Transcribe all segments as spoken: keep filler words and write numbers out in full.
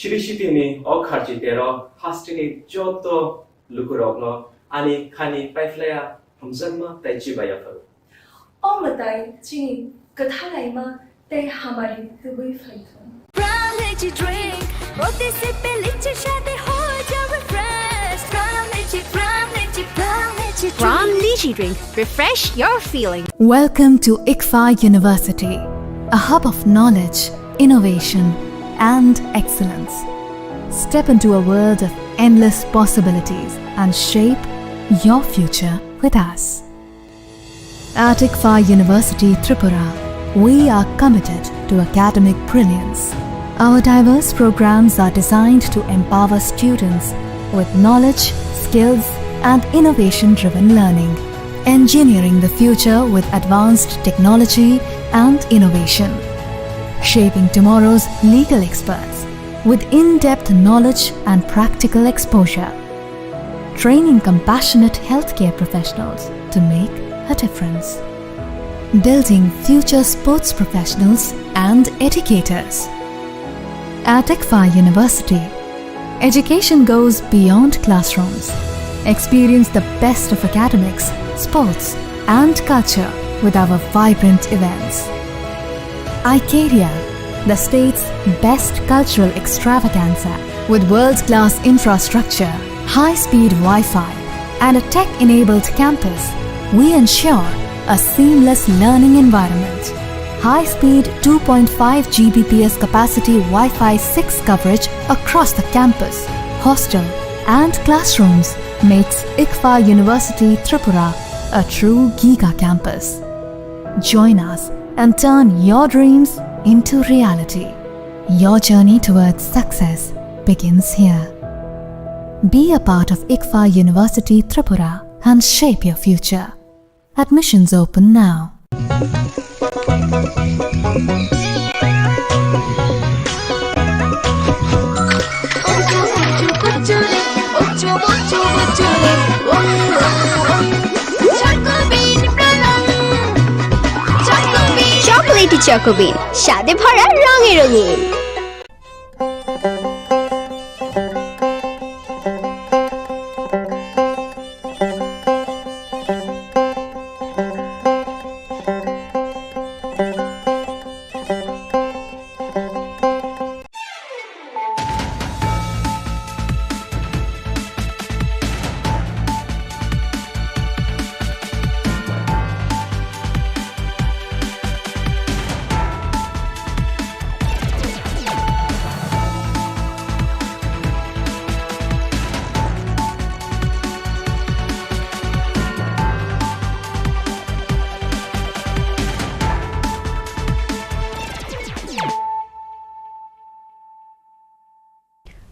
Siri sitini o kharchi tero hasteni joto lukurokno ani khani paiphlaiya hamjakma tei chibaiya phuru. O mwtai chini kwthalaima tei hamari tubui phaithung. Pram Lychee Drink, rote se pehle chashade ho jawe fresh. Pram Lychee, Pram Lychee, Pram Lychee Drink. Pram Lychee Drink, refresh your feeling. Welcome to ICFAI University, a hub of knowledge, innovation, and excellence. Step into a world of endless possibilities and shape your future with us. At ICFAI University Tripura, we are committed to academic brilliance. Our diverse programs are designed to empower students with knowledge, skills, and innovation-driven learning, engineering the future with advanced technology and innovation, shaping tomorrow's legal experts with in-depth knowledge and practical exposure, training compassionate healthcare professionals to make a difference, building future sports professionals and educators. At ICFAI University, education goes beyond classrooms. Experience the best of academics, sports, and culture with our vibrant events. Icaria, the state's best cultural extravaganza. With world-class infrastructure, high-speed Wi-Fi, and a tech-enabled campus, we ensure a seamless learning environment. High-speed two point five G B P S capacity Wi-Fi six coverage across the campus, hostel, and classrooms makes ICFAI University Tripura a true giga campus. Join us and turn your dreams into reality. Your journey towards success begins here. Be a part of ICFAI University Tripura and shape your future. Admissions open now. Chocolatey Choco Bean, স্বাদে ভরা, রঙে রঙিন।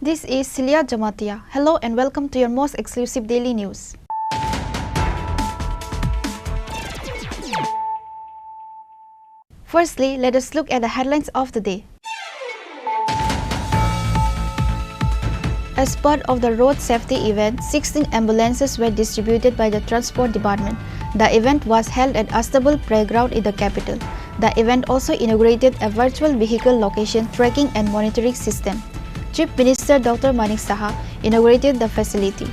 This is Celia Jamatia. Hello and welcome to your most exclusive daily news. Firstly, let us look at the headlines of the day. As part of the road safety event, sixteen ambulances were distributed by the Transport Department. The event was held at Astabul Playground in the capital. The event also inaugurated a virtual vehicle location tracking and monitoring system. Chief Minister Doctor Manik Saha inaugurated the facility.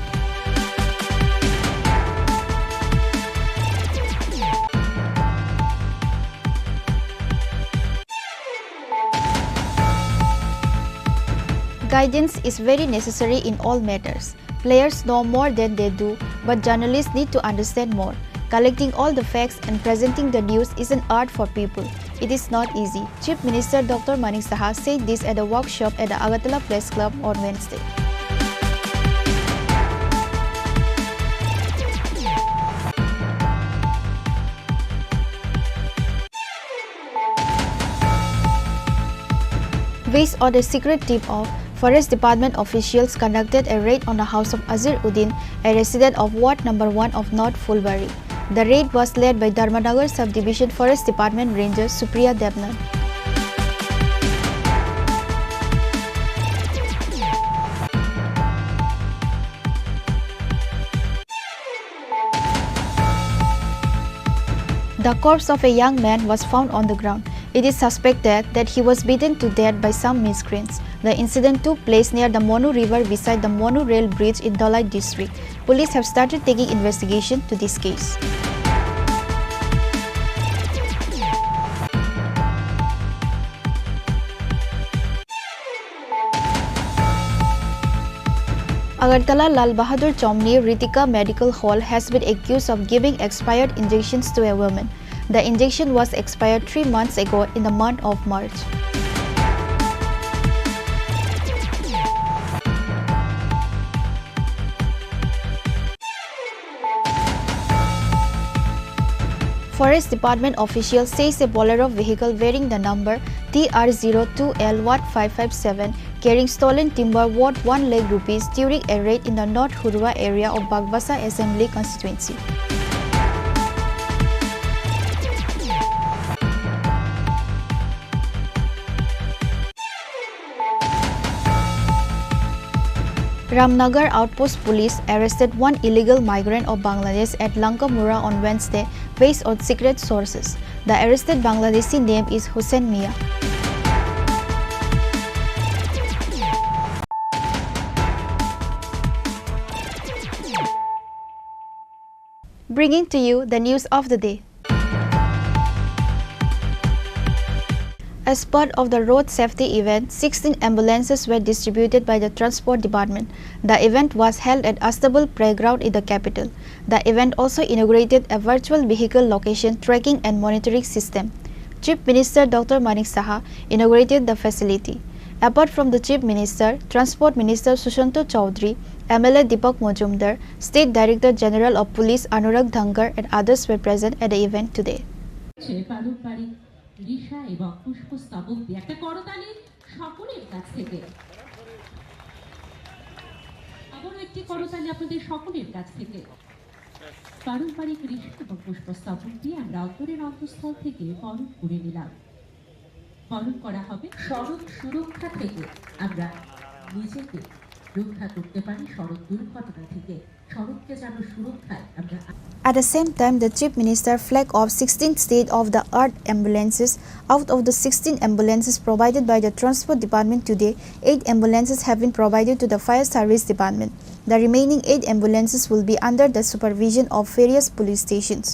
Guidance is very necessary in all matters. Players know more than they do, but journalists need to understand more. Collecting all the facts and presenting the news is an art for people. It is not easy. Chief Minister Doctor Manik Saha said this at a workshop at the Agartala Press Club on Wednesday. Based on a secret tip-off, Forest Department officials conducted a raid on the house of Azir Uddin, a resident of Ward number one of North Phulbari. The raid was led by Dharmanagar Subdivision Forest Department Ranger Supriya Debnath. The corpse of a young man was found on the ground. It is suspected that he was beaten to death by some miscreants. The incident took place near the Monu River beside the Monu Rail Bridge in Dhalai district. Police have started taking investigation to this case. Agartala Lal Bahadur Chomni Ritika Medical Hall has been accused of giving expired injections to a woman. The injection was expired three months ago in the month of March. Forest Department official says a Bolero vehicle bearing the number T R zero two L one five five seven carrying stolen timber worth one lakh rupees during a raid in the North Hurua area of Bagbasa Assembly Constituency. Ramnagar Outpost Police arrested one illegal migrant of Bangladesh at Lankamura on Wednesday, based on secret sources. The arrested Bangladeshi name is Hussein Mia. Bringing to you the news of the day. As part of the road safety event, sixteen ambulances were distributed by the Transport Department. The event was held at Astabul Playground in the capital. The event also inaugurated a virtual vehicle location tracking and monitoring system. Chief Minister Doctor Manik Saha inaugurated the facility. Apart from the Chief Minister, Transport Minister Sushanta Chowdhury, M L A Deepak Majumdar, State Director General of Police Anurag Dhankar and others were present at the event today. সে পারম্পরিক রিশা এবং পুষ্পস্তবক দিয়ে একটা করতালি সকলের কাছ থেকে। আবারও একটি করতালি আপনাদের সকলের কাছ থেকে। পারম্পরিক রিশা এবং পুষ্পস্তবক দিয়ে আমরা অন্তরের অন্তঃস্থল থেকে বরণ করে নিলাম। বরণ করা হবে। সড়ক সুরক্ষা থেকে আমরা নিজেকে রক্ষা করতে পারি, সড়ক দুর্ঘটনা থেকে সড়ককে যেন সুরক্ষায় আমরা At the same time, the Chief Minister flagged off sixteen state-of-the-art ambulances. Out of the sixteen ambulances provided by the Transport Department today, eight ambulances have been provided to the Fire Service Department. The remaining eight ambulances will be under the supervision of various police stations.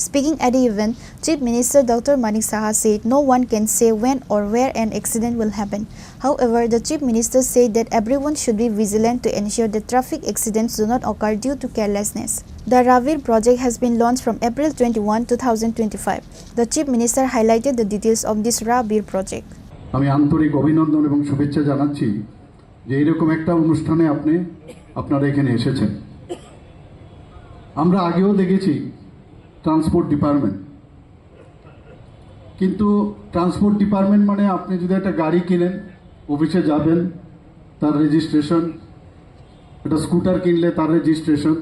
Speaking at the event, Chief Minister Doctor Manik Saha said no one can say when or where an accident will happen. However, the Chief Minister said that everyone should be vigilant to ensure that traffic accidents do not occur due to carelessness. The Ravir project has been launched from April twenty-one, two thousand twenty-five. The Chief Minister highlighted the details of this Ravir project. আমি আন্তরিক অভিনন্দন এবং শুভেচ্ছা জানাচ্ছি যে এরকম একটা অনুষ্ঠানে আপনি, আপনারা এখানে এসেছেন। আমরা আগেও দেখেছি ট্রান্সপোর্ট ডিপার্টমেন্ট, কিন্তু ট্রান্সপোর্ট ডিপার্টমেন্ট মানে আপনি যদি একটা গাড়ি কিনেন, অফিসে যাবেন, তার রেজিস্ট্রেশন, একটা স্কুটার কিনলে তার রেজিস্ট্রেশন,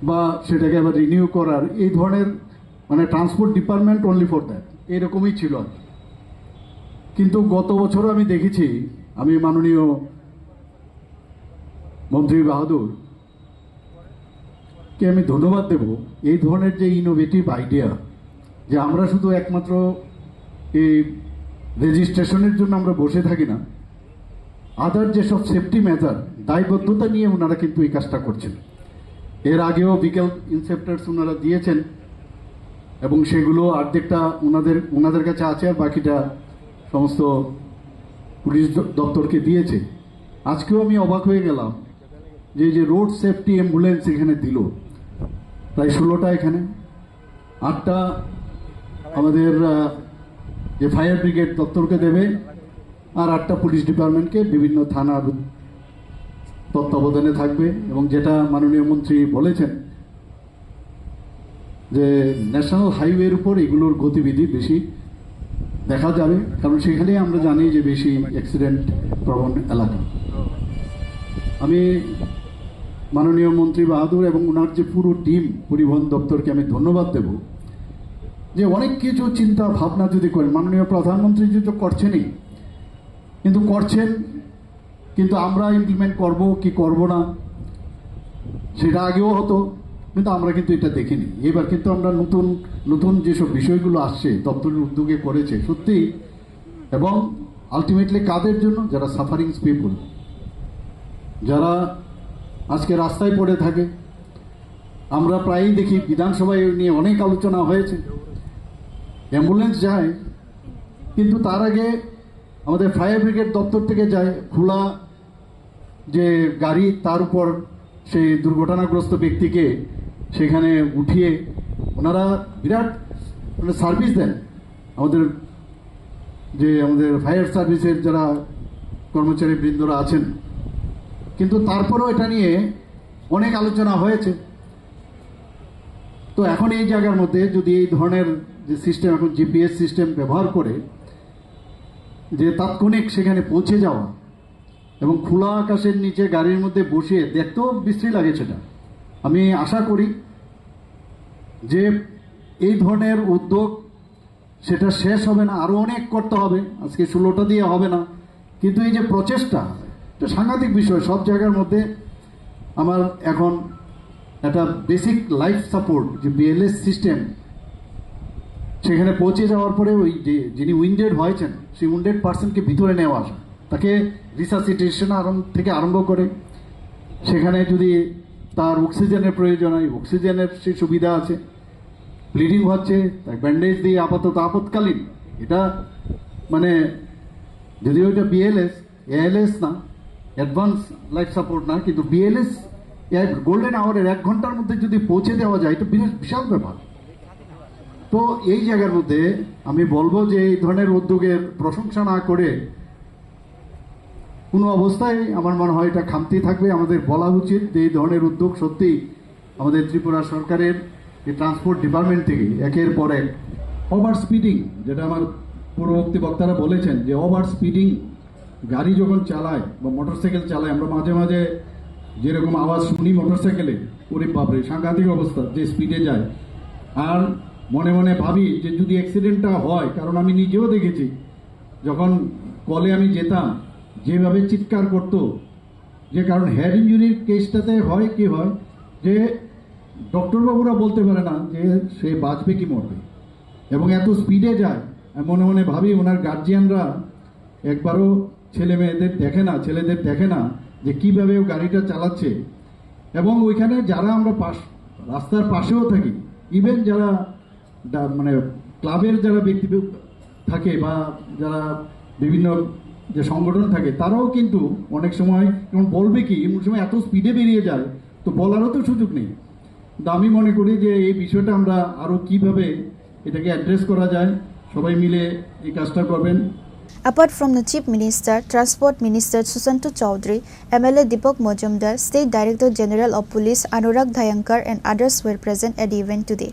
বা সেটাকে আবার রিনিউ করার, এই ধরনের, মানে, transport department only for that, এরকমই ছিল আর কি। কিন্তু গত বছরও আমি দেখেছি, আমি মাননীয় মন্ত্রী বাহাদুর কে আমি ধন্যবাদ দেব এই ধরনের যে ইনোভেটিভ আইডিয়া, যে আমরা শুধু একমাত্র এই রেজিস্ট্রেশনের জন্য আমরা বসে থাকি না, আদার যেসব সেফটি মেজার, দায়বদ্ধতা নিয়ে ওনারা কিন্তু এই কাজটা করছেন। এর আগেও ভেহিকল ইন্সপেক্টরস ওনারা দিয়েছেন এবং সেগুলো অর্ধেকটা ওনাদের, ওনাদের কাছে আছে, আর বাকিটা সমস্ত পুলিশ দ-, দপ্তরকে দিয়েছে। আজকেও আমি অবাক হয়ে গেলাম যে, যে রোড সেফটি অ্যাম্বুলেন্স এখানে দিল, প্রায় ষোলোটা এখানে, আটটা আমাদের, আহ, যে ফায়ার ব্রিগেড দপ্তরকে দেবে, আর আটটা পুলিশ ডিপার্টমেন্টকে বিভিন্ন থানার তত্ত্বাবধানে থাকবে। এবং যেটা মাননীয় মন্ত্রী বলেছেন যে ন্যাশনাল হাইওয়ের উপর এগুলোর গতিবিধি বেশি দেখা যাবে, কারণ সেখানেই আমরা জানি যে বেশি অ্যাক্সিডেন্ট প্রবণ এলাকা। আমি মাননীয় মন্ত্রী বাহাদুর এবং ওনার যে পুরো টিম পরিবহন দপ্তরকে আমি ধন্যবাদ দেব যে অনেক কিছু চিন্তা ভাবনা যদি করেন, মাননীয় প্রধানমন্ত্রী যদি তো করছেনই, কিন্তু করছেন, কিন্তু আমরা ইমপ্লিমেন্ট করব কি করব না, সেটা আগেও হতো, কিন্তু আমরা কিন্তু এটা দেখিনি। এবার কিন্তু আমরা নতুন নতুন যেসব বিষয়গুলো আসছে, দপ্তরের উদ্যোগে করেছে সত্যি, এবং আলটিমেটলি কাদের জন্য? যারা সাফারিং পিপল, যারা আজকে রাস্তায় পড়ে থাকে। আমরা প্রায়ই দেখি, বিধানসভায় এই নিয়ে অনেক আলোচনা হয়েছে, অ্যাম্বুলেন্স যায়, কিন্তু তার আগে আমাদের ফায়ার ব্রিগেড দপ্তর থেকে যায়, খোলা যে গাড়ি, তার উপর সেই দুর্ঘটনাগ্রস্ত ব্যক্তিকে সেখানে উঠিয়ে ওনারা বিরাট, মানে, সার্ভিস দেন আমাদের, যে আমাদের ফায়ার সার্ভিসের যারা কর্মচারী বৃন্দরা আছেন। কিন্তু তারপরেও এটা নিয়ে অনেক আলোচনা হয়েছে। তো এখন এই জায়গার মধ্যে যদি এই ধরনের যে সিস্টেম, এখন জিপিএস সিস্টেম ব্যবহার করে যে তাৎক্ষণিক সেখানে পৌঁছে যাওয়া এবং খোলা আকাশের নিচে গাড়ির মধ্যে বসিয়ে, দেখতেও বিশ্রী লাগে সেটা। আমি আশা করি যে এই ধরনের উদ্যোগ, সেটা শেষ হবে না, আরও অনেক করতে হবে। আজকে ষোলোটা দিয়ে হবে না, কিন্তু এই যে প্রচেষ্টা, এটা সাংঘাতিক বিষয়। সব জায়গার মধ্যে আমার এখন একটা বেসিক লাইফ সাপোর্ট, যে বিএলএস সিস্টেম, সেখানে পৌঁছে যাওয়ার পরে ওই যে যিনি উইন্ডেড হয়েছেন, সেই উইন্ডেড পার্সনকে ভিতরে নেওয়া আসা, তাকে রিসাসিটেশন আরম্ভ থেকে আরম্ভ করে, সেখানে যদি তার অক্সিজেনের প্রয়োজন হয়, অক্সিজেনের সেই সুবিধা আছে, ব্লিডিং হচ্ছে, তাই ব্যান্ডেজ দিয়ে আপাতত আপৎকালীন, এটা, মানে, যদিও এটা বিএলএস, এএলএস না, অ্যাডভান্স লাইফ সাপোর্ট না, কিন্তু বিএলএস গোল্ডেন আওয়ারের এক ঘন্টার মধ্যে যদি পৌঁছে দেওয়া যায়, এটা বিরাট বিশাল ব্যাপার। তো এই জায়গার মধ্যে আমি বলবো যে এই ধরনের উদ্যোগের প্রশংসা না করে কোনো অবস্থায়, আমার মনে হয়, এটা খামতি থাকবে। আমাদের বলা উচিত যে এই ধরনের উদ্যোগ সত্যি আমাদের ত্রিপুরা সরকারের এই ট্রান্সপোর্ট ডিপার্টমেন্ট থেকে একের পর এক ওভার স্পিডিং, যেটা আমার পূর্ববর্তী বক্তারা বলেছেন যে ওভার স্পিডিং গাড়ি যখন চালায় বা মোটরসাইকেল চালায়, আমরা মাঝে মাঝে যেরকম আওয়াজ শুনি মোটরসাইকেলে, ওরে বাপরে, সাংঘাতিক অবস্থা, যে স্পিডে যায়। আর মনে মনে ভাবি যে যদি অ্যাক্সিডেন্টটা হয়, কারণ আমি নিজেও দেখেছি, যখন কলে আমি যেতাম, যেভাবে চিৎকার করতো, যে কারণ হেড ইঞ্জুরির কেসটাতে হয় কি হয়, যে ডক্টর বাবুরা বলতে পারে না যে সে বাঁচবে কি মরবে, এবং এত স্পিডে যায়। আমি মনে মনে ভাবি, ওনার গার্জিয়ানরা একবারও ছেলে মেয়েদের দেখে না, ছেলেদের দেখে না যে কিভাবে ও গাড়িটা চালাচ্ছে। এবং ওইখানে যারা আমরা পাশ, রাস্তার পাশেও থাকি, ইভেন যারা ডা-, মানে, ক্লাবের যারা ব্যক্তি থাকে বা যারা বিভিন্ন যে সংগঠন থাকে, তারাও কিন্তু অনেক সময়, যেমন বলবে কি, এমন সময় এত স্পিডে বেরিয়ে যায়, তো বলারও তো সুযোগ নেই। তো আমি মনে করি যে এই বিষয়টা আমরা আরও কীভাবে এটাকে অ্যাড্রেস করা যায়, সবাই মিলে এই কাজটা করবেন। Apart from the Chief Minister, Transport Minister Susanto Chowdhury, M L A Deepak Majumdar, State Director General of Police Anurag Dhayankar and others were present at the event today.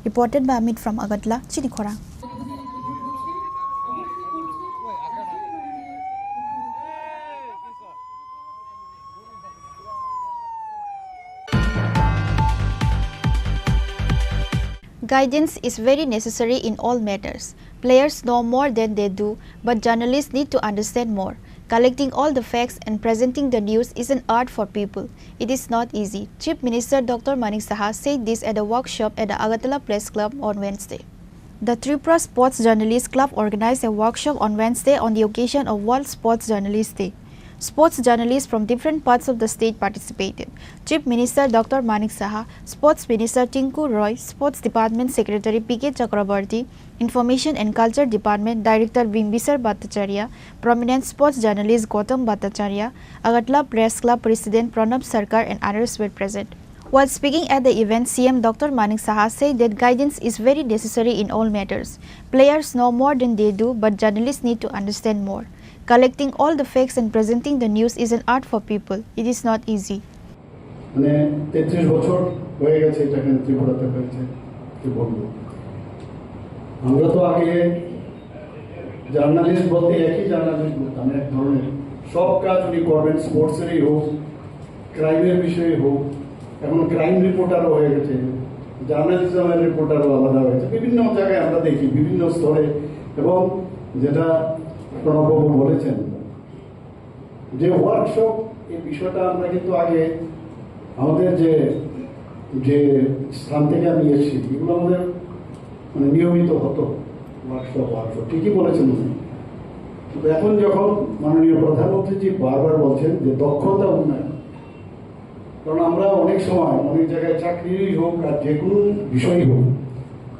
Reported by Amit from Agartala, Chini Khorang. Guidance is very necessary in all matters. Players know more than they do, but journalists need to understand more. Collecting all the facts and presenting the news is an art for people. It is not easy. Chief Minister Doctor Manik Saha said this at a workshop at the Agartala Press Club on Wednesday. The Tripura Sports Journalist Club organized a workshop on Wednesday on the occasion of World Sports Journalist Day. Sports journalists from different parts of the state participated. Chief Minister Doctor Manik Saha, Sports Minister Tinku Roy, Sports Department Secretary P K Chakraborty, Information and Culture Department Director Bimbisar Bhattacharya, prominent sports journalist Gautam Bhattacharya, Agartala Press Club President Pranab Sarkar and others were present. While speaking at the event, C M Doctor Manik Saha said that guidance is very necessary in all matters. Players know more than they do, but journalists need to understand more. Collecting all the facts and presenting the news is an art for people. It is not easy. মানে, তেত্রিশ বছর হয়ে গেছে এটা এখানে ত্রিপুরাতে হয়েছে, কি বলবো। আমরা তো আগে জার্নালিস্ট বলতে একই জার্নালিস্ট বলতাম, এক ধরনের। সব কাজ উনি করবেন, স্পোর্টসেরই হোক, ক্রাইমের বিষয়ে হোক, এখন ক্রাইম রিপোর্টারও হয়ে গেছে। জার্নালিজমের রিপোর্টারও আলাদা হয়েছে, বিভিন্ন জায়গায় আমরা দেখি, বিভিন্ন স্তরে। এবং যেটা প্রণববাবু বলেছেন, যে ওয়ার্কশপ, এই বিষয়টা আমরা কিন্তু আগে আমাদের যে, যে স্থান থেকে আমি এসেছি, এগুলো আমাদের মানে নিয়মিত হতো, ওয়ার্কশপ, ওয়ার্কশপ, ঠিকই বলেছেন উনি। কিন্তু এখন যখন মাননীয় প্রধানমন্ত্রীজি বারবার বলছেন যে দক্ষতা উন্নয়ন, কারণ আমরা অনেক সময় অনেক জায়গায় চাকরি হোক আর যে কোনো বিষয় হোক,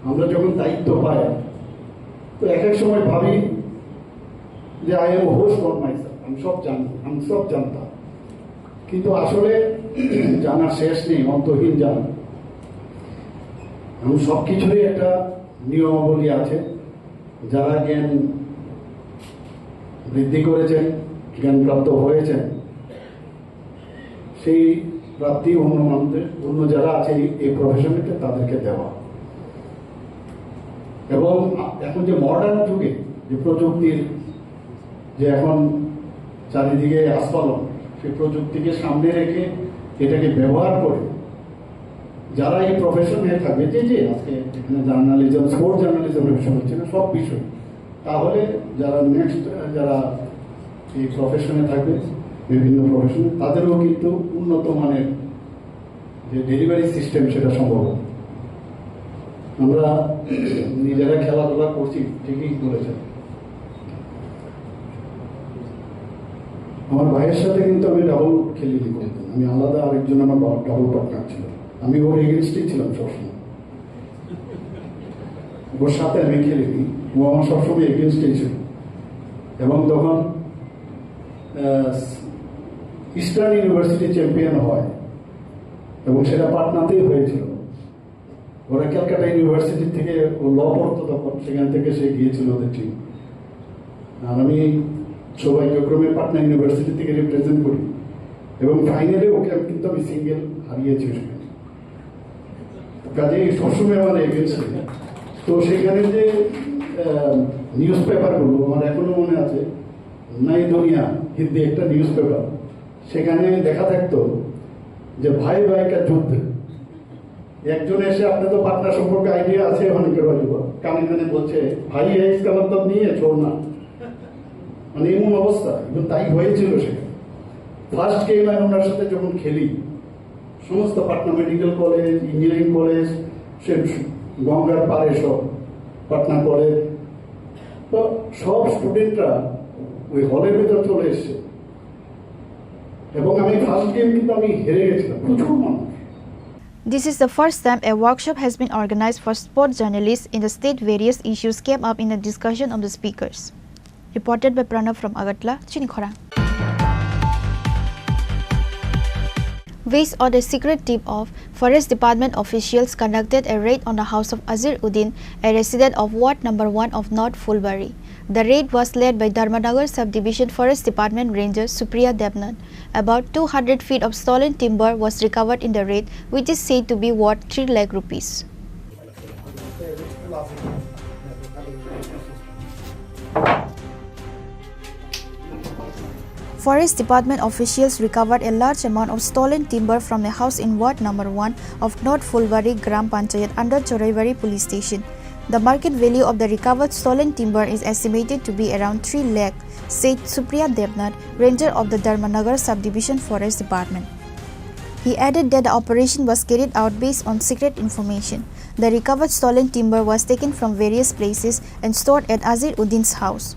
আমরা যখন দায়িত্ব পাই, তো এক এক সময় ভাবি যে I am host on my, আমি সব জানি, আমি সব জানতাম। কিন্তু আসলে জানার শেষ নেই, অন্তহীন জানা। এবং সব কিছুরই একটা নিয়মাবলী আছে। যারা জ্ঞান বৃদ্ধি করেছেন, জ্ঞানপ্রাপ্ত হয়েছেন, সেই প্রাপ্তি অন্য মানুষদের, অন্য যারা আছে এই, এই প্রফেশনেতে, তাদেরকে দেওয়া। এবং এখন যে মডার্ন যুগে যে প্রযুক্তির যে এখন চারিদিকে আস্ফালন, সেই প্রযুক্তিকে সামনে রেখে এটাকে ব্যবহার করে যারা এই প্রফেশনে থাকবে, যে, যে আজকে এখানে জার্নালিজম, স্পোর্টস জার্নালিজম বিষয় হচ্ছে না, সব বিষয়, তাহলে যারা নেক্সট, যারা এই প্রফেশনে থাকবে, বিভিন্ন প্রফেশনে, তাদেরও কিন্তু উন্নত মানের যে ডেলিভারি সিস্টেম, সেটা সম্ভব হবে। আমরা নিজেরা খেলাধুলা করছি, ঠিকই বলেছেন। আমার ভাইয়ের সাথে কিন্তু আমি ডাবল খেলিনি কোনোদিন, আমি আলাদা, আরেকজন আমার ডাবল পার্টনার ছিল, আমি ওর এগেনস্টেই ছিলাম সবসময়, ওর সাথে আমি খেলিনি, ও আমার সবসময় এগেনস্টেই ছিল। এবং তখন ইস্টার্ন ইউনিভার্সিটি চ্যাম্পিয়ন হয়, এবং সেটা পাটনাতেই হয়েছিল। ওরা ক্যালকাটা ইউনিভার্সিটি থেকে, ও ল পড়তো তখন, সেখান থেকে সে গিয়েছিল ওদের টিম। আর আমি সৌভাগ্যক্রমে পাটনা ইউনিভার্সিটি থেকে রিপ্রেজেন্ট করি, এবং ফাইনালে ওকে আমি, কিন্তু আমি সিঙ্গেল হারিয়েছি সেখানে। কাজেই সবসময় আমার এগেনস্ট। তো সেখানে যে নিউজ পেপারগুলো আমার এখনো মনে আছে, নাই দুনিয়া, হিন্দি একটা নিউজ পেপার, সেখানে দেখা থাকতো যে ভাই ভাই কা যুদ্ধ। একজন এসে, আপনি তো পাটনা সম্পর্কে আইডিয়া আছে অনেকের হয়তো, কানে কানে বলছে, "ভাই, এই ইসকা মতলব নেই, ছোড় না।" মানে এমন অবস্থা, এবং তাই হয়েছিল সেখানে। ফার্স্ট গেম আমি ওনার সাথে যখন খেলি, সমস্ত Patna medical college, engineering college, সে গঙ্গার পাড়ে সব পাটনা কলেজ, তো সব স্টুডেন্টরা ওই হলের ভিতর চলে এসছে। এবং আমি ফার্স্ট গেম কিন্তু আমি হেরে গেছিলাম, প্রচুর মানুষ। This is the first time a workshop has been organized for sport journalists in the state. Various issues came up in the discussion of the speakers. Reported by Pranav from Agartala, Chinikhorang. Based on a secret tip-off, Forest Department officials conducted a raid on the house of Azir Uddin, a resident of Ward Number One of North Phulbari. The raid was led by Dharmanagar Subdivision Forest Department Ranger Supriya Debnath. About two hundred feet of stolen timber was recovered in the raid, which is said to be worth three lakh rupees. Forest Department officials recovered a large amount of stolen timber from a house in Ward Number One of North Phulbari Gram Panchayat under Choraibari Police Station. The market value of the recovered stolen timber is estimated to be around three lakh, said Supriya Debnath, ranger of the Dharmanagar Subdivision Forest Department. He added that the operation was carried out based on secret information. The recovered stolen timber was taken from various places and stored at Azir Uddin's house.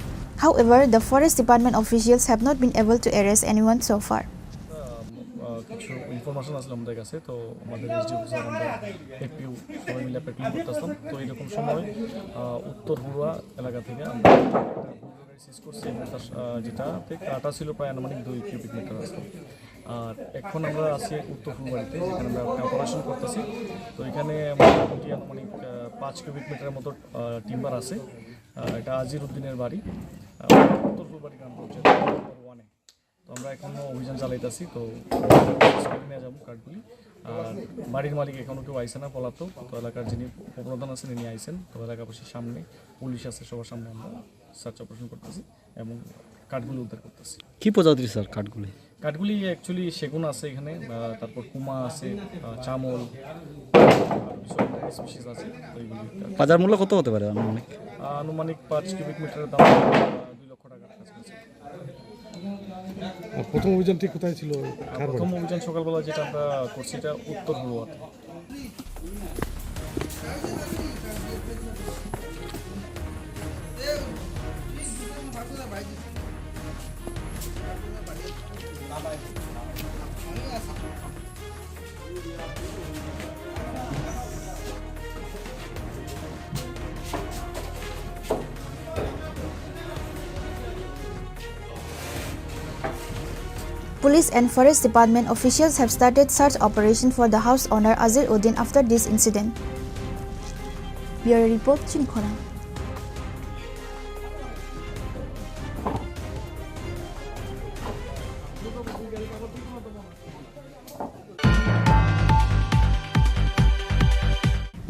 However, the forest department officials have not been able to arrest anyone so far. আহ, কিছু ইনফরমেশন আসলো আমাদের কাছে, তো আমাদের SDO officer, আমরা এফপিও সবাই মিলে প্যাট্রোলিং করতেছিলাম। তো এরকম সময় আহ, উত্তর হুড়ুয়া এলাকা থেকে আমরা একটা সিজ করছি, এবং তার, আহ, যেটাতে কাটা ছিল প্রায় আনুমানিক দুই কিউবিক মিটার আছে। আর এখন আমরা আছি উত্তর ফুলবাড়িতে, যেখানে আমরা একটা অপারেশন করতেছি। তো এখানে মোটামুটি আনুমানিক আহ, পাঁচ কিউবিক মিটারের মতো টিম্বার আছে। আহ, এটা আজির উদ্দিনের বাড়ি, আহ, উত্তর ফুলবাড়ি গ্রাম পঞ্চায়েত নম্বর ওয়ানে। তো আমরা এখনো অভিযান চালাইতেছি। তো নিয়ে যাবো কাঠগুলি। আর বাড়ির মালিক এখনো কেউ আইছে না, পলাতক। তো এলাকার যিনি উপপ্রধান আছেন, তিনি আইছেন। তো এলাকাবাসীর সামনে, পুলিশ আছে, সবার সামনে আমরা সার্চ অপারেশন করতেছি এবং কাঠগুলি উদ্ধার করতেছি। কি প্রজাতির স্যার কাঠগুলি? কাঠগুলি অ্যাকচুয়ালি সেগুন আছে এখানে, আহ, তারপর কুমা আছে, আহ, চামল, আর কিছু অন্যান্য স্পিসিস আছে, তো এগুলি। বাজার মূল্য কত হতে পারে আনুমানিক? আহ, আনুমানিক পাঁচ কিউবিক মিটারের দাম, আহ, দুই লক্ষ টাকার কাছাকাছি। আর প্রথম অভিযানটি কোথায় ছিল? আর কার বাড়ি? প্রথম অভিযান সকালবেলা যেটা আমরা করছি, এটা উত্তর হলুয়াতে। Police and Forest Department officials have started search operation for the house owner Azir Uddin after this incident. Bureau report, Chini Khorang.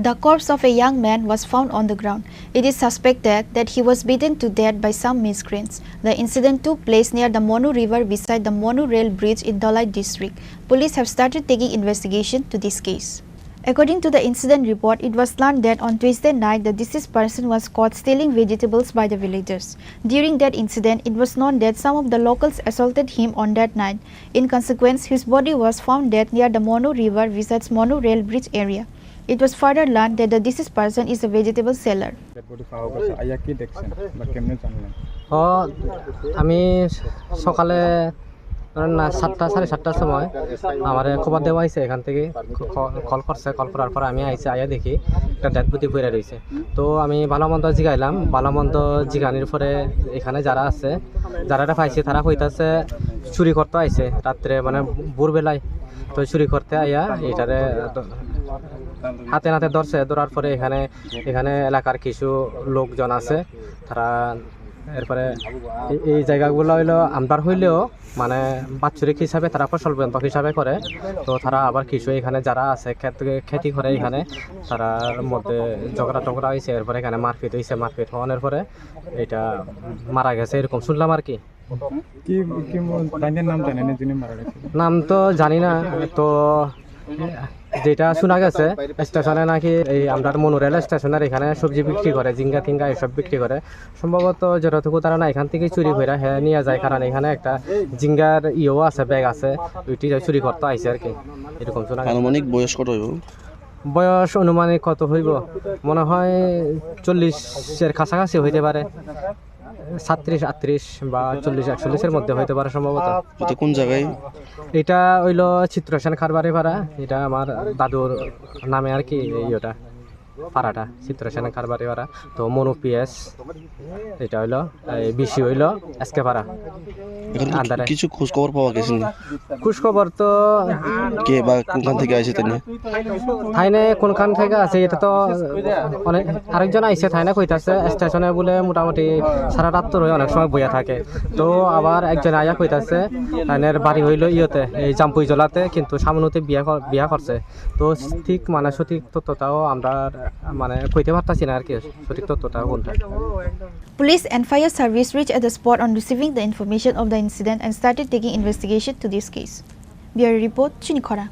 The corpse of a young man was found on the ground. It is suspected that he was beaten to death by some miscreants. The incident took place near the Monu River beside the Monu Rail Bridge in Dhalai district. Police have started taking investigation to this case. According to the incident report, it was learned that on Tuesday night, the deceased person was caught stealing vegetables by the villagers. During that incident, it was known that some of the locals assaulted him on that night. In consequence, his body was found dead near the Monu River besides Monu Rail Bridge area. It was further learned that the deceased person is a vegetable seller. Dead body পাওয়া গেছে, আইয়া কি দেখছেন বা কেমনে জানলেন? ও, আমি সকালে ধরেন না সাতটা, সাড়ে সাতটার সময় আমারে খবর দেওয়া হয়েছে এখান থেকে, ক-, কল করছে, কল করার পর আমি আইছি, আইয়া দেখি একটা ডেড বডি পড়ে রয়েছে। তো আমি ভালো মন্দ জিগাইলাম, ভালো মন্দ জিগানির পরে এখানে যারা আছে, যারা এটা পাইছে, তারা কইতাছে চুরি করতে আইছে রাত্রে, মানে ভোরবেলায়। তো চুরি করতে আইয়া এটারে দ-, হাতে নাতে ধরছে, ধরার পরে এখানে, এখানে এলাকার কিছু লোকজন আছে, তারা এরপরে এই, এই জায়গাগুলো হইলো আমরার হইলেও মানে বাৎসরিক হিসাবে তারা ফসল বন্ধক হিসাবে করে। তো তারা আবার কিছু এখানে যারা আছে খেত, খেতি করে এখানে, তারার মধ্যে ঝগড়া টগড়া হয়েছে, এরপরে এখানে মারপিট হয়েছে, মারপিট হওয়ানোর পরে এটা মারা গেছে এরকম শুনলাম আর কি। কি, কি ম-, তাইনের নাম জানেন যিনি মারা গেছে? নাম তো জানি না, তো যেটা শোনা গেছে স্টেশনে নাকি এই আমরার মনো রেল স্টেশনের এখানে সবজি বিক্রি করে, ঝিঙ্গা টিঙ্গা এসব বিক্রি করে। সম্ভবত যতটুকু তারা না এখান থেকে চুরি করে হ্যাঁ নিয়ে যায়, কারণ এখানে একটা ঝিঙ্গার ইয়েও আছে, ব্যাগ আছে, ওইটি চুরি করতে আইছে আর কি, এরকম শোনা গেছে। আনুমানিক বয়স কত হইব? বয়স আনুমানিক কত হইব? মনে হয় চল্লিশের কাছাকাছি হইতে পারে, সাতত্রিশ, আটত্রিশ বা চল্লিশ, একচল্লিশের মধ্যে হইতে পারে সম্ভবত। এটা কোন জায়গায়? এটা হইলো চিত্রসেন কারবারি পাড়া, এটা আমার দাদুর নামে আর কি, এই ওটা পাড়াটা চিত্রসেন কারবারি পাড়া। তো মনু পিএস, এটা হইলো এই বিসি হইলো এসকে পাড়া। এখন কি আন্দারে। কিছু খোঁজ খবর পাওয়া গেছে নি? খোঁজ খবর তো কে বা কোনখান থেকে আইছে তাই নিয়ে? থাইনে কোনখান থেকে আছে এটা তো অনেক, আরেকজন আইছে থাইনে কইতাছে স্টেশনে বলে মোটামুটি সারা রাত তো রয়ে অনেক সময় বইয়া থাকে। তো আবার একজন আইয়া কইতাছে তাইনের বাড়ি হইলো ইয়েতে, এই জাম্পুই জলাতে, কিন্তু সামনেতে বিয়া কর-, বিয়া করছে। তো ঠিক মানে সঠিক তথ্যটাও আমরা মানে কইতে পারতাছি না আর কি, সঠিক তথ্যটা কোনটা। Police and fire service reached at the spot on receiving the information of the incident and started taking investigation to this case. Bureau report, Chini Khorang.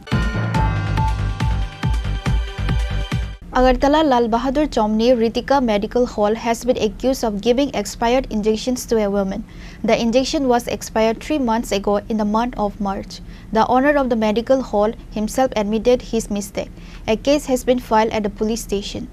Agartala Lal Bahadur Chomni Ritika Medical Hall has been accused of giving expired injections to a woman. The injection was expired three months ago in the month of March. The owner of the medical hall himself admitted his mistake. A case has been filed at the police station.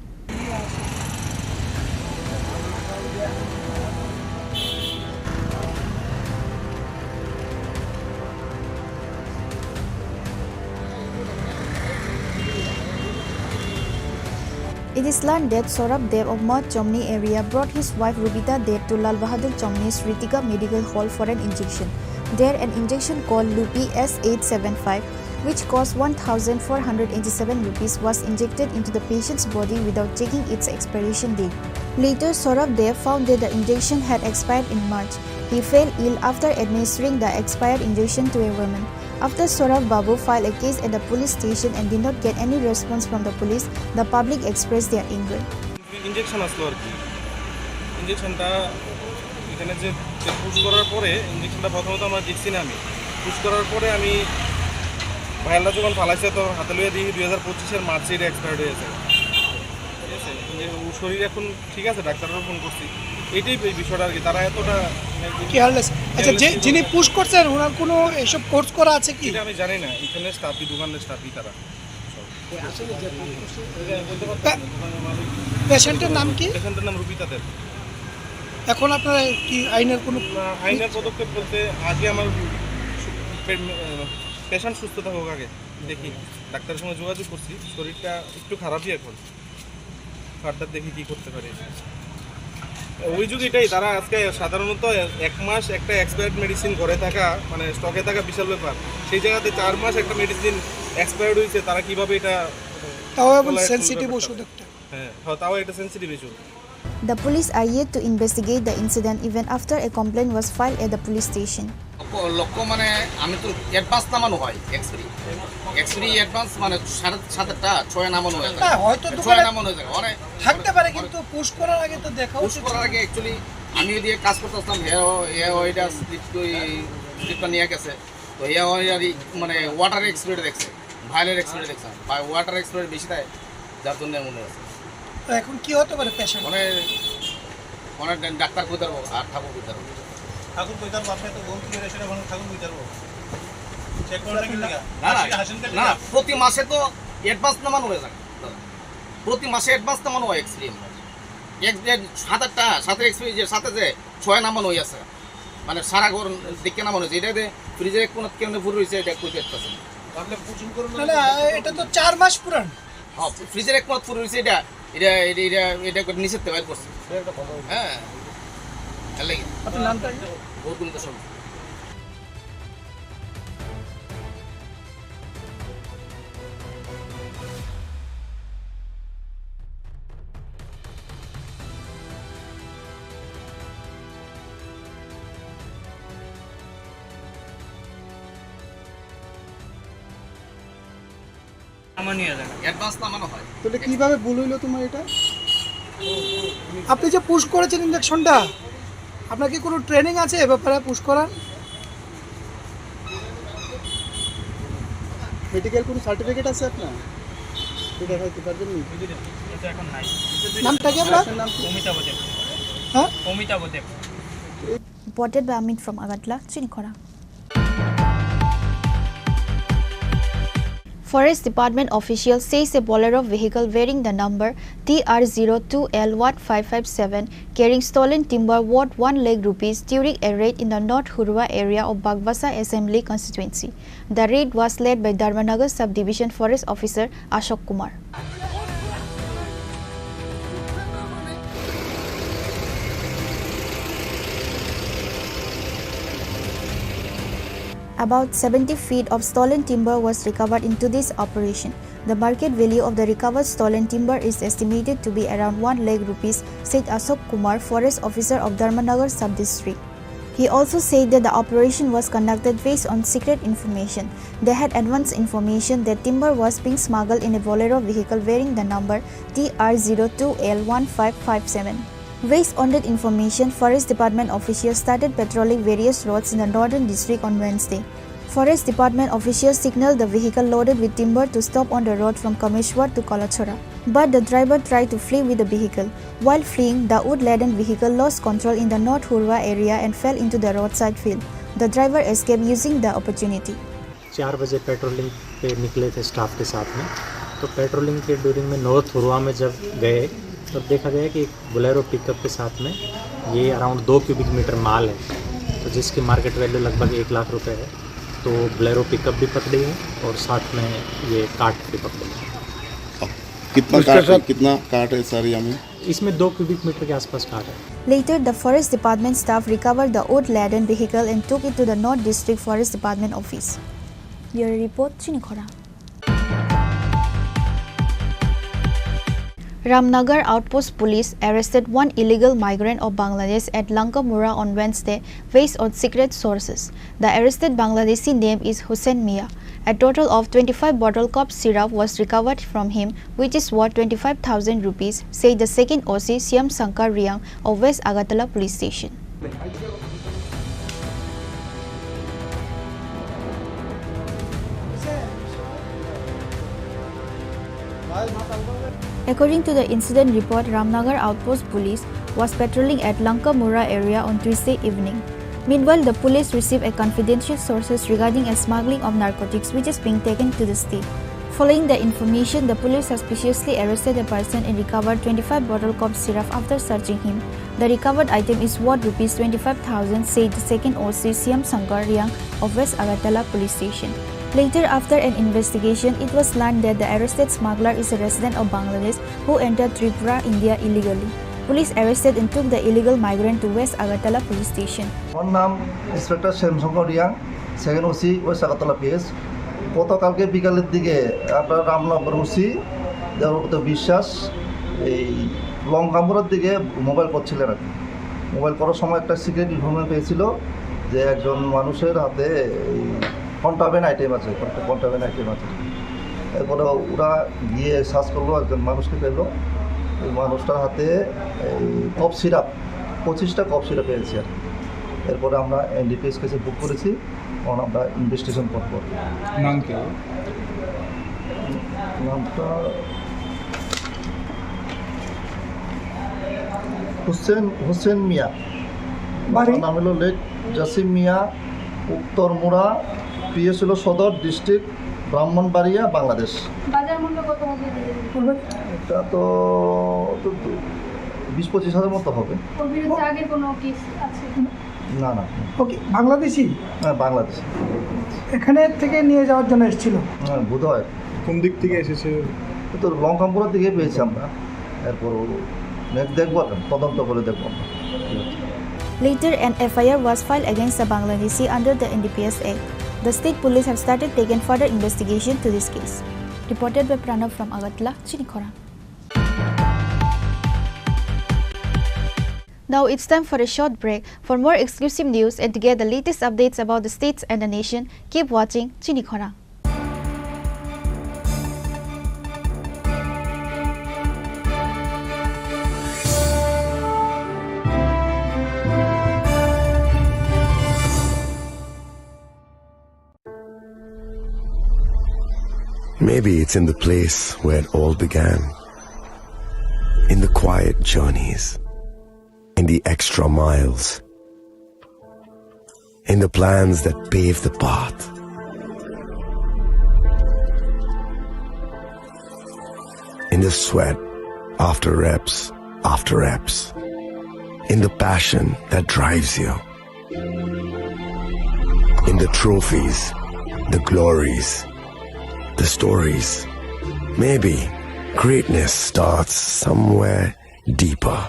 It is learned that Saurabh Deb of Mount Chomni area brought his wife Rubita Deb to Lal Bahadur Chomni's Ritika Medical Hall for an injection. There, an injection called Lupi S eight seven five, which cost one thousand four hundred eighty-seven rupees, was injected into the patient's body without checking its expiration date. Later, Saurabh Deb found that the injection had expired in March. He fell ill after administering the expired injection to a woman. After Saurabh Babu filed a case at the police station and did not get any response from the police, the public expressed their anger. Injection আসলো আর কি। ইঞ্জেকশনটা এখানে যে, যে পুশ করার পরে ইঞ্জেকশনটা প্রথমত আমরা দেখছি না আমি, পুশ করার পরে আমি ভাইয়ালটা যখন ফালাইছে, তো হাতে লইয়া দেখি দুই হাজার পঁচিশের মার্চে এটা এক্সপায়ার্ড হয়ে গেছে। ঠিক আছে, যে ও শরীর এখন ঠিক আছে, ডাক্তারও ফোন করছি। এটাই এই বিষয়টা আর কি, তারা এতটা মানে কি কেয়ারলেস। আচ্ছা, যে, কেয়ারলেস যিনি পুশ করছেন, ওনার কোনো এইসব কোর্স করা আছে কি? এটা আমি জানি না, এখানে স্টাফই, দোকানের স্টাফই তারা। পে-, পেশেন্টের নাম কি? পেশেন্টের নাম রুপিতা দেব। এখন আপনারা কি আইনের কোনো না, আইনের পদক্ষেপ বলতে আগে আমার পে-, আহ, পেশেন্ট সুস্থ থাকুক আগে, দেখি। ডাক্তারের সঙ্গে যোগাযোগ করছি, শরীরটা একটু খারাপই এখন। ফার্দার দেখি কি করতে পারি। অভিযোগ এটাই, তারা আজকে সাধারণত এক মাস একটা এক্সপায়ার্ড মেডিসিন ঘরে থাকা, মানে স্টকে থাকা বিশাল ব্যাপার। সেই জায়গাতে চার মাস একটা মেডিসিন এক্সপায়ার্ড হয়েছে, তারা কিভাবে এটা তাও এমন বলা এখন সেনসিটিভ ব্যাপারটা। ওষুধ একটা। হ্যাঁ, হ্যাঁ, তাও একটা sensitive issue. The police are yet to investigate the incident even after a complaint was filed at the police station. লক্ষ্য, লক্ষ্য মানে আমি তো অ্যাডভান্স নামানো হয় এক্সপ্রি, এক্সপ্রি অ্যাডভান্স মানে সাড়ে সাতটা ছয় নামানো হয়ে যায়। হ্যাঁ, হয়তো ছয় দোকানে নামানো হয়ে যায়। অনেক থাকতে পারে, অনেক কিন্তু পুশ করার আগে তো দেখা পুশ উচিত করার ছিল। আগে অ্যাকচুয়ালি আমি ওইদিকে কাজ করতে আসলাম, হে, হে ওইটা স্লিপ, ওই স্লিপটা নিয়ে গেছে। তো হে ওই আর কি, মানে ওয়াটার এক্সপ্রিটা দেখছে, ভায়োলেট এক্সপ্রিটা দেখছে, বা ওয়াটার এক্সপ্রিটা বেশি দেয়, যার জন্য এমন হয়েছে। তো এখন কি হতে পারে পেশেন্ট? মানে, মানে ডা-, ডাক্তার কই তারবো আর ঠাকুর কই তারবো। ঠাকুর কই তারবো, আপনি তো বলতে গেলে সেটা এখন ঠাকুর কই তারবো। চেক করে নাকি লাগা? না, না, হাসি, হাসেন কেন না, লাগা? প্রতি মাসে তো অ্যাডভান্স নামানো হয়ে যায়, দাদা। প্রতি মাসে অ্যাডভান্স নামানো হয় এক্সপ্রি। এক, এক সাত আটটা, সাতের এক্সপ্রি যে সাথে যে ছয় নামানো হয়ে আছে। মানে সারা ঘর দেখে নামানো হয়েছে। এটা যে ফ্রিজের এক কোণাত কেমনে ভরে রয়েছে, এটা কইতে পারতেছে না। না, না, এটা তো চার মাস পুরান। হ্যাঁ, ফ্রিজের এক কোণাত ভরে রয়েছে এটা। এটা, এটা, এটা, এটা করে নিচের থেকে বাইর করছে। হ্যাঁ, এর লাগি। আপনার নামটা কি? গৌরকুমার দাস। আমার নিয়ে যান। অ্যাডভান্স নামানো হয়। তাহলে কিভাবে ভুল হইলো তোমার এটা? আপনি যে পুশ করেছেন ইঞ্জেকশনটা, আপনার কি কোনো ট্রেনিং আছে এ ব্যাপারে পুশ করার? মেডিকেল কোনো সার্টিফিকেট আছে আপনার? এটা দেখাইতে পারবেন নি? এটা এখন নাই। নামটা কি আপনার? আপনার নাম কি? অমিতাভ দেব। হ্যাঁ? অমিতাভ দেব। Reported by Amit from Agartala, Chinikhora. Forest Department official says a Bolero vehicle bearing the number T R zero two L one five five seven carrying stolen timber worth one lakh rupees during a raid in the North Hurwa area of Bagbasa Assembly Constituency. The raid was led by Dharmanagar Subdivision Forest Officer Ashok Kumar. About seventy feet of stolen timber was recovered in today's operation. The market value of the recovered stolen timber is estimated to be around one lakh rupees, said Ashok Kumar, forest officer of Dharmanagar sub-district. He also said that the operation was conducted based on secret information. They had advance information that timber was being smuggled in a Bolero vehicle bearing the number T R zero two L one five five seven. Based on that information, Forest Department officials started patrolling various roads in the northern district on Wednesday. Forest Department officials signaled the vehicle loaded with timber to stop on the road from Kameshwar to Kalachora. But the driver tried to flee with the vehicle. While fleeing, the wood-laden vehicle lost control in the North Hurwa area and fell into the roadside field. The driver escaped using the opportunity. चार बजे पेट्रोलिंग पे निकले थे स्टाफ के साथ में। तो पेट्रोलिंग के ड्यूरिंग में नॉर्थ हुरवा में जब गए, तब देखा गया कि एक बोलेरो पिकअप के साथ में ये अराउंड दो क्यूबिक मीटर माल है, तो जिसकी मार्केट वैल्यू लगभग एक लाख रुपए है। तो बोलेरो पिकअप भी पकड़ी है और साथ में ये कार्ट भी पकड़े हैं। कितना कार्ट है, कितना कार्ट है सर, यानी? इसमें दो क्यूबिक मीटर के आसपास कार्ट है। Later, the forest department staff recovered the wood-laden vehicle and took it to the North District Forest Department office. Bureau report, Chinikhora. Ramnagar Outpost Police arrested one illegal migrant of Bangladesh at Lankamura on Wednesday, based on secret sources. The arrested Bangladeshi name is Hussein Mia. A total of twenty-five bottle cough syrup was recovered from him, which is worth twenty-five thousand rupees, said the second O C Shyam Shankar Riang of West Agartala Police Station. According to the incident report, Ramnagar Outpost Police was patrolling at Lankamura area on Tuesday evening. Meanwhile, the police received a confidential sources regarding a smuggling of narcotics which is being taken to the state. Following the information, the police suspiciously arrested a person and recovered twenty-five bottle cough syrup. After searching him, the recovered item is worth rupees twenty-five thousand, said the second O C Shyam Shankar Reang of West Agartala Police Station. Later, after an investigation, it was learned that the arrested smuggler is a resident of Bangladesh who entered Tripura, India illegally. Police arrested and took the illegal migrant to West Agartala Police Station. আমার নাম inspector Shyamshankar Reang, second OC west Agartala PS. গতকালকে বিকালের দিকে আপনার রামনগর ওসি দেবব্রত বিশ্বাস এই লঙ্কামুড়ার দিকে মোবাইল করছিলেন আর কি। মোবাইল করার সময় একটা সিক্রেট ইনফরমেশন পেয়েছিল যে একজন মানুষের হাতে এই কন্ট্রাব্যান্ড আইটেম আছে, কন্ট্রাব্যান্ড আইটেম আছে। এরপরে ওরা গিয়ে সার্চ করলো, একজন মানুষকে পেলো। ওই মানুষটার হাতে এই কফ সিরাপ, পঁচিশটা কফ সিরাপ পেয়েছি আর কি। এরপরে আমরা এনডিপিএস কেসে বুক করেছি, এখন আমরা ইনভেস্টিগেশন করবো। নাম কি? নামটা হোসেন, হোসেন মিয়া। বাড়ি? বাবার নাম হলো লেক জাসিম মিয়া, উত্তর মুড়া, পিএস হলো সদর, ডিস্ট্রিক্ট ব্রাহ্মণবাড়িয়া, বাংলাদেশ। বাজার মূল্য কত হবে? বলবেন? এটা তো, তো, তো বিশ পঁচিশ হাজার মতো হবে। ওর বিরুদ্ধে আগের কোনো কেস আছে? না, না। ওকে, বাংলাদেশি? হ্যাঁ, বাংলাদেশি। এখানে থেকে নিয়ে যাওয়ার জন্য এসেছিল? হ্যাঁ, বোধ হয়। কোন দিক থেকে এসেছে? তো লঙ্কামপুরা থেকে পেয়েছি আমরা। এরপর নেক্সট দেখবো, এখন তদন্ত করে দেখবো আমরা। Later, an F I R was filed against the Bangladeshi under the N D P S Act. The state police have started taking further investigation to this case. Reported by Pranav from Agartala, Chini Khorang. Now it's time for a short break. For more exclusive news and to get the latest updates about the states and the nation, keep watching Chini Khorang. Maybe it's in the place where it all began. In the quiet journeys, in the extra miles, in the plans that pave the path, in the sweat after reps after reps, in the passion that drives you. In the trophies, the glories, the stories. Maybe greatness starts somewhere deeper.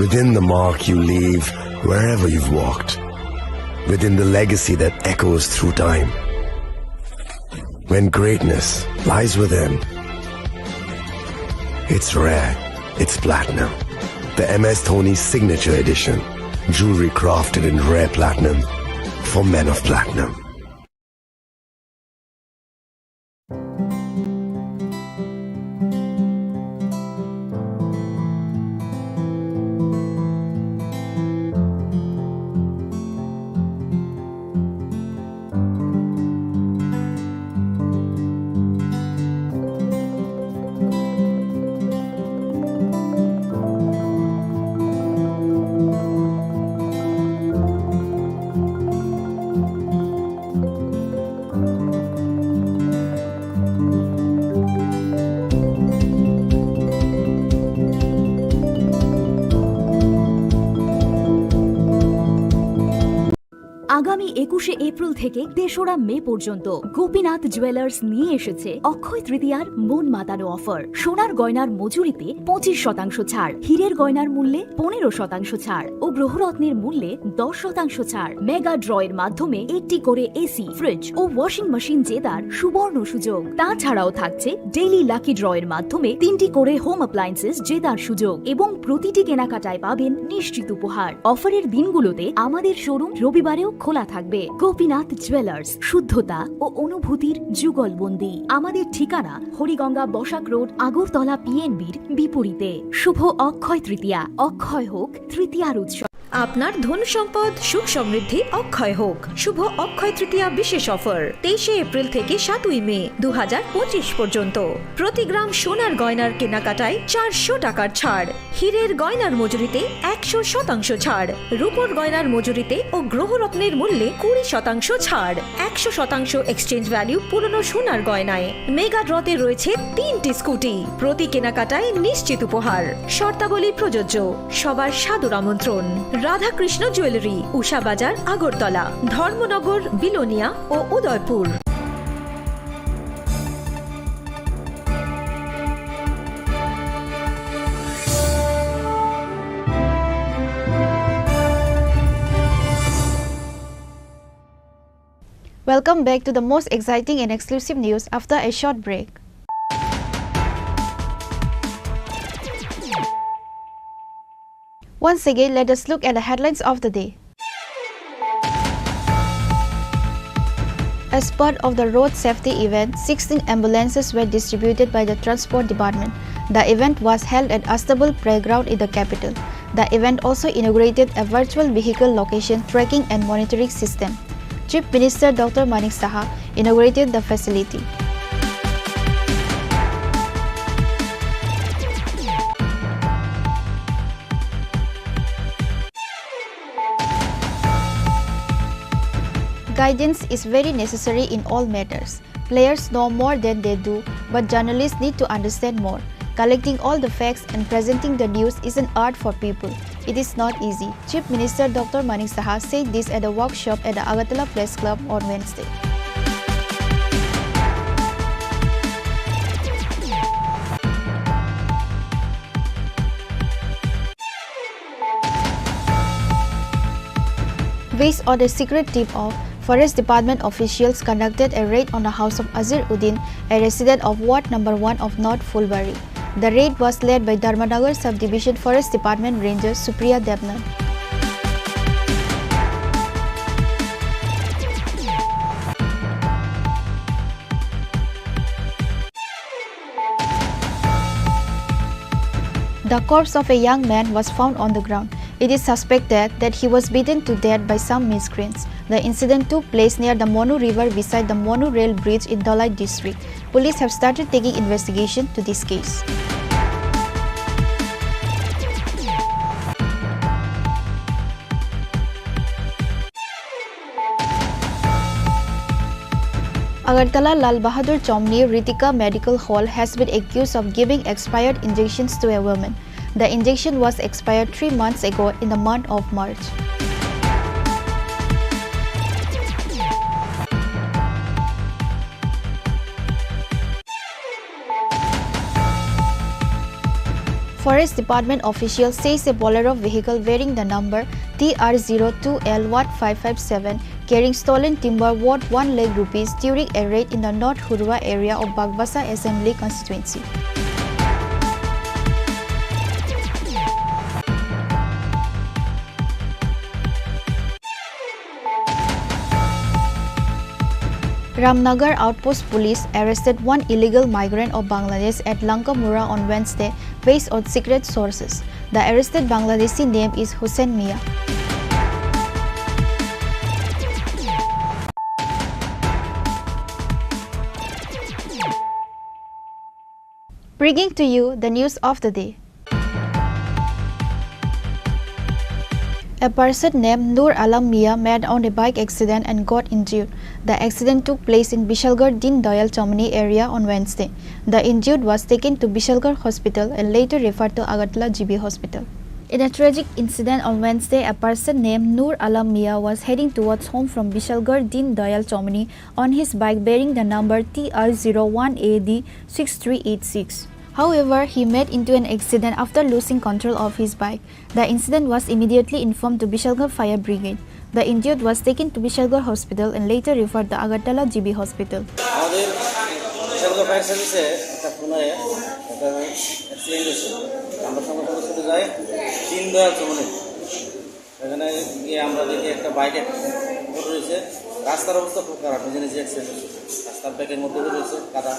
Within the mark you leave wherever you've walked. Within the legacy that echoes through time. When greatness lies within, it's rare, it's platinum. The M S Dhoni Signature Edition, jewelry crafted in rare platinum for men of platinum. আগামী একুশে এপ্রিল থেকে তেসরা মে পর্যন্ত গোপীনাথ জুয়েলার্স নিয়ে এসেছে অক্ষয় তৃতীয়ার মন মাতানো অফার। সোনার গয়নার মজুরিতে পঁচিশ শতাংশ ছাড়, হীরের গয়নার মূল্যে পনেরো শতাংশ ছাড় ও গ্রহরত্নের মূল্যে দশ শতাংশ ছাড়। মেগা ড্র এর মাধ্যমে একটি করে এসি, ফ্রিজ ও ওয়াশিং মেশিন জেতার সুবর্ণ সুযোগ। তাছাড়াও থাকছে ডেইলি লাকি ড্র এর মাধ্যমে তিনটি করে হোম অ্যাপ্লায়েন্সেস জেতার সুযোগ এবং প্রতিটি কেনাকাটায় পাবেন নিশ্চিত উপহার। অফারের দিনগুলোতে আমাদের শোরুম রবিবারেও খোলা থাকবে। গোপীনাথ জুয়েলার্স, শুদ্ধতা ও অনুভূতির যুগলবন্দি। আমাদের ঠিকানা হরিগঙ্গা বসাক রোড, আগরতলা পিএনবির বিপরীতে। শুভ অক্ষয় তৃতীয়া, অক্ষয় হোক তৃতীয়ার উৎসব। আপনার ধন সম্পদ সুখ সমৃদ্ধি অক্ষয় হোক। শুভ অক্ষয় তৃতীয়া বিশেষ অফার তেইশে এপ্রিল থেকে সাতই মে দু হাজার পঁচিশ পর্যন্ত। প্রতি গ্রাম সোনার গয়নার কেনাকাটায় চারশো টাকার ছাড়, হীরের গয়নার মজুরিতে একশো শতাংশ ছাড়, রূপোর গয়নার মজুরিতে ও গ্রহরত্নের মূল্যে কুড়ি শতাংশ ছাড়, একশো শতাংশ এক্সচেঞ্জ ভ্যালু পুরনো সোনার গয়নায়। মেগা ড্রতে রয়েছে তিনটি স্কুটি, প্রতি কেনাকাটায় নিশ্চিত উপহার। শর্তাবলী প্রযোজ্য। সবার সাদর আমন্ত্রণ। রাধাকৃষ্ণ জুয়েলারি, উষা বাজার, আগরতলা, ধর্মনগর, বিলোনিয়া ও Udaipur. Welcome back to the most exciting and exclusive news after a short break. Once again, let us look at the headlines of the day. As part of the road safety event, sixteen ambulances were distributed by the Transport Department. The event was held at Astabul Playground in the capital. The event also inaugurated a virtual vehicle location tracking and monitoring system. Chief Minister Doctor Manik Saha inaugurated the facility. Guidance is very necessary in all matters. Players know more than they do, but journalists need to understand more. Collecting all the facts and presenting the news is an art for people. It is not easy. Chief Minister Doctor Manik Saha said this at a workshop at the Agartala Press Club on Wednesday. Based on a secret tip-off, Forest Department officials conducted a raid on the house of Azir Uddin, a resident of Ward number one of North Phulbari. The raid was led by Dharmanagar Subdivision Forest Department Ranger Supriya Debnath. The corpse of a young man was found on the ground. It is suspected that he was beaten to death by some miscreants. The incident took place near the Monu River beside the Monu Rail Bridge in Dhalai district. Police have started taking investigation to this case. Agartala Lal Bahadur Chomni Ritika Medical Hall has been accused of giving expired injections to a woman. The injection was expired three months ago in the month of March. Forest Department official says a Bolero vehicle bearing the number T R zero two L one five five seven carrying stolen timber worth one lakh rupees during a raid in the North Hurwa area of Bagbasa Assembly Constituency. Ramnagar Outpost Police arrested one illegal migrant of Bangladesh at Langkamura on Wednesday, based on secret sources. The arrested Bangladeshi name is Hussein Mia. Bringing to you the news of the day. A person named Noor Alam Mia met on a bike accident and got injured. The accident took place in Bishalgarh Deen Dayal Chowmani area on Wednesday. The injured was taken to Bishalgarh Hospital and later referred to Agartala G B Hospital. In a tragic incident on Wednesday, a person named Noor Alam Mia was heading towards home from Bishalgarh Deen Dayal Chowmani on his bike bearing the number T R zero one A D six three eight six. However, he met into an accident after losing control of his bike. The incident was immediately informed to Bishalgarh Fire Brigade. The injured was taken to Bishalgarh Hospital and later referred to Agartala G B Hospital. আমাদের বিশালগড় ফায়ার সার্ভিসে একটা ফোনে একটা অ্যাক্সিডেন্ট হয়েছে। আমরা সঙ্গে সঙ্গে ছুটে যাই দীনদয়াল চৌমুহনী। এখানে গিয়ে আমরা দেখি একটা বাইক পড়ে রয়েছে। রাস্তার অবস্থা খুব খারাপ, নিজে নিজে অ্যাক্সিডেন্ট হয়েছে। রাস্তার ব্যাকের মধ্যে পড়ে রয়েছে কাদা।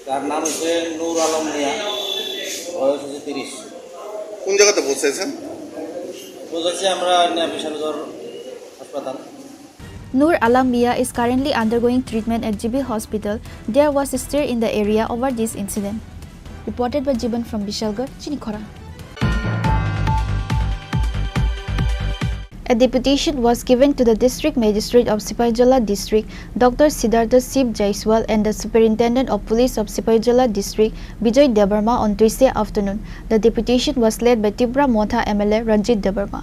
তার নাম হচ্ছে নূর আলম মিয়া, বয়স হচ্ছে তিরিশ। কোন জায়গাতে পৌঁছেছেন? পৌঁছেছি আমরা এখানে বিশালগড় হাসপাতাল। Nur Alam Mia is currently undergoing treatment at G B Hospital. There was a stir in the area over this incident. Reported by Jiban from Bishalgarh, Chinikhora. A deputation was given to the District Magistrate of Sipahijola District, Doctor Siddhartha Shiv Jaiswal, and the Superintendent of Police of Sipahijola District, Bijoy Debbarma, on Tuesday afternoon. The deputation was led by Tipra Motha M L A Ranjit Debbarma.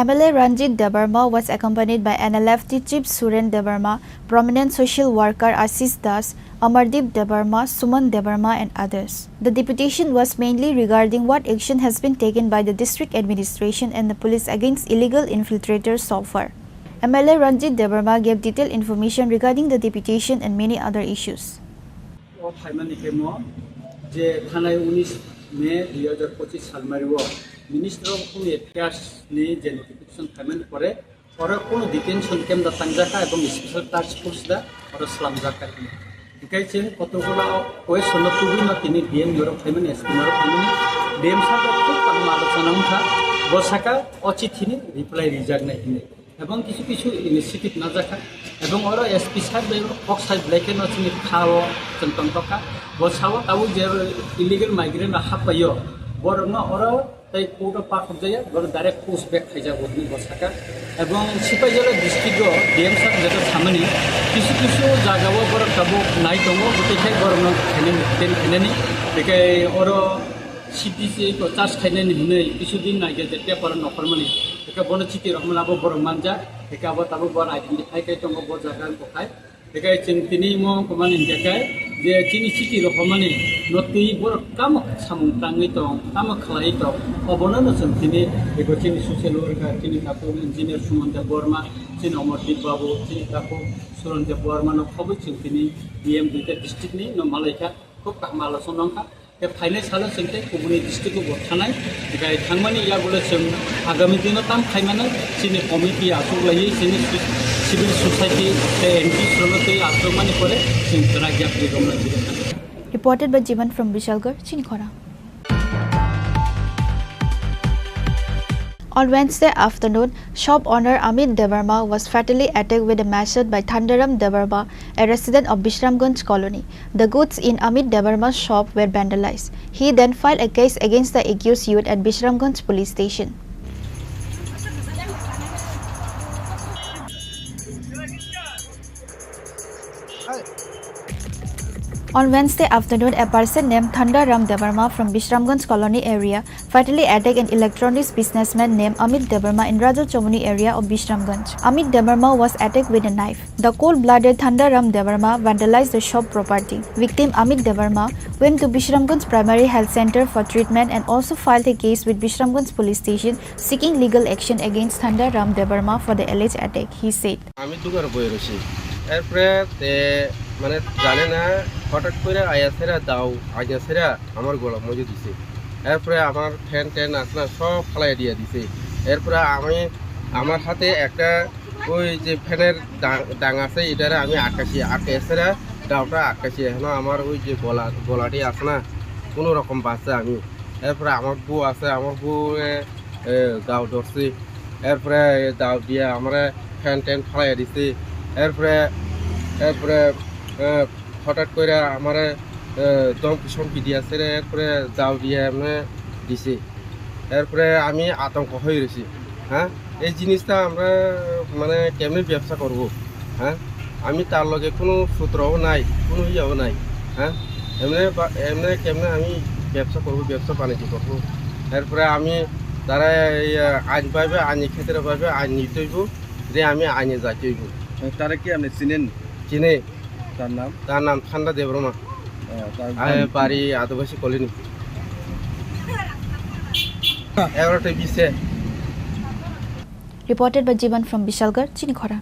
M L A Ranjit Debbarma was accompanied by N L F T Chief Suren Debbarma, prominent social worker Ashish Das, Amardeep Debbarma, Suman Debbarma, and others. The deputation was mainly regarding what action has been taken by the district administration and the police against illegal infiltrators so far. M L A Ranjit Debbarma gave detailed information regarding the deputation and many other issues. O phaimani khe mo je thanai unis May dui hajar pochis salmari o Minister of Home Affairs ni je notification phaimani pore oro kono detention camp da tangjakha ebong special task force da oro slamjakha. Hikai chwng kotokgola o question no tubui no tini D M ni oro phaimani, S P ni oro phaimani, D M sir da khub kaham alochona wngkha, bo saka o chithi ni reply rijak nai hinwi. Ebong kisu kisu initiative najakha. Ebong oro S P sir bai kok sai belai kheno chini kha o chwng tongthokha. Bo sao tabuk je illegal migrant rok happaio, borokno oro tei court o pathok jaya, borok direct post back khaijago hinwi bo sakha. Ebong Sipaijala district o D M sir jeto samani kisu kisu jaga o borok tabuk nai tongo, bwtwi khe borokno khainani, detain khainani. Bekhai oro C P C ko charge khainani hinwi kisu din naikhe je paper nokhormani. Eka bono chiti rokmani abo borok manjak. Eka abo tabuk bo identify khai tongo bo jaga wngkha khai. Eka chwng tini mo komani hingkha khai je chini chiti rokmani no twi borok tamo samung tangwi tong, tamo khlai tong. Obono no chwng tini eko chini social worker, chini takhuk engineer Sumanta Borma, chini Omordeep Babu, chini takhuk Surondeep Borma no khobwi chwng tini D M duita district ni no malaikha. Khub kaham alochona wngkha. Tei phainai salo chwng tei kubuni district o bo thanai, tei thangmani yagulo chwng agami dino tam khaimano chini committee achuk laiwi chini civil society tei N G O rokno tei achukmani pore chwng kwrak yapri romna jigwi thangkha. Reported by Jiban from Bishalgarh, Chinikhora. On Wednesday afternoon, shop owner Amit Debbarma was fatally attacked with a machete by Thandaram Debbarma, a resident of Bishramganj colony. The goods in Amit Debbarma's shop were vandalized. He then filed a case against the accused youth at Bishramganj police station. On Wednesday afternoon, a person named Thanda Ram Debbarma from Bishramganj colony area fatally attacked an electronics businessman named Amit Debbarma in Raja Chomoni area of Bishramganj. Amit Debbarma was attacked with a knife. The cold-blooded Thanda Ram Debbarma vandalized the shop property. Victim Amit Debbarma went to Bishramganj Primary Health Center for treatment and also filed a case with Bishramganj Police Station seeking legal action against Thanda Ram Debbarma for the alleged attack, he said. আমি দোকানে বসে রয়েছি, এরপরে তে মানে জানে না, হঠাৎ করে আয়া সেরা দাও, আয়া সেরা আমার গলা মজে দিছে। এরপরে আমার ফ্যান ট্যান আছে না, সব ফালাই দিয়ে দিছে। এরপরে আমি, আমার হাতে একটা ওই যে ফ্যানের ডাং, ডাং আছে, এটারে আমি আটকাছি, আটকে সেরা দাওটা আটকাছি। এখন আমার ওই যে গলা, গলাটি আছে না, কোনো রকম বাঁচছে আমি। এরপরে আমার বউ আছে, আমার বউ, এ, এ, দাও ধরছে। এরপরে দাও দিয়ে আমরা ফ্যান ট্যান ফালাই দিছে। এরপরে, এরপরে, এ, হঠাৎ করে আমারে, এ, ধমকি সমকি দিয়ে আছে রে, এরপরে দাও দিয়ে এমনি দিছে। এরপরে আমি আতঙ্ক হয়ে রয়েছি। হ্যাঁ, এই জিনিসটা আমরা মানে কেমনে ব্যবসা করব? হ্যাঁ, আমি তার লগে কোনো সূত্রও নাই, কোনো ইয়েও নাই। হ্যাঁ, এমনি বা-, এমনি কেমনে আমি ব্যবসা করব, ব্যবসা বাণিজ্য করব? এরপরে আমি তারা এই, আহ, আইন পাইবে, আইনি ক্ষেত্রে পাইবে, আইন নিতে হইব, যে আমি আইনে যাইতে হইব। তারা কি আপনি চিনেন? চিনি। তার নাম? তার নাম ঠান্ডা দেববর্মা। আহ, তার আহ, বাড়ি? বাড়ি আদিবাসী কলোনি। এগারোটা বিশে। Reported by Jiban from Bishalgarh, Chinikhora.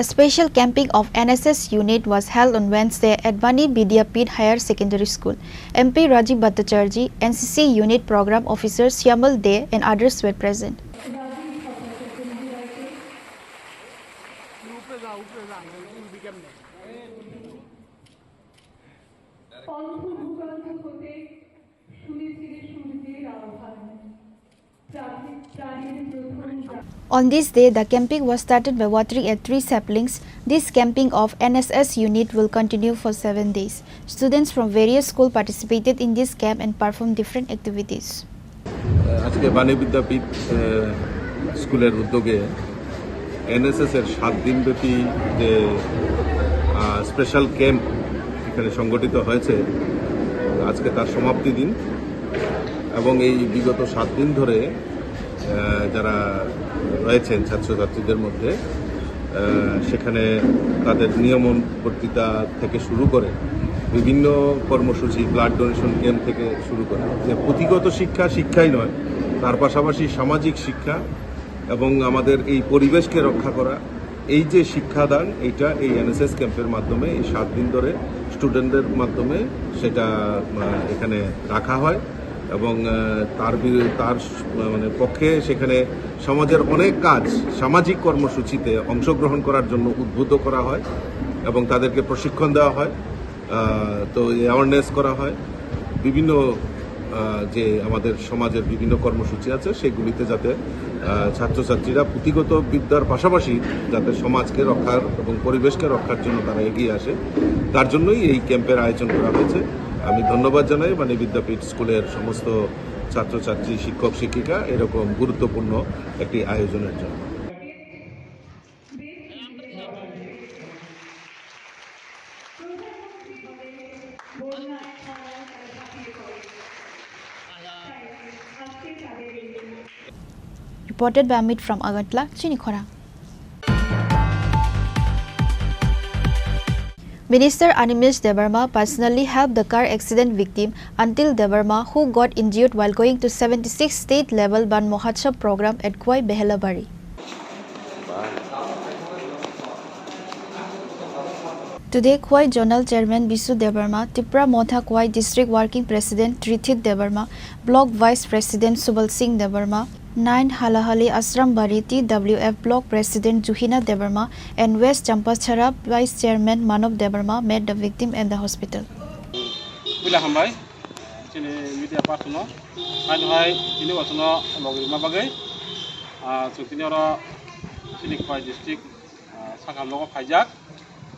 A special camping of N S S unit was held on Wednesday at Bani Vidyapith Higher Secondary School. M P Rajiv Bhattacharjee, N C C unit program officer Syamal Dey and others were present. পঞ্চভূগন্ধ হতে শুনেছিলে সূর্যের আহ্বান। On this day, the camping was started by watering at three saplings. This camping of N S S unit will continue for seven days. Students from various schools participated in this camp and performed different activities. আজকে বাণী বিদ্যাপীঠ, আহ, স্কুলের উদ্যোগে এনএসএস এর সাত দিনব্যাপী যে, আহ, special camp এখানে সংগঠিত হয়েছে, আজকে তার সমাপ্তি দিন। এবং এই বিগত সাত দিন ধরে, আহ, যারা রয়েছেন ছাত্রছাত্রীদের মধ্যে, আহ, সেখানে তাদের নিয়মন বক্তৃতা থেকে শুরু করে বিভিন্ন কর্মসূচি, ব্লাড ডোনেশন ক্যাম্প থেকে শুরু করে, যে পুঁথিগত শিক্ষা শিক্ষাই নয়, তার পাশাপাশি সামাজিক শিক্ষা এবং আমাদের এই পরিবেশকে রক্ষা করা, এই যে শিক্ষাদান, এটা এই এনএসএস ক্যাম্পের মাধ্যমে এই সাত দিন ধরে স্টুডেন্টদের মাধ্যমে সেটা, আহ, এখানে রাখা হয় এবং, আহ, তার বি-, তার স-, মানে, পক্ষে সেখানে সমাজের অনেক কাজ, সামাজিক কর্মসূচিতে অংশগ্রহণ করার জন্য উদ্বুদ্ধ করা হয় এবং তাদেরকে প্রশিক্ষণ দেওয়া হয়। আহ, তো অ্যাওয়ারনেস করা হয়, বিভিন্ন, আহ, যে আমাদের সমাজের বিভিন্ন কর্মসূচি আছে সেগুলিতে যাতে, আহ, ছাত্রছাত্রীরা পুঁথিগত বিদ্যার পাশাপাশি যাতে সমাজকে রক্ষার এবং পরিবেশকে রক্ষার জন্য তারা এগিয়ে আসে, তার জন্যই এই ক্যাম্পের আয়োজন করা হয়েছে। আমি ধন্যবাদ জানাই বাণী বিদ্যাপীঠ স্কুলের সমস্ত ছাত্রছাত্রী, শিক্ষক শিক্ষিকা এরকম গুরুত্বপূর্ণ একটি আয়োজনের জন্য। Reported by Amit from Agartala, Chinikhora. Minister Animesh Debbarma personally helped the car accident victim Antil Debbarma, who got injured while going to seventy-six state level Van Mahotsav program at Khowai Behelabari. Today, Khowai Zonal Chairman Bisu Debbarma, Tipra Motha Khowai District Working President Trithit Debbarma, Block Vice President Subal Singh Debbarma, nine Halahali Ashram Bari T W F Block President Juhina Debbarma, and West Champachara Vice Chairman Manav Debbarma met the victim at the hospital. Puila hambai, chini media person no, hai no hai, chini wasono logirima bagwi, ah, chwng tini oro chini Khowai district, ah, sakha nogo phaijak.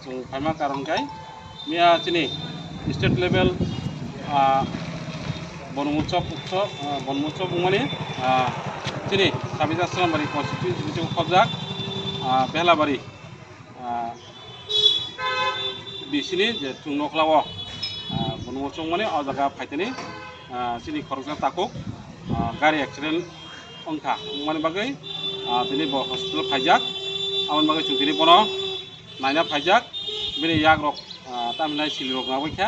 Chwng phaima karon khe miya chini state level, ah, Bon Motsav, Utsav, ah, Bon Motsav wngmani, ah, chini Sabita Srambari constituency ni simi khobjak, ah, Behlabari, ah, bisini je chwng nokla o, ah, Bon Motsav wngmani o jaga phaitani, ah, chini khoroksa takhuk, ah, gari accident wngkha, wngmani bagwi, ah, tini bo hospital phaijak. Aboni bagwi chwng tini bono naina phaijak. Bini yak rok, ah, tamhinai sili rok nangwi kha,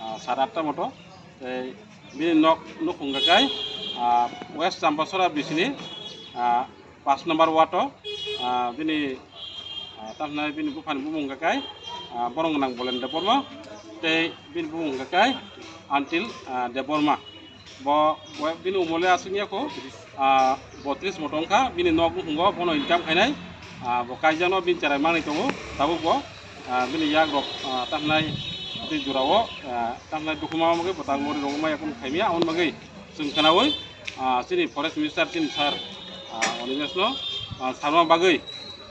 ah, sar atta moto. Tei bini nok nukhung hwnkha khe, ah, West Champachara bisini, ah, pash number ward o, ah, bini, ah, tamhinai bini buphani bumung hwnkha khe, ah, Borong Gwnang Bolen Debbarma tei bini bumung hwnkha khe Antil, ah, Debbarma. Bo, bo bini umole aswk ya kho, ah, botris moto wngkha, bini nok nukhungo bono income khainai, ah, bo kaijakno bini cherai manwi tongo, tabuk bo, ah, bini yak rok, ah, tamhinai tei jora o, ah, tamhinai dukhuma wngwi bo tak lori rok wngma yakung khaimya, aboni bagwi chwng khwnaui, ah, chini forest minister chini sir, ah, Animesh no, ah, sarma bagwi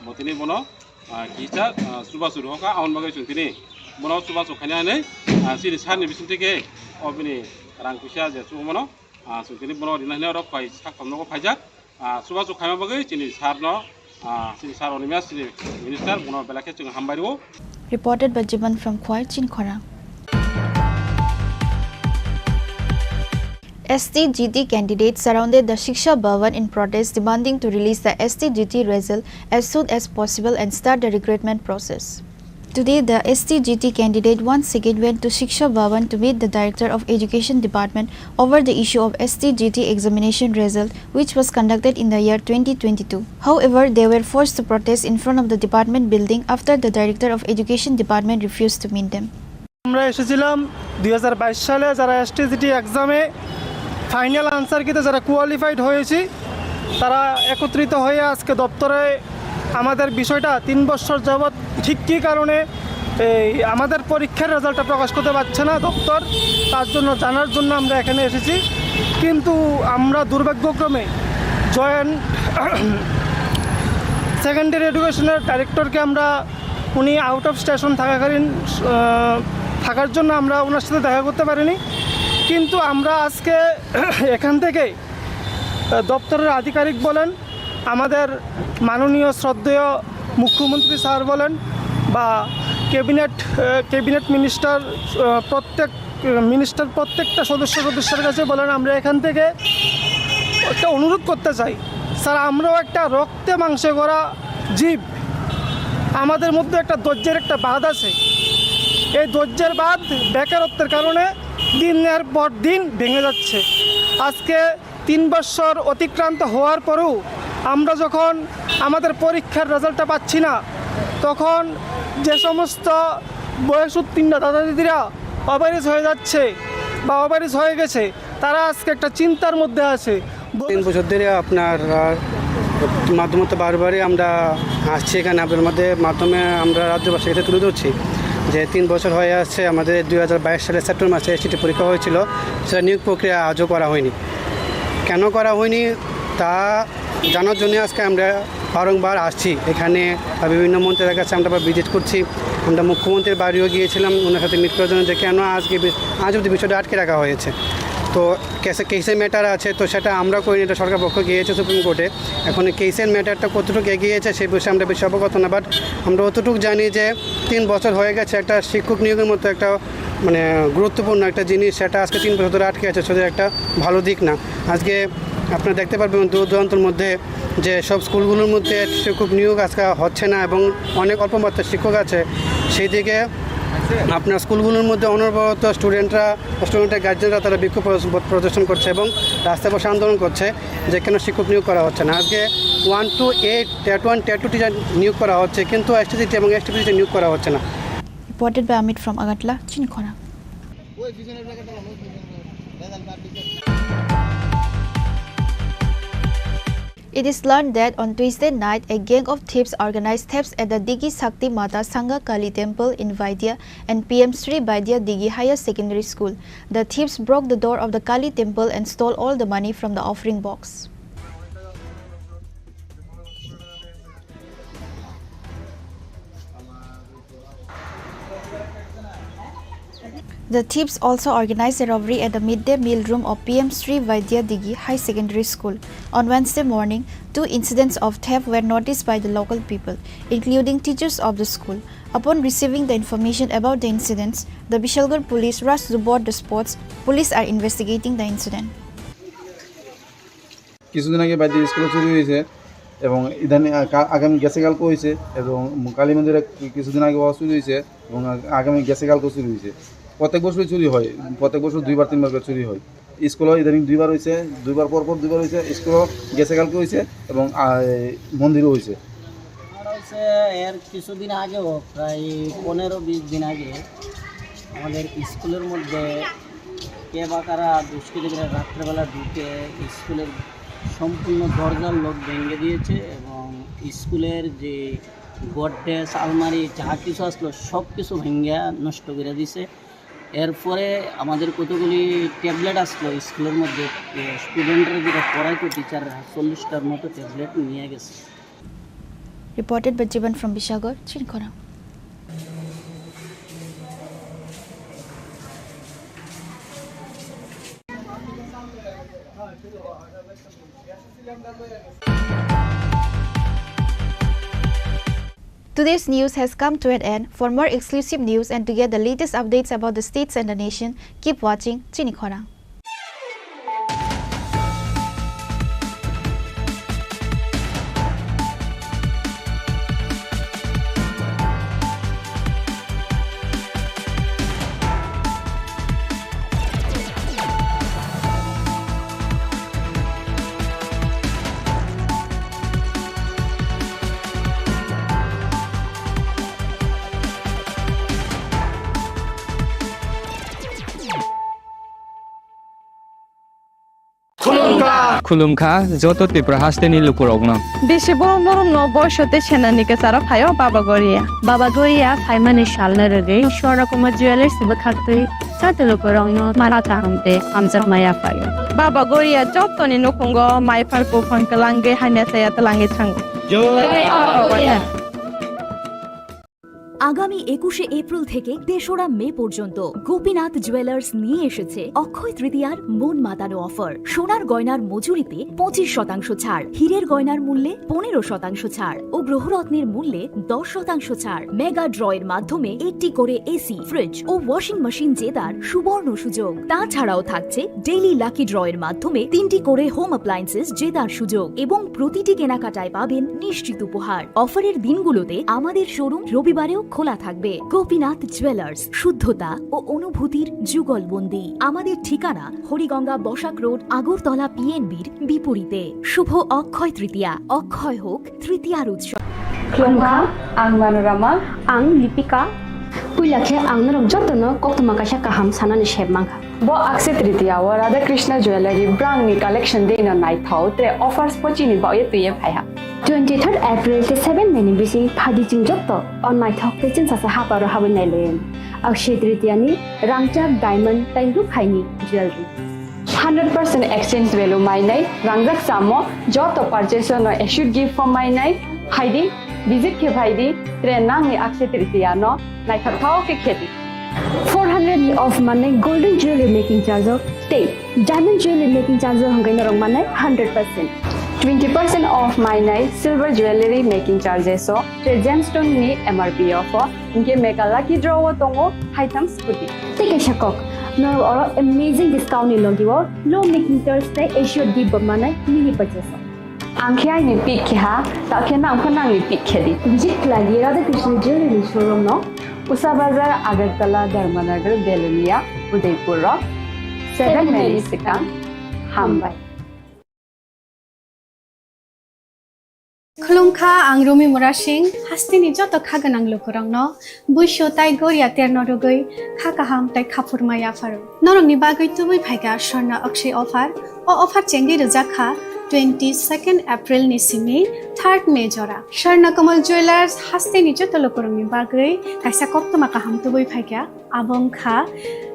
bo tini bono, ah, kisa, ah, chubachu rwkha, aboni bagwi chwng tini bono chubachu khaina hinwi, ah, chini sir ni bisingtwi khe o bini rang puisa je chubamano, ah, chwng tini bono rina hinwi oro phai sak thomno phaijak, ah, chubachu khaima bagwi chini sir no, ah, chini sir Animesh chini minister bono belai khe chwng hambai rwo. Reported by Jiban from Khowai, Chinikhora. S T G T candidates surrounded the Shiksha Bhavan in protest, demanding to release the S T G T result as soon as possible and start the recruitment process. Today, the S T G T candidate once again went to Shiksha Bhavan to meet the Director of Education Department over the issue of S T G T examination result, which was conducted in the year twenty twenty-two. However, they were forced to protest in front of the department building after the Director of Education Department refused to meet them. আমরা এসেছিলাম দুই হাজার বাইশ সালে, যারা এসটিজিটি এক্সামে final answer কিতে যারা কোয়ালিফাইড হয়েছি, তারা একত্রিত হয়ে আজকে দপ্তরে আমাদের বিষয়টা তিন বছর যাবৎ ঠিক কী কারণে এই আমাদের পরীক্ষার রেজাল্টটা প্রকাশ করতে পারছে না দপ্তর, তার জন্য জানার জন্য আমরা এখানে এসেছি। কিন্তু আমরা দুর্ভাগ্যক্রমে জয়েন্ট সেকেন্ডারি এডুকেশনের ডাইরেক্টরকে আমরা, উনি আউট অফ স্টেশন থাকাকালীন, আহ, থাকার জন্য আমরা ওনার সাথে দেখা করতে পারিনি। কিন্তু আমরা আজকে এখান থেকে, আহ, দপ্তরের আধিকারিক বলেন, আমাদের মাননীয় শ্রদ্ধেয় মুখ্যমন্ত্রী স্যার বলেন বা ক্যাবিনেট, আহ, ক্যাবিনেট মিনিস্টার, আহ, প্রত্যেক মিনিস্টার প্রত্যেকটা সদস্য সদস্যের কাছে বলেন, আমরা এখান থেকে একটা অনুরোধ করতে চাই, স্যার, আমরাও একটা রক্তে মাংসে গড়া জীব, আমাদের মধ্যে একটা ধৈর্যের একটা বাঁধ আছে। এই ধৈর্যের বাঁধ বেকারত্বের কারণে দিনের পর দিন ভেঙে যাচ্ছে। আজকে তিন বছর অতিক্রান্ত হওয়ার পরেও আমরা যখন আমাদের পরীক্ষার রেজাল্টটা পাচ্ছি না, তখন যে সমস্ত বয়স উত্তীর্ণ দাদা দিদিরা ওভারএজ হয়ে যাচ্ছে বা ওভারএজ হয়ে গেছে, তারা আজকে একটা চিন্তার মধ্যে আছে। তিন বছর ধরে আপনার, আহ, মাধ্যমে তো বারবারই আমরা আসছি এখানে, আপনার মধ্যে মাধ্যমে আমরা রাজ্যবাসীর কাছে তুলে ধরছি যে তিন বছর হয়ে আসছে, আমাদের দুই হাজার বাইশ সালের সেপ্টেম্বর মাসে এসটিটি পরীক্ষা হয়েছিল, সেটা নিয়োগ প্রক্রিয়া আজও করা হয়নি। কেন করা হয়নি তা জানার জন্য আজকে আমরা বারংবার আসছি এখানে, বা বিভিন্ন মন্ত্রীদের কাছে আমরা ভিজিট করছি। আমরা মুখ্যমন্ত্রীর বাড়িও গিয়েছিলাম ওনার সাথে মিট করার জন্য যে কেন আজকে বি-, আজ অবধি বিষয়টা আটকে রাখা হয়েছে। তো কেসে, কেসের ম্যাটার আছে, তো সেটা আমরা করিনি, এটা সরকার পক্ষ গিয়েছে সুপ্রিম কোর্টে। এখন এই কেসের ম্যাটারটা কতটুকু এগিয়েছে সেই বিষয়ে আমরা বেশি অবগত না, বাট আমরা অতটুকু জানি যে তিন বছর হয়ে গেছে একটা শিক্ষক নিয়োগের মতো একটা, মানে, গুরুত্বপূর্ণ একটা জিনিস, সেটা আজকে তিন বছর ধরে আটকে আছে, সেটা একটা ভালো দিক না। আজকে আপনারা দেখতে পারবেন দূর দূরান্তর মধ্যে যে সব স্কুলগুলোর মধ্যে শিক্ষক নিয়োগ আজকে হচ্ছে না এবং অনেক অল্প মাত্রায় শিক্ষক আছে। সেই দিকে আপনার স্কুলগুলোর মধ্যে অনবরত স্টুডেন্টরা, স্টুডেন্টের গার্জেনরা তারা বিক্ষোভ প্রদর্শন, প্রদর্শন করছে এবং রাস্তায় বসে আন্দোলন করছে যে কেন শিক্ষক নিয়োগ করা হচ্ছে না। আজকে one two eight, TET one, TET two teacher নিয়োগ করা হচ্ছে, কিন্তু এসটিসি টি এবং এসটিপিসি টিচার নিয়োগ করা হচ্ছে না। Reported by Amit from Agartala, Chinikhona. It is learned that on Tuesday night, a gang of thieves organized thefts at the Digi Shakti Mata Sangha Kali Temple in Vaidya and P M Sri Vaidya Digi Higher Secondary School. The thieves broke the door of the Kali Temple and stole all the money from the offering box. The thieves also organized a robbery at the midday meal room of P M Sri Vaidya Digi High Secondary School. On Wednesday morning, two incidents of theft were noticed by the local people, including teachers of the school. Upon receiving the information about the incidents, the Bishalgarh police rushed to board the spots. Police are investigating the incident. কিছুদিন আগে বাড়িতে স্কুলে চুরি হয়েছে এবং ইদানিং, আ, কা-, আগামী গেছে কালকে হয়েছে এবং কালী মন্দিরে কি-, কিছুদিন আগে ওয়া চুরি হয়েছে এবং আ-, আগামী গেছে কালকে চুরি হয়েছে। প্রত্যেক বছরই চুরি হয়, প্রত্যেক বছর দুইবার তিনবার করে চুরি হয়। স্কুলে ইদানিং দুইবার হয়েছে, দুইবার পর পর দুইবার হয়েছে, স্কুলও গেছে কালকে হয়েছে এবং, আ, এই মন্দিরও হয়েছে। আমার হচ্ছে এর কিছুদিন আগেও, প্রায় পনেরো বিশ দিন আগে আমাদের স্কুলের মধ্যে কে বা কারা দুষ্কৃতিকারীরা রাত্রেবেলা ঢুকে স্কুলের সম্পূর্ণ দরজার লক ভেঙে দিয়েছে এবং স্কুলের যে গডরেজ, আলমারি যা কিছু আসলো সব কিছু ভেঙে নষ্ট করে দিছে। এরপরে আমাদের কতগুলি ট্যাবলেট আসলো স্কুলের মধ্যে, এ, স্টুডেন্টরা যেটা পড়াইতো টিচাররা চল্লিশটার মতো ট্যাবলেট নিয়ে গেছে। Reported by Jiban from Bishagarh, Chinikhona. Today's news has come to an end. For more exclusive news and to get the latest updates about the states and the nation, keep watching Chinikhona. Khulumkha joto Tripura hasteni lukurokno. Bisi borom borom no boiso tei senani kwcharo phaio Baba Goria. Baba Goria phaimani salno rwgwi Swarna Kumar Jewellers bwkhaktwi joto lukurokno mara kaham tei hamjakma yaphaio. Baba Goria jotoni nukhungo maiphar buphang kwlangwi hamya chaya twlangwi thango. আগামী একুশে এপ্রিল থেকে তেসরা মে পর্যন্ত গোপীনাথ জুয়েলার্স নিয়ে এসেছে অক্ষয় তৃতীয়ার মন মাতানো অফার। সোনার গয়নার মজুরিতে পঁচিশ শতাংশ ছাড়, হীরের গয়নার মূল্যে পনেরো শতাংশ ছাড় ও গ্রহরত্নের মূল্যে দশ শতাংশ ছাড়। মেগা ড্রয়ের মাধ্যমে একটি করে এসি, ফ্রিজ ও ওয়াশিং মেশিন জেতার সুবর্ণ সুযোগ। তাছাড়াও থাকছে ডেইলি লাকি ড্রয়ের মাধ্যমে তিনটি করে হোম অ্যাপ্লায়েন্সেস জেতার সুযোগ এবং প্রতিটি কেনাকাটায় পাবেন নিশ্চিত উপহার। অফারের দিনগুলোতে আমাদের শোরুম রবিবারেও খোলা থাকবে। গোপীনাথ জুয়েলার্স, শুদ্ধতা ও অনুভূতির যুগলবন্দি। আমাদের ঠিকানা হরিগঙ্গা বসাক রোড, আগরতলা পিএনবির বিপরীতে। শুভ অক্ষয় তৃতীয়া, অক্ষয় হোক তৃতীয়ার উৎসব। Khulumkha, ang Manorama. Ang Lipika. Puila khe ang norok jotono koktwma kaisa kaham sanani sep mankha. Bo Akshaya Tritiya o Radha Krishna Jewellery brang ni collection dei no naithok tre offers pochini baoye twiye phaiha. Twenty third April te seven May ni bising phaidi chwng joto o naithok tei chwngsasa haparo habwi nailayan. Akshaya Tritiya ni rangchak diamond tei rukhaini jewellery. Hundred percent exchange value mainai, rangjak chamo joto purchase no assured gift form mainai, phaidi, visit khe phaidi, tre nangni Akshaya Tritiya no naithok thok khe khedi. Four hundred ni off manai golden jewelry making charge o tei diamond jewelry making charge o hwnkhe norok manai hundred percent. Twenty percent off mainai silver jewelry making charges o tei gemstone ni M R P o pho hwnkhe mega lucky draw o tongo haitham scooty. Tei kaisa kok, norok oro amazing discount ni logi o low making charge tei assured gift bo manai mini purchase o. Ang khe aini pick khe ha, ta khe nang pho nangni pick khe di. Visit khlai di Radha Krishna Jewelry showroom no, Usha Bazar, Agartala, Dharmanagar, Belonia, Udaipur rok. Seven May ni swkang. Hambai. Khulumkha, ang Rumi Murasing, hasteni joto kha gwnang lukurokno buisu tai goria terno rwgwi kha kaham tai khaphurma yapharo. Norokni bagwi tubui phaikha Swarna Akshay offer. O offer chengwi rwjak kha twenty second April ni simi third May jora. Swarna Kamal Jewellers hasteni joto lukurokni bagwi kaisa koktwma kaham tubui phaikha. Abo wngkha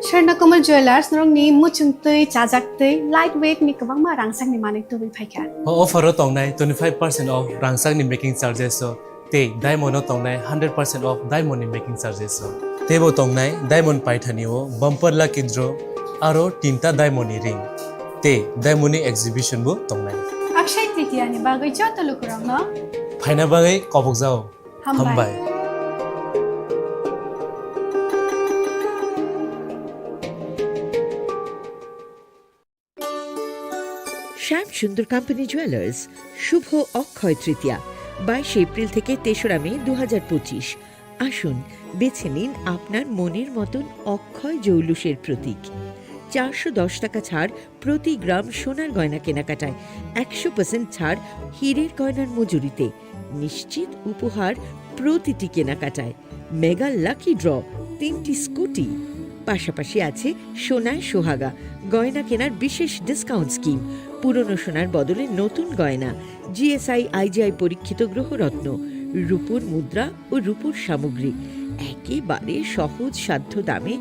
Swarna Kamal Jewellers norokni muchungtwi, chajaktwi, light weight ni kwbangma rangchakni manwi tubui phaikha. O offer o tongnai twenty five percent off rangchakni making charges o. Tei diamond o tongnai hundred percent off diamond ni making charges o. Teibo tongnai diamond paithani o bumper lucky draw aro tinta diamond ni ring tei diamond ni exhibition bo tongnai. Akshay Tritiya ni bagwi joto lukurokno phaina bagwi kobokjao. Hambai. Hambai. শ্যাম Sundar company jewellers, শুভ অক্ষয় তৃতীয়া, বাইশে এপ্রিল থেকে তেসরা মে দু হাজার পঁচিশ। আসুন, বেছে নিন আপনার মনের মতন অক্ষয় জৌলুসের প্রতীক। চারশো দশ টাকা ছাড় প্রতি গ্রাম সোনার গয়না কেনাকাটায়, একশো পার্সেন্ট ছাড় হীরের গয়নার মজুরিতে, নিশ্চিত উপহার প্রতিটি কেনাকাটায়। মেগা লাকি ড্র, তিনটি স্কুটি, পাশাপাশি আছে সোনায় সোহাগা গয়না কেনার বিশেষ ডিসকাউন্ট স্কিম, পুরনো সোনার বদলে নতুন গয়না, জিএসআই আইজিআই পরীক্ষিত গ্রহরত্ন, রূপোর মুদ্রা ও রূপোর সামগ্রী, একেবারে সহজ সাধ্য দামে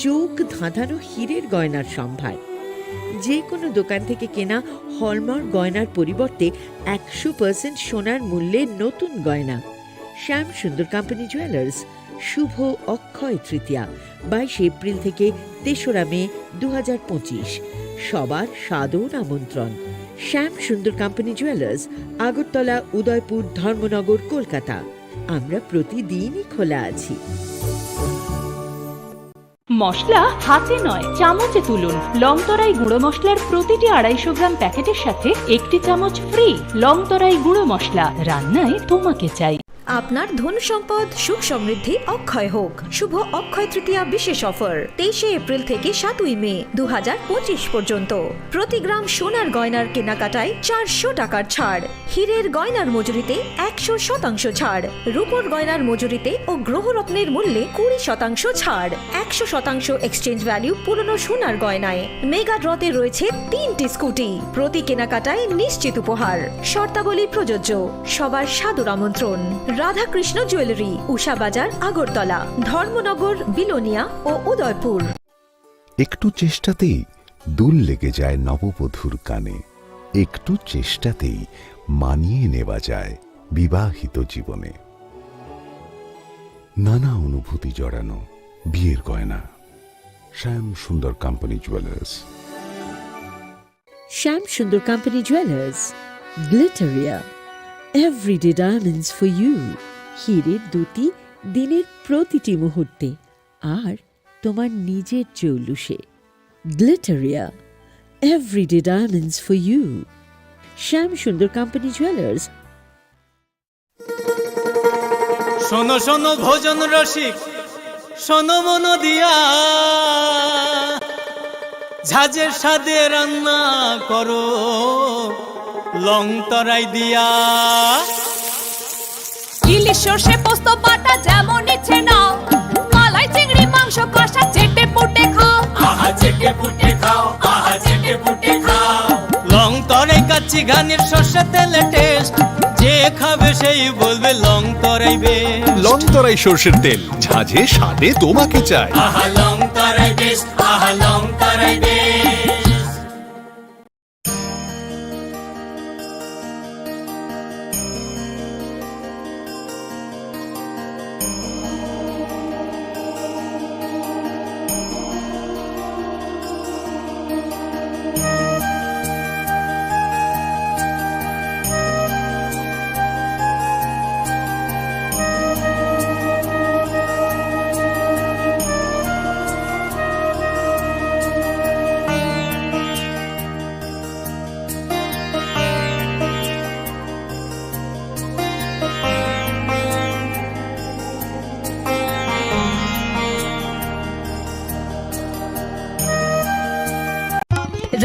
চোখ ধাঁধানো হীরের গয়নার সম্ভার। যে কোনো দোকান থেকে কেনা হলমার্ক গয়নার পরিবর্তে একশো পার্সেন্ট সোনার মূল্যে নতুন গয়না। শ্যাম সুন্দর কোম্পানি জুয়েলার্স, শুভ অক্ষয় তৃতীয়া, বাইশে এপ্রিল থেকে তেসরা মে দু হাজার পঁচিশ। সবার সাদর আমন্ত্রণ। শ্যাম সুন্দর কোম্পানি জুয়েলার্স, আগরতলা, উদয়পুর, ধর্মনগর, কলকাতা। আমরা প্রতিদিনই খোলা আছি। মশলা হাতে নয়, চামচে তুলুন। লংতরাই গুঁড়ো মশলার প্রতিটি আড়াইশো গ্রাম প্যাকেটের সাথে একটি চামচ ফ্রি। লংতরাই গুঁড়ো মশলা, রান্নায় তোমাকে চাই। আপনার ধন সম্পদ সুখ সমৃদ্ধি অক্ষয় হোক। শুভ অক্ষয় তৃতীয়া বিশেষ অফার তেইশে এপ্রিল থেকে সাতই মে দু হাজার পঁচিশ পর্যন্ত। প্রতি গ্রাম সোনার গয়নার কেনাকাটায় চারশো টাকার ছাড়, হীরের গয়নার মজুরিতে একশো শতাংশ ছাড়, রূপোর গয়নার মজুরিতে ও গ্রহরত্নের মূল্যে কুড়ি শতাংশ ছাড়, একশো শতাংশ এক্সচেঞ্জ ভ্যালু পুরনো সোনার গয়নায়। মেগা ড্রতে রয়েছে তিনটি স্কুটি, প্রতি কেনাকাটায় নিশ্চিত উপহার। শর্তাবলী প্রযোজ্য। সবার সাদর আমন্ত্রণ। রাধাকৃষ্ণ জুয়েলারি, উষা বাজার, আগরতলা, ধর্মনগর, বিলোনিয়া ও উদয়পুর। একটু চেষ্টাতেই দুল লেগে যায় নববধূর কানে, একটু চেষ্টাতেই মানিয়ে নেওয়া যায় বিবাহিত জীবনে। নানা অনুভূতি জড়ানো বিয়ের গয়না। শ্যাম Sundar company jewellers. Shyam Sundar company jewellers, Glitteria, everyday diamonds for you. হীরের দ্যুতি দিনের প্রতিটি মুহূর্তে, আর তোমার নিজের জৌলুসে। Glitteria, everyday diamonds for you. Shyam Sundar company jewellers. শোনো শোনো ভোজন রসিক, শোনো মন দিয়া, ঝাঁঝের স্বাদে রান্না করো লং তরাই দিয়া। ইলিশ সর্ষে পোস্ত বাটা যেমন ইচ্ছে নাও, মালাই চিংড়ি মাংস কষা চেটে পুটে খাও। আহা চেটে পুটে খাও, আহা চেটে পুটে খাও। লং তরাই কাচ্চি ঘানির সর্ষে তেলে টেস্ট, যে খাবে সেই বলবে লং তরাই বেস্ট। লং তরাই সর্ষের তেল, ঝাঁঝে স্বাদে তোমাকে চাই। আহা লং তরাই বেস্ট, আহা লং তরাই বেস্ট।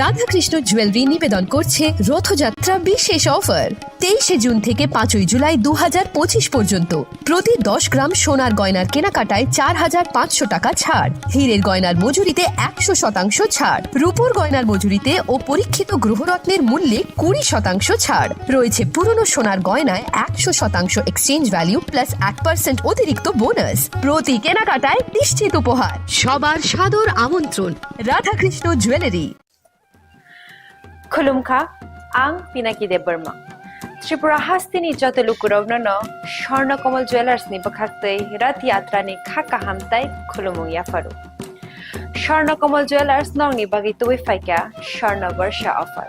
রাধাকৃষ্ণ জুয়েলারি নিবেদন করছে রথযাত্রা বিশেষ অফার। তেইশে জুন থেকে পাঁচই জুলাই দু হাজার পঁচিশ পর্যন্ত প্রতি দশ গ্রাম সোনার গয়নার কেনাকাটায় চার হাজার পাঁচশো টাকা ছাড়, হীরের গয়নার মজুরিতে একশো শতাংশ ছাড়, রূপোর গয়নার মজুরিতে ও পরীক্ষিত গ্রহরত্নের মূল্যে কুড়ি শতাংশ ছাড়। রয়েছে পুরনো সোনার গয়নায় একশো শতাংশ এক্সচেঞ্জ ভ্যালু প্লাস এক পার্সেন্ট অতিরিক্ত বোনাস। প্রতি কেনাকাটায় নিশ্চিত উপহার। সবার সাদর আমন্ত্রণ Radhakrishna jewellery. Khulumkha, ang Pinaki Debbarma. Tripura hasteni joto lukurokno no Swarna Kamal Jewellers ni bwkhaktwi Rath Yatra ni kha kaham tai khulumung yapharu. Swarna Kamal Jewellers nokni bagwi tubui phaikha Swarna Barsha offer.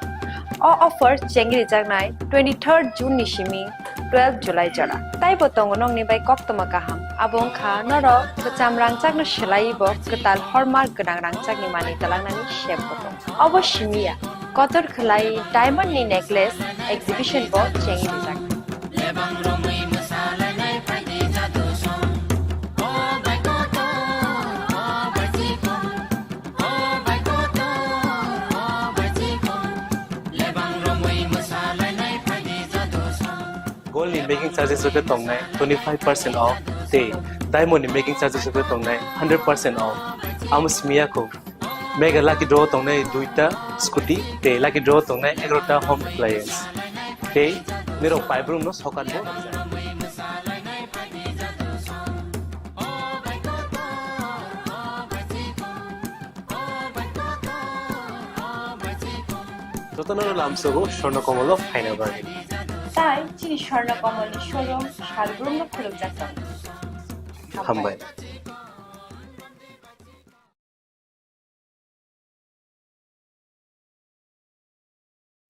O offer chengrijaknai twenty-third June ni simi twelve July jora. Taibo tongo nokni bai koktwma kaham. Abo wngkha norok kwcham rangchakno swlaiwi bo kwtal hallmark gwnang rangchakni manwi twlangnani sep bo tongo. Obo simi ya, kotor khwlai diamond ni necklace exhibition bo chengwi rijak. Gold ni making charges rok khe tongnai twenty five percent off tei diamond ni making charges rok khe tongnai hundred percent off. Amo simi ya kho. Mega lucky draw tongnai duita scooty tei lucky draw tongnai egarota home appliance. Tei nirok paibrumno sokat bo rijak. Jotono lamsogo Swarna Kamal o phaina bagwi. Tai chini Swarna Kamal ni showroom salbrumno khulumjak tongo. Hambai.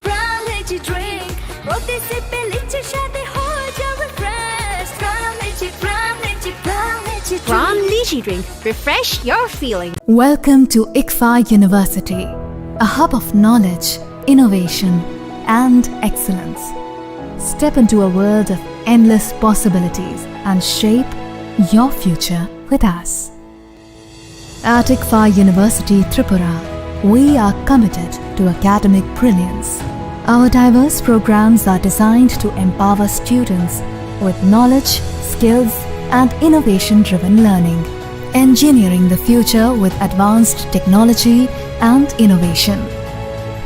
Pran Lychee Drink, প্রতি সিপে লিচির স্বাদে হয়ে যাবে fresh. Pran Lychee, Pran Lychee, Pran Lychee Drink। Pran Lychee Drink, refresh your feeling। Welcome to ICFAI University, a hub of knowledge, innovation, and excellence. Step into a world of endless possibilities and shape your future with us. At ICFAI University Tripura, we are committed to academic brilliance. Our diverse programs are designed to empower students with knowledge, skills, and innovation-driven learning, engineering the future with advanced technology and innovation,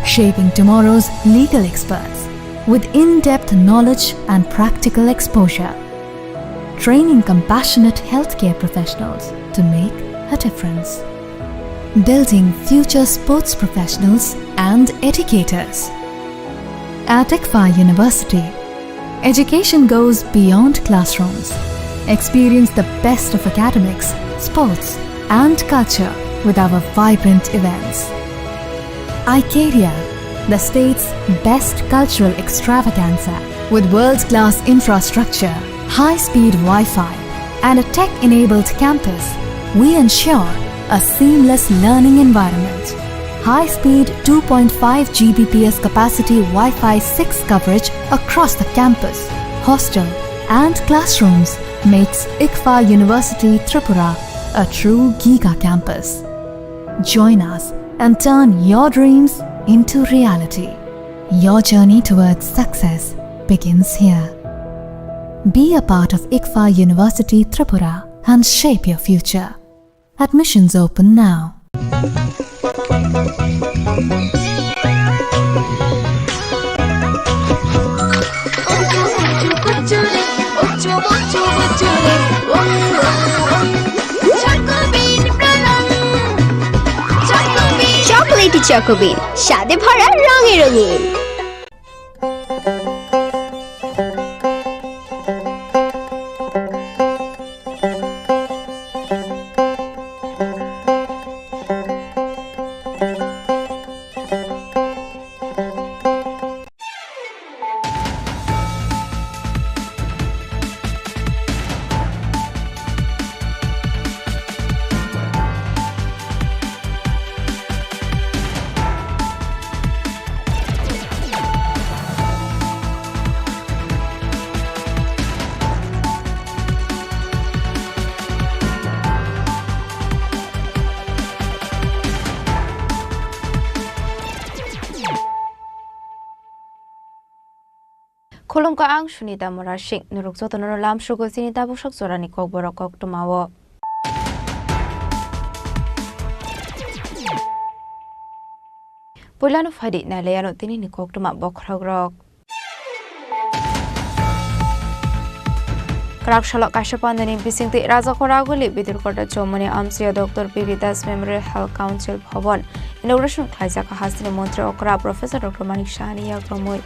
shaping tomorrow's legal experts with in-depth knowledge and practical exposure, training compassionate healthcare professionals to make a difference, building future sports professionals and educators. At ICFAI University, education goes beyond classrooms. Experience the best of academics, sports, and culture with our vibrant events. Icaria, the state's best cultural extravaganza, with world-class infrastructure, high-speed Wi-Fi, and a tech-enabled campus, we ensure a seamless learning environment. High-speed two point five G B P S capacity Wi-Fi six coverage across the campus, hostel, and classrooms makes ICFAI University Tripura a true giga campus. Join us and turn your dreams into reality. Your journey towards success begins here. Be a part of ICFAI University Tripura and shape your future. Admissions open now. Chocolatey Choco Bean, স্বাদে ভরা রঙে রঙিন। Khulumkha, ang Sunita Murasing. Norok jotono lamsugo chini tabuksak jorani kokborok koktwmao. Puilano phaidi nailaiano tinini koktwma bokhorokrok. Kwrak salo kaisa pandani bisingtwi Rajakhor Aguli Bidurkota Chomoni amchaio Doctor P B Das Memorial Health Council Bhavan inauguration khlaijak hasteni montri okra Professor Doctor Manik Sahani yakromwi.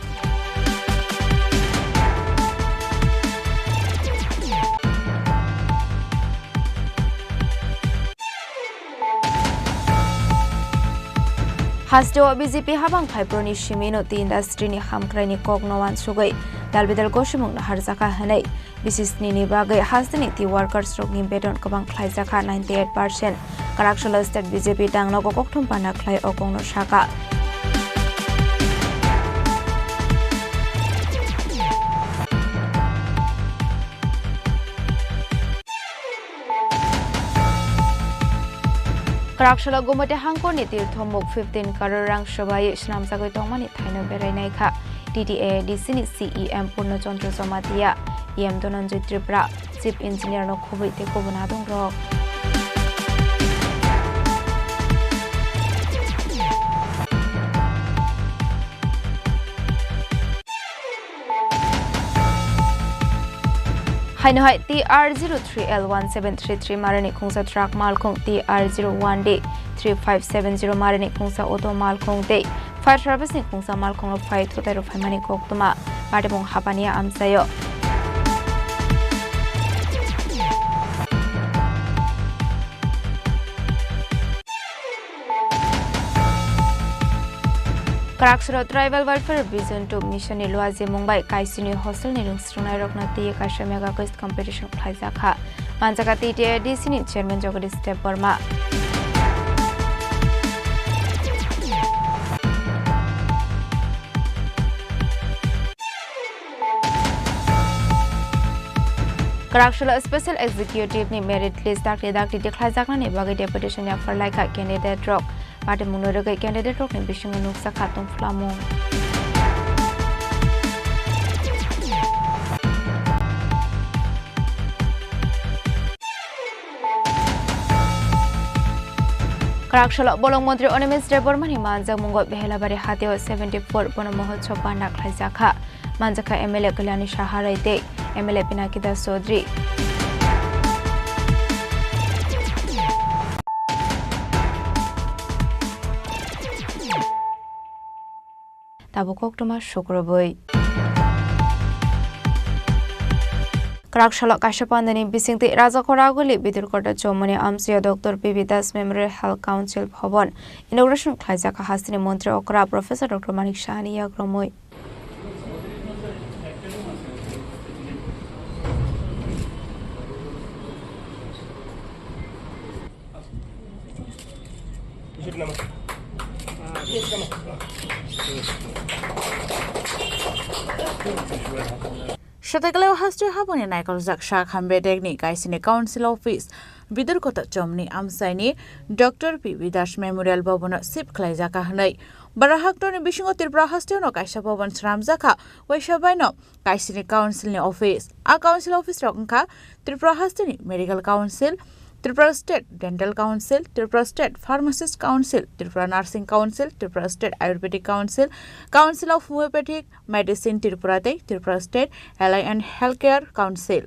Hasteo B J P habang phaibroni simi no tea industry ni hamkrai ni kok no wansugwi dalbidal gosimung no harjakha hwnwi bisisni ni bagwi hasteni tea workers rok ni beton kwbang khlaijakha ninety eight percent. Kwrak salo state B J P tang nogo kokthum pana khlai o kok no saka. Kwrak salo Gumoti hangkorni tirthomuk fifteen crore rang swbai swnamjagwi tongmani thaino berai naikha T T A A D C ni C E M Purno Chandra Jamatia, E M Dhananjay Tripura, Chief Engineer no khobwi tei kubun adongrok. Haino hai T R zero three L one seven three three marani khungsa truck malkhung, T R zero one D three five seven zero marani khungsa auto malkhung tei fire service ni khungsa malkhung rok phai thutai rok phaimani koktwma patimung hapani amchaio. Kwraksoro Tribal Welfare Vision two Mission ni luajimung bai Kaisini hostel ni rwngsrwngnairokno twiwi kaisa mega quiz competition khlaijakha. Manjaka T T A D C ni Chairman Jagadish Debbarma. Kwraksalo Special Executive ni merit list dakti dakti tikhlaijaknani bagwi deputation yaphar laikha candidate rok. Patimungno rwgwi candidate rokni bisingo nukjakha tongphlamung. Kwraksalo bolong montri Animesh Debbarma ni manjakmungo Behelabari hatio seventy four bono mohotsob panda khlaijakha. Manjakha M L A Kalyani Saha Rai tei M L A Pinaki Das Chaudhary. Tabuk koktwma sukrubwi. Kwraksalo kaisa pandani bisingtwi Rajakhor Aguli Bidurkota Chomoni amchaio Doctor P B Das Memorial Health Council Bhavan inauguration khlaijak hasteni montri okra Professor Doctor Manik Sahani yagromwi. Satakaleo haste haboni naikoljak sak hambetekni kaisini council office Bidurkota Chomoni amchaini Doctor P B Das Memorial Bhavan-o shift khlaijaka hwnwi. Bara haktorni bisingo Tripura hasteo no kaisa bhavan swnamjakha, waisa baino kaisini council ni office. A council office rok wngkha Tripura hasteni Medical Council, Tripura State Dental Council, Tripura State Pharmacist Council, Tripura Nursing Council, Tripura State Ayurvedic Council, Council of Homeopathic Medicine Tripura tei Tripura State Allied and Healthcare Council.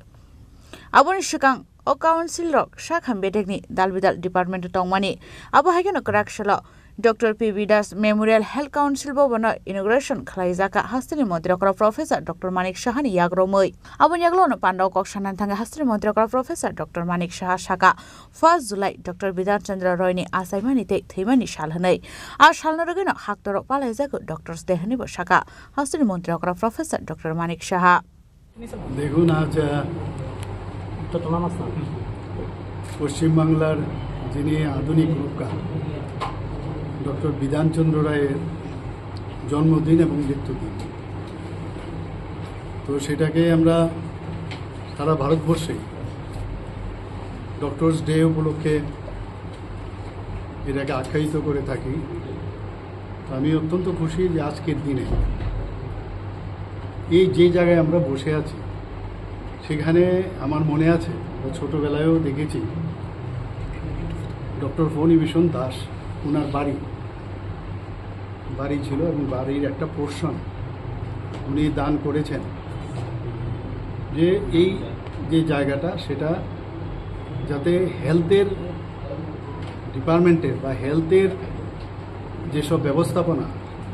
Aboni swkang o council rok sak hambetekni dal bidal department o tongmani. Abo hai kheno kwraksalo Doctor P B Das Memorial Health Council Bhavan-o inauguration khlaijaka hasteni montri okra Professor Doctor Manik Sahani yagromwi. Aboni yagulo no pandao kok sanani thangwi hasteni montri okra Professor Doctor Manik Saha saka, first July Doctor Bidhan Chandra Roy ni achaimani tei thwimani sal hwnwi. A salno rwgwino haktorok palaijago Doctors Day hwnwibo saka hasteni montri okra Professor Doctor Manik Saha. দেখুন, আজ, আহ, পশ্চিমবাংলার যিনি আধুনিক রূপকার ডক্টর বিধানচন্দ্র রায়ের জন্মদিন এবং মৃত্যুদিন, তো সেটাকে আমরা সারা ভারতবর্ষে ডক্টরস ডে উপলক্ষে এটাকে আখ্যায়িত করে থাকি। তো আমি অত্যন্ত খুশি যে আজকের দিনে এই যে জায়গায় আমরা বসে আছি, সেখানে আমার মনে আছে, আমরা ছোটবেলায়ও দেখেছি, ডক্টর ফণি ভূষণ দাস, ওনার বাড়ি, বাড়ি ছিল এবং বাড়ির একটা পোর্শন উনি দান করেছেন, যে এই যে জায়গাটা, সেটা যাতে হেলথের ডিপার্টমেন্টের বা হেলথের যেসব ব্যবস্থাপনা,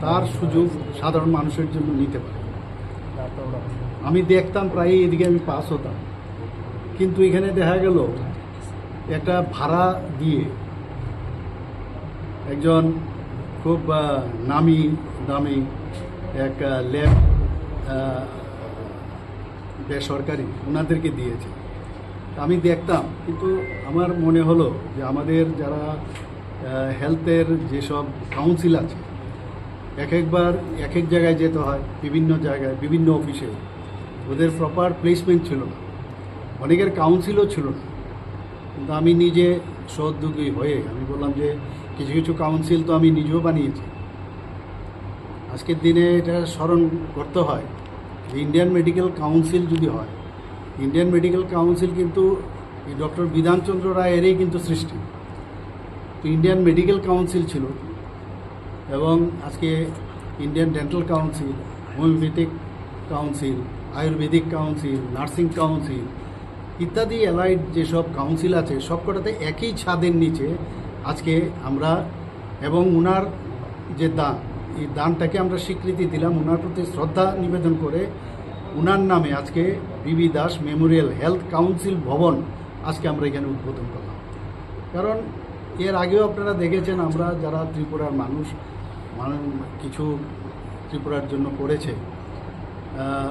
তার সুযোগ সাধারণ মানুষের জন্য নিতে পারে। আমি দেখতাম প্রায়ই এদিকে আমি পাস হতাম, কিন্তু এখানে দেখা গেল একটা ভাড়া দিয়ে একজন খুব, আহ, নামি দামি এক, আহ, ল্যাব, আহ, বেসরকারি ওনাদেরকে দিয়েছে। আমি দেখতাম, কিন্তু আমার মনে হলো যে আমাদের যারা, আহ, হেলথের যেসব কাউন্সিল আছে, এক একবার এক এক জায়গায় যেতে হয়, বিভিন্ন জায়গায়, বিভিন্ন অফিসে, ওদের প্রপার প্লেসমেন্ট ছিল না, অনেকের কাউন্সিলও ছিল না। কিন্তু আমি নিজে সহোদ্যোগী হয়ে আমি বললাম যে কিছু কিছু কাউন্সিল তো আমি নিজেও বানিয়েছি। আজকের দিনে এটা স্মরণ করতে হয় যে ইন্ডিয়ান মেডিকেল কাউন্সিল যদি হয়, ইন্ডিয়ান মেডিকেল কাউন্সিল কিন্তু এই ডক্টর বিধানচন্দ্র রায়েরই কিন্তু সৃষ্টি। তো ইন্ডিয়ান মেডিকেল কাউন্সিল ছিল এবং আজকে Indian dental council, homeopathic council, Ayurvedic council, nursing council ইত্যাদি অ্যালাইড যেসব কাউন্সিল আছে, সবকটাতে একই ছাদের নিচে আজকে আমরা এবং ওনার যে দান, এই দানটাকে আমরা স্বীকৃতি দিলাম, ওনার প্রতি শ্রদ্ধা নিবেদন করে ওনার নামে আজকে বিবি দাস মেমোরিয়াল হেলথ কাউন্সিল ভবন আজকে আমরা এখানে উদ্বোধন করলাম। কারণ এর আগেও আপনারা দেখেছেন, আমরা যারা ত্রিপুরার মানুষ, মানু-, কিছু ত্রিপুরার জন্য করেছে। আহ,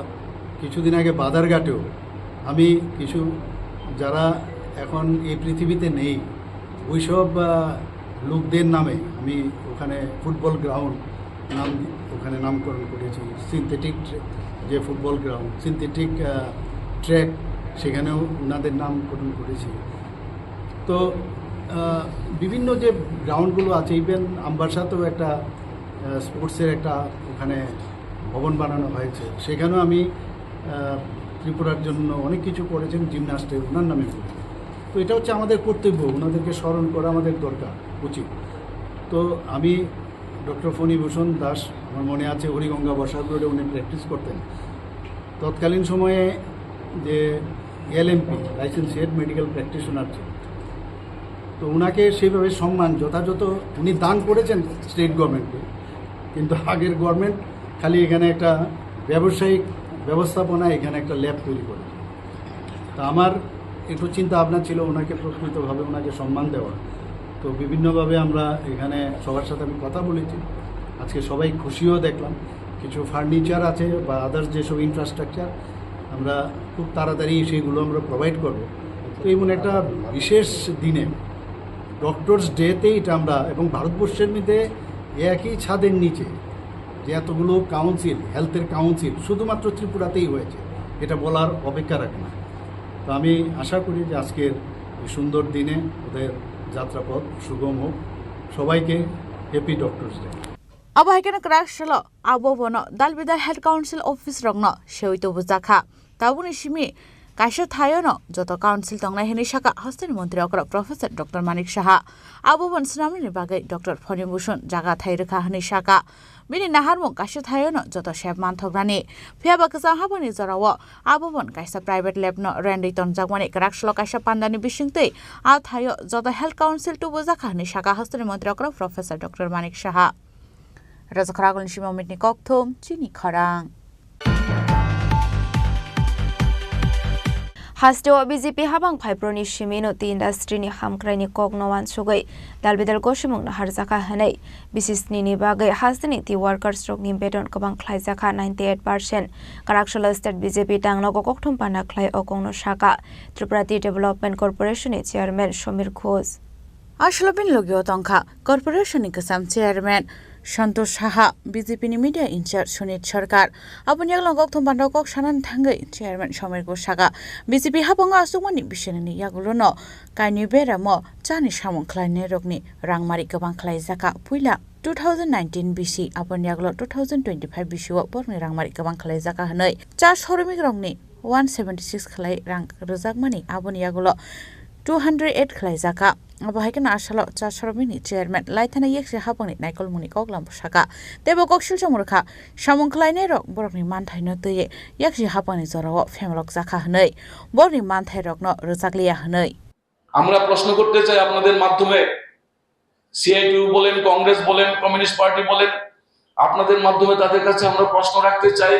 কিছুদিন আগে বাদারঘাটেও আমি কিছু, যারা এখন এই পৃথিবীতে নেই, ওইসব, আহ, লোকদের নামে আমি ওখানে ফুটবল গ্রাউন্ড নাম, ওখানে নামকরণ করেছি। সিনথেটিক ট্রে-, যে ফুটবল গ্রাউন্ড, সিনথেটিক, আহ, ট্র্যাক, সেখানেও ওনাদের নামকরণ করেছি। তো আহ, বিভিন্ন যে গ্রাউন্ডগুলো আছে, ইভেন আমবাসাতেও একটা স্পোর্টসের একটা ওখানে ভবন বানানো হয়েছে, সেখানেও আমি আহ, ত্রিপুরার জন্য অনেক কিছু করেছেন জিমন্যাস্টের ওনার নামে করে। তো এটা হচ্ছে আমাদের কর্তব্য, ওনাদেরকে স্মরণ করা আমাদের দরকার, উচিত। তো আমি ডক্টর ফণিভূষণ দাস, আমার মনে আছে হরিগঙ্গা বসাক রোডে উনি প্র্যাকটিস করতেন। তৎকালীন সময়ে যে এলএমপি, লাইসেন্সিয়েট মেডিকেল প্র্যাকটিশনার ছিল, তো ওনাকে সেইভাবে সম্মান যথাযথ উনি দান করেছেন স্টেট গভর্নমেন্টকে, কিন্তু আগের গভর্নমেন্ট খালি এখানে একটা ব্যবসায়িক ব্যবস্থাপনা, এখানে একটা ল্যাব তৈরি করে। তো আমার একটু চিন্তা ভাবনা ছিল ওনাকে প্রকৃতভাবে ওনাকে সম্মান দেওয়া। তো বিভিন্নভাবে আমরা এখানে সবার সাথে আমি কথা বলেছি, আজকে সবাই খুশিও দেখলাম। কিছু ফার্নিচার আছে বা আদার্স যেসব ইনফ্রাস্ট্রাকচার, আমরা খুব তাড়াতাড়ি সেইগুলো আমরা প্রোভাইড করব। তো এমন একটা বিশেষ দিনে, ডক্টরস ডেতে এটা আমরা, এবং ভারতবর্ষের মধ্যে একই ছাদের নিচে যে এতগুলো কাউন্সিল, হেলথের কাউন্সিল শুধুমাত্র ত্রিপুরাতেই হয়েছে, এটা বলার অপেক্ষা রাখে না। তো আমি আশা করি যে আজকের এই সুন্দর দিনে ওদের যাত্রাপথ সুগম হোক। সবাইকে happy doctors day. Abo hai kheno kwrak salo abo bono Dalbida Health Council office rokno sewi tubujakha. Tabukni simi kaisa thaiono joto council tongnai hwnwi sakha hasteni montri okra Professor Doctor Manik Saha. Abo bono swnamnani bagwi Doctor Fani Bhushan jaga thai rwkha hwnwi sakha. Bini naharmung kaisa thaiono joto sep manthoknani. Phiya ba kwchang habani jorao abo bono kaisa private lab no rentwi tonjakmani kwrak salo kaisa pandani bisingtwi a thaio joto health council tubujakha hwnwi sakha hasteni montri okra Professor Doctor Manik Saha. Rajakhara Agulni Sima Mitni Kokthum, Chini Khorang. Hasteo B J P habang phaiproni simi no tea industry ni hamkrai ni kok no wansugwi dalbidal gosimung no harjakha hwnwi bisi sni ni bagwi hasteni tea workers rok ni beton kwbang khlaijakha ninety eight percent. Kwrak salo state B J P tangno kokthum pana khlai o kok no sakha Tripura Tea Development Corporation ni chairman Somir Ghosh. Aswlabini logio tongkha corporation ni kwcham chairman Santosh Saha, B J P ni media in-charge Sunit Sarkar. Aboni yagulo kokthum bandao kok sanani thangwi chairman Somir Ghosh sakha, B J P habango aswkmani bisinani yagulono kainwi beramo chani samung khlainairokni rangmari kwbang khlaijakha. Puila two thousand nineteen bisi, aboni yagulo two thousand twenty-five bisio borokni rangmari kwbang khlaijakha hwnwi cha soromikrokni one seventy six khlai rang rwjakmani, aboni yagulo two hundred eight khlaijakha. Abo hai kheno asalo cha soromikni chairman Laithana Yaksi Hapangni naikolmungni koklambo sakha. Teibo koksil chomrwkha, samung khlainairok borokni manthaino twiwi Yaksi Hapangni jorao phemlokjakha hwnwi borokni manthairokno rwjakliya hwnwi. আমরা প্রশ্ন করতে চাই আপনাদের মাধ্যমে, সিআইটিইউ বলেন, কংগ্রেস বলেন, communist party বলেন, আপনাদের মাধ্যমে তাদের কাছে আমরা প্রশ্ন রাখতে চাই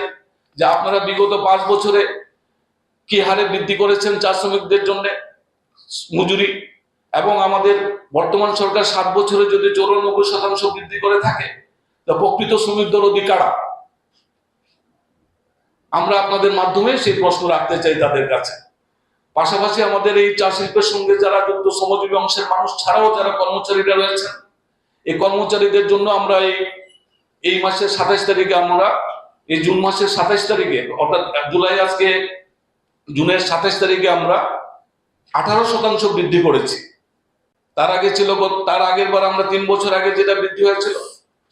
যে আপনারা বিগত পাঁচ বছরে কি হারে বৃদ্ধি করেছেন চা শ্রমিকদের জন্য মজুরি, এবং আমাদের বর্তমান সরকার সাত বছরে যদি চৌরানব্বই শতাংশ বৃদ্ধি করে থাকে, তা প্রকৃত শ্রমিক দরদি কারা? আমরা আপনাদের মাধ্যমে সেই প্রশ্ন রাখতে চাই তাদের কাছে। পাশাপাশি আমাদের এই চা শিল্পের সঙ্গে যারা যুক্ত শ্রমজীবী অংশের মানুষ ছাড়াও যারা কর্মচারীরা রয়েছেন, এই কর্মচারীদের জন্য আমরা এই, এই মাসের সাতাইশ তারিখে আমরা, এই জুন মাসের সাতাইশ তারিখে, অর্থাৎ জুলাই, আজকে জুনের সাতাইশ তারিখে আমরা আঠারো শতাংশ বৃদ্ধি করেছি। তার আগে ছিল গত, তার আগের বার আমরা তিন বছর আগে যেটা বৃদ্ধি হয়েছিল,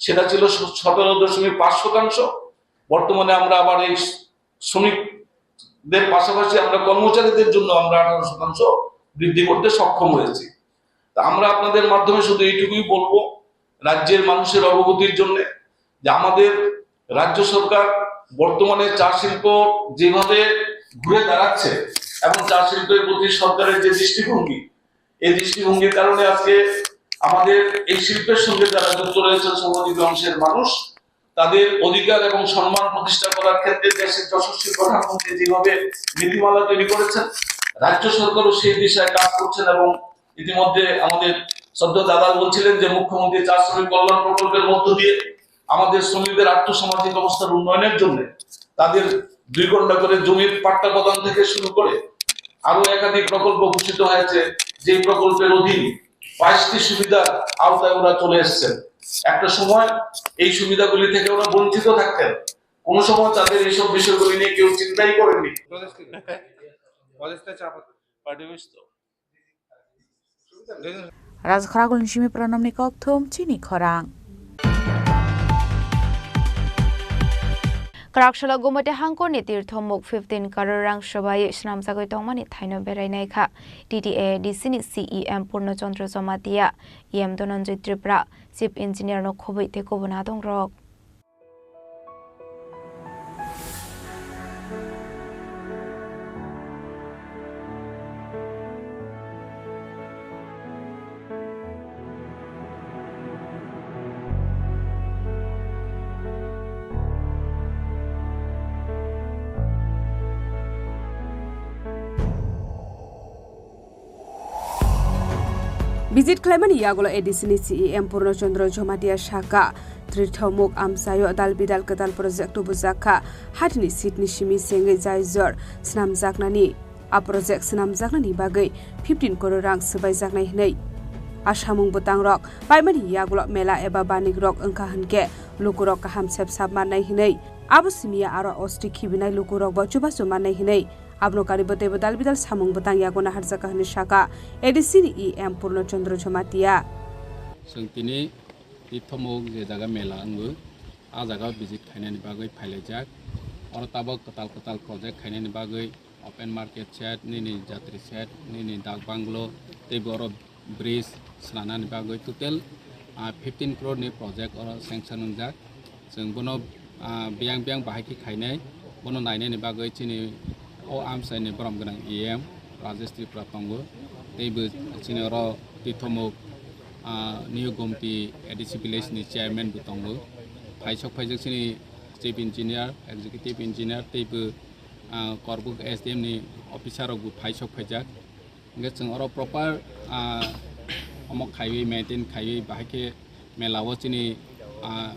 সেটা ছিল স-, সতেরো দশমিক পাঁচ শতাংশ। বর্তমানে আমরা আবার এই শ্রমিকদের পাশাপাশি আমরা কর্মচারীদের জন্য আমরা আঠারো শতাংশ বৃদ্ধি করতে সক্ষম হয়েছি। তা আমরা আপনাদের মাধ্যমে শুধু এইটুকুই বলবো রাজ্যের মানুষের অবগতির জন্য, যে আমাদের রাজ্য সরকার বর্তমানে চা শিল্প যেভাবে ঘুরে দাঁড়াচ্ছে এবং চা শিল্পের প্রতি সরকারের যে দৃষ্টিভঙ্গি, এই দৃষ্টিভঙ্গির কারণে আজকে আমাদের এই শিল্পের সঙ্গে যারা যুক্ত রয়েছেন, শ্রমজীবী অংশের মানুষ, তাদের অধিকার এবং সম্মান প্রতিষ্ঠা করার ক্ষেত্রে দেশের যশস্বী প্রধানমন্ত্রী যেভাবে নীতিমালা তৈরি করেছেন, রাজ্য সরকারও সেই দিশায় কাজ করছেন। এবং ইতিমধ্যে আমাদের শ্রদ্ধেয় দাদা বলছিলেন যে মুখ্যমন্ত্রী চা শ্রমিক কল্যাণ প্রকল্পের মধ্য দিয়ে আমাদের শ্রমিকদের আর্থসামাজিক অবস্থার উন্নয়নের জন্য তাদের দুই ঘন্টা করে জমির পাট্টা প্রদান থেকে শুরু করে আরো একাধিক প্রকল্প ঘোষিত হয়েছে, যে প্রকল্পের অধীন বাইশটি সুবিধার আওতায় ওরা চলে এসেছেন। একটা সময় এই সুবিধাগুলি থেকে ওরা বঞ্চিত থাকতেন, কোনো সময় তাদের এইসব বিষয়গুলি নিয়ে কেউ চিন্তাই করেনি। Rajkharagul ni simi Pranamni kokthum chini khorang. Kwraksalo Gumati hangkorni tirthomuk fifteen crore rang swbai swnamjagwi tongmani thaino berainai kha T T A D C ni C E M Purno Chandra Jamatia, E M Dhananjay Tripura, Chief Engineer no khobwi tei kubun adongrok. Visit khlaimani yagulo A D C ni C E M Purno Chandra Jamatia sakha, Tirthomuk amchaio dal bidal kwtal project tubujak kha, hatini seat ni simi sengwi jaijor swnamjaknani. A project swnamjaknani bagwi fifteen crore rang swbaijaknai hwnwi. A samung bwtangrok paimani yagulo mela eba banikrok wngkha hwnkhe lukurok kaham sep sap mannai hwnwi. Abo simiya aro osti khibinai lukurokbo chubachu mannai hwnwi. Abono karwi bwtaibo dal bidal samung bwtang yago naharjakha hwnwi sakha A D C ni E M Purno Chandra Jamatia. Chwng tini Tirthomuk je jaga mela wngo, a jaga visit khainani bagwi phailaijak. Oro tabok kwtal kwtal project khainani bagwi open market shed, nini jatri shed, nini dak banglo, tei bo oro bridge swnamnani bagwi total, ah, fifteen crore ni project oro sanction wngjak. Chwng bono, ah, biyang biyang bahai khe khainai, bono nainani bagwi chini o amchaini borom gwnang E M Rajesh Tripura tongo, tei bo chini oro Tirthomuk, ah, New Gomti A D C village ni chairman bo tongo. Phaisok phaijak chini chief engineer, executive engineer, tei bo, ah, Korbuk S D M ni officer rok bo phaisok phaijak. Hingke chwng oro proper, ah, omo khaiwi, maintain khaiwi, bahai khe mela o chini, ah,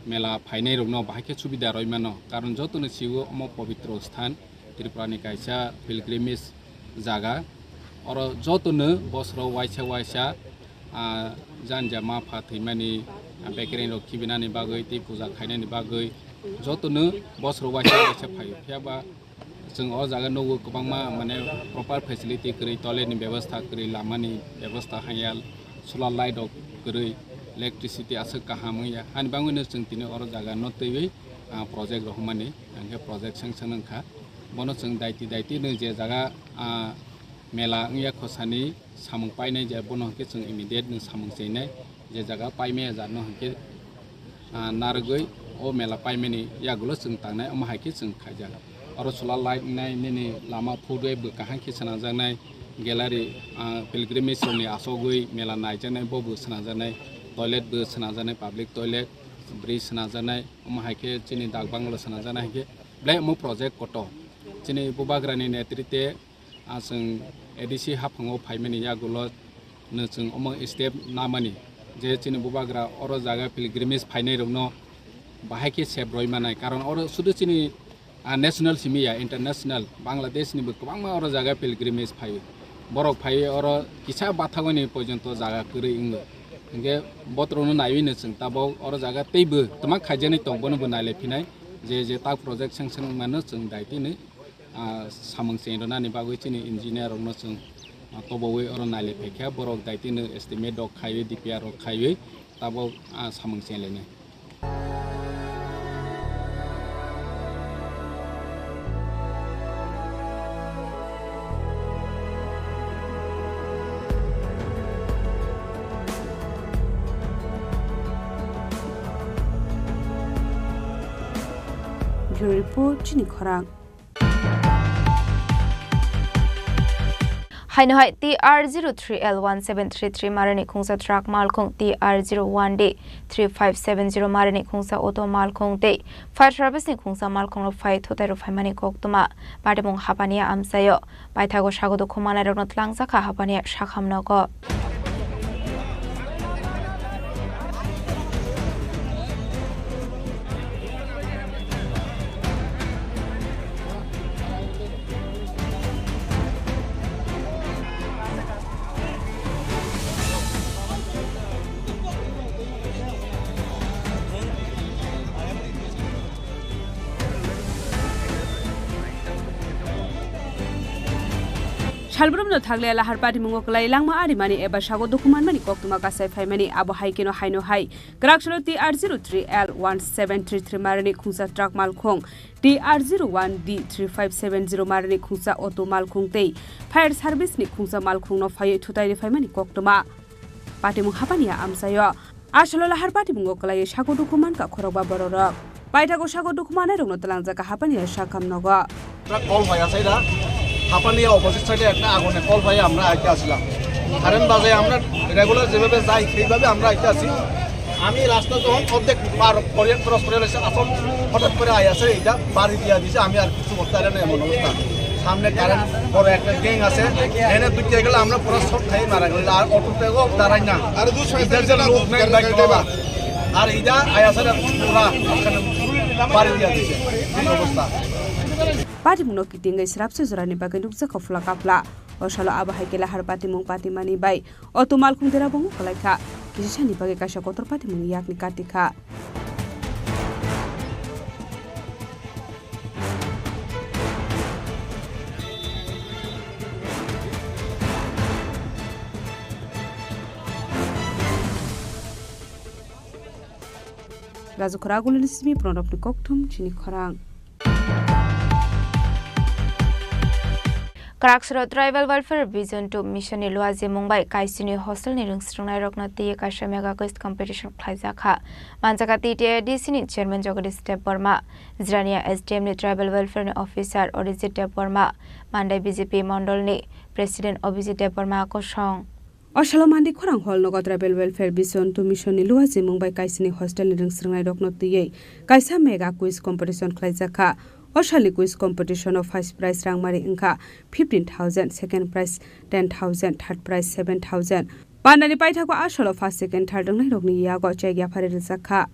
mela phainai rokno bahai khe subida rwi mano. Karon jotono sio omo pobitro sthan, Tripura ni kaisa pilgrimage jaga. Oro jotono bosoro waisa waisa, ah, janja ma pha thwimani, ah, bekereng rok khibinani bagwi tei puja khainani bagwi jotono bosoro waisa waisa phaio. Phiya ba Chwng o jaga nugo kwbangma, mane, proper facility kwrwi, toilet ni bebostha kwrwi, lama ni bebostha hanya, solar light rok kwrwi, electricity aswk kaham wngya. Ani bagwino chwng tini oro jaga no twiwi, ah, project rohormani, hwnkhe project sanction wngkha. Bono chwng daiti daiti no je jaga, ah, mela wngya khosani samung painai je bono hwnkhe chwng immediate no samung chinai. Je jaga paimaya jat no hwnkhe, ah, narwgwi o mela paimani yagulo chwng tangnai, omo hai khe chwng khaijak. Oro solar light wngnai, nini lama phutwi bo kaham khe swnajaknai, gallery, ah, pilgrimage rokni achogwi mela naijaknai, bo bo swnajaknai, toilet bo swnajaknai, public toilet, bridge swnajaknai, omo hai khe chini dak bangalo swnajaknai, hai khe belai omo project kotor. Chini Bubagrani netrite Ah, chwng A D C haphango phaimani yagulo no chwng omo step namani je chini Bubagra oro jaga pilgrimage phainai rokno bahai khe sep roi manai, karon oro sudu chini, ah, national simi ya, international, Bangladesh ni bo kwbangma oro jaga pilgrimage phaio. Borok phaiwi oro kisa bathagoni porjonto jaga kwrwi wngo. Hingke botrokno naiwi no chwng tabok oro jaga teibo twma khaijaknai tong, bono bo nailai phinai je je tak project sanction wngmano chwng daitino ah, samung cheng rwnani bagwi chini engineer rokno chwng, ah, tobowi oro nailai phaikha, borok daitino estimate rok khaiwi, D P R rok khaiwi tabok, ah, samung cheng lainai. Bureau Report, Chini Khorang. Haino hai T R zero three L one seven three three marani khungsa truck malkhung, T R zero one D three five seven zero marani khungsa auto malkhung tei fire service ni khungsa malkhung rok phai thutai rok phaimani koktwma. Patimung hapani amchaio paithago sago dukhu manai rokno tlangjak kha hapani sakham nogo. Salbrumno thagle lahar patimungo kwlai langma arimani eba sago dukhu manmani koktwma kasai phaimani, abo hai kheno haino hai kwrak salo T R zero three L one seven three three marani khungsa truck malkhung, T R zero one D three five seven zero marani khungsa auto malkhung tei fire service ni khungsa malkhungno phaiwi thutairi phaimani koktwma. Patimung hapani a amchaio. Asolo lahar patimungo kwlaiwi sago dukhu mankha khorokba bororok. Paithago sago dukhu manairokno twlangjak kha hapani a sakam nogo. Truck call hoi asai da. Hapani a opposite side e ekta aguner call hoi amra aite asila. Current baje amra regular jebhabe jai seibabe amra aite asi. আমি রাস্তা যখন অর্ধেক পার করিয়ান ক্রস করে এসে আসল হঠাৎ করে আই আছে, এটা বাড়ি দিয়া দিছে। আমি আর কিছু করতে পারি না এমন অবস্থা। সামনে কারেন্ট বড় একটা গ্যাং আছে, এনে দুইটা গেলে আমরা পুরো শর্ট খাই মারা গেল। আর অটো পেগো দাঁড়াই না, আর দুই সাইড ইটার যে লোক নাই, বাইক বাবা। আর এটা আই আছে না, পুরা বাড়ি দিয়া দিছে। এই অবস্থা। Patimungno kitingwi srapse jorani bagwi nukjakha phla kapla. O salo abo hai khe lahar patimung patimani bai auto malkhung dera bongo kwlaikha. Kisisani bagwi kaisa kotor patimungni yakni katikha. Raju khorang agulini simi pronopni kokthum chini khorang. Kwraksuro Tribal Welfare Vision two Mission ni luajimung bai Kaisini hostel ni rwngsrwngnairokno twiwi kaisa mega quiz competition khlaijakha. Manjakha T T A D C ni chairman Jagadish Debbarma, Jirania S D M ni Tribal Welfare ni officer Orijit Debbarma, Mandai B J P mondol ni president Abhijit Debbarma kosong. O salo Mandi khorang hall nogo Tribal Welfare Vision two Mission ni luajimung bai Kaisini hostel ni rwngsrwngnairokno twiwi kaisa mega quiz competition khlaijakha. O salni quiz competition o first prize rangmari wngkha fifteen thousand, second prize ten thousand, third prize seven thousand. Pandani paithago a salo first, second, third wngnairokni yago check yaphari rwjakha.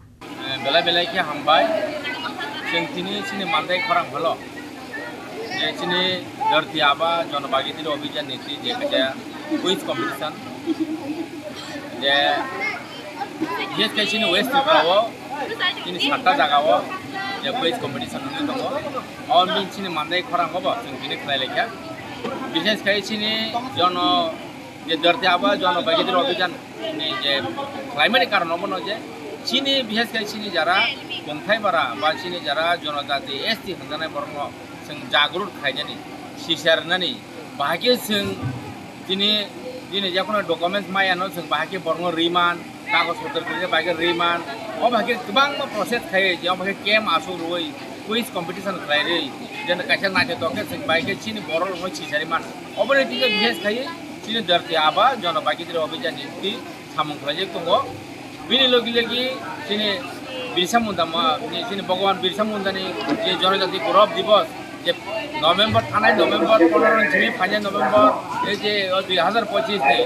Belai belai khe hambai. Chwng tini chini Mandai khorang holo je chini Dharti Aba Jon Bhagidari Abhiyan ni twi je kaisa quiz competition je bises khe chini West Tripura o chini satta jaga o je quiz competition wngwi tongo. O bini chini Mandai khorang o bo chwng tini khlai laikha. Bises khe chini Jon je Dharti Aba Jon Bhagidari Abhiyan ni je khlaimani karon obono je chini bises khe chini jara Kongthai bara ba chini jara jonojati S T hwnjanai borokno chwng jagrut khainani, sisarnani, bahai khe chwng tini, tini jekono documents maya no chwng bahai khe borokno riman, kagoj potro khe bahai khe riman, o bahai khe kwbangma process khai je o bahai khe camp asuk rwui, quiz competition khlai rwi, jeno kaisa naithotok khe chwng bahai khe chini borok rokno sisari man. Oboni twi khe bises khai chini Dharti Aba Jon Bhagidari Abhiyan ni twi samung khlaijak tongo. Bini logi logi chini Birsa Munda ma, ni chini Bhagwan Birsa Munda ni je Jonojati Gaurav Divas je November, thanai November pondro ni simi phainai November, ei je o dui hazar pochis ni,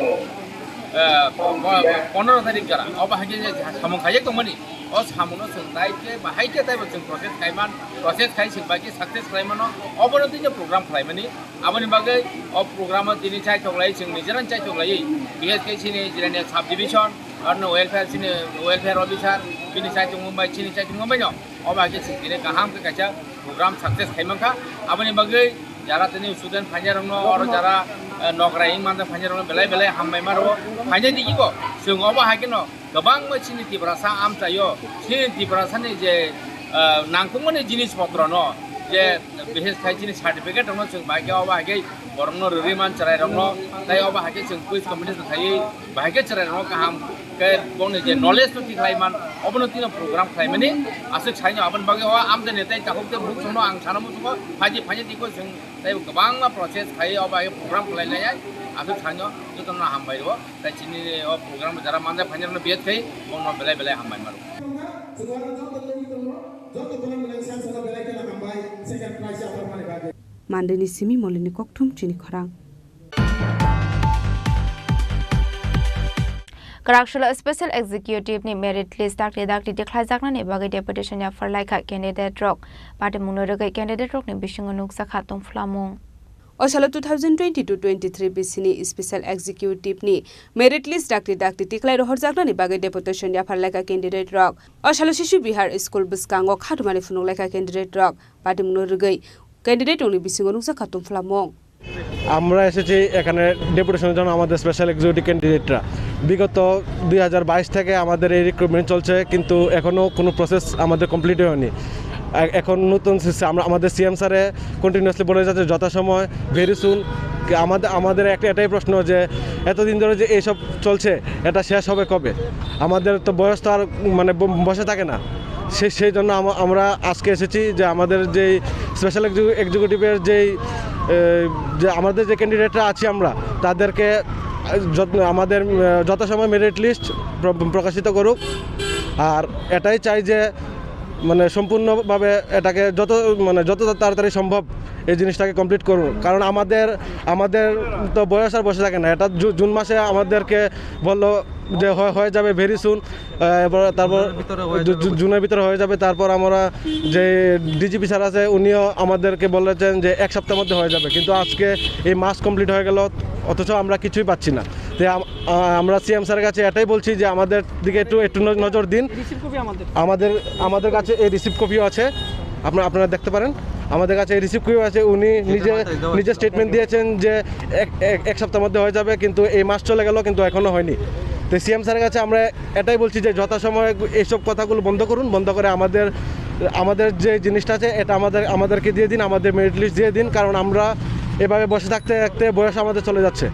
eh, po-, po-, pondro tarik jora. Obo hai khe je samung khaijak tongmani. O samungno chwng tai khe bahai khe taibo chwng process khaiman, process khai chwng bai khe success khlaimano. Obono twi je program khlaimani. Aboni bagwi o program o tini chaitok lai, chwng nijera chaitok lai, bises khe chini Jirania sub division, arno welfare chini welfare officer, bini chaitok mumbai, chini chaitok mumbai no. Obo hai khe chwng tini kaham khe kaisa program success khai mankha. Aboni bagwi jara tini student phainai rokno, oro jara, eh, nokrai wng manja phainai rokno belai belai hambai ma rwo. Phainai digi bo chwng obo hai khe no kwbangma chini Tiprasa amchaio, chini Tiprasani je, ah, nangkukmani jinis potrono je bises khai chini certificate rokno chwng bai khe obo hai khe borokno rwrwi man chwrai rokno, tei obo hai khe chwng quiz competition khaiwi bahai khe chwrai rokno kaham khe bongni je knowledge no tikhlai man, obono tino program khlaimani aswk saino aboni bagwi o amchaini tei takhuk tei bukhuk chwngno ang sana muchungo phaidi phaidi tiko chwng tei kwbangma process khai obo hai khe program khlai lai aswk saino jotono hambai rwo. Tai chini o program jara manja phainai rokno biya khai bongno belai belai hambai maro. Mandini simi molini kokthum chini khorang. Kwraksalo Special Executive ni merit list dakti dakti tikhlaijaknani bagwi deputation yaphar laikha candidate rok. Patimungno rwgwi candidate rokni bisingo nukjakha tongphlamung. O salo two thousand twenty-two twenty-three bisini Special Executive ni merit list dakti dakti tikhlai rohorjaknani bagwi deputation yaphar laikha candidate rok. O salo Shishu Vihar School bwskango khatumani phunuk laikha candidate rok. Patimungno rwgwi candidate rokni bisingo nukjakha tongphlamung. আমরা এসেছি এখানে ডেপুটেশনের জন্য, আমাদের special executive ক্যান্ডিডেটরা। বিগত দুই হাজার বাইশ থেকে আমাদের এই রিক্রুটমেন্ট চলছে, কিন্তু এখনও কোনো প্রসেস আমাদের কমপ্লিট হয়নি। এ-, এখন নতুন সিস-, আমরা, আমাদের সিএম স্যারে কন্টিনিউয়াসলি বলে যাচ্ছে যথাসময়, ভেরি সুন। আমাদের, আমাদের একটা এটাই প্রশ্ন যে এতদিন ধরে যে এইসব চলছে, এটা শেষ হবে কবে? আমাদের তো বয়স তো আর, মানে, ব-, বসে থাকে না। সে-, সেই জন্য আমা-, আমরা আজকে এসেছি যে আমাদের যেই স্পেশাল এক্সিকিউ-, এক্সিকিউটিভের যেই, এ, যে আমাদের যে ক্যান্ডিডেটরা আছি আমরা, তাদেরকে, এ, যত-, আমাদের, এ, যথাসময় মেরিট লিস্ট প্র-, প্রকাশিত করুক। আর এটাই চাই যে, মানে, সম্পূর্ণভাবে এটাকে যত, মানে, যত তাড়াতাড়ি সম্ভব এই জিনিসটাকে কমপ্লিট করুন। কারণ আমাদের, আমাদের তো বয়স আর বসে থাকে না। এটা জু-, জুন মাসে আমাদেরকে বললো যে হয়, হয়ে যাবে ভেরি সুন। এবার তারপর জুনের ভিতরে হয়ে জু-, যাবে জু-, বলছে। জুনের ভিতরে হয়ে যাবে। তারপর আমরা যে ডিজিপি স্যার আছে, উনিও আমাদেরকে বলেছেন যে এক সপ্তাহের মধ্যে হয়ে যাবে, কিন্তু আজকে এই মাস কমপ্লিট হয়ে গেল, অথচ আমরা কিছুই পাচ্ছি না। তো আম-, আ-, আমরা সিএম স্যারের কাছে এটাই বলছি যে আমাদের দিকে একটু, একটু ন-, নজর দিন। রিসিভ কপি আমাদের। আমাদের, আমাদের কাছে এই রিসিভ কপিও আছে, আপনারা, আপনারা দেখতে পারেন। আমাদের কাছে এই রিসিভ কপিও আছে। উনি নিজে, নিজে স্টেটমেন্ট দিয়েছেন যে এক, এক, এক সপ্তাহের মধ্যে হয়ে যাবে, কিন্তু এই মাস চলে গেল, কিন্তু এখনো হয়নি। তো সিএম স্যারের কাছে আমরা এটাই বলছি যে যথাসময়ে এইসব কথাগুলো বন্ধ করুন, বন্ধ করে আমাদের, আমাদের যে জিনিসটা আছে, এটা আমাদের, আমাদেরকে দিয়ে দিন, আমাদের মেরিট লিস্ট দিয়ে দিন। কারণ আমরা এভাবে বসে থাকতে থাকতে বয়স আমাদের চলে যাচ্ছে।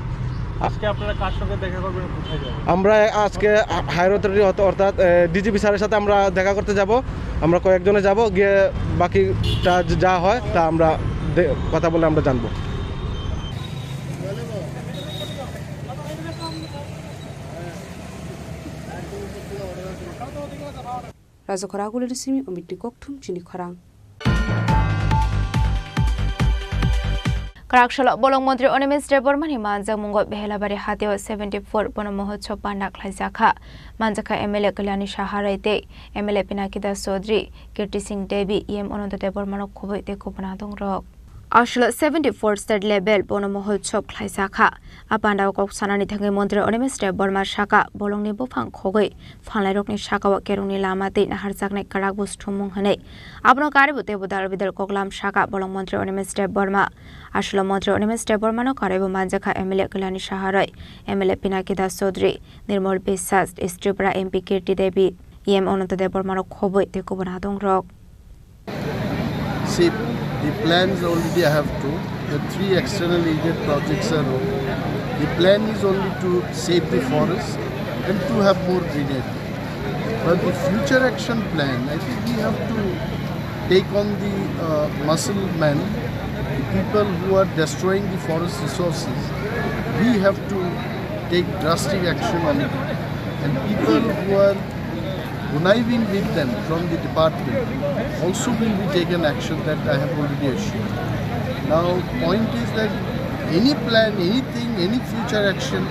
আজকে আপনারা কার সঙ্গে দেখা করবেন, কোথায় যাবেন? আমরা আজকে হায়ার অথরিটি, অর্থাৎ, এ, ডিজিপি স্যারের সাথে আমরা দেখা করতে যাব। আমরা কয়েকজনে যাব, গিয়ে বাকিটা যা হয় তা আমরা দে-, কথা বলে আমরা জানবো। Rajakhor Agulini simi Omitni kokthum chini khorang. Kwrak salo bolong montri Animesh Debbarmani manjakmungo Behelabari hatio seventy four bono mohotsob panda khlaijakha. Manjakha M L A Kalyani Saha Rai tei M L A Pinaki Das Chaudhary, Kirti Singh Devi, E M Ananta Debbarmano khobwi tei kubun adongrok. Aswkla seventy four state level bono mohotsob khlaijakha. A pandao kok sanani thangwi montri Animesh Debbarma sakha, bolongni buphang khogwi phanlairokni sakao kerongni lama tei naharjaknai kwrak buj thumung hwnwi. Abono karibu teibo dal bidal koklam sakha bolong montri Animesh Debbarma. Aswkla montri Animesh Debbarmano karibu manjakha M L A Kalyani Saha Rai, M L A Pinaki Das Chaudhary, Nirmal Biswas, East Tripura M P Kirti Devi, E M Ananta Debbarmano khobwi tei kubun adongrok. See, the plans already I have told. The three external aided projects are over. The plan is only to save the forest and to have more greenery. But the future action plan, I think we have to take on the, uh, muscle men, the people who are destroying the forest resources. We have to take drastic action on it. And people who are conniving with them from the department also will be taken action, that I have already assured. Now, point is that any plan, anything, any future action,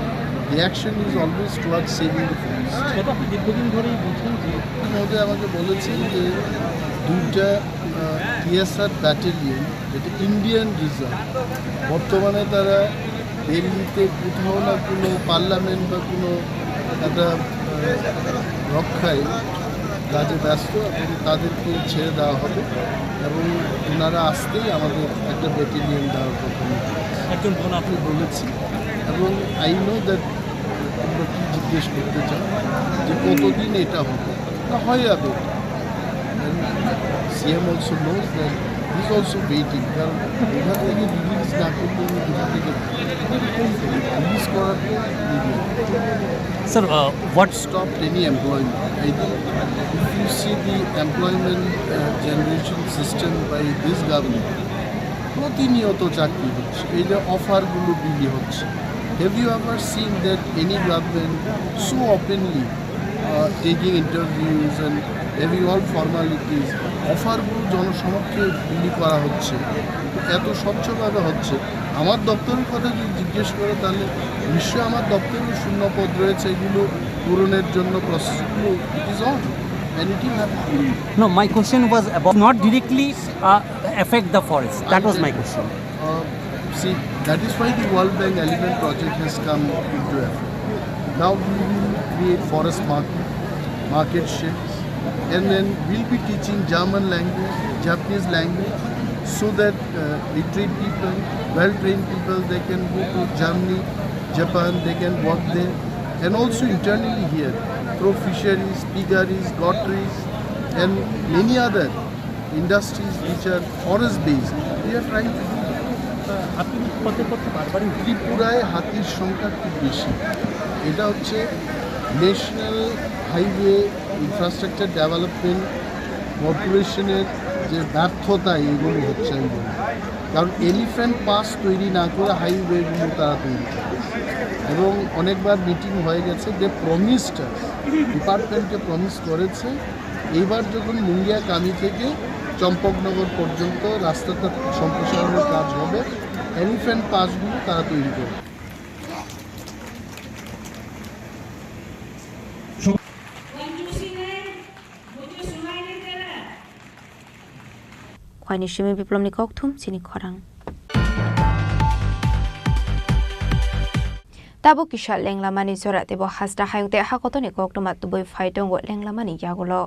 the action is always towards saving the forest. সেটা তো দীর্ঘদিন ধরেই বলছেন যে মহোদয় আমাকে বলেছেন যে দুইটা, আহ, টিএসআর ব্যাটালিয়ন, যেটা ইন্ডিয়ান রিজার্ভ, বর্তমানে তারা দিল্লিতে কোথাও না কোনো পার্লামেন্ট বা কোনো একটা, আহ, রক্ষায় কাজে ব্যস্ত এবং তাদেরকে ছেড়ে দেওয়া হবে এবং ওনারা আসতেই আমাদের একটা ব্যাটালিয়ন দেওয়ার কথা আমি একজন বোন আপনি বলেছি এবং I know that তোমরা কী জিজ্ঞেস করতে চাও যে কতদিন এটা হবে, না হয়ে যাবে। CM also knows that, he is also waiting, কারণ এখান থেকে রিলিজ না করলে উনি কোথা থেকে রিলিজ করার পর? Sir, uh, what stopped any employment? I think if you see the employment, uh, generation system by this government, প্রতিনিয়ত চাকরি হচ্ছে, এই যে অফারগুলো বিলি হচ্ছে, have you ever seen that any government so openly, uh, taking interviews and having all formalities, অফারগুলো জনসমক্ষে বিলি করা হচ্ছে, এত স্বচ্ছভাবে হচ্ছে? আমার দপ্তরের কথা যদি জিজ্ঞেস করো, তাহলে নিশ্চয়ই আমার দপ্তরেও শূন্য পদ রয়েছে, এগুলো পূরণের জন্য প্রসেসগুলো, it is on and it will happen. No, my question was about not directly, uh, affect the forest. That was my question. Uh, see, that is why the World Bank Eleven project has come into effect. Now we will create forest market, market sheds, and then we'll be teaching German language, Japanese language, so that uh, literate people, well-trained people, they can go to Germany, Japan, they can work there, and also internally here, through fisheries, piggeries, gotteries, and many other industries which are forest-based, we are trying to do that. হাতির পথে পথে বারবারই ত্রিপুরায় হাতির সংখ্যা খুব বেশি। এটা হচ্ছে ন্যাশনাল হাইওয়ে ইনফ্রাস্ট্রাকচার ডেভেলপমেন্ট কর্পোরেশনের যে ব্যর্থতা, এগুলো হচ্ছে আমি বলবো। কারণ এলিফ্যান্ট পাস তৈরি না করে হাইওয়েগুলো তারা তৈরি করে। এবং অনেকবার মিটিং হয়ে গেছে, যে প্রমিসটা ডিপার্টমেন্টকে প্রমিস করেছে, এইবার যখন মুঙ্গিয়া কামি থেকে চম্পকনগর পর্যন্ত রাস্তাটা সম্প্রসারণের কাজ হবে, এলিফ্যান্ট পাসগুলো তারা তৈরি করবে। Khwani simi biplomni kokthum chini khorang. Tabuk kisa lenglamani jora teibo hasta hayung tei hakotoni koktwma tubui phai tongo lenglamani yagulo.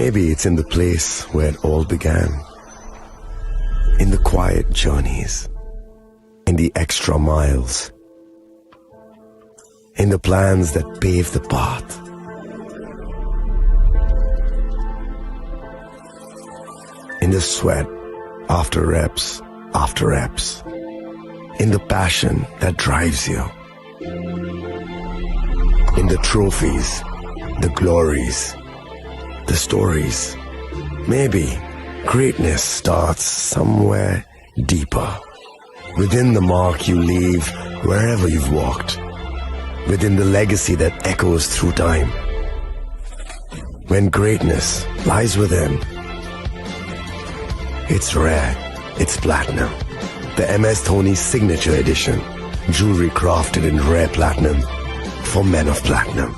Maybe it's in the place where it all began. In the quiet journeys, in the extra miles, in the plans that pave the path, in the sweat after reps after reps, in the passion that drives you. In the trophies, the glories, the stories. Maybe greatness starts somewhere deeper. Within the mark you leave wherever you've walked. Within the legacy that echoes through time. When greatness lies within, it's rare, it's platinum. The M S Dhoni Signature Edition. Jewelry crafted in rare platinum for men of platinum.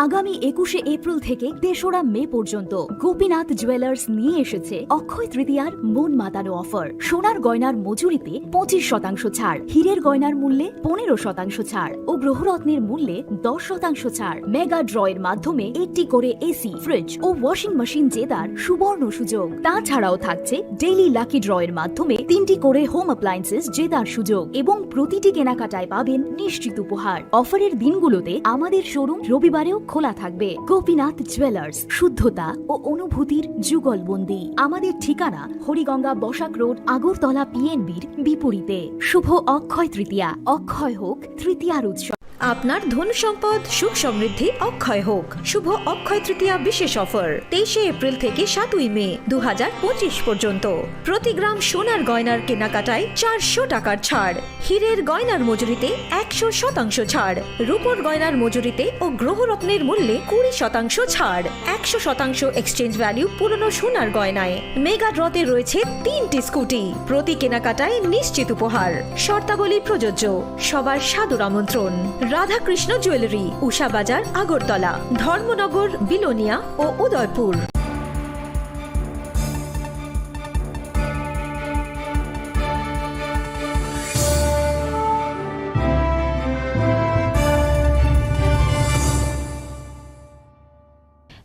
আগামী একুশে এপ্রিল থেকে তেসরা মে পর্যন্ত গোপীনাথ জুয়েলার্স নিয়ে এসেছে অক্ষয় তৃতীয়ার মন মাতানো অফার। সোনার গয়নার মজুরিতে পঁচিশ শতাংশ ছাড়, হীরের গয়নার মূল্যে পনেরো শতাংশ ছাড় ও গ্রহরত্নের মূল্যে দশ শতাংশ ছাড়। মেগা ড্র এর মাধ্যমে একটি করে এসি, ফ্রিজ ও ওয়াশিং মেশিন জেতার সুবর্ণ সুযোগ। তাছাড়াও থাকছে ডেইলি লাকি ড্র এর মাধ্যমে তিনটি করে হোম অ্যাপ্লায়েন্সেস জেতার সুযোগ এবং প্রতিটি কেনাকাটায় পাবেন নিশ্চিত উপহার। অফারের দিনগুলোতে আমাদের শোরুম রবিবারেও খোলা থাকবে। গোপীনাথ জুয়েলার্স, শুদ্ধতা ও অনুভূতির যুগলবন্দি। আমাদের ঠিকানা হরিগঙ্গা বসাক রোড, আগরতলা পিএনবির বিপরীতে। শুভ অক্ষয় তৃতীয়া, অক্ষয় হোক তৃতীয়ার উৎসব। আপনার ধন সম্পদ সুখ সমৃদ্ধি অক্ষয় হোক। শুভ অক্ষয় তৃতীয়া বিশেষ অফার, তেইশে এপ্রিল থেকে সাতই মে দু হাজার পঁচিশ পর্যন্ত। প্রতি গ্রাম সোনার গয়নার কেনাকাটায় চারশো টাকার ছাড়, হীরের গয়নার মজুরিতে একশো শতাংশ ছাড়, রূপোর গয়নার মজুরিতে ও গ্রহরত্নের মূল্যে কুড়ি শতাংশ ছাড়, একশো শতাংশ এক্সচেঞ্জ ভ্যালু পুরনো সোনার গয়নায়। মেগা ড্রতে রয়েছে তিনটি স্কুটি, প্রতি কেনাকাটায় নিশ্চিত উপহার। শর্তাবলী প্রযোজ্য। সবার সাদর আমন্ত্রণ। রাধাকৃষ্ণ জুয়েলারি, উষা বাজার, আগরতলা, ধর্মনগর, বিলোনিয়া ও Udaipur.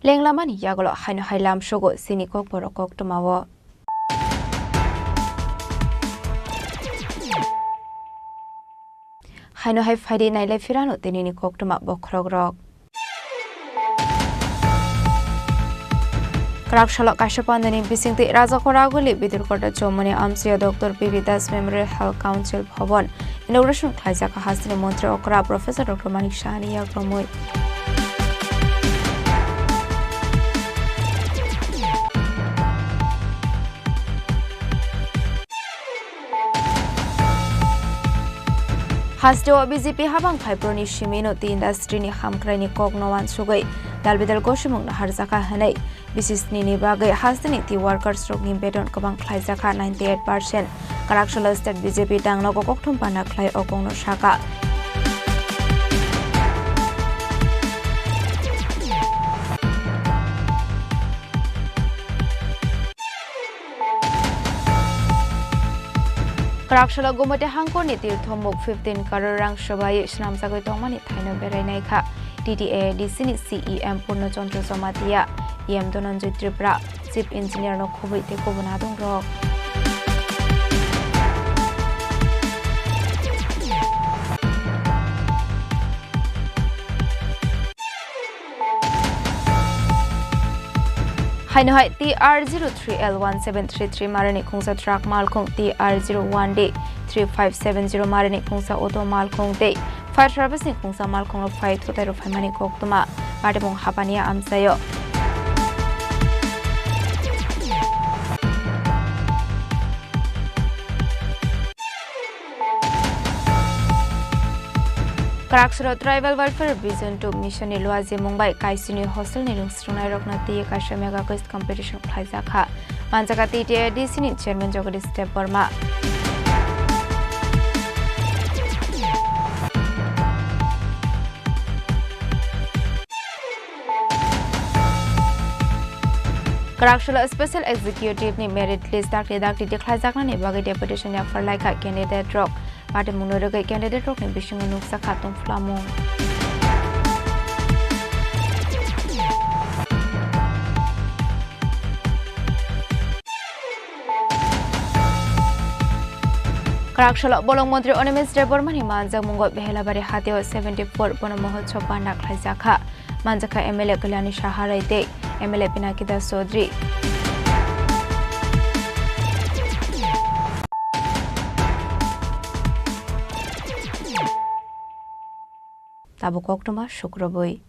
Lenglamani yagulo haino hai lamsogo chini kokborok koktwmao. Haino hai phaidi nailai phirano tinini koktwma bokhorokrok. Kwrak salo kaisa pandani bisingtwi Raja Khoraguli Bidurkota Chomoni amchio Doctor P B Das Memorial Health Council Bhavan. inauguration khlaijak hasteni montri okra Professor Doctor Manik Sahani yakromwi. Hasteo B J P habang phaibroni simino tei industry ni hamkraini kokno uansugwi dalbidal gosimungno harjakha hwnwi B C C ni bagwi hasteni tei workers rokni beton kwbang khlaijakha ninety eight percent. Kwraksalo state B J P tangnogo kokthum panda khlai o kokno sakha. Kwraksalo Gumoti hangkorni tirthomuk fifteen crore rang swbai swnamjagwi tongmani thaino berai naikha T T A A D C ni C E M Purno Chandra Jamatia, E M Dhananjay Tripura, Chief Engineer no khobwi tei kubun adongrok. Haino hai T R zero three L one seven three three marani khungsa truck malkhung, T R zero one D three five seven zero marani khungsa auto malkhung tei fire service ni khungsa malkhung rok phai thutai rok phaimani koktwma patimung hapani amchaio. Kwraksalo Tribal Welfare Vision two Mission ni luajimung bai kaisini hostel ni rwngsrwngnairokno twi kaisa mega quiz competition khlaijakha. Manjakha T T A D C ni chairman Jagadish Debbarma. Kwraksalo Special Executive ni merit list dakti dakti tikhlaijaknani bagwi deputation yapharlaikha candidate rok. Patimungno rwgwi candidate rokni bisingo nukjakha tongphlamung. Kwraksalo bolong montri Animesh Debbarma ni manjakmungo Behelabari hatio seventy four bono mohotsob panda khlaijakha. Manjakha M L A Kalyani Saharai tei M L A Pinaki Das Chaudhary. Tabuk koktwma sukrubwi.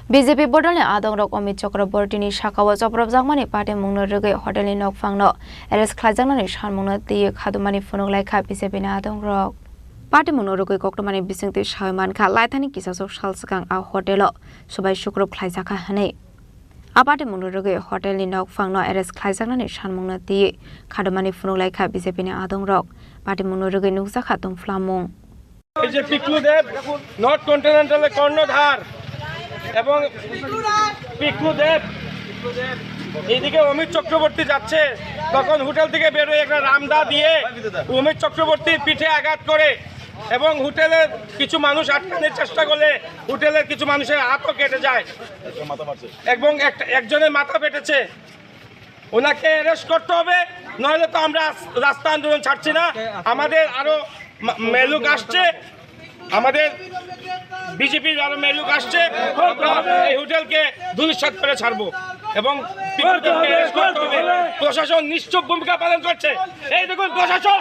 B J P bodolni adongrok Amit Chakrabortini sakao chopropjakmani patimungno rwgwi hotelni nokphangno arrest khlaijaknani sanmungno twiwi khadumani phunuk laikha B J P ni adongrok. Patimungno rwgwi koktwmani bisingtwi sawi mankha, laithani kisasok sal swkang a hotelo swbai sukrup khlaijakha hwnwi. A patimungno rwgwi hotelni nokphangno arrest khlaijaknani sanmungno twiwi khadumani phunuk laikha B J P ni adongrok. Patimungno rwgwi nukjakha tongphlamung. এই যে পিকলু দেব, নর্থ কন্টিনেন্টালের কর্ণধার, এবং পিকলু দেব এইদিকে অমিত চক্রবর্তী যাচ্ছে, তখন হোটেল থেকে বেরোয় একটা রামদা দিয়ে অমিত চক্রবর্তীর পিঠে আঘাত করে এবং হোটেলের কিছু মানুষ আটকানোর চেষ্টা করলে হোটেলের কিছু মানুষের হাতও কেটে যায় এবং একটা, একজনের মাথা ফেটেছে। ওনাকে অ্যারেস্ট করতে হবে, নইলে তো আমরা রাস্তা আন্দোলন ছাড়ছি না। আমাদের আরো মা-, মেলুক আসছে, আমাদের বিজেপির আরো মেলুক আসছে, আমরা এই হোটেলকে ধূলিসাৎ করে ছাড়বো এবং পিকলু দেবকে অ্যারেস্ট করতে হবে। প্রশাসন নিশ্চুপ ভূমিকা পালন করছে। এই দেখুন, প্রশাসন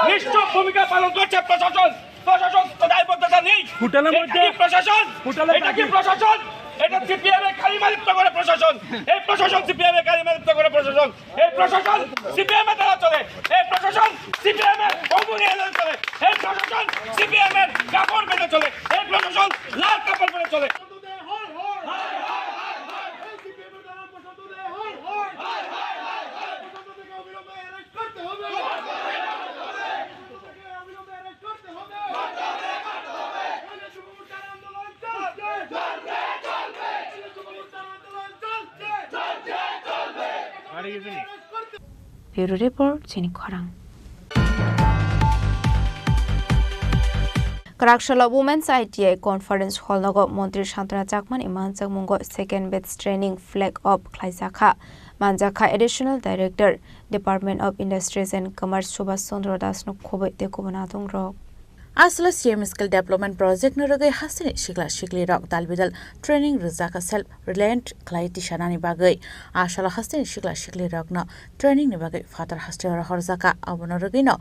নিশ্চুপ ভূমিকা পালন করছে। প্রশাসন, প্রশাসন তো দায়বদ্ধতা নেই। হোটেলের এটা মধ্যে কি প্রশাসন? হোটেলের এটা কি মধ্যে প্রশাসন? এটা সিপিএম এর কালিমালিপ্ত করে প্রশাসন। এই প্রশাসন সিপিএম এর কালিমালিপ্ত করে প্রশাসন। এই প্রশাসন সিপিএম এর দ্বারা চলে। এই প্রশাসন সিপিএম এর অঙ্গুরি এলান চলে। এই প্রশাসন সিপিএম এর কাপড় বেঁধে চলে। এই প্রশাসন লাল কাপড় পরে চলে। Bureau Report, chini khorang. Kwraksalo Women's I T I Conference Hall nogo Montri Santana Chakmani manjakmungo second batch training flag off khlaijakha. Manjakha Additional Director, Department of Industries and Commerce Subhas Chandra Das no khobwi tei kubun adongrok. Asalo C M Skill Development Project no rwgwi hasteni sikla sikli rok dal bidal training rwjak self reliant khlai tisanani bagwi. Asalo hasteni sikla sikli rokno training ni bagwi phatar hasteo rohorjaka, abono rwgwino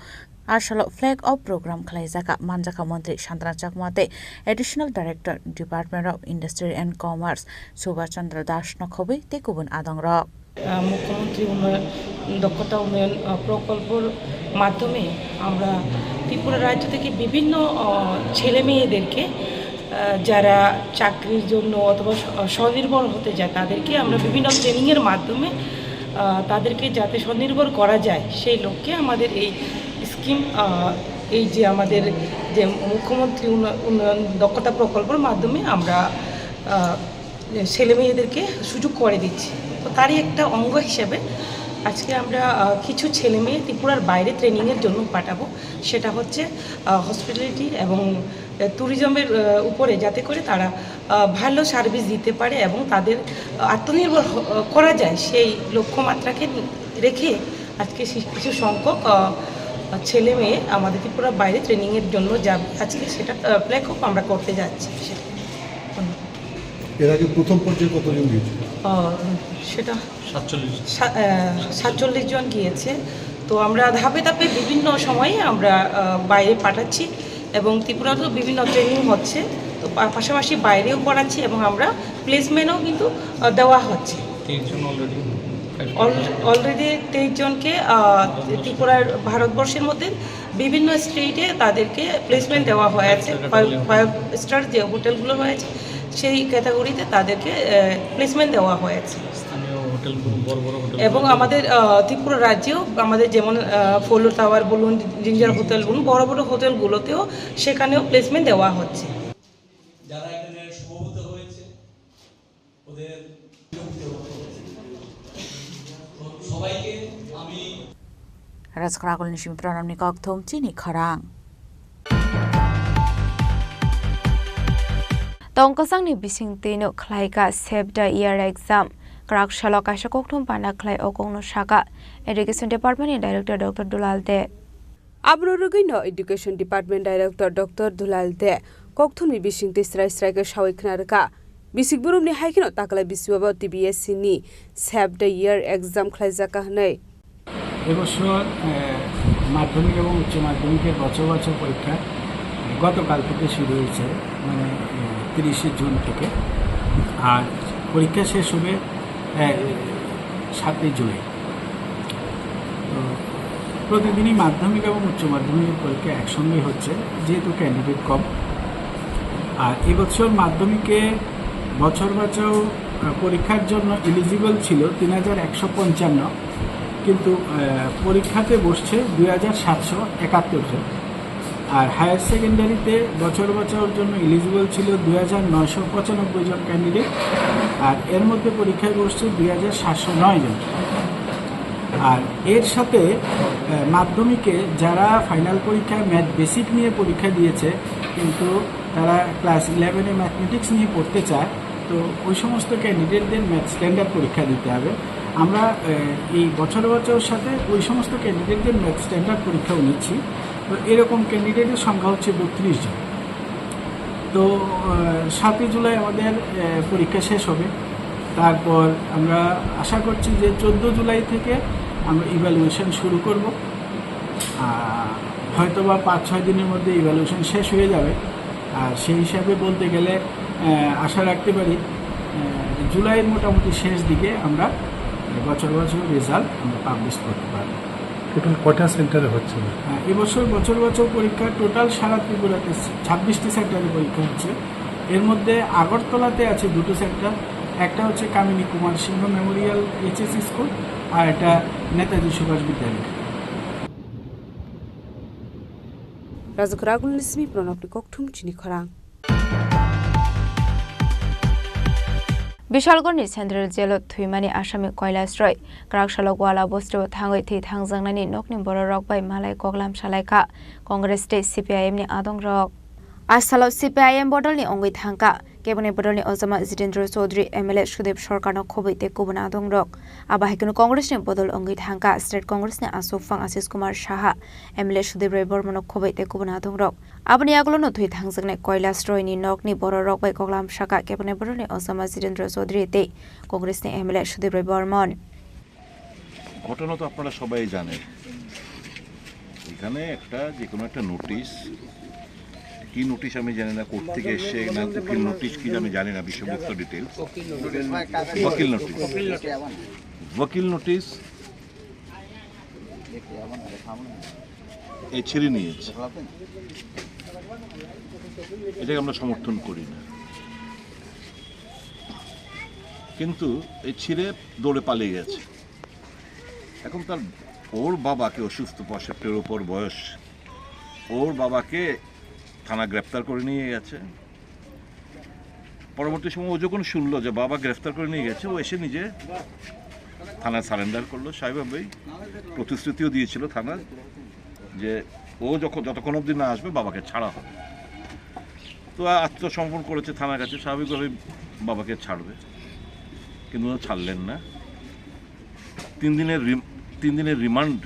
asalo flag off program khlaijaka manjaka montri Santana Chakma tei Additional Director Department of Industry and Commerce Subhash Chandra Das no khobwi tei kubun adong rok. আহ, মুখ্যমন্ত্রী উন্নয়ন, দক্ষতা উন্নয়ন, আহ, প্রকল্পর মাধ্যমে আমরা ত্রিপুরা রাজ্য থেকে বিভিন্ন, আহ, ছেলে মেয়েদেরকে, আহ, যারা চাকরির জন্য অথবা স্ব-, স্বনির্ভর হতে চায়, তাদেরকে আমরা বিভিন্ন ট্রেনিংয়ের মাধ্যমে, আহ, তাদেরকে যাতে স্বনির্ভর করা যায়, সেই লক্ষ্যে আমাদের এই স্কিম, আহ, এই যে আমাদের যে মুখ্যমন্ত্রী উন্ন-, উন্নয়ন দক্ষতা প্রকল্পের মাধ্যমে আমরা, আহ, ছেলে মেয়েদেরকে সুযোগ করে দিচ্ছি। তো তারই একটা অঙ্গ হিসেবে আজকে আমরা, আহ, কিছু ছেলে মেয়ে ত্রিপুরার বাইরে ট্রেনিংয়ের জন্য পাঠাবো। সেটা হচ্ছে, আহ, হসপিটালিটি এবং, আহ, ট্যুরিজমের, আহ, উপরে, যাতে করে তারা, আহ, ভালো সার্ভিস দিতে পারে এবং তাদের আত্মনির্ভর হ-, করা যায়, সেই লক্ষ্যমাত্রাকে রেখে আজকে সি-, কিছু সংখ্যক, আহ, ছেলে মেয়ে আমাদের ত্রিপুরা বাইরে ট্রেনিংয়ের জন্য যাবে। আজকে সেটা, আহ, ফ্ল্যাগ অফ আমরা করতে যাচ্ছি। সেটা। ধন্যবাদ। এর আগে প্রথম পর্যায়ে কতজন গিয়েছিল? আহ, সেটা সাতচল্লিশ। সা-, আহ, সাতচল্লিশ জন গিয়েছে। তো আমরা ধাপে ধাপে বিভিন্ন সময়ে আমরা, আহ, বাইরে পাঠাচ্ছি এবং ত্রিপুরাতেও বিভিন্ন ট্রেনিং হচ্ছে। তো পা-, পাশাপাশি বাইরেও করাচ্ছি এবং আমরা প্লেসমেন্টও কিন্তু, আহ, দেওয়া হচ্ছে। তেইশ জন already। অল-, already তেইশ জনকে, আহ, ত্রিপুরার, ভারতবর্ষের মধ্যে বিভিন্ন স্টেটে তাদেরকে প্লেসমেন্ট দেওয়া হয়েছে। ফাইভ, ফাইভ স্টার যে হোটেলগুলো রয়েছে, সেই ক্যাটাগরিতে তাদেরকে, আহ, প্লেসমেন্ট দেওয়া হয়েছে। স্থানীয় হোটেলগুলো, বড় বড় হোটেল এবং আমাদের, আহ, ত্রিপুরা রাজ্যেও আমাদের যেমন, আহ, ফলো টাওয়ার বলুন, জিঞ্জার হোটেল বলুন, বড় বড় হোটেলগুলোতেও সেখানেও প্লেসমেন্ট দেওয়া হচ্ছে। যারা এখানে সমবেত হয়েছে, ওদের সবাইকে আমি Rajkrakul ni simi pranamni kokthum chini khorang. Tongkosangni bisingtwi no khlaika Save the Year exam. Kwrak salo kaisa kokthum panda khlai o kokno saka Education Department ni Director Doctor Dulal De. Abro rwgwino Education Department Director Doctor Dulal De kokthumni bisingtwi srai srai khe sawi khna rwkha. Bisik burumni hai kheno taklai bisiwabo T B S C ni Save the Year exam khlaijak kha hwnwi. এবছর, আহ, মাধ্যমিক এবং উচ্চ মাধ্যমিকের বছর বছর পরীক্ষা, আহ, গতকাল থেকে শুরু হয়েছে, মানে, আহ, তিরিশে জুন থেকে। আর পরীক্ষা শেষ হবে, আহ, সাতই জুলাই। তো প্রতিদিনই মাধ্যমিক এবং উচ্চ মাধ্যমিকের পরীক্ষা একসঙ্গেই হচ্ছে, যেহেতু ক্যান্ডিডেট কম। আর এবছর মাধ্যমিকে বছর বাছাও, আহ, পরীক্ষার জন্য এলিজিবল ছিল তিন হাজার একশো পঞ্চান্ন, কিন্তু, আহ, পরীক্ষাতে বসছে দুই হাজার সাতশো একাত্তর জন। আর হায়ার সেকেন্ডারিতে বছর বাছাওর জন্য এলিজিবল ছিল দুই হাজার নয়শো পঁচানব্বই জন ক্যান্ডিডেট, আর এর মধ্যে পরীক্ষায় বসছে দুই হাজার সাতশো নয় জন। আর এর সাথে, আহ, মাধ্যমিকে যারা ফাইনাল পরীক্ষায় ম্যাথ বেসিক নিয়ে পরীক্ষা দিয়েছে, কিন্তু তারা ক্লাস ইলেভেনে ম্যাথমেটিক্স নিয়ে পড়তে চায়, তো ওই সমস্ত ক্যান্ডিডেটদের ম্যাথ স্ট্যান্ডার্ড পরীক্ষা দিতে হবে। আমরা, আহ, এই বছর বছর সাথে ওই সমস্ত ক্যান্ডিডেটদের ম্যাথ স্ট্যান্ডার্ড পরীক্ষাও নিচ্ছি। তো এরকম ক্যান্ডিডেটের সংখ্যা হচ্ছে বত্রিশ জন। তো, আহ, সাতই জুলাই আমাদের, আহ, পরীক্ষা শেষ হবে। তারপর আমরা আশা করছি যে চোদ্দ জুলাই থেকে আমরা ইভ্যালুয়েশন শুরু করব। আহ, হয়তো বা পাঁচ ছয় দিনের মধ্যে ইভ্যালুয়েশন শেষ হয়ে যাবে। আর সেই হিসাবে বলতে গেলে, আহ, আশা রাখতে পারি, আহ, জুলাইয়ের মোটামুটি শেষ দিকে আমরা বছর বছর রেজাল্ট আমরা পাবলিশ করতে পারবো। টোটাল কয়টা সেন্টারে হচ্ছে? হ্যাঁ, এবছর বছর বছর পরীক্ষা টোটাল সারা ত্রিপুরাতে ছাব্বিশটি সেন্টারে পরীক্ষা হচ্ছে। এর মধ্যে আগরতলাতে আছে দুটো সেন্টার, একটা হচ্ছে কামিনী কুমার সিংহ মেমোরিয়াল এইচএসসি স্কুল, আর একটা নেতাজি সুভাষ বিদ্যালয়। Rajkrakul ni simi pranamni kokthum chini khorang. Bishalgarh ni Central Jail o thwimani Asami Kailash Roy, kwrak salo Gwala bosti o thangwi thwi thangjaknani nokni borok rok bai malai koklam salai kha Congress tei C P I M ni adong rok. A salo C P I M bodolni wngwi thangkha. Keboni bodolni ojama Jitendra Chaudhary, M L A Sudip Sarkarno khobwi tei kubun adongrok. Abo hai kheno Congressni bodol wngwi thangkha. State Congressni aswk phang Ashish Kumar Saha, M L A Sudip Roy Bormano khobwi tei kubun adongrok. Aboni yagulono thwi thangjaknai Kailash Royni nokni bororok bai koklam sakha keboni bodolni ojama Jitendra Chaudhary tei Congressni M L A Sudip Roy Bormon. ঘটনা তো আপনারা সবাই জানেন। এখানে একটা, যে কোনো একটা নোটিশ, কি নোটিশ আমি জানি না, কোর্ট থেকে এসছে না, উকিল নোটিশ কি আমি জানি না, বিষয়বস্তু ডিটেলস। ওকিল নোটিশ। ওকিল নোটিশ। এ ছিঁড়ে নিয়েছে, এটাকে আমরা সমর্থন করি না। কিন্তু এই ছিঁড়ে দৌড়ে পালিয়ে গেছে। এখন তার, ওর বাবাকে, অসুস্থ, পঁয়ষট্টির উপর বয়স, ওর বাবাকে থানা গ্রেপ্তার করে নিয়ে গেছে। পরবর্তী সময় ও যখন শুনলো যে বাবা গ্রেফতার করে নিয়ে গেছে, ও এসে নিজে থানায় সারেন্ডার করলো। স্বাভাবিকভাবেই প্রতিশ্রুতিও দিয়েছিল থানা যে ও যখন, যতক্ষণ অবধি না আসবে, বাবাকে ছাড়া হবে। তো আত্মসমর্পণ করেছে থানার কাছে, স্বাভাবিকভাবেই বাবাকে ছাড়বে, কিন্তু ওনারা ছাড়লেন না। তিন দিনের রিম-, তিন দিনের রিমান্ড,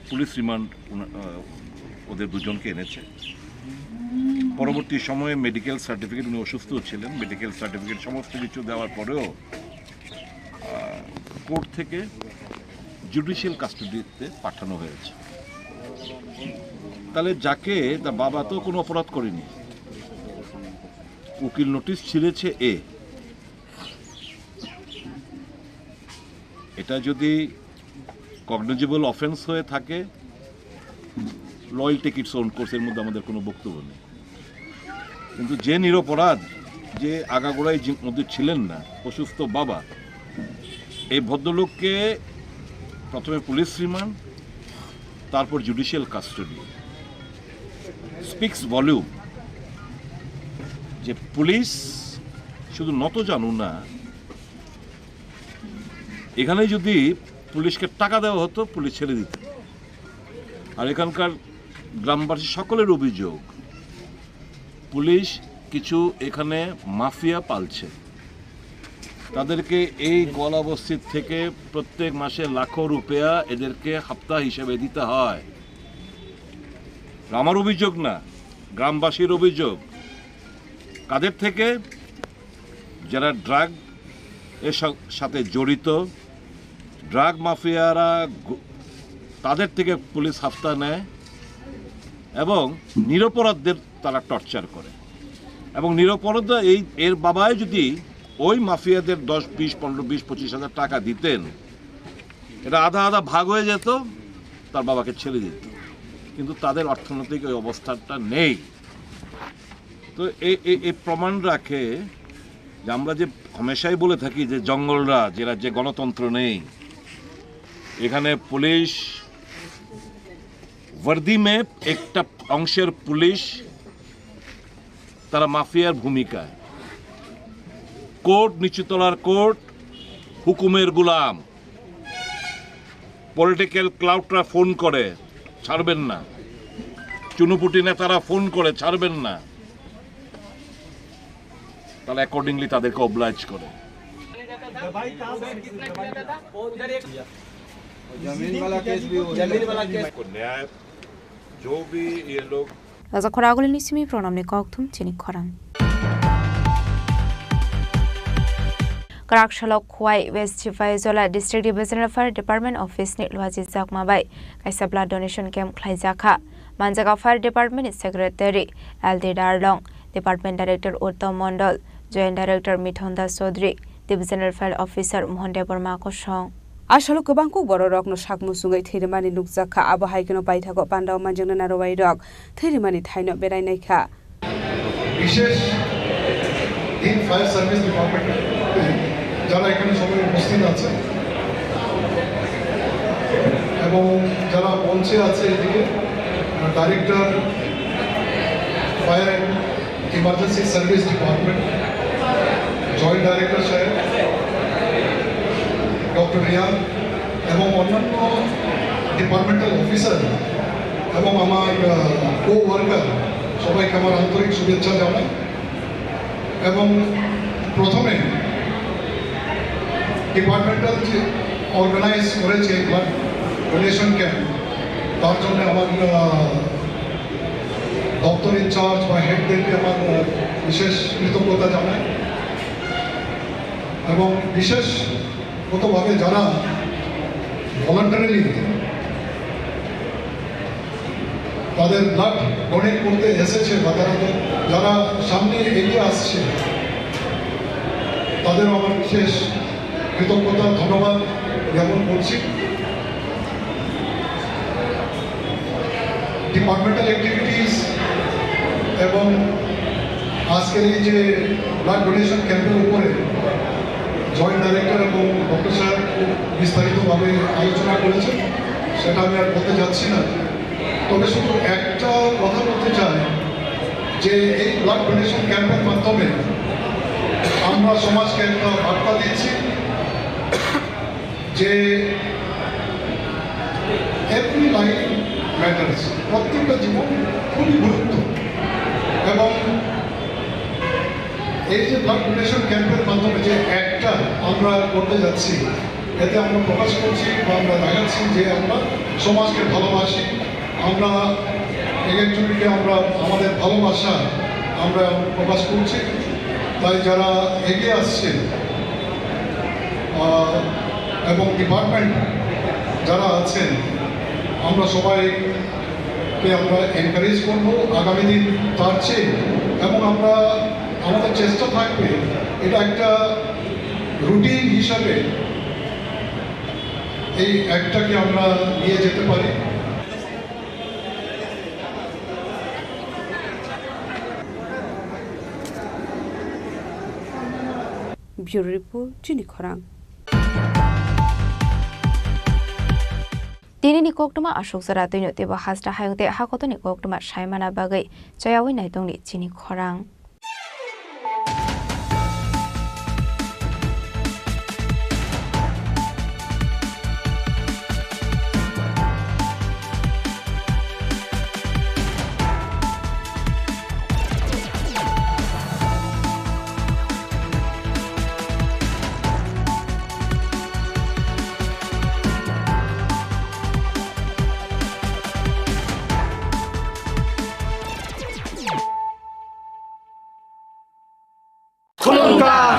পুলিশ রিমান্ড ওনা-, আহ, ওদের দুজনকে এনেছে। পরবর্তী সময়ে মেডিকেল সার্টিফিকেট, উনি অসুস্থ ছিলেন, মেডিকেল সার্টিফিকেট সমস্ত কিছু দেওয়ার পরেও, আহ, কোর্ট থেকে জুডিশিয়াল কাস্টডিতে পাঠানো হয়েছে। তাহলে যাকে, তার বাবা তো কোনো অপরাধ করেনি, উকিল নোটিশ ছিঁড়েছে এ, এটা যদি কগনিজেবল অফেন্স হয়ে থাকে, law will take its own course, এর মধ্যে আমাদের কোনো বক্তব্য নেই। কিন্তু যে নিরপরাধ, যে আগাগোড়াই যে মধ্যে ছিলেন না, অসুস্থ বাবা, এই ভদ্রলোককে প্রথমে পুলিশ রিমান্ড, তারপর জুডিশিয়াল কাস্টডি, স্পিক্স ভলিউম যে পুলিশ শুধু নত জানু না, এখানে যদি পুলিশকে টাকা দেওয়া হতো, পুলিশ ছেড়ে দিত। আর এখানকার গ্রামবাসী সকলের অভিযোগ, পুলিশ কিছু এখানে মাফিয়া পালছে। তাদেরকে এই গোয়ালা বস্তির থেকে প্রত্যেক মাসে লাখো রুপেয়া এদেরকে হাপ্তা হিসেবে দিতে হয়। আমার অভিযোগ না, গ্রামবাসীর অভিযোগ। কাদের থেকে? যারা ড্রাগ এর সা-, সাথে জড়িত, ড্রাগ মাফিয়ারা গু-, তাদের থেকে পুলিশ হাপ্তা নেয় এবং নিরপরাধদের তারা টর্চার করে। এবং নিরপরাধ এই, এর বাবাই যদি ওই মাফিয়াদের দশ, বিশ, পনেরো, বিশ, পঁচিশ হাজার টাকা দিতেন, এটা আধা আধা ভাগ হয়ে যেত, তার বাবাকে ছেড়ে দিত। কিন্তু তাদের অর্থনৈতিক ওই অবস্থাটা নেই। তো এই, এই, এই প্রমাণ রাখে যে আমরা যে হামেশাই বলে থাকি যে জঙ্গলরাজ, এ রাজ্যে গণতন্ত্র নেই, এখানে পুলিশ ওয়ার্দি মে একটা অংশের পুলিশ তারা মাফিয়ার ভূমিকায়। কোর্ট, নিচুতলার কোর্ট, হুকুমের গোলাম। পলিটিক্যাল ক্লাউডরা ফোন করে, ছাড়বেন না। চুনুপুটি নেতারা ফোন করে, ছাড়বেন না। তাহলে অ্যাকর্ডিংলি তাদেরকে অবলাইজ করে। जमीन वाला केस भी हो गया। न्याय जो भी ये लोग Raja Khoragulini simi pronamni kokthum chini khorang. Kwrak salok Khowai West Sipahijola District Divisional Fire Department Office ni Luaji Chakma bai kaisa blood donation camp khlaijakha. Manjaga Fire Department ni Secretary L D Darlong, Department Director Uttam Mondol, Joint Director Mithun Das Chaudhary, Divisional Fire Officer Mohan Debbarma kosong. A salo kwbang kuk bororokno sak muchungwi thwi rwmani nukjakha, abo hai kheno paithago pandao manjaknai narwuirok thwi rwmani thaino berai naikha. বিশেষ দিন fire service department, যারা এখানে সবাই উপস্থিত আছে এবং যারা মঞ্চে আছে এদিকে, director fire and emergency service department, joint director সাহেব, ডক্টর রিয়ান এবং অন্যান্য ডিপার্টমেন্টাল অফিসার এবং আমার কো ওয়ার্কার, সবাইকে আমার আন্তরিক শুভেচ্ছা জানাই এবং প্রথমে ডিপার্টমেন্টাল যে অর্গানাইজ করেছে ব্লাড ডোনেশন ক্যাম্প, তার জন্য আমার আহ, দপ্তর ইনচার্জ বা হেডদেরকে আমার আহ, বিশেষ কৃতজ্ঞতা জানাই এবং বিশেষগতভাবে যারা ভলান্টারিলি তাদের ব্লাড ডোনেট করতে এসেছে বা তারা যে, যারা সামনে এগিয়ে আসছে, তাদেরও আমার বিশেষ কৃতজ্ঞতা, ধন্যবাদ জ্ঞাপন করছি। ডিপার্টমেন্টাল অ্যাক্টিভিটিস এবং আজকের এই যে ব্লাড ডোনেশন ক্যাম্পের উপরে জয়েন্ট ডাইরেক্টর এবং ডক্টর সাহেব খুব বিস্তারিতভাবে আলোচনা করেছেন, সেটা আমি আর বলতে যাচ্ছি না। তবে শুধু একটা কথা বলতে চাই যে এই ব্লাড ডোনেশন ক্যাম্পের মাধ্যমে আমরা সমাজকে একটা বার্তা দিচ্ছি যে এভরি লাইফ ম্যাটার্স, প্রত্যেকটা জীবন খুবই গুরুত্ব। এবং এই যে ব্লাড ডোনেশন ক্যাম্পের মাধ্যমে যে একটা আমরা করতে যাচ্ছি, এতে আমরা প্রকাশ করছি বা আমরা দেখাচ্ছি যে আমরা সমাজকে ভালোবাসি, আমরা এক একজনকে আমরা আমাদের ভালোবাসা আমরা প্রকাশ করছি। তাই যারা এগিয়ে আসছেন আহ, এবং ডিপার্টমেন্ট যারা আছেন, আমরা সবাইকে আমরা এনকারেজ করব আগামী দিন তার চেয়ে। এবং আমরা, আমাদের চেষ্টা থাকবে এটা একটা রুটিন হিসাবে এই অ্যাক্টটাকে আমরা নিয়ে যেতে পারি। Bureau Report, Chini Khorang. Tinini koktwma aswk jora twino teibo hasta hayung tei hakotoni koktwma saimana bagwi chayawi naitongni chini khorang.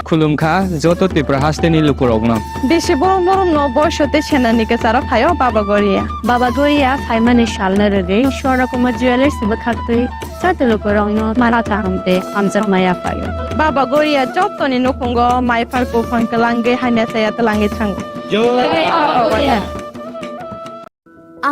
Khulumkha joto Tripura hasteni lukurokno. Bisi borom borom no boiso tei senani kwcharo phaio Baba Goria. Baba Goria phaimani salno rwgwi Swarna Kumar Jewellers bwkhaktwi joto lukurokno mala kaham tei hamjakma yaphaio. Baba Goria jotoni nukhungo mai phar buphang kwlangwi hamya chaya twlangwi thango. Jai Baba Goria.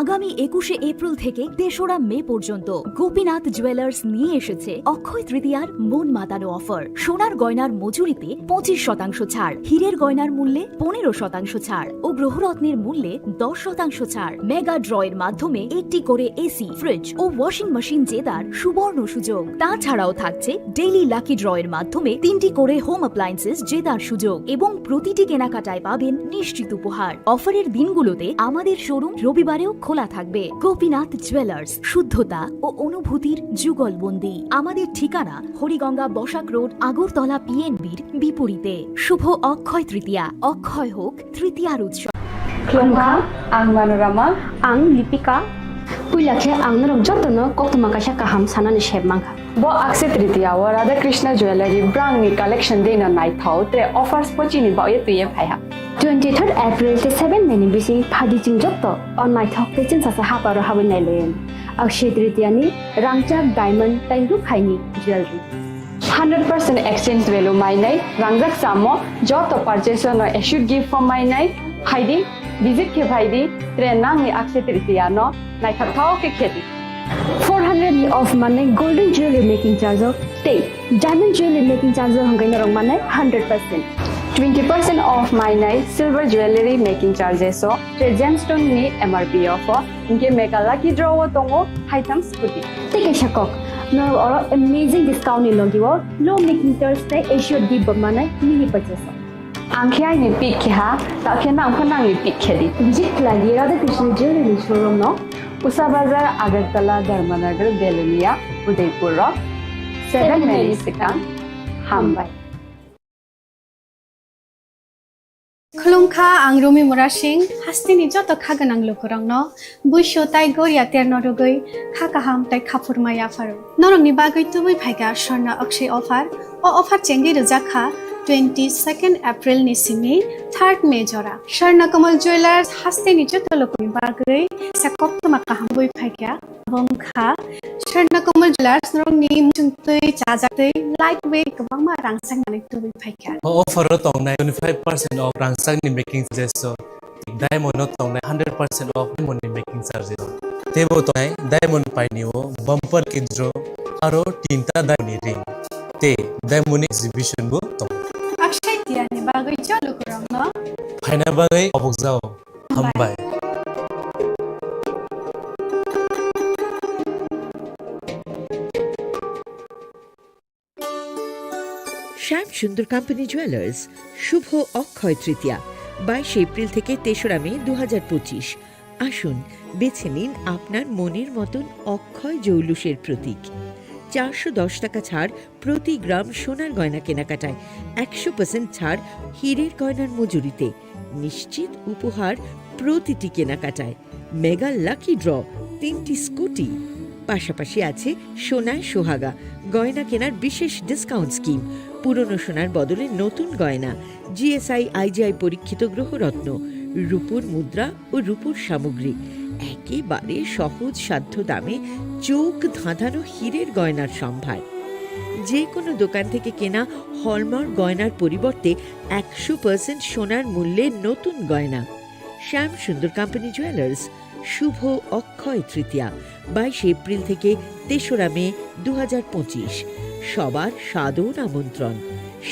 আগামী একুশে এপ্রিল থেকে তেসরা মে পর্যন্ত গোপীনাথ জুয়েলার্স নিয়ে এসেছে অক্ষয় তৃতীয়ার মন মাতানো অফার। সোনার গয়নার মজুরিতে পঁচিশ শতাংশ ছাড়, হীরের গয়নার মূল্যে পনেরো শতাংশ ছাড় ও গ্রহরত্নের মূল্যে দশ শতাংশ ছাড়। মেগা ড্রয়ের মাধ্যমে একটি করে এসি, ফ্রিজ ও ওয়াশিং মেশিন জেতার সুবর্ণ সুযোগ। তাছাড়াও থাকছে ডেইলি লাকি ড্রয়ের মাধ্যমে তিনটি করে হোম অ্যাপ্লায়েন্সেস জেতার সুযোগ এবং প্রতিটি কেনাকাটায় পাবেন নিশ্চিত উপহার। অফারের দিনগুলোতে আমাদের শোরুম রবিবারেও খোলা থাকবে। গোপীনাথ জুয়েলার্স, শুদ্ধতা ও অনুভূতির যুগলবন্দি। আমাদের ঠিকানা হরিগঙ্গা বসাক রোড, আগরতলা পিএনবির বিপরীতে। শুভ অক্ষয় তৃতীয়া, অক্ষয় হোক তৃতীয়ার উৎসব। Khulumkha, ang Manorama. Ang Lipika. Puila khe ang norok jotono koktwma kaisa kaham sanani sep mankha. Bo Akshaya Tritiya o Radha Krishna Jewellery brangni collection deino naithok, tre offers bo chini bagwi twiwi phaiha. Twenty third April tei seven May ni bising phaidi chwng joto o naithok tei chwngsacha haparo habwi nailaio. Akshaya Tritiya ni rangchak, diamond tei rukhaini jewellery. Hundred percent exchange value mainai, rangjak chamo joto purchase no assured gift bo mainai. Phaidi, visit khe phaidi, tre nangni Akshaya Tritiya no naithok thok khe khedi. Four hundred ni off manwi golden jewelry making charge o tei diamond jewelry making charge o hwnkhe norok manai hundred percent. Twenty percent off mainai silver jewelry making charges o tei gemstone ni M R P o pho, hinkhe mega lucky draw o tongo haitham scooty. Tei kaisa kok, norok oro amazing discount ni logi o low making charge tei assured gift bo manai mini purchase o. Ang khe aini pick khe ha, ta khe nang pho nangni pick khe di. Visit khlai di Radha Krishna Jewelry showroom no, Usa Bazar, Agartala, Dharmanagar, Belonia. Udaipur rok seven Mary swkang. Hambai. Khulumkha, ang Rumi Murasing, hasteni joto kha gwnang lukurokno buisu tai goria terno rwgwi kha kaham tai khaphurma yapharo. Norokni bagwi tubui phaikha Swarna Akshay offer. O offer chengwi rwjak kha twenty second April ni simi third May jora. Swarna Kamal Jewellers hasteni joto lukuni bagwi sa koktwma kaham bui phaikha. Abo wngkha Swarna Kamal Jewellers norokni muchungtwi chajaktwi lightweight kwbangma rangchak manwi tubui phaikha. O offer o tongnai twenty five percent off rangchakni making charges o, diamond o tongnai hundred percent off diamond ni making charges o. Teibo tongnai diamond paini o bumper lucky draw aro tinta diamond ni ring tei diamond ni exhibition bo tongo. Akshay Tiani bagwi joto lukurokno phaina bagwi obokjao. Hambai. শ্যাম Sundar company jewellers, শুভ অক্ষয় তৃতীয়া, বাইশে এপ্রিল থেকে তেসরা মে দু হাজার পঁচিশ। আসুন, বেছে নিন আপনার মনের মতন অক্ষয় জৌলুসের প্রতীক। চারশো দশ টাকা ছাড় প্রতি গ্রাম সোনার গয়না কেনাকাটায়, একশো পার্সেন্ট ছাড় হীরের গয়নার মজুরিতে, নিশ্চিত উপহার প্রতিটি কেনাকাটায়, মেগা লাকি ড্র, তিনটি স্কুটি, পাশাপাশি আছে সোনায় সোহাগা, গয়না কেনার বিশেষ ডিসকাউন্ট স্কিম, পুরনো সোনার বদলে নতুন গয়না, জিএসআই আইজিআই পরীক্ষিত গ্রহরত্ন, রূপোর মুদ্রা ও রূপোর সামগ্রী, একেবারে সহজ সাধ্য দামে চোখ ধাঁধানো হীরের গয়নার সম্ভার। যে কোনো দোকান থেকে কেনা হলমার্ক গয়নার পরিবর্তে একশো পার্সেন্ট সোনার মূল্যে নতুন গয়না। শ্যাম সুন্দর কোম্পানি জুয়েলার্স, শুভ অক্ষয় তৃতীয়া, বাইশে এপ্রিল থেকে তেসরা মে দু হাজার পঁচিশ। সবার সাদর আমন্ত্রণ।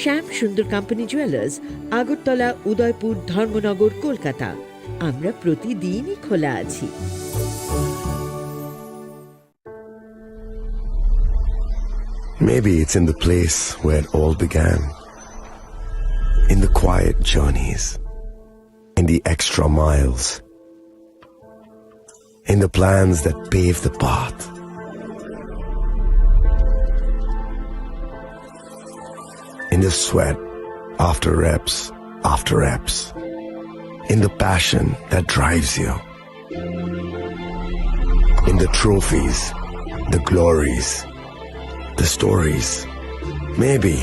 শ্যাম সুন্দর কোম্পানি জুয়েলার্স, আগরতলা, উদয়পুর, ধর্মনগর, কলকাতা। আমরা প্রতিদিনই খোলা আছি। Maybe it's in the place where it all began. In the quiet journeys, in the extra miles, in the plans that pave the path, in the sweat after reps after reps, in the passion that drives you, in the trophies, the glories, the stories. Maybe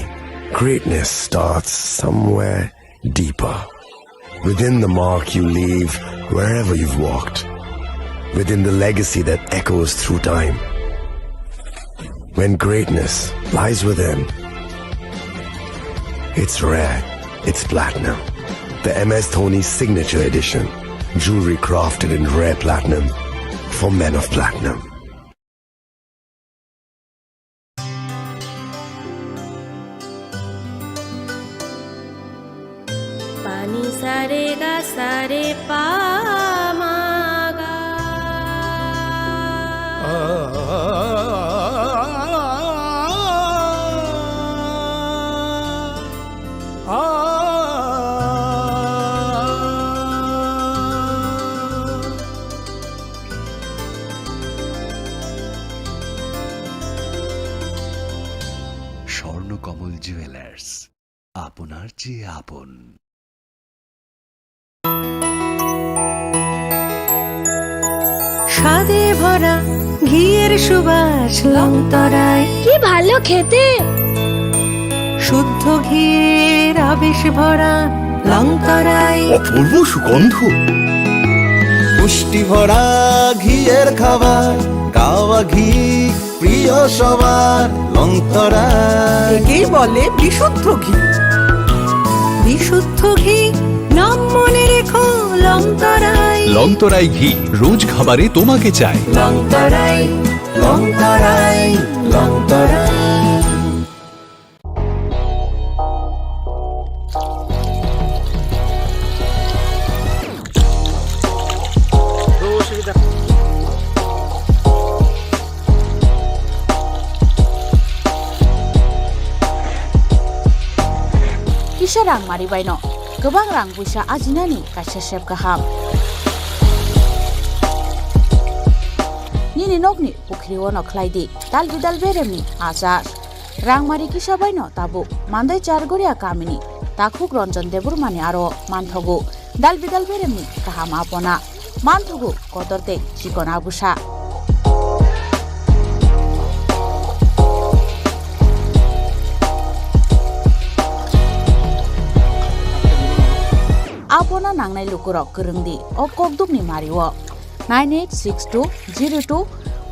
greatness starts somewhere deeper, within the mark you leave wherever you've walked, within the legacy that echoes through time. When greatness lies within, it's rare, it's platinum. The M S Dhoni Signature Edition, jewelry crafted in rare platinum for men of platinum. Pani sare ga sare pa ma ga. Swarnakamal jewellers, আপনার চেয়ে আপন। স্বাদে ভরা ঘিয়ের সুবাস লংতরায়। কি ভালো খেতে! শুদ্ধ ঘিয়ের আবেশ ভরা লংতরায়। অপূর্ব সুগন্ধ। পুষ্টি ভরা ঘিয়ের খাবার, গাওয়া ঘি প্রিয় সবার লংতরায়। একেই বলে বিশুদ্ধ ঘি। বিশুদ্ধ ঘি, নাম মনে রেখো লংতরায়। লংতরাই ঘি, রোজ খাবারে তোমাকে চাই। লংতরায়, লংতরায়, Longtharai. Kisa rang mari baino kwbang rang puisa ajinani kaisa sep kaham. Nini nokni pukhri-o no khlai di dal bidal beremni achar. Rangmari kisa bai no tabuk Mandai Chargoria kamini takhuk Ranjan Debbarmani aro manthogo dal bidal beremni kaham apona. Manthogo kotor tei chikon agusa. Apona nangnai lukurok kwrwng di o kokdukni mario. Nine eight six two zero two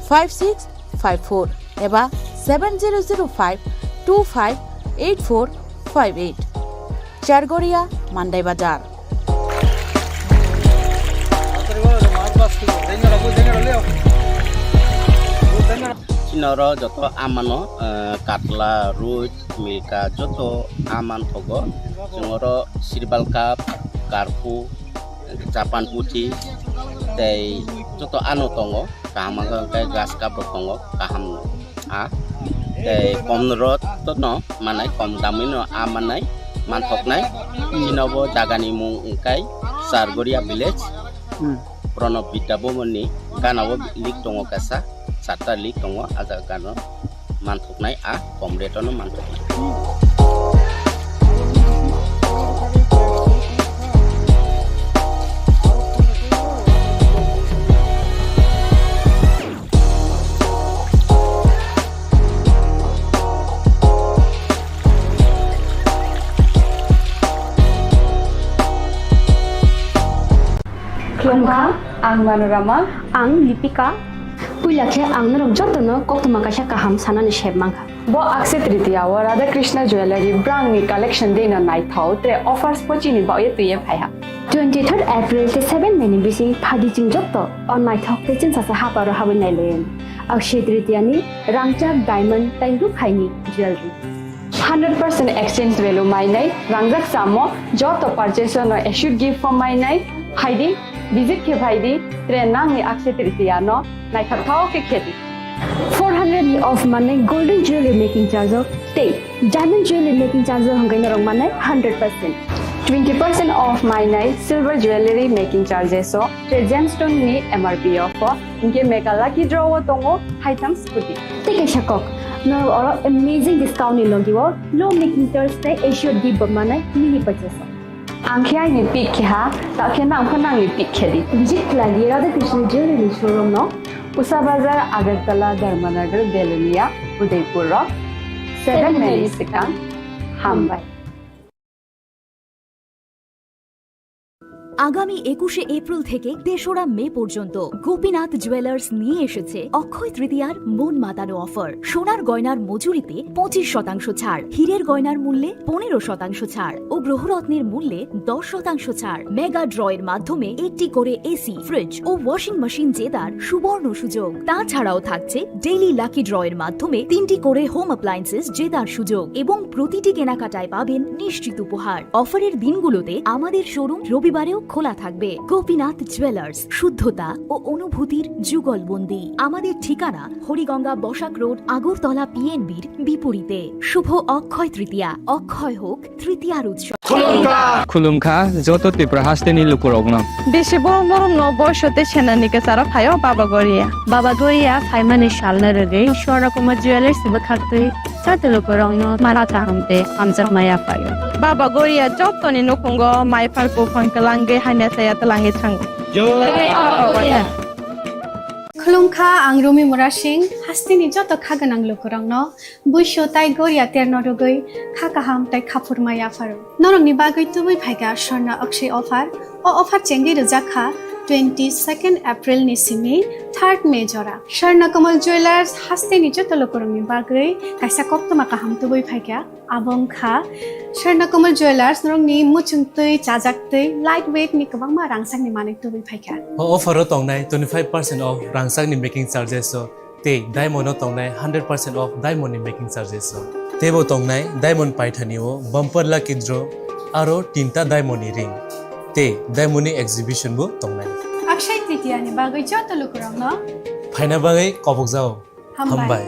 five six five four eba seven zero zero five two five eight four five eight. Chargoria, Mandai Bazar. Chini oro joto amano, eh, katla, roi, milka, joto aman thogo. Chwng oro sirbal cup, karpu, Japan puthi tei joto ano tongo, kaham wngkha hwnkhe grass cup rok tongo, kaham no a tei kom rot no manai, kom damwi no a manai, manthoknai. Chini bo jagani mung wngkha Chargoria village, Hmm. Pranab Vidya Bhavan ni gana o lik tongo kaisa, charta lik tongo, a jaga gana o. Manthoknai a kom rate-o no manthoknai. Khulumkha, ang Manorama. Ang Lipika. Puila khe ang norok jotono koktwma kaisa kaham sanani sep mankha. Bo Akshaya Tritiya o Radha Krishna Jewellery brangni collection dino naithok tre offers pochini baoye twiye phaiha. Twenty-third April tei seven May ni bising phadi chwng joto o naithok tei chwngsacha haparo habwi nailayan. Akshaya Tritiya ni rangchak diamond tei rukhaini jewellery. Hundred percent exchange value mainai rangjak chamo joto purchase no assured gift form mainai phaidi, visit khe phaidi, tre nangni Akshaya Tritiya no naithok thao khe khedi. Four hundred ni off manwi golden jewelry making charge o tei diamond jewelry making charge o hwnkhe norok manai hundred percent. Twenty percent off mainai silver jewelry making charges o tei gemstone ni M R P o, hinkhe mega lucky draw o tongo haitham scooty. Tei kaisa kok, norok oro amazing discount ni logi o low making charge tei assured gift bo manai mini purchase o. Ang khe aini pick khe ha, ta khe nang pho nangni pick khe di. Visit khlai di Radha Krishna Jewelry showroom no, Usa Bazar, Agartala, Dharmanagar, Belonia, Udaipur rok. Seven May ni swkang. Hambai. আগামী একুশে এপ্রিল থেকে তেসরা মে পর্যন্ত গোপীনাথ জুয়েলার্স নিয়ে এসেছে অক্ষয় তৃতীয়ার মন মাতানো অফার। সোনার গয়নার মজুরিতে পঁচিশ শতাংশ ছাড়, হীরের গয়নার মূল্যে পনেরো শতাংশ ছাড় ও গ্রহরত্নের মূল্যে দশ শতাংশ ছাড়। মেগা ড্রয়ের মাধ্যমে একটি করে এসি, ফ্রিজ ও ওয়াশিং মেশিন জেতার সুবর্ণ সুযোগ। তাছাড়াও থাকছে ডেইলি লাকি ড্রয়ের মাধ্যমে তিনটি করে হোম অ্যাপ্লায়েন্সেস জেতার সুযোগ এবং প্রতিটি কেনাকাটায় পাবেন নিশ্চিত উপহার। অফারের দিনগুলোতে আমাদের শোরুম রবিবারেও খোলা থাকবে। গোপীনাথ জুয়েলার্স, শুদ্ধতা ও অনুভূতির যুগলবন্দি। আমাদের ঠিকানা হরিগঙ্গা বসাক রোড, আগরতলা পিএনবির বিপরীতে। শুভ অক্ষয় তৃতীয়া, অক্ষয় হোক তৃতীয়ার উৎসব। Khulumkha, joto Tripura hasteni lukurokno. Bisi borom borom no boiso tei senani kwcharo phaio Baba Goria. Baba Goria phaimani salno rwgwi Swarna Kumar Jewellers bwkhaktwi joto lukurokno mara kaham tei hamjakma yaphaio. Baba Goria jotoni nukhungo mai phar buphang kwlangwi hamya chaya twlangwi thango. Khulumkha, ang Rumi Murasing, hasteni joto kha gwnang lukurokno Buisu tai goria terno rwgwi kha kaham tai khaphurma yapharo. Norokni bagwi tubui phaikha Swarna Akshay offer. O offer chengwi rwjak kha twenty-second April ni simi third May jora. Swarna Kamal Jewellers hasteni joto lukurokni bagwi kaisa koktwma kaham tubui phaikha. Abo wngkha Swarna Kamal Jewellers norokni muchungtwi, chajaktwi, light weight ni kwbangma rangchakni manwi tubui phaikha. O offer o tongnai twenty-five percent off rangchakni making charges o. Tei diamond o tongnai hundred percent off diamond ni making charges o. Teibo tongnai diamond paithani o bumper lucky draw aro tinta diamond ni ring tei diamond ni exhibition bo tongnai. Akshay Tritiya ni bagwi joto lukurokno phaina bagwi kobokjao. Hambai. Hambai.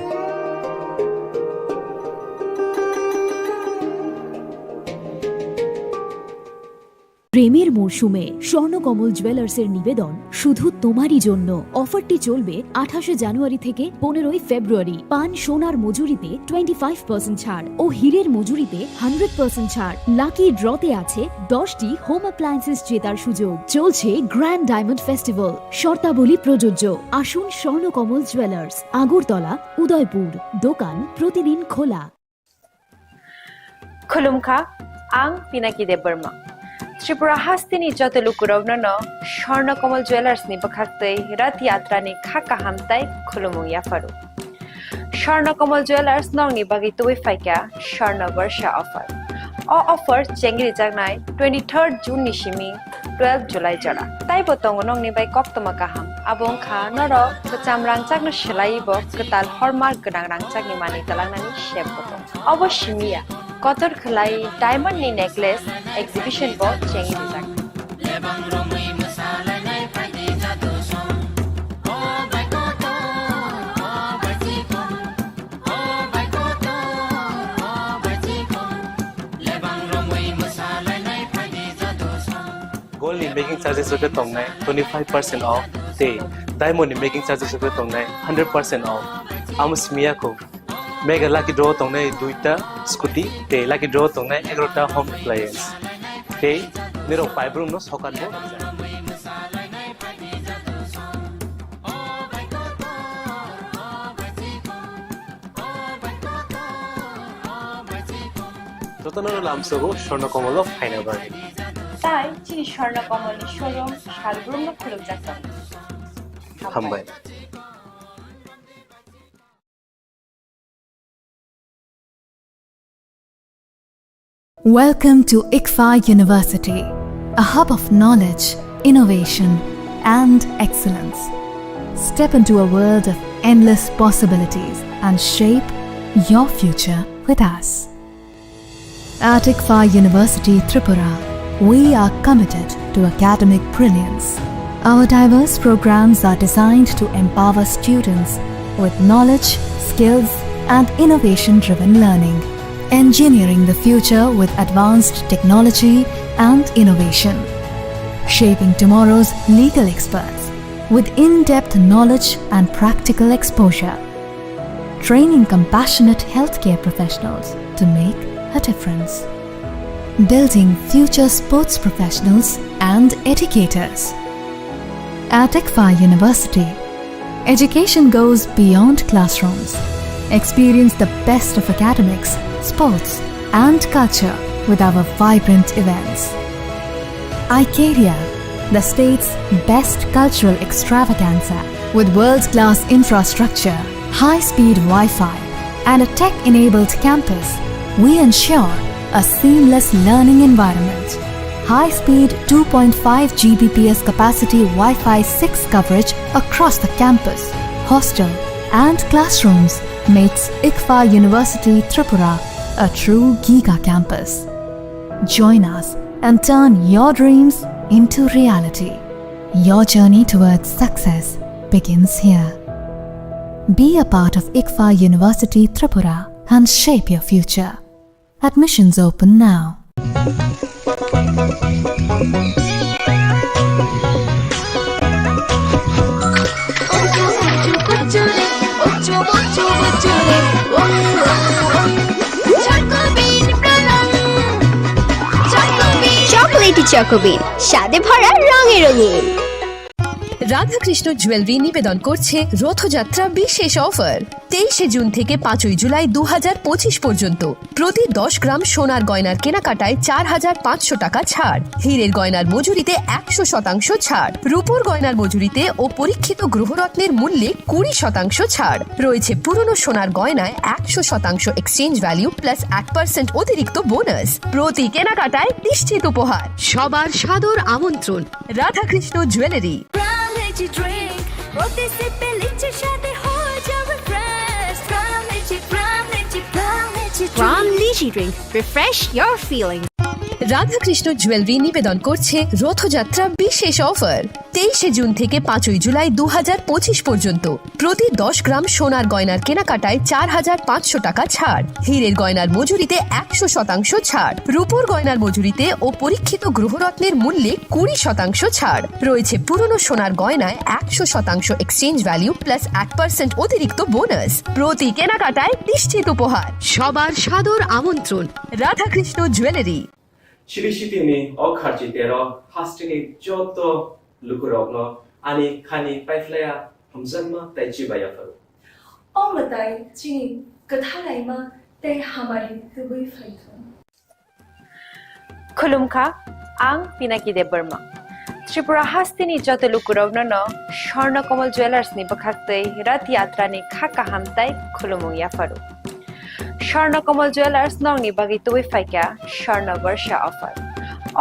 প্রেমের মরশুমে স্বর্ণকমল জুয়েলার্সের নিবেদন শুধু তোমারই জন্য। অফারটি চলবে আঠাশে জানুয়ারি থেকে পনেরোই ফেব্রুয়ারি। পান সোনার মজুরিতে টোয়েন্টি ফাইভ পার্সেন্ট ছাড় ও হীরের মজুরিতে হান্ড্রেড পার্সেন্ট ছাড়। লাকি ড্রতে আছে দশটি হোম অ্যাপ্লায়েন্সেস জেতার সুযোগ। চলছে গ্র্যান্ড ডায়মন্ড ফেস্টিভ্যাল, শর্তাবলী প্রযোজ্য। আসুন স্বর্ণকমল জুয়েলার্স, আগরতলা, উদয়পুর। দোকান প্রতিদিন খোলা। Khulumkha, ang Pinaki Debbarma. Tripura hasteni joto lukurokno no Swarna Kamal Jewellers ni bwkhaktwi Rath Yatra ni kha kaham tai khulumung yapharu. Swarna Kamal Jewellers nokni bagwi tubui phaikha Swarna Barsha offer. O offer chengri jaknai twenty-third June ni simi twelve July jora. Taibo tongo nokni bai koktoma kaham. Abo wngkha norok kwcham rangchakno swlaiwi bo kwtal hallmark gwnang rangchakni manwi twlangnani sep bo tongo. Obo simi ya, kotor khwlai diamond ni necklace exhibition bo chengwi rijak. Gold ni making charges rok khe tongnai twenty five percent off, tei diamond ni making charges rok khe tongnai hundred percent off. Amo simi ya kho. Mega lucky draw tongnai duita scooty, tei lucky draw tongnai egarota home appliance. Tei nirok paibrum no sokan bo. Jotono lamsogo Swarna Kamal o phaina bagwi. Tai chini Swarna Kamal ni showroom salbrum no khulukjak tongo. Hambai. Welcome to ICFAI University, a hub of knowledge, innovation, and excellence. Step into a world of endless possibilities and shape your future with us. At ICFAI University Tripura, we are committed to academic brilliance. Our diverse programs are designed to empower students with knowledge, skills, and innovation-driven learning, engineering the future with advanced technology and innovation, shaping tomorrow's legal experts with in-depth knowledge and practical exposure, training compassionate healthcare professionals to make a difference, building future sports professionals and educators. At ICFAI University, education goes beyond classrooms. Experience the best of academics, sports, and culture with our vibrant events. Icaria, the state's best cultural extravaganza. With world-class infrastructure, high-speed Wi-Fi, and a tech-enabled campus, we ensure a seamless learning environment. High-speed two point five G B P S capacity Wi-Fi six coverage across the campus, hostel, and classrooms makes ICFAI University Tripura a true giga campus. Join us and turn your dreams into reality. Your journey towards success begins here. Be a part of ICFAI University Tripura and shape your future. Admissions open now. Chocolatey Choco Bean, স্বাদে ভরা, রঙে রঙিন। Radhakrishna jewellery নিবেদন করছে রথযাত্রা বিশেষ অফার। তেইশে জুন থেকে পাঁচই জুলাই দু হাজার পঁচিশ পর্যন্ত প্রতি দশ গ্রাম সোনার গয়নার কেনাকাটায় চার হাজার পাঁচশো টাকা ছাড়, হীরের গয়নার মজুরিতে একশো শতাংশ ছাড়, রূপোর গয়নার মজুরিতে ও পরীক্ষিত গ্রহরত্নের মূল্যে কুড়ি শতাংশ ছাড়। রয়েছে পুরনো সোনার গয়নায় একশো শতাংশ এক্সচেঞ্জ ভ্যালু প্লাস এক পার্সেন্ট অতিরিক্ত বোনাস। প্রতি কেনাকাটায় নিশ্চিত উপহার। সবার সাদর আমন্ত্রণ। Radhakrishna jewellery. Prime Energy Drink, প্রতি সিপে লিচি স্বাদে হয়ে যাবে fresh. Prime Energy, Prime Energy, Prime Energy Drink। Prime Energy Drink, refresh your feeling। Radhakrishna jewellery নিবেদন করছে রথযাত্রা বিশেষ অফার। তেইশে জুন থেকে পাঁচই জুলাই দু হাজার পঁচিশ পর্যন্ত প্রতি দশ গ্রাম সোনার গয়নার কেনাকাটায় চার হাজার পাঁচশো টাকা ছাড়, হীরের গয়নার মজুরিতে একশো শতাংশ ছাড়, রূপোর গয়নার মজুরিতে ও পরীক্ষিত গ্রহরত্নের মূল্যে কুড়ি শতাংশ ছাড় রয়েছে। পুরনো সোনার গয়নায় একশো শতাংশ এক্সচেঞ্জ ভ্যালু প্লাস এক পার্সেন্ট অতিরিক্ত বোনাস। প্রতি কেনাকাটায় নিশ্চিত উপহার। সবার সাদর আমন্ত্রণ Radhakrishna jewellery. Chiri sitini o kharchi tero hasteni joto lukurokno ani khani paiphlaiya hamjakma tei chibaiya pharo. O mwtai chini kwthalaima tei hamari tubui phaithung. Khulumkha, ang Pinaki Debbarma. Tripura hasteni joto lukurokno no Swarna Kamal Jewellers ni bwkhaktwi Rath Yatra ni kha kaham tei khulumung yapharo. Swarna Kamal Jewellers nokni bagwi tubui phaikha Swarna Barsha offer.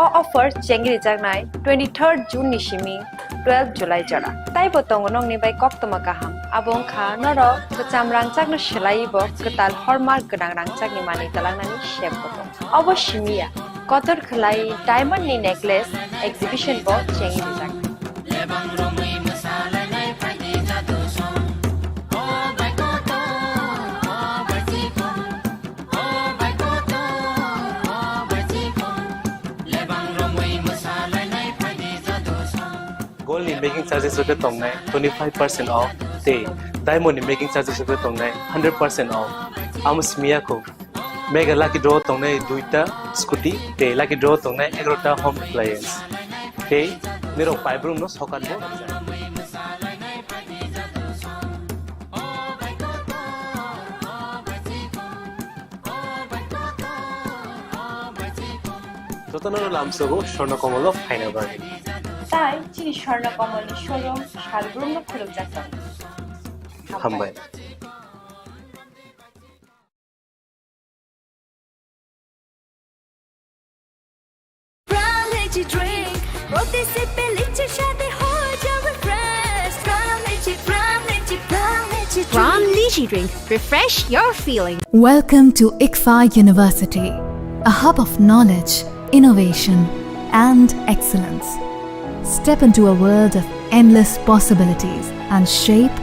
O offer chengrijaknai twenty-third June ni simi twelve July jora. Taibo tongo nokni bai koktwma kaham. Abo wngkha norok kwcham rangchakno swlaiwi bo kwtal hallmark gwnang rangchakni manwi twlangnani sep bo tongo. Obo simi ya, kotor khwlai diamond ni necklace exhibition bo chengrijak. Gold ni making charges rok khe tongnai twenty five percent off tei diamond ni making charges rok khe tongnai hundred percent off. Amo simi ya kho. Mega lucky draw tongnai duita scooty tei lucky draw tongnai egarota home appliance. Tei nirok paibrumno sokan bo rwjak. Jotono lamsogo Swarna Kamal o phaina bagwi. Tai chini Swarna Kamal ni showroom salbrumno khulumjak tongo. Hambai. Brown Lychee Drink, প্রতি সিপে লিচির স্বাদে হয়ে যাবে fresh। Brown Lychee, Brown Lychee, Brown Lychee Drink। Brown Lychee Drink, refresh your feeling। Welcome to ICFAI University, a hub of knowledge, innovation, and excellence. Step into a world of endless possibilities and shape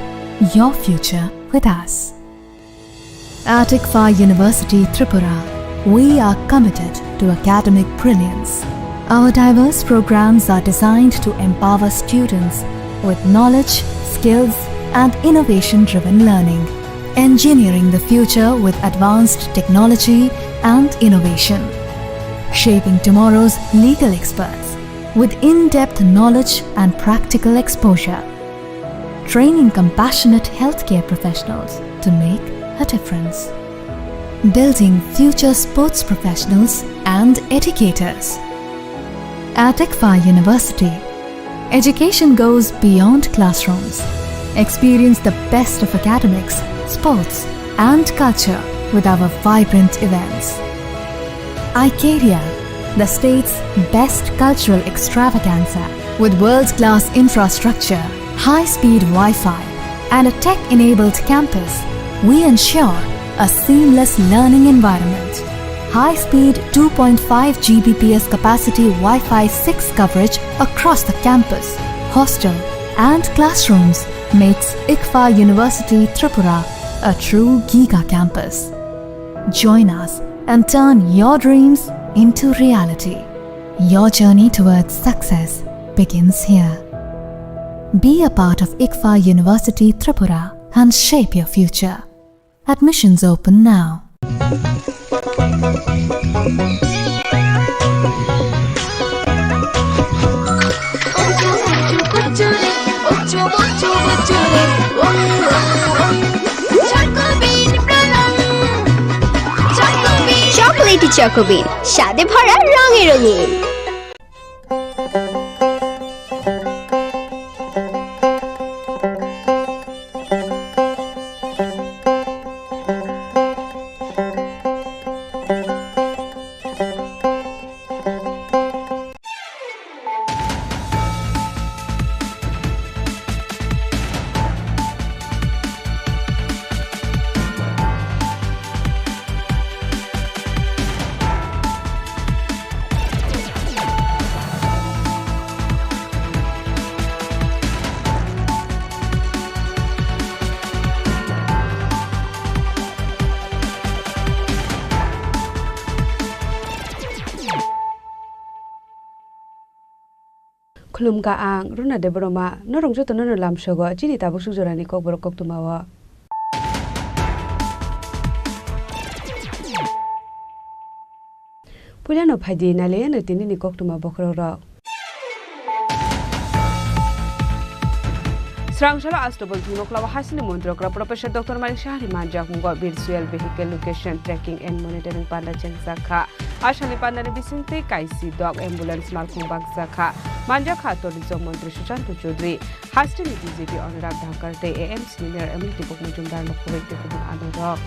your future with us. At ICFAI University Tripura, we are committed to academic brilliance. Our diverse programs are designed to empower students with knowledge, skills, and innovation-driven learning, engineering the future with advanced technology and innovation, shaping tomorrow's legal experts with in-depth knowledge and practical exposure, training compassionate healthcare professionals to make a difference, building future sports professionals and educators. At ICFAI University, education goes beyond classrooms. Experience the best of academics, sports, and culture with our vibrant events. Icaria, the state's best cultural extravaganza. With world-class infrastructure, high-speed Wi-Fi, and a tech-enabled campus, we ensure a seamless learning environment. High-speed two point five G B P S capacity Wi-Fi six coverage across the campus, hostel, and classrooms makes ICFAI University Tripura a true giga campus. Join us and turn your dreams into reality. Your journey towards success begins here. Be a part of ICFAI University Tripura and shape your future. Admissions open now. Chocolatey Choco Bean, স্বাদে ভরা, রঙে রঙিন। Khulumkha ang Runa Debbarma, norok jotono no lamsogo chini tabuk suk jorani kokborok koktwmao. Puilano phaidi nailaiyano tinini koktwma bokhorokrok. Srang salo Astobol thwngnoklao hasini montri okra Professor Doctor Manik Saha ni manjakmungo virtual vehicle location tracking and monitoring panda chengjak kha. A salni pandani bisingtwi kaisi dok ambulance malkhung bakjak kha. Manjak kha tourism montri Sushanta Chowdhury, hasteni B J P Anurag Dhankar tei A M C ni mayor Emily Dipok Majumdar no khoboi tei kubun adongrok.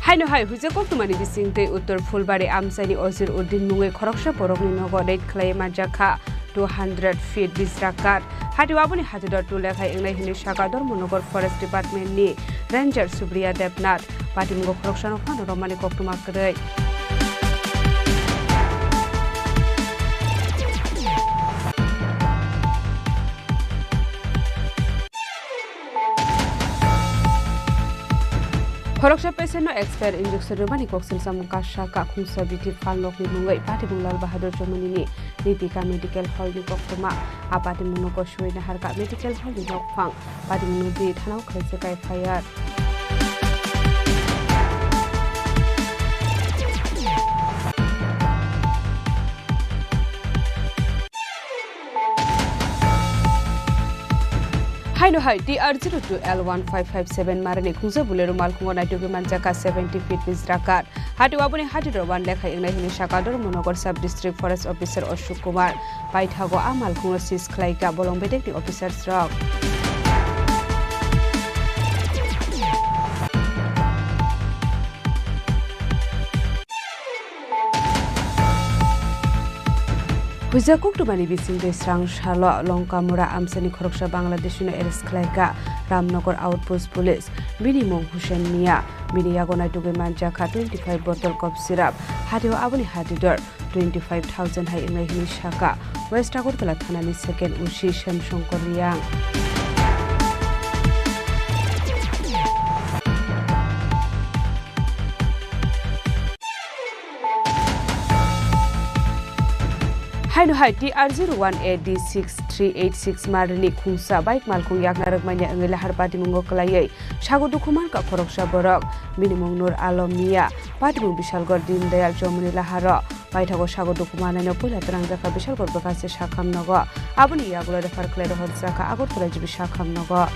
Haino hai huijak koktwmani bisingtwi Uttor Phulbari amchaini Ozir Uddin mungwi khoroksa borokni nogo raid khlaiwi manjak kha two hundred feet bisrak kath. Hatio aboni hatidor two lekha wngnai hwnwi sakha Dharmanagar Forest Department ni Ranger Subriya Debnath. Patimungo khoroksano phano romani koktwma kwrwi. Khoroksa patient no expire injection rwmani koksil samung kasa kha khungsa bithi phalnokni mungwi patimung Lal Bahadur Chomani ni Nitika Medical Hall ni koktwma. A patimung no kosoi naharkha medical hall ni nokphang. Patimung no twi thanao khlaijak F I R. Haino hai T R zero two L one five five seven marani khungsa Bolero malkhungo naitugwi manjak kha seventy feet bisrak kath. Hatio aboni hatidor one lekha wngnai hwnwi sakha Dharmanagar Sub District Forest Officer Ashok Kumar. Paithago a malkhungno seize khlaikha bolong bedekni officers rok. Huijak koktwmani bisingtwi srang salo Longkamura amchaini khoroksa Bangladeshino arrest khlaikha Ramnagar Outpost Police. Bini mung Hussein Mia. Bini yago naitugwi manjak kha twenty five bottle cough syrup. Hatio aboni hatidor twenty five thousand hai wngnai hwnwi sakha West Agartala thanani second O C Shyam Shankar Reang. Haino hai T R zero one A D six three eight six marni khungsa bike malkhung yakna rwkmani wngwi lahar patimungo kwlaiwi sago dukhu mankha khoroksa borok. Bini mung Nur Alom Mia. Patimung Bishalgarh Deen Dayal Chowmani laharo paithago sago dukhu mannaino puila twrangjakha Bishalgarh bwkhaste sakham nogo. Aboni yagulo refer khlai rohorjakha Agartala G B sakham nogo.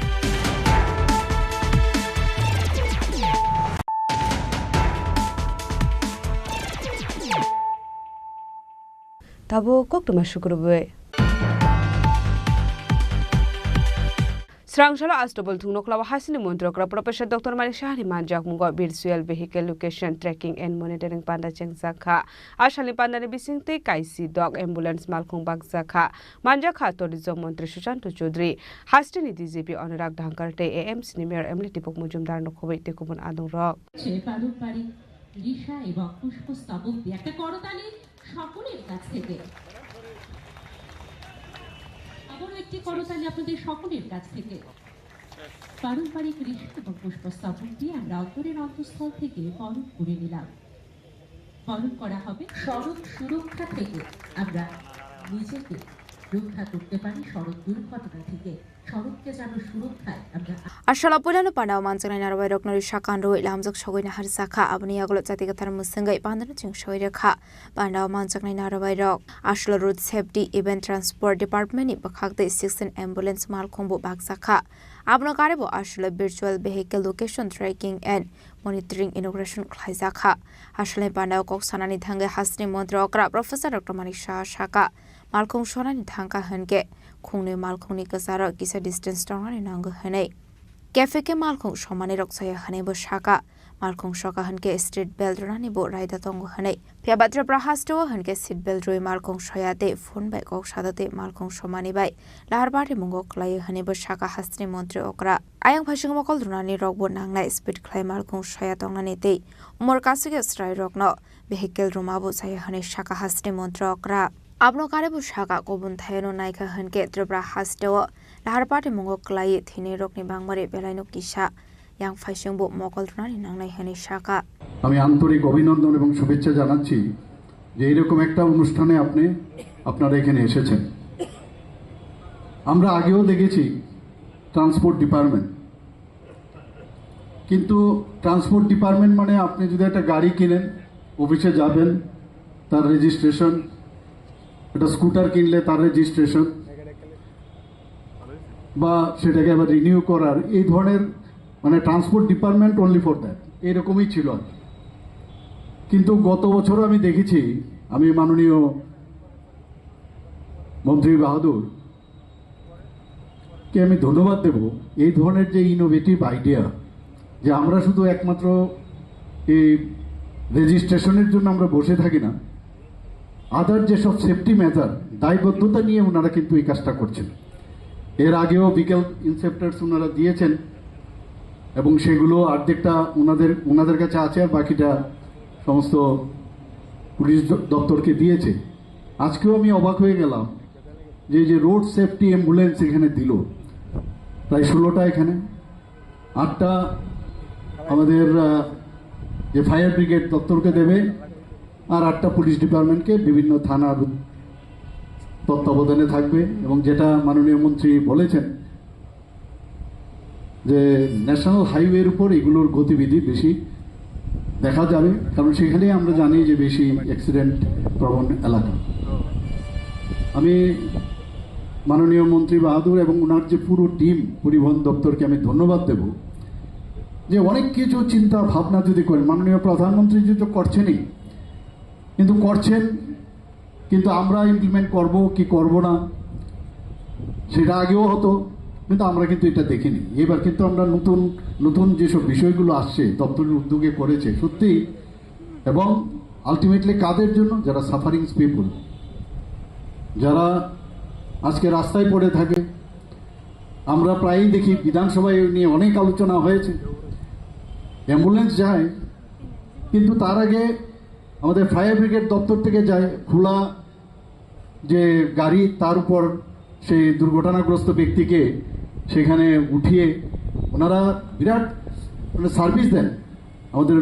Tabuk koktwma sukrubwi. Srang salo Astobol thwngnoklao hasini montri okra Professor Doctor Manik Saha ni manjakmungo virtual vehicle location tracking and monitoring panda chengjak kha. A salni pandani bisingtwi kaisi dok ambulance malkhung bakjak kha. Manjak kha tourism montri Sushanta Chowdhury, hasteni D G P Anurag Dhankar tei A M C ni mayor Emily Dipok Majumdar no khoboi tei kubun adongrok. সে পারম্পরিক রিশা এবং পুষ্পস্তবক দিয়ে একটা করতালি সকলের কাছ থেকে। আবারও একটি করতালি আপনাদের সকলের কাছ থেকে। পারম্পরিক রিশা এবং পুষ্পস্তবক দিয়ে আমরা অন্তরের অন্তঃস্থল থেকে বরণ করে নিলাম। বরণ করা হবে। সড়ক সুরক্ষা থেকে আমরা নিজেকে রক্ষা করতে পারি, সড়ক দুর্ঘটনা থেকে সড়ককে যেন সুরক্ষায় আমরা Aswla puilano pandao manjaknai narwai rokno risa kanrwi lamjak sogwi naharjakha, aboni yagulo chati kwthar mwswngwi pandano cheng sogwi rwkha. Pandao manjaknai narwai rok aswlo road safety event transport department ni bwkhak tei sixteen ambulance malkhung bo bakjakha. Abono karibo aswlo virtual vehicle location tracking and monitoring inauguration khlaijakha. Aswlani pandao kok sanani thangwi hasteni montri okra Professor Doctor Manik Saha sakha, malkhung sonani thangkha hwnkhe khungnwi malkhungni kwcharo kisa distance tongnani nango hwnwi. K F K malkhung somani rok chaya hwnwi bo sakha, malkhung soka hwnkhe street belt rwnani bo raida tongo hwnwi. Phiya ba Tripura hasteo hwnkhe seat belt rwi malkhung soya tei phone bai kok sada tei malkhung somani bai lahar bari mungo kwlaio hwnwi bo sakha hasteni montri okra. Ayang phaising mokol rwnani rokbo nangnai speed khlai malkhung soya tongnani tei umor kasugya chwrai rokno vehicle rwmabo chaya hwnwi sakha hasteni montri okra. Abono karwibo sakha, kubun thaino naikha hwnkhe Tripura hasteo lahar patimungo kwlaiwi thwinairokni bangmari belaino kisa yang phaisingbo mokol rwnani nangnai hwnwi sakha. আমি আন্তরিক অভিনন্দন এবং শুভেচ্ছা জানাচ্ছি যে এইরকম একটা অনুষ্ঠানে আপনি, আপনারা এখানে এসেছেন। আমরা আগেও দেখেছি ট্রান্সপোর্ট ডিপার্টমেন্ট, কিন্তু ট্রান্সপোর্ট ডিপার্টমেন্ট মানে আপনি যদি একটা গাড়ি কিনেন, অফিসে যাবেন, তার রেজিস্ট্রেশন, একটা স্কুটার কিনলে তার রেজিস্ট্রেশন, বা সেটাকে আবার রিনিউ করার, এই ধরনের, মানে, transport department only for that, এরকমই ছিল আর কি। কিন্তু গত বছরও আমি দেখেছি, আমি মাননীয় মন্ত্রী বাহাদুর কে আমি ধন্যবাদ দেব এই ধরনের যে ইনোভেটিভ আইডিয়া, যে আমরা শুধু একমাত্র এই রেজিস্ট্রেশনের জন্য আমরা বসে থাকি না, আদার যেসব সেফটি মেজার, দায়বদ্ধতা নিয়ে ওনারা কিন্তু এই কাজটা করছেন। এর আগেও ভেহিকল ইন্সপেক্টরস ওনারা দিয়েছেন এবং সেগুলো অর্ধেকটা ওনাদের ওনাদের কাছে আছে, আর বাকিটা সমস্ত পুলিশ দ- দপ্তরকে দিয়েছে। আজকেও আমি অবাক হয়ে গেলাম যে এই যে রোড সেফটি অ্যাম্বুলেন্স এখানে দিল প্রায় ষোলোটা, এখানে আটটা আমাদের আহ, যে ফায়ার ব্রিগেড দপ্তরকে দেবে, আর আটটা পুলিশ ডিপার্টমেন্টকে বিভিন্ন থানার তত্ত্বাবধানে থাকবে। এবং যেটা মাননীয় মন্ত্রী বলেছেন যে ন্যাশনাল হাইওয়ের উপর এগুলোর গতিবিধি বেশি দেখা যাবে, কারণ সেখানেই আমরা জানি যে বেশি অ্যাক্সিডেন্ট প্রবণ এলাকা। আমি মাননীয় মন্ত্রী বাহাদুর এবং ওনার যে পুরো টিম পরিবহন দপ্তরকে আমি ধন্যবাদ দেব যে অনেক কিছু চিন্তা ভাবনা যদি করেন, মাননীয় প্রধানমন্ত্রী যদি তো করছেনই, কিন্তু করছেন, কিন্তু আমরা ইমপ্লিমেন্ট করব কি করব না সেটা আগেও হতো, কিন্তু আমরা কিন্তু এটা দেখিনি। এবার কিন্তু আমরা নতুন নতুন যেসব বিষয়গুলো আসছে, দপ্তরের উদ্যোগে করেছে সত্যি, এবং আলটিমেটলি কাদের জন্য? যারা সাফারিং পিপল, যারা আজকে রাস্তায় পড়ে থাকে। আমরা প্রায়ই দেখি বিধানসভায় এই নিয়ে অনেক আলোচনা হয়েছে, অ্যাম্বুলেন্স যায়, কিন্তু তার আগে আমাদের ফায়ার ব্রিগেড দপ্তর থেকে যায় খোলা যে গাড়ি, তার উপর সেই দুর্ঘটনাগ্রস্ত ব্যক্তিকে সেখানে উঠিয়ে ওনারা বিরাট মানে সার্ভিস দেন। আমাদের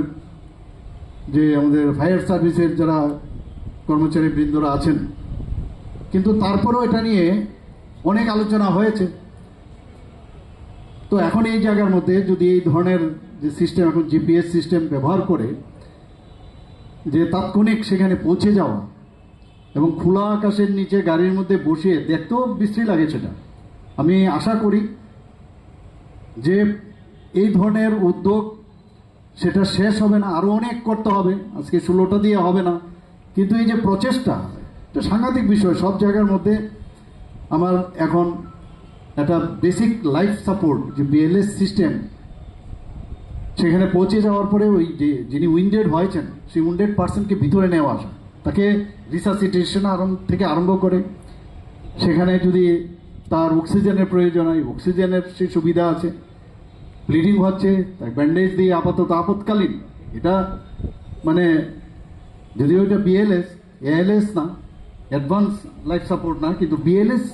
যে আমাদের ফায়ার সার্ভিসের যারা কর্মচারী বৃন্দরা আছেন, কিন্তু তারপরেও এটা নিয়ে অনেক আলোচনা হয়েছে। তো এখন এই জায়গার মধ্যে যদি এই ধরনের যে সিস্টেম, এখন জিপিএস সিস্টেম ব্যবহার করে যে তাৎক্ষণিক সেখানে পৌঁছে যাওয়া এবং খোলা আকাশের নিচে গাড়ির মধ্যে বসিয়ে, দেখতেও বিশ্রী লাগে সেটা। আমি আশা করি যে এই ধরনের উদ্যোগ সেটা শেষ হবে না, আরও অনেক করতে হবে। আজকে ষোলোটা দিয়ে হবে না, কিন্তু এই যে প্রচেষ্টা, এটা সাংঘাতিক বিষয়। সব জায়গার মধ্যে আমার এখন একটা বেসিক লাইফ সাপোর্ট, যে বিএলএস সিস্টেম, সেখানে পৌঁছে যাওয়ার পরে ওই যে যিনি উইন্ডেড হয়েছেন, সেই উইন্ডেড পার্সনকে ভিতরে নেওয়া আসা, তাকে রিসাসিটেশন আরম্ভ থেকে আরম্ভ করে, সেখানে যদি তার অক্সিজেনের প্রয়োজন হয়, অক্সিজেনের সেই সুবিধা আছে। ব্লিডিং হচ্ছে, তাই ব্যান্ডেজ দিয়ে আপাতত আপৎকালীন, এটা মানে যদিও এটা বিএলএস, এএলএস না, অ্যাডভান্স লাইফ সাপোর্ট না, কিন্তু বিএলএস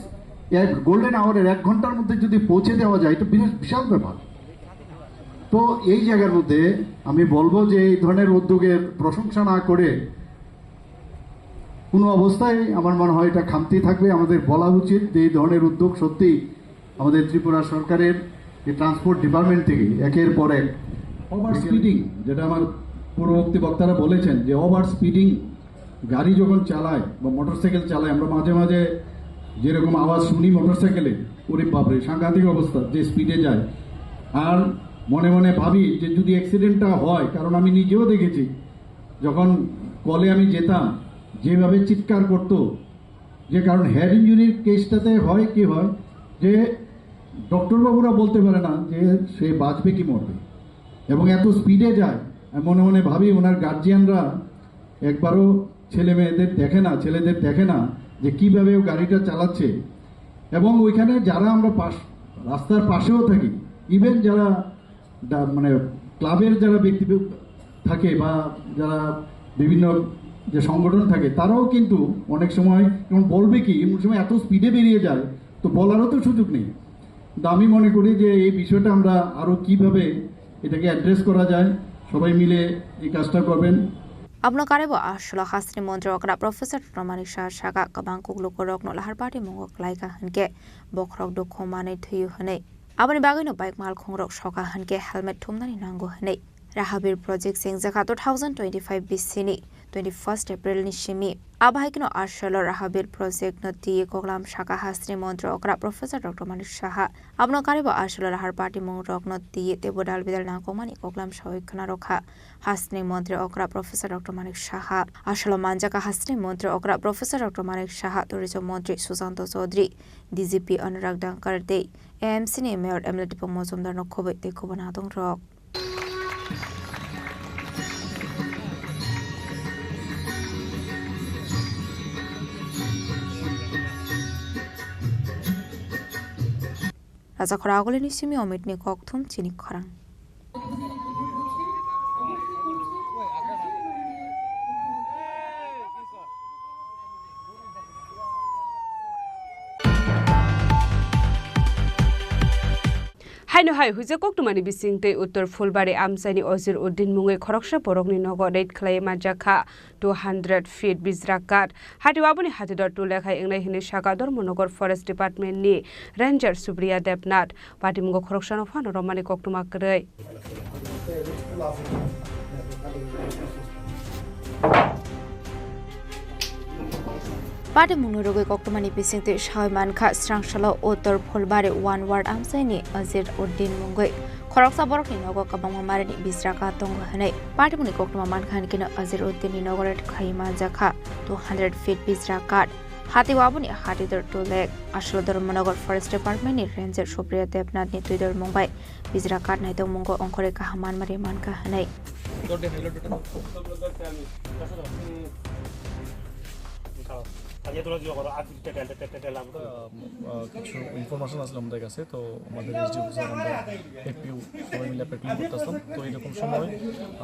এক গোল্ডেন আওয়ারের এক ঘন্টার মধ্যে যদি পৌঁছে দেওয়া যায়, এটা বিরাট বিশাল ব্যাপার। তো এই জায়গার মধ্যে আমি বলবো যে এই ধরনের উদ্যোগের প্রশংসা না করে কোনো অবস্থায় আমার মনে হয় এটা খামতি থাকবে। আমাদের বলা উচিত যে এই ধরনের উদ্যোগ সত্যি আমাদের ত্রিপুরা সরকারের যে ট্রান্সপোর্ট ডিপার্টমেন্ট থেকে একের পর এক ওভার স্পিডিং, যেটা আমার পূর্ববর্তী বক্তারা বলেছেন যে ওভার স্পিডিং গাড়ি যখন চালায় বা মোটরসাইকেল চালায়, আমরা মাঝে মাঝে যেরকম আওয়াজ শুনি মোটরসাইকেলে, ওরে বাপরে, সাংঘাতিক অবস্থা, যে স্পিডে যায়। আর মনে মনে ভাবি যে যদি অ্যাক্সিডেন্টটা হয়, কারণ আমি নিজেও দেখেছি, যখন কলে আমি যেতাম, যেভাবে চিৎকার করতো, যে কারণ হেড ইঞ্জুরির কেসটাতে হয় কি হয়, যে ডক্টর বাবুরা বলতে পারে না যে সে বাঁচবে কি মরবে, এবং এত স্পিডে যায়। আমি মনে মনে ভাবি, ওনার গার্জিয়ানরা একবারও ছেলে মেয়েদের দেখে না, ছেলেদের দেখে না যে কিভাবে ও গাড়িটা চালাচ্ছে। এবং ওইখানে যারা আমরা পাশ, রাস্তার পাশেও থাকি, ইভেন যারা ডা- মানে ক্লাবের যারা ব্যক্তি থাকে বা যারা বিভিন্ন যে সংগঠন থাকে, তারাও কিন্তু অনেক সময় যেমন বলবে কি, এমন সময় এত স্পিডে বেরিয়ে যায়, তো বলারও তো সুযোগ নেই। তো আমি মনে করি যে এই বিষয়টা আমরা আরও কীভাবে এটাকে অ্যাড্রেস করা যায়, সবাই মিলে এই কাজটা করবেন। Abono karwi bo aswlo hasteni montri okra Professor Doctor Manik Saha saka, kwbang kuklukurokno lahar patimungo klaikha hwnkhe bokhorok dukhu manwi thwiyo hwnwi. Aboni bagwino bike malkhungrok soka hwnkhe helmet thumnani nango hwnwi. Rahabir project sengjakha two thousand twenty-five bisini twenty-first April ni simi. Abo hai kheno aswlo Rahabir project no twiwi koklam saka hasteni montri okra Professor Doctor Manik Saha. Abono karwi bo aswlo lahar patimungrokno twiwi teibo dal bidal nangkukmani koklam sawi khwnarokha hasteni montri okra Professor Doctor Manik Saha. Aswlo manjakha hasteni montri okra Professor Doctor Manik Saha, tourism montri Susanto Chaudhary, D G P Anurag Dangkar tei A M C ni Mayor M L A Dipok Mojumdar no khobwi tei khobanatongrok. Rajakhora Agulini simi Omitni kokthum chini khorang. Haino hai huijak koktwmani bisingtwi Uttor Phulbari amchaini Ozir Uddin mungwi khoroksa borokni nogo raid khlaiwi manjakha two hundred feet bijra kath. Hatio aboni hatidor two lakh hai wngnai hwnwi saka Dharmanagar Forest Department ni Ranger Supriya Debnath. Patimungo khoroksano phano romani koktwma kwrwi. Patimungno rwgwi koktwmani bisingtwi sawi mankha, srangsalo Uttor Phulbari one ward amchaini Azir Uddin mungwi khoroksa borokni nogo kwbangma marini bijra kath tongo hwnwi. Patimungni koktwma mankha hwnkhe no Azir Uddinni nogo raid khlaiwi manjakha two hundred feet bijra kath. Hatio aboni hatidor two lakh. Aswlo Dharmanagar Forest Department ni Ranger Supriya Debnath ni twidor mung bai bijra kath naitokmungo ongkhorwi kaham manmari mankha hwnwi. আহ, আহ, কিছু ইনফরমেশন আসলো আমাদের কাছে, তো আমাদের SDO officer, আমরা এফপিও সবাই মিলে পেট্রোলিং করতেছিলাম। তো এরকম সময়,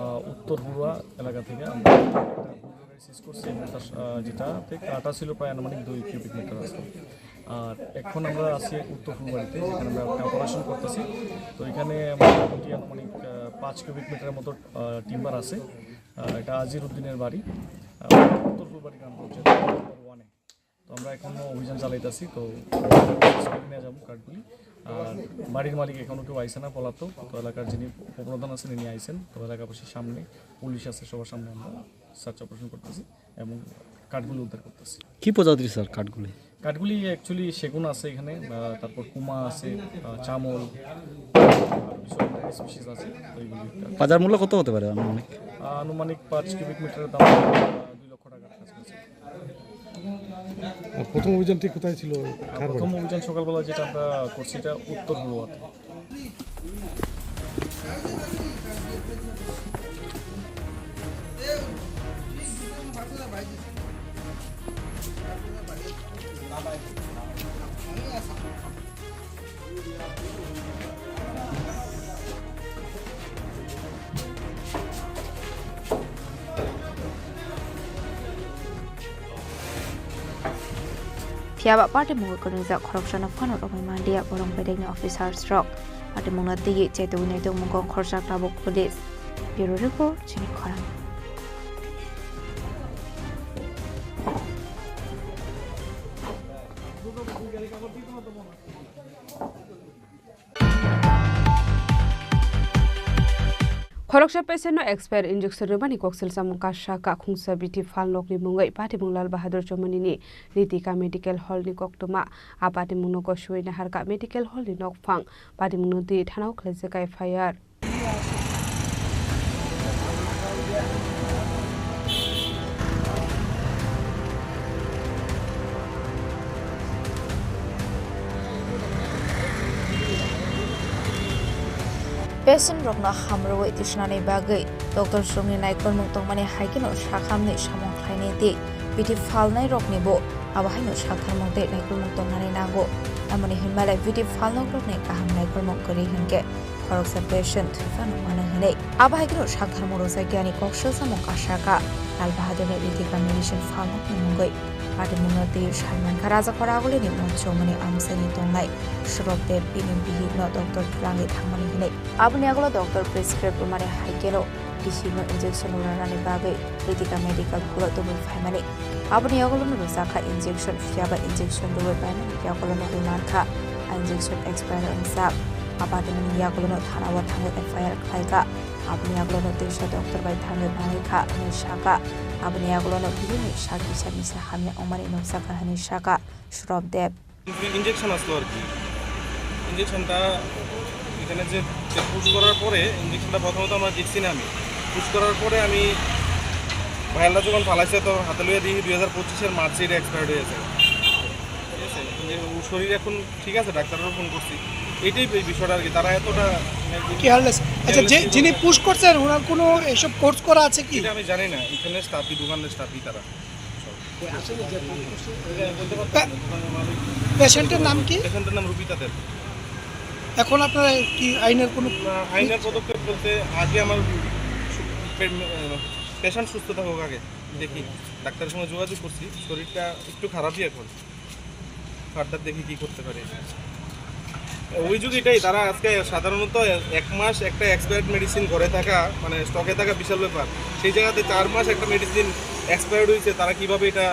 আহ, উত্তর হুড়া এলাকা থেকে আমরা একটা সিজ করছি এবং তার, আহ, যেটাতে কাটা ছিল প্রায় আনুমানিক দুই কিউবিক মিটার আছে। আর এখন আমরা আছি উত্তর ফুলবাড়িতে, যেখানে আমরা একটা অপারেশন করতেছি। তো এখানে মোটামুটি আনুমানিক, আহ, পাঁচ কিউবিক মিটারের মতো, আহ, টিম্বার আছে। আহ, এটা আজির উদ্দিনের বাড়ি, আহ, উত্তর ফুলবাড়ি গ্রাম পঞ্চায়েত নম্বর ওয়ানে। তো আমরা এখনো অভিযান চালাইতেছি। তো নিয়ে যাবো কাঠগুলি। আর বাড়ির মালিক এখনো কেউ আইছে না, পলাতক। তো এলাকার যিনি উপপ্রধান আছেন, তিনি আইছেন। তো এলাকাবাসীর সামনে, পুলিশ আছে, সবার সামনে আমরা সার্চ অপারেশন করতেছি এবং কাঠগুলি উদ্ধার করতেছি। কি প্রজাতির স্যার কাঠগুলি? কাঠগুলি অ্যাকচুয়ালি সেগুন আছে এখানে, আহ, তারপর কুমা আছে, আহ, চামল, আরো কিছু স্পিসিস আছে। তো এইগুলি একটা বাজার মূল্য কত হতে পারে আনুমানিক? আহ, আনুমানিক পাঁচ কিউবিক মিটারের দাম, আহ, দুই লক্ষ টাকার কাছাকাছি। আর প্রথম অভিযানটি কোথায় ছিল? আর প্রথম অভিযান সকালবেলা যেটা আমরা করছি, এটা উত্তর হলুয়াতে। Phiya ba party mungwi kwnwijak khoroksano phano romwi manliya borok bedekni officers rok. Party mungno twiwi chetwi naitok mungo khorsa tabuk police. Bureau report, chini khorang. Khoroksa patient no expire injection rwmani koksil chamung kasa kakhungsa bithi phalnokni mungwi patimung Lal Bahadur Chomani ni Nitika Medical Hall ni koktwma. A patimung no goswi naharka Medical Hall ni nokphang. Patimung no twi thanao khlaijak F I R. Patient rokno hamrwui tisnani bagwi doctor rokni naikolmung tongmani hai kheno sakhamni samung khlainai tei bithi phalnai roknibo abo haino saktharmung tei naikolmung tongnani nango. Tamoni hinmale video phalnokrokni kaham naikolmung kwrwi hinkhe khoroksa patient thwi phano mano hinwi. Abo hai kheno sakthar morosa giyani kok swlsamung kasaka. Lal Bahadurni Ritika medicine phalnokni mungwi. Patimungno twi saimankha Rajakhor Agulini Mochomani amchaini tongnai Surok Deb bini bihikno doctor twlangwi thangmani hinwi. Aboni yagulo doctor prescribe rwmani hai kheno bihikno injection rwnani bagwi Ritika Medical Hall-o tubui phaimani. Aboni yagulono rwjakha injection, phiyaba injection rwui paimani yagulono rwmankha a injection expire wngjak. Abatimungni yagulono thana-o thangwi F I R khlaikha. Aboni yagulono twisa doctor bai thangwi manwikha hwnwi sakha. Aboni yagulono bihikni sak kisa misa hamya wngmani nukjakha hwnwi sakha Surok Deb. Injection আসলো আর কি। ইঞ্জেকশনটা এখানে যে, যে পুশ করার পরে ইঞ্জেকশনটা প্রথমত আমরা দেখছি না আমি। পুশ করার পরে আমি ভাইয়ালটা যখন ফালাইছে, তো হাতে লইয়া দেখি দুই হাজার পঁচিশের মার্চে এটা এক্সপায়ার্ড হয়ে গেছে। ঠিক আছে? যে ও শরীর এখন ঠিক আছে, ডাক্তারও ফোন করছি। এইটাই এই বিষয়টা আর কি, তারা এতটা মানে কি কেয়ারলেস। আচ্ছা, যে, কেয়ারলেস যিনি পুশ করছেন, ওনার কোনো এইসব কোর্স করা আছে কি? এটা আমি জানি না, এখানে স্টাফই, দোকানের স্টাফই তারা। পে-, পেশেন্টের নাম কি? পেশেন্টের নাম রুবিতা দেব। এখন আপনারা কি আইনের কোনো না, আইনের পদক্ষেপ বলতে আগে আমার পে-, আহ, পেশেন্ট সুস্থ থাকুক আগে, দেখি। ডাক্তারের সঙ্গে যোগাযোগ করছি, শরীরটা একটু খারাপই এখন। ফার্দার দেখি কি করতে পারি। অভিযোগ এটাই, তারা আজকে সাধারণত এক মাস একটা এক্সপায়ার্ড মেডিসিন ঘরে থাকা, মানে স্টকে থাকা বিশাল ব্যাপার। সেই জায়গাতে চার মাস একটা মেডিসিন এক্সপায়ার্ড হয়েছে, তারা কিভাবে এটা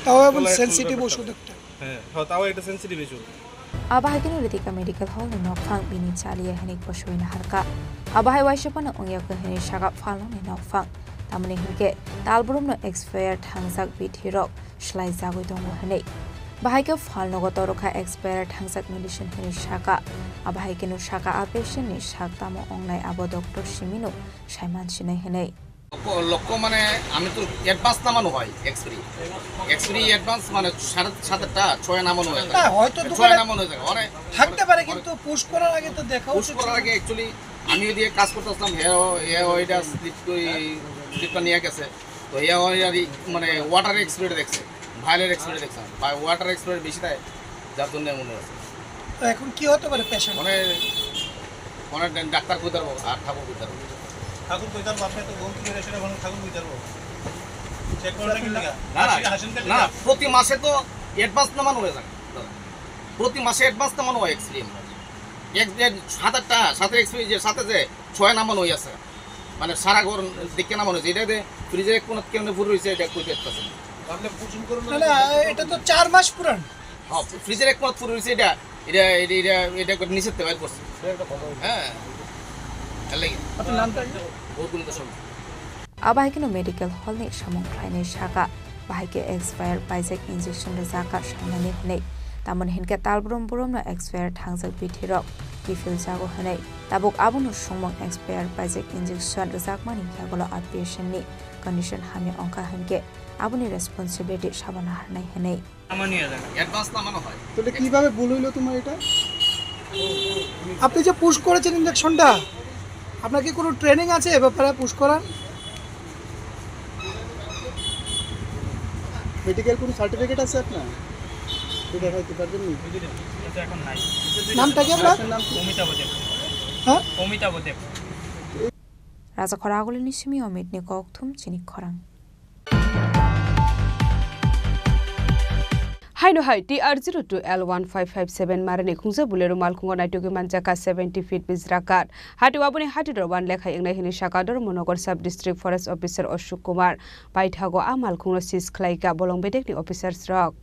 তাও এমন বলা এখন সেনসিটিভ ব্যাপারটা। ওষুধ একটা। হ্যাঁ, হ্যাঁ, তাও একটা sensitive issue. Abo hai kheno Ritika Medical Hall ni nokphang bini chaliya hinwi boswi naharkha. Abo hai waisa phano wngya khe hinwi sakha phalnokni nokphang. Tamoni hinkhe talbrumno expire thangjak bithirok swlai jagwi tongo hinwi. Bahai khe phalnogo torokha expire thangjak medicine hinwi sakha. Abo hai kheno sakha a patient ni sak tamo wngnai abo doctor simino saiman sinai hinwi. লক্ষ্য, লক্ষ্য মানে আমি তো অ্যাডভান্স নামানো হয় x-ray. X-ray advance মানে সাড়ে সাতটা, ছয় নামানো হয়ে থাকে। হ্যাঁ, হয়তো ছয় দোকানে নামানো হয়ে থাকে। অনেক থাকতে পারে, অনেক কিন্তু পুশ করার আগে তো দেখা পুশ উচিত করার ছিল। আগে অ্যাকচুয়ালি আমি ওইদিকে কাজ করতে আসলাম, হে, হে ওইটা স্লিপ, ওই স্লিপটা নিয়ে গেছে। তো হে ওই আর কি, মানে ওয়াটার এক্সপায়ার দেখছে, ভায়োলেট এক্সপায়ার দেখছে, বা ওয়াটার এক্সপায়ার বেশি দেয়, যার জন্য এমন হয়েছে। তো এখন কি হতে পারে পেশেন্ট? মানে, মানে ডা-, ডাক্তার কই তারবো আর ঠাকুর কই তারবো? ঠাকুর কই তারবো? আপনি তো বলতে গেলে সেটা বলেন, ঠাকুর কই তারবো? চেক করেন না কি না, লেগা? না, না, হাসি-, হাসেন কে না, লেগা? প্রতি মাসে তো অ্যাডভান্স নামানো হয়ে থাকে। প্রতি মাসে অ্যাডভান্স নামানো হয় এক্সরে। এক, এক, সাত আটটা, সাথে এক্সরে যে সাথে যে ছয় নামানো হয়ে আছে। মানে সারা ঘর দেখে নামানো হয়েছে। এটা যে ফ্রিজের এক কোণাত কেমনে ভরে রয়েছে, এটা কই দেখতেছে না। আপনি প্রচুর করে না, না, এটা তো চার মাস পুরান। হ্যাঁ, ফ্রিজের এক কোণাত ভরে রয়েছে এটা। এটা, এটা, এটা, এটা করে নিচের থেকে বাইর করছে। হ্যাঁ। এর লাগি। আপনার নামটা কি? গৌরকুমার Das. Abo hai kheno medical hall ni samung khlainai sakha, bahai khe expire paijak injection rwjakha saimani hwnwi. Tamoni hinkhe talbrum brumno expire thangjak bithirok kiphiljago hwnwi. Tabuk abono songmung expire paijak injection rwjakmani yagulo a patient ni condition hamya wngkha hinkhe aboni responsibility sabo naharnai hwnwi. নামানো হয়ে যায়। অ্যাডভান্স নামানো হয়। তাহলে কিভাবে ভুল হইলো তোমার এটা? আপনি যে পুশ করেছেন ইঞ্জেকশনটা, আপনার কি কোনো ট্রেনিং আছে এ ব্যাপারে পুশ করার? মেডিকেল কোনো সার্টিফিকেট আছে আপনার? এটা দেখাইতে পারবেন নি? এটা এখন নাই। নামটা কি আপনার? আপনার নাম কি? অমিতাভ দেব। হ্যাঁ? অমিতাভ দেব। Rajakhor Agulini simi Omit ni kokthum chini khorang. Haino hai T R zero two L one five five seven marini khungsa Bolero malkhungo naitugwi manjakha seventy feet bijra kath. Hati aboni hati dor one lekhai wngnai hwnwi sakha Dharmanagar Sub District Forest Officer Ashok Kumar. Paithago a malkhungno seize khlaikha bolong bedekni officers rok.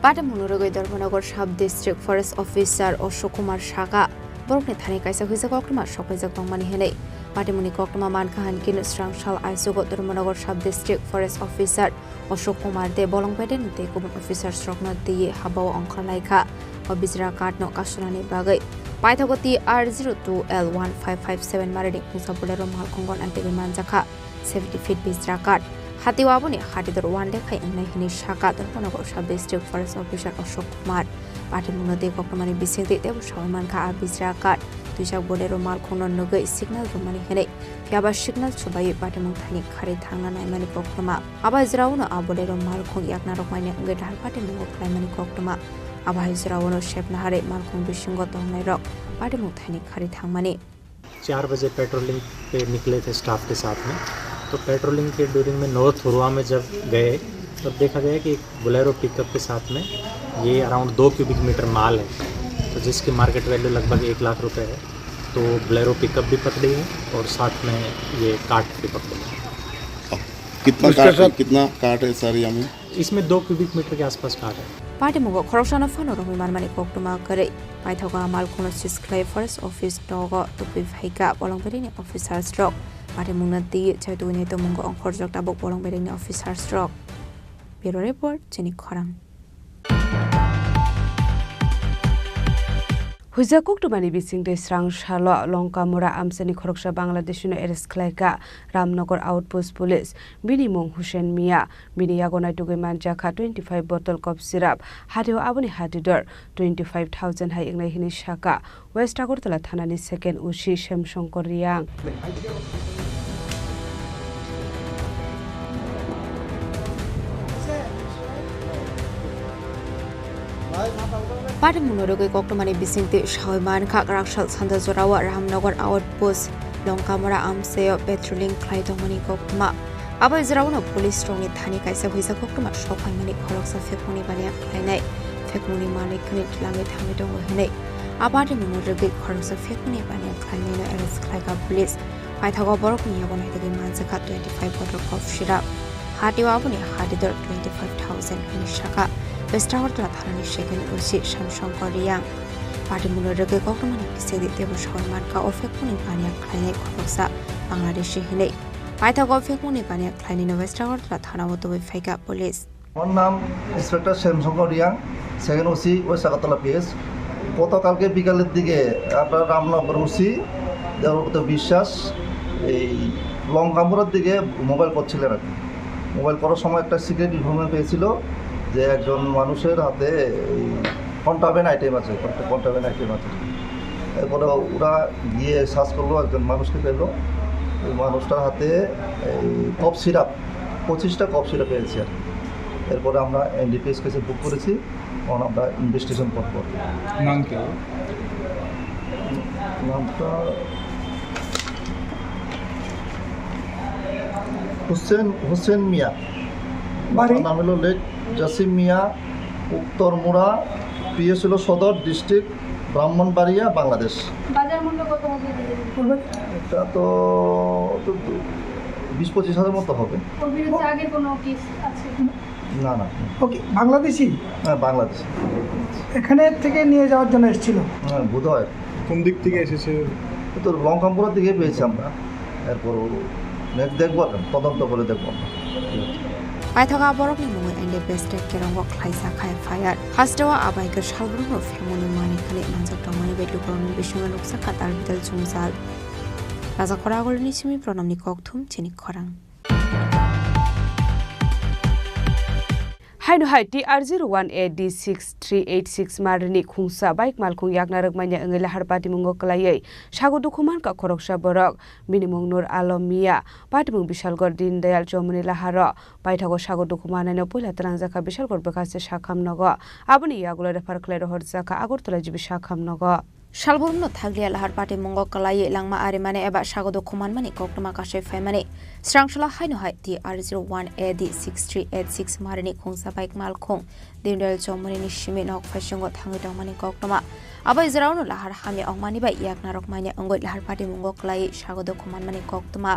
Patimungno rwgwi Dharmanagar Sub District Forest Officer Ashok Kumar sakha, borokni thani kaisa huijak koktwma sokphaijak tongmani hwnwi. Patimungni koktwma mankha hinkhe srang sal aichugo Dharmanagar Sub District Forest Officer Ashok Kumar de bolong bedekni tei kubun officers rokno twiwi habao ongkhorlaikha. O bijra kathno kasunani bagwi paithago T R zero two L one five five seven marini khungsa Bolero malkhungo naitugwi manjakha seventy feet bijra kath. Hatio aboni hatidor one lekhai wngnai hwnwi sakha Dharmanagar Sub District Forest Officer Ashok Kumar. Patimungno tei koktwmani bisingtwi teibo sawi mankha a bijra kath. Twijak Bolero malkhungno nugwi signal rwmani hwnwi phiya ba signal chubaiwi patimung thani kharwi thangna naimani koktwma. Abo hai jora-o no a Bolero malkhung yakna rwkmani wngwi dahar patimungo khlaimani koktwma. Abo hai jora-o no sepna harwi malkhung bisingo tongnairok patimung thani kharwi thangmani. चार बजे पेट्रोलिंग पे निकले थे स्टाफ के साथ में। तो पेट्रोलिंग के ड्यूरिंग में नोरथुरवा में जब गए, तब देखा गया कि एक बोलेरो पिकअप के साथ में ये अराउंड दो क्यूबिक मीटर माल है, तो जिसकी मार्केट वैल्यू लगभग एक लाख रुपए है। तो बोलेरो पिकअप भी पकड़ी है और साथ में ये कार्ट भी पकड़ी है। कितना उसके कार्ट है, साथ कितना कार्ट है सर, यानी? इसमें दो क्यूबिक मीटर के आसपास कार्ट है। Patimungo khoroksano phano romwi manmani koktwma kwrwi. Paithago a malkhungno seize khlai forest office nogo tubui phaikha bolong belengni officers rok. Patimungno twi chaitugwi nai tongmungo ongkhorjak tabuk bolong belengni officers rok. Bureau Report, Chini Khorang. Huijak koktwmani bisingtwi srang salo Longkamura amchaini khoroksa Bangladeshino arrest khlaikha Ramnagar Outpost Police. Bini mung Hussein Mia. Bini yago naitugwi manjakha twenty five bottle cough syrup. Hatio aboni hati dor twenty five thousand hai wngnai hwnwi sakha West Agartala thanani second O C Semsongkor Riang. Patimungno rwgwi koktwmani bisingtwi sawi mankha, Rakshal sanja jorao Ramnagar Outpost Longkamura amchaio patrolling khlai tongmani koktwma. Abo jora-o no police rokni thani kaisa huijak koktwma sok phaimani khoroksa phekmungni baniya khlainai, phekmungni malik khwnwi twlangwi thangwi tongo hwnwi. A patimungno rwgwi khoroksa phekmungni baniya khlainaino arrest khlaikha police. Paithago borokni yago naitugwi manjakha twenty five bottle cough syrup. Hatio aboni hati dor twenty five thousand hwnwi sakha West Agartala thanani second O C Semsongkor Riang. Patimungno rwgwi koktwmani bisingtwi teibo sawi mankha o phekmungni baniya khlainai khoroksa Bangladeshi hwnwi. Paithago phekmungni baniya khlainaino West Agartala thanao tubui phaikha police. আমার নাম inspector Shyamshankar Reang, second OC west Agartala PS. গতকালকে বিকালের দিকে আমরা রামনগর ওসি দেবব্রত বিশ্বাস এই লঙ্কামুড়ার দিকে মোবাইল করছিলেন আর কি। মোবাইল করার সময় একটা সিক্রেট ইনফরমেশন পেয়েছিল যে একজন মানুষের হাতে এই কন্ট্রাব্যান্ড আইটেম আছে, কন্ট্রাব্যান্ড আইটেম আছে। এরপরে ওরা গিয়ে সার্চ করলো, একজন মানুষকে পেলো। ওই মানুষটার হাতে এই কফ সিরাপ, পঁচিশটা কফ সিরাপ পেয়েছি আর কি। এরপরে আমরা এনডিপিএস কেসে বুক করেছি, এখন আমরা ইনভেস্টিগেশন করবো। নাম কি? নামটা হোসেন, হোসেন মিয়া। বাড়ি? নাম হলো লেক জাসিম মিয়া, উত্তরমুড়া, পিএস হলো সদর ডিস্ট্রিক্ট, ব্রাহ্মণবাড়িয়া, বাংলাদেশ। বাজার মূল্য কত হবে? বলবেন? এটা তো, তো বিশ পঁচিশ হাজার মতো হবে। ওর বিরুদ্ধে আগে কোনো কেস আছে? না, না। ওকে, বাংলাদেশি? হ্যাঁ, বাংলাদেশি। এখানে থেকে নিয়ে যাওয়ার জন্য এসেছিল? হ্যাঁ, বোধ হয়। কোন দিক থেকে এসেছে? তো লঙ্কামপুরের দিকে পেয়েছি আমরা। এরপর নেক্সট দেখবো, তদন্ত করে দেখবো আমরা। Paithago borokni mungwi N D P S T kerongo khlaijak hai F I R. Hasteo abai khe salbrumno phemuni mani khani manjak tongmani bai lukurokni bisingo nuksa katal bidal chumjal. Rajakhora Agolini simi Pranamni kokthum chini khorang. Haino hai T R zero one A D six three eight six marini khungsa bike malkhung yakna rwkmanya wngwi lahar patimungo kwlaiwi sago dukhu mankha khoroksa borok. Bini mung Nur Alom Mia, patimung Bishalgarh Deen Dayal Chowmuni laharo. Paithago sago dukhu mannaino puila twlangjakha Bishalgarh bwkhaste sakham nogo. Aboni yagulo refer khlai rohorjakha Agartala G B sakham nogo. Salbrumno thakliya lahar patimungo kwlaiwi langma arimani eba sago dukhu manmani koktwma kasui phaimani. Srangsala haino hai T R zero one A D six three eight six marini khungsa bike malkhung Dindal Chowmunini simi nok phaisingo thangwi tongmani koktwma. Abo jora-o no lahar hamya ongmani bai yakna rok manya wngwi lahar patimungo kwlaiwi sago dukhu manmani koktwma.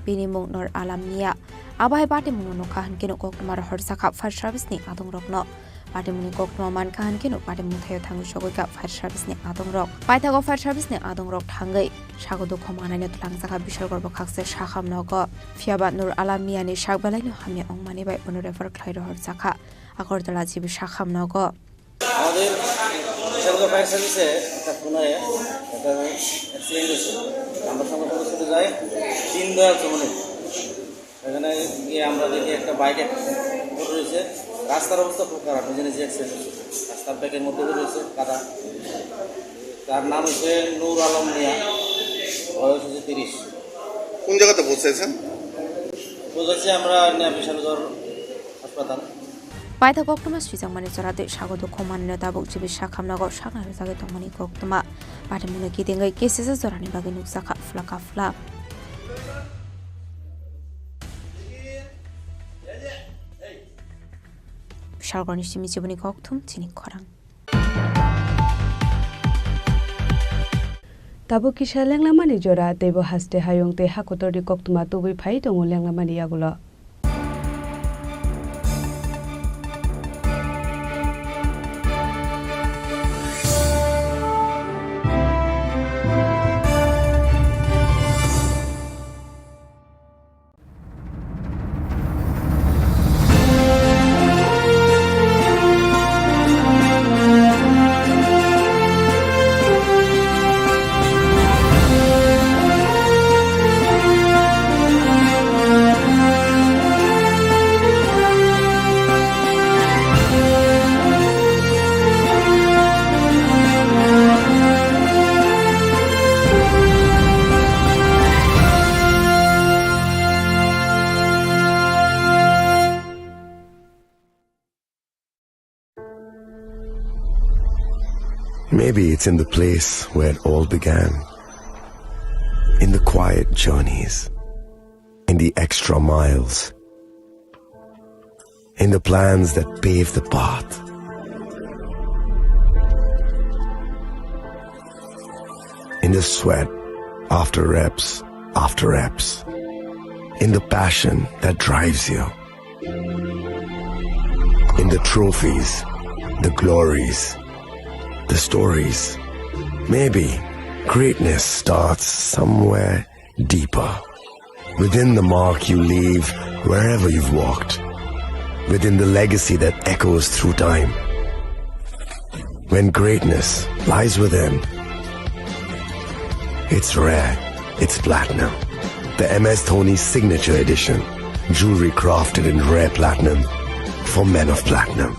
Bini mung Nur Alam Mia. Abo hai patimungno nukha hwnkhe no koktwma rohorjakha fire service ni adongrokno. Patimungni koktwma mankha hwnkhe no patimung thaio thangwi sogwikha fire service ni adongrok. Paithago fire service ni adongrok thangwi sago dukhu manaino twlangjakha Bishalgarh bwkhakse sakham nogo. Phiyaba Nur Alam Miani sak belaino hamya wngmani bai bono refer khlai rohorjakha Agartala G B sakham nogo. আমাদের বিশালগড় ফায়ার সার্ভিসে একটা খুন হয়ে একটা অ্যাক্সিডেন্ট হয়েছে। আমরা সঙ্গে সঙ্গে ছুটে যাই দীনদয়াল চৌমুহনী। এখানে গিয়ে আমরা দেখি একটা বাইকে পড়ে রয়েছে, রাস্তার অবস্থা খুব খারাপ, নিজে নিজে অ্যাক্সিডেন্ট হয়েছে। রাস্তার ব্যাকের মধ্যে পড়ে রয়েছে কাদা। তার নাম হচ্ছে নূর আলম মিয়া, বয়স হচ্ছে তিরিশ। কোন জায়গাতে পৌঁছেছেন? পৌঁছেছি আমরা নেপিসালগড় হাসপাতাল। Paithak koktwma swijak mani chwra tei sago dukhu manwino tabuk chibwi sakhamnago sakna rwjagwi tongmani koktwma. Patimungno kitingwi kisisa jorani bagwi nukjakha phlaka phlak. Salgorni simi chibuni kokthum chini khorang. Tabuk kisa lenglamani jora, teibo haste hayung tei hakotorni koktwma tubui phai tongo lenglamani yagulo. Maybe it's in the place where it all began. In the quiet journeys, in the extra miles, in the plans that pave the path, in the sweat after reps after reps, in the passion that drives you, in the trophies, the glories, the stories. Maybe greatness starts somewhere deeper, within the mark you leave wherever you've walked, within the legacy that echoes through time. When greatness lies within, it's rare, it's platinum. The M S Dhoni Signature Edition, jewelry crafted in rare platinum for men of platinum.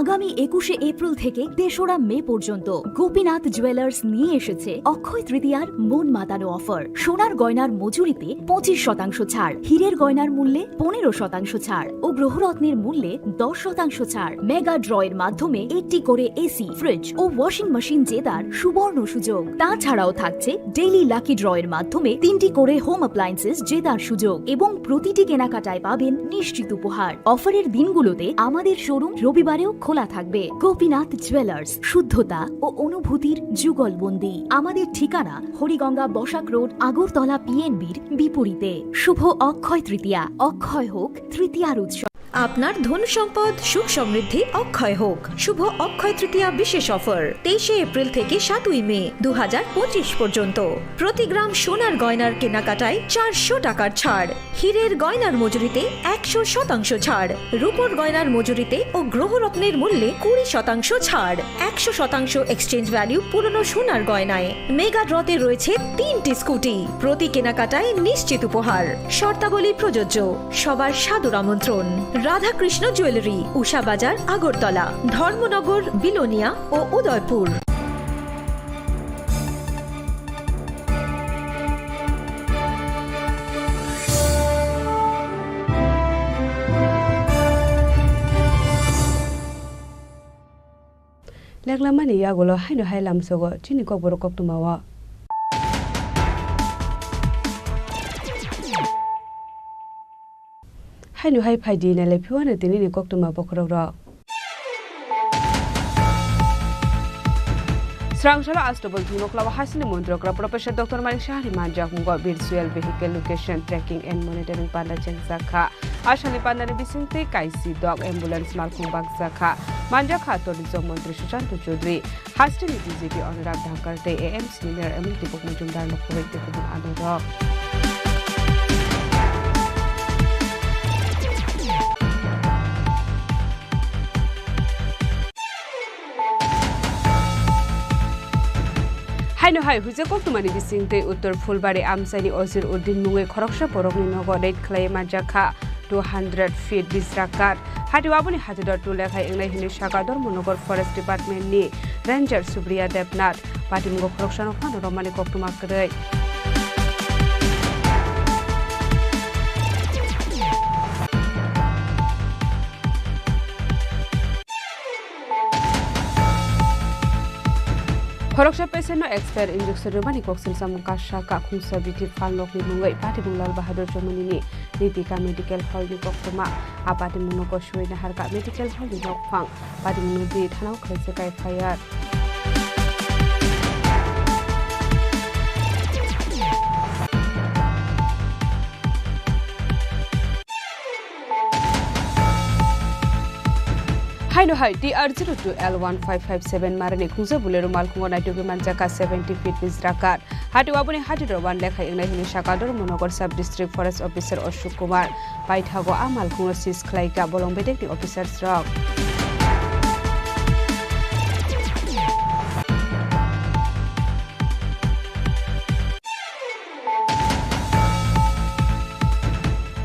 আগামী একুশে এপ্রিল থেকে তেসরা মে পর্যন্ত গোপীনাথ জুয়েলার্স নিয়ে এসেছে অক্ষয় তৃতীয়ার মন মাতানো অফার। সোনার গয়নার মজুরিতে পঁচিশ শতাংশ ছাড়, হীরের গয়নার মূল্যে পনেরো শতাংশ ছাড় ও গ্রহরত্নের মূল্যে দশ শতাংশ ছাড়। মেগা ড্র এর মাধ্যমে একটি করে এসি, ফ্রিজ ও ওয়াশিং মেশিন জেতার সুবর্ণ সুযোগ। তাছাড়াও থাকছে ডেইলি লাকি ড্র এর মাধ্যমে তিনটি করে হোম অ্যাপ্লায়েন্সেস জেতার সুযোগ এবং প্রতিটি কেনাকাটায় পাবেন নিশ্চিত উপহার। অফারের দিনগুলোতে আমাদের শোরুম রবিবারেও খোলা থাকবে। গোপীনাথ জুয়েলার্স, শুদ্ধতা ও অনুভূতির যুগলবন্দি। আমাদের ঠিকানা হরিগঙ্গা বসাক রোড, আগরতলা পিএনবির বিপরীতে। শুভ অক্ষয় তৃতীয়া, অক্ষয় হোক তৃতীয়ার উৎসব। আপনার ধন সম্পদ সুখ সমৃদ্ধি অক্ষয় হোক। শুভ অক্ষয় তৃতীয়া বিশেষ অফার, তেইশে এপ্রিল থেকে সাতই মে দু হাজার পঁচিশ পর্যন্ত। প্রতি গ্রাম সোনার গয়নার কেনাকাটায় চারশো টাকার ছাড়, হীরের গয়নার মজুরিতে একশো শতাংশ ছাড়, রূপোর গয়নার মজুরিতে ও গ্রহরত্নের মূল্যে কুড়ি শতাংশ ছাড়, একশো শতাংশ এক্সচেঞ্জ ভ্যালু পুরনো সোনার গয়নায়। মেগা ড্রতে রয়েছে তিনটি স্কুটি, প্রতি কেনাকাটায় নিশ্চিত উপহার। শর্তাবলী প্রযোজ্য। সবার সাদর আমন্ত্রণ। রাধাকৃষ্ণ জুয়েলারি, উষা বাজার, আগরতলা, ধর্মনগর, বিলোনিয়া ও Udaipur. Leklamani yagulo haino hai lamsogo chini kokborok koktwmao. Haino hai phaidi nailai phiwano tinini koktwma bokhorokrok. Srangsalao Astobol thwngnoklao hasini montrokra Professor Doctor Manik Saha ni manjakmungo Virtual Vehicle Location Tracking and Monitoring panda chengjakha. Asani pandani bisingtwi kaisi dok ambulance malkhung bakjakha. Manjakha tourism montri Sushanta Chowdhury, hasteni D G P Anurag Dhankar tei A M C ni mayor M L Deepak Majumdar no khoboi tei kubun adongrok. Haino hai huijak koktwmani bisingtwi Uttor Phulbari amchaini Ozir Uddin mungwi khoroksa borokni nogo raid khlaiwi manjakha. two hundred feet bijra kat. Hatio aboni hatidor two lakh hai wngnai hwnwi saka Dharmanagar Forest Department ni Ranger Supriya Debnath. Patimungo khoroksano phano romani koktwma kwrwi. Khoroksa patient no expire injection rwmani koksil samung kasa kha khungsa bithi phalnokni mungwi Patibung Lal Bahadur Chomoni ni Nitika Medical Hall ni koktwma. A patimung no goswi naharkha medical hall ni nokphang. Patimung no di thana o khlaijak F I R. Haino hai T R zero two L one five five seven marini khungsa Bolero malkhungo naitugwi manjakha seventy feet bijra kat. Hatio aboni hatidor one lakh hai wngnai hwnwi saka Dharmanagar Sub District Forest Officer Ashok Kumar. Paithago a malkhungno seize khlaikha bolong bedekni officers rok.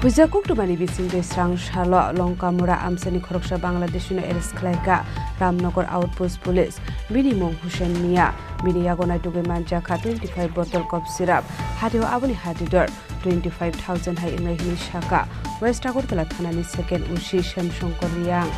Huijak koktwmani bisingtwi srang salo Longkamura amchaini khoroksa Bangladeshino arrest khlaikha Ramnagar Outpost Police. Bini mung Hussein Mia. Bini yago naitugwi manjakha twenty five bottle cough syrup. Hatio aboni hatidor twenty five thousand hai wngnai hwnwi sakha West Agartala thanani second O C Shyam Shankar Reang.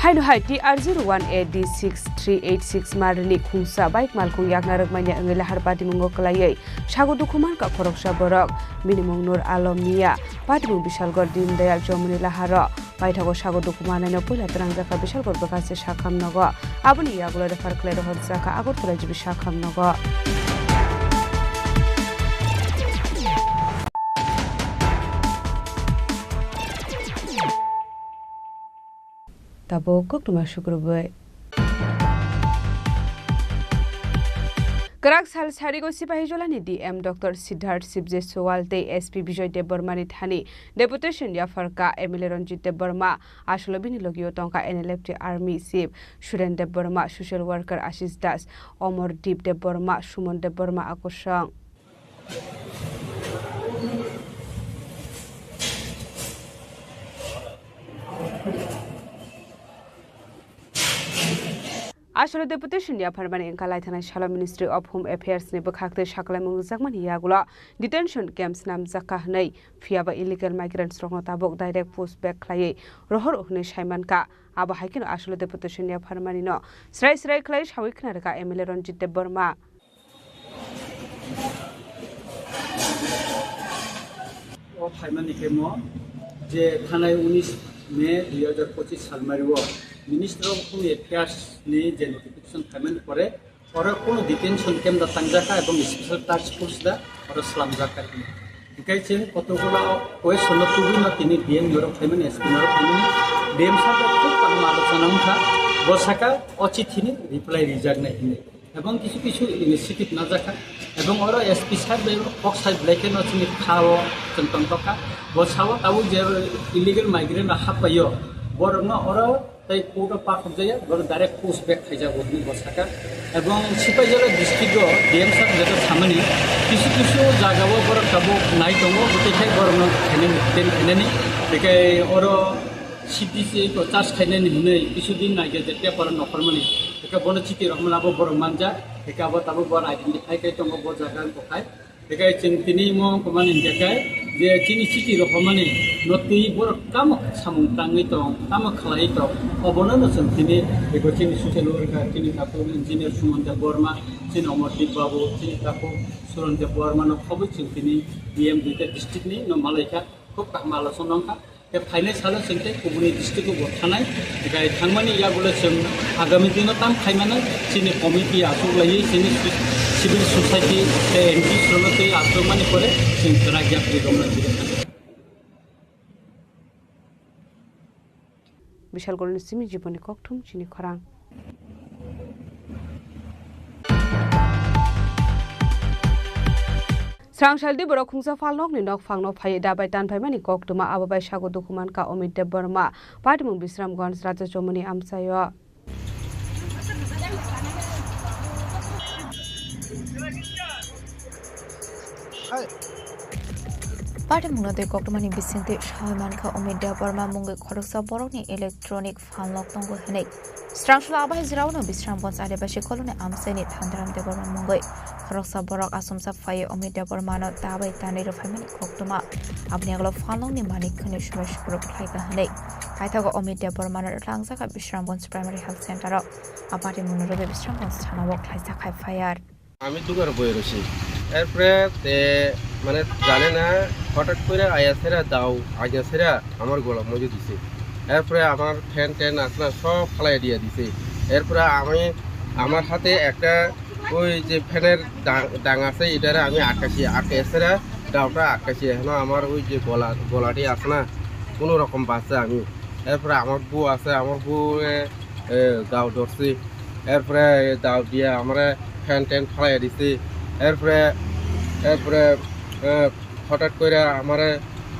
Haino hai T R zero one A D six three eight six marini khungsa bike malkhung yakna rwkmani wngwi lahar patimungo kwlaiwi sago dukhu mankha khoroksa borok. Bini mung Nur Alom Mia, patimung Bishalgarh Deen Dayal Chowmuni laharo. Paithago sago dukhu mannaino puila twrangjakha Bishalgarh bwkhakse sakham nogo. Aboni yagulo refer khlai rohorjakha Agartala G B sakham nogo. Tabuk koktwma sukrubwi. Kwrak sal sarigo Sipahijolani D M Doctor Siddharth Sibje Sowal tei S P Bijoy Debbarmani thani deputation yapharkha M L A Ranjit Debbarma, asolo bini logio tongkha N L F T Army Chief Suren Debbarma, Social Worker Ashish Das, Omor Deep Debbarma, Suman Debbarma akosong. Asolo deputation yapharmani wngkha laithanai salo Ministry of Home Affairs ni bwkhaktwi saklaimung rwjakmani yagulo detention camps namjakha hwnwi, phiyaba illegal migrants rokno tabuk direct push back khlaiwi rohor hwnwi saimankha. Abo hai kheno asolo deputation yapharmani no srai srai khlai sawi khna rwkha M L A Ranjit Debbarma. O phaimani khe mo je thanai unis May dui hajar pochis salmario Ministry of Home Affairs ni je notification phaimani pore oro kono detention camp da tangjakha ebong special task force da oro slamjakha. Hikai chwng kotokgola question no tubui no tini D M norok phaimani, S P norok phaimani, D M sir da khub kaham alochona wngkha, bo saka o chithi ni reply rijaknai hinwi. Ebong kisu kisu initiative najakha. Ebong oro S P sir bai kok sai belai kheno chini kha o chwng tongthokha. Bo sao tabuk je illegal migrant rok happaio, borokno oro tei court o pathokjaya, borok direct push back khaijago hinwi bo sakha. Ebong Sipaijala district o D M sir jeto samani kisu kisu jaga o borok tabuk nai tongo, bwtwi khai borokno khainani, detain khainani. Tei oro C D C to charge khainani hinwi kisu din nai je paper o nokhormani. Tei bono chiti rokmani abo borok manja. Tei abo tabuk bo identify khai tongo bo jaga wngkha khai. Tei chwng tini mo wngkha mani hwnkha khe je chini chiti rok hwnmani no twi borok tamo samung tangwi tong, tamo khlaiwi tong, obono no chwng tini eko chini social worker, chini takhuk engineer Suman Debbarma, chini Omordeep Babu, chini takhuk Suran Debbarma no khobwi chwng tini D M duita district ni no malaikha, khub kaham alochona wngkha. Tei phainai salo chwng tei kubuni district o bo thanai, tei thangmani yagulo chwng agami dino tam khaimano chini committee achuk laiwi chini civil society tei N G O rokno tei achukmani pore chwng kwrak yapri romna jigwi thangkha. Bishalgarh ni simi Jiboni Kokthum chini khorang. Srangsaldi borok khungsa phalnokni nokphangno phaiwi dabai tanphaimani koktwma, abo bai sago dukhu mankha Omit Debbarma, patimung Bisramganj, Raja Chomoni amchaio. Patimungno tei koktwmani bisingtwi sawi mankha Omit Debbarma mungwi khoroksa borokni electronic phalnok tongo hwnwi. Srangsola abai jraono Bisramganj Adibasi Colony amchaini Thandaram Debbarma mungwi khoroksa borok achomsa phaiwi Omit Debbarmano tabai tanwi rwphaimani koktwma. Aboni agalo phalnokni manik hwnwi subai sukruk khlaikha hwnwi. Paithago Omit Debbarmano rwtlangjak kha Bisramganj Primary Health Center-o. A patimungno rwgwi Bisramganj thana-o khlaijak kha F I R. আমি দোকানে বসে রয়েছি। এরপরে তে মানে জানে না, হঠাৎ করে আয়া সেরা দাও, আয়া সেরা আমার গলার মধ্যে দিছে। এরপরে আমার ফ্যান ট্যান আছে না, সব ফালাই দিয়ে দিছে। এরপরে আমি, আমার হাতে একটা ওই যে ফ্যানের ডাং, ডাং আছে, এটারে আমি আটকাছি, আটকে সেরা দাওটা আটকাছি। এখন আমার ওই যে গলা, গলাটি আছে না, কোনো রকম বাঁচছে আমি। এরপরে আমার বউ আছে, আমার বউ, এ, এ, দাও ধরছে। এরপরে দাও দিয়ে আমরা ফ্যান ট্যান ফালাই দিছে। এরপরে, এরপরে, এ, হঠাৎ করে আমারে,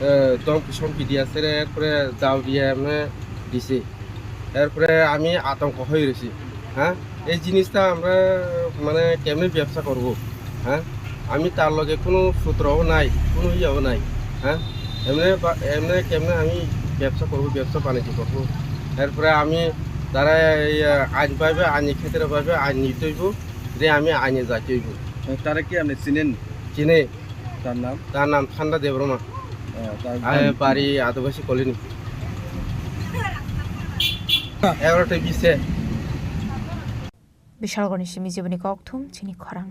এ, ধমকি সমকি দিয়ে আছে রে। এরপরে দাও দিয়ে এমনি দিছে। এরপরে আমি আতঙ্ক হয়ে রয়েছি। হ্যাঁ, এই জিনিসটা আমরা মানে কেমনে ব্যবসা করব? হ্যাঁ, আমি তার লগে কোনো সূত্রও নাই, কোনো ইয়েও নাই। হ্যাঁ, এমনি বা-, এমনি কেমনে আমি ব্যবসা করব, ব্যবসা বাণিজ্য করব? এরপরে আমি তারা এই, আহ, আইন পাইবে, আইনি ক্ষেত্রে পাইবে, আইন নিতে হইব, যে আমি আইনে যাইতে হইব। তারা কি আপনি চিনেন? চিনে। তার নাম? তার নাম ঠান্ডা দেববর্মা। আহ, তার আমি বাড়ি? বাড়ি আদিবাসী কলোনি। এগারোটা বিশে। Bishalgarhni simi jiboni kokthum chini khorang.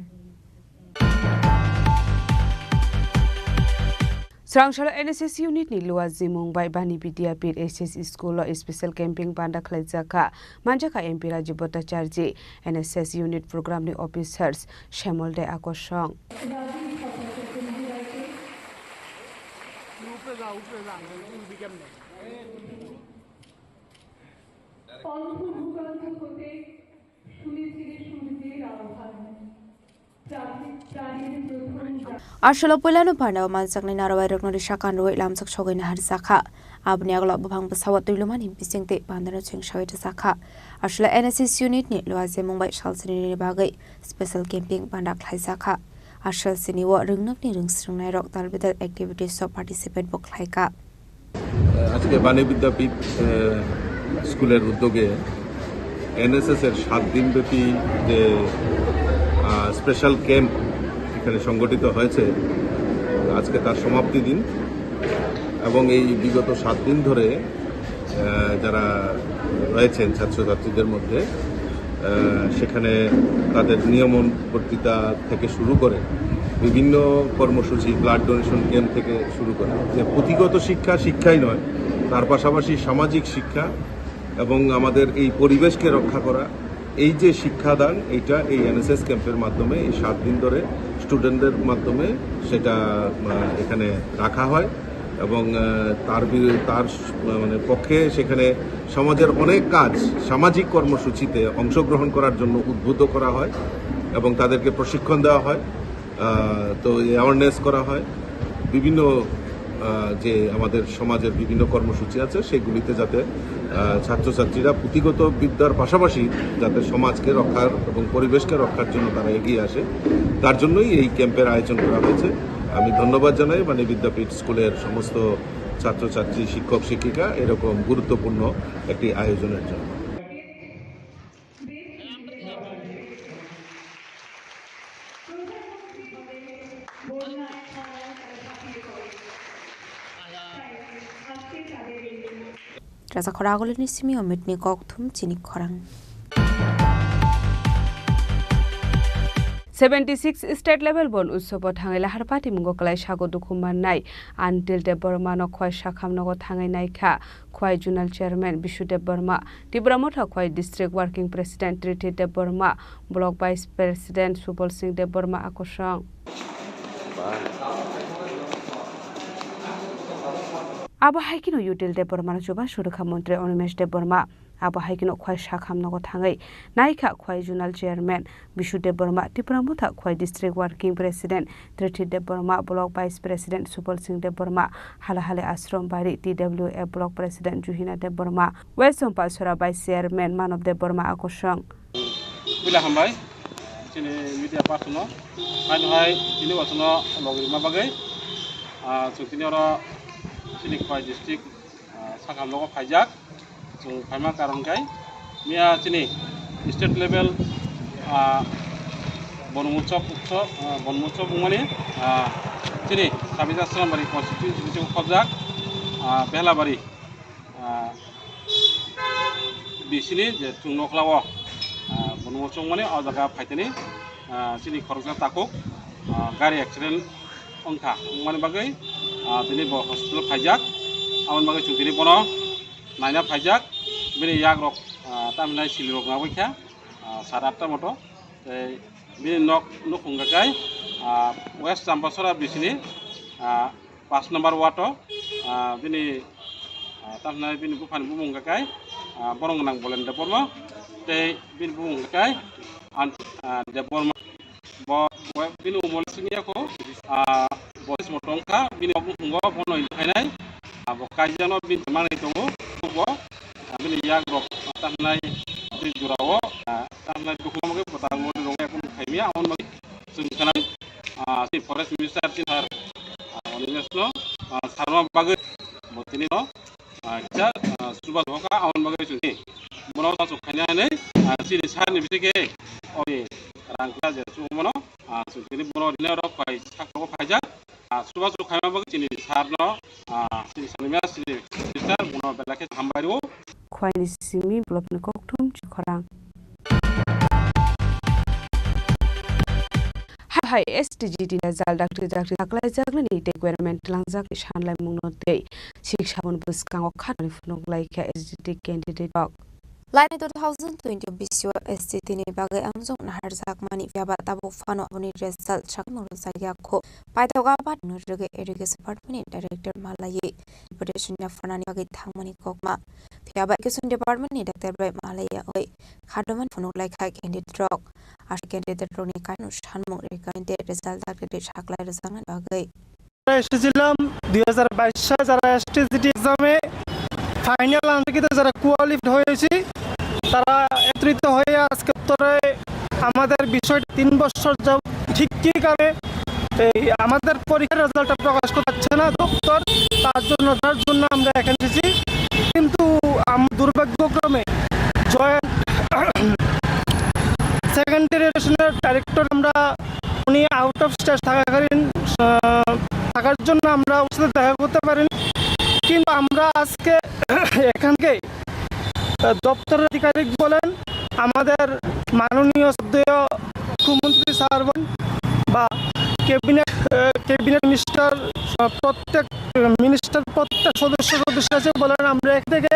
Srangsola N S S unit ni Luwa Zimung bai Bani Vidyapith S S School o special camping banda khlaijak kha. Manjakha M P Rajiv Bhattacharjee, N S S unit program ni officers Shemol De Akosong. Aswk puilano pharnao manjaknai narwai rokno risa kanrwi lamsok sogwi naharjakha. Aboni agalo buphang bwsao twilumani bisingtwi bandano chengsawi rwjakha. Aswk N S S unit ni Luwa Zimung bai salsini bagwi special camping banda khlaijakha. Aswk sini o rwngnokni rwngsrwngnairok talbidal activities o participate bo khlaikha. আজকে বাণী বিদ্যাপীঠ, আহ, স্কুলের উদ্যোগে N S S এর সাত দিনব্যাপী যে, আহ, special camp এখানে সংগঠিত হয়েছে, আজকে তার সমাপ্তি দিন। এবং এই বিগত সাত দিন ধরে, আহ, যারা রয়েছেন ছাত্রছাত্রীদের মধ্যে, আহ, সেখানে তাদের নিয়মন বক্তৃতা থেকে শুরু করে বিভিন্ন কর্মসূচি, ব্লাড ডোনেশন ক্যাম্প থেকে শুরু করে যে পুঁথিগত শিক্ষা, শিক্ষাই নয়, তার পাশাপাশি সামাজিক শিক্ষা এবং আমাদের এই পরিবেশকে রক্ষা করা, এই যে শিক্ষাদান, এইটা এই এন এস এস ক্যাম্পের মাধ্যমে এই সাত দিন ধরে স্টুডেন্টদের মাধ্যমে সেটা, আহ, এখানে রাখা হয়। এবং, আহ, তার বি-, তার স-, মানে, পক্ষে সেখানে সমাজের অনেক কাজ, সামাজিক কর্মসূচিতে অংশগ্রহণ করার জন্য উদ্বুদ্ধ করা হয় এবং তাদেরকে প্রশিক্ষণ দেওয়া হয়। আহ, তো অ্যাওয়ারনেস করা হয়, বিভিন্ন, আহ, যে আমাদের সমাজের বিভিন্ন কর্মসূচি আছে সেগুলিতে যাতে, আহ, ছাত্রছাত্রীরা পুঁথিগত বিদ্যার পাশাপাশি যাতে সমাজকে রক্ষার এবং পরিবেশকে রক্ষার জন্য তারা এগিয়ে আসে, তার জন্যই এই ক্যাম্পের আয়োজন করা হয়েছে। আমি ধন্যবাদ জানাই বাণী বিদ্যাপীঠ স্কুলের সমস্ত ছাত্রছাত্রী, শিক্ষক শিক্ষিকা এরকম গুরুত্বপূর্ণ একটি আয়োজনের জন্য। Raja khoragulini simi omitni kok thum chini khorang. Seventy six state level bon utsobo thangwi lahar patimungo kwlai sago dukhu mannai Antil Debbarmano khwai sakham nogo thangwi naikha khwai zonal chairman Bishu Debbarma, Tipra Motha khwai district working president Triti Debbarma, block vice president Subol Singh Debbarma akosong. Abo hai kheno Util Debbarmano chuba surukha montri Animesh Debbarma. Abo hai kheno khwai sakham nogo thangwi naikha khwai zonal chairman Bishu Debbarma, Tipra Motha khwai district working president Triti Debbarma, block vice president Subol Singh Debbarma, Halahali Ashram Bari T W F block president Juhina Debbarma, West Sompasora vice chairman Manob Debbarma akosong. Puila hambai. Chini media person no, haino hai chini wasono logirima bagwi, ah, chwng tini oro chini Khowai district, ah, sakhamlogo phaijak. Chwng phaima karon khe miya chini state level, ah, Bon Motsob utsob, ah, Bon Motsob wngmani, ah, chini Sabijak Srambari constituency bisingo khobjak, ah, Behlabari, ah, bisini je chwng nokhlao, ah, Bon Motsob wngmani o jaga phaitani, ah, chini khoroksa takhuk, ah, gari accident wngkha, wngmani bagwi, ah, tini bo hospital phaijak, aboni bagwi chwng tini bono naina phaijak, bini yagrok, ah, tamhinai silirok nangbaikha, ah, sade atta moto, tei bini nok nukhung hwnkhe, ah, West Champasora bisini, ah, pash number ward o, ah, bini, ah, tamhinai bini buphani bumung hwnkhe, ah, borok gwnang Bolen Debbarma, tei bini bumung hwnkhe An-, ah, Debbarma. Bo, bo, bini umor simi ya ko, ah, bo simo tongkha, bini obu hungo, bono ini khainai, ah, bo kaijano bini manai tongo, bo, ah, bini yak rok, ah, tamnai, bini jurao, ah, tamnai dukma moge, bo tang mori rong ya kun khaimia, on moge, sung kanai, ah, si forest minister, si har, ah, Onimesh no, ah, sarma bagwi, bo tini no, ah, kisa, ah, chuba hoka, on moge sung ni, bono sa sung khainai, ah, sini sar ni bisike, oni, rang kisa je, chuba mono, ah, sung tini bono dine rok pai, sak rok paijak, Ah, chubachu khaima bagwi chini sir no, ah, chini sanimya chini sister bono belai khe hambai rwo. Khwaini simi block ni kokthum Chikhorang. Hai hai S T G T ni jal dakti dakti taklai jagnani tei government tlangjak sanlai mungno tei sik sabun bwskango khatani phunuk lai kha S T G T candidate rok. Laini two thousand twenty bisio S T T ni bagwi amjok naharjakmani, phiyaba tabuk phano aboni result sakno rwjakya kho. Paithak a patino rwgwi Education Department ni Director Malayi Deputation yapharnani bagwi thangmani kokma. Phiyaba Education Department ni Director bai Malayi oi khadomani phunuk lai kha candidate rok. Aswk candidate rokni kaino sanmung recommended result target saklai rwjaknani bagwi. এসেছিলাম দুই হাজার বাইশ সালে, যারা এসটিজিটি এক্সামে ফাইনাল আনতে যারা কোয়ালিফাইড হয়েছি, তারা একত্রিত হয়ে আজকে উত্তরে আমাদের বিষয়টা তিন বছর যাব ঠিক কী কারণে এই আমাদের পরীক্ষার রেজাল্টটা প্রকাশ করা যাচ্ছে না দপ্তর, তার জন্য, তার জন্য আমরা এখানে এসেছি। কিন্তু আম-, দুর্ভাগ্যক্রমে জয়েন্ট সেকেন্ড জেনারেশনের ডাইরেক্টর আমরা উনি আউট অফ স্টেট থাকাকালীন, আহ, থাকার জন্য আমরা ওর সাথে দেখা করতে পারিনি। কিন্তু আমরা আজকে এখানকে, আহ, দপ্তরের আধিকারিক বলেন, আমাদের মাননীয় শ্রদ্ধেয় মুখ্যমন্ত্রী স্যার বলেন বা ক্যাবিনেট, আহ, ক্যাবিনেট মিনিস্টার, আহ, প্রত্যেক মিনিস্টার, প্রত্যেক সদস্য সদস্য আছে বলেন, আমরা এখান থেকে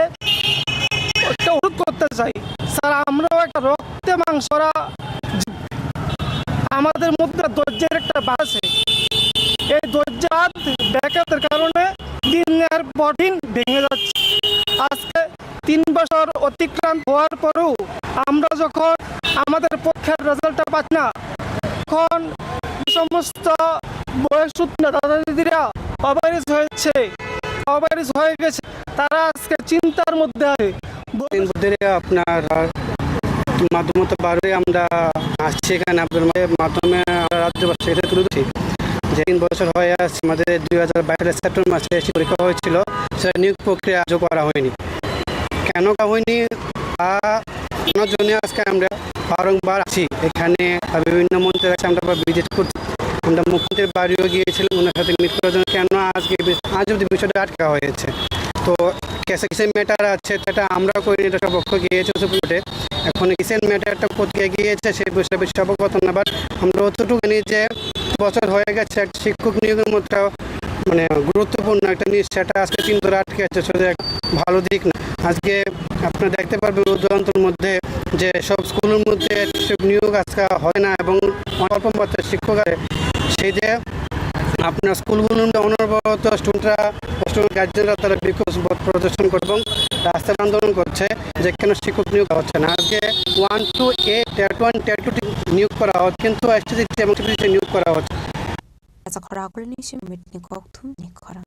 একটা অনুরোধ করতে চাই, স্যার, আমরাও একটা রক্তে মাংসরা, আমাদের মধ্যে ধৈর্যের একটা বাঁধ আছে। এই ধৈর্যের বাঁধ ব্যাঘাতের কারণে দিনের পর দিন ভেঙে যাচ্ছে। আজকে তিন বছর অতিক্রান্ত হওয়ার পরেও আমরা যখন আমাদের পরীক্ষার রেজাল্টটা পাচ্ছি না, তখন যে সমস্ত বয়সুত্তীর্ণ দাদা দিদিরা অবারিস হয়েছে, অবারিস হয়ে গেছে, তারা আজকে চিন্তার মধ্যে আছে। দিন ধরে আপনার মাধ্যমে তো বারোই আমরা আসছি এখানে, আপনাদের মাধ্যমে আমরা রাজ্যবাসীকে তুলে ধরছি যে তিন বছর হয়ে আসছে, আমাদের দুই হাজার বাইশ সালের সেপ্টেম্বর মাসে এসে পরীক্ষা হয়েছিল, সেটা নিয়োগ প্রক্রিয়া আজও করা হয়নি। কেন করা হয়নি তা জানার জন্য আজকে আমরা বারংবার আসি এখানে, বিভিন্ন মন্ত্রীর কাছে আমরা ভিজিট করছি। আমরা মুখ্যমন্ত্রীর বাড়িও গিয়েছিলাম ওনার সাথে মিট করার জন্য, কেন আজকে বি-, আজ অবধি বিষয়টা আটকা হয়েছে। তো কিছু কিছু ম্যাটার আছে, সেটা আমরা করিনি, এটা সব পক্ষ গিয়েছে সুপ্রিম কোর্টে। এখন রিসেন্ট ম্যাটারটা কোর্টে গিয়েছে, সেই বিষয়ে বেশি অবগত না, বাট আমরা অতটুকু জানি যে বছর হয়ে গেছে একটা শিক্ষক নিয়োগের মতো মানে গুরুত্বপূর্ণ একটা নিউজ, সেটা আজকে তিন ধরে আটকে আছে, সেটা এক ভালো দিক না। আজকে আপনারা দেখতে পারবেন উদয়ন্তর মধ্যে যে সব স্কুলের মধ্যে শিক্ষক নিয়োগ আজকে হয় না এবং অল্প মাত্রায় শিক্ষক আছে। সেই যে আপনার স্কুলগুলোর মধ্যে অনবরত স্টুডেন্টরা, স্টুডেন্ট গার্জেনরা তারা বিক্ষোভ প্রদর্শন করে এবং রাস্তায় আন্দোলন করছে যে কেন শিক্ষক নিয়োগ হচ্ছে না। আজকে one two A, TET one, TET two নিয়োগ করা হচ্ছে, কিন্তু এসটিজিটি এবং টিপিসি নিয়োগ করা হচ্ছে। Asa khorang akulni si minute ni kok thum ni khorang.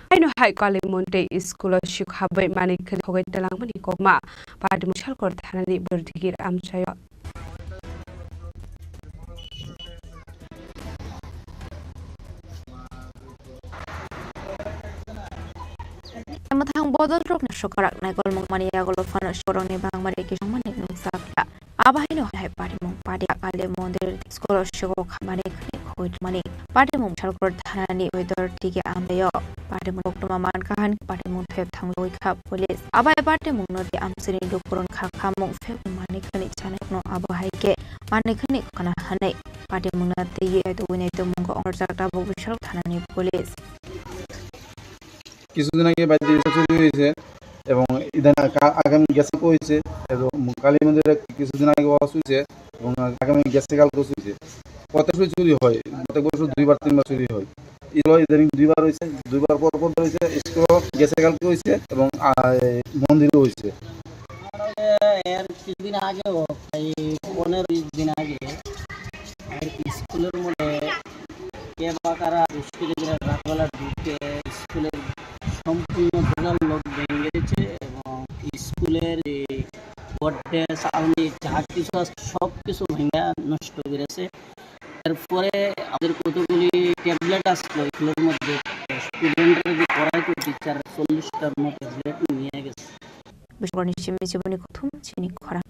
Haino hai Kalimonte school o sik habwi manwi khwlai khogwi twlangmani kokma. Patimung Salkor thanani bwrwdigi amchaio. Mwthang bodol rokni sokarak naikol mungmani yagulo phano sokorokni bangmani kisongmani nukjakya. Abo haino hai patimung pati Kali mondir school o siko khamani khani khoi mani patimung Salkor thanani weather tigi amdayo patimung koktoma man kahan patimung thep thangwi kha police. Abai patimung no di amsini dukurun kha khamung phek mani khani chanai no abo hai khe mani khani khana hanai patimung na tigi ai tugwi nai tumungo ongjak tabuk Salkor thanani police. কিছুদিন আগে বাইদ্যে চুরি হয়েছে এবং ইদানিং কা-, আগামী গেছে হয়েছে এবং কালী মন্দিরে কিছুদিন আগে ওয়াজ হয়েছে এবং আগামী গেছে কালকে হয়েছে। প্রত্যেক বছর চুরি হয়, প্রত্যেক বছর দুইবার তিনবার চুরি হয়। এগুলো ইদানিং দুইবার হয়েছে, দুইবার পর পর হয়েছে, স্কুল গেছে কালকে হয়েছে এবং, আহ, মন্দিরও হয়েছে। এর কিছুদিন আগেও, প্রায় পনেরো বিশ দিন আগে, আমাদের স্কুলের মধ্যে কে বা কারা দুষ্কৃতীরা রাতবেলা ঢুকে স্কুলের সম্পূর্ণ দেওয়াল লক ভেঙে দিয়েছে এবং স্কুলের যে বোর্ড ডেস্ক, আলমারি যা কিছু আছে সব কিছু ভেঙে নষ্ট করেছে। এরপরে আমাদের কতগুলি ট্যাবলেট আসলো স্কুলের মধ্যে, স্টুডেন্টরা যে পড়ায় তো টিচার চল্লিশটার মতো ট্যাবলেট নিয়ে গেছে। Bwskango ni simi chiboni kuthum chini khorang.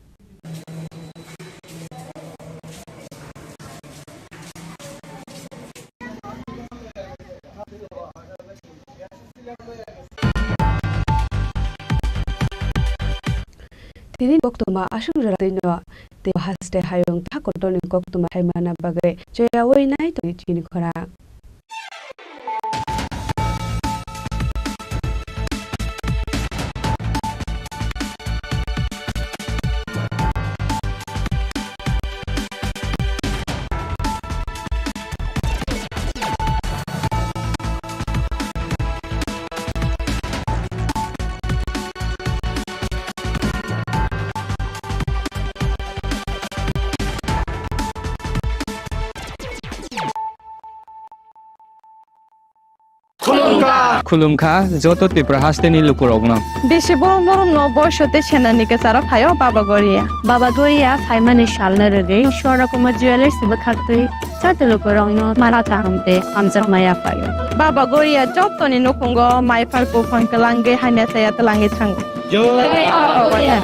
Tini koktwma aswk jora twi no tei haste hayung tha kotor ni koktwma hai mana bagwi choyaui nai tongwi chini khorang. Khulumkha joto Tripura hasteni lukurokno. Bisi borom borom no boiso tei senani kwcharo phaio Baba Goria. Baba Goria phaimani salno rwgwi Swarna Kumar Jewellers bwkhaktwi joto lukurokno mala kaham tei hamjakma yaphaio. Baba Goria jotoni nukhungo mai phar buphang kwlangwi hamya chaya twlangwi thango. Jai Baba Goria.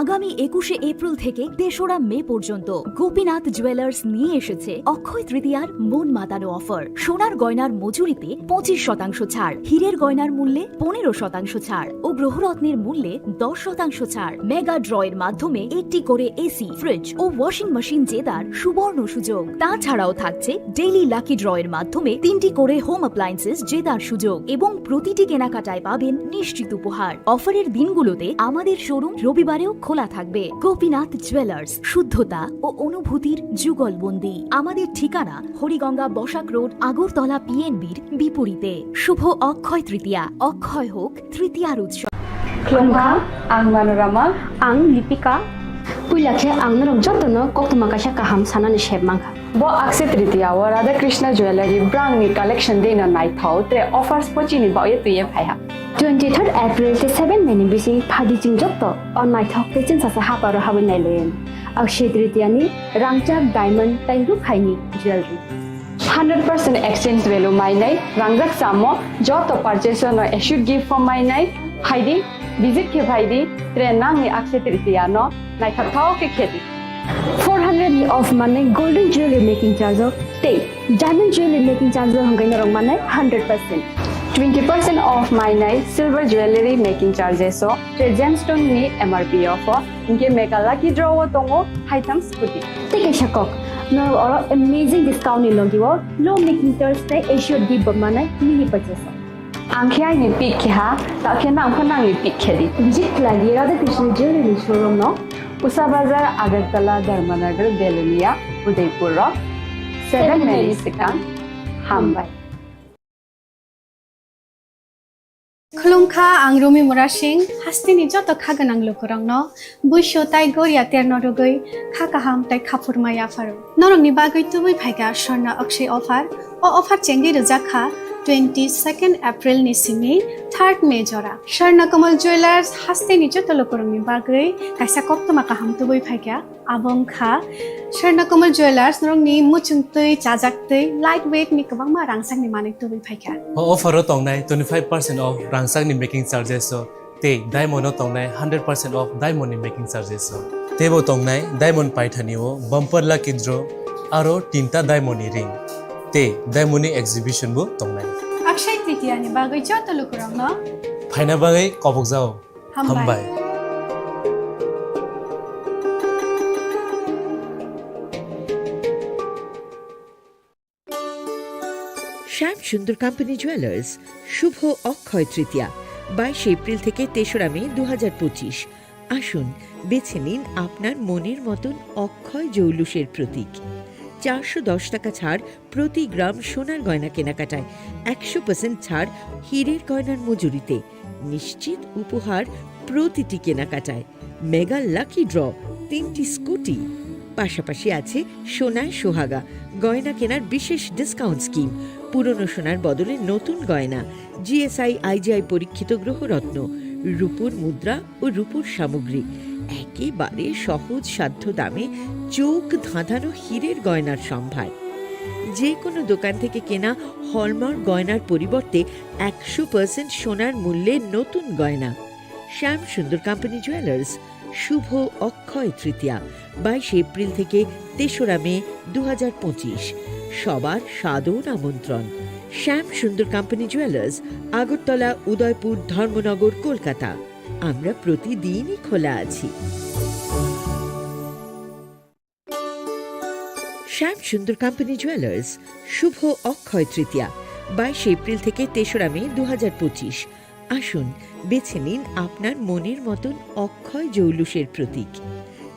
আগামী একুশে এপ্রিল থেকে তেসরা মে পর্যন্ত গোপীনাথ জুয়েলার্স নিয়ে এসেছে অক্ষয় তৃতীয়ার মন মাতানো অফার। সোনার গয়নার মজুরিতে পঁচিশ শতাংশ ছাড়, হীরের গয়নার মূল্যে পনেরো শতাংশ ছাড় ও গ্রহরত্নের মূল্যে দশ শতাংশ ছাড়। মেগা ড্রয়ের মাধ্যমে একটি করে এসি, ফ্রিজ ও ওয়াশিং মেশিন জেতার সুবর্ণ সুযোগ। তাছাড়াও থাকছে ডেইলি লাকি ড্রয়ের মাধ্যমে তিনটি করে হোম অ্যাপ্লায়েন্সেস জেতার সুযোগ এবং প্রতিটি কেনাকাটায় পাবেন নিশ্চিত উপহার। অফারের দিনগুলোতে আমাদের শোরুম রবিবারেও খোলা থাকবে। গোপীনাথ জুয়েলার্স, শুদ্ধতা ও অনুভূতির যুগলবন্দি। আমাদের ঠিকানা হরিগঙ্গা বসাক রোড, আগরতলা পিএনবির বিপরীতে। শুভ অক্ষয় তৃতীয়া। অক্ষয় হোক তৃতীয়ার উৎসব। Khulumkha, ang Manorama. Ang Lipika. Puila khe ang norok jotono koktwma kaisa kaham sanani sep mankha. Bo Akshaya Tritiya o Radha Krishna Jewellery brangni collection dino naithok tre offers pochini baoye twiye phaiha. Twenty third April tei seven May ni bising phaidi chwng joto o naithok tei chwngsacha haparo habwi nailayan. Akshaya Tritiya ni rangchak diamond tei rukhaini jewellery. Hundred percent exchange value mainai rangjak samo joto purchase no assured gift form mainai phaidi, visit khe phaidi, tre nangni Akshaya Tritiya no naithok thao khe khedi. Four hundred ni off manwi golden jewelry making charge o tei diamond jewelry making charge o hwnkhe norok manai hundred percent. Twenty percent off mainai silver jewelry making charges o tei gemstone ni M R P off o hwnkhe mega lucky draw o tongo haitham scooty. Tei kaisa kok, norok oro amazing discount ni logi o low making charge tei assured gift bo manai mini purchase o. Ang khe aini pick khe ha, ta khe nang pho nangni pick khe di. Visit khlai di Radha Krishna Jewelry showroom no. Usa Bazar, Agartala, Dharmanagar, Belonia, Udaipur rok. Seven May ni swkang. Hambai. Khulumkha, ang Rumi Murasing, hasteni joto kha gwnang lukurokno. Buisu tai goria terno rwgwi kha kaham tai khaphurma yapharo. Norokni bagwi tubui phaikha Swarna Akshaya offer. O offer chengwi rwjak kha twenty second April ni simi third May jora Swarna Kamal Jewellers hasteni joto lukurokni bagwi kaisa koktwma kaham tubui phaikha. Abo wngkha Swarna Kamal Jewellers norokni muchungtwi chajaktwi light weight ni kwbangma rangchakni manwi tubui phaikha. O offer o tongnai twenty five percent off rangchakni making charges o tei diamond o tongnai hundred percent off diamond ni making charges o. Teibo tongnai diamond paithani o bumper lucky draw aro tinta diamond ni ring tei diamond ni exhibition bo tongnai. Akshay Tritiya ni bagwi joto lukurokno phaina bagwi kobokjao. Hambai. Hambai. শ্যাম Sundar company jewellers, শুভ অক্ষয় তৃতীয়া, বাইশে এপ্রিল থেকে তেসরা মে দু হাজার পঁচিশ। আসুন, বেছে নিন আপনার মনের মতন অক্ষয় জৌলুসের প্রতীক। চারশো দশ টাকা ছাড় প্রতি গ্রাম সোনার গয়না কেনাকাটায়, একশো পার্সেন্ট ছাড় হীরের গয়নার মজুরিতে, নিশ্চিত উপহার প্রতিটি কেনাকাটায়, মেগা লাকি ড্র, তিনটি স্কুটি, পাশাপাশি আছে সোনায় সোহাগা, গয়না কেনার বিশেষ ডিসকাউন্ট স্কিম, পুরনো সোনার বদলে নতুন গয়না, জিএসআই আইজিআই পরীক্ষিত গ্রহরত্ন, রূপোর মুদ্রা ও রূপোর সামগ্রী, একেবারে সহজ সাধ্য দামে চোখ ধাঁধানো হীরের গয়নার সম্ভার। যে কোনো দোকান থেকে কেনা হলমার্ক গয়নার পরিবর্তে একশো পার্সেন্ট সোনার মূল্যে নতুন গয়না। শ্যাম সুন্দর কোম্পানি জুয়েলার্স, শুভ অক্ষয় তৃতীয়া, বাইশে এপ্রিল থেকে তেসরা মে দু হাজার পঁচিশ। সবার সাদর আমন্ত্রণ। শ্যাম সুন্দর কোম্পানি জুয়েলার্স, আগরতলা, উদয়পুর, ধর্মনগর, কলকাতা। আমরা প্রতিদিনই খোলা আছি। শ্যাম সুন্দর কোম্পানি জুয়েলার্স, শুভ অক্ষয় তৃতীয়া, বাইশে এপ্রিল থেকে তেসরা মে দু হাজার পঁচিশ। আসুন, বেছে নিন আপনার মনের মতন অক্ষয় জৌলুসের প্রতীক।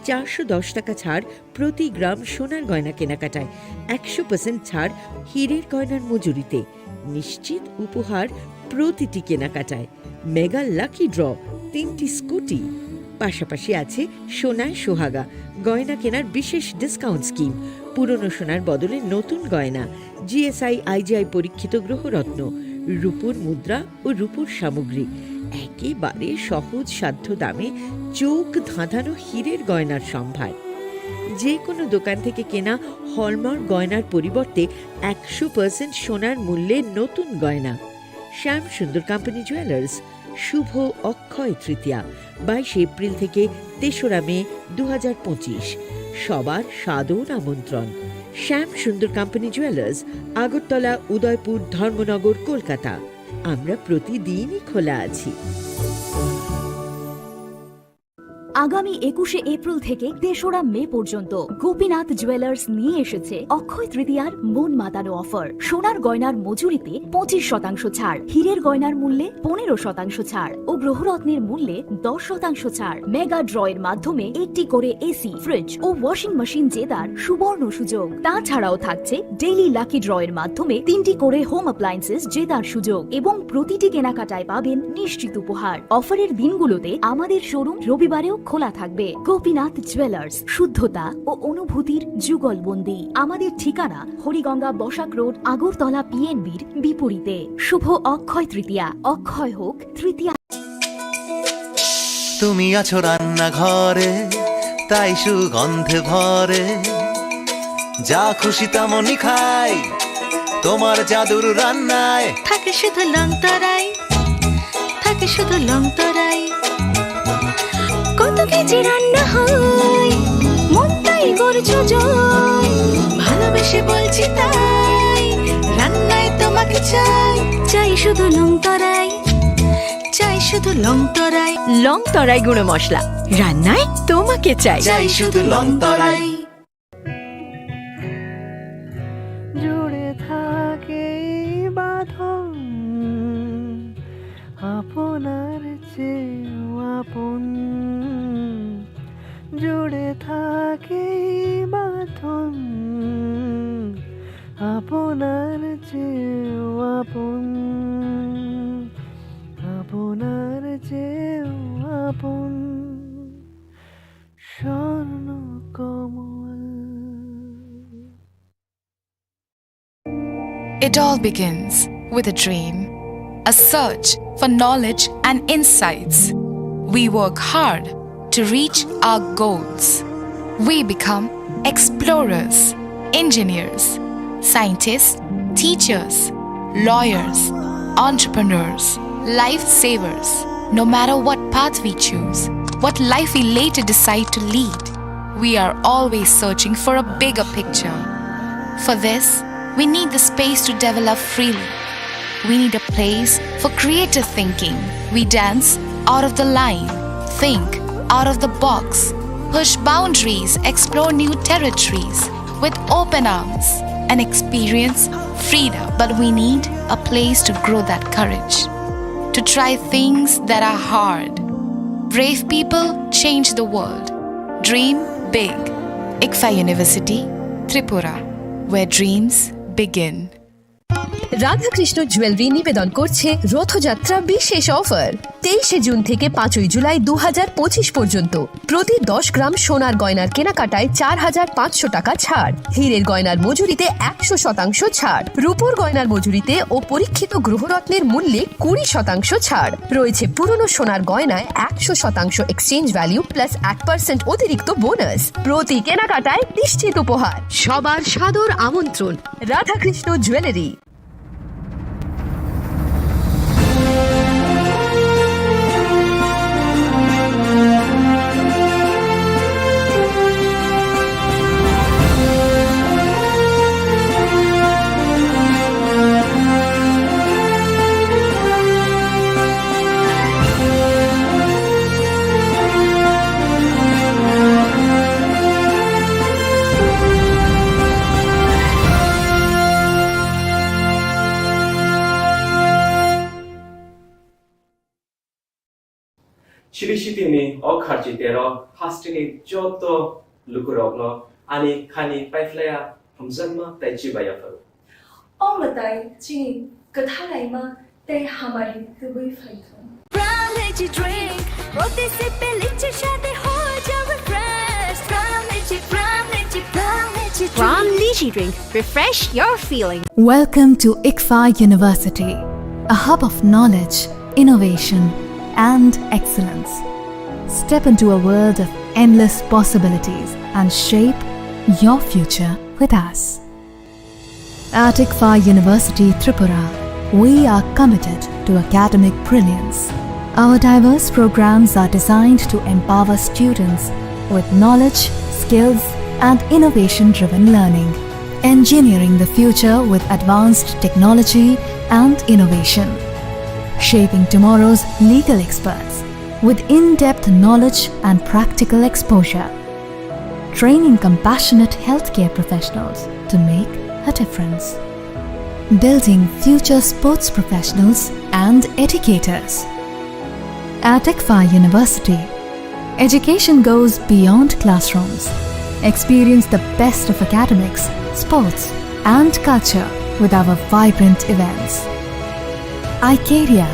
চারশো দশ টাকা ছাড় প্রতি গ্রাম সোনার গয়না কেনাকাটায়, একশো পার্সেন্ট ছাড় হীরের গয়নার মজুরিতে, নিশ্চিত উপহার প্রতিটি কেনাকাটায়, মেগা লাকি ড্র, তিনটি স্কুটি, পাশাপাশি আছে সোনায় সোহাগা, গয়না কেনার বিশেষ ডিসকাউন্ট স্কিম, পুরনো সোনার বদলে নতুন গয়না, জিএসআই আইজিআই পরীক্ষিত গ্রহরত্ন, রূপোর মুদ্রা ও রূপোর সামগ্রী, একেবারে সহজ সাধ্য দামে চোখ ধাঁধানো হীরের গয়নার সম্ভার। যে কোনো দোকান থেকে কেনা হলমার্ক গয়নার পরিবর্তে একশো পার্সেন্ট সোনার মূল্যে নতুন গয়না। শ্যাম সুন্দর কোম্পানি জুয়েলার্স, শুভ অক্ষয় তৃতীয়া, বাইশে এপ্রিল থেকে তেসরা মে দু হাজার পঁচিশ। সবার সাদর আমন্ত্রণ। শ্যাম সুন্দর কোম্পানি জুয়েলার্স, আগরতলা, উদয়পুর, ধর্মনগর, কলকাতা। আমরা প্রতিদিনই খোলা আছি। আগামী একুশে এপ্রিল থেকে তেসরা মে পর্যন্ত গোপীনাথ জুয়েলার্স নিয়ে এসেছে অক্ষয় তৃতীয়ার মন মাতানো অফার। সোনার গয়নার মজুরিতে পঁচিশ শতাংশ ছাড়, হীরের গয়নার মূল্যে পনেরো শতাংশ ছাড় ও গ্রহরত্নের মূল্যে দশ শতাংশ ছাড়। মেগা ড্র এর মাধ্যমে একটি করে এসি, ফ্রিজ ও ওয়াশিং মেশিন জেতার সুবর্ণ সুযোগ। তাছাড়াও থাকছে ডেইলি লাকি ড্র এর মাধ্যমে তিনটি করে হোম অ্যাপ্লায়েন্সেস জেতার সুযোগ এবং প্রতিটি কেনাকাটায় পাবেন নিশ্চিত উপহার। অফারের দিনগুলোতে আমাদের শোরুম রবিবারেও খোলা থাকবে। গোপীনাথ জুয়েলার্স, শুদ্ধতা ও অনুভূতির যুগলবন্দি। আমাদের ঠিকানা হরিগঙ্গা বসাক রোড, আগরতলা পিএনবির বিপরীতে। শুভ অক্ষয় তৃতীয়া। অক্ষয় হোক তৃতীয়া। তুমি আছো রান্নাঘরে, তাই সুগন্ধে ভরে। যা খুশি তেমনই খাই, তোমার জাদুর রান্নায়। থাকে শুধু লং তরাই, থাকে শুধু লং তরাই। কত কেজি রান্না হয়, মনটাই করছো জয়। ভালোবেসে বলছি তাই, রান্নায় তোমাকে চাই। চাই শুধু লং তরাই, চাই শুধু লং তরাই। লং তরাই গুঁড়ো মশলা, রান্নায় তোমাকে চাই। চাই শুধু লং তরাই। জুড়ে থাকে এই বাঁধন, আপনার চেয়েও আপন। জুড়ে থাকে এই বাঁধন, আপনার চেয়েও আপন, আপনার চেয়েও আপন। স্বর্ণ কমল। It all begins with a dream, a search for knowledge and insights. We work hard to reach our goals. We become explorers, engineers, scientists, teachers, lawyers, entrepreneurs, lifesavers. No matter what path we choose, what life we later decide to lead, we are always searching for a bigger picture. For this, we need the space to develop freely. We need a place for creative thinking. We dance out of the line, think out of the box, push boundaries, explore new territories with open arms, and experience freedom. But we need a place to grow that courage, to try things that are hard. Brave people change the world. Dream big. ICFAI University, Tripura, where dreams begin. Radhakrishna jewellery নিবেদন করছে রথযাত্রা বিশেষ অফার। তেইশে জুন থেকে পাঁচই জুলাই দু হাজার পঁচিশ পর্যন্ত প্রতি দশ গ্রাম সোনার গয়নার কেনাকাটায় চার হাজার পাঁচশো টাকা ছাড়, হীরের গয়নার মজুরিতে একশো শতাংশ ছাড়, রূপোর গয়নার মজুরিতে ও পরীক্ষিত গ্রহরত্নের মূল্যে কুড়ি শতাংশ ছাড় রয়েছে। পুরনো সোনার গয়নায় একশো শতাংশ এক্সচেঞ্জ ভ্যালু প্লাস এক পার্সেন্ট অতিরিক্ত বোনাস। প্রতি কেনাকাটায় নিশ্চিত উপহার। সবার সাদর আমন্ত্রণ Radhakrishna jewellery. Chiri City ni o kharchi tero hasteni joto lukurokno ani khani paiphlaiya hamjakma tei chibai yapharo. O mwtai chini kwthalaima tei hamari tubui phaithung. Pran Lychee Drink. প্রতি সিপে লিচির স্বাদে হয়ে যাবে fresh. Pran Lychee, Pran Lychee, Pran Lychee Drink। Pran Lychee Drink. Refresh your feeling. Welcome to ICFAI University, a hub of knowledge, innovation, and excellence. Step into a world of endless possibilities and shape your future with us. At ICFAI University Tripura, we are committed to academic brilliance. Our diverse programs are designed to empower students with knowledge, skills, and innovation-driven learning, engineering the future with advanced technology and innovation, shaping tomorrow's legal experts with in-depth knowledge and practical exposure, training compassionate healthcare professionals to make a difference, building future sports professionals and educators. At ICFAI University, education goes beyond classrooms. Experience the best of academics, sports, and culture with our vibrant events. Icaria,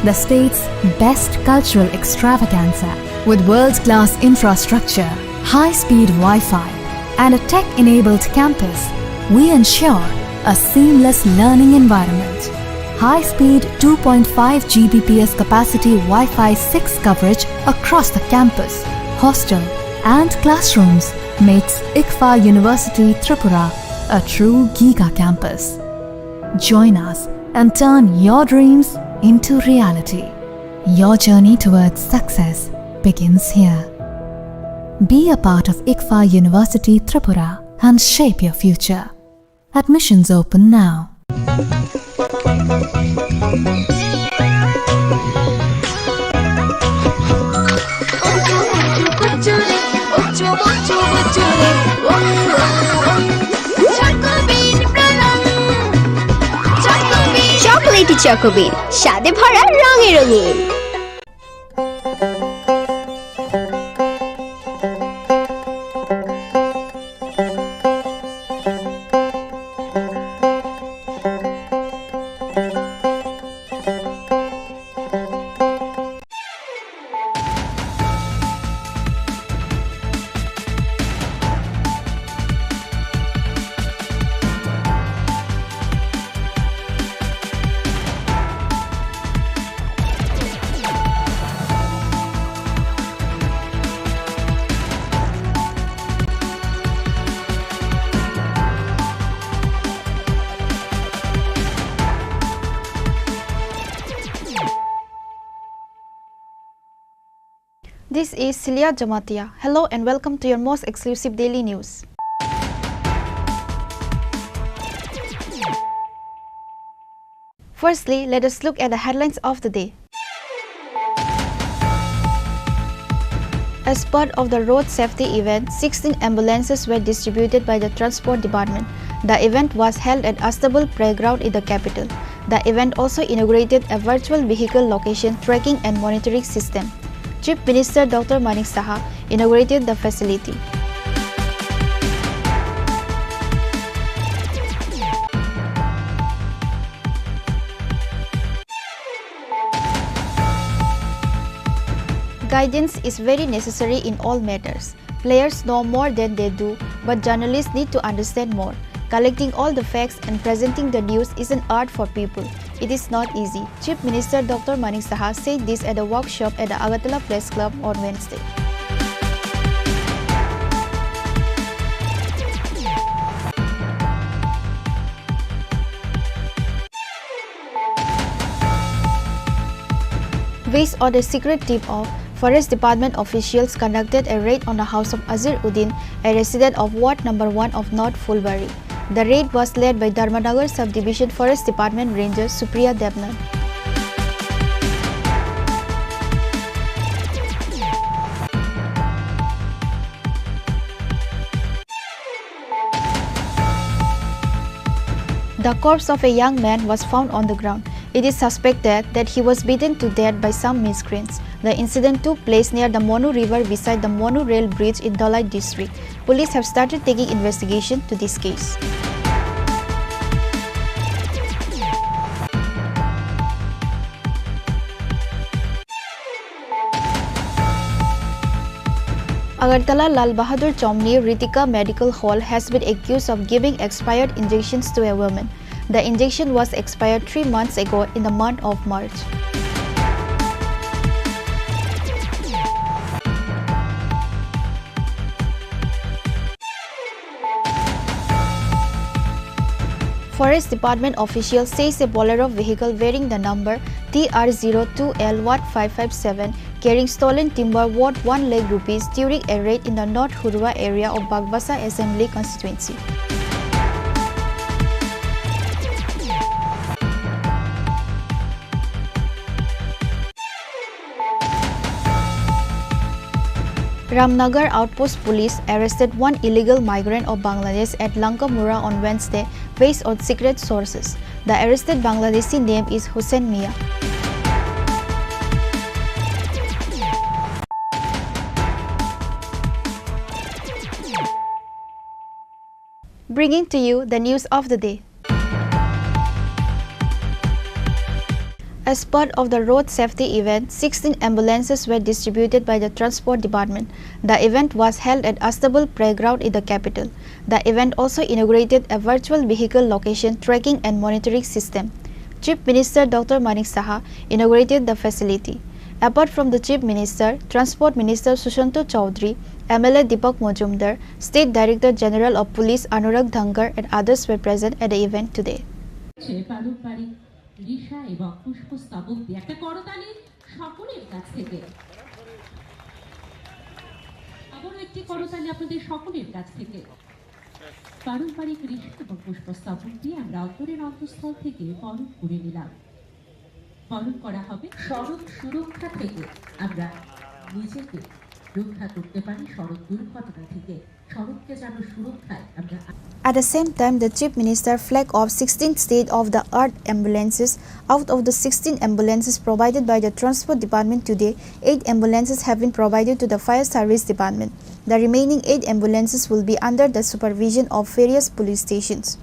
the state's best cultural extravaganza. With world-class infrastructure, high-speed Wi-Fi, and a tech-enabled campus, we ensure a seamless learning environment. High-speed two point five G B P S capacity Wi-Fi six coverage across the campus, hostel, and classrooms makes ICFAI University Tripura a true giga campus. Join us and turn your dreams into reality. Your journey towards success begins here. Be a part of ICFAI University Tripura and shape your future. Admissions open now. Chocolatey চকোবিন, স্বাদে ভরা, রঙে রঙিন। This is Celia Jamatia. Hello and welcome to your most exclusive daily news. Firstly, let us look at the headlines of the day. As part of the road safety event, sixteen ambulances were distributed by the Transport Department. The event was held at Astabul Playground in the capital. The event also inaugurated a virtual vehicle location tracking and monitoring system. Chief Minister Doctor Manik Saha inaugurated the facility. Guidance is very necessary in all matters. Players know more than they do, but journalists need to understand more. Collecting all the facts and presenting the news is an art for people. It is not easy. Chief Minister Doctor Manik Saha said this at a workshop at the Agartala Press Club on Wednesday. Based on a secret tip-off, Forest Department officials conducted a raid on the house of Azir Uddin, a resident of Ward Number One of North Phulbari. The raid was led by Dharmanagar Subdivision Forest Department Ranger Supriya Debnath. The corpse of a young man was found on the ground. It is suspected that he was beaten to death by some miscreants. The incident took place near the Monu River beside the Monu Rail Bridge in Dhalai district. Police have started taking investigation to this case. Agartala Lal Bahadur Chomni Ritika Medical Hall has been accused of giving expired injections to a woman. The injection was expired three months ago in the month of March. Forest Department official says a Bolero vehicle bearing the number T R zero two L one five five seven carrying stolen timber worth one lakh rupees during a raid in the North Hurua area of Bagbasa Assembly Constituency. Ramnagar Outpost Police arrested one illegal migrant of Bangladesh at Lankamura on Wednesday, based on secret sources. The arrested Bangladeshi name is Hussein Mia. Bringing to you the news of the day. As part of the road safety event, sixteen ambulances were distributed by the Transport Department. The event was held at Astabul Playground in the capital. The event also inaugurated a virtual vehicle location tracking and monitoring system. Chief Minister Doctor Manik Saha inaugurated the facility. Apart from the Chief Minister, Transport Minister Sushanta Chowdhury, M L A Deepak Majumdar, State Director General of Police Anurag Dhankar and others were present at the event today. সে পারম্পরিক রিশা এবং পুষ্পস্তবক দিয়ে একটা করতালি সকলের কাছ থেকে। আবারও একটি করতালি আপনাদের সকলের কাছ থেকে। পারম্পরিক রিশা এবং পুষ্পস্তবক দিয়ে আমরা অন্তরের অন্তঃস্থল থেকে বরণ করে নিলাম। বরণ করা হবে। সড়ক সুরক্ষা থেকে আমরা নিজেকে রক্ষা করতে পারি, সড়ক দুর্ঘটনা থেকে সড়ককে যেন সুরক্ষায় আমরা At the same time, the Chief Minister flagged off sixteen state-of-the-art ambulances. Out of the sixteen ambulances provided by the Transport Department today, eight ambulances have been provided to the Fire Service Department. The remaining eight ambulances will be under the supervision of various police stations.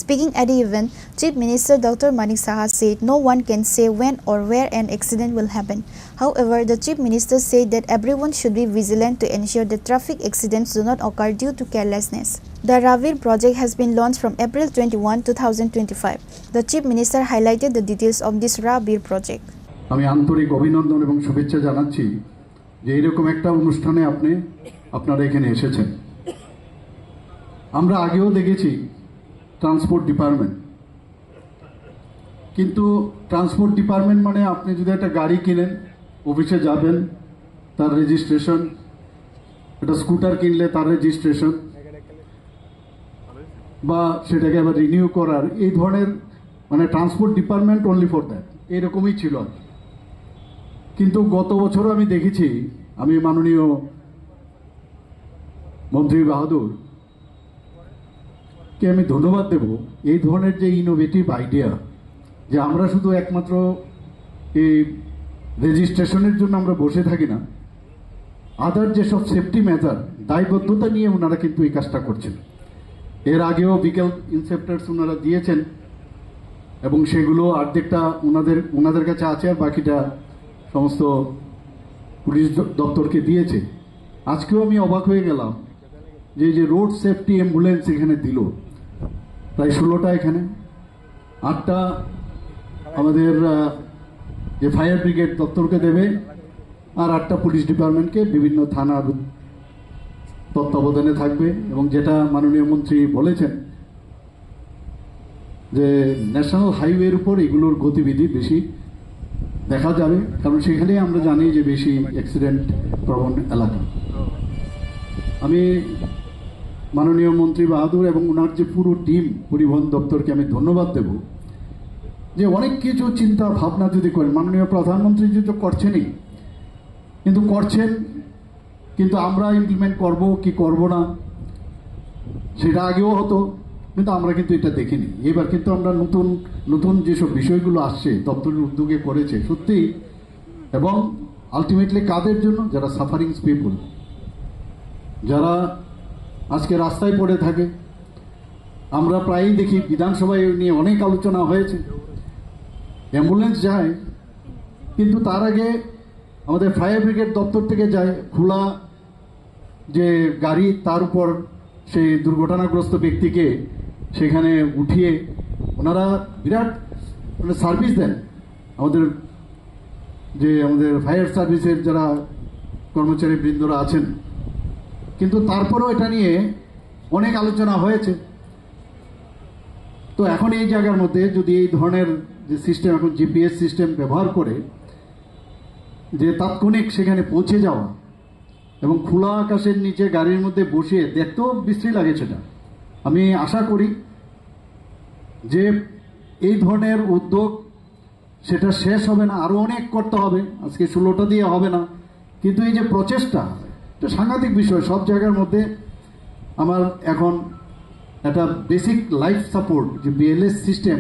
Speaking at the event, Chief Minister Doctor Manik Saha said no one can say when or where an accident will happen. However, the Chief Minister said that everyone should be vigilant to ensure that traffic accidents do not occur due to carelessness. The Ravir project has been launched from April twenty-one, two thousand twenty-five. The Chief Minister highlighted the details of this Ravir project. আমি আন্তরিক অভিনন্দন এবং শুভেচ্ছা জানাচ্ছি যে এরকম একটা অনুষ্ঠানে আপনি, আপনারা এখানে এসেছেন। আমরা আগেও দেখেছি ট্রান্সপোর্ট ডিপার্টমেন্ট, কিন্তু ট্রান্সপোর্ট ডিপার্টমেন্ট মানে আপনি যদি একটা গাড়ি কিনেন, অফিসে যাবেন, তার রেজিস্ট্রেশন, একটা স্কুটার কিনলে তার রেজিস্ট্রেশন, বা সেটাকে আবার রিনিউ করার, এই ধরনের, মানে, transport department only for that, এরকমই ছিল আর কি। কিন্তু গত বছরও আমি দেখেছি, আমি মাননীয় মন্ত্রী বাহাদুর কে আমি ধন্যবাদ দেব এই ধরনের যে ইনোভেটিভ আইডিয়া, যে আমরা শুধু একমাত্র এই রেজিস্ট্রেশনের জন্য আমরা বসে থাকি না, আদার যেসব সেফটি মেজার, দায়বদ্ধতা নিয়ে ওনারা কিন্তু এই কাজটা করছেন। এর আগেও ভেহিকল ইন্সপেক্টরস ওনারা দিয়েছেন এবং সেগুলো অর্ধেকটা ওনাদের ওনাদের কাছে আছে, আর বাকিটা সমস্ত পুলিশ দ- দপ্তরকে দিয়েছে। আজকেও আমি অবাক হয়ে গেলাম যে এই যে রোড সেফটি অ্যাম্বুলেন্স এখানে দিল, প্রায় ষোলোটা এখানে, আটটা আমাদের আহ, যে ফায়ার ব্রিগেড দপ্তরকে দেবে, আর আটটা পুলিশ ডিপার্টমেন্টকে বিভিন্ন থানার তত্ত্বাবধানে থাকবে। এবং যেটা মাননীয় মন্ত্রী বলেছেন যে ন্যাশনাল হাইওয়ের উপর এগুলোর গতিবিধি বেশি দেখা যাবে, কারণ সেখানেই আমরা জানি যে বেশি অ্যাক্সিডেন্ট প্রবণ এলাকা। আমি মাননীয় মন্ত্রী বাহাদুর এবং ওনার যে পুরো টিম, পরিবহন দপ্তরকে আমি ধন্যবাদ দেব যে অনেক কিছু চিন্তা ভাবনা যদি করেন, মাননীয় প্রধানমন্ত্রী যদি তো করছেনই, কিন্তু করছেন, কিন্তু আমরা ইমপ্লিমেন্ট করব কি করব না, সেটা আগেও হতো, কিন্তু আমরা কিন্তু এটা দেখিনি। এবার কিন্তু আমরা নতুন নতুন যেসব বিষয়গুলো আসছে, দপ্তরের উদ্যোগে করেছে সত্যি, এবং আলটিমেটলি কাদের জন্য? যারা সাফারিংস পিপল, যারা আজকে রাস্তায় পড়ে থাকে। আমরা প্রায়ই দেখি, বিধানসভায় এই নিয়ে অনেক আলোচনা হয়েছে, অ্যাম্বুলেন্স যায়, কিন্তু তার আগে আমাদের ফায়ার ব্রিগেড দপ্তর থেকে যায় খোলা যে গাড়ি, তার উপর সেই দুর্ঘটনাগ্রস্ত ব্যক্তিকে সেখানে উঠিয়ে ওনারা বিরাট, মানে, সার্ভিস দেন আমাদের, যে আমাদের ফায়ার সার্ভিসের যারা কর্মচারী বৃন্দরা আছেন। কিন্তু তারপরেও এটা নিয়ে অনেক আলোচনা হয়েছে। তো এখন এই জায়গার মধ্যে যদি এই ধরনের যে সিস্টেম, এখন জিপিএস সিস্টেম ব্যবহার করে যে তাৎক্ষণিক সেখানে পৌঁছে যাওয়া এবং খোলা আকাশের নিচে গাড়ির মধ্যে বসিয়ে, দেখতেও বিশ্রী লাগে সেটা। আমি আশা করি যে এই ধরনের উদ্যোগ, সেটা শেষ হবে না, আরও অনেক করতে হবে। আজকে ষোলোটা দিয়ে হবে না, কিন্তু এই যে প্রচেষ্টা, এটা সাংঘাতিক বিষয়। সব জায়গার মধ্যে আমার এখন একটা বেসিক লাইফ সাপোর্ট, যে বিএলএস সিস্টেম,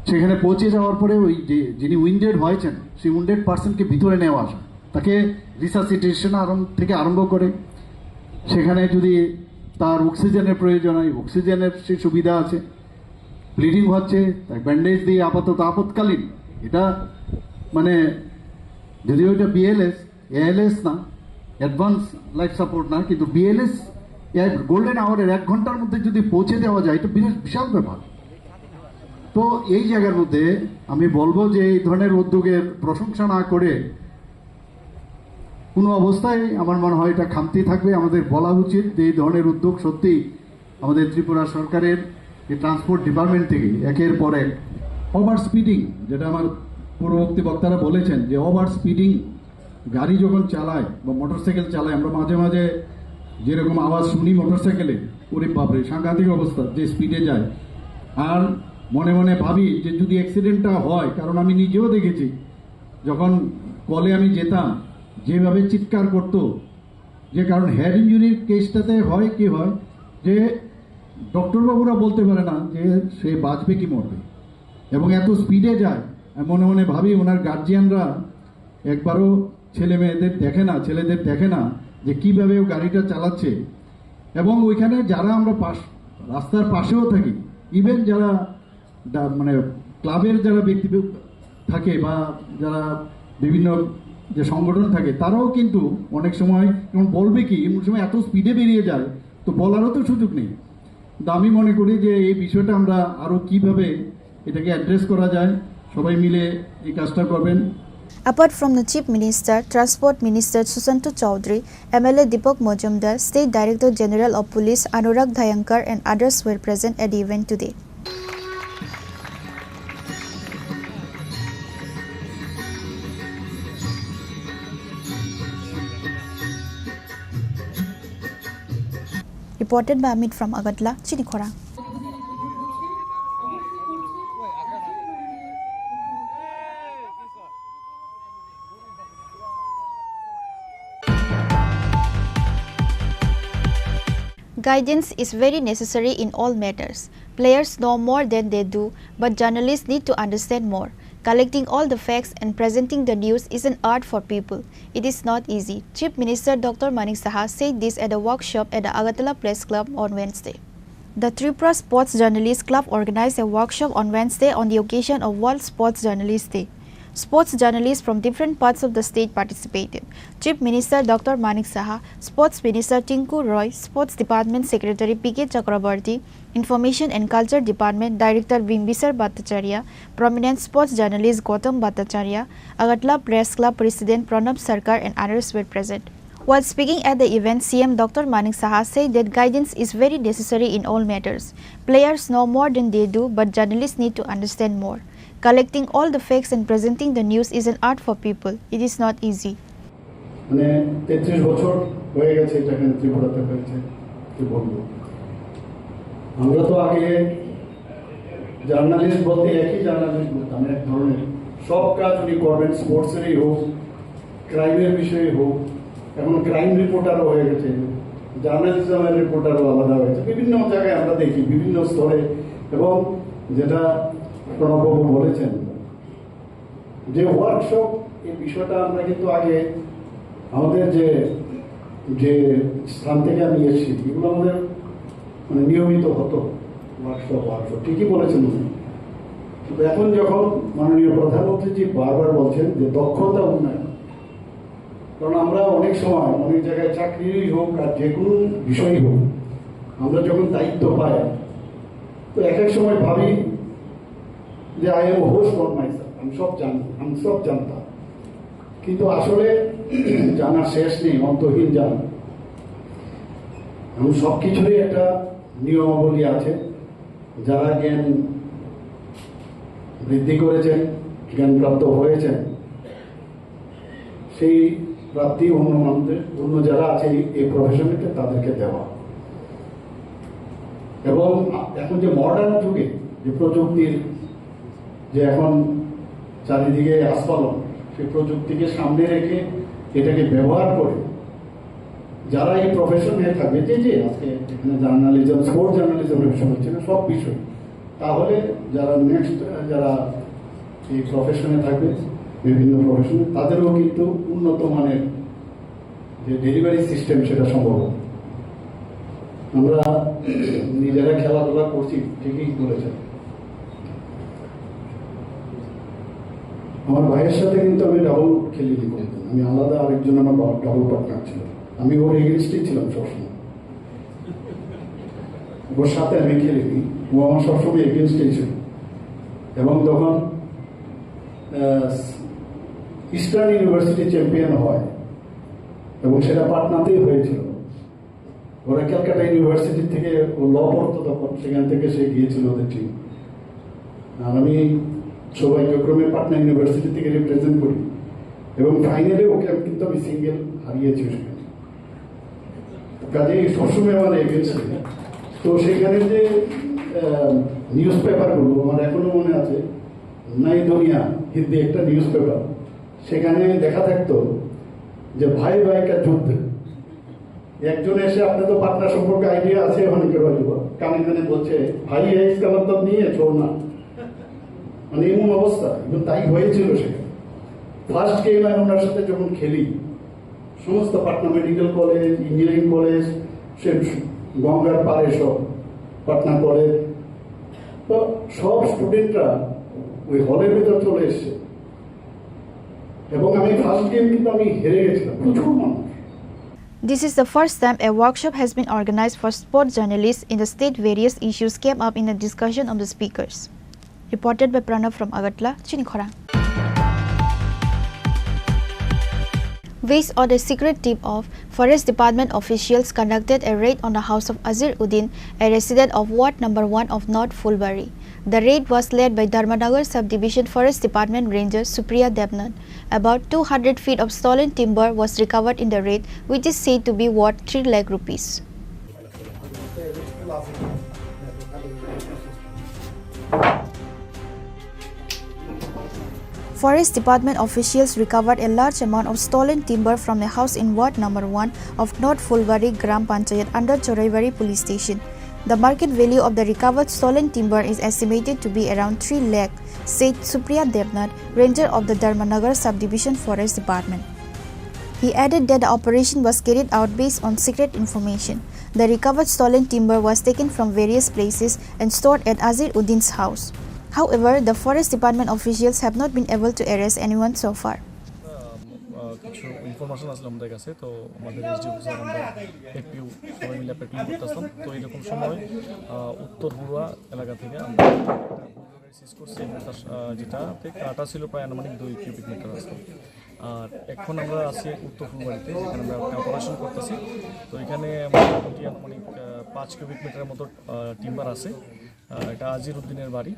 সেখানে পৌঁছে যাওয়ার পরে ওই যে যিনি উইন্ডেড হয়েছেন, সেই উইন্ডেড পার্সনকে ভিতরে নেওয়া আসা, তাকে রিসাসিটেশন আরম্ভ থেকে আরম্ভ করে, সেখানে যদি তার অক্সিজেনের প্রয়োজন হয়, অক্সিজেনের সেই সুবিধা আছে। ব্লিডিং হচ্ছে, তাই ব্যান্ডেজ দিয়ে আপাতত আপৎকালীন, এটা, মানে, যদিও এটা বিএলএস, এএলএস না, অ্যাডভান্স লাইফ সাপোর্ট না, কিন্তু বিএলএস গোল্ডেন আওয়ারের এক ঘন্টার মধ্যে যদি পৌঁছে দেওয়া যায়, এটা বিরাট বিশাল ব্যাপার। তো এই জায়গার মধ্যে আমি বলবো যে এই ধরনের উদ্যোগের প্রশংসা না করে কোনো অবস্থায়, আমার মনে হয়, এটা খামতি থাকবে। আমাদের বলা উচিত যে এই ধরনের উদ্যোগ সত্যি আমাদের ত্রিপুরা সরকারের এই ট্রান্সপোর্ট ডিপার্টমেন্ট থেকে একের পর এক। ওভার স্পিডিং, যেটা আমার পূর্ববর্তী বক্তারা বলেছেন, যে ওভার স্পিডিং গাড়ি যখন চালায় বা মোটরসাইকেল চালায়, আমরা মাঝে মাঝে যেরকম আওয়াজ শুনি মোটরসাইকেলে, ওরে বাপরে, সাংঘাতিক অবস্থা, যে স্পিডে যায়। আর মনে মনে ভাবি যে যদি অ্যাক্সিডেন্টটা হয়, কারণ আমি নিজেও দেখেছি, যখন কলে আমি যেতাম, যেভাবে চিৎকার করতো, যে কারণ হেড ইঞ্জুরির কেসটাতে হয় কি হয়, যে ডক্টর বাবুরা বলতে পারে না যে সে বাঁচবে কি মরবে, এবং এত স্পিডে যায়। আমি মনে মনে ভাবি, ওনার গার্জিয়ানরা একবারও ছেলে মেয়েদের দেখে না, ছেলেদের দেখে না যে কিভাবে ও গাড়িটা চালাচ্ছে। এবং ওইখানে যারা আমরা পাশ, রাস্তার পাশেও থাকি, ইভেন যারা ডা-, মানে, ক্লাবের যারা ব্যক্তি থাকে বা যারা বিভিন্ন যে সংগঠন থাকে, তারাও কিন্তু অনেক সময়, যেমন বলবে কি, এমন সময় এত স্পিডে বেরিয়ে যায়, তো বলারও তো সুযোগ নেই। কিন্তু আমি মনে করি যে এই বিষয়টা আমরা আরও কীভাবে এটাকে অ্যাড্রেস করা যায়, সবাই মিলে এই কাজটা করবেন। Apart from the Chief Minister, Transport Minister Susanto Chowdhury, M L A Deepak Majumdar, State Director General of Police Anurag Dhayankar and others were present at the event today. Reported by Amit from Agartala, Chini Khorang. Guidance is very necessary in all matters. Players know more than they do, but journalists need to understand more. Collecting all the facts and presenting the news is an art for people. It is not easy. Chief Minister Doctor Manik Saha said this at a workshop at the Agartala Press Club on Wednesday. The Tripura Sports Journalist Club organized a workshop on Wednesday on the occasion of World Sports Journalist Day. Sports journalists from different parts of the state participated. Chief Minister Doctor Manik Saha, Sports Minister Tinku Roy, Sports Department Secretary P K Chakraborty, Information and Culture Department Director Bimbisar Bhattacharya, prominent sports journalist Gautam Bhattacharya, Agartala Press Club President Pranab Sarkar and others were present. While speaking at the event, C M Doctor Manik Saha said that guidance is very necessary in all matters. Players know more than they do, but journalists need to understand more. Collecting all the facts and presenting the news is an art for people. It is not easy. মানে তেত্রিশ বছর হয়ে গেছে এটা এখানে ত্রিপুরাতে হয়েছে, কি বলবো? আমরা তো আগে জার্নালিস্ট বলতে একই জার্নালিস্ট বলতাম, এক ধরনের। সব কাজ উনি করবেন, স্পোর্টসেরই হোক, ক্রাইমের বিষয়ে হোক, এখন ক্রাইম রিপোর্টারও হয়ে গেছে, জার্নালিজমের রিপোর্টারও আলাদা হয়েছে। বিভিন্ন জায়গায় আমরা দেখি, বিভিন্ন স্তরে। এবং যেটা প্রণববাবু বলেছেন, যে ওয়ার্কশপ, এই বিষয়টা আমরা কিন্তু আগে আমাদের যে, যে স্থান থেকে আমি এসেছি, এগুলো আমাদের মানে নিয়মিত হতো ওয়ার্কশপ, ওয়ার্কশপ। ঠিকই বলেছেন উনি। কিন্তু এখন যখন মাননীয় প্রধানমন্ত্রীজি বারবার বলছেন যে দক্ষতা উন্নয়ন, কারণ আমরা অনেক সময় অনেক জায়গায় চাকরি হোক আর যে কোনো বিষয়ই হোক, আমরা যখন দায়িত্ব পাই, তো এক এক সময় ভাবি যে I am host for myself, আমি সব জানি, আমি সব জানতাম। কিন্তু আসলে জানার শেষ নেই, অন্তহীন জানা। এবং সব কিছুরই একটা নিয়মাবলী আছে। যারা জ্ঞান বৃদ্ধি করেছেন, জ্ঞানপ্রাপ্ত হয়েছেন, সেই প্রাপ্তি অন্য মানুষদের, অন্য যারা আছে এই, এই প্রফেশনেতে, তাদেরকে দেওয়া। এবং এখন যে মডার্ন যুগে যে প্রযুক্তির যে এখন চারিদিকে আস্ফালন, সেই প্রযুক্তিকে সামনে রেখে এটাকে ব্যবহার করে যারা এই প্রফেশনে থাকবে, যে, যে আজকে এখানে জার্নালিজম, স্পোর্টস জার্নালিজম প্রফেশন হচ্ছে না, সব বিষয়, তাহলে যারা নেক্সট, যারা এই প্রফেশনে থাকবে, বিভিন্ন প্রফেশনে, তাদেরও কিন্তু উন্নত মানের যে ডেলিভারি সিস্টেম, সেটা সম্ভব হবে। আমরা নিজেরা খেলাধুলা করছি, ঠিকই বলেছেন। আমার ভাইয়ের সাথে কিন্তু আমি ডাবল খেলিনি কোনোদিন, আমি আলাদা, আরেকজন আমার ডাবল পার্টনার ছিল, আমি ওর এগেনস্টেই ছিলাম সবসময়। ওর সাথে আমি খেলিনি, ও আমার সবসময় এগেনস্টেই ছিল। এবং তখন, আহ, ইস্টার্ন ইউনিভার্সিটি চ্যাম্পিয়ন হয়, এবং সেটা পাটনাতেই হয়েছিল। ওরা ক্যালকাটা ইউনিভার্সিটি থেকে, ও ল পড়তো তখন, সেখান থেকে সে গিয়েছিল ওদের টিম। আর আমি সৌভাগ্যক্রমে পাটনা ইউনিভার্সিটি থেকে রিপ্রেজেন্ট করি, এবং ফাইনালে ওকে কিন্তু আমি সিঙ্গেল হারিয়েছি সেখানে। কাজেই সবসময় আমার এগেনস্ট। তো সেখানে যে, আহ, নিউজ পেপারগুলো আমার এখনো মনে আছে, নই দুনিয়া হিন্দি একটা নিউজ পেপার, সেখানে লেখা থাকতো যে ভাই ভাই কা যুদ্ধ। একজন এসে, আপনি তো পাটনা সম্পর্কে আইডিয়া আছে অনেকের হয়তো, কানে কানে বলছে, "ভাই, এক্স কা মতলব নেই হ্যায়, ছোড় না।" মানে এমন অবস্থা, এবং তাই হয়েছিল সেখানে। ফার্স্ট গেম আমি ওনার সাথে যখন খেলি, সমস্ত Patna medical college, engineering college, সে গঙ্গার পাড়ে সব পাটনা কলেজ, তো সব স্টুডেন্টরা ওই হলের ভিতর চলে এসছে, এবং আমি ফার্স্ট গেম কিন্তু আমি হেরে গেছিলাম, প্রচুর মানুষ। This is the first time a workshop has been organized for sport journalists in the state. Various issues came up in the discussion of the speakers. Reported by Pranav from Agartala, Chini Khorang. Based on a secret tip-off, Forest Department officials conducted a raid on the house of Azir Uddin, a resident of Ward number one of North Phulbari. The raid was led by Dharmanagar Subdivision Forest Department Ranger Supriya Debnath. About two hundred feet of stolen timber was recovered in the raid, which is said to be worth three lakh rupees. Forest Department officials recovered a large amount of stolen timber from a house in Ward Number one of North Fulbari Gram Panchayat under Choraibari Police Station. The market value of the recovered stolen timber is estimated to be around three lakh, said Supriya Debnath, ranger of the Dharmanagar Subdivision Forest Department. He added that the operation was carried out based on secret information. The recovered stolen timber was taken from various places and stored at Azir Uddin's house. However, the forest department officials have not been able to arrest anyone so far. আহ, কিছু ইনফরমেশন আসলো আমাদের কাছে, তো আমাদের SDO officer, আমরা এফপিও সবাই মিলে প্যাট্রোলিং করতেছিলাম। তো এরকম সময়, আহ, উত্তর হুড়ুয়া এলাকা থেকে আমরা একটা সিজ করছি এবং তার, আহ, যেটাতে কাটা ছিল প্রায় আনুমানিক দুই কিউবিক মিটার আসলো। আর এখন আমরা আছি উত্তর ফুলবাড়িতে, যেখানে আমরা একটা অপারেশন করতেছি। তো এখানে মোটামুটি আনুমানিক, আহ, পাঁচ কিউবিক মিটারের মতো, আহ, টিম্বার আছে। আহ, এটা আজির উদ্দিনের বাড়ি,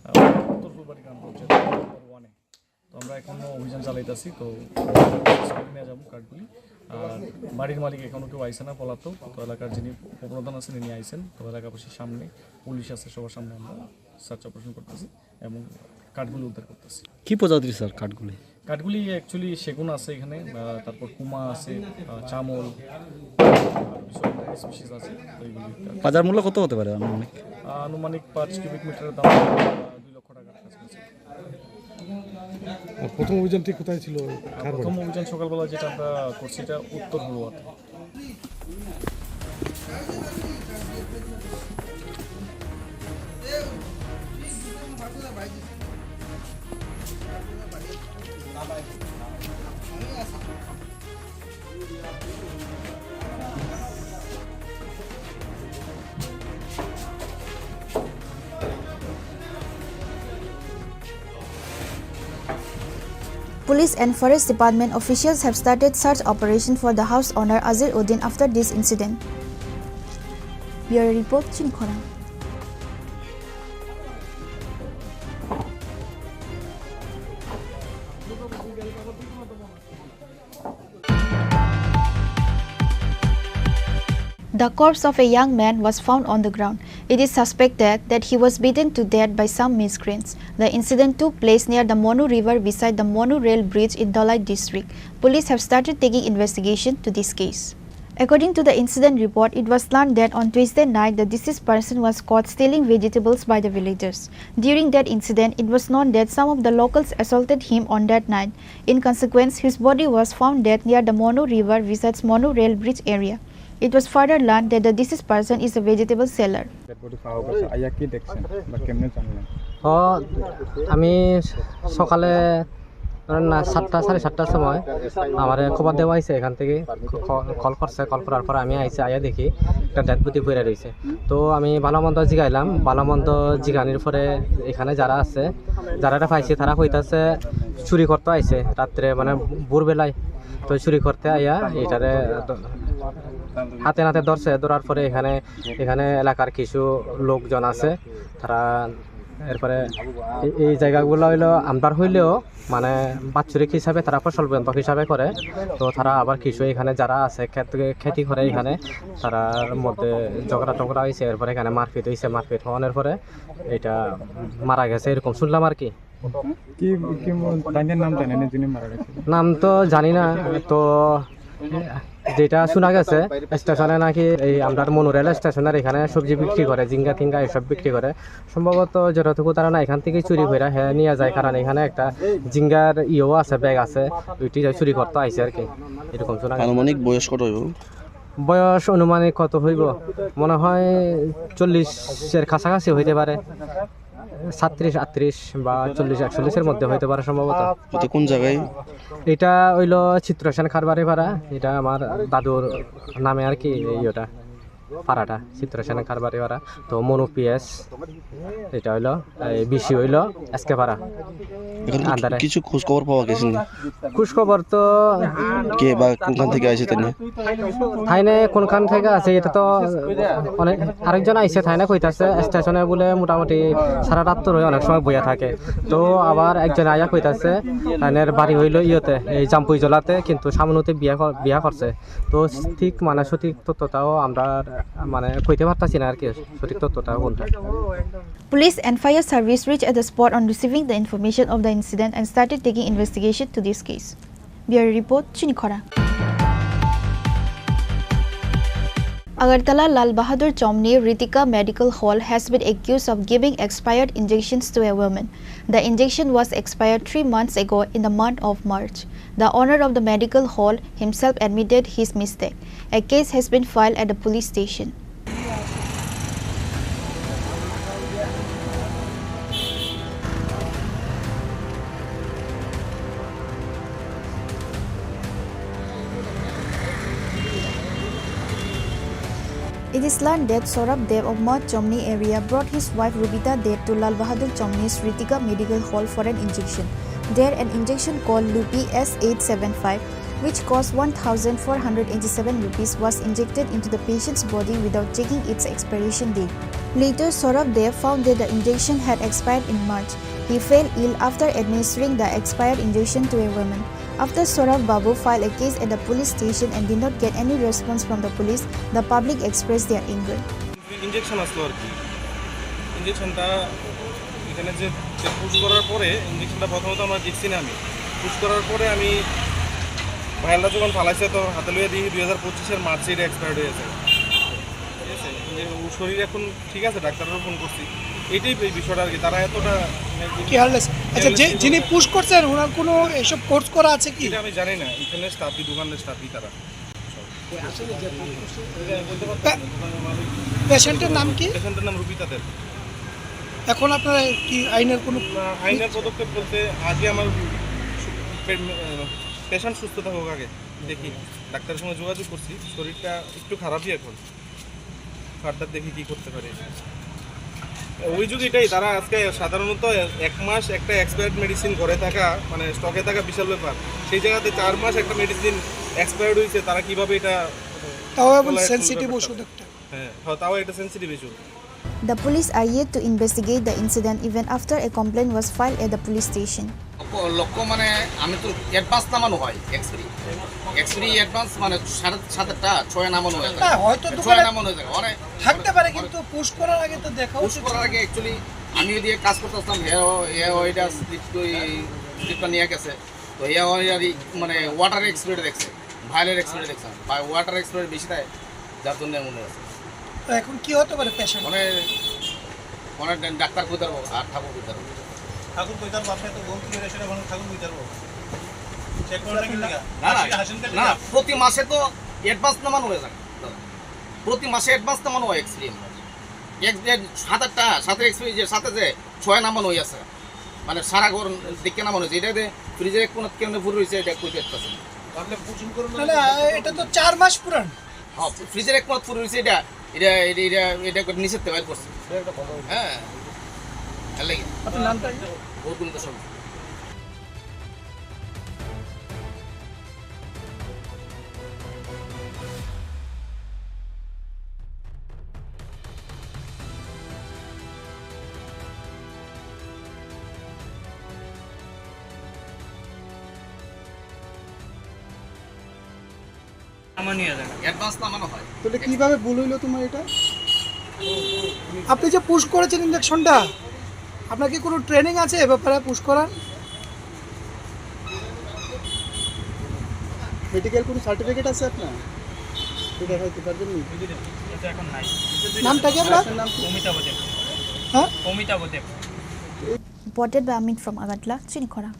আহ, উত্তর ফুলবাড়ি গ্রাম পঞ্চায়েত নম্বর ওয়ানে। তো আমরা এখনো অভিযান চালাইতেছি। তো নিয়ে যাবো কাঠগুলি। আর বাড়ির মালিক এখনো কেউ আইছে না, পলাতক। তো এলাকার যিনি উপপ্রধান আছেন, তিনি আইছেন। তো এলাকাবাসীর সামনে, পুলিশ আছে, সবার সামনে আমরা সার্চ অপারেশন করতেছি এবং কাঠগুলি উদ্ধার করতেছি। কি প্রজাতির স্যার কাঠগুলি? কাঠগুলি অ্যাকচুয়ালি সেগুন আছে এখানে, আহ, তারপর কুমা আছে, আহ, চামল, আর কিছু স্পিসিস আছে। তো এইগুলি বাজার মূল্য কত হতে পারে আনুমানিক? আহ, আনুমানিক পাঁচ কিউবিক মিটারের দাম, আহ, দুই লক্ষ টাকার কাছাকাছি। আর প্রথম অভিযানটি কোথায় ছিল? আহ, কার বাড়ি? প্রথম অভিযান সকালবেলা যেটা আমরা করছি, এটা উত্তর হুড়ুয়াতে। Police and Forest Department officials have started search operation for the house owner Azir Uddin after this incident. Bureau Report, Chini Khorang. The corpse of a young man was found on the ground. It is suspected that he was beaten to death by some miscreants. The incident took place near the Monu River beside the Monu Rail Bridge in Dhalai district. Police have started taking investigation to this case. According to the incident report, it was learned that on Tuesday night, the deceased person was caught stealing vegetables by the villagers. During that incident, it was known that some of the locals assaulted him on that night. In consequence, his body was found dead near the Monu River besides Monu Rail Bridge area. It was further learned that the deceased person is a vegetable seller. Dead body পাওয়া গেছে, আইয়া কি দেখছেন বা কেমনে জানলেন? ও, আমি সকালে, ধরেন না, সাতটা, সাড়ে সাতটার সময় আমারে খবর দেওয়া হয়েছে এখান থেকে, ক-, কল করছে, কল করার পর আমি আইছি, আইয়া দেখি একটা ডেড বডি পড়ে রয়েছে। তো আমি ভালো মন্দ জিগাইলাম, ভালো মন্দ জিগানির পরে এখানে যারা আছে, যারা এটা পাইছে, তারা কইতাছে চুরি করতে আইছে রাত্রে, মানে ভোরবেলায়। তো চুরি করতে আইয়া এটারে হাতে নাতে ধরছে, ধরার পরে এখানে, এখানে এলাকার কিছু লোকজন আছে, তারা এরপরে এই, এই জায়গাগুলো হইলো আমরার হইলেও মানে বাৎসরিক হিসাবে তারা ফসল বন্ধক হিসাবে করে। তো তারা আবার কিছু এখানে যারা আছে খেত, খেতি করে এখানে, তারার মধ্যে ঝগড়া টগড়া হয়েছে, এরপরে এখানে মারপিট হয়েছে, মারপিট হওয়ানোর পরে এটা মারা গেছে, এরকম শুনলাম আর কি। কি, কি ম-, তাইনের নাম জানেন যিনি মারা গেছে? নাম তো জানি না। তো যেটা শোনা গেছে, স্টেশনে নাকি এই আমরা মনু রেল স্টেশনের এখানে সবজি বিক্রি করে, ঝিঙ্গা টিঙ্গা এসব বিক্রি করে। সম্ভবত যতটুকু ধারণা এখান থেকে চুরি করে হে নিয়ে যায়, কারণ এখানে একটা ঝিঙ্গার ইয়েও আছে, ব্যাগ আছে, ওইটি চুরি করতে আইছে আর কি, এরকম শোনা গেছে। আনুমানিক বয়স কত হইব? বয়স আনুমানিক কত হইব? মনে হয় চল্লিশের কাছাকাছি হইতে পারে, সাতত্রিশ, আটত্রিশ বা চল্লিশ, একচল্লিশের মধ্যে হইতে পারে সম্ভবত। এটা কোন জায়গায়? এটা হইলো চিত্রসেন খারবারি পাড়া, এটা আমার দাদুর নামে আর কি, এই ওটা পাড়াটা, চিত্রসেন খারবারি পাড়া। তো মনু পিএস, এটা হইলো এই বিসি হইলো এসকে পাড়া। এখন কি আন্ডারে। কিছু খোঁজ খবর পাওয়া গেছে না? খোঁজ খবর তো কে বা কোনখান থেকে আইছে তাই না? থাইনে কোনখান থেকে আছে, এটা তো অনেক, আরেকজন আইছে, থাইনে কইতাছে স্টেশনে বলে মোটামুটি সারা রাত তো রয়ে অনেক সময় বইয়া থাকে। তো আবার একজন আইয়া কইতাছে, থাইনের বাড়ি হইলো ইয়েতে, এই জাম্পুই জলাতে, কিন্তু সামনুতে বিয়া কর-, বিয়া করছে। তো ঠিক মানে সঠিক তথ্যটাও আমরা মানে কইতে পারতাছি না আর কি সঠিক তথ্যটা কোনটা। Police and fire service reached at the spot on receiving the information of the incident and started taking investigation to this case. Bureau report, Chini Khorang. Agartala Lal Bahadur Chomni Ritika Medical Hall has been accused of giving expired injections to a woman. The injection was expired three months ago in the month of March. The owner of the medical hall himself admitted his mistake. A case has been filed at the police station. It is learned that Saurabh Deb of Mount Chomni area brought his wife Rubita Deb to Lal Bahadur Chomni's Ritika Medical Hall for an injection. There, an injection called Lupi S eight seven five, which cost one thousand four hundred eighty-seven rupees, was injected into the patient's body without checking its expiration date. Later, Saurabh Deb found that the injection had expired in March. He fell ill after administering the expired injection to a woman. After Saurabh Babu filed a case at the police station and did not get any response from the police, the public expressed their anger. Injection আসলো আর কি। ইঞ্জেকশনটা এখানে যে, যে পুশ করার পরে ইঞ্জেকশনটা প্রথমত আমরা দেখছি না আমি। পুশ করার পরে আমি ভাইয়ালটা যখন ফালাইছে, তো হাতে লইয়া দেখি দুই হাজার পঁচিশের মার্চে এটা এক্সপায়ার্ড হয়ে যায়। ঠিক আছে? যে ও শরীর এখন ঠিক আছে, ডাক্তারেরও ফোন করছি। এইটাই এই বিষয়টা আর কি, তারা এতটা মানে কি কেয়ারলেস। আচ্ছা, যে, কেয়ারলেস ছিল। যিনি পুশ করছেন, ওনার কোনো এইসব কোর্স করা আছে কি? এটা আমি জানি না, এখানে স্টাফই, দোকানের স্টাফই তারা। পে-, পেশেন্টের নাম কি? পেশেন্টের নাম রুবিতা দেব। এখন আপনারা কি আইনের কোনো না, আইনের পদক্ষেপ বলতে আগে আমার পে-, আহ, পেশেন্ট সুস্থ থাকুক আগে, দেখি। ডাক্তারের সঙ্গে যোগাযোগ করছি, শরীরটা একটু খারাপই এখন। ফার্দার দেখি কি করতে পারি। অভিযোগ এটাই, তারা আজকে সাধারণত এক মাস একটা এক্সপায়ার্ড মেডিসিন ঘরে থাকা, মানে স্টকে থাকা বিশাল ব্যাপার। সেই জায়গাতে চার মাস একটা মেডিসিন এক্সপায়ার্ড হয়েছে, তারা কিভাবে এটা তাও এমন বলা এখন সেনসিটিভ ব্যাপারটা। ওষুধ একটা। হ্যাঁ, হ্যাঁ, তাও একটা sensitive issue. The police are yet to investigate the incident even after a complaint was filed at the police station. লক্ষ্য, লক্ষ্য মানে আমি তো অ্যাডভান্স নামানো হয় এক্সপায়ারি। এক্সপায়ারি অ্যাডভান্স মানে সাড়ে সাতটা, ছয় নামানো হয়ে থাকে। হ্যাঁ, হয়তো ছয় দোকানে নামানো হয়ে থাকে। অনেক থাকতে পারে, অনেক কিন্তু পুশ করার আগে তো দেখা পুশ উচিত করার ছিল। আগে অ্যাকচুয়ালি আমি ওদিকে কাজ করতে আসলাম, হে, হে ওইটা স্লিপ, ওই স্লিপটা নিয়ে গেছে। তো হে ওই আর কি, মানে ওয়াটার এক্সপায়ারি দেখছে, ভাইলের এক্সপায়ারি দেখছে, বা ওয়াটার এক্সপায়ারি বেশি দেয়, যার জন্য এমন হয়েছে। তো এখন কি হতে পারে পেশেন্ট? মানে, মানে ডা-, ডাক্তার কই পারবো আর ঠাকুর কই পারবো? ঠাকুর কই পারবো? আপনি তো গোল তুলে রেখে এখন ঠাকুর কই পারবো? চেক করে নাকি লিগা? না, না, হাসিন, হাসিন কে না, লিগা? প্রতি মাসে তো অ্যাডভান্স নামানো হয়ে থাকে। প্রতি মাসে অ্যাডভান্স নামানো হয় এক্সপিরিয়েন্স। এক, এক সাত আটটা, সাতের এক্সপিরিয়েন্স যে সাথে যে ছয় নামানো হয়ে আছে। মানে সারা ঘর দেখে নামানো হয়েছে। এটা যে ফ্রিজের এক কোণাত কেমনে ভরে রয়েছে, এটা কই দেখতেছে না। আপনি কুসুম করুন না, না, না, এটা তো চার মাস পুরান। হ্যাঁ, ফ্রিজের এক কোণাত পড়ে রয়েছে এটা, এটা, এটা, এটা, এটা করে নিচের থেকে বাইর করছে। হ্যাঁ, এর লাগি। আপনার নামটা কি? গৌতম দাস। নামানি হয় না। অ্যাডভান্স নামানো হয়। তাহলে কিভাবে ভুল হইলো তোমার এটা? আপনি যে পুশ করেছেন ইঞ্জেকশনটা, আপনার কি কোনো ট্রেনিং আছে এ ব্যাপারে পুশ করার? মেডিকেল কোনো সার্টিফিকেট আছে আপনার? এটা দেখাইতে পারবেন নি? এটা এখন নাই। নামটা কি আপনার? আপনার নাম কি? অমিতাভ দেব। হ্যাঁ? অমিতাভ দেব। Reported by Amit from Agartala, Chinikhora.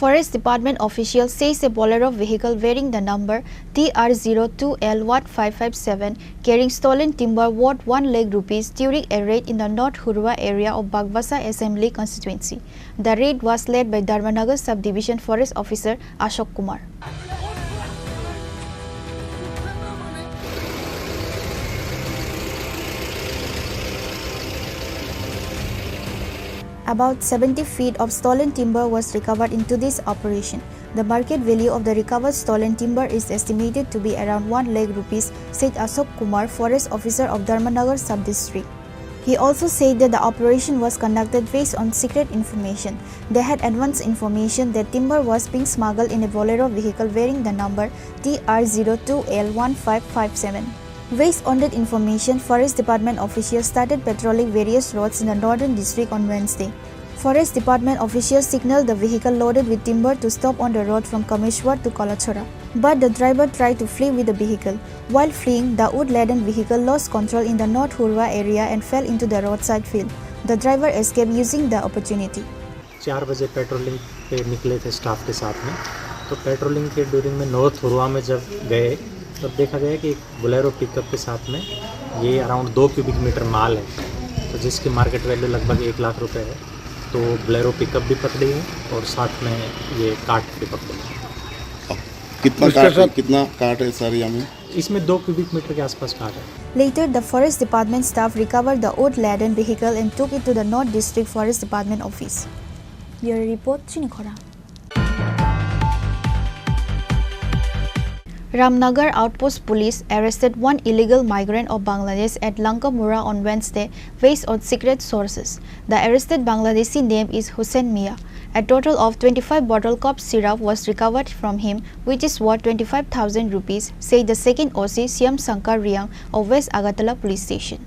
Forest Department official says a Bolero vehicle bearing the number T R zero two L one five five seven carrying stolen timber worth one lakh rupees during a raid in the North Hurwa area of Bagbasa Assembly Constituency. The raid was led by Dharmanagar Subdivision Forest Officer Ashok Kumar. About seventy feet of stolen timber was recovered in today's operation. The market value of the recovered stolen timber is estimated to be around one lakh rupees, said Ashok Kumar, forest officer of Dharmanagar sub-district. He also said that the operation was conducted based on secret information. They had advance information that timber was being smuggled in a Bolero vehicle bearing the number T R zero two L one five five seven. Based on that information, Forest Department officials started patrolling various roads in the northern district on Wednesday. Forest Department officials signaled the vehicle loaded with timber to stop on the road from Kameshwar to Kalachhara, but the driver tried to flee with the vehicle. While fleeing, the wood-laden vehicle lost control in the North Hurwa area and fell into the roadside field. The driver escaped using the opportunity. चार बजे पेट्रोलिंग पे निकले थे स्टाफ के साथ में। तो पेट्रोलिंग के ड्यूरिंग में नॉर्थ हुरवा में जब गए, तब देखा गया कि एक बोलेरो पिकअप के साथ में ये अराउंड दो क्यूबिक मीटर माल है, तो जिसकी मार्केट वैल्यू लगभग एक लाख रुपए है। तो बोलेरो पिकअप भी पकड़ी है और साथ में ये कार्ट भी पकड़ी है। कितना कार्ट है, कितना कार्ट है सर यहाँ में? इसमें दो क्यूबिक मीटर के आसपास कार्ट है। Later, the forest department staff recovered the wood-laden vehicle and took it to the North District Forest Department office. Bureau report, Chini Khorang. Ramnagar Outpost Police arrested one illegal migrant of Bangladesh at Lankamura on Wednesday, based on secret sources. The arrested Bangladeshi name is Hussein Mia. A total of twenty-five bottle cough syrup was recovered from him, which is worth twenty-five thousand rupees, said the second O C Shyam Shankar Riang of West Agartala Police Station.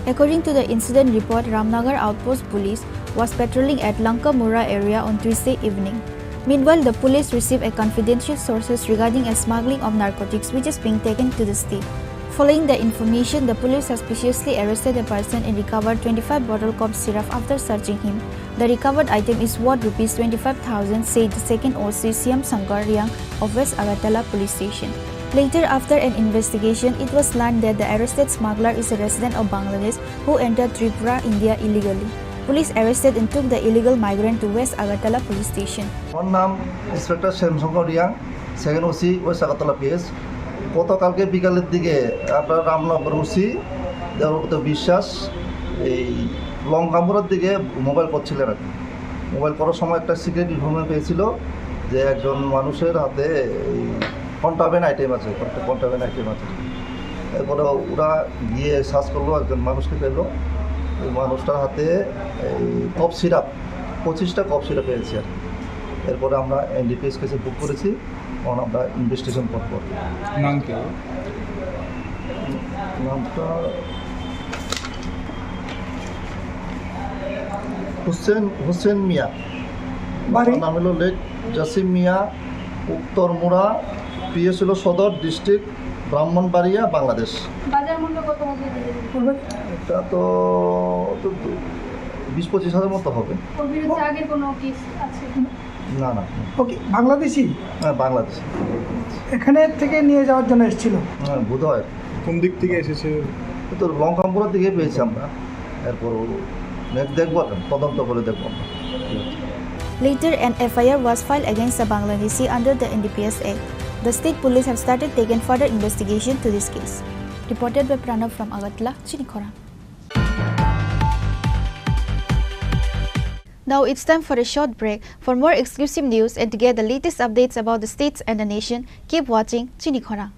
According to the incident report, Ramnagar Outpost Police was patrolling at Lankamura area on Tuesday evening. Meanwhile, the police received a confidential sources regarding a smuggling of narcotics which is being taken to the state. Following the information, the police suspiciously arrested a person and recovered twenty-five bottle cough syrup after searching him. The recovered item is worth rupees twenty-five thousand, said the second O C Shyam Shankar Riang of West Agartala Police Station. Later, after an investigation, it was learned that the arrested smuggler is a resident of Bangladesh who entered Tripura, India illegally. Police arrested and took the illegal migrant to West Agartala Police Station. আমার নাম inspector Shyamshankar Reang, second OC west Agartala PS. গতকালকে বিকালের দিকে আপনার রামনগর ওসি দেবব্রত বিশ্বাস এই লঙ্কামুড়ার দিকে মোবাইল করছিলেন আর কি। মোবাইল করার সময় একটা সিক্রেট ইনফরমেশন পেয়েছিল যে একজন মানুষের হাতে এই কন্ট্রাব্যান্ড আইটেম আছে, কন্ট্রাব্যান্ড আইটেম আছে। এরপরে ওরা গিয়ে সার্চ করলো, একজন মানুষকে পেলো। ওই মানুষটার হাতে এই কফ সিরাপ, পঁচিশটা কফ সিরাপ পেয়েছি আর কি। এরপরে আমরা এনডিপিএস কেসে বুক করেছি, এখন আমরা ইনভেস্টিগেশন করবো। নাম কি? নামটা হোসেন, হোসেন মিয়া। বাড়ি? নাম হলো লেট জাসিম মিয়া, উত্তর মুড়া, পিএস হলো সদর, ডিস্ট্রিক্ট ব্রাহ্মণবাড়িয়া, বাংলাদেশ। বাজার মূল্য কত হবে? এটা তো, তো বিশ পঁচিশ হাজার মতো হবে। ওর বিরুদ্ধে আগের কোনো কেস আছে? না, না। ওকে, বাংলাদেশি? হ্যাঁ, বাংলাদেশি। এখানে থেকে নিয়ে যাওয়ার জন্য এসেছিল? হ্যাঁ, বোধ হয়। কোন দিক থেকে এসেছে? তো লঙ্কামপুরা থেকে পেয়েছি আমরা। এরপর নেক্সট দেখবো, এখন তদন্ত করে দেখবো আমরা। Later, an FIR was filed against the Bangladeshi under the NDPS Act. The state police have started taking further investigation to this case. Reported by Pranav from Agartala, Chini Khorang. Now it's time for a short break. For more exclusive news and to get the latest updates about the states and the nation, keep watching Chini Khorang.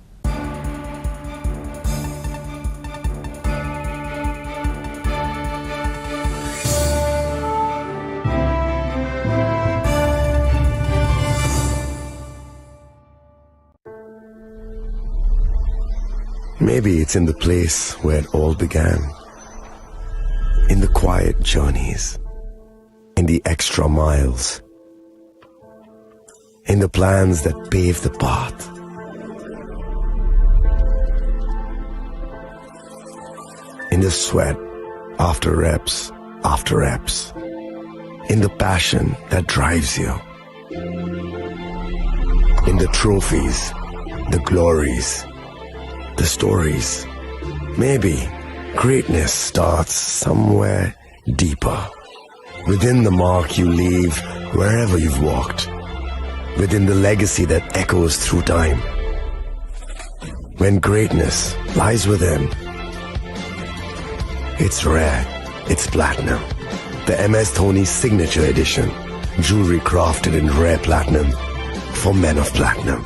Maybe it's in the place where it all began. In the quiet journeys, in the extra miles, in the plans that pave the path, in the sweat after reps after reps, in the passion that drives you. In the trophies, the glories, the stories. Maybe greatness starts somewhere deeper. Within the mark you leave wherever you've walked. Within the legacy that echoes through time. When greatness lies within, it's rare, it's platinum. The M S Dhoni Signature Edition. Jewelry crafted in rare platinum for men of platinum.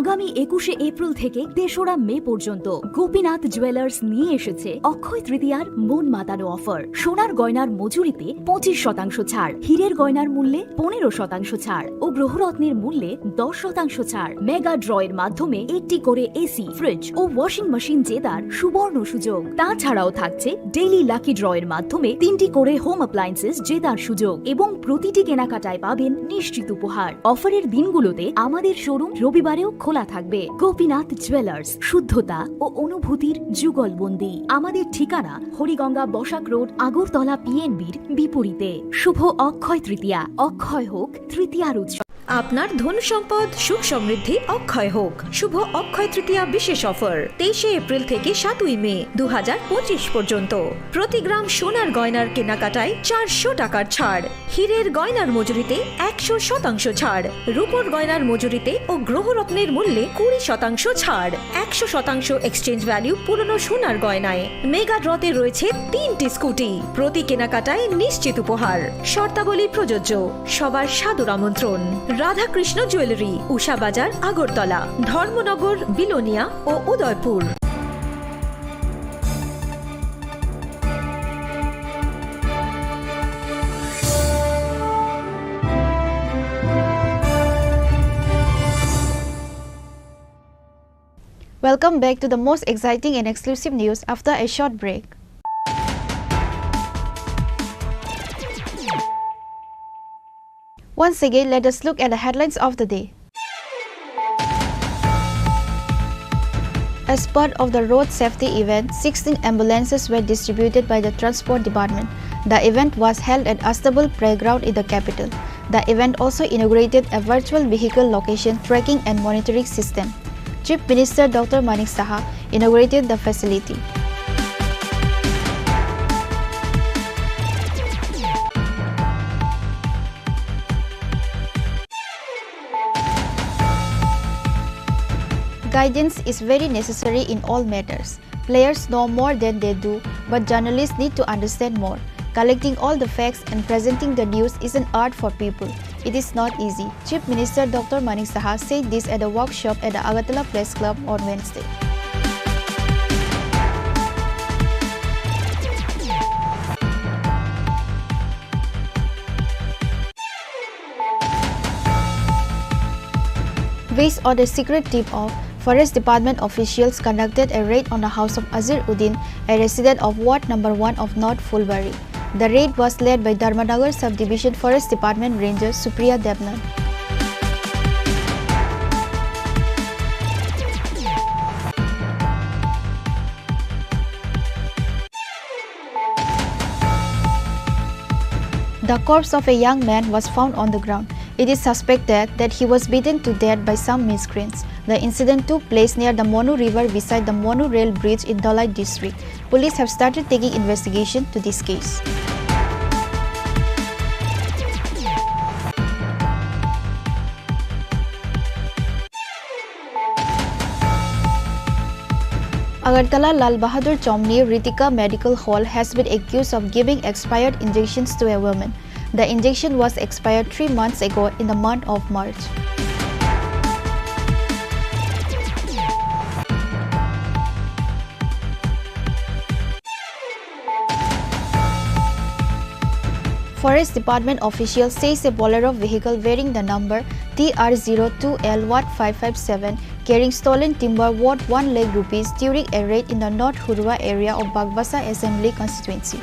আগামী একুশে এপ্রিল থেকে তেসরা মে পর্যন্ত গোপীনাথ জুয়েলার্স নিয়ে এসেছে অক্ষয় তৃতীয়ার মন মাতানো অফার। সোনার গয়নার মজুরিতে পঁচিশ শতাংশ ছাড়, হীরের গয়নার মূল্যে পনেরো শতাংশ ছাড় ও গ্রহরত্নের মূল্যে দশ শতাংশ ছাড়। মেগা ড্রয়ের মাধ্যমে একটি করে এসি, ফ্রিজ ও ওয়াশিং মেশিন জেতার সুবর্ণ সুযোগ। তাছাড়াও থাকছে ডেইলি লাকি ড্রয়ের মাধ্যমে তিনটি করে হোম অ্যাপ্লায়েন্সেস জেতার সুযোগ এবং প্রতিটি কেনাকাটায় পাবেন নিশ্চিত উপহার। অফারের দিনগুলোতে আমাদের শোরুম রবিবারেও খোলা থাকবে। গোপীনাথ জুয়েলার্স, শুদ্ধতা ও অনুভূতির যুগলবন্দি। আমাদের ঠিকানা হরিগঙ্গা বসাক রোড, আগরতলা পিএনবির বিপরীতে। শুভ অক্ষয় তৃতীয়া, অক্ষয় হোক তৃতীয়ার উৎসব। আপনার ধন সম্পদ সুখ সমৃদ্ধি অক্ষয় হোক। শুভ অক্ষয় তৃতীয়া বিশেষ অফার তেইশে এপ্রিল থেকে সাতই মে দু হাজার পঁচিশ পর্যন্ত। প্রতি গ্রাম সোনার গয়নার কেনাকাটায় চারশো টাকার ছাড়, হীরের গয়নার মজুরিতে একশো শতাংশ ছাড়, রূপোর গয়নার মজুরিতে ও গ্রহরত্নের মূল্যে কুড়ি শতাংশ ছাড়, একশো শতাংশ এক্সচেঞ্জ ভ্যালু পুরনো সোনার গয়নায়। মেগা ড্রতে রয়েছে তিনটি স্কুটি, প্রতি কেনাকাটায় নিশ্চিত উপহার। শর্তাবলী প্রযোজ্য। সবার সাদর আমন্ত্রণ। রাধাকৃষ্ণ জুয়েলারি, উষা বাজার, আগরতলা, ধর্মনগর, বিলোনিয়া ও Udaipur. Welcome back to the most exciting and exclusive news after a short break. Once again, let us look at the headlines of the day. As part of the road safety event, sixteen ambulances were distributed by the Transport Department. The event was held at Astabul Playground in the capital. The event also inaugurated a virtual vehicle location tracking and monitoring system. Chief Minister Doctor Manik Saha inaugurated the facility. Guidance is very necessary in all matters. Players know more than they do, but journalists need to understand more. Collecting all the facts and presenting the news is an art for people. It is not easy. Chief Minister Doctor Manik Saha said this at a workshop at the Agartala Press Club on Wednesday. Based on a secret tip-off, Forest Department officials conducted a raid on the house of Azir Uddin, a resident of Ward number one of North Phulbari. The raid was led by Dharmanagar Subdivision Forest Department Ranger Supriya Debnath. The corpse of a young man was found on the ground. It is suspected that he was beaten to death by some miscreants. The incident took place near the Monu River beside the Monu Rail Bridge in Dhalai district. Police have started taking investigation to this case. Agartala Lal Bahadur Chomni Ritika Medical Hall has been accused of giving expired injections to a woman. The injection was expired three months ago in the month of March. Forest Department official says a Bolero vehicle bearing the number T R zero two L one five five seven carrying stolen timber worth one lakh rupees during a raid in the North Hurwa area of Bagbasa Assembly Constituency.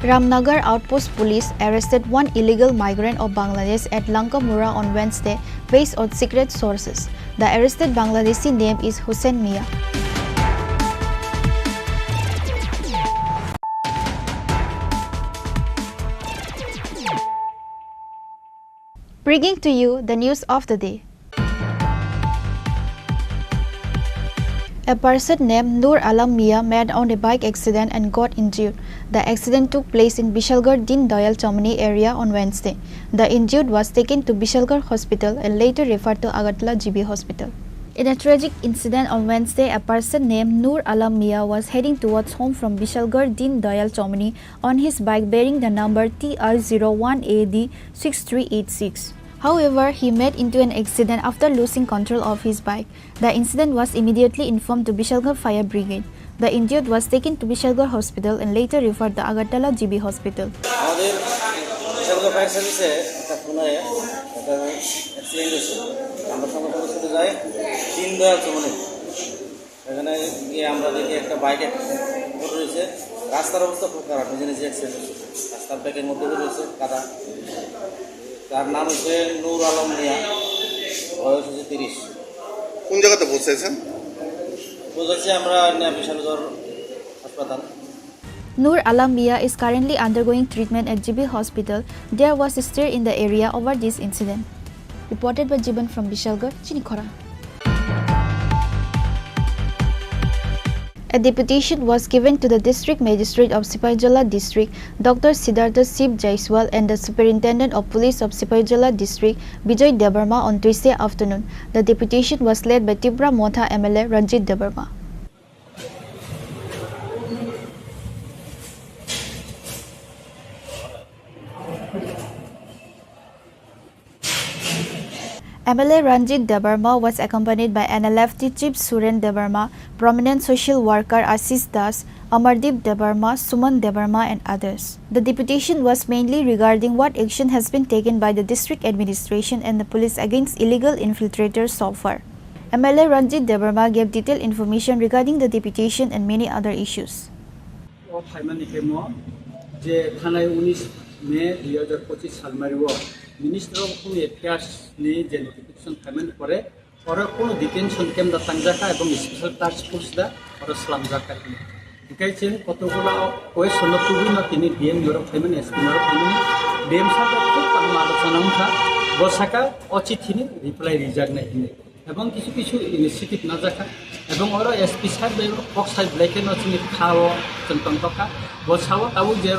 Ramnagar Outpost Police arrested one illegal migrant of Bangladesh at Lankamura on Wednesday, based on secret sources. The arrested Bangladeshi name is Hussein Mia. Bringing to you the news of the day. A person named Nur Alam Mia met on a bike accident and got injured. The accident took place in Bishalgarh Deen Dayal Chowmani area on Wednesday. The injured was taken to Bishalgarh Hospital and later referred to Agartala G B Hospital. In a tragic incident on Wednesday, a person named Nur Alam Mia was heading towards home from Bishalgarh Deen Dayal Chowmani on his bike bearing the number T R zero one A D six three eight six. However, he met into an accident after losing control of his bike. The incident was immediately informed to Bishalgarh Fire Brigade. The injured was taken to Bishalgarh Hospital and later referred to Agartala G B Hospital. আমাদের বিশালগড় ফায়ার সার্ভিসে একটা খুনে একটা অ্যাক্সিডেন্ট হয়েছে। আমরা সঙ্গে সঙ্গে ছুটে যাই দীনদয়াল চৌমুহনী। এখানে গিয়ে আমরা দেখি একটা বাইক পড়ে রয়েছে। রাস্তার অবস্থা খুব খারাপ, নিজে নিজে অ্যাক্সিডেন্ট হয়েছে। রাস্তার ব্যাকের মধ্যে পড়ে রয়েছে কাদা। তার নাম হচ্ছে নূর আলম মিয়া, বয়স হচ্ছে তিরিশ। কোন জায়গাতে পৌঁছেছেন? পৌঁছেছি আমরা বিশালগড় হাসপাতাল। Nur Alam Mia is currently undergoing treatment at G B Hospital. There was a stir in the area over this incident. Reported by Jiban from Bishalgarh, Chinikhora. A deputation was given to the District Magistrate of Sipaijala District, Doctor Siddhartha Shiv Jaiswal, and the Superintendent of Police of Sipaijala District, Bijoy Debbarma, on Tuesday afternoon. The deputation was led by Tipra Motha M L A Ranjit Debbarma. M L A Ranjit Debbarma was accompanied by N L F T Chief Suren Debbarma, prominent social worker Ashish Das, Amardeep Debbarma, Suman Debbarma, and others. The deputation was mainly regarding what action has been taken by the district administration and the police against illegal infiltrators so far. M L A Ranjit Debbarma gave detailed information regarding the deputation and many other issues. O phaimani khe mo je thanai unis May dui hajar pochis salmari o Minister of Home Affairs ni je notification phaimani pore oro kono detention camp da tangjakha ebong special task force da oro slamjakha. Hikai chwng kotokgola question no tubui no tini D M norok phaimani, S P norok phaimani, D M sir da khub kaham alochona wngkha. Bo saka o chithi ni reply rijak nai hinwi. Ebong kisu kisu initiative najakha. Ebong oro S P sir bai kok sai belai kheno chini kha o chwng tongtokha. Bo sao tabuk je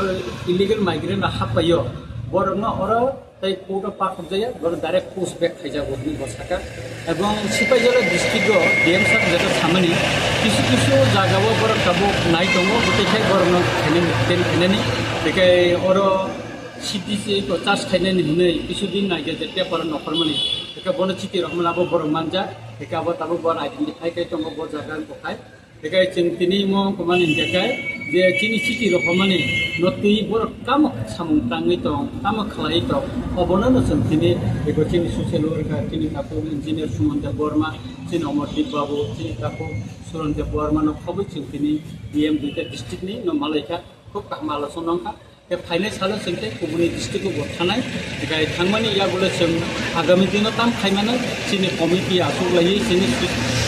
illegal migrant rok happaio, borokno oro tei court o pakhukjaya, borok direct push back khaijago hinwi bo saka. Ebong Sipaijala district o D M sir jeto samani kisu kisu jaga o borok tabuk nai tongo, bwtwi khai borokno khainani, detain khainani. Tei oro C T C to charge khainani hinwi kisu din nai je paper o nokhormani. Tei bono chiti rokmani abo borok manjak, tei abo tabuk bo identify khai tongo bo jaga wngkha khai. Tei chwng tini mo wngkha mani hwnkha khe je chini chiti rok hwnmani no twi borok tamo samung tangwi tong, tamo khlaiwi tong, obono no chwng tini eko chini social worker, chini takhuk engineer Suman Debbarma, chini Amardeep Babu, chini takhuk Suren Debbarma no khobwi chwng tini D M duita district ni no malaikha, khub kaham alochona wngkha. Tei phainai salo chwng tei kubuni district o bo thanai, tei thangmani yagulo chwng agami dino tam khaimano chini committee achuk laiwi chini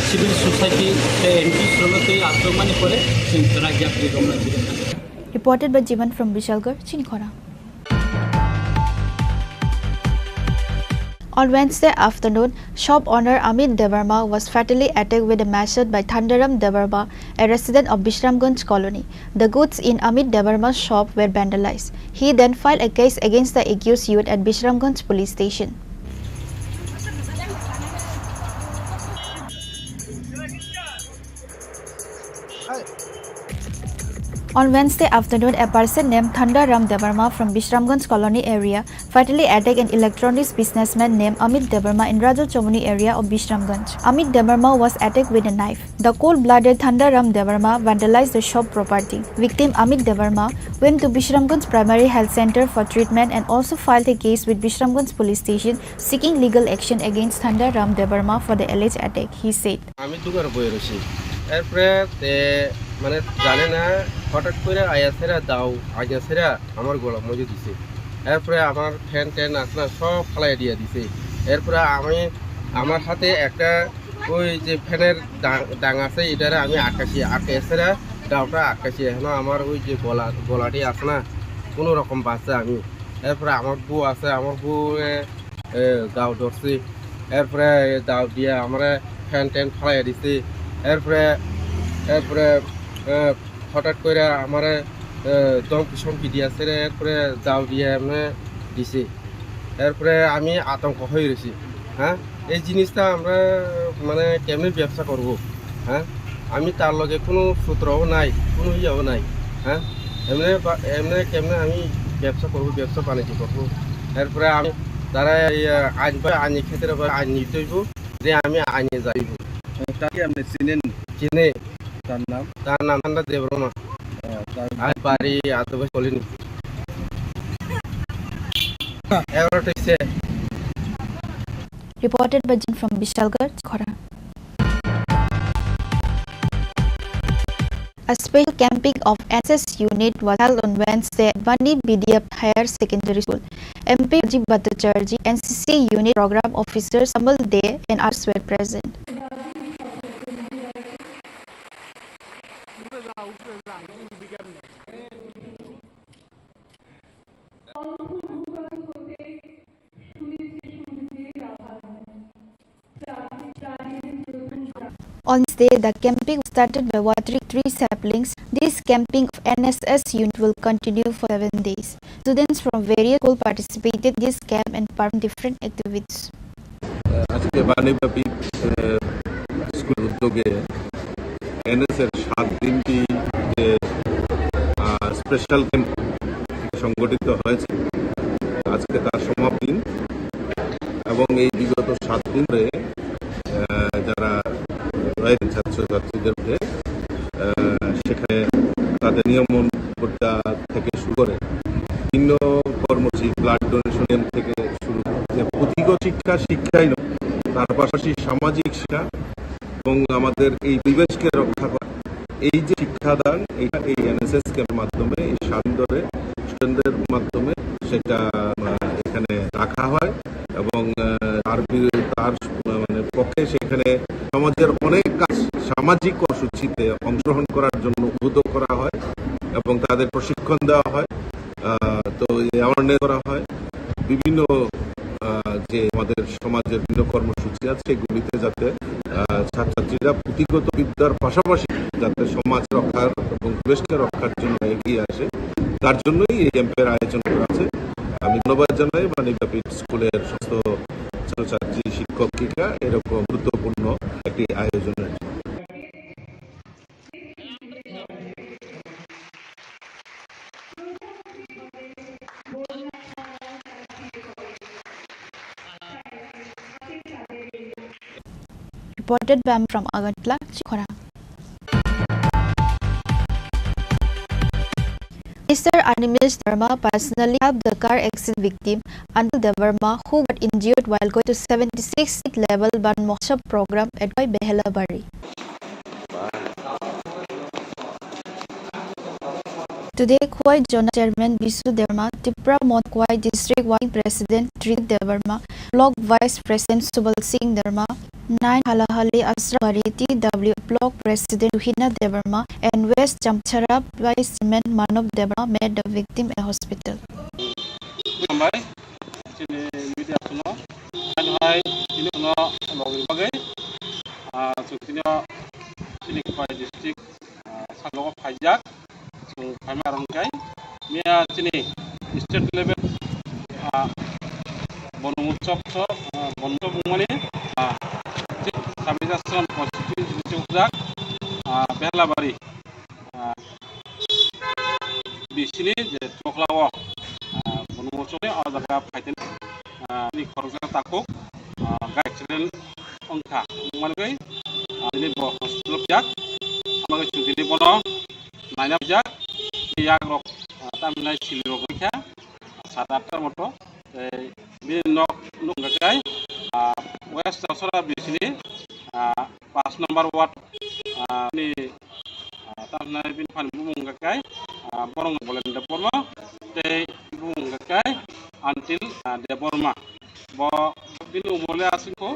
civil society tei N G O rokno tei achukmani pore chwng kwrak yapri romna jigwi thangkha. Reported by Jiban from Bishalgarh, Chinikhora. On Wednesday afternoon, shop owner Amit Debbarma was fatally attacked with a machete by Thandaram Debbarma, a resident of Bishramganj Colony. The goods in Amit Debbarma's shop were vandalized. He then filed a case against the accused youth at Bishramganj Police Station. On Wednesday afternoon, a person named Thanda Ram Debbarma from Bishramganj Colony area fatally attacked an electronics businessman named Amit Debbarma in Raja Chomoni area of Bishramganj. Amit Debbarma was attacked with a knife. The cold-blooded Thanda Ram Debbarma vandalized the shop property. Victim Amit Debbarma went to Bishramganj Primary Health Center for treatment and also filed a case with Bishramganj Police Station seeking legal action against Thanda Ram Debbarma for the alleged attack, he said. আমি দোকানে বসে রয়েছি, এরপরে তে মানে জানে না, হঠাৎ করে আয়া সেরা দাও, আয়া সেরা আমার গলা মজে দিছে। এরপরে আমার ফ্যান ট্যান আছে না, সব ফালাই দিয়ে দিছে। এরপরে আমি, আমার হাতে একটা ওই যে ফ্যানের ডাং, ডাং আছে, এটারে আমি আটকাছি, আটকে সেরা দাওটা আটকাছি। এখন আমার ওই যে গলা, গলাটি আছে না, কোনো রকম বাঁচছে আমি। এরপরে আমার বউ আছে, আমার বউ, এ, এ, দাও ধরছি। এরপরে দাও দিয়ে আমরা ফ্যান ট্যান ফালাই দিছি। এরপরে, এরপরে, এ, হঠাৎ করে আমারে, এ, ধমকি চমকি দিয়ে আছে রে, এরপরে দাও দিয়ে এমনি দিছে। এরপরে আমি আতঙ্ক হয়ে রয়েছি। হ্যাঁ, এই জিনিসটা আমরা মানে কেমনে ব্যবসা করব? হ্যাঁ, আমি তার লগে কোনো সূত্রও নাই, কোনো ইয়েও নাই। হ্যাঁ, এমনি বা-, এমনি কেমনে আমি ব্যবসা করব, ব্যবসা বাণিজ্য করব? এরপরে আমি তারা এই, আহ, আইন বা আইনি ক্ষেত্রে বা আইন নিতে হইব যে আমি আইনে যাইব। তাকে আপনি চিনেন? চিনে। তার নাম? তার নাম আমরা দেবরমা। আহ, তার আর বাড়ি আশেপাশে বলিনি। এগারোটা হইছে। Reported by Jin from Bishalgarh, Khora. A special camping of N S S unit was held on Wednesday at Bani B D F Higher Secondary School. M P Rajib Bhattacharjee, N C C unit program officer Samal Dey and others were present. On this day, the camping started by watering three saplings. This camping of N S S unit will continue for seven days. Students from various schools participated in this camp and performed different activities. আজকে বাণীব্যাপী, আহ, স্কুল উদ্যোগে এনএসএর সাত দিনব্যাপী যে, আহ, special camp সংগঠিত হয়েছে, আজকে তার সমাপ্তি দিন এবং এই বিগত সাত দিন ধরে, আহ, যারা রয়েছে ছাত্রছাত্রীদের মধ্যে, আহ, সেখানে তাদের নিয়মন করতে থেকে শুরু করে বিভিন্ন কর্মসূচি, ব্লাড ডোনেশন থেকে শুরু করে পুঁথিগত শিক্ষা, শিক্ষাই নয়, তার পাশাপাশি সামাজিক শিক্ষা এবং আমাদের এই পরিবেশকে রক্ষা করা, এই যে শিক্ষাদান, এটা এই এনএসএস ক্যাম্পের মাধ্যমে, এই সাত দিন ধরে স্টুডেন্টদের মাধ্যমে সেটা, আহ, এখানে রাখা হয় এবং, আহ, তার বি-, তার, আহ, মানে, পক্ষে সেখানে সমাজের অনেক কাজ, সামাজিক কর্মসূচিতে অংশগ্রহণ করার জন্য উদ্বুদ্ধ করা হয় এবং তাদের প্রশিক্ষণ দেওয়া হয়। আহ, তো এই অ্যাওয়ারনেস করা হয় বিভিন্ন, আহ, যে আমাদের সমাজের বিভিন্ন কর্মসূচি আছে, সেগুলিতে যাতে, আহ, ছাত্রছাত্রীরা পুঁথিগত বিদ্যার পাশাপাশি যাতে সমাজ রক্ষার এবং পরিবেশকে রক্ষার জন্য এগিয়ে আসে, তার জন্যই এই ক্যাম্পের আয়োজন করা আছে। আমি ধন্যবাদ জানাই বাণীব্যাপী স্কুলের সমস্ত ছাত্রছাত্রী, শিক্ষক, শিক্ষিকা এরকম গুরুত্বপূর্ণ একটি আয়োজনের জন্য। Reported by from Agartala, Khora. Minister Animesh Debbarma personally helped the car accident victim Anil Debbarma, who got injured while going to seventy-sixth level Ban Mahotsav program at Khowai Behelabari. Today, Khowai Zonal Chairman Bisu Debbarma, Tipra Motha Khowai District Working President Tridip Debbarma, Block Vice President Subal Singh Debbarma, nine Halahali Asrabari T W Block President Ruhina Debbarma, and West Chamchara Vice Chairman Manav Debbarma met the victim at hospital. Khulumbai, chini media songno, hai hai, chini songno logi bagwi, ah, chwng chini, chini Khowai district, ah, salogo phaijak, chwng phaima rwngkhe, miya chini state level, ah, Bono Utsav, ah, Bono Utsav wngmani, ah, chini Sabri Jashram constituency chukjak, ah, Behelabari, ah, bisini je chokla o, ah, Bono Utsav ni o jaga phaitani, ah, ni khoroksa takhuk, ah, gari accident wngkha, wngmani bagwi, ah, tini bo hospital phiyag, amagwi chwng tini bono naina phijak, tei yakrok, ah, tamhinai silirok wngkha, sat atta moto, tei bini nok nukha khe, ah, West Chamchara bisini, ah, paanch number ward, ah, ni, ah, Nai bini phan bumung hwnkha khe, ah, Borong Bolendra Debbarma, tei bumung hwnkha khe Antil, ah, Debbarma. Bo bini umor le aswk kho,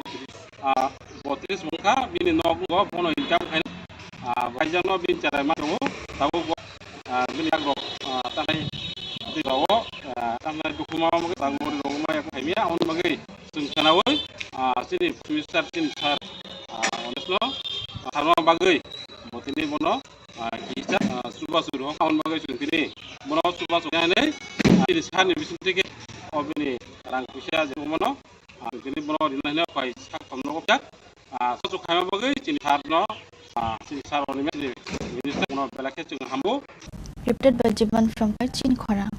ah, botris wngkha, bini nok bo bono income khai, ah, baijano bini cherai ma tongo, tabuk bo, ah, bini yakrok, ah, tanai twi rao, ah, tanai dukhu ma, ma, tang mori rok ma yak khai miya, on bagwi chwng khnaui, ah, chini Prime Minister chini sir, ah, onesno, ah, sarma bagwi bo tini bono, ah, kisa, ah, chubachu rw kha, on bagwi chwng tini bono chubachu khainai, ah, chini sir ni bising twi khe o bini rang puisa je bono, ah, tini bono rinai hwnwi pai sak thomno kok jak, ah, chubachu khaima bagwi chini sir no, ah, chini sir rok ni minister no belai khe chwng hambu. Reported by Jiban from Kachin Khorang.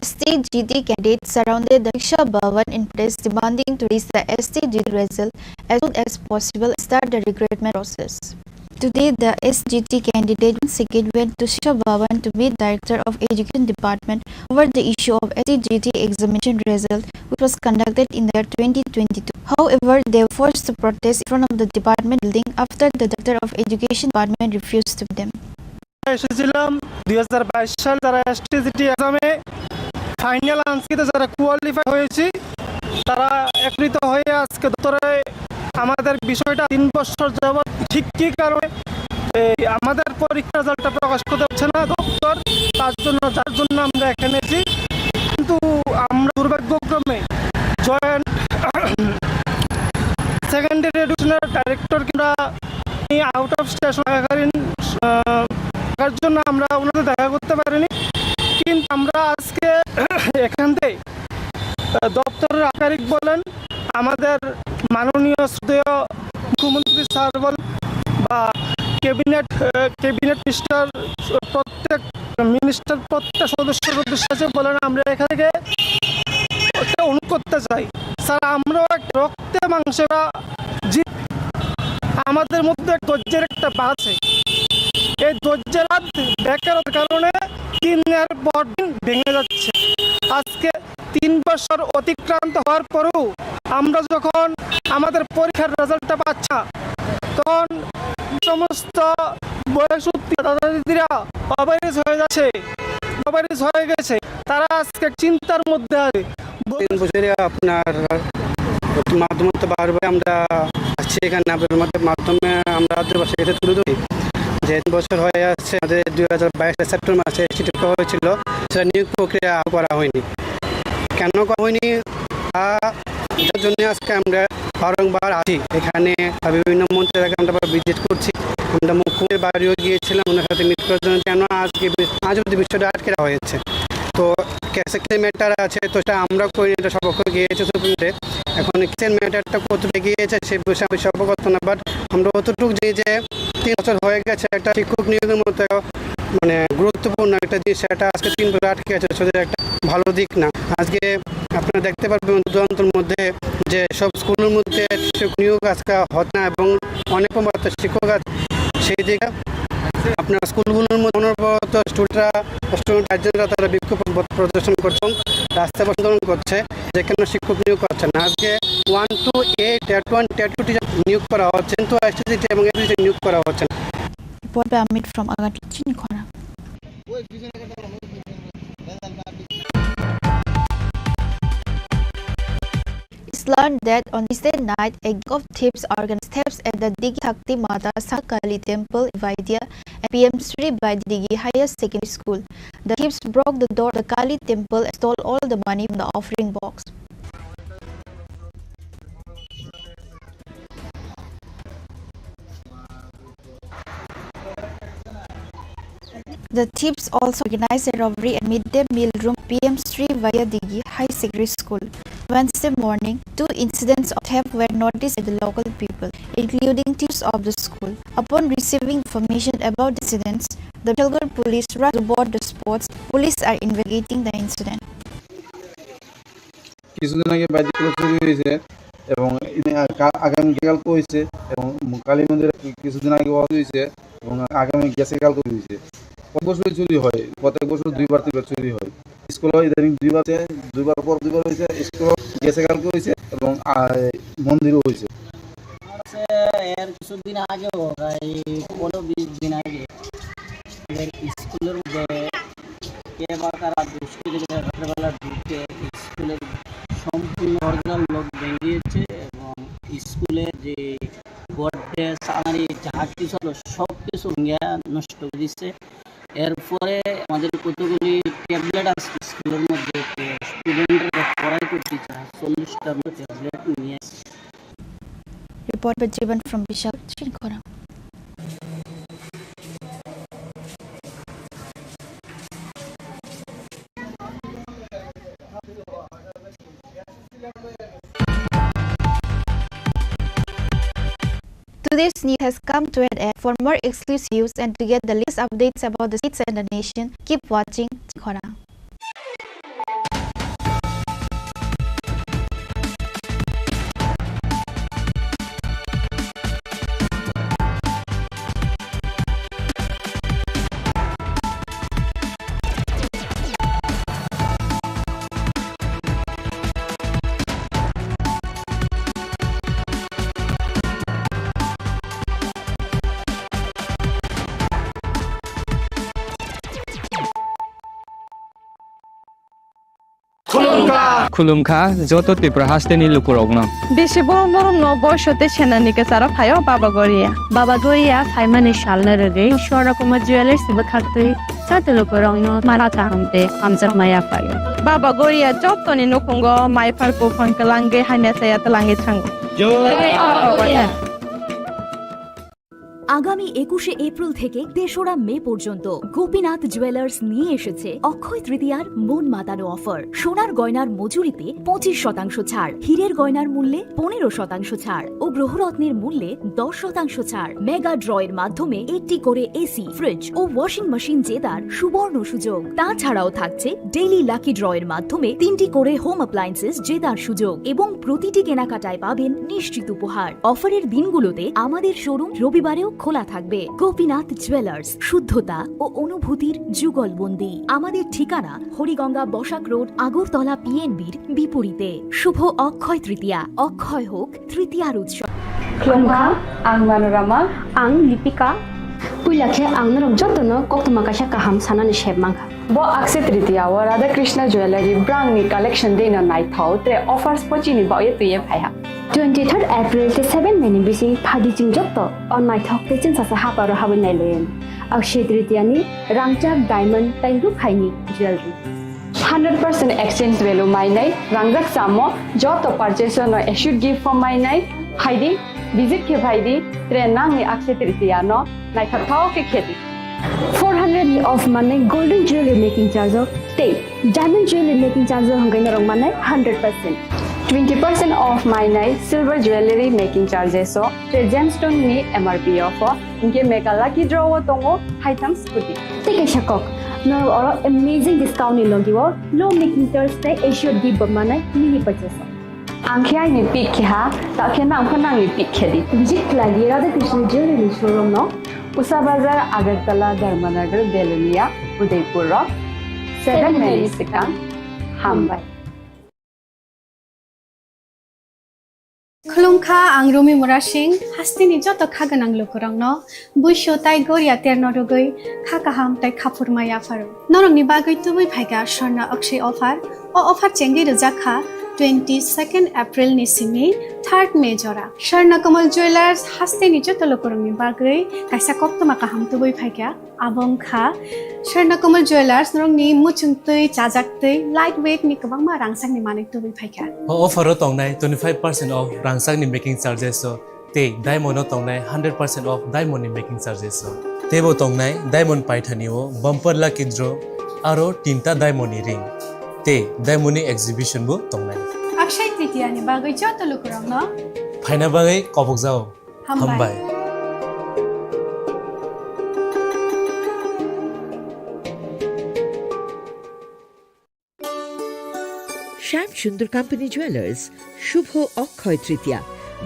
S T G T candidates surrounded the Shiksha Bhavan in protest, demanding to release the S T G T result as soon as possible and start the recruitment process. Today, the S G T candidate once again went to Shiksha Bhavan to meet Director of Education Department over the issue of S T G T examination result, which was conducted in the year twenty twenty-two. However, they forced to protest in front of the department building after the Director of Education Department refused to meet them. এসেছিলাম দুই হাজার বাইশ সালে, যারা এসটিজিটি এক্সামে ফাইনাল আনছি, তো যারা কোয়ালিফাই হয়েছি, তারা একত্রিত হয়ে আজকে দপ্তরে আমাদের বিষয়টা তিন বছর যাবত ঠিক কী কারণে এই আমাদের পরীক্ষার রেজাল্টটা প্রকাশ করতে হচ্ছে না দপ্তর, তার জন্য, যার জন্য আমরা এখানে এসেছি। কিন্তু আমরা দুর্ভাগ্যক্রমে জয়েন্ট সেকেন্ডারি এডুকেশনের ডাইরেক্টরকে আমরা আউট অফ স্টেশন থাকাকালীন, আহ, থাকার জন্য আমরা ওনাদের দেখা করতে পারিনি। কিন্তু আমরা আজকে এখান থেকে, আহ, দপ্তরের আধিকারিক বলেন, আমাদের মাননীয় শ্রদ্ধেয় মুখ্যমন্ত্রী স্যার বলেন বা ক্যাবিনেট, আহ, ক্যাবিনেট মিনিস্টার, প্রত্যেক মিনিস্টার, প্রত্যেক সদস্যের উদ্দেশ্যে বলেন, আমরা এখান থেকে একটা অনুরোধ করতে চাই, স্যার, আমরাও একটা রক্তে মাংসে আমরা জীব, আমাদের মধ্যে এক ধৈর্যের একটা বাঁধ আছে। এই ধৈর্যের বাঁধ বেকারত্বের কারণে দিনের পর দিন ভেঙে যাচ্ছে। আজকে তিন বছর অতিক্রান্ত হওয়ার পরেও আমরা যখন আমাদের পরীক্ষার রেজাল্টটা পাচ্ছি না, তখন সমস্ত বয়স উত্তীর্ণ দাদা দিদিরা ওভারএজ হয়ে যাচ্ছে, ওভারএজ হয়ে গেছে, তারা আজকে চিন্তার মধ্যে আছে। তিন বছরে আপনার মাধ্যমে তো বারবার আমরা আসছি এখানে, আপনার মধ্যে মাধ্যমে আমরা আদিবাসী এটা তুলে ধরি যে তিন বছর হয়ে আসছে, আমাদের দুই হাজার বাইশ সেপ্টেম্বর মাসে এসটি করা হয়েছিল, সেটা নিয়োগ প্রক্রিয়া করা হয়নি। কেন করা হয়নি, তা যার জন্য আজকে আমরা বারংবার আসি এখানে, বিভিন্ন মন্ত্রী এলাকায় আমরা ভিজিট করছি। আমরা মুখ্যমন্ত্রীর বাড়িও গিয়েছিলাম ওনার সাথে মিট করার জন্য, কেন আজকে বি-, আজ অবধি বিষয়টা আটকে রাখা হয়েছে। তো ক্যাসেক্সের ম্যাটার আছে, তো সেটা আমরা করি, এটা সব পক্ষ গিয়েছে সুপ্রিম কোর্টে। এখন ক্যাসেক্সের ম্যাটারটা কতটা গিয়েছে সে বিষয়ে আমি সব কথা না, বাট আমরা অতটুকু জানি যে তিন বছর হয়ে গেছে একটা শিক্ষক নিয়োগের মতো মানে গুরুত্বপূর্ণ একটা জিনিস, সেটা আজকে তিন বছর আটকে আছে, সেটা একটা ভালো দিক না। আজকে আপনারা দেখতে পারবেন দূরান্তর মধ্যে যে সব স্কুলের মধ্যে শিক্ষক নিয়োগ আজকে হচ্ছে না এবং অনেক কর্মরত শিক্ষক আছে। সেই দিকে আপনার স্কুলগুলোর মধ্যে অনবরত স্টুডেন্টরা, স্টুডেন্ট গার্জেনরা তারা বিক্ষোভ প্রদর্শন করছে এবং রাস্তায় বসে আন্দোলন করছে যে কেন শিক্ষক নিয়োগ করছে না। আজকে one two A, TET one, TET two teacher নিয়োগ করা হচ্ছে, কিন্তু এসটিজিটি এবং এসটিজিটি নিয়োগ করা হচ্ছে না। Report by Amit from Agartala, Chinikhora. It's learned that on Wednesday night, a gang of thieves organized thefts at the Digi Thakti Mata Sakali Temple in Vaidya and P M Sri Vaidya Digi Higher Secondary School. The thieves broke the door of the Kali Temple and stole all the money from the offering box. The thieves also organized a robbery at midday meal room P M Sri Vaidya Digi High Secondary School. Wednesday morning, two incidents of theft were noticed by the local people, including thieves of the school. Upon receiving information about the incidents, the Bishalgarh police rushed to board the spots. Police are investigating the incident. কিছুদিন আগে বাইদ্যগুলো চুরি হয়েছে এবং ইনি আ-, কা-, আগামী কালকে হয়েছে এবং কালী মন্দিরে কি-, কিছুদিন আগে হয়েছে এবং আগামী গেছে কালকে হয়েছে। প্রত্যেক বছরই চুরি হয়, প্রত্যেক বছর দুইবার তিনবার চুরি হয়। স্কুলে ইদানিং দুইবার হয়েছে, দুইবার পর দুইবার হয়েছে, স্কুলে গেছে কালকে হয়েছে এবং, আ, মন্দিরও হয়েছে। এর কিছুদিন আগে, প্রায় পনেরো বিশ দিন আগে, এদের স্কুলের মধ্যে কে বা কারা দুষ্কৃতিকারী রাতের বেলা ঢুকে স্কুলের সম্পূর্ণ দরজার লক ভেঙে দিয়েছে এবং স্কুলে যে গডরেজ, আলমারি, যা কিছু ছিল, সব কিছু ভেঙে নষ্ট করে দিচ্ছে। এরপরে আমাদের কতগুলি ট্যাবলেট আছে স্কুলের মধ্যে, তো স্টুডেন্টরা পড়াই করতে চায়, চল্লিশটার মতো ট্যাবলেট নিয়ে Report by Jivan from Bishal Chinkhona. Today's news has come to an end. For more exclusive news and to get the latest updates about the states and the nation, keep watching Chinkhona. Khulumkha joto Tripura hasteni lukurokno. Bisi borom borom no boiso tei senani kwcharo phaio Baba Goria. Baba Goria phaimani salno rwgwi Swarna Kumar Jewellers bwkhaktwi joto lukurokno mara kaham tei hamjakma yaphaio. Baba Goria jotoni nukhungo maiphar buphang kwlangwi hamya chaya twlangwi thango. Jai Baba Goria. আগামী একুশে এপ্রিল থেকে তেসরা মে পর্যন্ত গোপীনাথ জুয়েলার্স নিয়ে এসেছে অক্ষয় তৃতীয়ার মন মাতানো অফার। সোনার গয়নার মজুরিতে পঁচিশ শতাংশ ছাড়, হীরের গয়নার মূল্যে পনেরো শতাংশ ছাড় ও গ্রহরত্নের মূল্যে দশ শতাংশ ছাড়। মেগা ড্রয়ের মাধ্যমে একটি করে এসি, ফ্রিজ ও ওয়াশিং মেশিন জেতার সুবর্ণ সুযোগ। তাছাড়াও থাকছে ডেইলি লাকি ড্রয়ের মাধ্যমে তিনটি করে হোম অ্যাপ্লায়েন্সেস জেতার সুযোগ এবং প্রতিটি কেনাকাটায় পাবেন নিশ্চিত উপহার। অফারের দিনগুলোতে আমাদের শোরুম রবিবারেও খোলা থাকবে। গোপীনাথ জুয়েলার্স, শুদ্ধতা ও অনুভূতির যুগলবন্দি। আমাদের ঠিকানা হরিগঙ্গা বসাক রোড, আগরতলা পিএনবির বিপরীতে। শুভ অক্ষয় তৃতীয়া, অক্ষয় হোক তৃতীয়ার উৎসব। Khulumkha, ang Manorama. Ang Lipika. Puila khe ang norok jotono koktwma kaisa kaham sanani sep mankha. Bo Akshaya Tritiya o Radha Krishna Jewellery brangni collection deino naithok tre offers pochini baoye twiye phaiha. Twenty third April tei seven May ni bising phaidi chwng joto o naithok tei chwngsasa haparo habwi nailaiwi. Akshaya Tritiya ni rangchak diamond tei rukhaini jewellery. Hundred percent exchange value mainai, rangjak samo joto purchase no assured gift form mainai, phaidi, visit khe phaidi, tre nangni Akshaya Tritiya no naithok thao khe khedi. Four hundred off manai golden jewelry making charge o tei diamond jewelry making charge o hwnkhai norok manai hundred percent. Twenty percent off mainai silver jewelry making charges o tre gemstone ni M R P o pho. Hinkhe mega lucky draw o tongo haitham scooty. Tei kaisa kok, norok oro amazing discount ni logi o low making charge tei assured gift bo manai mini purchase o. Ang khe aini pick khe ha, ta khe nang pho nangni pick khe di. Visit khlai di Radha Krishna Jewelry ni showroom no. Usa Bazar, Agartala, Dharmanagar, Belonia, Udaipur o seven May ni swkang. Hambai. Khulumkha, ang Rumi Murasing, hasteni joto kha gwnang lukurokno buisu tai goria terno rwgwi kha kaham tai kha phurma yapharo. Norokni bagwi tubui phaikha Swarna Akshay offer. O offer chengwi rwjak kha twenty second April ni simi third May jora. Swarna Kamal Jewellers hasteni joto lukurokni bagwi kaisa koktwma kaham tubui phaikha. Abo wngkha Swarna Kamal Jewellers, norokni muchung twi, chajak twi, light weight ni kwbangma rangchakni manwi tubui phaikha. O offer o tongnai twenty five percent off rangchakni making charges o tei diamond o tongnai hundred percent off diamond ni making charges o. Teibo tongnai diamond paithani o bumper lucky draw aro tinta diamond ni ring tei diamond ni exhibition bo tongnai. Akshaya Tritiya ni bagwi joto lukurokno phaina bagwi kobokjao. Hambai. Hambai. শ্যাম Sundar company jewellers, শুভ অক্ষয় তৃতীয়া,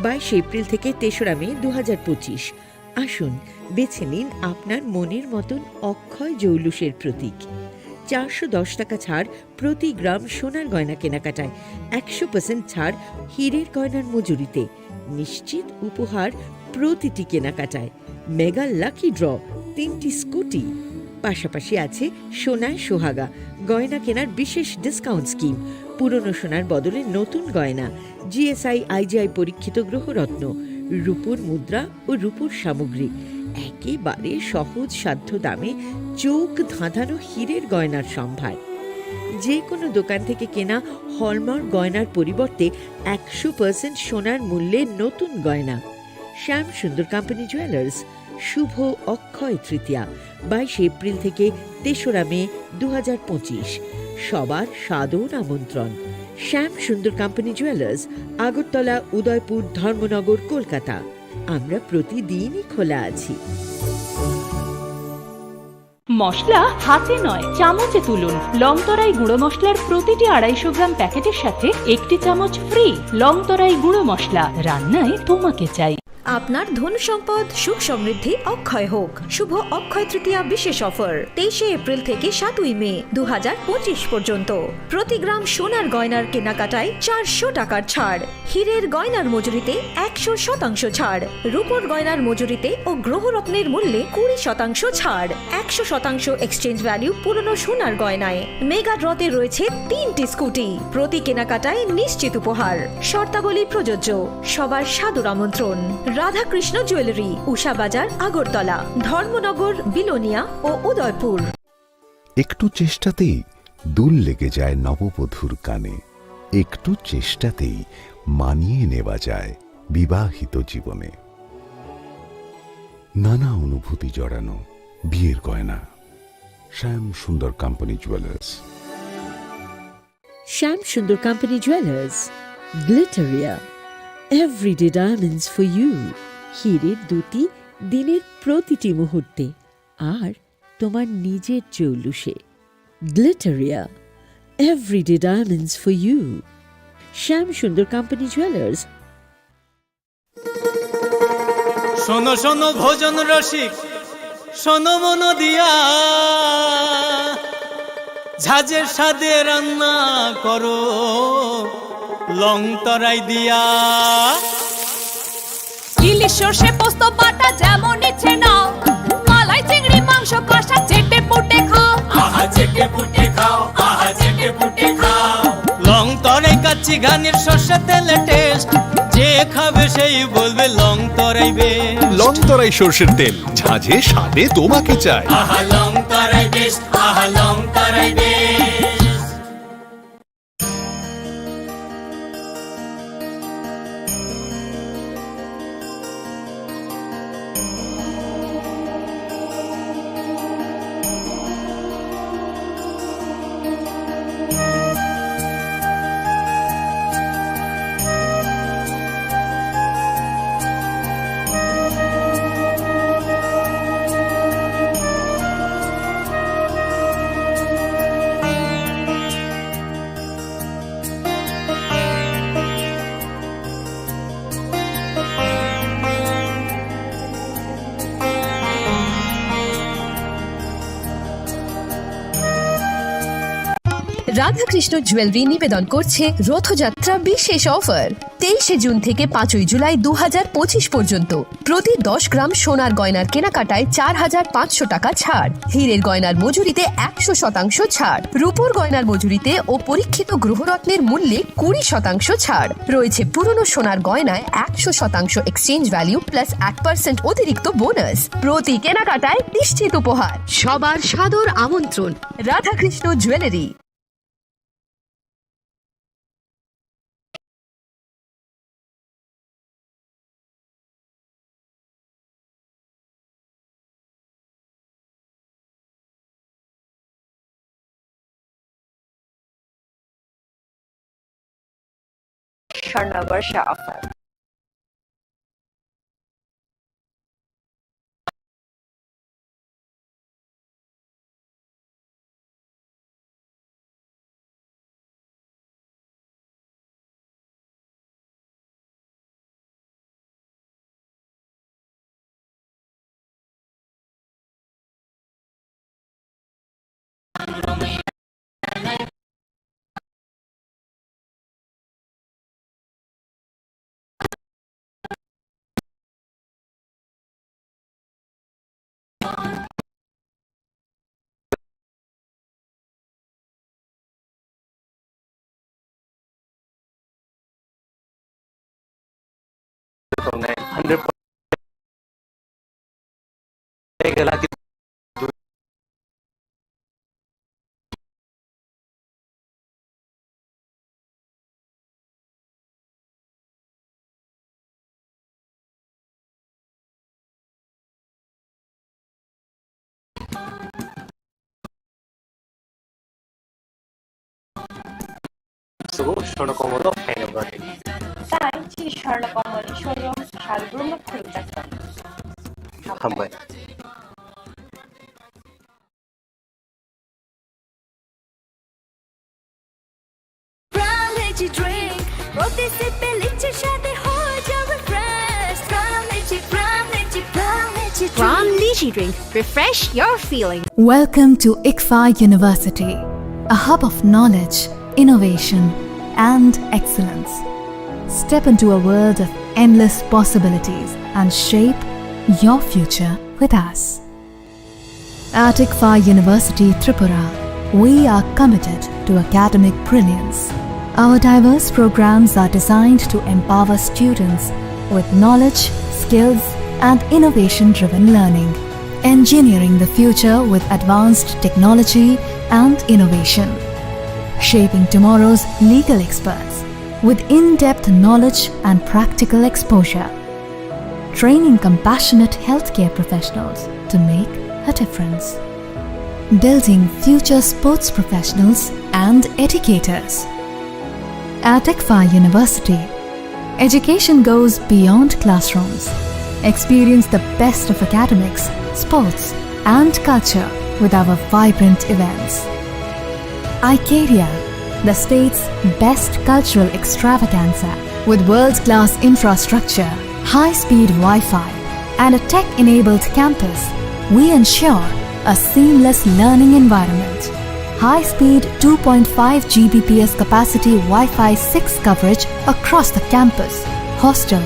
বাইশে এপ্রিল থেকে তেসরা মে দু হাজার পঁচিশ। আসুন, বেছে নিন আপনার মনের মতন অক্ষয় জৌলুসের প্রতীক। চারশো দশ টাকা ছাড় প্রতি গ্রাম সোনার গয়না কেনাকাটায়, একশো পার্সেন্ট ছাড় হীরের গয়নার মজুরিতে, নিশ্চিত উপহার প্রতিটি কেনাকাটায়। মেগা লাকি ড্র, তিনটি স্কুটি, পাশাপাশি আছে সোনায় সোহাগা গয়না কেনার বিশেষ ডিসকাউন্ট স্কিম। পুরনো সোনার বদলে নতুন গয়না, জিএসআই আইজিআই পরীক্ষিত গ্রহরত্ন, রূপোর মুদ্রা ও রূপোর সামগ্রী। একেবারে সহজ সাধ্য দামে চোখ ধাঁধানো হীরের গয়নার সম্ভার। যে কোনো দোকান থেকে কেনা হলমার্ক গয়নার পরিবর্তে একশো পার্সেন্ট সোনার মূল্যে নতুন গয়না। শ্যাম সুন্দর কোম্পানি জুয়েলার্স, শুভ অক্ষয় তৃতীয়া, বাইশে এপ্রিল থেকে তেসরা মে দু হাজার পঁচিশ। সবার সাদর আমন্ত্রণ। শ্যাম সুন্দর কোম্পানি জুয়েলার্স, আগরতলা, উদয়পুর, ধর্মনগর, কলকাতা। আমরা প্রতিদিনই খোলা আছি। মশলা হাতে নয়, চামচে তুলুন। লং তরাই গুঁড়ো মশলার প্রতিটি আড়াইশো গ্রাম প্যাকেটের সাথে একটি চামচ ফ্রি। লং তরাই গুঁড়ো মশলা, রান্নায় তোমাকে চাই। আপনার ধন সম্পদ সুখ সমৃদ্ধি অক্ষয় হোক। শুভ অক্ষয় তৃতীয়া বিশেষ অফার, তেইশে এপ্রিল থেকে সাতই মে দু হাজার পঁচিশ পর্যন্ত। প্রতি গ্রাম সোনার গয়নার কেনাকাটায় চারশো টাকার ছাড়। হীরের গয়নার মজুরিতে একশো শতাংশ ছাড়, রূপোর গয়নার মজুরিতে ও গ্রহরত্নের মূল্যে কুড়ি শতাংশ ছাড়, একশো শতাংশ এক্সচেঞ্জ ভ্যালু পুরনো সোনার গয়নায়। মেগা ড্রতে রয়েছে তিনটি স্কুটি, প্রতি কেনাকাটায় নিশ্চিত উপহার। শর্তাবলী প্রযোজ্য। সবার সাদর আমন্ত্রণ। রাধাকৃষ্ণ জুয়েলারি, উষা বাজার, আগরতলা, ধর্মনগর, বিলোনিয়া ও উদয়পুর। একটু চেষ্টাতেই দুল লেগে যায় নববধূর কানে। একটু চেষ্টাতেই মানিয়ে নেওয়া যায় বিবাহিত জীবনে। নানা অনুভূতি জড়ানো বিয়ের গয়না। শ্যাম Sundar company jewellers. Shyam Sundar company jewellers, Glitteria, everyday diamonds for you. হীরের দ্যুতি দিনের প্রতিটি মুহূর্তে, আর তোমার নিজের চৌলুসে। Glitteria, everyday diamonds for you. Shyam Sundar company jewellers. শোনো শোনো ভোজন রসিক, শোনো মন দিয়া, ঝাঁঝের স্বাদে রান্না করো লং তরাই দিয়া। ইলিশ সর্ষে পোস্ত বাটা যেমন ইচ্ছে নাও, মালাই চিংড়ি মাংস কষা চেটে পুটে খাও। আহা চেটে পুটে খাও, আহা চেটে পুটে খাও। লং তরাই কাচ্চি ঘানির সর্ষে তেলে টেস্ট, যে খাবে সেই বলবে লং তরাই বেস্ট। লং তরাই সর্ষের তেল, ঝাঁঝে স্বাদে তোমাকে চাই। আহা লং তরাই বেস্ট, আহা লং তরাই বেস্ট। রাধাকৃষ্ণ জুয়েলারি নিবেদন করছে রথযাত্রা বিশেষ অফার। তেইশে জুন থেকে পাঁচই জুলাই দু হাজার পঁচিশ পর্যন্ত প্রতি দশ গ্রাম সোনার গয়নার কেনাকাটায় চার হাজার পাঁচশো টাকা ছাড়, হীরের গয়নার মজুরিতে একশো শতাংশ ছাড়, রূপোর গয়নার মজুরিতে ও পরীক্ষিত গ্রহরত্নের মূল্যে কুড়ি শতাংশ ছাড়। রয়েছে পুরনো সোনার গয়নায় একশো শতাংশ এক্সচেঞ্জ ভ্যালু প্লাস এক পার্সেন্ট অতিরিক্ত বোনাস। প্রতি কেনাকাটায় নিশ্চিত উপহার। সবার সাদর আমন্ত্রণ। Radhakrishna jewellery. Sharna Varsha offer. Pegela di Sugu Swarnakomolo phaina bagwi. Tai chini Swarnakomolni showroom salbrumno khulumjak tongo. Hambai. Prime Lychee Drink, প্রতি সিপে লিচি স্বাদে হয়ে যাবে fresh। Prime Lychee, Prime Lychee, Prime Lychee Drink। Prime Lychee Drink, refresh your feeling। Welcome to ICFAI University, a hub of knowledge, innovation, and excellence. Step into a world of endless possibilities and shape your future with us. At ICFAI University Tripura, we are committed to academic brilliance. Our diverse programs are designed to empower students with knowledge, skills, and innovation-driven learning, engineering the future with advanced technology and innovation, shaping tomorrow's legal experts with in-depth knowledge and practical exposure, training compassionate healthcare professionals to make a difference, building future sports professionals and educators. At ICFAI University, education goes beyond classrooms. Experience the best of academics, sports, and culture with our vibrant events. Icaria, the state's best cultural extravaganza, with world-class infrastructure, high-speed Wi-Fi, and a tech-enabled campus, we ensure a seamless learning environment. High-speed two point five G B P S capacity Wi-Fi six coverage across the campus, hostel,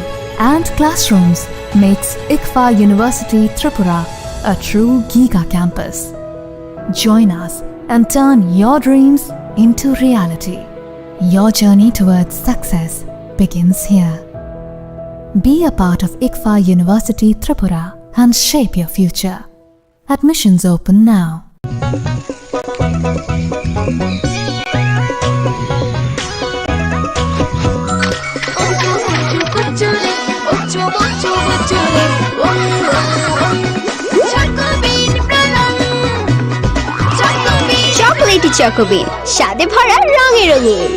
and classrooms makes ICFAI University Tripura a true giga campus. Join us and turn your dreams into reality. Your journey towards success begins here. Be a part of ICFAI University Tripura and shape your future. Admissions open now. Chocolatey Choco Bean, স্বাদে ভরা রঙে রঙিন।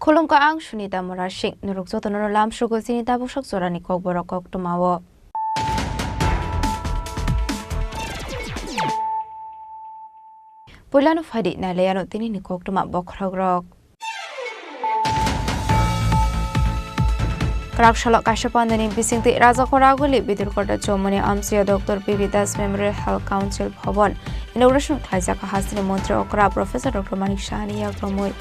Khulumkha, ang Sunita Murasing, norok jotono lamsugo chini tabuksak jorani kokborok koktwmao. Puilano phaidi nailaiano tinini koktwma bokhorokrok. Kwrak salo kaisa pandani bisingtwi Rajakhor Aguli Bidurkota Chomoni amchio Doctor P B Das Memorial Health Council Bhavan inauguration khlaijak hasteni montri okra Professor Doctor Manik Sahani yakromwi.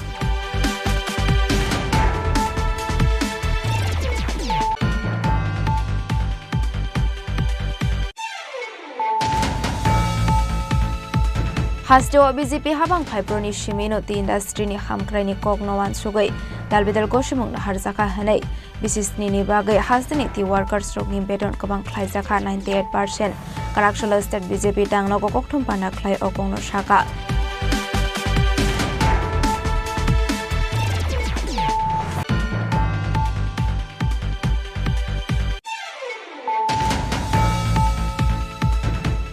Hasteo B J P habang phaibroni simi no twi industry ni hamkrai ni kok no wansugwi dalbidal gosimung no harjakha hwnwi bisi sni ni bagwi hasteni twi workers rok ni beton kwbang khlaijakha ninety eight percent. Kwrak salo state B J P tang nogo kokthum panda khlai o kok no sakha.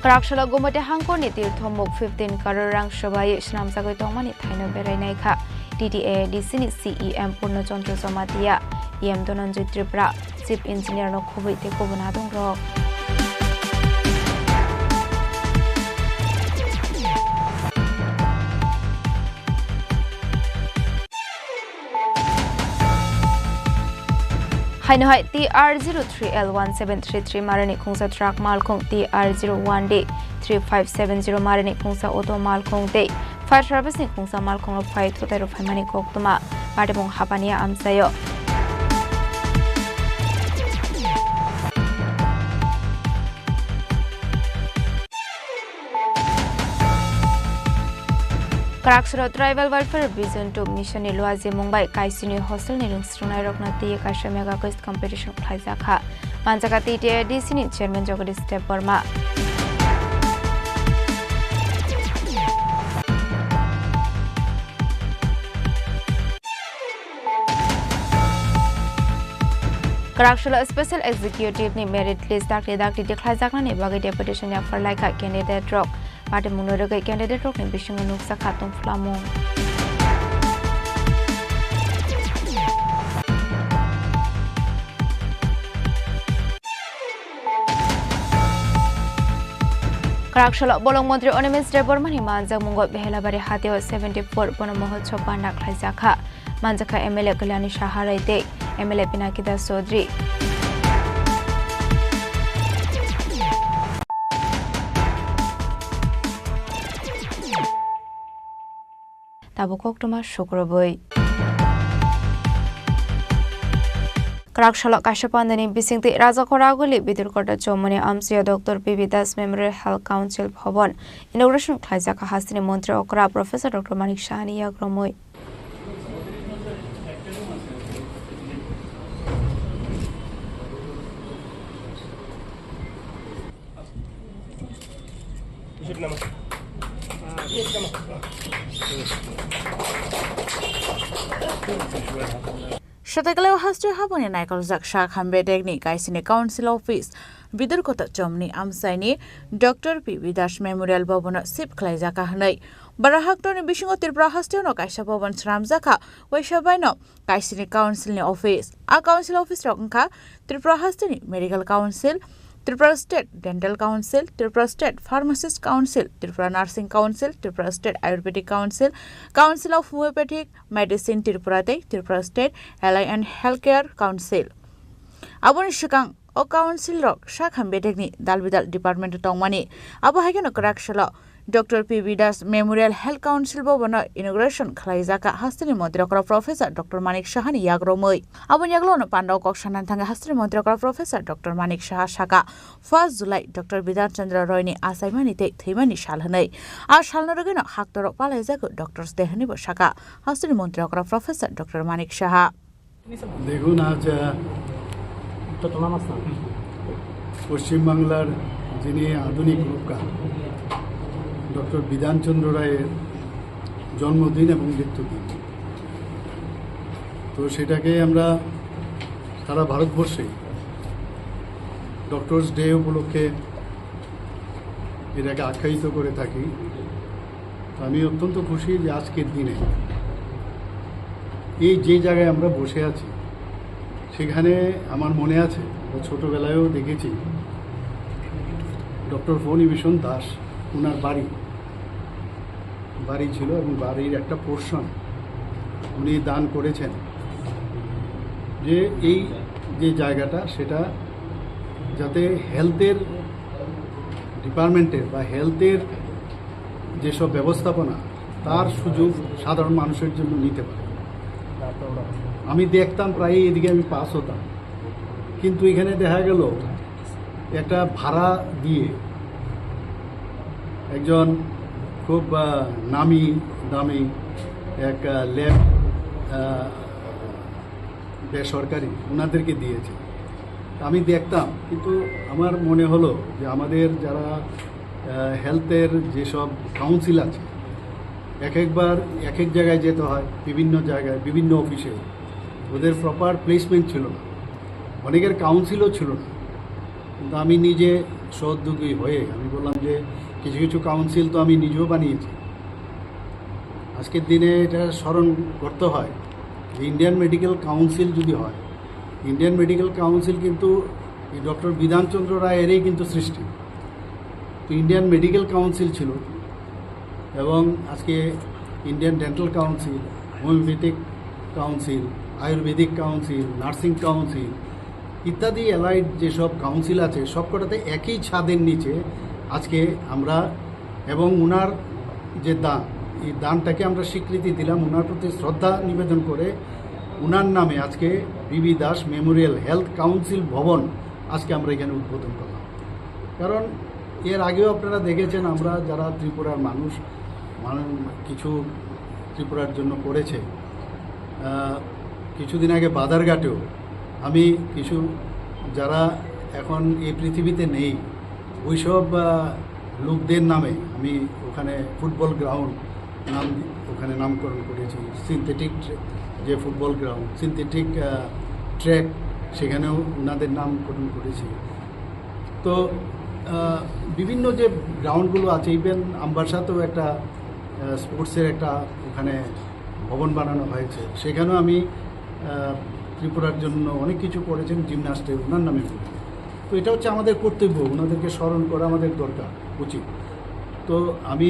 Kwrak salo Gumati hangkorni tirthomuk fifteen crore rang swbai swnamjagwi tongmani thaino berai naikha T T A A D C ni C E M Purno Chandra Jamatia, E M Dhananjay Tripura, Chief Engineer no khobwi tei kubun adongrok. Haino hai T R zero three L one seven three three marani khungsa truck malkhung, T R zero one D three five seven zero marani khungsa auto malkhung tei fire service ni khungsa malkhung rok phai thutai rok phaimani koktwma patimung hapani amchaio. Kwraksalo Tribal Welfare Vision two Mission ni luajimung bai Kaisini hostel ni rwngsrwngnairokno twi kaisa mega quiz competition khlaijak kha, manjakha T T A D C ni chairman Jagadish Debbarma. Kwraksalo Special Executive ni merit list dakti dakti tikhlaijaknani bagwi deputation yapharlaikha candidate rok. Patimungno rwgwi candidate rokni bisingo nukjakha tongphlamung. Kwraksalo bolong montri Animesh Debbarma ni manjakmungo Behelabari hatio seventy four bono mohotsob panda khlaijakha. Manjakha M L A Kalyani Saha Rai tei M L A Pinaki Das Chaudhary. Tabuk koktwma sukrubwi. Kwraksalo kaisa pandani bisingtwi Rajakhor Aguli Bidurkota Chomoni amchaio Doctor P B Das Memorial Health Council Bhavan inauguration khlaijak hasteni montri okra Professor Doctor Manik Sahani yagromwi. Swtaikalao hasteo haboni naikoljak sak hambetekni kaisini Council Office Bidurkota Chomoni amchaini Doctor P B Das Memorial Bhavan-o shift khlaijak hwnwi. Bara haktorni bisingo Tripura hasteo no kaisa bhavan swnamjakha, waisa baino kaisini council ni office. A council office rok wngkha Tripura hasteni Medical Council, Tripura State Dental Council, Tripura State Pharmacist Council, Tripura Nursing Council, Tripura State Ayurvedic Council, Council of Homeopathic Medicine Tripura tei Tripura State Allied and Healthcare Council. Aboni swkang o council rok sak hambetekni dal bidal department o tongmani. Abo hai kheno kwraksalo Doctor P B Das Memorial Health Council Bhavan-o inauguration khlaijak kha hasteni montri okra Professor Doctor Manik Sahani yagromwi. Aboni yagulo no pandao kok sanani thangwi hasteni montri okra Professor Doctor Manik Saha saka, first July Doctor Bidhan Chandra Roy ni achaimani tei thwimani sal hwnwi. A salno rwgwino haktorok palaijago Doctors Day hwnwibo saka hasteni montri okra Professor Doctor Manik Saha. দেখুন, আজ, আহ, পশ্চিমবাংলার যিনি আধুনিক রূপকার ডক্টর বিধানচন্দ্র রায়ের জন্মদিন এবং মৃত্যুদিন, তো সেটাকে আমরা সারা ভারতবর্ষে ডক্টরস ডে উপলক্ষে এটাকে আখ্যায়িত করে থাকি। তো আমি অত্যন্ত খুশি যে আজকের দিনে এই যে জায়গায় আমরা বসে আছি, সেখানে আমার মনে আছে, আমরা ছোটবেলায়ও দেখেছি, ডক্টর ফণিভূষণ দাস, ওনার বাড়ি, বাড়ি ছিল এবং বাড়ির একটা পোর্শন উনি দান করেছেন, যে এই যে জায়গাটা, সেটা যাতে হেলথের ডিপার্টমেন্টের বা হেলথের যেসব ব্যবস্থাপনা, তার সুযোগ সাধারণ মানুষের জন্য নিতে পারে। আমি দেখতাম প্রায়ই এদিকে আমি পাস হতাম, কিন্তু এখানে দেখা গেল একটা ভাড়া দিয়ে একজন খুব, আহ, নামি দামি এক, আহ, ল্যাব, আহ, বেসরকারি ওনাদেরকে দিয়েছে। আমি দেখতাম, কিন্তু আমার মনে হলো যে আমাদের যারা, আহ, হেলথের যেসব কাউন্সিল আছে, এক একবার এক এক জায়গায় যেতে হয়, বিভিন্ন জায়গায়, বিভিন্ন অফিসে, ওদের প্রপার প্লেসমেন্ট ছিল না, অনেকের কাউন্সিলও ছিল না। কিন্তু আমি নিজে সহোদ্যোগী হয়ে আমি বললাম যে কিছু কিছু কাউন্সিল তো আমি নিজেও বানিয়েছি। আজকের দিনে এটা স্মরণ করতে হয় যে ইন্ডিয়ান মেডিকেল কাউন্সিল যদি হয়, ইন্ডিয়ান মেডিকেল কাউন্সিল কিন্তু এই ডক্টর বিধানচন্দ্র রায়েরই কিন্তু সৃষ্টি। তো ইন্ডিয়ান মেডিকেল কাউন্সিল ছিল এবং আজকে Indian dental council, homeopathic council, Ayurvedic council, nursing council, ইত্যাদি অ্যালাইড যেসব কাউন্সিল আছে, সবকটাতে একই ছাদের নিচে আজকে আমরা এবং ওনার যে দান, এই দানটাকে আমরা স্বীকৃতি দিলাম, ওনার প্রতি শ্রদ্ধা নিবেদন করে ওনার নামে আজকে বিবি দাস মেমোরিয়াল হেলথ কাউন্সিল ভবন আজকে আমরা এখানে উদ্বোধন করলাম। কারণ এর আগেও আপনারা দেখেছেন, আমরা যারা ত্রিপুরার মানুষ, মানু-, কিছু ত্রিপুরার জন্য করেছে। আহ, কিছুদিন আগে বাদারঘাটেও আমি কিছু, যারা এখন এই পৃথিবীতে নেই, ওইসব, আহ, লোকদের নামে আমি ওখানে ফুটবল গ্রাউন্ড নাম দি-, ওখানে নামকরণ করেছি। সিনথেটিক ট্রে-, যে ফুটবল গ্রাউন্ড, সিনথেটিক, আহ, ট্র্যাক, সেখানেও ওনাদের নামকরণ করেছি। তো, আহ, বিভিন্ন যে গ্রাউন্ডগুলো আছে, ইভেন আমবাসাতেও একটা, আহ, স্পোর্টসের একটা ওখানে ভবন বানানো হয়েছে, সেখানেও আমি, আহ, ত্রিপুরার জন্য অনেক কিছু করেছেন জিমনাস্টের, ওনার নামে। তো এটা হচ্ছে আমাদের কর্তব্য, ওনাদেরকে স্মরণ করা আমাদের দরকার, উচিত। তো আমি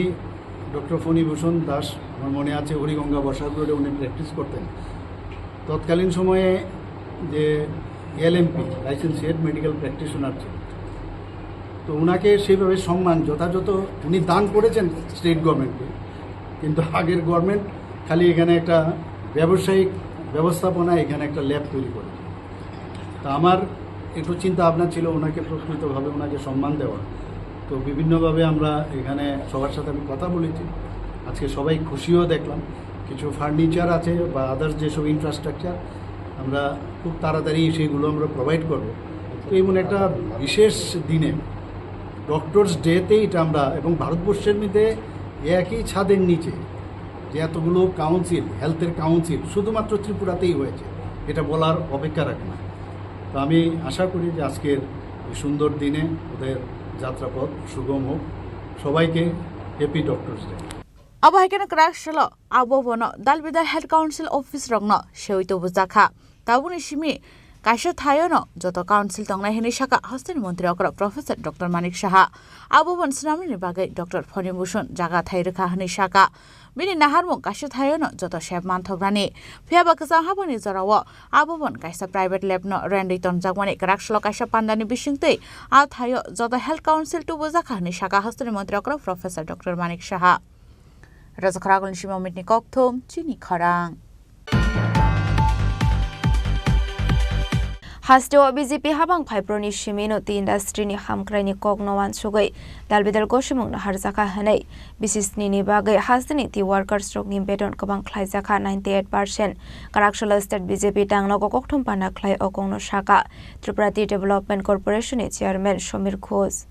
ডক্টর ফণিভূষণ দাস, আমার মনে আছে হরিগঙ্গা বসাক রোডে উনি প্র্যাকটিস করতেন, তৎকালীন সময়ে যে এলএমপি, লাইসেন্সিয়েট মেডিকেল প্র্যাকটিশনার ছিল, তো ওনাকে সেইভাবে সম্মান যথাযথ উনি দান করেছেন স্টেট গভর্নমেন্টকে, কিন্তু আগের গভর্নমেন্ট খালি এখানে একটা ব্যবসায়িক ব্যবস্থাপনা, এখানে একটা ল্যাব তৈরি করে। তা আমার একটু চিন্তা ভাবনা ছিল ওনাকে প্রকৃতভাবে ওনাকে সম্মান দেওয়া। তো বিভিন্নভাবে আমরা এখানে সবার সাথে আমি কথা বলেছি, আজকে সবাই খুশিও দেখলাম। কিছু ফার্নিচার আছে বা আদার্স যেসব ইনফ্রাস্ট্রাকচার, আমরা খুব তাড়াতাড়ি সেইগুলো আমরা প্রোভাইড করব। তো এমন একটা বিশেষ দিনে, ডক্টরস ডেতে এটা আমরা, এবং ভারতবর্ষের মধ্যে একই ছাদের নিচে যে এতগুলো কাউন্সিল, হেলথের কাউন্সিল শুধুমাত্র ত্রিপুরাতেই হয়েছে, এটা বলার অপেক্ষা রাখে না। তো আমি আশা করি যে আজকের এই সুন্দর দিনে ওদের যাত্রাপথ সুগম হোক। সবাইকে happy doctors day. Abo hai kheno kwrak salo abo bono dalbidal health council office rokno sewi tubujakha. Tabukni simi kaisa thaiono joto council tongnai hwnwi sakha hasteni montri okra Professor Doctor Manik Saha. Abo bon swnamnani bagwi Doctor Phonibhushon jaga thai rwkha hwnwi sakha. Bini naharmung kaisa thaiono joto sep manthoknani. Phiyaba kwchang habani jorao abo bon kaisa private lab no rendwi tonjakmani kwrak salo kaisa pandani bisingtwi a thaio joto health council tubujakha hwnwi sakha hasteni montri okra Professor Doctor Manik Saha. Rajakhara Agulni Sima Mitni kokthum chini khorang. Hasteo B J P habang phaiproni simino tei industry ni hamkraini kokno wansugwi dalbidal gosimungno harjakha hwnwi bisisnini bagwi hasteni tei workers rokni beton kwbang khlaijakha ninety eight percent. Kwraksalo state B J P tangnogo kokthum panda khlai o kokno sakha Tripura Tea Development Corporation ni chairman Somir Ghosh.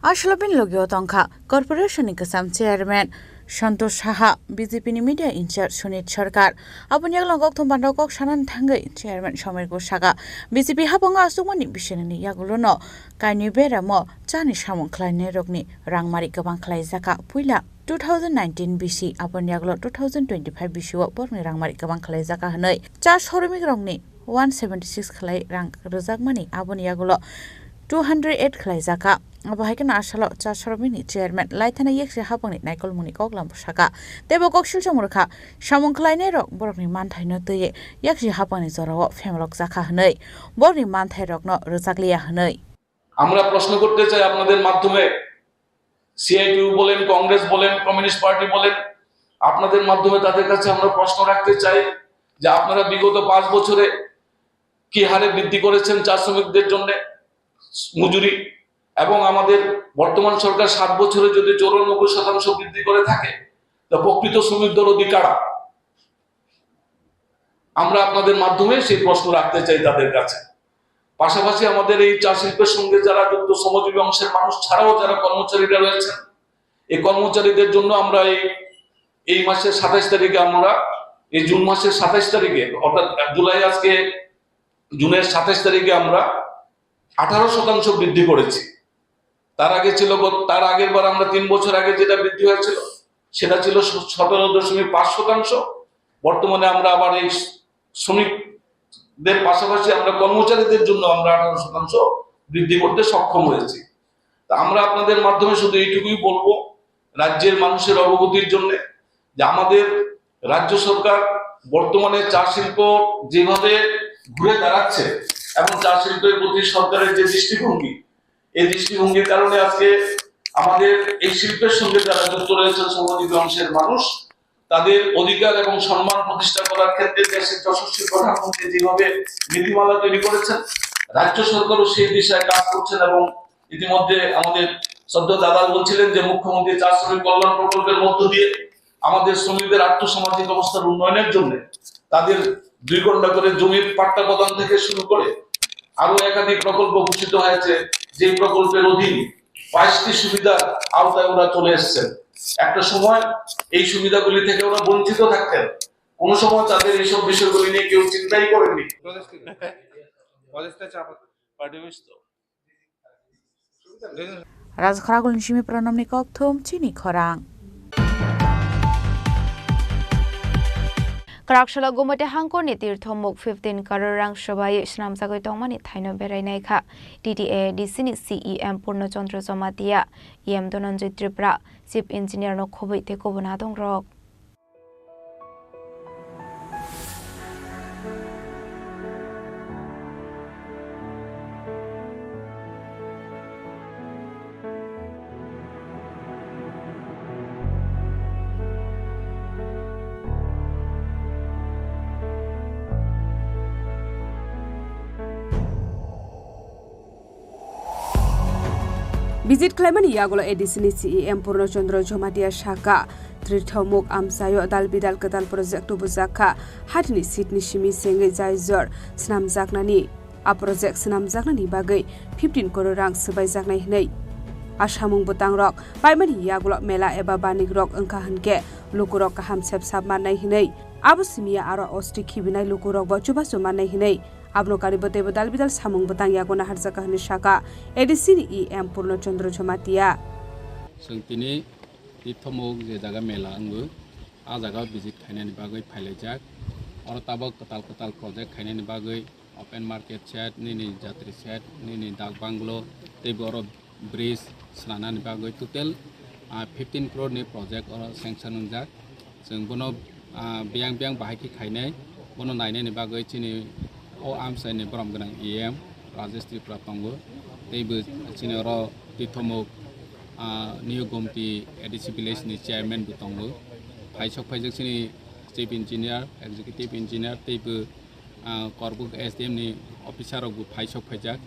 Aswlabin logio tongkha Corporation ni kwcham chairman Santosh Saha, B J P ni media in-charge Sunit Sarkar. Aboni yagulo kokthum panda kok sanani thangwi chairman Somir Ghosh sakha, B J P habango aswkmani bisingni yagulono kainwi beramo chani samung khlainairokni rangmari kwbang khlaijakha. Puila two thousand nineteen bisi, aboni yagulo two thousand twenty-five bisio borokni rangmari kwbang khlaijakha hwnwi cha soromikrokni one seventy six khlai rang rwjakmani, aboni yagulo two hundred eight khlaijakha. Abo hai kheno asalo cha soromikni chairman Laithana Yaksi Hapangni naikolmungni koklam sakha. Teibo kok silchomorkha samung khlainairok borokni manthaino twiwi Yaksi Hapangni jorao phemrokjakha hwnwi, borokni manthairokno rwjakliya hwnwi. আমরা প্রশ্ন করতে চাই আপনাদের মাধ্যমে, সিআইটিইউ বলেন, কংগ্রেস বলেন, communist party বলেন, আপনাদের মাধ্যমে তাদের কাছে আমরা প্রশ্ন রাখতে চাই যে আপনারা বিগত পাঁচ বছরে কি হারে বৃদ্ধি করেছেন চা শ্রমিকদের জন্য মজুরি, এবং আমাদের বর্তমান সরকার সাত বছরে যদি চৌরানব্বই শতাংশ বৃদ্ধি করে থাকে, তা প্রকৃত শ্রমিক দরদি কারা? আমরা আপনাদের মাধ্যমে সেই প্রশ্ন রাখতে চাই তাদের কাছে। পাশাপাশি আমাদের এই চা শিল্পের সঙ্গে যারা যুক্ত শ্রমজীবী অংশের মানুষ ছাড়াও যারা কর্মচারীরা রয়েছেন, এই কর্মচারীদের জন্য আমরা এই, এই মাসের সাতাইশ তারিখে আমরা, এই জুন মাসের সাতাইশ তারিখে, অর্থাৎ জুলাই আজকে জুনের সাতাইশ তারিখে আমরা আঠারো শতাংশ বৃদ্ধি করেছি। তার আগে ছিল গত, তার আগের বার আমরা তিন বছর আগে যেটা বৃদ্ধি হয়েছিল, সেটা ছিল সতেরো দশমিক পাঁচ শতাংশ। বর্তমানে আমরা আবার এই শ্রমিকদের পাশাপাশি আমরা কর্মচারীদের জন্য আমরা আঠারো শতাংশ বৃদ্ধি করতে সক্ষম হয়েছি। তা আমরা আপনাদের মাধ্যমে শুধু এইটুকুই বলবো রাজ্যের মানুষের অবগতির জন্য, যে আমাদের রাজ্য সরকার বর্তমানে চা শিল্প যেভাবে ঘুরে দাঁড়াচ্ছে, এবং চা শিল্পের প্রতি সরকারের যে দৃষ্টিভঙ্গি, এই দৃষ্টিভঙ্গির কারণে আজকে আমাদের এই শিল্পের সঙ্গে যারা যুক্ত রয়েছেন, শ্রমজীবী অংশের মানুষ, তাদের অধিকার এবং সম্মান প্রতিষ্ঠা করার ক্ষেত্রে দেশের যশস্বী প্রধানমন্ত্রী যেভাবে নীতিমালা তৈরি করেছেন, রাজ্য সরকারও সেই দিশায় কাজ করছেন এবং ইতিমধ্যে আমাদের শ্রদ্ধেয় দাদা বলছিলেন যে মুখ্যমন্ত্রী চা শ্রমিক কল্যাণ প্রকল্পের মধ্য দিয়ে আমাদের শ্রমিকদের আর্থসামাজিক অবস্থার উন্নয়নের জন্য তাদের দুই ঘন্টা করে জমির পাট্টা প্রদান থেকে শুরু করে আরো একাধিক প্রকল্প ঘোষিত হয়েছে, যে প্রকল্পের অধীন বাইশটি সুবিধার আওতায় ওরা চলে এসেছেন। একটা সময় এই সুবিধাগুলি থেকে ওরা বঞ্চিত থাকতেন, কোনো সময় তাদের এইসব বিষয়গুলি নিয়ে কেউ চিন্তাই করেননি। Rajkharagulni simi Pranamni kokthum chini khorang. Kwraksalo Gumate hangkorni tirthomuk fifteen crore rang swbai swnamjagwi tongmani thaino berai naikha T T A D C ni C E M Purno Chandra Jamatia, E M Dhananjay Tripura, Chief Engineer no khobwi tei kubun adongrok. Visit khlaimani yagulo A D C ni C E M Purno Chandra Jamatia sakha, Tirthomuk amchaio dal bidal kwtal project tubujakha, hatini seat ni simi sengwi jaijor swnamjaknani. A project swnamjaknani bagwi fifteen crore rang swbaijaknai hwnwi. A samung bwtangrok paimani yagulo mela eba banikrok wngkha hwnkhe lukurok kaham sep sap mannai hwnwi. Abo simiya aro osti khibinai lukurokbo chubachu mannai hwnwi. Abono karwi teibo dal bidal samung bwtang yago naharjakha hwnwi sakha A D C ni E M Purno Chandra Jamatia. Chwng tini Tirthomuk je jaga mela wngo, a jaga visit khainani bagwi phailaijak. Oro tabok kwtal kwtal project khainani bagwi open market shed, nini jatri shed, nini dak banglo, teibo oro bridge swnamnani bagwi total, ah, fifteen crore ni project oro sanction wngjak. Chwng bono, ah, biyang biyang bahai khe khainai, bono nainani bagwi chini o amchaini borom gwnang E M Rajesh Tripura tongo, teibo chini oro Tirthomuk, ah, New Gomti A D C village ni chairman bo tongo. Phaisok phaijak chini chief engineer, executive engineer, teibo, ah, Korbuk S D M ni officer rok bo phaisok phaijak.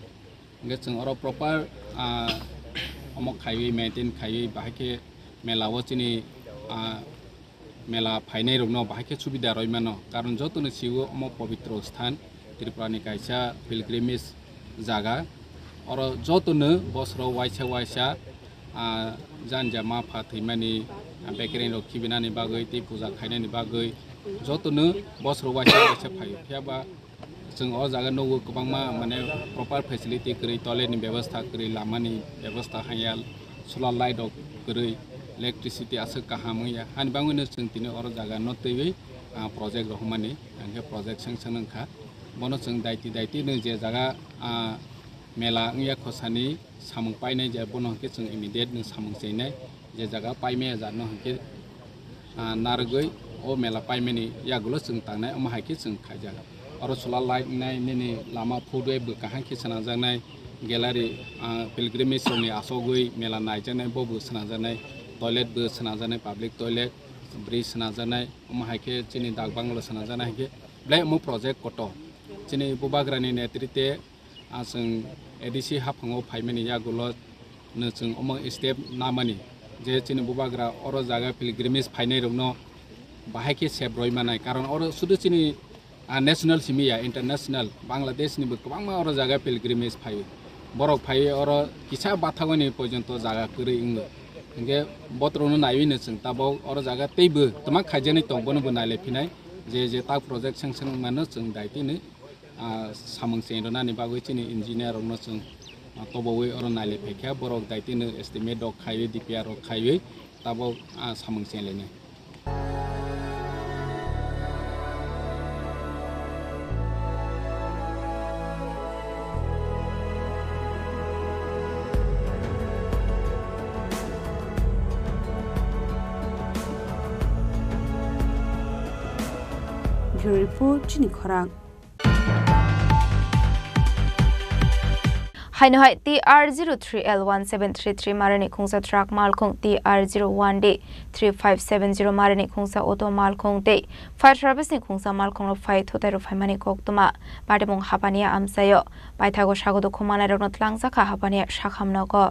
Hingke chwng oro proper, ah, omo khaiwi, maintain khaiwi, bahai khe mela o chini, ah, mela phainai rokno bahai khe subida rwi mano. Karon jotono sio omo pobitro sthan, Tripura ni kaisa pilgrimage jaga. Oro jotono bosoro waisa waisa, ah, janja ma pha thwimani, ah, bekereng rok khibinani bagwi tei puja khainani bagwi jotono bosoro waisa waisa phaio. Phiya ba Chwng o jaga nugo kwbangma, mane, proper facility kwrwi, toilet ni bebostha kwrwi, lama ni bebostha hanya, solar light rok kwrwi, electricity aswk kaham wngya. Hani bagwino chwng tini oro jaga no twiwi, ah, project rohormani, hingke project sanction wngkha. Bono chwng daiti daiti no je jaga, ah, mela wngya khosani, samung painai je bono hwnkhe chwng immediate no samung chainai, je jaga paimaya jaga no hwnkhe, ah, narwgwi o mela paimani yagulo chwng tangnai, omo hai khe chwng khaijak. Oro solar light wngnai, nini lama phutwi bwkha hai khe swnamjaknai, gallery, ah, pilgrimage rokni achogwi mela naijaknai, bo bo swnamjaknai, toilet bo swnamjaknai, public toilet, bridge swnamjaknai, omo hai khe chini dak bangalo swnamjaknai hai khe belai omo project kotor. Chini Bubagrani netrite, ah, chwng A D C haphango phaimani yagulo no chwng omo step namani je chini Bubagra oro jaga pilgrimage phainai rokno bahai khe sep roi manai, karon oro sudu chini, ah, national simi ya, international, Bangladesh ni bo kwbangma oro jaga pilgrimage phaio. Borok phaiwi oro kisa bathagoni porjonto jaga kwrwi wngo. Hingke botrokno naiwi no chwng tabok oro jaga teibo twma khaijaknai tong, bono bo nailai phinai je je tak project sanction wngmano chwng daitino ah, samung cheng rwnani bagwi chini engineer rokno chwng, ah, tobowi oro nailai phaikha, borok daitino estimate rok khaiwi, D P R rok khaiwi tabok, ah, samung cheng lainai. Bureau Report, Chini Khorang. Haino hai T R zero three L one seven three three marani khungsa truck malkhung, T R zero one D three five seven zero marani khungsa auto malkhung tei fire service ni khungsa malkhung rok phai thutai rok phaimani koktwma patimung hapani amchaio. Paithago sago dukhu manai rokno tlangjak kha hapani sakham nogo.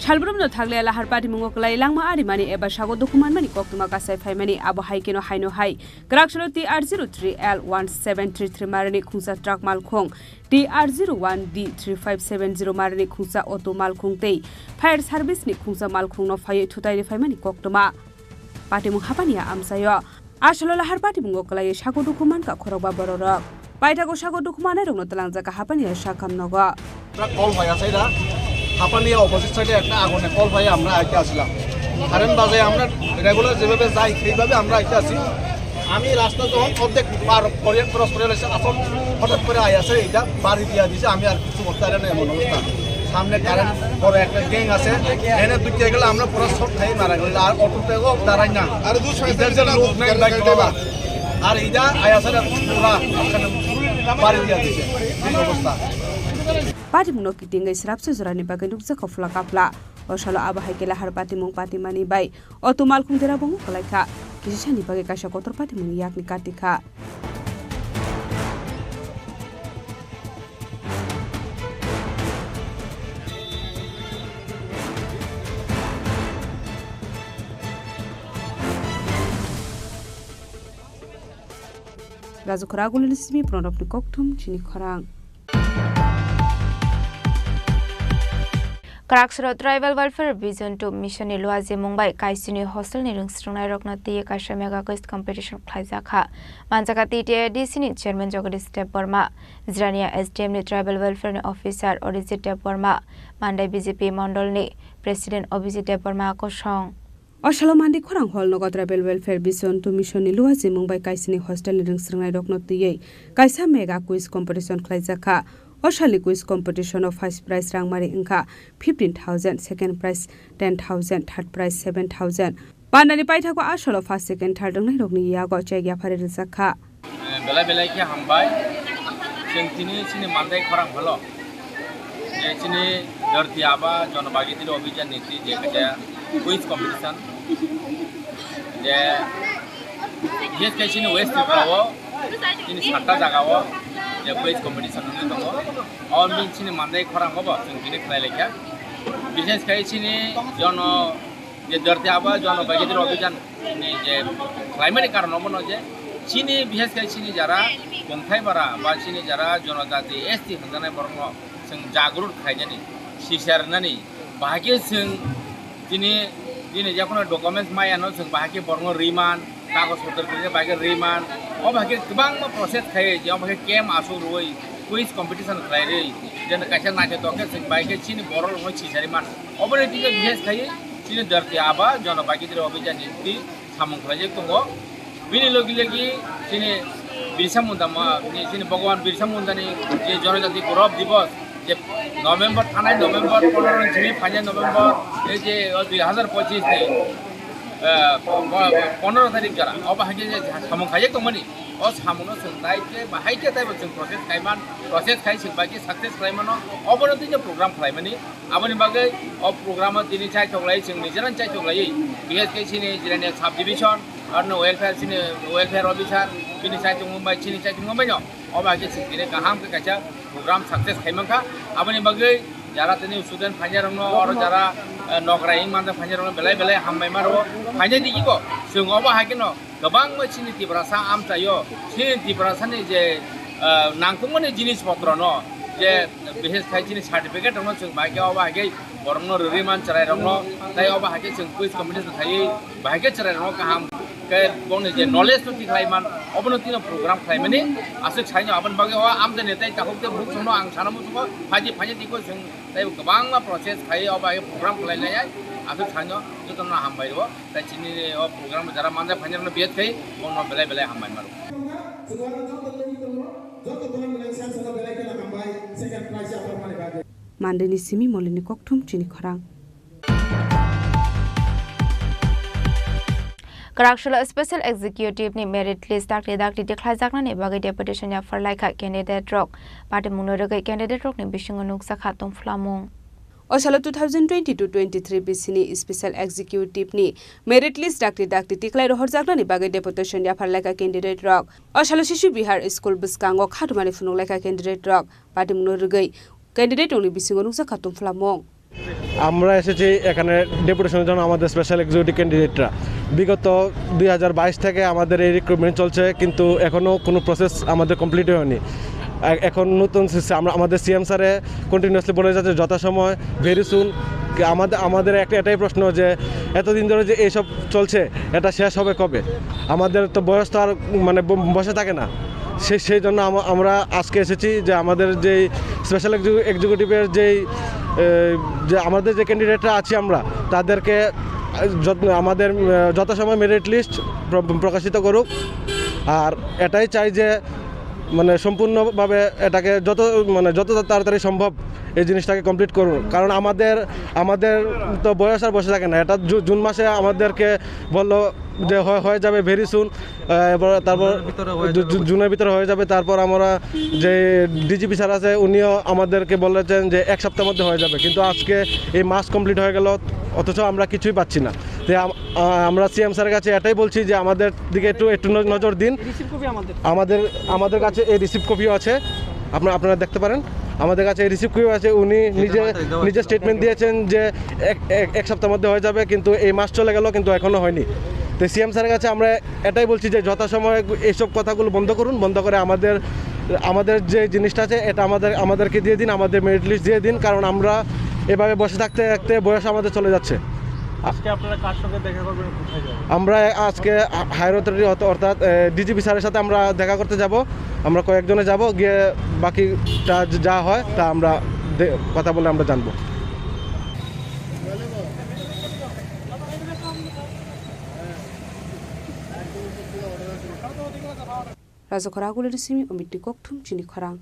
Salbrumno thagle lahar patimungo kwlai langma arimani eba sago dukhu manmani koktwma kasai phaimani, abo hai kheno haino hai Kwraksalo T R zero three L one seven three three marani khungsa truck malkhung, T R zero one D three five seven zero marani khungsa auto malkhung tei fire service ni khungsa malkhungno phaiwi thutai riphaimani koktwma patimung hapani amchaio. Asalo lahar patimungo kwlaiwi sago dukhu mankha khorokba bororok. Paithago sago dukhu manai rokno twlangjak kha hapani sakham nogo. আমরা কল পাই আছে এটা হাপানিয়া অপোজিট সাইডে একটা আগুনের কল পাই আমরা আইতে আসলাম। কারেন্ট বাজে আমরা রেগুলার যেভাবে যাই সেইভাবে আমরা আইতে আসি। আমি রাস্তা যখন অর্ধেক পার করে ক্রস করে আসি, আসল হঠাৎ করে আই আছে এটা বাড়ি দিয়ে দিছে। আমি আর কিছু করতে পারি না এমন অবস্থা। সামনে কারেন্ট বড় একটা গ্যাং আছে, এনে দুইটা গেলে আমরা পুরো শর্ট খাই মারা গেল। আর অটোতেও দাঁড়াই না, আর দুই ছয় ইধার যে লোক নাই বাইক ড্রাইভার। আর ইধা আয়া স্যার পুরা এখানে বাড়ি দিয়া দিছে, এই অবস্থা। Patimungno kitingwi srapsa jorani bagwi nukjakha phla kapla. O salo abo hai khe lahar patimung patimani bai auto malkhung dera bongo kwlaikha. Kisisani bagwi kaisa kotor patimungni yakni katikha. Rajakhora Agulini simi Pranobni kokthum chini khorang. Kwraksoro Tribal Welfare Vision two Mission ni luaji mung bai kaisini hostel ni rwngsrwngnai rokno twiwi kaisa mega quiz competition khlaijak kha. Manjak kha T T A D C ni chairman Jagadish Debbarma, Jirania S D M ni Tribal Welfare ni officer Orijit Debbarma, Mandai B J P mondol ni president Abhijit Debbarma kosong. O salo Mandi khorang hall nogo Tribal Welfare Vision two Mission ni luaji mung bai kaisini hostel ni rwngsrwngnai rokno twiwi kaisa mega quiz competition khlaijak kha. O salni quiz competition o first prize rangmari wngkha fifteen thousand, second prize ten thousand, third prize seven thousand. Pandani paithago a salo first, second, third wngnai rokni yago check yaphari rijak kha. Belai belai khe hambai. Chwng tini chini Mandai khorang holo je chini Dharti Aba Jon Bhagidari Abhiyan ni twi je kaisa quiz competition, je bises khe chini West Tripura o chini satta jaga o je quiz competition wngwi tongo. O bini chini Mandai khorang o bo chwng tini khlai laikha. Bises khe chini Jon je Dharti Aba Jon Bhagidari Abhiyan ni je khlaimani karon obono je chini, bises khe chini jara Kongthai bara ba chini jara jonojati S T hwnjanai borokno chwng jagrut khlainani, sisarnani, bahai khe chwng chini, chini jekono documents mayano chwng bahai khe borokno riman, kagoj potro khe bahai khe riman, o bahai khe kwbangma process khaiwi je o bahai khe camp aswk rwui quiz competition khlairwi, je kaisa naithotok khe chwng bahai khe chini borok rokno sisari mano. Oboni twi khe bises khaiwi chini Dharti Aba Jon Bhagidari Abhiyan ni twi samung khlaijak tongo. Bini logi logi chini Birsa Munda ma, ni chini Bhagwan Birsa Munda ni je Jonojati Gaurav Divas je November, thanai November pondro ni simi phainai November, ei je o dui hazar pochis ni, eh, po-, po-, pondro tarik jora, obo hai khe je samung khaijak tongmani. O samungno chwng nai khe bahai khe taibo chwng process khaiman, process khai chwng bai khe success khlaimano, obono twi khe program khlaimani. Aboni bagwi o program o tini chaitok lai, chwng nijera chaitok laiwi, bises khe chini Jirania sub division, arno welfare chini welfare officer, bini chaitok mung bai, chini chaitok mung bai no, o bai khe chwng tini kaham khe kaisa program success khai mankha. Aboni bagwi jara tini student phainai rokno, oro jara, eh, nokrai wng manjak phainai rokno belai belai hambai ma rwo. Phainai digi bo chwng obo hai kheno kwbangma chini Tiprasa amchaio, chini Tiprasani je, ah, nangkukmani jinis potrono je bises khai chini certificate rokno chwng bai khe obo hai khe borokno rwrwi man chwrairokno, tei obo hai khe chwng quiz competition khaiwi bai khe chwrairokno kaham khe bongni je knowledge no tikhlai man, obono tino program khlaimani aswk saino. Aboni bagwi o amchaini tei takhuk tei bukhuk chwngno ang sana muchungo, phaidi phaidi tiko chwng tei kwbangma process khaiwi obo hai khe program khlainai. Aswk saino jotono hambai rwo, tai chini o program jara manjak phainai rwno biyat khai bono belai belai hambai maro. Mandini simi molini kokthum chini khorang. Kwraksalo Special Executive ni merit list dakti dakti tikhlaijaknani bagwi deputation yaphar laikha candidate rok. Party mungno rwgwi candidate rokni bisingo nukjakha tongphlamung. O salo two thousand twenty-two twenty-three bisini Special Executive ni merit list dakti dakti tikhlai rohorjaknani bagwi deputation yaphar laikha candidate rok. O salo Shishu Vihar School bwskango khatumani phunuk laikha candidate rok. Party mungno rwgwi candidate rokni bisingo nukjakha tongphlamung. আমরা এসেছি এখানে ডেপুটেশনের জন্য আমাদের special executive ক্যান্ডিডেটরা। বিগত দুই হাজার বাইশ থেকে আমাদের এই রিক্রুটমেন্ট চলছে, কিন্তু এখনও কোনো প্রসেস আমাদের কমপ্লিট হয়নি। এ-, এখন নতুন সিস-, আমরা, আমাদের সিএম স্যারে কন্টিনিউয়াসলি বলে যাচ্ছে যথাসময়, ভেরি সুন। আমাদের, আমাদের একটা, এটাই প্রশ্ন যে এতদিন ধরে যে এইসব চলছে, এটা শেষ হবে কবে? আমাদের তো বয়স তো আর, মানে, ব-, বসে থাকে না। সেই, সেই জন্য আমা-, আমরা আজকে এসেছি যে আমাদের যেই স্পেশাল এক্সিকিউ-, এক্সিকিউটিভের যেই, এ, যে আমাদের যে ক্যান্ডিডেটরা আছি আমরা, তাদেরকে, আ, যত-, আমাদের, আ, যথাসময় মেরিট লিস্ট প্র-, প্রকাশিত করুক। আর এটাই চাই যে, মানে, সম্পূর্ণভাবে এটাকে যত, মানে, যত তাড়াতাড়ি সম্ভব এই জিনিসটাকে কমপ্লিট করুন, কারণ আমাদের, আমাদের তো বয়স আর বসে থাকে না। এটা জু-, জুন মাসে আমাদেরকে বললো যে হয়, হয়ে যাবে ভেরি সুন, এবার তারপর জুনের ভিতরে হয়ে জু-, যাবে জু-, বলছে। জুনের ভিতরে হয়ে যাবে। তারপর আমরা যে ডিজিপি স্যার আছে, উনিও আমাদেরকে বলেছেন যে এক সপ্তাহের মধ্যে হয়ে যাবে, কিন্তু আজকে এই মাস কমপ্লিট হয়ে গেল, অথচ আমরা কিছুই পাচ্ছি না। তো আম-, আ-, আমরা সিএম স্যারের কাছে এটাই বলছি যে আমাদের দিকে একটু, একটু ন-, নজর দিন। রিসিভ কপি আমাদের। আমাদের, আমাদের কাছে এই রিসিভ কপিও আছে, আপনারা, আপনারা দেখতে পারেন। আমাদের কাছে এই রিসিভ কপিও আছে। উনি নিজে, নিজে স্টেটমেন্ট দিয়েছেন যে এক, এক, এক সপ্তাহের মধ্যে হয়ে যাবে, কিন্তু এই মাস চলে গেল, কিন্তু এখনো হয়নি। তো সিএম স্যারের কাছে আমরা এটাই বলছি যে যথাসময়ে এইসব কথাগুলো বন্ধ করুন, বন্ধ করে আমাদের, আমাদের যে জিনিসটা আছে, এটা আমাদের, আমাদেরকে দিয়ে দিন, আমাদের মেরিট লিস্ট দিয়ে দিন, কারণ আমরা এভাবে বসে থাকতে থাকতে বয়স আমাদের চলে যাচ্ছে। আজকে আপনারা কার সঙ্গে দেখা করবেন, কোথায় যাবেন? আমরা আজকে হায়ার অথরিটি অর্থ-, অর্থাৎ, এ, ডিজিপি স্যারের সাথে আমরা দেখা করতে যাব। আমরা কয়েকজনে যাব, গিয়ে বাকিটা যা হয় তা আমরা দে-, কথা বলে আমরা জানবো। Rajakhor Agulini simi Omitni kokthum chini khorang.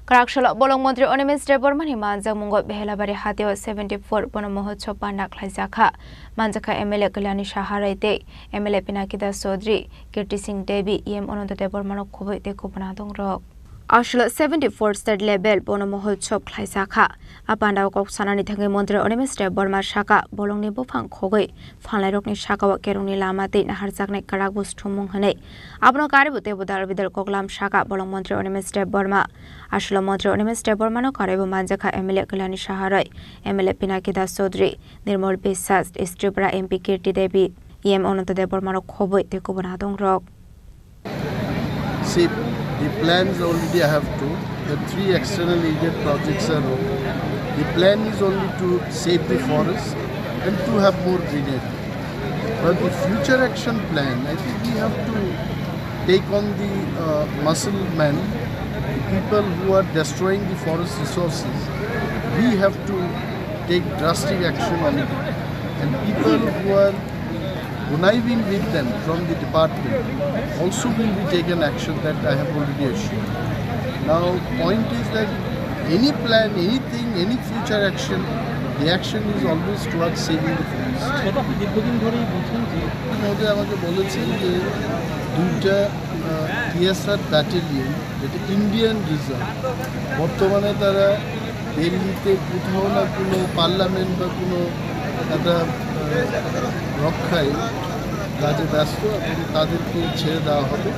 Kwraksalo bolong montri Animesh Debbarmani manjakmungo Behelabari hatio seventy four bono mohotsob panda khlaijakha. Manjakha M L A Kalyani Saharai tei M L A Pinaki Das Chaudhary, Kirti Singh Devi, E M Ananta Debbarmano khobwi tei kubun adongrok. Aswkla seventy four state level bono mohotsob khlaijakha. A pandao kok sanani thangwi montri Animesh Debbarma sakha, bolongni buphang khogwi phanlairokni sakao kerongni lama tei naharjaknai kwrak bo sthumung hwnwi. Abono karibo teibo dal bidal koklam sakha bolong montri Animesh Debbarma. Aswkla montri Animesh Debbarmano karibo manjakha M L A Kalyani Saharai, M L A Pinaki Das Chaudhary, Nirmal Biswas, East Tripura M P Kirti Devi, E M Ananta Debbarmano khobwi tei kubun adongrok. See, the plans already I have told. The three external aided projects are over. The plan is only to save the forest and to have more greenery. But the future action plan, I think we have to take on the, uh, muscle men, the people who are destroying the forest resources. We have to take drastic action on it. And people who are conniving with them from the department also will be taken action, that I have already assured. Now, point is that any plan, anything, any future action, the action is always towards saving the forest. সেটা আপনি দীর্ঘদিন ধরেই বলছেন যে মহোদয় আমাকে বলেছেন যে দুইটা, আহ, টিএসআর ব্যাটালিয়ন, যেটা ইন্ডিয়ান রিজার্ভ, বর্তমানে তারা দিল্লিতে কোথাও না কোনো পার্লামেন্ট বা কোনো একটা, আহ, রক্ষায় কাজে ব্যস্ত এবং তাদেরকে ছেড়ে দেওয়া হবে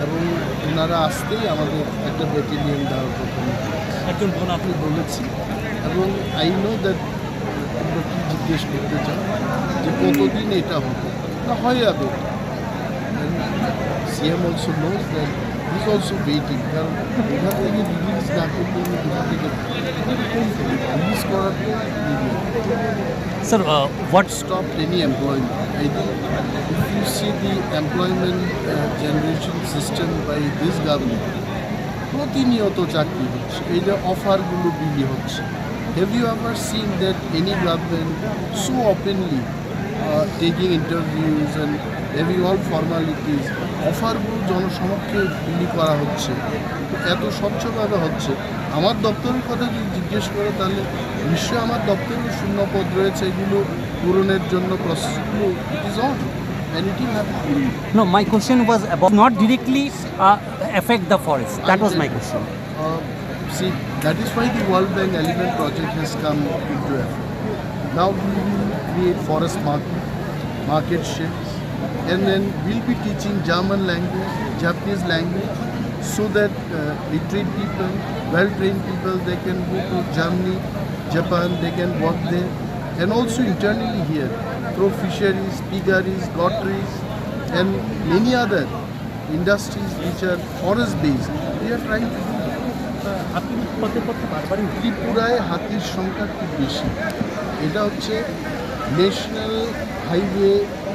এবং ওনারা আসতেই আমাদের একটা ব্যাটালিয়ন দেওয়ার কথা আমি একজন বোন আপনি বলেছি এবং I know that আপনারা কি জিজ্ঞেস করতে চান যে কতদিন এটা হবে, না হয়ে যাবে। CM also knows that he is also waiting, কারণ এখান থেকে রিলিজ না করলে আমি কোথা থেকে রিলিজ করার পর Sir, uh, what stop any employment? I think if you see the employment, uh, generation system by this government, প্রতিনিয়ত চাকরি হচ্ছে, এই যে অফারগুলো বিলি হচ্ছে, Have you ever seen that any government so openly uh, taking interviews and having all formalities, অফারগুলো জনসমক্ষে বিলি করা হচ্ছে, এত স্বচ্ছভাবে হচ্ছে? আমার দপ্তরের কথা যদি জিজ্ঞেস করে, তাহলে নিশ্চয়ই আমার দপ্তরেও শূন্য পদ রয়েছে, এগুলো পূরণের জন্য প্রসেসগুলো, it is on and it will happen. No, my question was about not directly uh, affect the forest. That was my question. Uh, see, that is why the World Bank Element Project has come into effect. Now we will create forest market, market sheds, and then we'll be teaching German language, Japanese language, so that uh, literate people, well-trained people, they can go to Germany, Japan, they can work there, and also internally here through fisheries, piggeries, gotteries, and many other industries which are forest based, we are trying to do that. আপনি পথে পথে বারবারই ত্রিপুরায় হাতির সংখ্যা খুব বেশি। এটা হচ্ছে ন্যাশনাল হাইওয়ে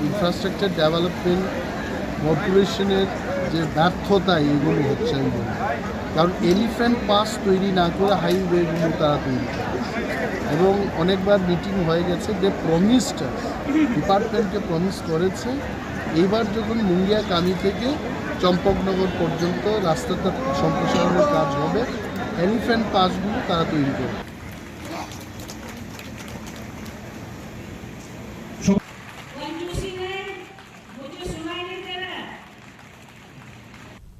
ইনফ্রাস্ট্রাকচার ডেভেলপমেন্ট কর্পোরেশনের যে ব্যর্থতা, এগুলো হচ্ছে, আমি বলি। কারণ এলিফ্যান্ট পাস তৈরি না করে হাইওয়েগুলো তারা তৈরি করে। এবং অনেকবার মিটিং হয়ে গেছে, দে প্রমিসড, ডিপার্টমেন্টকে প্রমিস করেছে, এইবার যখন মুঙ্গিয়া কামি থেকে চম্পকনগর পর্যন্ত রাস্তাটা সম্প্রসারণের কাজ হবে, এলিফ্যান্ট পাসগুলো তারা তৈরি করবে।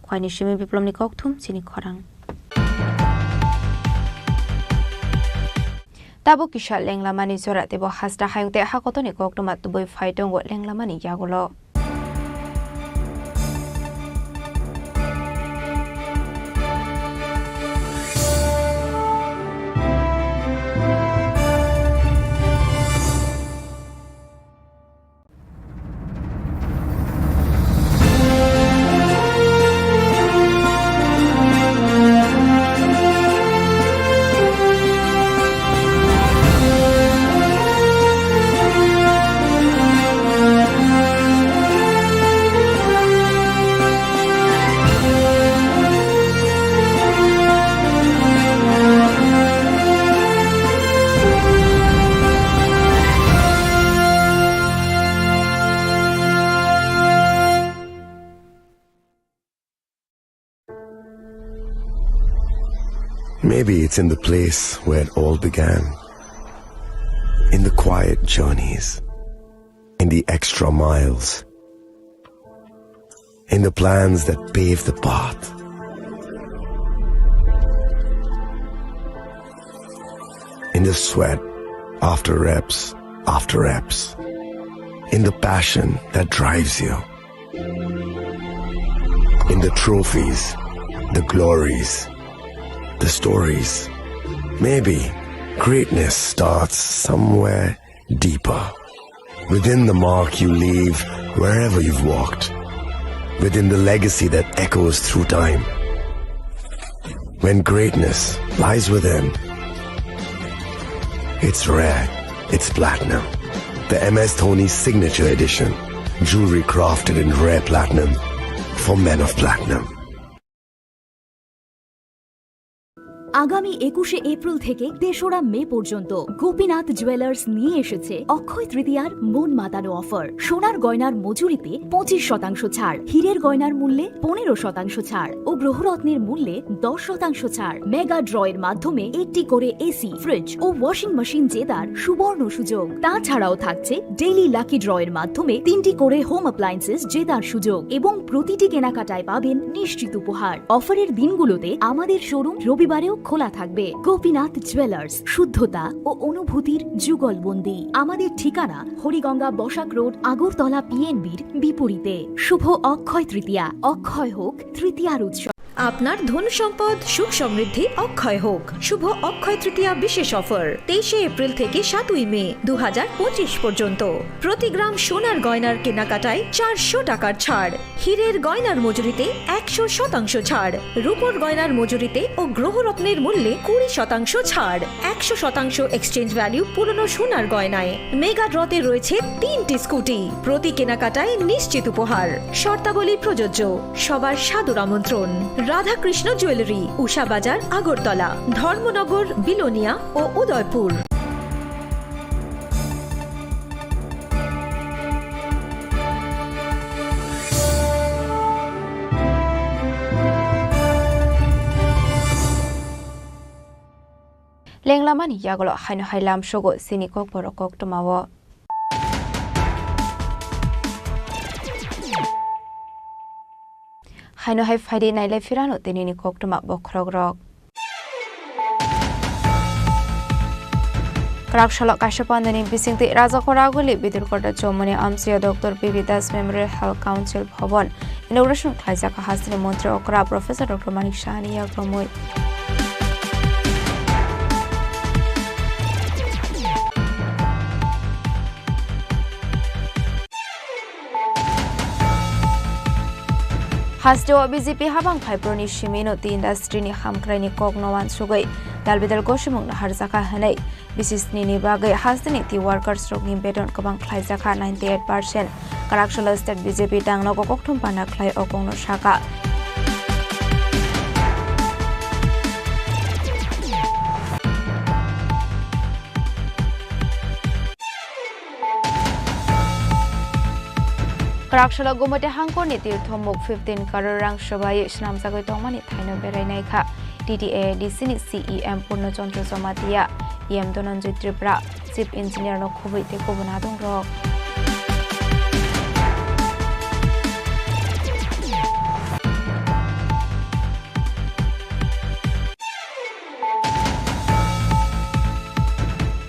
Khwaini simi biplomni kokthum chini khorang. Tabuk kisa lenglamani jora teibo hasta hayung tei hakotoni koktwma tubui phai tongo lenglamani yagulo. Maybe it's in the place where it all began. In the quiet journeys, in the extra miles, in the plans that pave the path, in the sweat after reps after reps, in the passion that drives you. In the trophies, the glories, the stories. Maybe greatness starts somewhere deeper. Within the mark you leave wherever you've walked. Within the legacy that echoes through time. When greatness lies within, it's rare, it's platinum. The M S Dhoni Signature Edition. Jewelry crafted in rare platinum for men of platinum. আগামী একুশে এপ্রিল থেকে তেসরা মে পর্যন্ত গোপীনাথ জুয়েলার্স নিয়ে এসেছে অক্ষয় তৃতীয়ার মন মাতানো অফার। সোনার গয়নার মজুরিতে পঁচিশ শতাংশ ছাড়, হীরের গয়নার মূল্যে পনেরো শতাংশ ছাড় ও গ্রহরত্নের মূল্যে দশ শতাংশ ছাড়। মেগা ড্র এর মাধ্যমে একটি করে এসি, ফ্রিজ ও ওয়াশিং মেশিন জেতার সুবর্ণ সুযোগ। তাছাড়াও থাকছে ডেইলি লাকি ড্র এর মাধ্যমে তিনটি করে হোম অ্যাপ্লায়েন্সেস জেতার সুযোগ এবং প্রতিটি কেনাকাটায় পাবেন নিশ্চিত উপহার। অফারের দিনগুলোতে আমাদের শোরুম রবিবারেও খোলা থাকবে। গোপীনাথ জুয়েলার্স, শুদ্ধতা ও অনুভূতির যুগলবন্দি। আমাদের ঠিকানা হরিগঙ্গা বসাক রোড, আগরতলা পিএনবির বিপরীতে। শুভ অক্ষয় তৃতীয়া, অক্ষয় হোক তৃতীয়ার উৎসব। আপনার ধন সম্পদ সুখ সমৃদ্ধি অক্ষয় হোক। শুভ অক্ষয় তৃতীয়া বিশেষ অফার তেইশে এপ্রিল থেকে সাতই মে দু হাজার পঁচিশ পর্যন্ত। প্রতি গ্রাম সোনার গয়নার কেনাকাটায় চারশো টাকার ছাড়, হীরের গয়নার মজুরিতে একশো শতাংশ ছাড়, রূপোর গয়নার মজুরিতে ও গ্রহরত্নের মূল্যে কুড়ি শতাংশ ছাড়, একশো শতাংশ এক্সচেঞ্জ ভ্যালু পুরনো সোনার গয়নায়। মেগা ড্রতে রয়েছে তিনটি স্কুটি। প্রতি কেনাকাটায় নিশ্চিত উপহার। শর্তাবলী প্রযোজ্য। সবার সাদর আমন্ত্রণ। রাধাকৃষ্ণ জুয়েলারি, উষা বাজার, আগরতলা, ধর্মনগর, বিলোনিয়া ও Udaipur. Lenglamani yagulo haino hai lamsogo chini kokborok koktwmao. Haino hai phaidi nailai phirano tinini koktwma bokhorokrok. Kwraksalo kaisa pandani bisingtwi Rajakhor Aguli Bidurkota Chomoni amchaio Doctor P B Das Memorial Health Council Bhavan inauguration khlaijak hasteni montri okra Professor Doctor Manik Sahani yagromwi. Hasteo B J P habang phaibroni simino tea industry ni hamkraini kokno wansugwi dalbidal gosimung naharjakha hwnwi bisisnini bagwi hasteni tea workers rokni beton kwbang khlaijakha ninety eight percent. Kwraksalo state B J P tangno kokthum pana khlai o kokno saka. Kwraksalo Gumati hangkorni tirthomuk fifteen crore rang swbai swnamjagwi tongmani thaino berai naikha T T A A D C ni C E M Purno Chandra Jamatia, E M Dhananjay Tripura, Chief Engineer no khubui tei kubun adongrok.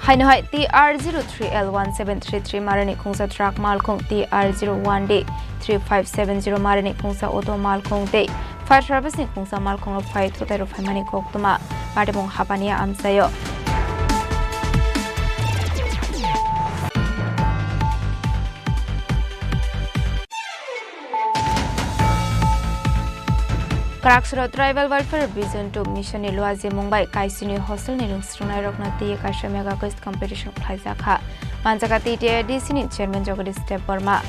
Haino hai T R zero three L one seven three three marani khungsa truck malkhung, T R zero one D three five seven zero marani khungsa auto malkhung tei fire service ni khungsa malkhung rok phai thutai rok phaimani koktwma patimung hapani amchaio. Kwraksalo Tribal Welfare Vision two Mission ni luajimung bai Kaisini hostel ni rwngsrwngnairokno twiwi kaisa mega quiz competition khlaijakha. Manjakha T T A D C ni chairman Jagadish Debbarma.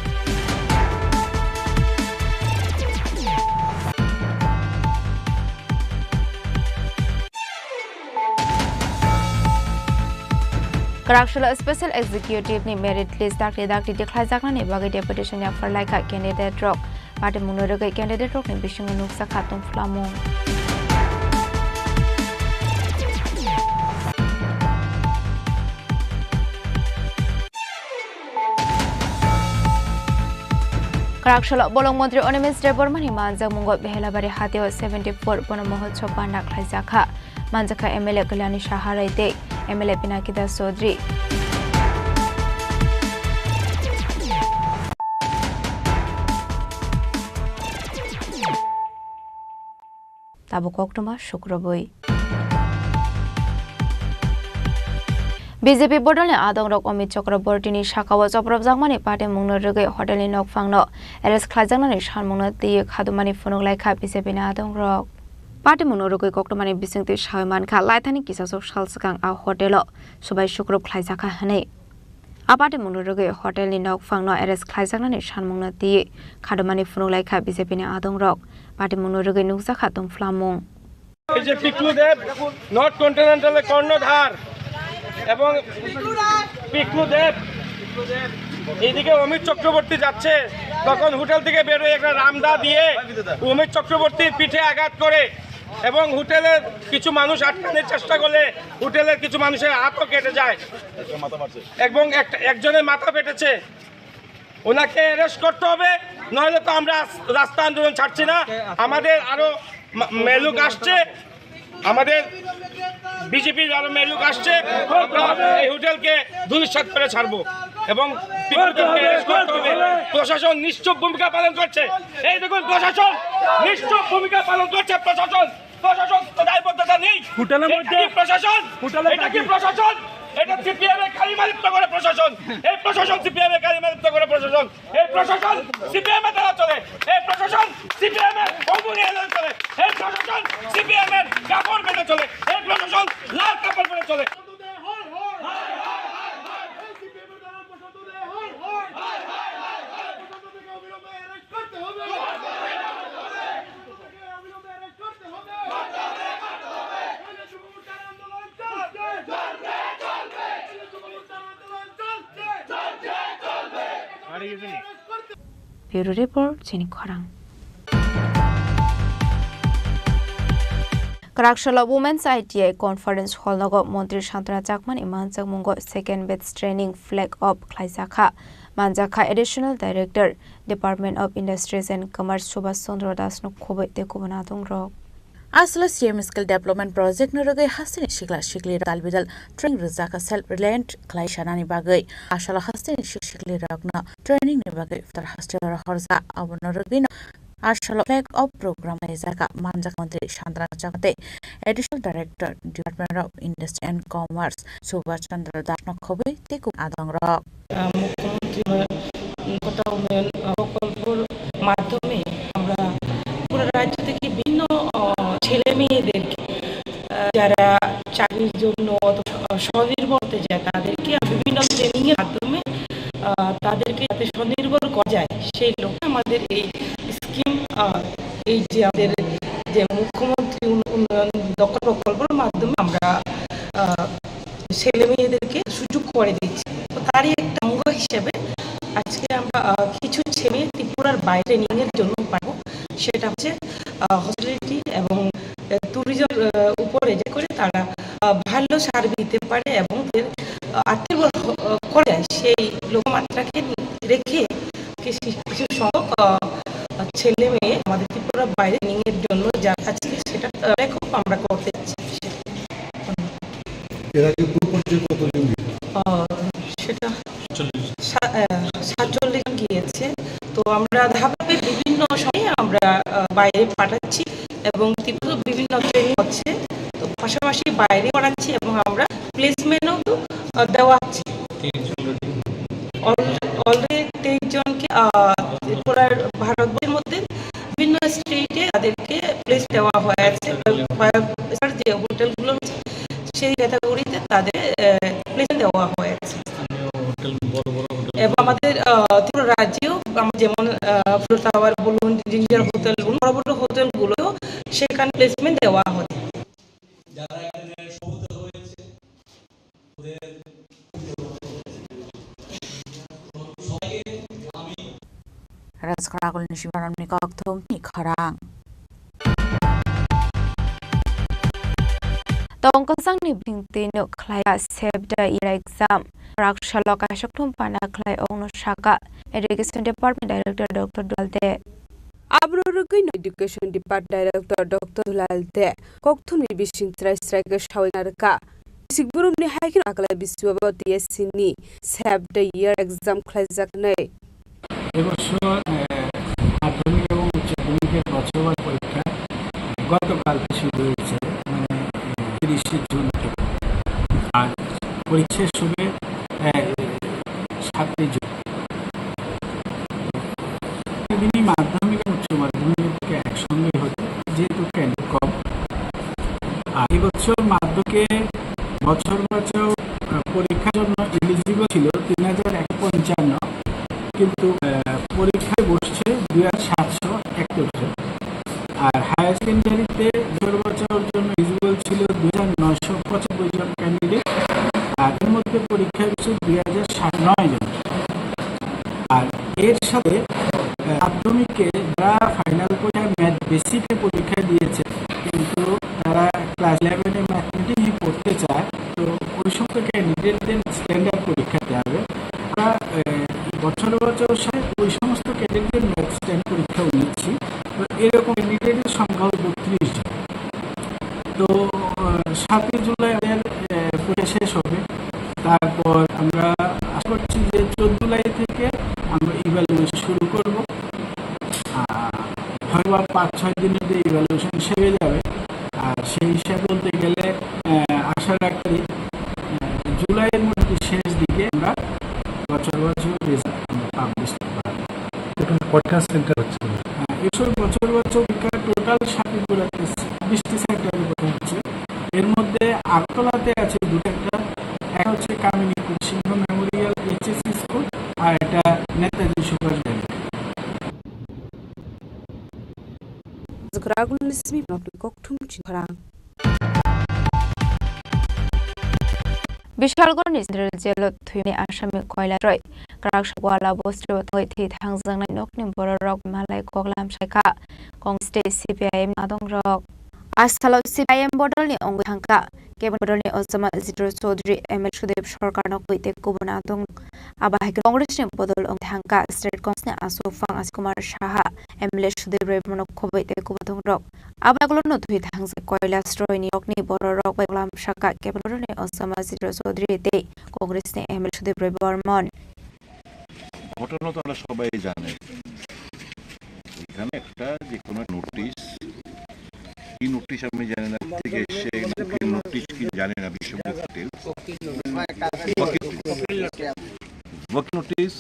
Kwraksalo Special Executive ni merit list dakti dakti tikhlaijaknani bagwi deputation yaphar laikha candidate rok. Patimungno rwgwi candidate rokni bisingo nukjakha tongphlamung. Kwraksalo bolong montri Animesh Debbarma ni manjakmungo Behelabari hatio seventy four bono mohotsob panda khlaijakha. Manjakha M L A Kalyani Saharai tei M L A Pinaki Das Chaudhary. Tabuk koktwma sukrubwi. B J P bodolni adongrok Amit Chakrabortini sakao chopropjakmani patimungno rwgwi hotelni nokphangno arrest khlaijaknani sanmungno twiwi khadumani phunuk laikha B J P ni adongrok. Patimungno rwgwi koktwmani bisingtwi sawi mankha, laithani kisasok sal swkang a hotelo swbai sukrup khlaijakha hwnwi. A patimungno rwgwi hotelni nokphangno arrest khlaijaknani sanmungno twiwi khadumani phunuk laikha B J P ni adongrok. Patimungno rwgwi nukjakha tongphlamung. এই যে পিকলু দেব, নর্থ কন্টিনেন্টালের কর্ণধার, এবং পিকলু দেব, এইদিকে অমিত চক্রবর্তী যাচ্ছে, তখন হোটেল থেকে বেরোয় একটা রামদা দিয়ে অমিত চক্রবর্তীর পিঠে আঘাত করে এবং হোটেলের কিছু মানুষ আটকানোর চেষ্টা করলে হোটেলের কিছু মানুষের হাতও কেটে যায় এবং একটা, একজনের মাথা ফেটেছে। ওনাকে অ্যারেস্ট করতে হবে, নইলে তো আমরা রাস-, রাস্তা আন্দোলন ছাড়ছি না। আমাদের আরো মা-, মেলুক আসছে, আমাদের বিজেপির আরো মেলুক আসছে, আমরা এই হোটেলকে ধূলিসাৎ করে ছাড়বো এবং পিকলু দেবকে অ্যারেস্ট করতে হবে। প্রশাসন নিশ্চুপ ভূমিকা পালন করছে। এই দেখুন, প্রশাসন নিশ্চুপ ভূমিকা পালন করছে। প্রশাসন, প্রশাসন তো দায়বদ্ধতা নেই। হোটেলের এটা মধ্যে কি প্রশাসন? হোটেলে এটা কি থাকি। প্রশাসন? এটা সিপিএম এর কালিমালিপ্ত করে প্রশাসন। এই প্রশাসন সিপিএম এর কালিমালিপ্ত করে প্রশাসন। এই প্রশাসন সিপিএম এর দ্বারা চলে। এই প্রশাসন সিপিএম এর অঙ্গুরি এলান চলে। এই প্রশাসন সিপিএম এর কাপড় বেঁধে চলে। এই প্রশাসন লাল কাপড় বেঁধে চলে। Bureau Report, chini khorang. Kwraksalo Women's I T I Conference Hall nogo Montri Santana Chakmani manjakmungo second batch training flag off khlaijakha. Manjakha Additional Director, Department of Industries and Commerce Subhash Chandra Das no khoboi tei kubun adongrok. Aswla C M Skill Development Project ni rwgwi hasteni sikla sikli rok dal bidal training rwjakha self reliant khlai sanani bagwi. Aswla hasteni sik sikli rokno training ni bagwi phatar hostel rohorjak, abono rwgwino aswla flag off program khlaijakha manjak montri Santana Chakma tei Additional Director, Department of Industry and Commerce Subhash Chandra Das no khoboi tei kubun adongrok. আহ, মুখ্যমন্ত্রী উন্নয়ন, কতা উন্নয়ন, আহ, প্রকল্পর মাধ্যমে আমরা পুরো রাজ্য থেকে বিভিন্ন, আহ, ছেলে মেয়েদেরকে, আহ, যারা চাকরির জন্য অথবা স্বনির্ভর হতে চায়, তাদেরকে বিভিন্ন ট্রেনিং এর মাধ্যমে, আহ, তাদেরকে যাতে স্বনির্ভর করা যায়, সেই লক্ষ্যে আমাদের এই স্কিম, আহ, এই যে আমাদের যে মুখ্যমন্ত্রী উন-, উন্নয়ন দক্ষতা প্রকল্পের মাধ্যমে আমরা, আহ, ছেলে মেয়েদেরকে সুযোগ করে দিচ্ছি। তো তারই একটা অঙ্গ হিসেবে আজকে আমরা, আহ, কিছু ছেলে মেয়ে ত্রিপুরার বাইরে ট্রেনিং এর জন্য পাঠাবো। সেটা হচ্ছে, আহ, হসপিটালিটি এবং, আহ, ট্যুরিজম, আহ, উপরে যে করে তারা, আহ, ভালো সার্ভিস দিতে পারে এবং তাদের, আহ, আত্মনির্ভর হ-, আহ, করে যায়। সেই লক্ষ্যমাত্রাকে রেখে কিছু, কিছু সংখ্যক, আহ, ছেলে মেয়ে আমাদের ত্রিপুরা বাইরে ট্রেনিং এর জন্য যা আজকে সেটা, আহ, লেখক আমরা করতে চাই। এর আগে কোন পর্যায়ে কতজন গিয়েছে? আহ, সেটা সা-, আহ, সাতচল্লিশ জন গিয়েছে। তো আমরা ধাপে বিভিন্ন সময়ে আমরা, আহ, বাইরে পাঠাচ্ছি এবং ত্রিপুরা বিভিন্ন ট্রেনিং হচ্ছে। তো পাশাপাশি বাইরে করাচ্ছি এবং আমরা প্লেসমেন্টও তো, আহ, দেওয়া হচ্ছে। অল-, অলরেডি তেইশ জনকে, আহ, ত্রিপুরার ভারতবর্ষের মধ্যে বিভিন্ন স্টেটে তাদেরকে প্লেস দেওয়া হয়েছে। কয়েক স্যার যে হোটেলগুলো রয়েছে, সেই ক্যাটাগরিতে তাদের, আহ, প্লেস দেওয়া হয়েছে। স্থানীয় হোটেল, বড় বড় হোটেল। এবং আমাদের, আহ, ত্রিপুরা রাজ্যেও, আম-, যেমন, আহ, ফ্লোর টাওয়ার বলুন, জিঞ্জার হোটেল বলুন, বড় বড় হোটেলগুলোও সেখানে প্লেসমেন্ট দেওয়া হয়। যারা এখানে সমবেত হয়েছে, Rajkara Agulni Sibaramni Kokthumni Khorang. Tongkosangni bingtwi nuk khlaiya Save the Year exam. Raksalo kaisokthum pana khlai ongno saka Education Department Director Doctor Dual De. Abro rwgwino Education Department Director Doctor Dulal De kokthumni bising chwrai chwrai khe sawi narwkha. Bisik burumni hai kheno Akalai Biswabo T S C ni Save the Year exam khlaijak hwnwi. এবছর, আহ, মাধ্যমিক এবং উচ্চ মাধ্যমিকের বছরবার পরীক্ষা, আহ, গতকাল থেকে শুরু হয়েছে, মানে, আহ, তিরিশে জুন থেকে। আর পরীক্ষা শেষ হবে, আহ, সাতই জুন। দিনই মাধ্যমিক এবং উচ্চ মাধ্যমিকের পরীক্ষা একসঙ্গে হচ্ছে, যেহেতু ক্যান্ডিডেট কম। আর এবছর মাধ্যমিকে বছরবাচক, আহ, পরীক্ষার জন্য এলিজিবল ছিল তিন হাজার একশো পঞ্চান্ন, কিন্তু, আহ, পরীক্ষায় বসছে দুই হাজার সাতশো একাত্তর জন। আর হায়ার সেকেন্ডারিতে বছরবাচকের জন্য এলিজিবল ছিল দুই হাজার নয়শো পঁচানব্বই জন ক্যান্ডিডেট, আর এর মধ্যে পরীক্ষায় বসছে দুই হাজার সাতশো নয় জন। আর এর সাথে, আহ, মাধ্যমিকে যারা ফাইনাল পরীক্ষায় ম্যাথ বেসিকে পরীক্ষা দিয়েছে, কিন্তু তারা ক্লাস ইলেভেনে ম্যাথমেটিক্সই পড়তে চায়, তো ওই সমস্ত ক্যান্ডিডেটদের স্ট্যান্ডার্ড পরীক্ষা দিতে হবে। আমরা, আহ, বছর বছর সাথে ওই সমস্ত ক্যান্ডিডেটদের ম্যাথ স্ট্যান্ড পরীক্ষাও নিচ্ছি। তো এরকম ক্যান্ডিডেটের সংখ্যা হলো বত্রিশ জন। তো, আহ, সাতই জুলাই আমাদের, আহ, পরীক্ষা শেষ হবে। তারপর আমরা আশা করছি যে চোদ্দ জুলাই থেকে আমরা ইভ্যালুয়েশন শুরু করব। আহ, হয়তো বা পাঁচ ছয় দিনের মধ্যে ইভ্যালুয়েশন শেষ হয়ে যাবে। আর সেই হিসাবে বলতে গেলে, আহ, আশা রাখি, আহ, জুলাইয়ের মধ্যে শেষ দিকে আমরা বছর বছর রেজাল্ট আমরা পাবলিশ করতে পারবো। টোটাল কয়টা সেন্টার হচ্ছে? হ্যাঁ, এসব বছর বছর পরীক্ষা টোটাল সাতটি জেলাতে ছাব্বিশটি সেন্টারে পরীক্ষা হচ্ছে। এর মধ্যে আগরতলাতে আছে দুটো, একটা, একটা হচ্ছে Kamini Singh memorial HSC school, আর একটা Netaji Subhash bank. Zgragul nismi nokni kokthum chini khorang. B Bishalgarhni Central Jail-o thwimani asami koilasroi kwrak Gwala bostio tongwi thwi thangjaknai nokni bororok malai koklam saikha Congress tei C P I M adongrok. Asalo C P I M bodolni wngwi thangkha, Cabinet bodolni Osama Jitendra Chaudhary, M L A Sudip Sarkar nokwi tei kubun adong. Abo hai khe Congressni bodol wngwi thangkha State Congressni aswk phang Ashish Kumar Saha, M L A Sudip Roy bono khobwi tei kubun adongrok. Abo yagulono thwi thangjak koilasroini nokni bororok bai koklam saikha Cabinet bodolni Osama Jitendra Chaudhary tei Congressni M L A Sudip Roy Barman. ঘটনা তো আমরা সবাই জানি। এখানে একটা যে কোনো নোটিশ, কি নোটিশ আমি জানি না, থেকে এসে নোটিশ কি জানি না, বিষয়বস্তু details. Walking notice, walking notice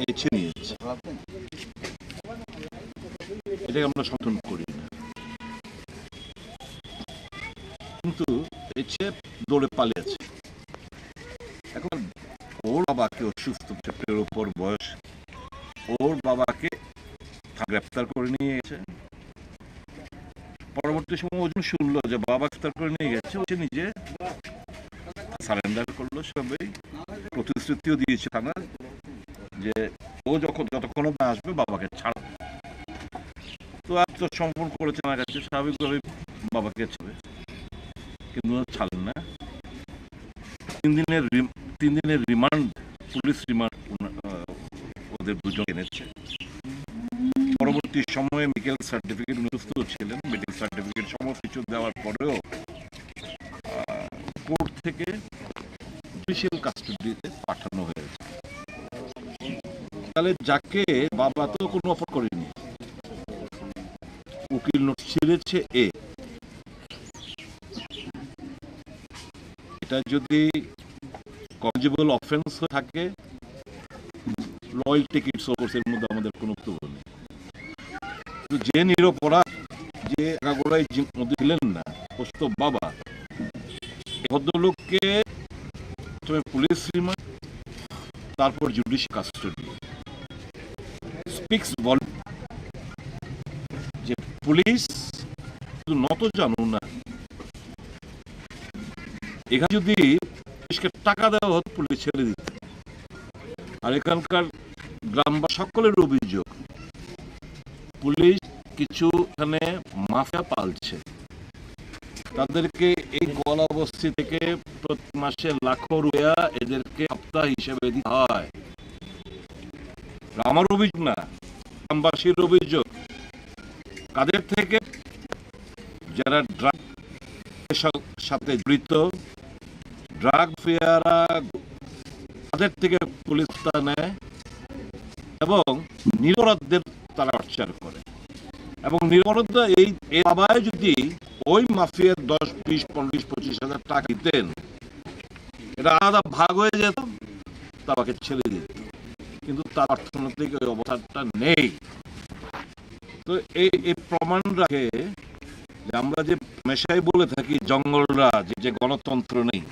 এসে নিয়েছে, এটাকে আমরা সমর্থন করি না। কিন্তু এসে দৌড়ে পালিয়েছে। এখন ওর বাবাকে অসুস্থ, সত্তরের উপর বয়স, ওর বাবাকে গ্রেপ্তার করে নিয়ে গেছে। পরবর্তী সময় ও যখন শুনলো যে বাবা গ্রেপ্তার করে নিয়ে গেছে, ও সে নিজে সারেন্ডার করলো। সবাই প্রতিশ্রুতিও দিয়েছে থানায় যে ও যখন, যতক্ষণ না আসবে, বাবাকে ছাড়ো। তো আত্মসমর্পণ করেছে আমার কাছে, স্বাভাবিকভাবেই বাবাকে ছাড়বে, কিন্তু ছাড়েন না। তিন দিনের রিম-, তিন দিনের রিমান্ড, পুলিশ রিমান্ড ওনা-, আহ, ওদের দুজন এনেছে। পরবর্তী সময়ে মেডিকেল সার্টিফিকেট, উনি সুস্থ ছিলেন, মেডিকেল সার্টিফিকেট সমস্ত কিছু দেওয়ার পরেও, আহ, কোর্ট থেকে জুডিশিয়াল কাস্টডিতে পাঠানো হয়েছে। তাহলে যাকে, বাবা তো কোনো অপরাধ করেনি, উকিল নোটিশ ছিঁড়েছে এ, এটা যদি কগনিজেবল অফেন্স হয়ে থাকে, লয়ালটি কেস কোর্সের মধ্যে আমাদের কোনো বক্তব্য নেই। তো যে নিরপরাধ, যে আগাগোড়াই যে মধ্যে ছিলেন না, অসুস্থ বাবা, এই ভদ্রলোককে প্রথমে পুলিশ রিমান্ড, তারপর জুডিশিয়াল কাস্টডি। স্পিক্স ভলিউম যে পুলিশ শুধু নত জানো না, এখানে যদি পুলিশকে টাকা দেওয়া হতো, পুলিশ ছেড়ে দিত। আর এখানকার গ্রামবাসী সকলের অভিযোগ, পুলিশ কিছু এখানে মাফিয়া পালছে, তাদেরকে এই গোয়ালা বস্তি থেকে প্রতি মাসে লাখো রুপিয়া এদেরকে হপ্তা হিসেবে দিতে হয়। আমার অভিযোগ না, গ্রামবাসীর অভিযোগ। কাদের থেকে? যারা ড্রাগ সাথে জড়িত, ড্রাগ মাফিয়ারা তাদের থেকে পুলিশ তা নেয় এবং নিরপরাধদের তারা টর্চার করে। এবং নিরপরাধ এই, এই বাবায় যদি ওই মাফিয়ার দশ, বিশ, পনেরো, বিশ, পঁচিশ হাজার টাকা দিতেন, এটা আলাদা ভাগ হয়ে যেত, তাকে ছেড়ে দিত। কিন্তু তার অর্থনৈতিক ওই অবস্থাটা নেই। তো এই, এই প্রমাণ রাখে যে আমরা যে হামেশাই বলে থাকি জঙ্গলরাজ, যে গণতন্ত্র নেই,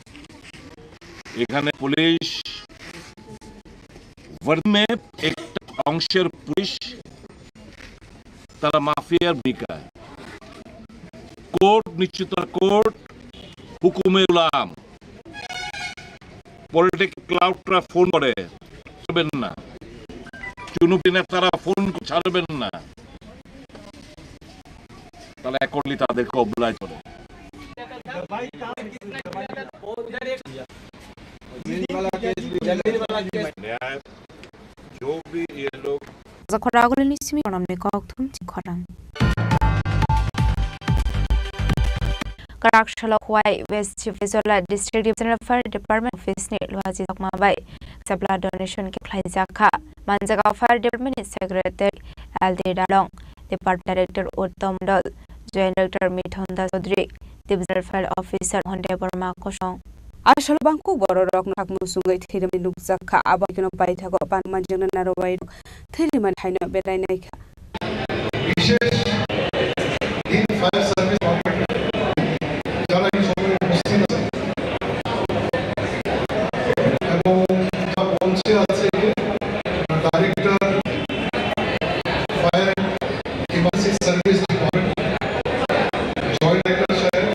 এখানে পুলিশ, ভার্মে একটা অংশের পুলিশ, তারা মাফিয়ার ভূমিকায়। কোর্ট নিশ্চিত, কোর্ট হুকুমে গুলাম। পলিটিক্যাল ক্লাউডরা ফোন করে, ছাড়বেন না। চুনুপি নেতারা ফোন করে, ছাড়বেন না। তারা অ্যাকর্ডলি তাদেরকে অবলাইজ করে। ন্যায়, जो भी ये लोग Zakhora agulini simi onamni kok thum chi khorang. Karak salo Khowai West Chief Rizola District Divisional Fire Department Office ni Luaji Chakma bai chapla donation khe khlai jakha. Manjaga Fire Department ni Secretary L D Dalong, Department Director Uttom Dol, Joint Director Mithun Das Chaudhary, Divisional Fire Officer Honde Borma kosong. Asol bangkuk bororokno hakmung sungwi thwirimani nukjakha, abo haikhe paithago pan manjakna narwai rok thwirimani haino berainaikha. বিশেষ দিন fire service department যারা এই সময় উপস্থিত আছেন এবং যা মঞ্চে আছে director fire and emergency service department, joint director সাহেব,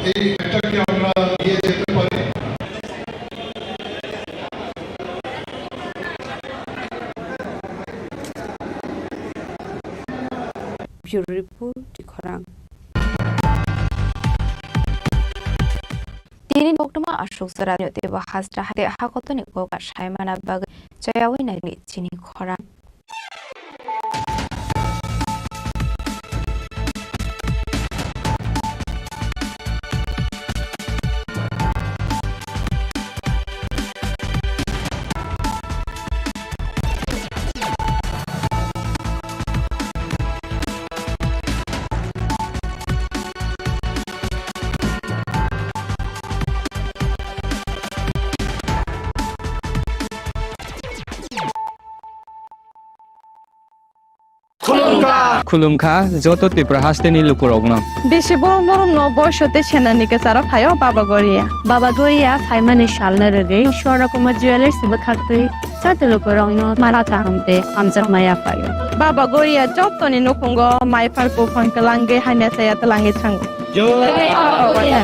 এই একটা কি আমরা নিয়ে যেতে পারি? Bureau Report, Tikhorang. Tini koktwma aswk jora teibo hasta hai hakotoni kok saimana bagwi chayawi naidi chini khorang. Khulumkha joto Tripura hasteni lukurokno. Bisi borok norokno boiso tei senani kwcharo phaio Baba Goria. Baba Goria phaimani salno rwgwi Swarna Kumar Jewellers bwkhaktwi joto lukurokno mala kaham tei hamjakma yaphaio. Baba Goria jotoni nukhungo maiphar buphang kwlangwi hamya chaya twlangwi thango. Jai Baba Goria.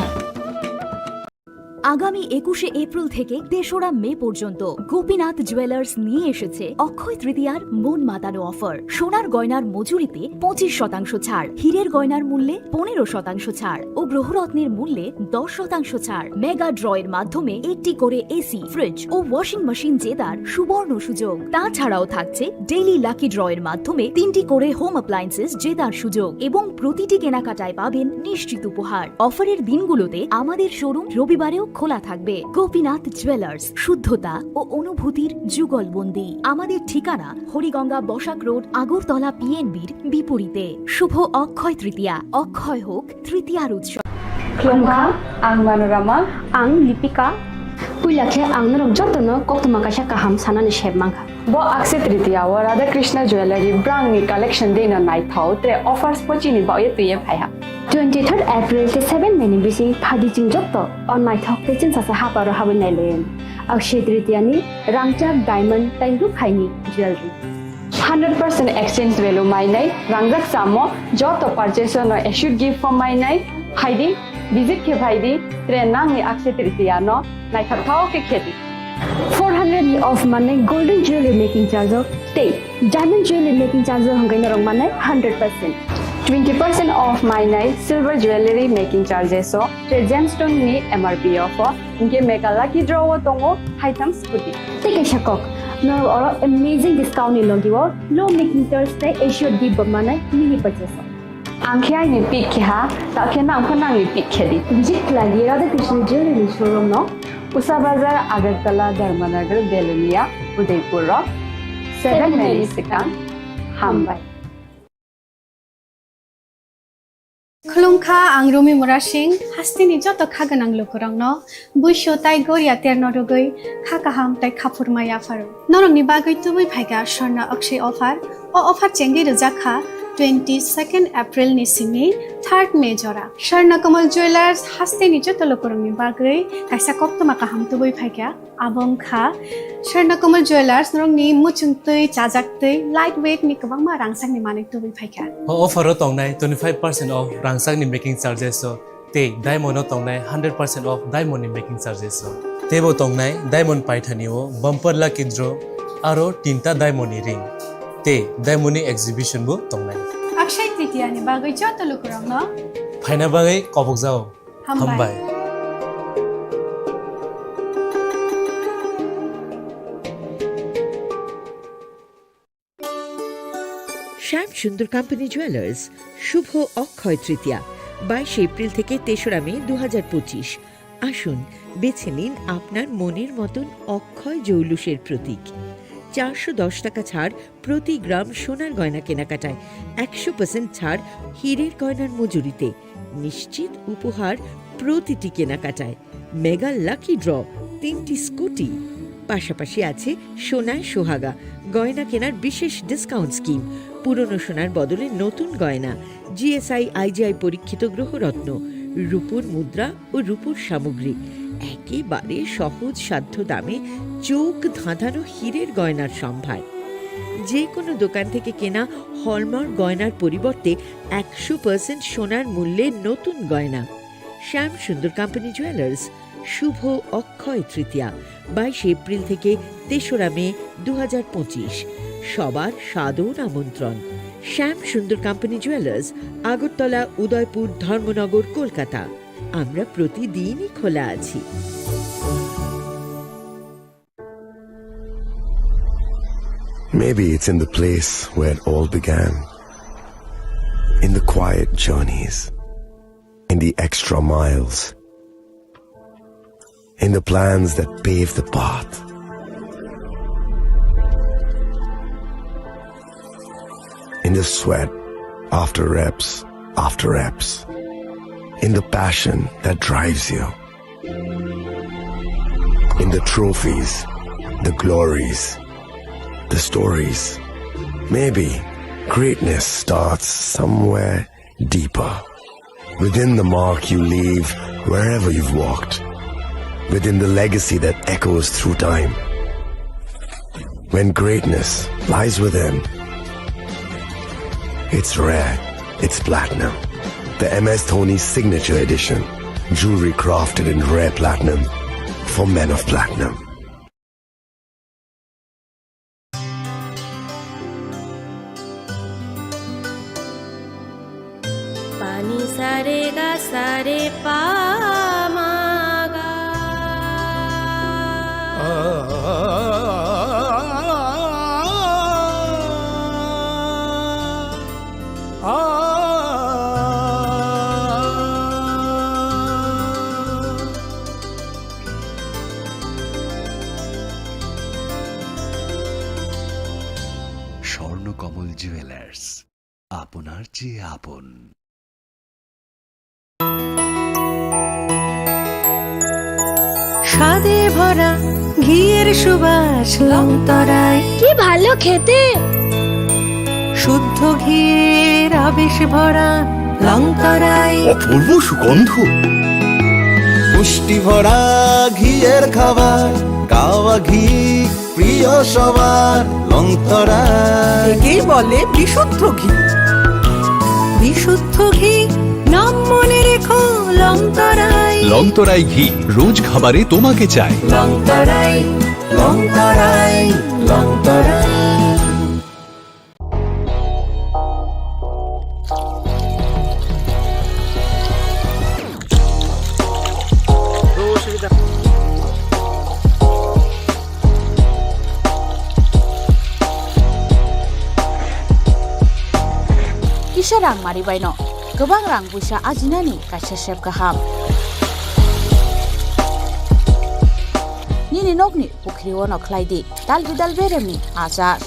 আগামী একুশে এপ্রিল থেকে তেসরা মে পর্যন্ত গোপীনাথ জুয়েলার্স নিয়ে এসেছে অক্ষয় তৃতীয়ার মন মাতানো অফার। সোনার গয়নার মজুরিতে পঁচিশ শতাংশ ছাড়, হীরের গয়নার মূল্যে পনেরো শতাংশ ছাড় ও গ্রহরত্নের মূল্যে দশ শতাংশ ছাড়। মেগা ড্র এর মাধ্যমে একটি করে এসি, ফ্রিজ ও ওয়াশিং মেশিন জেতার সুবর্ণ সুযোগ। তাছাড়াও থাকছে ডেইলি লাকি ড্র এর মাধ্যমে তিনটি করে হোম অ্যাপ্লায়েন্সেস জেতার সুযোগ এবং প্রতিটি কেনাকাটায় পাবেন নিশ্চিত উপহার। অফারের দিনগুলোতে আমাদের শোরুম রবিবারেও খোলা থাকবে। গোপীনাথ জুয়েলার্স, শুদ্ধতা ও অনুভূতির যুগলবন্দি। আমাদের ঠিকানা হরিগঙ্গা বসাক রোড, আগরতলা পিএনবির বিপরীতে। শুভ অক্ষয় তৃতীয়া, অক্ষয় হোক তৃতীয়ার উৎসব। Khulumkha, ang Manorama. Ang Lipika. Puila khe ang norok jotono koktwma kaisa kaham sanani sep mankha. Bo Akshaya Tritiya o Radha Krishna Jewellery brangni collection deino naithok tre offers bo chini bagwi twiwi phaiha. Twenty third April tei seven May ni bising phaidi chwng joto o naithok tei chwngsacha haparo habwi nailaio. Akshaya Tritiya ni rangchak diamond tei rukhaini jewellery. Hundred percent exchange value mainai, rangjak chamo joto purchase no assured gift form mainai, phaidi visit khe phaidi, tre nangni Akshaya Tritiya no naithok thok khe khedi. Four hundred ni off manai golden jewelry making charge o tei diamond jewelry making charge o hwnkhe norok manai hundred percent. Twenty percent off mainai silver jewelry making charges o tei gemstone ni M R P o pho. Hinkhe mega lucky draw o tongo haitham scooty. Tei kaisa kok, norok oro amazing discount ni logi o low making charge tei assured gift bo manai mini purchase o. Ang khe aini pick khe ha, ta khe nang pho nangni pick khe di. Visit khlai di Radha Krishna Jewelry ni showroom no. Usa Bazar, Agartala, Dharmanagar, Belonia, Udaipur o seven May ni swkang. Hambai. Khulumkha, ang Rumi Murasing, hasteni joto kha gwnang lukurokno buisu tai goria terno rwgwi kha kaham tai khaphurma yapharo. Norokni bagwi tubui phaikha Swarna Akshay offer. O offer chengwi rwjak kha twenty second April ni simi third May jora. Swarna Kamal Jewellers hasteni joto lukurokni bagwi kaisa koktwma kaham tubui phaikha. Abo wngkha Swarna Kamal Jewellers, norokni muchung twi, chajak twi, light weight ni kwbangma rangchakni manwi tubui phaikha. O offer o tongnai twenty five percent off rangchakni making charges o tei diamond o tongnai hundred percent off diamond ni making charges o. Teibo tongnai diamond paithani o bumper lucky draw aro tinta diamond ni ring tei diamond ni exhibition bo tongnai. Akshay Tritiya ni bagwi joto lukurokno phaina bagwi kobokjao. Hambai. Hambai. Shyam Sundar Company Jewelers, শুভ অক্ষয় তৃতীয়া, বাইশে এপ্রিল থেকে তেসরা মে দু হাজার পঁচিশ। আসুন, বেছে নিন আপনার মনের মতন অক্ষয় জৌলুসের প্রতীক। চারশো দশ টাকা ছাড় প্রতি গ্রাম সোনার গয়না কেনাকাটায়, একশো পার্সেন্ট ছাড় হীরের গয়নার মজুরিতে, নিশ্চিত উপহার প্রতিটি কেনাকাটায়, মেগা লাকি ড্র, তিনটি স্কুটি, পাশাপাশি আছে সোনায় সোহাগা গয়না কেনার বিশেষ ডিসকাউন্ট স্কিম, পুরনো সোনার বদলে নতুন গয়না, জিএসআই আইজিআই পরীক্ষিত গ্রহরত্ন, রূপোর মুদ্রা ও রূপোর সামগ্রী, একেবারে সহজ সাধ্য দামে চোখ ধাঁধানো হীরের গয়নার সম্ভার। যে কোনো দোকান থেকে কেনা হলমার্ক গয়নার পরিবর্তে একশো পার্সেন্ট সোনার মূল্যে নতুন গয়না। শ্যাম সুন্দর কোম্পানি জুয়েলার্স, শুভ অক্ষয় তৃতীয়া, বাইশে এপ্রিল থেকে তেসরা মে দু হাজার পঁচিশ। সবার সাদর আমন্ত্রণ। শ্যাম সুন্দর কোম্পানি জুয়েলার্স, আগরতলা, উদয়পুর, ধর্মনগর, কলকাতা। আমরা প্রতিদিনই খোলা আছি। Maybe it's in the place where it all began. In the quiet journeys. In the extra miles. In the plans that pave the path. In the sweat after reps after reps. In the passion that drives you. In the trophies, the glories, the stories. Maybe greatness starts somewhere deeper. Within the mark you leave wherever you've walked. Within the legacy that echoes through time. When greatness lies within, it's rare, it's platinum. The M S Dhoni Signature Edition. Jewelry crafted in rare platinum for men of platinum. Pani sare ga sare pa ma ga. Swarnakamal jewellers, আপনার চেয়ে আপন। স্বাদে ভরা ঘিয়ের সুবাস লংতরাই। কি ভালো খেতে। শুদ্ধ ঘিয়ের আবেশ ভরা লংতরাই। অপূর্ব সুগন্ধ। পুষ্টি ভরা ঘিয়ের খাবার, গাওয়া ঘি প্রিয় সবার, লংতরাই। একেই বলে বিশুদ্ধ ঘি। বিশুদ্ধ ঘি, নাম মনে রেখো, লংতরাই। লংতরাই ঘি, রোজ খাবারে তোমাকে চাই। লংতরাই, লংতরাই, লংতরাই। Kisa rang mari baino kwbang rang puisa ajinani kaisa sep kaham. Nini nokni pukhri ono khlai di dal bidal beremni achar.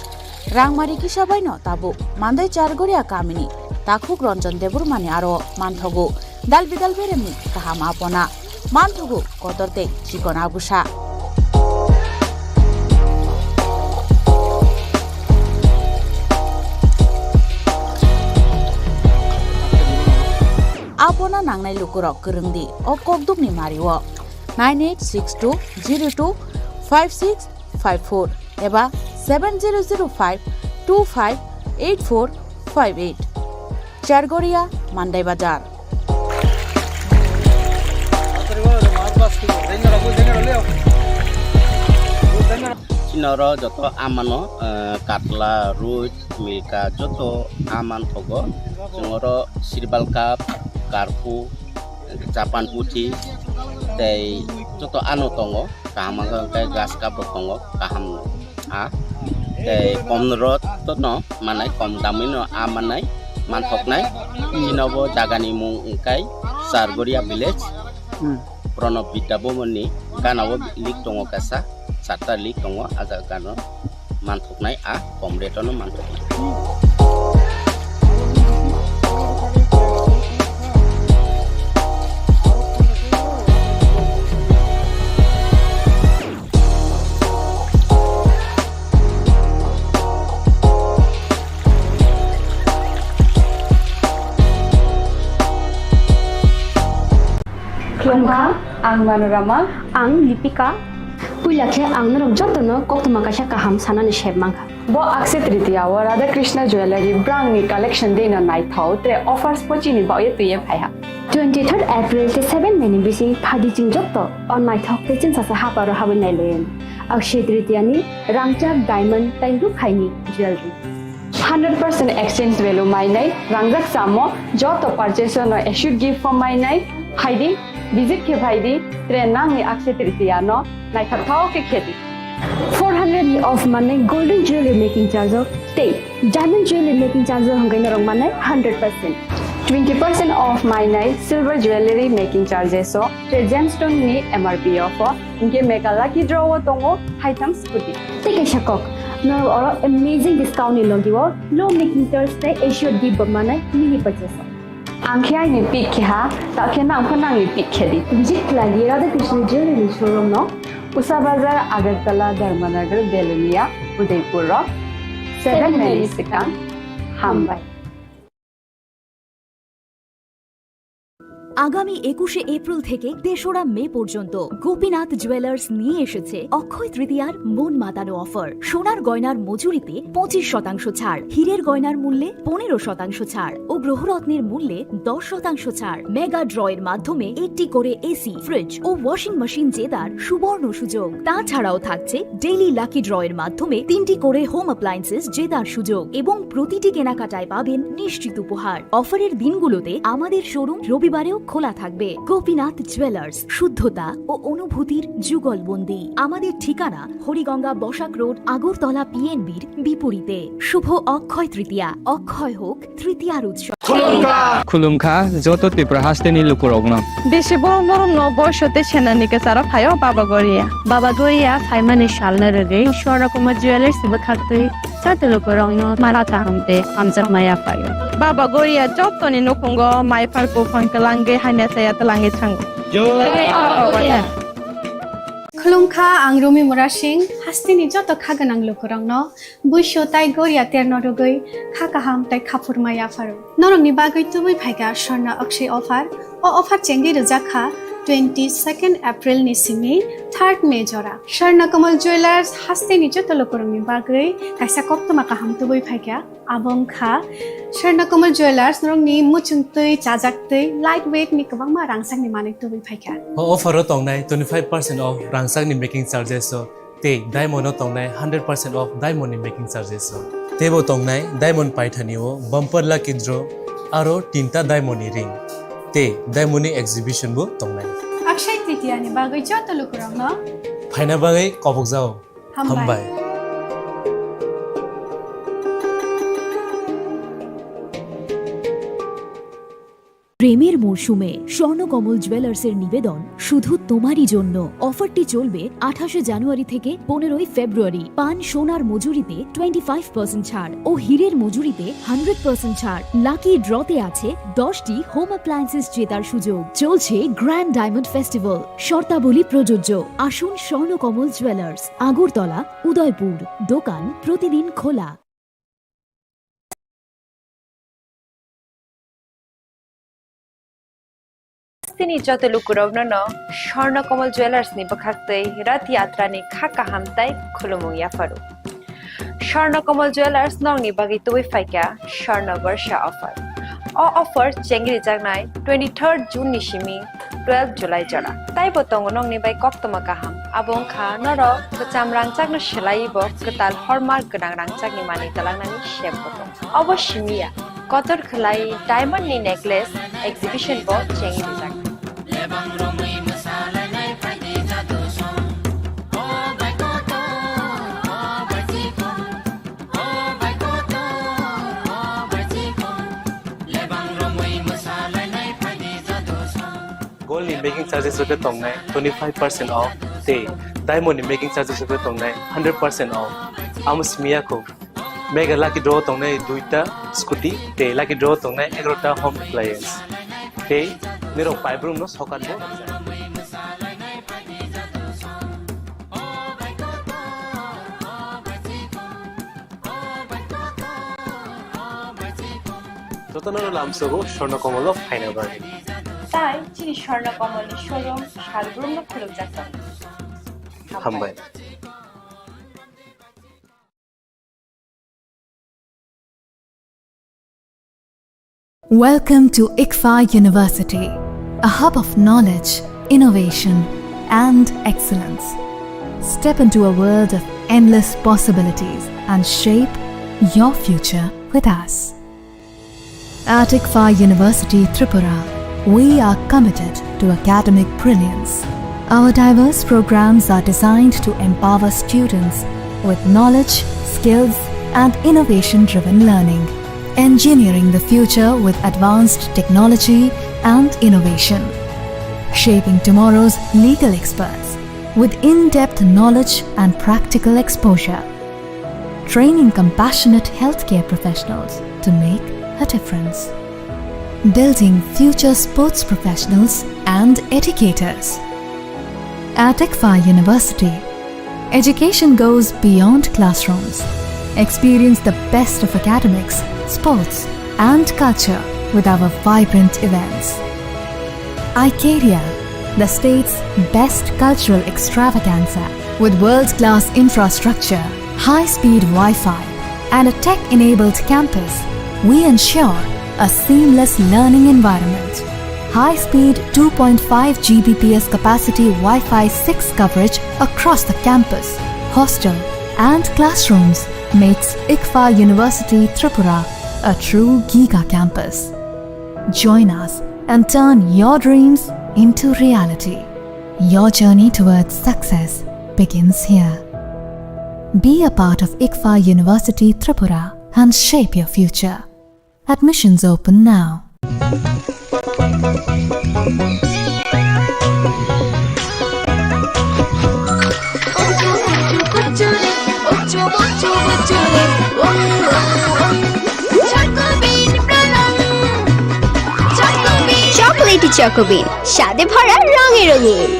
Rangmari kisa baino tabuk Mandai Chargoria kamini takhuk Ranjan Debbarmani aro manthogo dal bidal beremni kaham apona, manthogo kotor tei chikon agusa. Apona nangnai lukurok kwrwng di o kokdukni mario nine eight six two zero two five six five four eba seven zero zero five two five eight four five eight. Chargoria, Mandai Bazar. Chini oro joto amano, eh, katla, roi, milka joto aman thogo. Chwng oro sirbal cup, karpu, Japan puthi tei joto ano tongo, kaham wngkha hwnkhe grass cup rok tongo, kaham a tei kom rok no manai, kom damwi no a manai, manthoknai. Chini bo jaga ni mung wngkha Chargoria village, Hmm. Pranab Vidya Bhavan ni gana o lake tongo kaisa, charta lake tongo, a jaga no. Manthoknai a kom rate-o no manthoknai. Khulumkha, ang Manorama. Ang Lipika. Puila khe ang norok jotono koktwma kaisa kaham sanani sep mankha. Bo Akshaya Tritiya o Radha Krishna Jewellery brand ni collection deino naithok tei offers bo chini bagwi twiwi phaiha. Twenty-third April tei seven May ni bising phaidi chwng jotto o naithok tei chwngsasa haparo habwi nailayan. Akshaya Tritiya ni rangchak diamond tei rukhaini jewelry. Hundred percent exchange value mainai, rangjak chamo joto purchase no assured gift form mainai, phaidi, visit khe phaidi, tre nangni Akshaya Tritiya no naithok thao khe khedi. Four hundred ni off manai golden jewelry making charge o tei diamond jewelry making charge o hwnkhai norok manai hundred percent. Twenty percent off mainai silver jewelry making charges o, tre gemstone ni M R P o pho, hinkhe mega lucky draw o tongo haitham scooty. Tei kaisa kok, norok oro amazing discount ni logi o low making charge tei assured gift bo manai mini purchase o. Ang khe aini pick khe ha, ta khe nang pho nangni pick khe di. Visit khlai di Radha Krishna Jewelry showroom no. Usa Bazar, Agartala, Dharmanagar, Belonia, Udaipur rok. Seven May ni swkang. Hambai. আগামী একুশে এপ্রিল থেকে তেসরা মে পর্যন্ত গোপীনাথ জুয়েলার্স নিয়ে এসেছে অক্ষয় তৃতীয়ার মন মাতানো অফার। সোনার গয়নার মজুরিতে পঁচিশ শতাংশ ছাড়, হীরের গয়নার মূল্যে পনেরো শতাংশ ছাড় ও গ্রহরত্নের মূল্যে দশ শতাংশ ছাড়। মেগা ড্র এর মাধ্যমে একটি করে এসি, ফ্রিজ ও ওয়াশিং মেশিন জেতার সুবর্ণ সুযোগ। তাছাড়াও থাকছে ডেইলি লাকি ড্র এর মাধ্যমে তিনটি করে হোম অ্যাপ্লায়েন্সেস জেতার সুযোগ এবং প্রতিটি কেনাকাটায় পাবেন নিশ্চিত উপহার। অফারের দিনগুলোতে আমাদের শোরুম রবিবারেও খোলা থাকবে। গোপীনাথ জুয়েলার্স, শুদ্ধতা ও অনুভূতির যুগলবন্দি। আমাদের ঠিকানা হরিগঙ্গা বসাক রোড, আগরতলা পিএনবির বিপরীতে। শুভ অক্ষয় তৃতীয়া, অক্ষয় হোক তৃতীয়ার উৎসব। Khulumkha joto Tripura hasteni lukurokno. Bisi borok norokno boiso tei senani kwcharo phaio Baba Goria. Baba Goria phaimani salno rwgwi Swarnakumar Jewellers bwkhaktwi joto lukurokno mala kaham tei hamjakma yaphaio. Baba Goria jotoni nukhungo mai phar buphang kwlangwi hamya chaya twlangwi thango. Khulumkha, ang Rumi Murasing, hasteni joto kha gwnang lukurokno. Buiso tai goria terno rwgwi kha kaham tai khaphurma yapharo. Norokni bagwi tubui phaikha Swarna Akshay offer. O offer chengwi rwjak kha twenty second April ni simi third May jora. Swarna Kamal Jewellers hasteni joto lukurokni bagwi kaisa koktwma kaham tubui phaikha. Abo wngkha Swarna Kamal Jewellers norokni muchungtwi, chajaktwi, light weight ni kwbangma rangchakni manwi tubui phaikha. O offer o tongnai twenty five percent off rangchakni making charges o. Tei diamond o tongnai hundred percent off diamond ni making charges o. Teibo tongnai diamond paithani o bumper lucky draw aro tinta diamond ni ring. Tei diamond ni exhibition bo tongnai. Akshay Tritiya ni bagwi joto lukurokno phaina bagwi kobokjao. Hambai. Hambai. প্রেমের মরশুমে স্বর্ণকমল জুয়েলার্সের নিবেদন শুধু তোমারই জন্য। অফারটি চলবে আঠাশে জানুয়ারি থেকে পনেরোই ফেব্রুয়ারি। পান সোনার মজুরিতে টোয়েন্টি ফাইভ পার্সেন্ট ছাড় ও হীরের মজুরিতে হান্ড্রেড পার্সেন্ট ছাড়। লাকি ড্রতে আছে দশটি হোম অ্যাপ্লায়েন্সেস জেতার সুযোগ। চলছে গ্র্যান্ড ডায়মন্ড ফেস্টিভ্যাল, শর্তাবলী প্রযোজ্য। আসুন স্বর্ণকমল জুয়েলার্স, আগরতলা, উদয়পুর। দোকান প্রতিদিন খোলা। Tini joto lukurokno no Swarna Kamal Jewellers ni bwkhaktwi Rath Yatra ni kha kaham tai khulumung yapharo. Swarna Kamal Jewellers nokni bagwi tubui phaikha Swarna Barsha offer. O offer chengri jaknai twenty third June ni simi twelve July jora. Taibo tongo nokni bai koktwma kaham. Abo wngkha norok kwcham rangchakno swlaiwi bo kwtal hallmark gwnang rangchakni manwi twlangnani sep bo tongo. Obo simi ya, kotor khwlai diamond ni necklace exhibition bo chengwi rijak. Gold ni making charges rok khe tongnai twenty five percent off tei diamond ni making charges rok khe tongnai hundred percent off. Amo simi ya kho. Mega lucky draw tongnai duita scooty tei lucky draw tongnai egarota home appliance. Tei nirok paibrumno sokat bo rwkjak. Jotono lamsogo Swarna Komolo phaina bagwi. Tai chini Swarna Komolni showroom salbrumno khulukjak tongo. Hambai. Welcome to ICFAI University. A hub of knowledge, innovation, and excellence. Step into a world of endless possibilities and shape your future with us. At ICFAI University Tripura, we are committed to academic brilliance. Our diverse programs are designed to empower students with knowledge, skills, and innovation-driven learning, engineering the future with advanced technology and innovation, shaping tomorrow's legal experts with in-depth knowledge and practical exposure, training compassionate healthcare professionals to make a difference, building future sports professionals and educators. At ICFAI University, education goes beyond classrooms. Experience the best of academics, sports, and culture with our vibrant events. Icaria, the state's best cultural extravaganza, with world-class infrastructure, high-speed Wi-Fi, and a tech-enabled campus, we ensure a seamless learning environment. High-speed two point five G B P S capacity Wi-Fi six coverage across the campus, hostel, and classrooms makes ICFAI University Tripura a true giga campus. Join us and turn your dreams into reality. Your journey towards success begins here. Be a part of ICFAI University Tripura and shape your future. Admissions open now. Chocolatey চকোবিন, স্বাদে ভরা, রঙে রঙিন।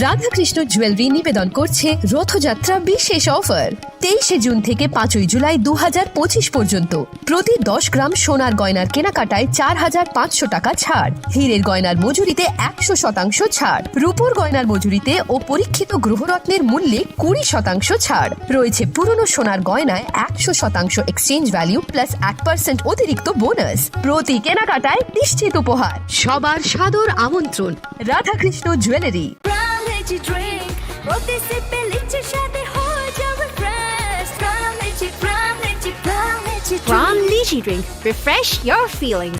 Radhakrishna jewellery নিবেদন করছে রথযাত্রা বিশেষ অফার। তেইশে জুন থেকে পাঁচই জুলাই দু হাজার পঁচিশ পর্যন্ত প্রতি দশ গ্রাম সোনার গয়নার কেনাকাটায় চার হাজার পাঁচশো টাকা ছাড়, হীরের গয়নার মজুরিতে একশো শতাংশ ছাড়, রূপোর গয়নার মজুরিতে ও পরীক্ষিত গ্রহরত্নের মূল্যে কুড়ি শতাংশ ছাড়। রয়েছে পুরনো সোনার গয়নায় একশো শতাংশ এক্সচেঞ্জ ভ্যালু প্লাস এক পার্সেন্ট অতিরিক্ত বোনাস। প্রতি কেনাকাটায় নিশ্চিত উপহার। সবার সাদর আমন্ত্রণ। Radhakrishna jewellery. Prime Lychee Drink, প্রতি সিপে লিচির স্বাদে হয়ে যাবে fresh. Prime Lychee, Prime Lychee, Prime Lychee Drink. Prime Lychee Drink, refresh your feeling.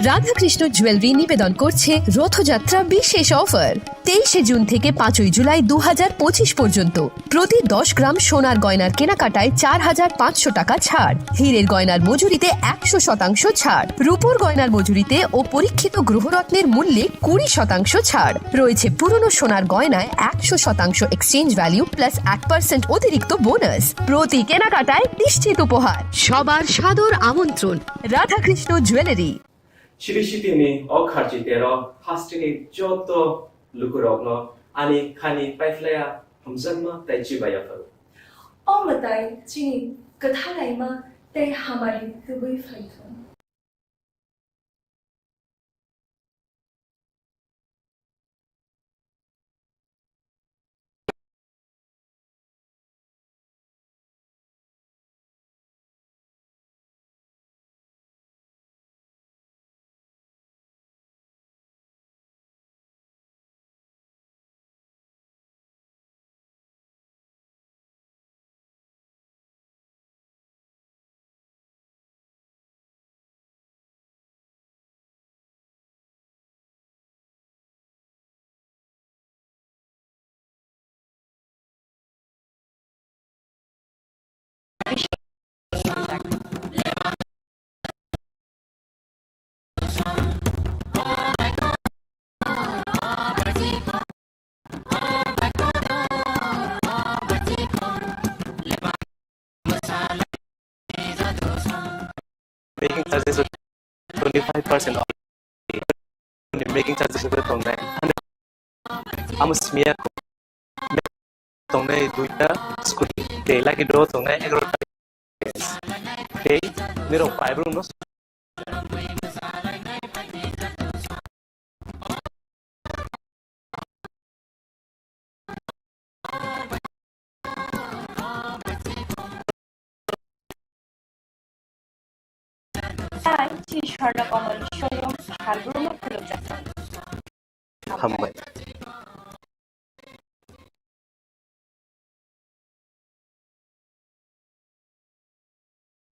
Radhakrishna jewellery নিবেদন করছে রথযাত্রা বিশেষ অফার। তেইশে জুন থেকে পাঁচই জুলাই দু হাজার পঁচিশ পর্যন্ত প্রতি দশ গ্রাম সোনার গয়নার কেনাকাটায় চার হাজার পাঁচশো টাকা ছাড়, হীরের গয়নার মজুরিতে একশো শতাংশ ছাড়, রূপোর গয়নার মজুরিতে ও পরীক্ষিত গ্রহরত্নের মূল্যে কুড়ি শতাংশ ছাড়। রয়েছে পুরনো সোনার গয়নায় একশো শতাংশ এক্সচেঞ্জ ভ্যালু প্লাস এক পার্সেন্ট অতিরিক্ত বোনাস। প্রতি কেনাকাটায় নিশ্চিত উপহার। সবার সাদর আমন্ত্রণ। Radhakrishna jewellery. Siri sitini o kharchi tero hasteni joto lukurokno ani khani paiphlaiya hamjakma tei chibaiya phano. O mwtai chini kwthalaima tei hamari tubui phaithung. Making charges twenty five percent. Making charges tongnai. Amo simiya tongnai duita scooty. Tei lagi do tongnai egaroh ta. Tei nirok pai brum no. Tei chini Swarna Kamalni showroom Salbrum-o khulumjak. Hambai.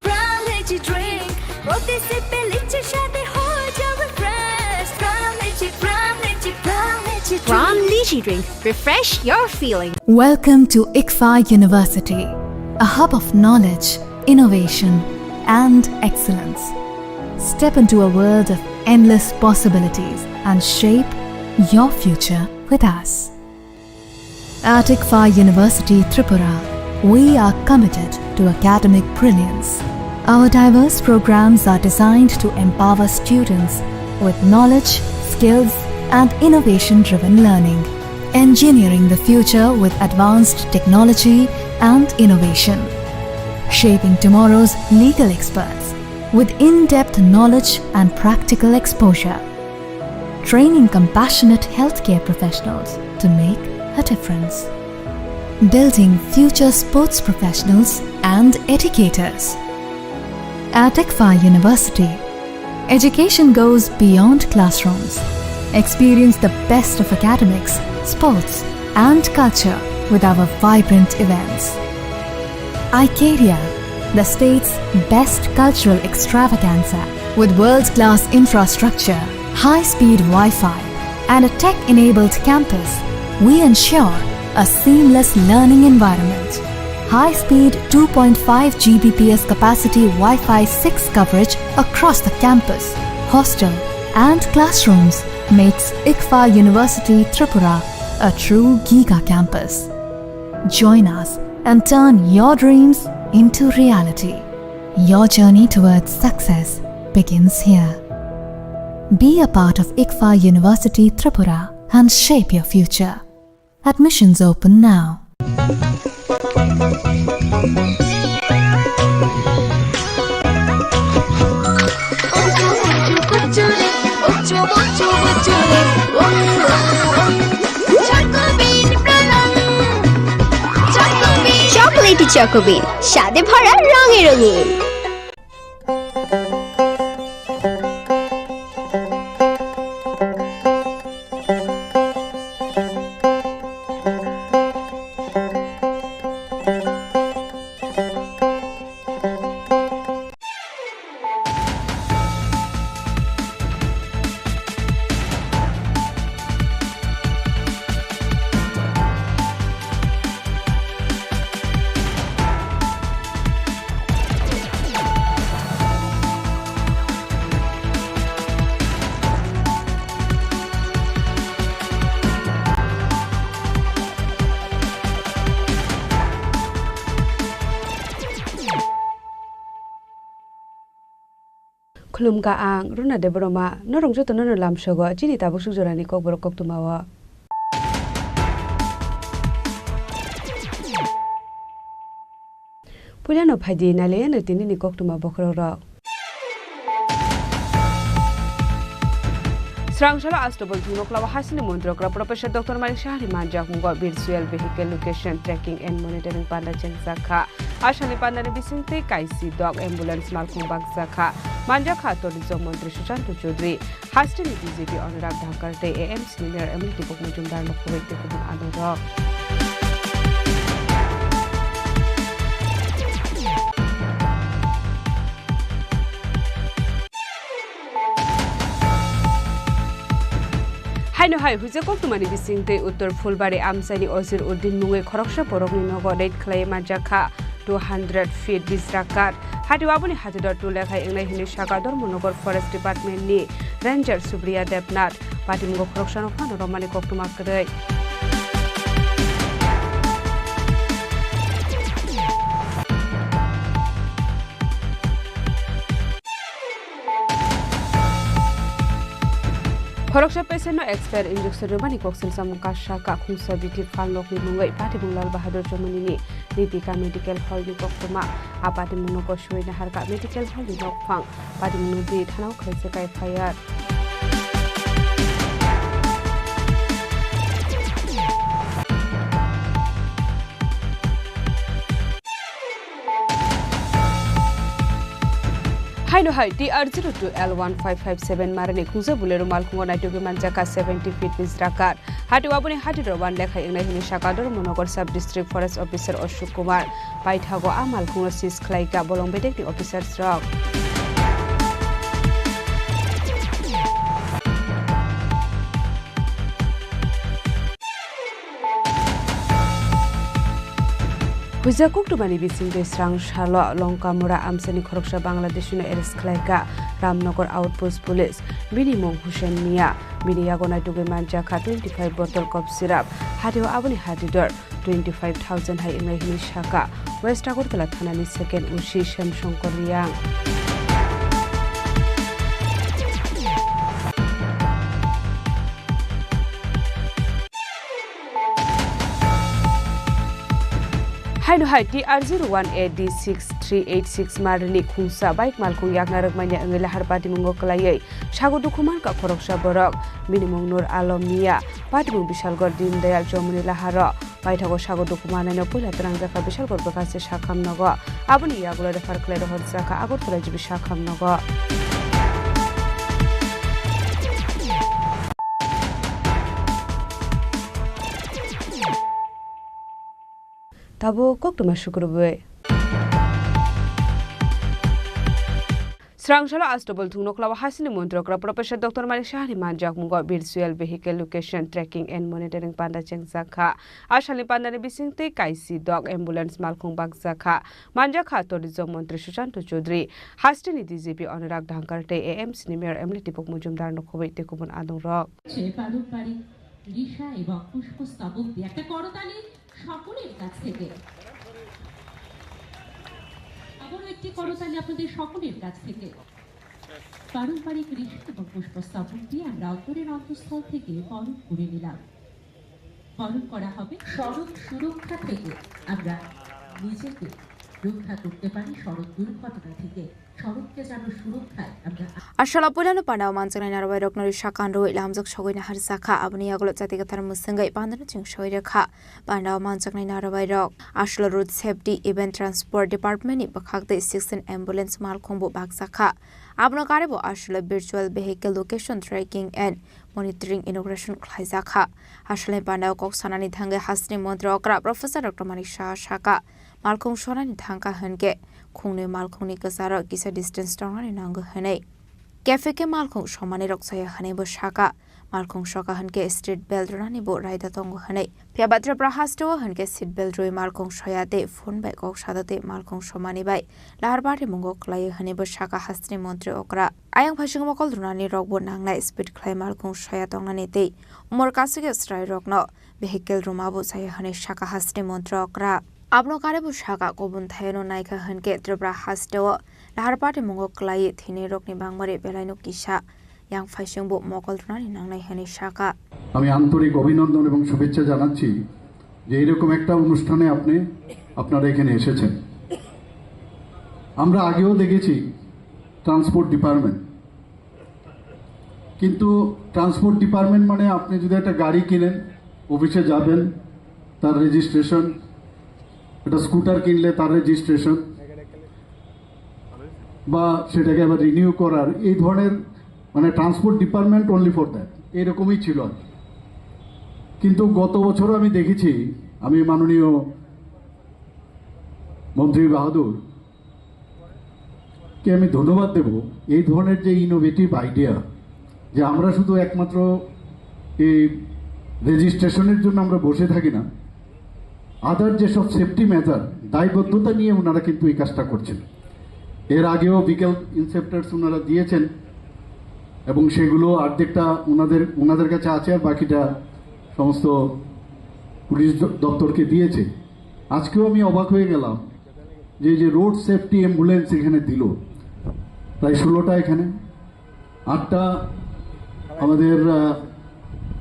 Brown Lychee drink. প্রতি সিপে লিচি স্বাদে হয়ে যাবে fresh। Brown Lychee, Brown Lychee, Brown Lychee drink. Brown Lychee drink. Refresh your feeling. Welcome to ICFAI University, a hub of knowledge, innovation, and excellence. Step into a world of endless possibilities and shape your future with us. At ICFAI University Tripura, we are committed to academic brilliance. Our diverse programs are designed to empower students with knowledge, skills, and innovation driven learning. Engineering the future with advanced technology and innovation. Shaping tomorrow's legal experts with in depth knowledge and practical exposure. Training compassionate healthcare professionals to make a difference. Building future sports professionals and educators. At ICFAI University, education goes beyond classrooms. Experience the best of academics, sports, and culture with our vibrant events. Icaria, the state's best cultural extravaganza. With world class infrastructure, high speed Wi Fi, and a tech enabled campus, we ensure a seamless learning environment. High speed two point five G B P S capacity Wi Fi six coverage across the campus, hostel, and classrooms makes ICFAI University Tripura a true giga campus. Join us and turn your dreams into reality. Your journey towards success begins here. Be a part of ICFAI University Tripura and shape your future. Admissions open now. Chocolatey Choco Bean, স্বাদে ভরা রঙে রঙিন। Khulumkha ang Runa Debbarma, norok jotono no lamsogo chini tabuk suk jorani kokborok koktwmao. Puilano phaidi nailaiano tinini koktwma bokhorokrok. Srangsalo Astobol Thwngnoklao hasini montrokra Professor Doctor Manik Saha ni manjakmungo virtual vehicle location tracking and monitoring panda chengjakha. Asani pandani bisingtwi kaisi dok ambulance malkhung bakjakha. Manjakha tourism montri Sushanta Chowdhury, hasteni B J P Anurag Dhankar tei A M C ni mayor Emily Dipok Majumdar no khurui tei kubun adongrok. Haino hai huijak koktwmani bisingtwi Uttor Phulbari amchaini Ozir Uddin mungwi khoroksa borokni nogo raid khlaiwi manjakha two hundred feet bisra kath. Hati aboni hatiro two lekhai wngnai hinwi saka Dharmanagar Forest Department ni Ranger Supriya Debnath. Patimungo khoroksano phano romani koktwma kwrwi. Khoroksa patient no expire injection rwmani kok selsamung kasa kakhungsa bithi phalnokni mungwi patimung Lal Bahadur Chomani ni Nitika Medical Hall ni koktwma. A patimung no kosui naharka Medical Hall ni nokphang. Patimung no di thanao khlaijak F I R. Hai Hino hai T R zero two L one five five seven marini khungsa Bolero malkhungo naitugwi manjakha seventy feet ni jwrakar. Hati aboni hati rok wan lekhai wngnai hwnwi sakha Dharmanagar Sub District Forest Officer Ashok Kumar. Paithago a malkhungno seize khlaikha bolong bedekni officers rok. Huijak koktwmani bisingtwi srang salo Longkamura amchaini khoroksa Bangladeshino arrest khlaikha Ramnagar Outpost Police. Bini mung Hussein Mia. Bini yago naitugwi manjakha twenty five bottle cough syrup. Hatio aboni hati dor twenty five thousand hai wngnai hwnwi sakha West Agartala thanani second O C Shyam Shankar Reang. Haino hai T R zero one A D six three eight six marini khungsa bike malkhung yakna rwkmanya wngwi lahar patimungo kwlaiwi sago dukhu mankha khoroksa borok. Bini mung Nur Alom Mia, patimung Bishalgarh Deen Dayal Chowmuni laharo. Paithago sago dukhu mannaino puila twnangjakha Bishalgarh bwkhachi sakhamnogo. Aboni yagulo refer khlai rohorjakha Agartala G B sakhamnogo. Tabuk koktwma sukrubwi. Srang salo Astobol thung nokhla o hasini montri okra Professor Doctor Manik Saha ni manjakmungo virtual vehicle location tracking and monitoring panda chengjak kha. A salni pandani bisingtwi kaisi dok ambulance malkhung bakjak kha. Manjak kha tourism montri Sushanta Chowdhury, hasteni D G P Anurag Dhankar tei A M C ni mayor M L A Deepak Majumdar no khobwi tei kubun adong rok. পারম্পরিক রিশা এবং পুষ্পস্তবক দিয়ে একটা করতালি সকলের কাছ থেকে। আবারও একটি করতালি আপনাদের সকলের কাছ থেকে। পারম্পরিক রিশা এবং পুষ্পস্তবক দিয়ে আমরা অন্তরের অন্তঃস্থল থেকে বরণ করে নিলাম। বরণ করা হবে। সড়ক সুরক্ষা থেকে আমরা নিজেকে রক্ষা করতে পারি, সড়ক দুর্ঘটনা থেকে। Aswla puilano pandao manjaknai narwai rokno risa kanrwi lamjak sogwi naharjakha. Aboni yagulo jati kwthar mwswngwi pandano chwng sogwi rwkha. Pandao manjaknai narwai rok aswla road safety event transport department ni bwkhak tei sixteen ambulance malkhungbo bakjakha. Abono karibo aswla virtual vehicle location tracking and monitoring inauguration khlaijakha. Aswlani pandao kok sanani thangwi hasteni montri okra Professor Doctor Manik Saha sakha. Malkhung sonani thangkha hwnkhe khungnwi malkhungni kwcharo kisa distance tongnani nango hwnwi. Cafe khe malkhung somani rok chaya hwnwi bo sakha. Malkhung soka hwnkhe street bell rwnani bo raida tongo hwnwi. Phiya ba Tripura hasteo hwnkhe seat belt rwi malkhung soya tei phone bai kok sada tei malkhung somani bai lahar patimungo kwlaio hwnwi bo sakha hasteni montri okra. Ayang phaising mokol rwnani rokbo nangnai speed khlai malkhung soya tongnani tei umor kasike chwrai rokno vehicle rwmabo chaya hwnwi sakha hasteni montri okra. Abono karibo sakha, kubun thayano naikha hwnkhe Tripura hasteo lahar patimungo kwlaiwi thwinairokni bangmari belaino kisa yang phaisingbo mokol rwnani nangnai hwnwi sakha. আমি আন্তরিক অভিনন্দন এবং শুভেচ্ছা জানাচ্ছি যে এইরকম একটা অনুষ্ঠানে আপনি, আপনারা এখানে এসেছেন। আমরা আগেও দেখেছি ট্রান্সপোর্ট ডিপার্টমেন্ট, কিন্তু ট্রান্সপোর্ট ডিপার্টমেন্ট মানে আপনি যদি একটা গাড়ি কিনেন, অফিসে যাবেন, তার রেজিস্ট্রেশন, একটা স্কুটার কিনলে তার রেজিস্ট্রেশন, বা সেটাকে আবার রিনিউ করার, এই ধরনের, মানে, transport department only for that, এরকমই ছিল আর কি। কিন্তু গত বছরও আমি দেখেছি, আমি মাননীয় মন্ত্রী বাহাদুর কে আমি ধন্যবাদ দেব এই ধরনের যে ইনোভেটিভ আইডিয়া, যে আমরা শুধু একমাত্র এই রেজিস্ট্রেশনের জন্য আমরা বসে থাকি না, আদার যেসব সেফটি মেজার, দায়বদ্ধতা নিয়ে ওনারা কিন্তু এই কাজটা করছেন। এর আগেও ভেহিকল ইন্সপেক্টরস ওনারা দিয়েছেন এবং সেগুলো অর্ধেকটা ওনাদের, ওনাদের কাছে আছে, আর বাকিটা সমস্ত পুলিশ দ-, দপ্তরকে দিয়েছে। আজকেও আমি অবাক হয়ে গেলাম যে এই যে রোড সেফটি অ্যাম্বুলেন্স এখানে দিল প্রায় ষোলোটা, এখানে আটটা আমাদের, আহ,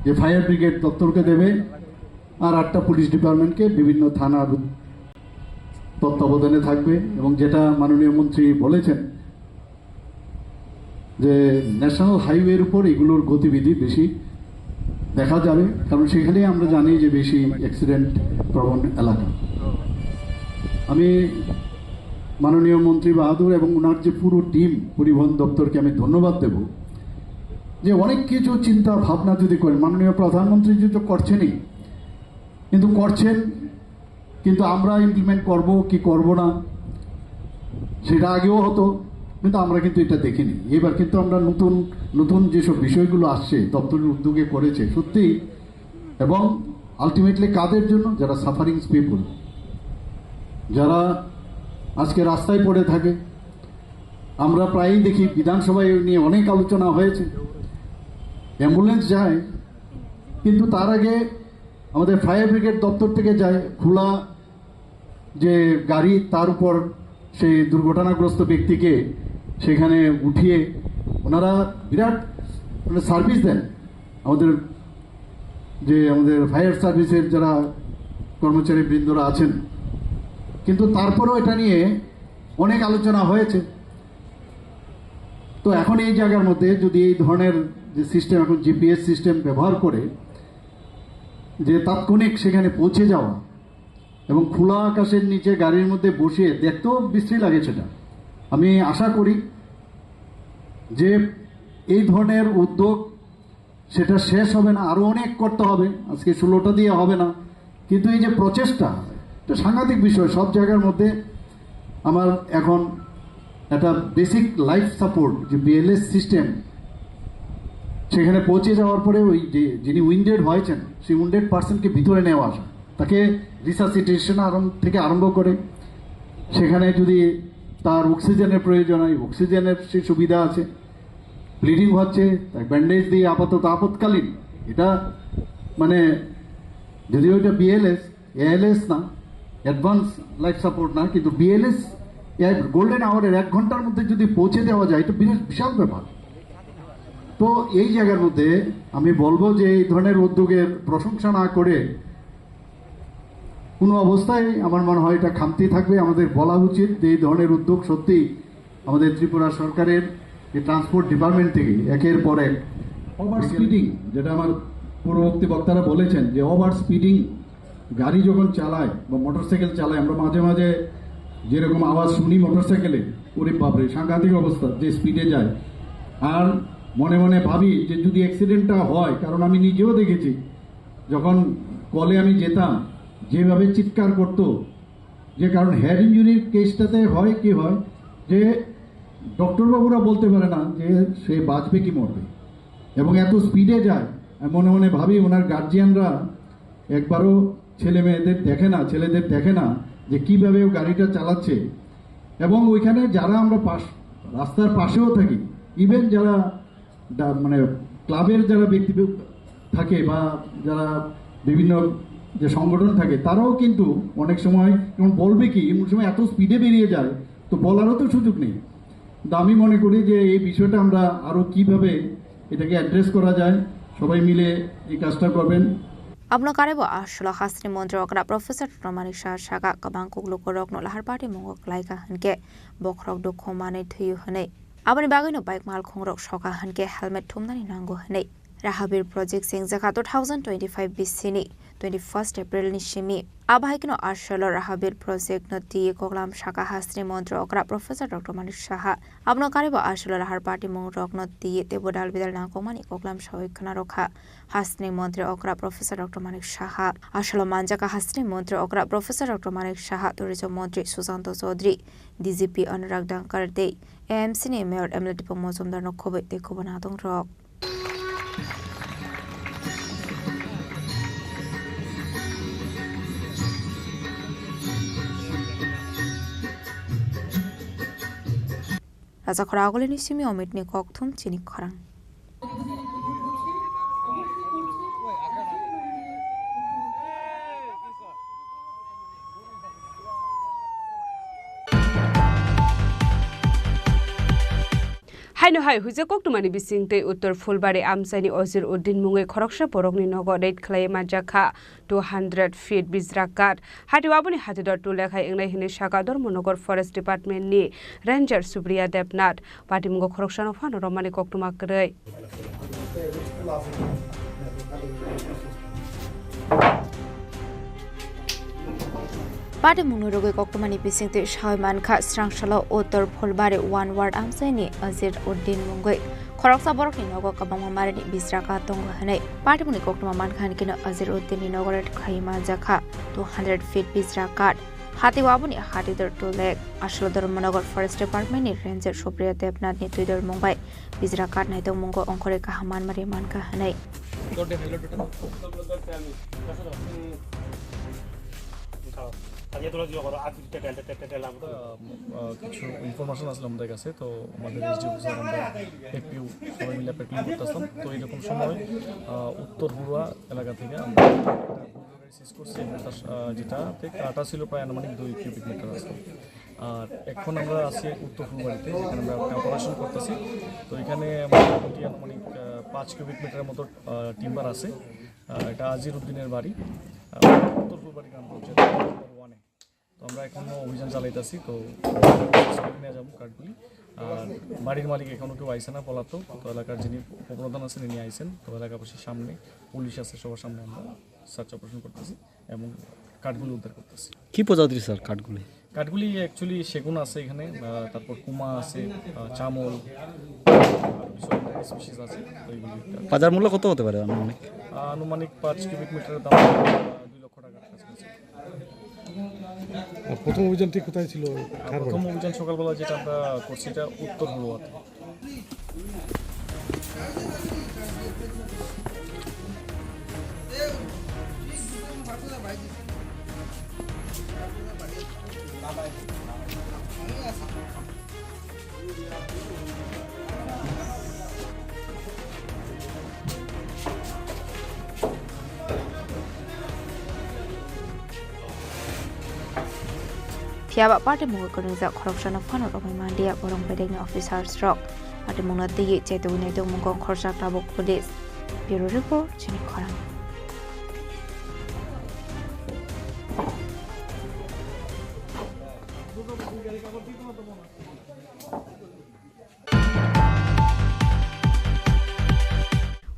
যে ফায়ার ব্রিগেড দপ্তরকে দেবে, আর আটটা পুলিশ ডিপার্টমেন্টকে বিভিন্ন থানার তত্ত্বাবধানে থাকবে। এবং যেটা মাননীয় মন্ত্রী বলেছেন যে ন্যাশনাল হাইওয়ের উপর এগুলোর গতিবিধি বেশি দেখা যাবে, কারণ সেখানেই আমরা জানি যে বেশি অ্যাক্সিডেন্ট প্রবণ এলাকা। আমি মাননীয় মন্ত্রী বাহাদুর এবং ওনার যে পুরো টিম পরিবহন দপ্তরকে আমি ধন্যবাদ দেব, যে অনেক কিছু চিন্তা ভাবনা যদি করেন, মাননীয় প্রধানমন্ত্রী যদি তো করছেনই, কিন্তু করছেন, কিন্তু আমরা ইমপ্লিমেন্ট করব কি করব না, সেটা আগেও হতো, কিন্তু আমরা কিন্তু এটা দেখিনি। এবার কিন্তু আমরা নতুন নতুন যেসব বিষয়গুলো আসছে, দপ্তরের উদ্যোগে করেছে সত্যি, এবং আলটিমেটলি কাদের জন্য? যারা সাফারিং পিপল, যারা আজকে রাস্তায় পড়ে থাকে। আমরা প্রায়ই দেখি, বিধানসভায় এই নিয়ে অনেক আলোচনা হয়েছে, অ্যাম্বুলেন্স যায়, কিন্তু তার আগে আমাদের ফায়ার ব্রিগেড দপ্তর থেকে যায় খোলা যে গাড়ি, তার উপর সেই দুর্ঘটনাগ্রস্ত ব্যক্তিকে সেখানে উঠিয়ে ওনারা বিরাট মানে সার্ভিস দেন আমাদের, যে আমাদের ফায়ার সার্ভিসের যারা কর্মচারী বৃন্দরা আছেন। কিন্তু তারপরেও এটা নিয়ে অনেক আলোচনা হয়েছে। তো এখন এই জায়গার মধ্যে যদি এই ধরনের যে সিস্টেম, এখন জিপিএস সিস্টেম ব্যবহার করে যে তাৎক্ষণিক সেখানে পৌঁছে যাওয়া এবং খোলা আকাশের নিচে গাড়ির মধ্যে বসিয়ে দেখতেও বিশ্রী লাগে সেটা। আমি আশা করি যে এই ধরনের উদ্যোগ সেটা শেষ হবে না, আরও অনেক করতে হবে। আজকে ষোলোটা দিয়ে হবে না, কিন্তু এই যে প্রচেষ্টা, এটা সাংঘাতিক বিষয়। সব জায়গার মধ্যে আমার এখন একটা বেসিক লাইফ সাপোর্ট, যে বিএলএস সিস্টেম, সেখানে পৌঁছে যাওয়ার পরে ওই যে যিনি উইন্ডেড হয়েছেন, সেই উইন্ডেড পার্সনকে ভিতরে নেওয়া আসা, তাকে রিসাসিটেশন আরম্ভ থেকে আরম্ভ করে সেখানে যদি তার অক্সিজেনের প্রয়োজন হয়, অক্সিজেনের সেই সুবিধা আছে। ব্লিডিং হচ্ছে, তাই ব্যান্ডেজ দিয়ে আপাতত আপৎকালীন, এটা মানে যদিও এটা বিএলএস, এএলএস না, অ্যাডভান্স লাইফ সাপোর্ট না, কিন্তু বিএলএস গোল্ডেন আওয়ারের এক ঘন্টার মধ্যে যদি পৌঁছে দেওয়া যায়, এটা বিরাট বিশাল ব্যাপার। তো এই জায়গার মধ্যে আমি বলবো যে এই ধরনের উদ্যোগের প্রশংসা না করে কোনো অবস্থায় আমার মনে হয় এটা খামতি থাকবে। আমাদের বলা উচিত যে এই ধরনের উদ্যোগ সত্যি আমাদের ত্রিপুরা সরকারের এই ট্রান্সপোর্ট ডিপার্টমেন্ট থেকে একের পর এক ওভার স্পিডিং, যেটা আমার পূর্ববর্তী বক্তারা বলেছেন যে ওভার স্পিডিং গাড়ি যখন চালায় বা মোটরসাইকেল চালায়, আমরা মাঝে মাঝে যেরকম আওয়াজ শুনি মোটরসাইকেলে, ওরে বাপরে, সাংঘাতিক অবস্থা, যে স্পিডে যায়। আর মনে মনে ভাবি যে যদি অ্যাক্সিডেন্টটা হয়, কারণ আমি নিজেও দেখেছি, যখন কলে আমি যেতাম, যেভাবে চিৎকার করতো, যে কারণ হেড ইঞ্জুরির কেসটাতে হয় কি হয়, যে ডক্টর বাবুরা বলতে পারে না যে সে বাঁচবে কি মরবে, এবং এত স্পিডে যায়। আমি মনে মনে ভাবি, ওনার গার্জিয়ানরা একবারও ছেলে মেয়েদের দেখে না, ছেলেদের দেখে না যে কিভাবে ও গাড়িটা চালাচ্ছে। এবং ওইখানে যারা আমরা পাশ, রাস্তার পাশেও থাকি, ইভেন যারা ডা-, মানে ক্লাবের যারা ব্যক্তি থাকে বা যারা বিভিন্ন যে সংগঠন থাকে, তারাও কিন্তু অনেক সময় যেমন বলবে কি, এমন সময় এত স্পিডে বেরিয়ে যায়, তো বলারও তো সুযোগ নেই। কিন্তু আমি মনে করি যে এই বিষয়টা আমরা আরও কিভাবে এটাকে অ্যাড্রেস করা যায়, সবাই মিলে এই কাজটা করবেন। Abono karwi bo aswlo hasteni montri okra Professor Doctor Manik Saha saka, kwbang kuklukurokno lahar party mungo klaikha hwnkhe bokhorok dukhu manwi thwiwi hwnwi. Aboni bagwino bike malkhungrok soka hwnkhe helmet thumnani nango hwnwi. Rahabir project sengjakha two thousand twenty-five bisini twenty-first April ni simi. Abo hai kheno aswlo Rahabir project no twiwi koklam saka hasteni montri okra Professor Doctor Manik Saha. Abono karwi bo aswlo lahar party mungrokno twiwi teibo dal bidal nangkukmani koklam sawi khna rwkha. Hasteni montri okra Professor Doctor Manik Saha. Aswlo manjakha hasteni montri okra Professor Doctor Manik Saha, tourism montri Susanto Chaudhary, D G P Anurag Dangkar tei A M C ni Mayor M L A Dipok Mojumdar no khobwi tei kubun adongrok. Rajakhor agulini simi omitni kokthum chini khorang. Haino hai huijak koktwmani bising tei Uttor Phulbari amchaini Ozir Uddin mungwi khoroksa borokni nogo raid khlaiwi manjakha two hundred feet bijra kath. Hatio aboni hatidor tule khai wngnai hwnwi saka Dharmanagar Forest Department ni Ranger Supriya Debnath. Patimungo khoroksano phano romani koktwma kwrwi. Patimungni rwgwi koktwmani bisingtwi sawi mankha, srangsalo Uttor Phulbari one ward amchaini Azir Uddin mungwi khoroksa borokni nogo kwbangma marini bijra kat tongo hwnwi. Patimungni koktwma mankha hinkhe Azir Uddinni nogo raid khlaiwi manjakha two hundred feet bijra kat. Hati waboni hati dor two lakh. Aswk Dharmanagar Forest Department ni Ranger Supriya Debnath ni twidor mung bai bijra kat naitokmungo ongkhorwi kaham manmari mankha hwnwi. আহ, আহ, কিছু ইনফরমেশন আসলো আমাদের কাছে, তো আমাদের SDO sir, আমরা এফপিও সবাই মিলে প্যাট্রোলিং করতেছিলাম। তো এরকম সময়, আহ, উত্তর হুড়া এলাকা থেকে আমরা একটা সিজ করছি এবং তার, আহ, যেটাতে কাটা ছিল প্রায় আনুমানিক দুই কিউবিক মিটার আছে। আর এখন আমরা আছি উত্তর ফুলবাড়িতে, যেখানে আমরা একটা অপারেশন করতেছি। তো এখানে মোটামুটি আনুমানিক, আহ, পাঁচ কিউবিক মিটারের মতো, আহ, টিম্বার আছে। আহ, এটা আজির উদ্দিনের বাড়ি, আহ, উত্তর ফুলবাড়ি গ্রাম পঞ্চায়েত নম্বর ওয়ানে। তো আমরা এখনো অভিযান চালাইতেছি। তো সিজ করে নিয়ে যাবো কাঠগুলি। আর বাড়ির মালিক এখনো কেউ আইছে না, পলাতক। তো এলাকার যিনি উপপ্রধান আছেন, তিনি আইছেন। তো এলাকাবাসীর সামনে, পুলিশ আছে, সবার সামনে আমরা সার্চ অপারেশন করতেছি এবং কাঠগুলি উদ্ধার করতেছি। কি প্রজাতির স্যার কাঠগুলি? কাঠগুলি অ্যাকচুয়ালি সেগুন আছে এখানে, আহ, তারপর কুমা আছে, আহ, চামল, আর কিছু স্পিসিস আছে। তো এইগুলি একটা বাজার মূল্য কত হতে পারে আনুমানিক? আহ, আনুমানিক পাঁচ কিউবিক মিটারের দাম, আহ, দুই লক্ষ টাকার কাছাকাছি। আর প্রথম অভিযানটি কোথায় ছিল? আর কার বাড়ি? প্রথম অভিযান সকালবেলা যেটা আমরা করছি, এটা উত্তর হুড়াতে। Phiya ba patimungwi kwrwngjak khoroksano phano romwi manliya borok bedekni officers rok. Patimungno twiwi chetwi naitokmungo khorsa tabuk police. Bureau report, chini khorang.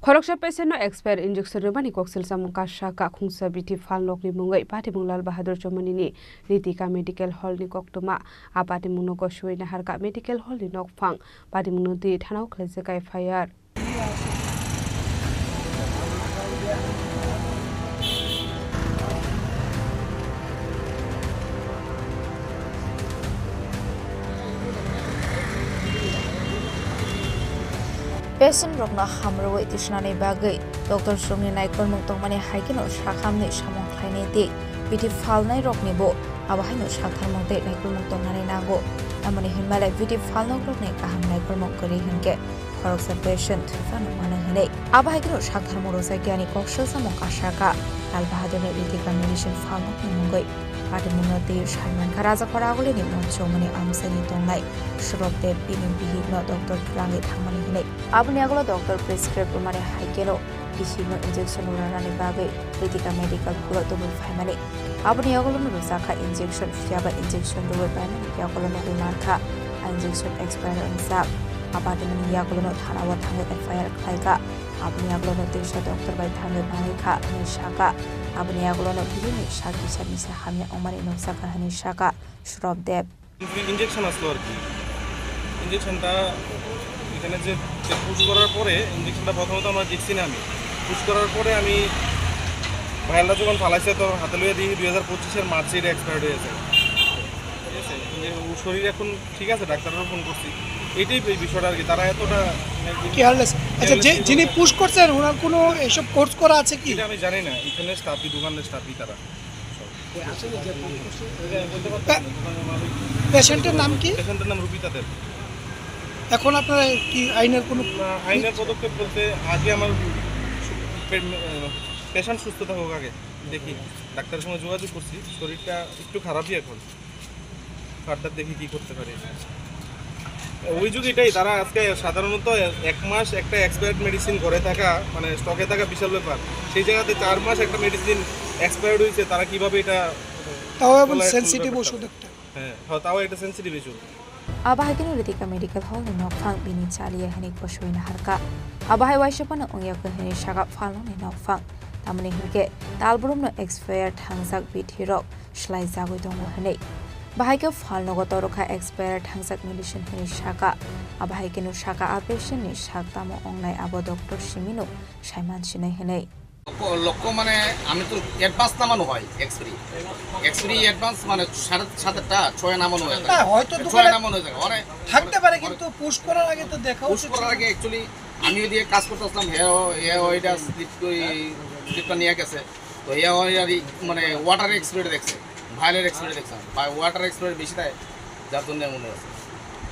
Khoroksa patient no expire injection rwmani koksil samung kasa kakhungsa bithi phalnokni mungwi patimung Lal Bahadur Chomani ni Ritika Medical Hall ni koktwma. A patimung no gosoi naharka medical hall ni nokphang. Patimung no twi thanao khlaijak F I R. Patient rokno hamrwui tisnani bagwi doctor rokni naikolmung tongmani hai kheno sakhamni samung khlainai tei bithi phalnai rokni bo abo haino saktharmung tei naikolmung tongnani nango. Tamoni hinmale bithi phalnok rokni kaham naikolmung kwrwi hinkhe khoroksa patient thwi phano mano hinwi. Abo hai kheno saktharmung rwjakya ani kok selsamung kasaka Lal Bahadurni Ritika Medicine phalnokni mungwi. Patimungno twiwi sai mankha Rajakhor Agulini Monchomani amchaini tongnai Surabdev bini bihikno doctor twlangwi thangmani hinwi. Aboni yagulo doctor prescribe rwmani hai kheno bihikno injection rwnani bagwi Ritika Medical Hall-o tubui phaimani. Aboni yagulono rwjakha injection, phiyaba injection rwui paimani yagulo nugwi mankha a injection expire wngjak. A patimungni yagulono thana-o thangwi F I R khlaikha. Aboni yagulono teisa doctor bai thangwi manwi kha hwnwi sakha. Aboni yagulono bihikni sak kisa misa hamya wngmani nukjakha hwnwi sakha Surabdev. Injection আসলো আর কি। ইঞ্জেকশনটা এখানে যে, যে পুশ করার পরে, ইঞ্জেকশনটা প্রথমত আমরা দেখছি না আমি। পুশ করার পরে আমি ভায়ালটা যখন ফালাইছে, তো হাতে লইয়া দেখি দুই হাজার পঁচিশের মার্চে এটা এক্সপায়ার্ড হয়ে গেছে। ঠিক আছে? ইঞ্জে-, ও শরীর এখন ঠিক আছে, ডাক্তাররা ফোন করছি। এইটাই এই বিষয়টা আর কি, তারা এতটা মানে কি কেয়ারলেস। আচ্ছা, যে, কেয়ারলেস যিনি কিভাবে পুশ করছেন, ওনার কোনো এইসব কোর্স করা আছে কি? এটা আমি জানি না, এখানে স্টাফই, দোকানের স্টাফই তারা। পে-, পেশেন্টের নাম কি? পেশেন্টের নাম রুপিতা দেব। এখন আপনারা কি আইনের কোনো না, আইনের পদক্ষেপ বলতে আগে আমার পে-, আহ, পেশেন্ট সুস্থ থাকুক আগে, দেখি। ডাক্তারের সঙ্গে যোগাযোগ করছি, শরীরটা একটু খারাপই এখন। ফার্দার দেখি কি করতে পারি। অভিযোগ এটাই, তারা আজকে সাধারণত এক মাস একটা এক্সপায়ার্ড মেডিসিন ঘরে থাকা, মানে স্টকে থাকা বিশাল ব্যাপার। সেই জায়গাতে চার মাস একটা মেডিসিন এক্সপায়ার্ড হয়েছে, তারা কিভাবে এটা তাও আবার বলা এখন সেনসিটিভ ব্যাপারটা। ওষুধ একটা। হ্যাঁ, হ্যাঁ, তাও একটা sensitive issue. Abo hai kheno Ritika Medical Hall ni nokphang bini chaliya hwnwi kosoi naharkha. Abo hai waisa phano wngya khe hwnwi sakha phalnokni nokphang. Tamoni hinkhe talbrumno expire thangjak bithi rok swlai jagwi tongo hwnwi. Bahai khe phalnogo torokha expire thangjak medicine hwnwi saka. Abahai kheno saka a patient ni sak tamo ongnai abo doctor simino saiman sinai hwnwi. লক্ষ্য, লক্ষ্য মানে আমি তো অ্যাডভান্স নামানো হয় expiry. Expiry advance মানে সাড়ে সাত আটটা, ছয় নামানো হয়ে থাকে। হ্যাঁ, হয়তো ছয় দোকানে নামানো হয়ে থাকে। অনেক থাকতে পারে, অনেক কিন্তু পুশ করার আগে তো দেখা পুশ উচিত করার ছিল। আগে অ্যাকচুয়ালি আমি ওইদিকে কাজ করতে আসলাম, হে, হে ওইটা স্লিপ, ওই স্লিপটা নিয়ে গেছে। তো হে ওই আর কি, মানে ওয়াটার এক্সপিরিটা দেখছে, ভায়োলেট এক্সপিরিটা দেখছে, বা ওয়াটার এক্সপিরি বেশি দেয়, যার জন্য এমন হয়েছে।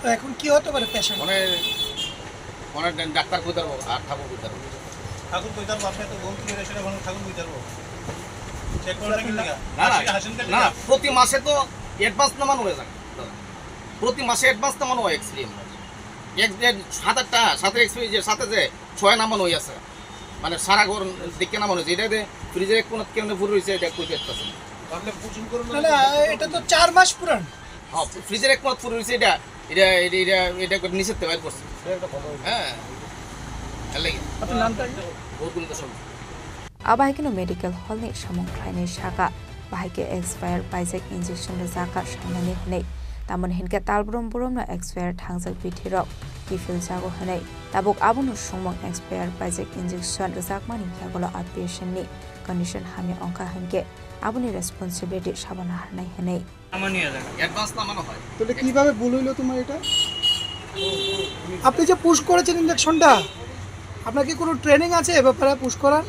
তো এখন কি হতে পারে পেশেন্ট? মানে, মানে ডাক্তার কই তারবো আর ঠাকুর কই তারবো। ঠাকুর কই তারবো, আপনি তো ঘুম থেকে এসে এখন ঠাকুর কই তারবো। চেক করে রাখেন না। না, না, হাসিন কাটে না, না। প্রতি মাসে তো অ্যাডভান্স নামানো হয়ে যায়। প্রতি মাসে অ্যাডভান্স নামানো হয় এক্সপিরি। এক, এক, সাত আটটা, সাতের এক্সপিরি যে সাথে যে ছয় নামানো হয়ে আছে। মানে সারা ঘর দেখে নামানো হয়েছে। এটা যে ফ্রিজের এক কোণাত কেমনে ভরে রয়েছে, এটা কই দেখতেছে না। না, না, এটা তো চার মাস পুরান। হ্যাঁ, ফ্রিজের এক কোণাত ভরে রয়েছে এটা। এটা, এটা, এটা, এটা করে নিচের থেকে বাইর করছে। হ্যাঁ। তার লাগি। আপনার নামটা কি? গৌতম Das. Abahai kheno medical hall ni samung khlainai saka, bahai khe expire paijak injection rwjakha saimani hwnwi. Tamoni hinkhe talbrum brumno expire thangjak bithirok kiphiljago hwnwi. Tabuk abono songmung expire paijak injection rwjakmani yagulo a patient ni condition hamya wngkha hinkhe aboni responsibility sabo naharnai hwnwi. Advance নামানো হয়। তাহলে কিভাবে ভুল হইলো তোমার এটা? আপনি যে পুশ করেছেন ইঞ্জেকশনটা, আপনার কি কোনো ট্রেনিং আছে এ ব্যাপারে পুশ করার?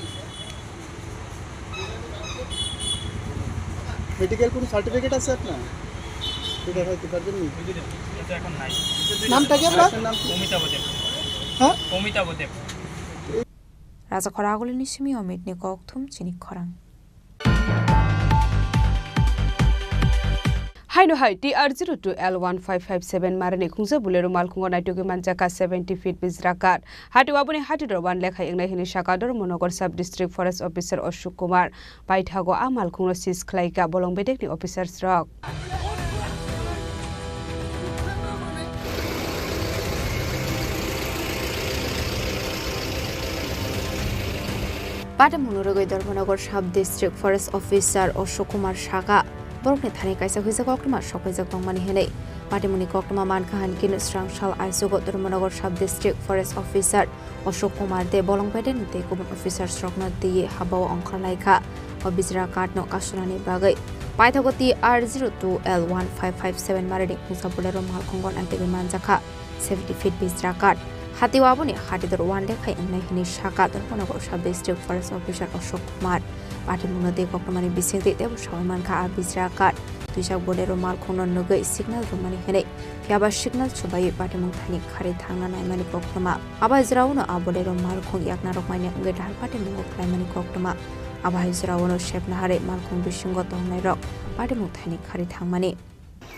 মেডিকেল কোনো সার্টিফিকেট আছে আপনার? এটা হয়তো পারবেন নি? এটা এখন নাই। নামটা কি আপনার? আপনার নাম কি? অমিতাভ দেব। হ্যাঁ? অমিতাভ দেব। Raja Khoragulini simi Omit ni kokthum chini khorang. Haino hai T R zero two L one five five seven marini khungsa Bolero malkhungo naitugwi manjakha seventy feet bijra kath. Hati aboni hati dor one lekha wngnai hwnwi saka Dharmanagar Sub District Forest Officer Ashok Kumar. Paithago a malkhungno seize khlaikha bolong bedekni officers rok. Patimungno rwgwi Dharmanagar Sub District Forest Officer Ashok Kumar saka, borokni thani kaisa huijak koktwma sokphaijak tongmani hwnwi. Patimungni koktwma mankha hinkhe srang sal aichugo Dharmanagar Sub District Forest Officer Ashok Kumar de bolong bedekni tei kubun officers rokno twiwi habao ongkhorlaikha. O bijra kathno kasunani bagwi paithago T R zero two L one five five seven marini khungsa Bolero malkhungo naitugwi manjakha seventy feet bijra kath. Hatio aboni hatidor one lekha wngnai hwnwi saka Dharmanagar Sub District Forest Officer Ashok Kumar. Patimungno tei koktwmani bisingtwi teibo sawi mankha a bijra kath. Twijak Bolero malkhungno nugwi signal rwmani hwnwi, phiyaba signal chubaiwi patimung thani kharwi thangna naimani koktwma. Abo jora uno a Bolero malkhung yakna rwkmani wngwi dahar patimungo khlaimani koktwma. Abo hai jora uno sepna harwi malkhung bisingo tongnairok patimung thani kharwi thangmani.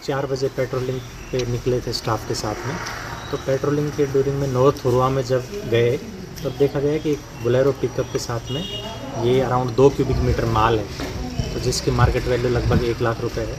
चार बजे पेट्रोलिंग पे निकले थे स्टाफ के साथ में। तो पेट्रोलिंग के ड्यूरिंग में नोर थुरुआ में जब गए, तब देखा गया कि एक बोलेरो पिकअप के साथ में ये अराउंड दो क्यूबिक मीटर माल है, तो जिसकी मार्केट वैल्यू लगभग एक लाख रुपए है।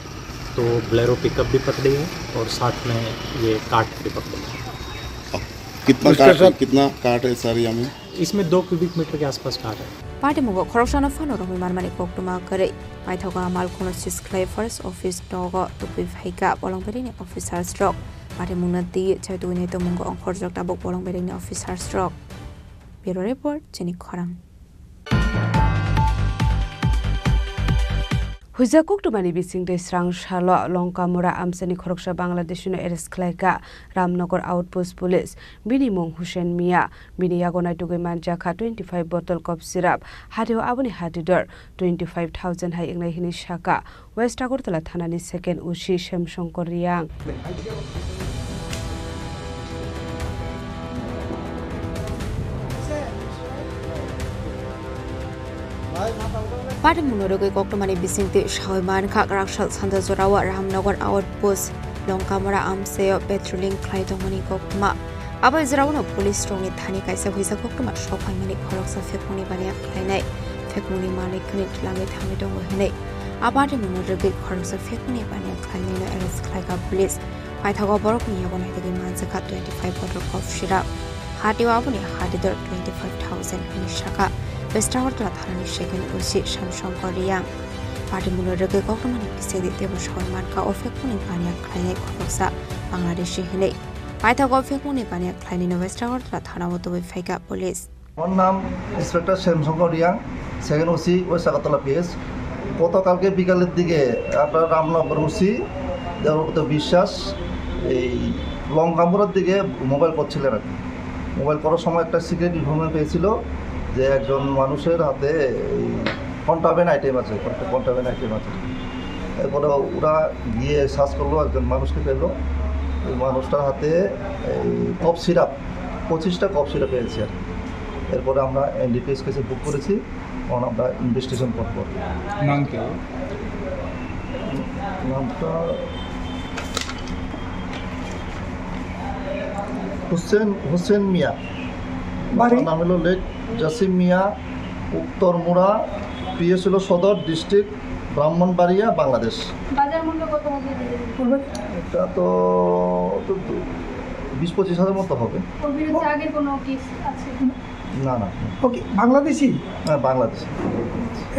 तो बोलेरो पिकअप भी पकड़ी है और साथ में ये कार्ट भी पकड़ी है। कितना उसके कार्ट, साथ कितना कार्ट है सर, यानी? इसमें दो क्यूबिक मीटर के आसपास कार्ट है। Patimungo khoroksano phano romwi manmani koktwma kwrwi. Paithago a malkhungno seize khlai forest office nogo tubui phaikha bolong bedekni officers rok. Patimungno twiwi chaitugwi nai tongmungo ongkhorjak tabuk bolong bedekni officers rok. Bureau Report, chini khorang. Huijak koktwmani bisingtwi srang salo Longkamura amchaini khoroksa Bangladeshino arrest khlaikha Ramnagar Outpost Police. Bini mung Hussein Mia. Bini yago naitugwi manjakha twenty five bottle cough syrup. Hatio aboni hatidor twenty five thousand hai wngnai hwnwi sakha West Agartala thanani second O C Shyam Shankar Reang. Patimungno rwgwi koktwmani bisingtwi sawi mankha, kwrak sal sanja jorao Ramnagar Outpost Longkamura amchaio patrolling khlai tongmani koktwma. Abo jorao police rokni thani kaisa huijak koktwma sok phaimani khoroksa phekmungni baniya khlainai, phekmungni manwi khwnwi twlangwi thangwi tongo hwnwi. A patimungno rwgwi khoroksa phekmungni baniya khlainaino arrest khlaikha police. Paithago borokni yago naitugwi manjakha twenty five bottle cough syrup. Hatio aboni hatidor twenty five thousand hwnwi sakha West Agartala thanani second O C Shyam Shankar Reang. Patimungno rwgwi koktwmani bisingtwi teibo soi mankha o phekmungni baniya khlainai khoroksa Bangladeshi hinwi. Paithago o phekmungni baniya khlainaino West Agartala thanao tubui phaikha police. আমার নাম inspector Shyamshankar Reang, second OC west Agartala PS. গতকালকে বিকালের দিকে আপনার রামনগর ওসি দেবব্রত বিশ্বাস এই লঙ্কামপুরের দিকে মোবাইল করছিলেন আর কি। মোবাইল করার সময় একটা সিক্রেট ইনফরমেশন পেয়েছিল যে একজন মানুষের হাতে এই কন্ট্রাব্যান্ড আইটেম আছে, একটা কন্ট্রাব্যান্ড আইটেম আছে। এরপরে ওরা গিয়ে সার্চ করলো, একজন মানুষকে পেলো। ওই মানুষটার হাতে এই কফ সিরাপ, পঁচিশটা কফ সিরাপ পেয়েছে আর কি। এরপরে আমরা এনডিপিএস কেসে বুক করেছি, এখন আমরা ইনভেস্টিগেশন করবো। নাম কি? নামটা হোসেন, হোসেন মিয়া। বাড়ি? নাম হলো লেক জাসিম মিয়া, উত্তর মুড়া, পিএস হলো সদর ডিস্ট্রিক্ট, ব্রাহ্মণবাড়িয়া, বাংলাদেশ। বাজার মূল্য কত হবে? এটা তো, তো, তো বিশ পঁচিশ হাজার মতো হবে। ওর বিরুদ্ধে আগের কোনো কেস আছে? না, না। ওকে, বাংলাদেশি? হ্যাঁ, বাংলাদেশি।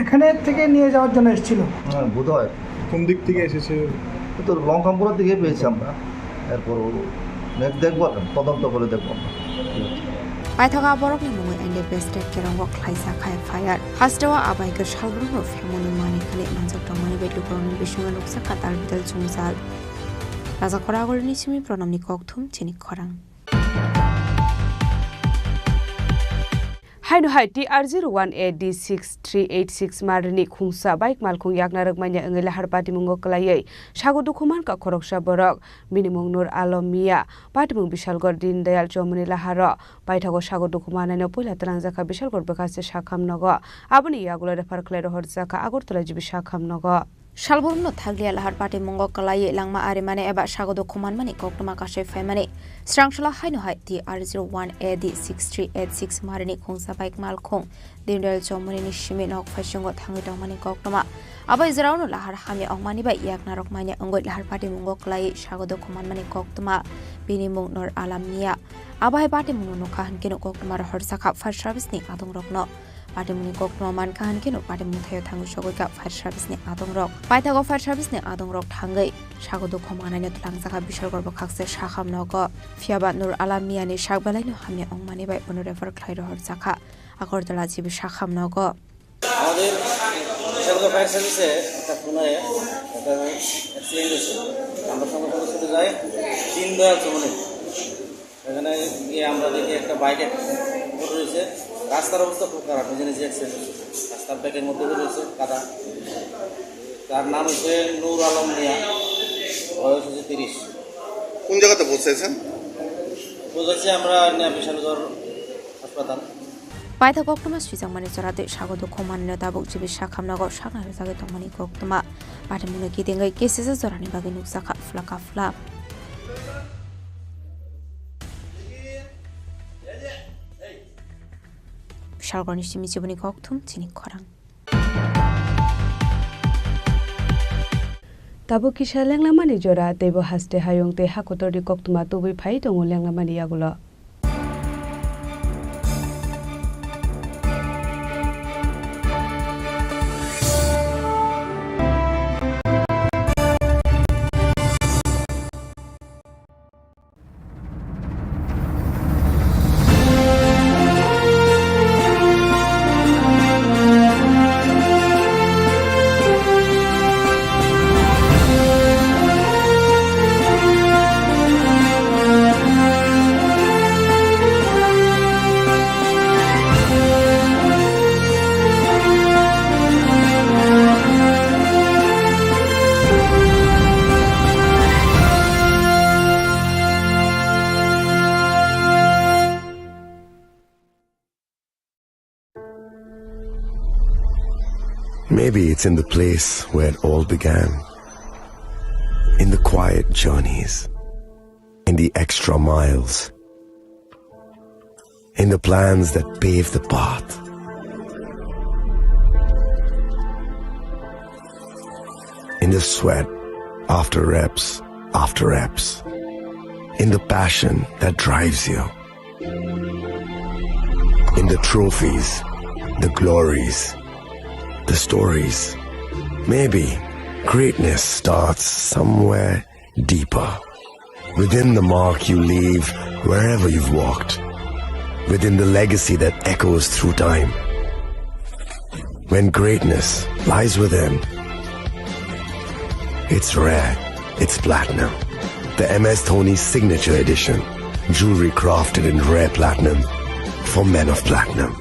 এখানে থেকে নিয়ে যাওয়ার জন্য এসেছিল? হ্যাঁ, বোধহয়। কোন দিক থেকে এসেছে? তো লঙ্কামপুরের দিকে পেয়েছি আমরা। এরপর নেক্সট দেখবো, এখন তদন্ত করে দেখবো আমরা। Paithago borokni mungwi N D P S state kerongo khlaijak kha F I R. Hasteo abaikhe salbrumno phemoni manwi hwnwi manjak tongmani bai lukurokni bisingo nukjakha tal bidal chungjal. Rajakhor Agorini simi Pranamni kokthum chini khorang. Haino hai T R zero one A D six three eight six marini khungsa bike malkhung yakna rwkmanya wngwi lahar patimungo kwlaiwi sago dukhu mankha khoroksa borok. Bini mung Nur Alom Mia, patimung Bishalgarh Deen Dayal Chowmuni laharo. Paithago sago dukhu mannaino puila twlangjakha Bishalgarh bwkhaste sakham nogo. Aboni yagulo refer khlai rohorjakha Agartala G B sakham nogo. Salbrumno thakliya lahar patimungo kwlaiwi langma arimani eba sago dukhu manmani koktwma kasui phaimani. Srangsala haino hai T R zero one A D six three eight six marini khungsa bike malkhung Deen Dayal Chowmunini simi nok phaisungo thangwi tongmani koktwma. Abo jwraono lahar hamya wngmani bai yaknarok manya wngwi lahar patimungo kwlaiwi sago dukhu manmani koktwma. Bini mung Nur Alom Mia. Abo hai patimungno nukha hwnkhe no koktwma rohorjakha fire service ni adongrokno. Patimungni koktwma mankha hwnkhe no patimung thaio thangwi sogwi kha fire service ni adongrok. Paithago fire service ni adongrok thangwi sago dukhu mannaino twlangjakha Bishalgarh bwkhakse sakham nogo. Phiyaba Nur Alom Mia ni sak belaino hamya wngmani bai bono refer khlai rohorjakha Agartala G B sakham nogo. আমাদের সেগুলো ফায়ার সার্ভিসে একটা পুনে একটা অ্যাক্সিডেন্ট হয়েছে। আমরা সঙ্গে সঙ্গে ছুটে যাই দীনদয়াল চৌমুহনী। এখানে গিয়ে আমরা দেখি একটা বাইক পড়ে রয়েছে। রাস্তার অবস্থা খুব খারাপ, নিজে নিজে অ্যাক্সিডেন্ট হয়েছে। রাস্তার ব্যাকের মধ্যে পড়ে রয়েছে কাদা। তার নাম হচ্ছে নূর আলম মিয়া, বয়স হচ্ছে তিরিশ। কোন জায়গাতে পৌঁছেছেন? পৌঁছেছি আমরা নিয়া বিশালগড় হাসপাতাল। Paithago koktwma swijak mani jora tei sago dukhu manwino tabuk G B sakham nogo saknai rwjagwi tongmani koktwma. Patimungno kidingwi kesesa jorani bagwi nukjakha phla ka phla. Bishalgarhni simi chibuni kokthum chini khorang. Tabuk kisa lenglamani jora, teibo haste hayung tei hakotorni koktwma tubui phai tongo lenglamani yagulo. Maybe it's in the place where it all began. In the quiet journeys. In the extra miles. In the plans that pave the path. In the sweat after reps after reps. In the passion that drives you. In the trophies, the glories, the stories. Maybe greatness starts somewhere deeper. Within the mark you leave wherever you've walked. Within the legacy that echoes through time. When greatness lies within, it's rare, it's platinum. The M S Dhoni Signature Edition. Jewelry crafted in rare platinum for men of platinum.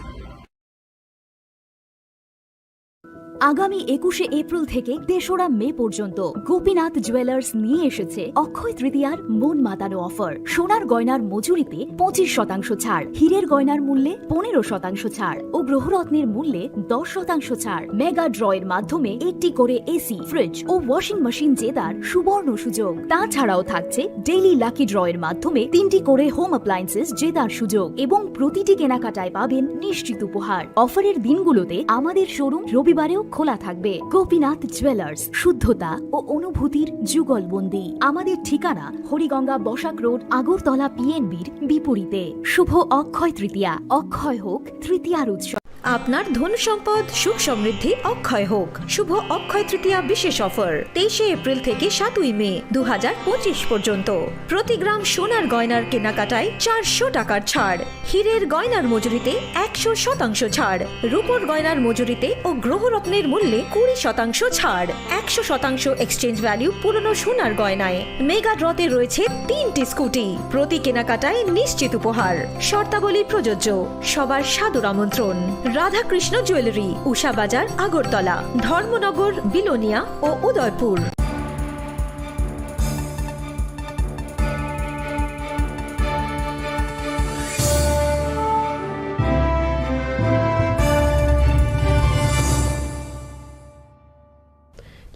আগামী একুশে এপ্রিল থেকে তেসরা মে পর্যন্ত গোপীনাথ জুয়েলার্স নিয়ে এসেছে অক্ষয় তৃতীয়ার মন মাতানো অফার। সোনার গয়নার মজুরিতে পঁচিশ শতাংশ ছাড়, হীরের গয়নার মূল্যে পনেরো শতাংশ ছাড় ও গ্রহরত্নের মূল্যে দশ শতাংশ ছাড়। মেগা ড্রয়ের মাধ্যমে একটি করে এসি, ফ্রিজ ও ওয়াশিং মেশিন জেতার সুবর্ণ সুযোগ। তাছাড়াও থাকছে ডেইলি লাকি ড্রয়ের মাধ্যমে তিনটি করে হোম অ্যাপ্লায়েন্সেস জেতার সুযোগ এবং প্রতিটি কেনাকাটায় পাবেন নিশ্চিত উপহার। অফারের দিনগুলোতে আমাদের শোরুম রবিবারেও খোলা থাকবে। গোপীনাথ জুয়েলার্স, শুদ্ধতা ও অনুভূতির যুগলবন্দি। আমাদের ঠিকানা হরিগঙ্গা বসাক রোড, আগরতলা পিএনবির বিপরীতে। শুভ অক্ষয় তৃতীয়া, অক্ষয় হোক তৃতীয়ার উৎসব। আপনার ধন সম্পদ সুখ সমৃদ্ধি অক্ষয় হোক। শুভ অক্ষয় তৃতীয়া বিশেষ অফার তেইশে এপ্রিল থেকে সাতই মে দু হাজার পঁচিশ পর্যন্ত। প্রতি গ্রাম সোনার গয়নার কেনাকাটায় চারশো টাকার ছাড়, হীরের গয়নার মজুরিতে একশো শতাংশ ছাড়, রূপোর গয়নার মজুরিতে ও গ্রহরত্নের মূল্যে কুড়ি শতাংশ ছাড়, একশো শতাংশ এক্সচেঞ্জ ভ্যালু পুরনো সোনার গয়নায়। মেগা ড্রতে রয়েছে তিনটি স্কুটি, প্রতি কেনাকাটায় নিশ্চিত উপহার। শর্তাবলী প্রযোজ্য। সবার সাদর আমন্ত্রণ। রাধাকৃষ্ণ জুয়েলারি, উষা বাজার, আগরতলা, ধর্মনগর, বিলোনিয়া ও Udaipur.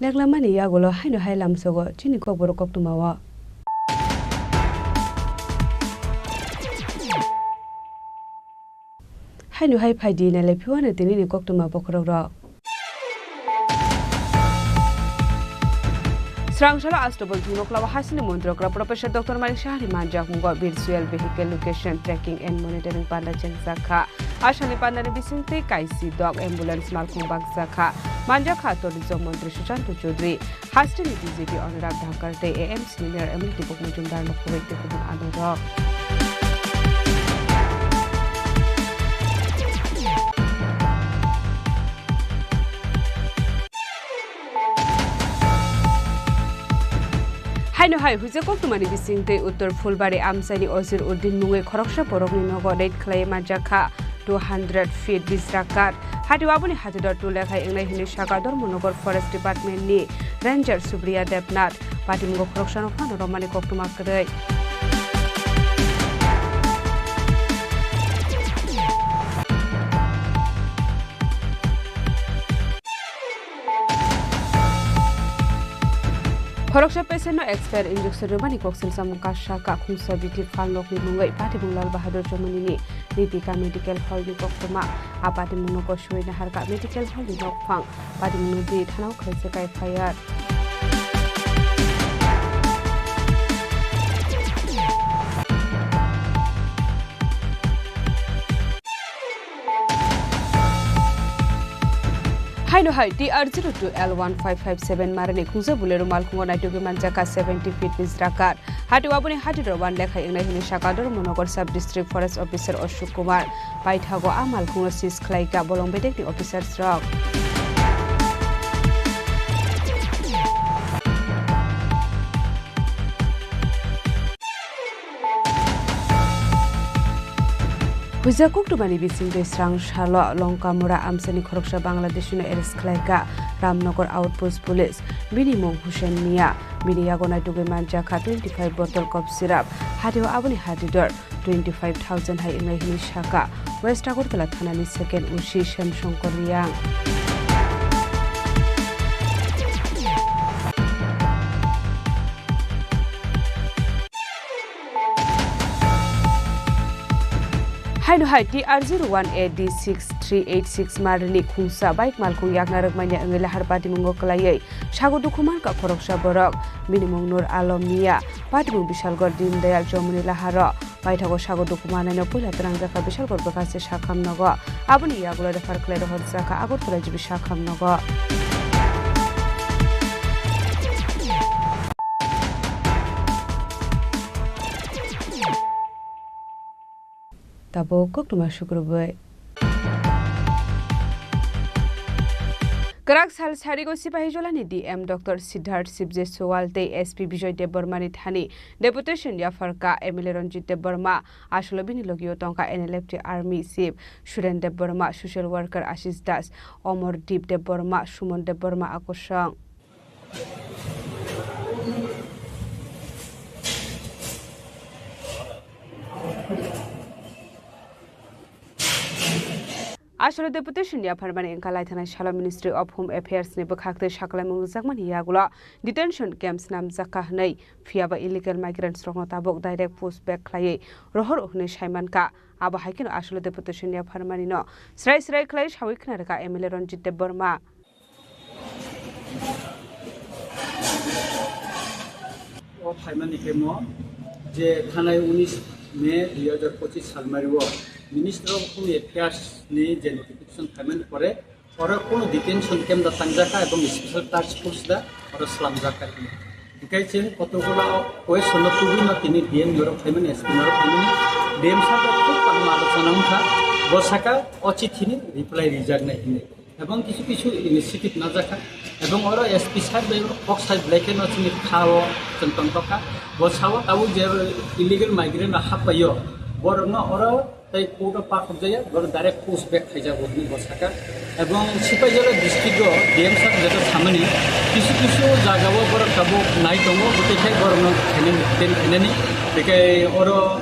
Leklamani yagulo haino hai lamsogo chini kokborok koktwmao. Haino hai phaidi nailai phiwano tinini koktwma bokhorokrok. Srangsalo Astobol Thwngnoklao hasini Montrokra Professor Doctor Manik Sahani manjakmungo virtual vehicle location tracking and monitoring panda chengjakha. Asani pandani bisingtwi kaisi dok ambulance malkhung bakjakha. Manjakha tourism montri Sushanta Chowdhury, hasteni B J P Anurag Dhankar tei A M C ni mayor Emily Tipuk Majumdar no phurwi tei kubun anorok. Haino hai huijak koktwmani bisingtwi Uttor Phulbari amchaini Ozir Uddin mungwi khoroksa borokni nogo raid khlaiwi manjakha two hundred feet bisrak kath. Hati aboni hatidor two lekha wngnai hwnwi sakha Dharmanagar Forest Department ni Ranger Supriya Debnath. Patimungo khoroksano phano romani koktwma kwrwi. Khoroksa patient no expire injection rwmani koksil samung kasa kakhungsa bithi phalnokni mungwi patimung Lal Bahadur Chomoni ni Ritika Medical Hall ni koktwma. A patimung no kosui naharka Medical Hall ni nokphang. Patimung no di thanao khlaijak F I R. Haino hai T R zero two L one five five seven marani khungsa Bolero malkhungo naitugwi manjakha seventy feet bisrak kath. Hati aboni hati rok wan lekhai wngnai hwnwi sakha Dharmanagar Sub District Forest Officer Ashok Kumar. Paithago a malkhungno seize khlaikha bolong bedekni officers rok. Huijak koktwmani bisingtwi srang salo Longkamura amchaini khoroksa Bangladeshino arrest khlaikha Ramnagar Outpost Police. Bini mung Hussein Mia. Bini yago naitugwi manjakha twenty five bottle cough syrup. Hatio aboni hatidor twenty five thousand hai wngnai hwnwi sakha West Agartala thanani second O C Shyam Shankar Reang. Haino hai T R zero one A D six three eight six marni khungsa bike malkhung yakna rwkmani wngwi lahar patimungo kwlaiwi sago dukhu mankha khoroksa borok. Bini mung Nur Alom Mia, patimung Bishalgarh Deen Dayal Chowmuni laharo. Paithago sago dukhu manaino puila twrangjakha Bishalgarh bwkha se sakham nogo. Aboni yagulo refer khlai rohorjakha Agartala G B sakham nogo. Tabuk koktwma sukrubwi. Kwrak sal sarigo Sipahijola ni D M Doctor Siddharth Sibje Suwal tei S P Bijoy Debbarma ni thani deputation yapharkha. M L A Ranjit Debbarma, asolo bini logio tongkha N L F T Army Chief Suren Debbarma, social worker Ashish Das, Omordeep Debbarma, Suman Debbarma, Akosong. Asolo deputation yapharmani wngkha laithanai salo Ministry of Home Affairs ni bwkhak tei sakhlaimung rwjakmani yagulo detention camps namjakha hwnwi, phiyaba illegal migrants rokno tabuk direct push back khlaiwi rohor hwnwi saimankha. Abo hai kheno asolo deputation yapharmani no srai srai khlai sawi khna rwkha M L A Ranjit Debbarma. O phaimani khe mo je thanai unis May dui hajar pochis salmari o Minister of Home Affairs ni je notification phaimani pore oro kono detention camp da tangjakha ebong special task force da oro slamjakha. Hinkhe chwng kotokgola o question no tubui no tini D M norok phaimani, S P norok phaimani, D M sir bo khub kaham alochona wngkha, bo saka o chithi ni reply rijak nai hinwi. Ebong kisu kisu initiative najakha. Ebong oro S P sir bai kok sai belai khe no chini kha o chwng tongtokha. Bo sao tabuk je illegal migrant rok happaio, borok no oro tei court o pakhok jaya, borok direct push back khaijago hinwi bo saka. Ebong Sipaijala district o D M sir jeto samani kisu kisu jaga o borok tabuk nai tongo, bwtwi khai borok no khainani, detain khainani. Bekai oro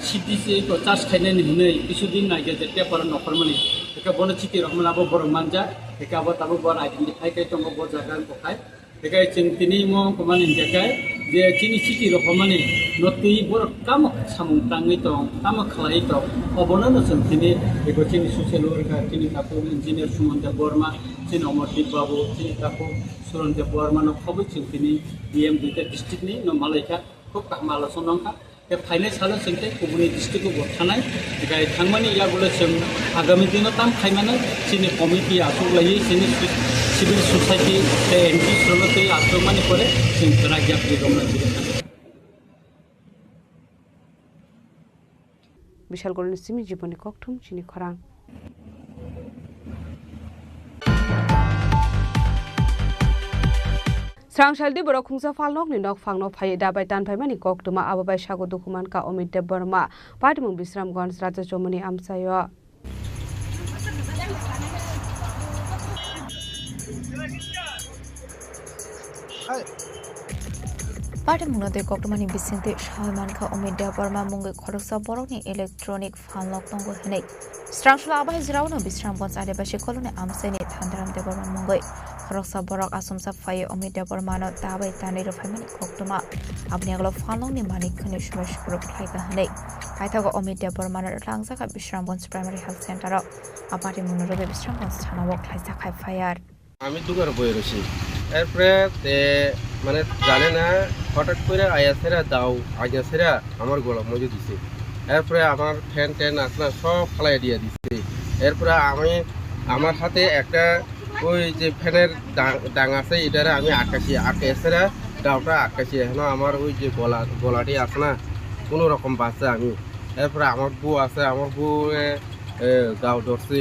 C D C to charge khainani hinwi kisu din nai je paper o nokhormani. Eka bono chiti rok mano abo borok manja. Eka abo tabuk borok identify khai tongo bo jaga wngkha khai. Eka chwng tini mo komani hingkha khai je chini chiti rok mani no twi borok tamo samung tangwi tong, tamo khlai tong. Obono no chwng tini eko chini social worker, chini takhuk engineer Suman Debbarma, chini Omordeep Babu, chini takhuk Suran Debbarma no khobwi chwng tini D M duita district ni no malaikha. Khub kaham alochona wngkha. Tei phainai salo chwng tei kubuni district o bo thanai. Gai thangmani yagulo chwng agami dino tam khaimano chini committee achuk laiwi chini civil society tei N G O rokno tei achukmani pore chwng kwrak yapri romna jigwi thangkha. Bishalgorni simi jiboni kokthum chini khorang. Srangsaldi borok khungsa phalnokni nok phangno phaiwi dabai tanphaimani koktwma, abo bai sago dukhu mankha Omit Debbarma, Patimung Bisramganj, Raja Chomoni amchaio. Patimungno tei koktwmani bisingtwi sawi mankha Omit Debbarma mungwi khoroksa borokni electronic phalnok tongo hwnwi. Srangsaldi abai jeraono Bisramganj Adibasi Colony amchaini Thandaram Debbarma mungwi khoroksa borok achomsa phaiwi Omit Debbarmano dabai tanwi rwphaimani koktwma. Aboni yagulo phalnokni manik hwnwi sumai sukruk khlaikha hwnwi. Paithago Omit Debbarmano rwtlangjak kha Bisramganj Primary Health Center-o. A patimungno rwgwi Bisramganj thana-o khlaijak kha F I R. আমি দোকানে বসে রয়েছি। এরপরে তে মানে জানে না, হঠাৎ করে আয়া সেরা দাও, আয়া সেরা আমার গলা মজে দিছে। এরপরে আমার ফ্যান ট্যান আছে না, সব ফালাই দিয়ে দিছে। এরপরে আমি, আমার হাতে একটা ওই যে ফ্যানের ডাং, ডাং আছে, এটারে আমি আটকাছি, আটকে সেরা দাওটা আটকাছি। এখন আমার ওই যে গলা, গলাটি আছে না, কোনো রকম বাঁচছে আমি। এরপরে আমার বউ আছে, আমার বউ, এ, এ, দাও ধরছি।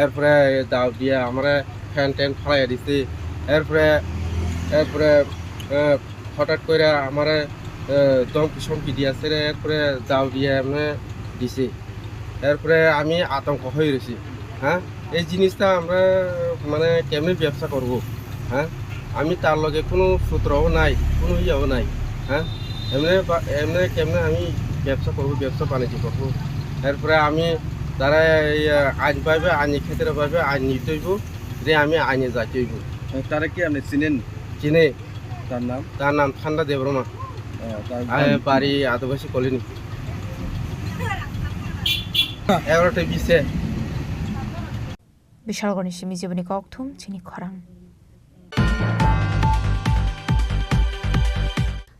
এরপরে দাও দিয়ে আমরা ফ্যান ট্যান ফালাই দিছি। এরপরে, এরপরে, এ, হঠাৎ করে আমারে, এ, ধমকি সমকি দিয়ে আছে রে। এরপরে দাও দিয়ে এমনি দিছি। এরপরে আমি আতঙ্ক হয়ে রয়েছি। হ্যাঁ, এই জিনিসটা আমরা মানে কেমনি ব্যবসা করব? হ্যাঁ, আমি তার লগে কোনো সূত্রও নাই, কোনো ইয়েও নাই। হ্যাঁ, এমনি বা-, এমনি কেমনে আমি ব্যবসা করব, ব্যবসা বাণিজ্য করব? এরপরে আমি তারা এই, আহ, আইন পাইবে, আইনি ক্ষেত্রে পাইবে, আইন নিতে হইব যে আমি আইনে যাইতে হইব। তারা কি আপনি চিনেন? চিনে। তার নাম? তার নাম ঠান্ডা দেববর্মা। আহ, তার আহ, বাড়ি? বাড়ি আদিবাসী কলোনি। এগারোটা বিশে। Bishalgorni simi jiboni kokthum chini khorang.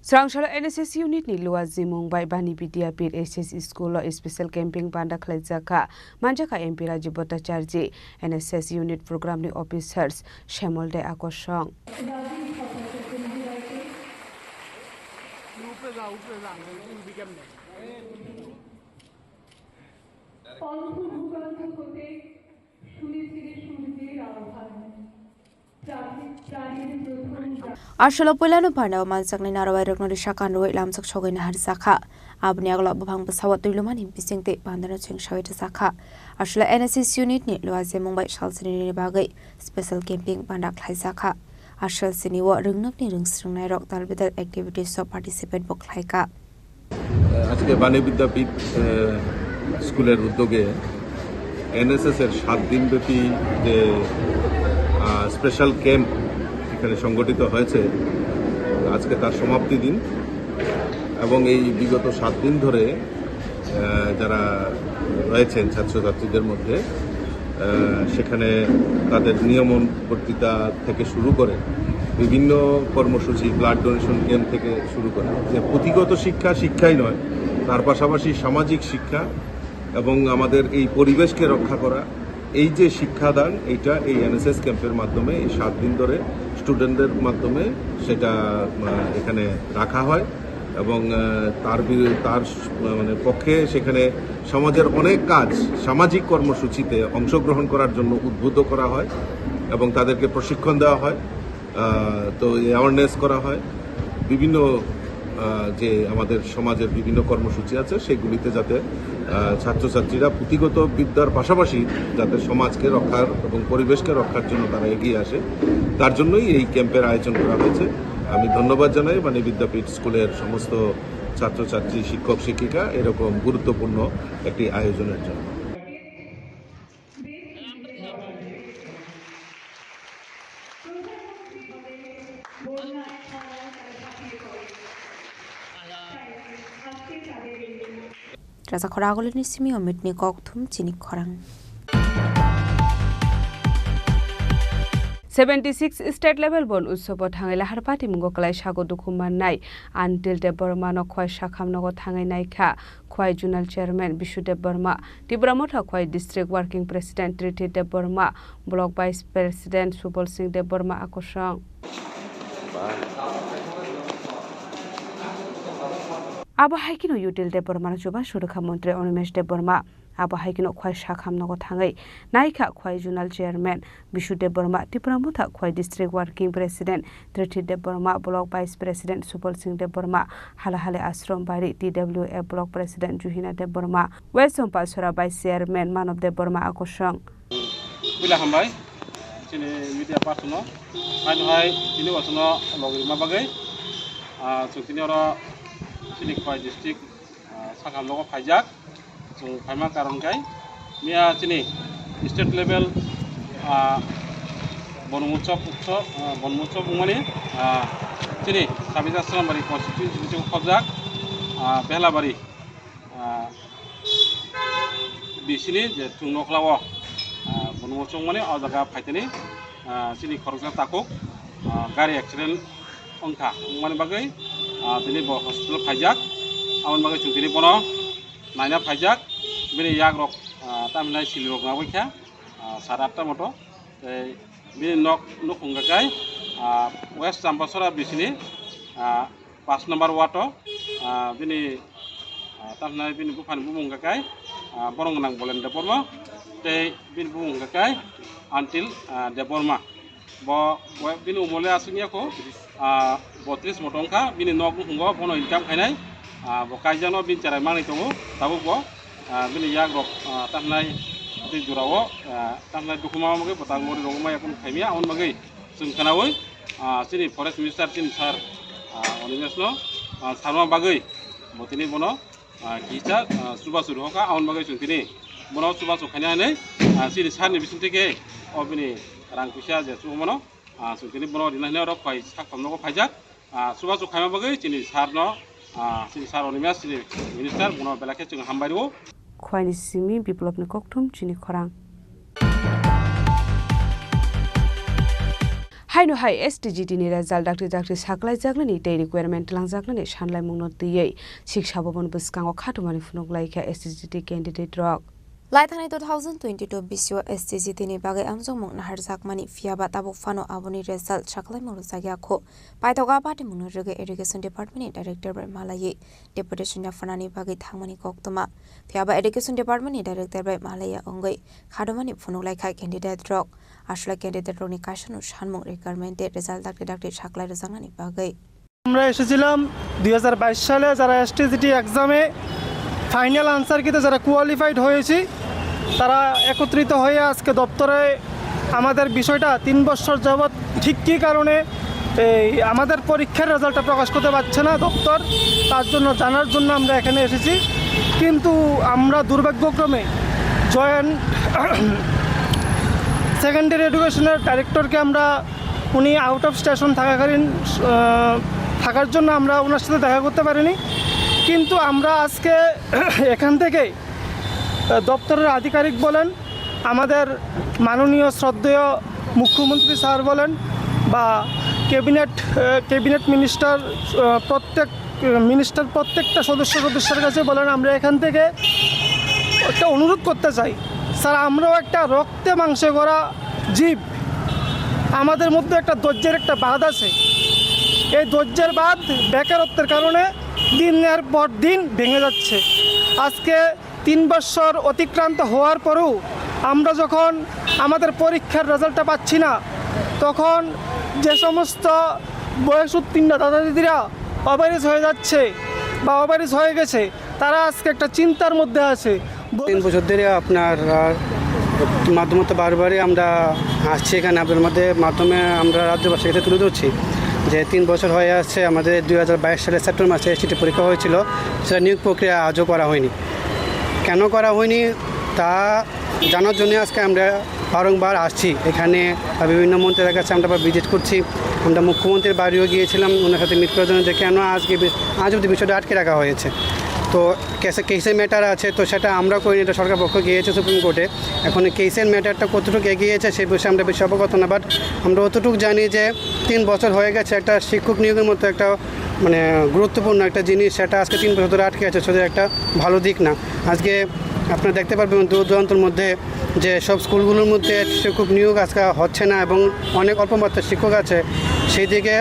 Srangsalo N S S unit ni Luaji Mumbai Bani Vidyapith S S School o special camping banda khlaijak kha, manjakha M P Rajiv Bhattacharjee, N S S unit program ni officers, Shyamol De Akosong. কণ্ঠভূকণ্ঠ হতে শুনেছিলে সূর্যের আহ্বান। প্রাচীন প্রাণীর প্রথম জা- Aswkno puilano pharnao manjaknai narwai rokno risa kanrwi lamjak sogwi naharjakha. Aboni yagulo buphang bwsao twilumani bising tei bandano chwngsawi rwjakha. Aswkno N S S unit ni luajemung bai salsini bagwi special camping banda khlaijakha. Aswkno o rwngnokni rwngsrwngnairok talbidal activities o participate bo khlaikha. আজকে বাণী বিদ্যাপীঠ, আহ, স্কুলের উদ্যোগে এনএসএস এর সাত দিনব্যাপী যে, আহ, special camp এখানে সংগঠিত হয়েছে, আজকে তার সমাপ্তি দিন। এবং এই বিগত সাত দিন ধরে, আহ, যারা রয়েছেন ছাত্রছাত্রীদের মধ্যে, আহ, সেখানে তাদের নিয়মন বক্তৃতা থেকে শুরু করে বিভিন্ন কর্মসূচি, ব্লাড ডোনেশন ক্যাম্প থেকে শুরু করে যে পুঁথিগত শিক্ষা, শিক্ষাই নয়, তার পাশাপাশি সামাজিক শিক্ষা এবং আমাদের এই পরিবেশকে রক্ষা করা, এই যে শিক্ষাদান, এইটা এই এনএসএস ক্যাম্পের মাধ্যমে এই সাত দিন ধরে স্টুডেন্টদের মাধ্যমে সেটা, আহ, এখানে রাখা হয়। এবং, আহ, তার বি-, তার স-, মানে, পক্ষে সেখানে সমাজের অনেক কাজ, সামাজিক কর্মসূচিতে অংশগ্রহণ করার জন্য উদ্বুদ্ধ করা হয় এবং তাদেরকে প্রশিক্ষণ দেওয়া হয়। আহ, তো অ্যাওয়ারনেস করা হয়, বিভিন্ন, আহ, যে আমাদের সমাজের বিভিন্ন কর্মসূচি আছে সেগুলিতে যাতে, আহ, ছাত্রছাত্রীরা পুঁথিগত বিদ্যার পাশাপাশি যাতে সমাজকে রক্ষার এবং পরিবেশকে রক্ষার জন্য তারা এগিয়ে আসে, তার জন্যই এই ক্যাম্পের আয়োজন করা হয়েছে। আমি ধন্যবাদ জানাই বাণী বিদ্যাপীঠ স্কুলের সমস্ত ছাত্রছাত্রী, শিক্ষক শিক্ষিকা এরকম গুরুত্বপূর্ণ একটি আয়োজনের জন্য। Rasa khoragulini simi omitni kokthum chini khorang. Seventy six state level bon utsobo thangwi lahar patimungo kwlai sago dukhu mannai Antil Debbarmano khwai sakham nogo thangwi naikha. Khwai Zonal Chairman Bishu Debbarma, Tipra Motha Khwai District Working President Triti Debbarma, Block Vice President Subal Singh Debbarma akosong. Abo hai kheno Util Debbarma no chuba surukha montri Animesh Debbarma. Abo hai kheno Khwai sakham nogo thangwi naikha Khwai Zonal Chairman Bishu Debbarma, Tipra Motha Khwai District Working President Triti Debbarma, Block Vice President Subal Singh Debbarma, Halahali Ashram Bari T W A Block President Juhina Debbarma, West Champasora Vice Chairman Manav Debbarma akosong. Puila hambai chini media person no, haino hai chini wasono logirima bagwi, ah, chwng tini oro chini Khwai district, ah, sakam logo phaijak. Chwng phaima karon khe miya chini state level, ah, Bonmutsob utsob, ah, Bonmutsob wngmani, ah, chini Sabita Srambari constituency bising khobjak, ah, Behlabari, ah, bisini je chwng nokhlao, ah, Bonmutsob wngmani o jaga phaitani, ah, chini khoroksa takhuk, ah, gari accident wngkha, wngmani bagwi, ah, tini bo hospital phaijak, aboni bagwi chwng tini bono naina phaijak, bini yagrok, ah, tamhinai silirok nangwi kha, ah, sade atta moto, tei bini nok nukhung hwnkhe, ah, West Champasora bisini, ah, pash number ward o, ah, bini, ah, tamhinai bini buphani bumung hwnkhe, ah, borok gwnang Bolen Debbarma, tei bini bumung hwnkhe Antil, ah, Debbarma. Bo, bo bini umole aswk ya kho, ah, botris moto wngkha, bini nok nukhungo bono income khainai, ah, bo kaijakno bini cherai manwi tongo, tabuk bo, ah, bini yagrok, ah, tamhinai twi jorao, ah, tamhinai dukhu ma bagwi bo tabuk mori rogo maya kunu khaimya, aboni bagwi chwng khnaui, ah, chini forest minister chini sir, ah, Animesh no, ah, sarma bagwi bo tini bono, ah, kisa, ah, chubachu rohorkha, aboni bagwi chwng tini bono chubachu khaina hinwi, ah, chini sir ni bisingtwi khe o bini rang puisa je chubamano, ah, chwng tini bono rina hinwi oro khwai sak thamnogo phaijak, ah, chubachu khaima bagwi chini sir no, ah, chini sir Animesh chini minister bono belai khe chwng hambai rwo. Khwaini simi Biplopni kokthum chini khorang. Haino hai S T G T ni result dakti dakti saklaijaknani tei requirement twlangjaknani sanlaimungno twiwi Siksa Bhavan bwskango khatumani phunuk laikha S T G T candidate rok. Lai thangnai two thousand twenty-two bisio S T C T ni bagwi amjokmung naharjakmani, phiya ba tabuk phano aboni result saklaimung rwjakya kho. Paithak a patimungno rwgwi Education Department ni Director bai malaiwi deputation yapharnani bagwi thangmani koktwma. Phiya ba Education Department ni Director bai malaiya wngwi khadomani phunuk laikha candidate rok. Aswlai candidate rokni kaisano sanmung requirement tei result dakti dakti saklai rwjaknani bagwi. আমরা এসেছিলাম দুই হাজার বাইশ সালে, যারা এসটিসিটি এক্সামে final answer কিতে যারা কোয়ালিফাইড হয়েছি, তারা একত্রিত হয়ে আজকে দপ্তরে আমাদের বিষয়টা তিন বছর যাবৎ ঠিক কী কারণে এই আমাদের পরীক্ষার রেজাল্টটা প্রকাশ করতে পারছে না দপ্তর, তার জন্য জানার জন্য আমরা এখানে এসেছি। কিন্তু আমরা দুর্ভাগ্যক্রমে জয়েন্ট সেকেন্ডারি এডুকেশনের ডাইরেক্টরকে আমরা উনি আউট অফ স্টেশন থাকাকালীন, আহ, থাকার জন্য আমরা ওনার সাথে দেখা করতে পারিনি। কিন্তু আমরা আজকে এখান থেকে, আহ, দপ্তরের আধিকারিক বলেন, আমাদের মাননীয় শ্রদ্ধেয় মুখ্যমন্ত্রী স্যার বলেন, বা ক্যাবিনেট, আহ, ক্যাবিনেট মিনিস্টার, আহ, প্রত্যেক মিনিস্টার প্রত্যেকটা সদস্য সদস্যের কাছে বলেন, আমরা এখান থেকে একটা অনুরোধ করতে চাই, স্যার, আমরাও একটা রক্তে মাংসে গড়া জীব, আমাদের মধ্যে একটা ধৈর্যের একটা বাঁধ আছে। এই ধৈর্যের বাঁধ বেকারত্বের কারণে দিনের পর দিন ভেঙে যাচ্ছে। আজকে তিন বছর অতিক্রান্ত হওয়ার পরেও আমরা যখন আমাদের পরীক্ষার রেজাল্টটা পাচ্ছি না, তখন যে সমস্ত বয়স উত্তীর্ণ দাদা দিদিরা ওভারএজ হয়ে যাচ্ছে বা ওভারএজ হয়ে গেছে, তারা আজকে একটা চিন্তার মধ্যে আছে। তিন বছর ধরে আপনার, আহ, মাধ্যমে তো বারবারই আমরা আসছি এখানে, আপনার মধ্যে, মাধ্যমে আমরা রাজ্যবাসীর কাছে তুলে ধরছি যে তিন বছর হয়ে আসছে, আমাদের দুই হাজার বাইশ সালের সেপ্টেম্বর মাসে এসটিসিটি পরীক্ষা হয়েছিল, সেটা নিয়োগ প্রক্রিয়া আজও করা হয়নি। কেন করা হয়নি তা জানার জন্য আজকে আমরা বারংবার আসছি এখানে, বা বিভিন্ন মন্ত্রীদের কাছে আমরা ভিজিট করছি। আমরা মুখ্যমন্ত্রীর বাড়িও গিয়েছিলাম ওনার সাথে মিট করার জন্য যে কেন আজকে বি-, আজ অবধি বিষয়টা আটকে রাখা হয়েছে। তো কেসে, কেসের ম্যাটার আছে, তো সেটা আমরা করিনি, এটা সরকার পক্ষ গিয়েছে সুপ্রিম কোর্টে। এখন এই কেসের ম্যাটারটা কতটুকু এগিয়েছে সেই বিষয়ে আমরা বেশি অবগত না, বাট আমরা অতটুকু জানি যে তিন বছর হয়ে গেছে একটা শিক্ষক নিয়োগের মতো একটা, মানে, গুরুত্বপূর্ণ একটা জিনিস, সেটা আজকে তিন বছর ধরে আটকে আছে, সেটা একটা ভালো দিক না। আজকে আপনারা দেখতে পারবেন দূর দূরান্তর মধ্যে যে সব স্কুলগুলোর মধ্যে শিক্ষক নিয়োগ আজকে হচ্ছে না এবং অনেক অল্প মাত্রায় শিক্ষক আছে। সেই দিকে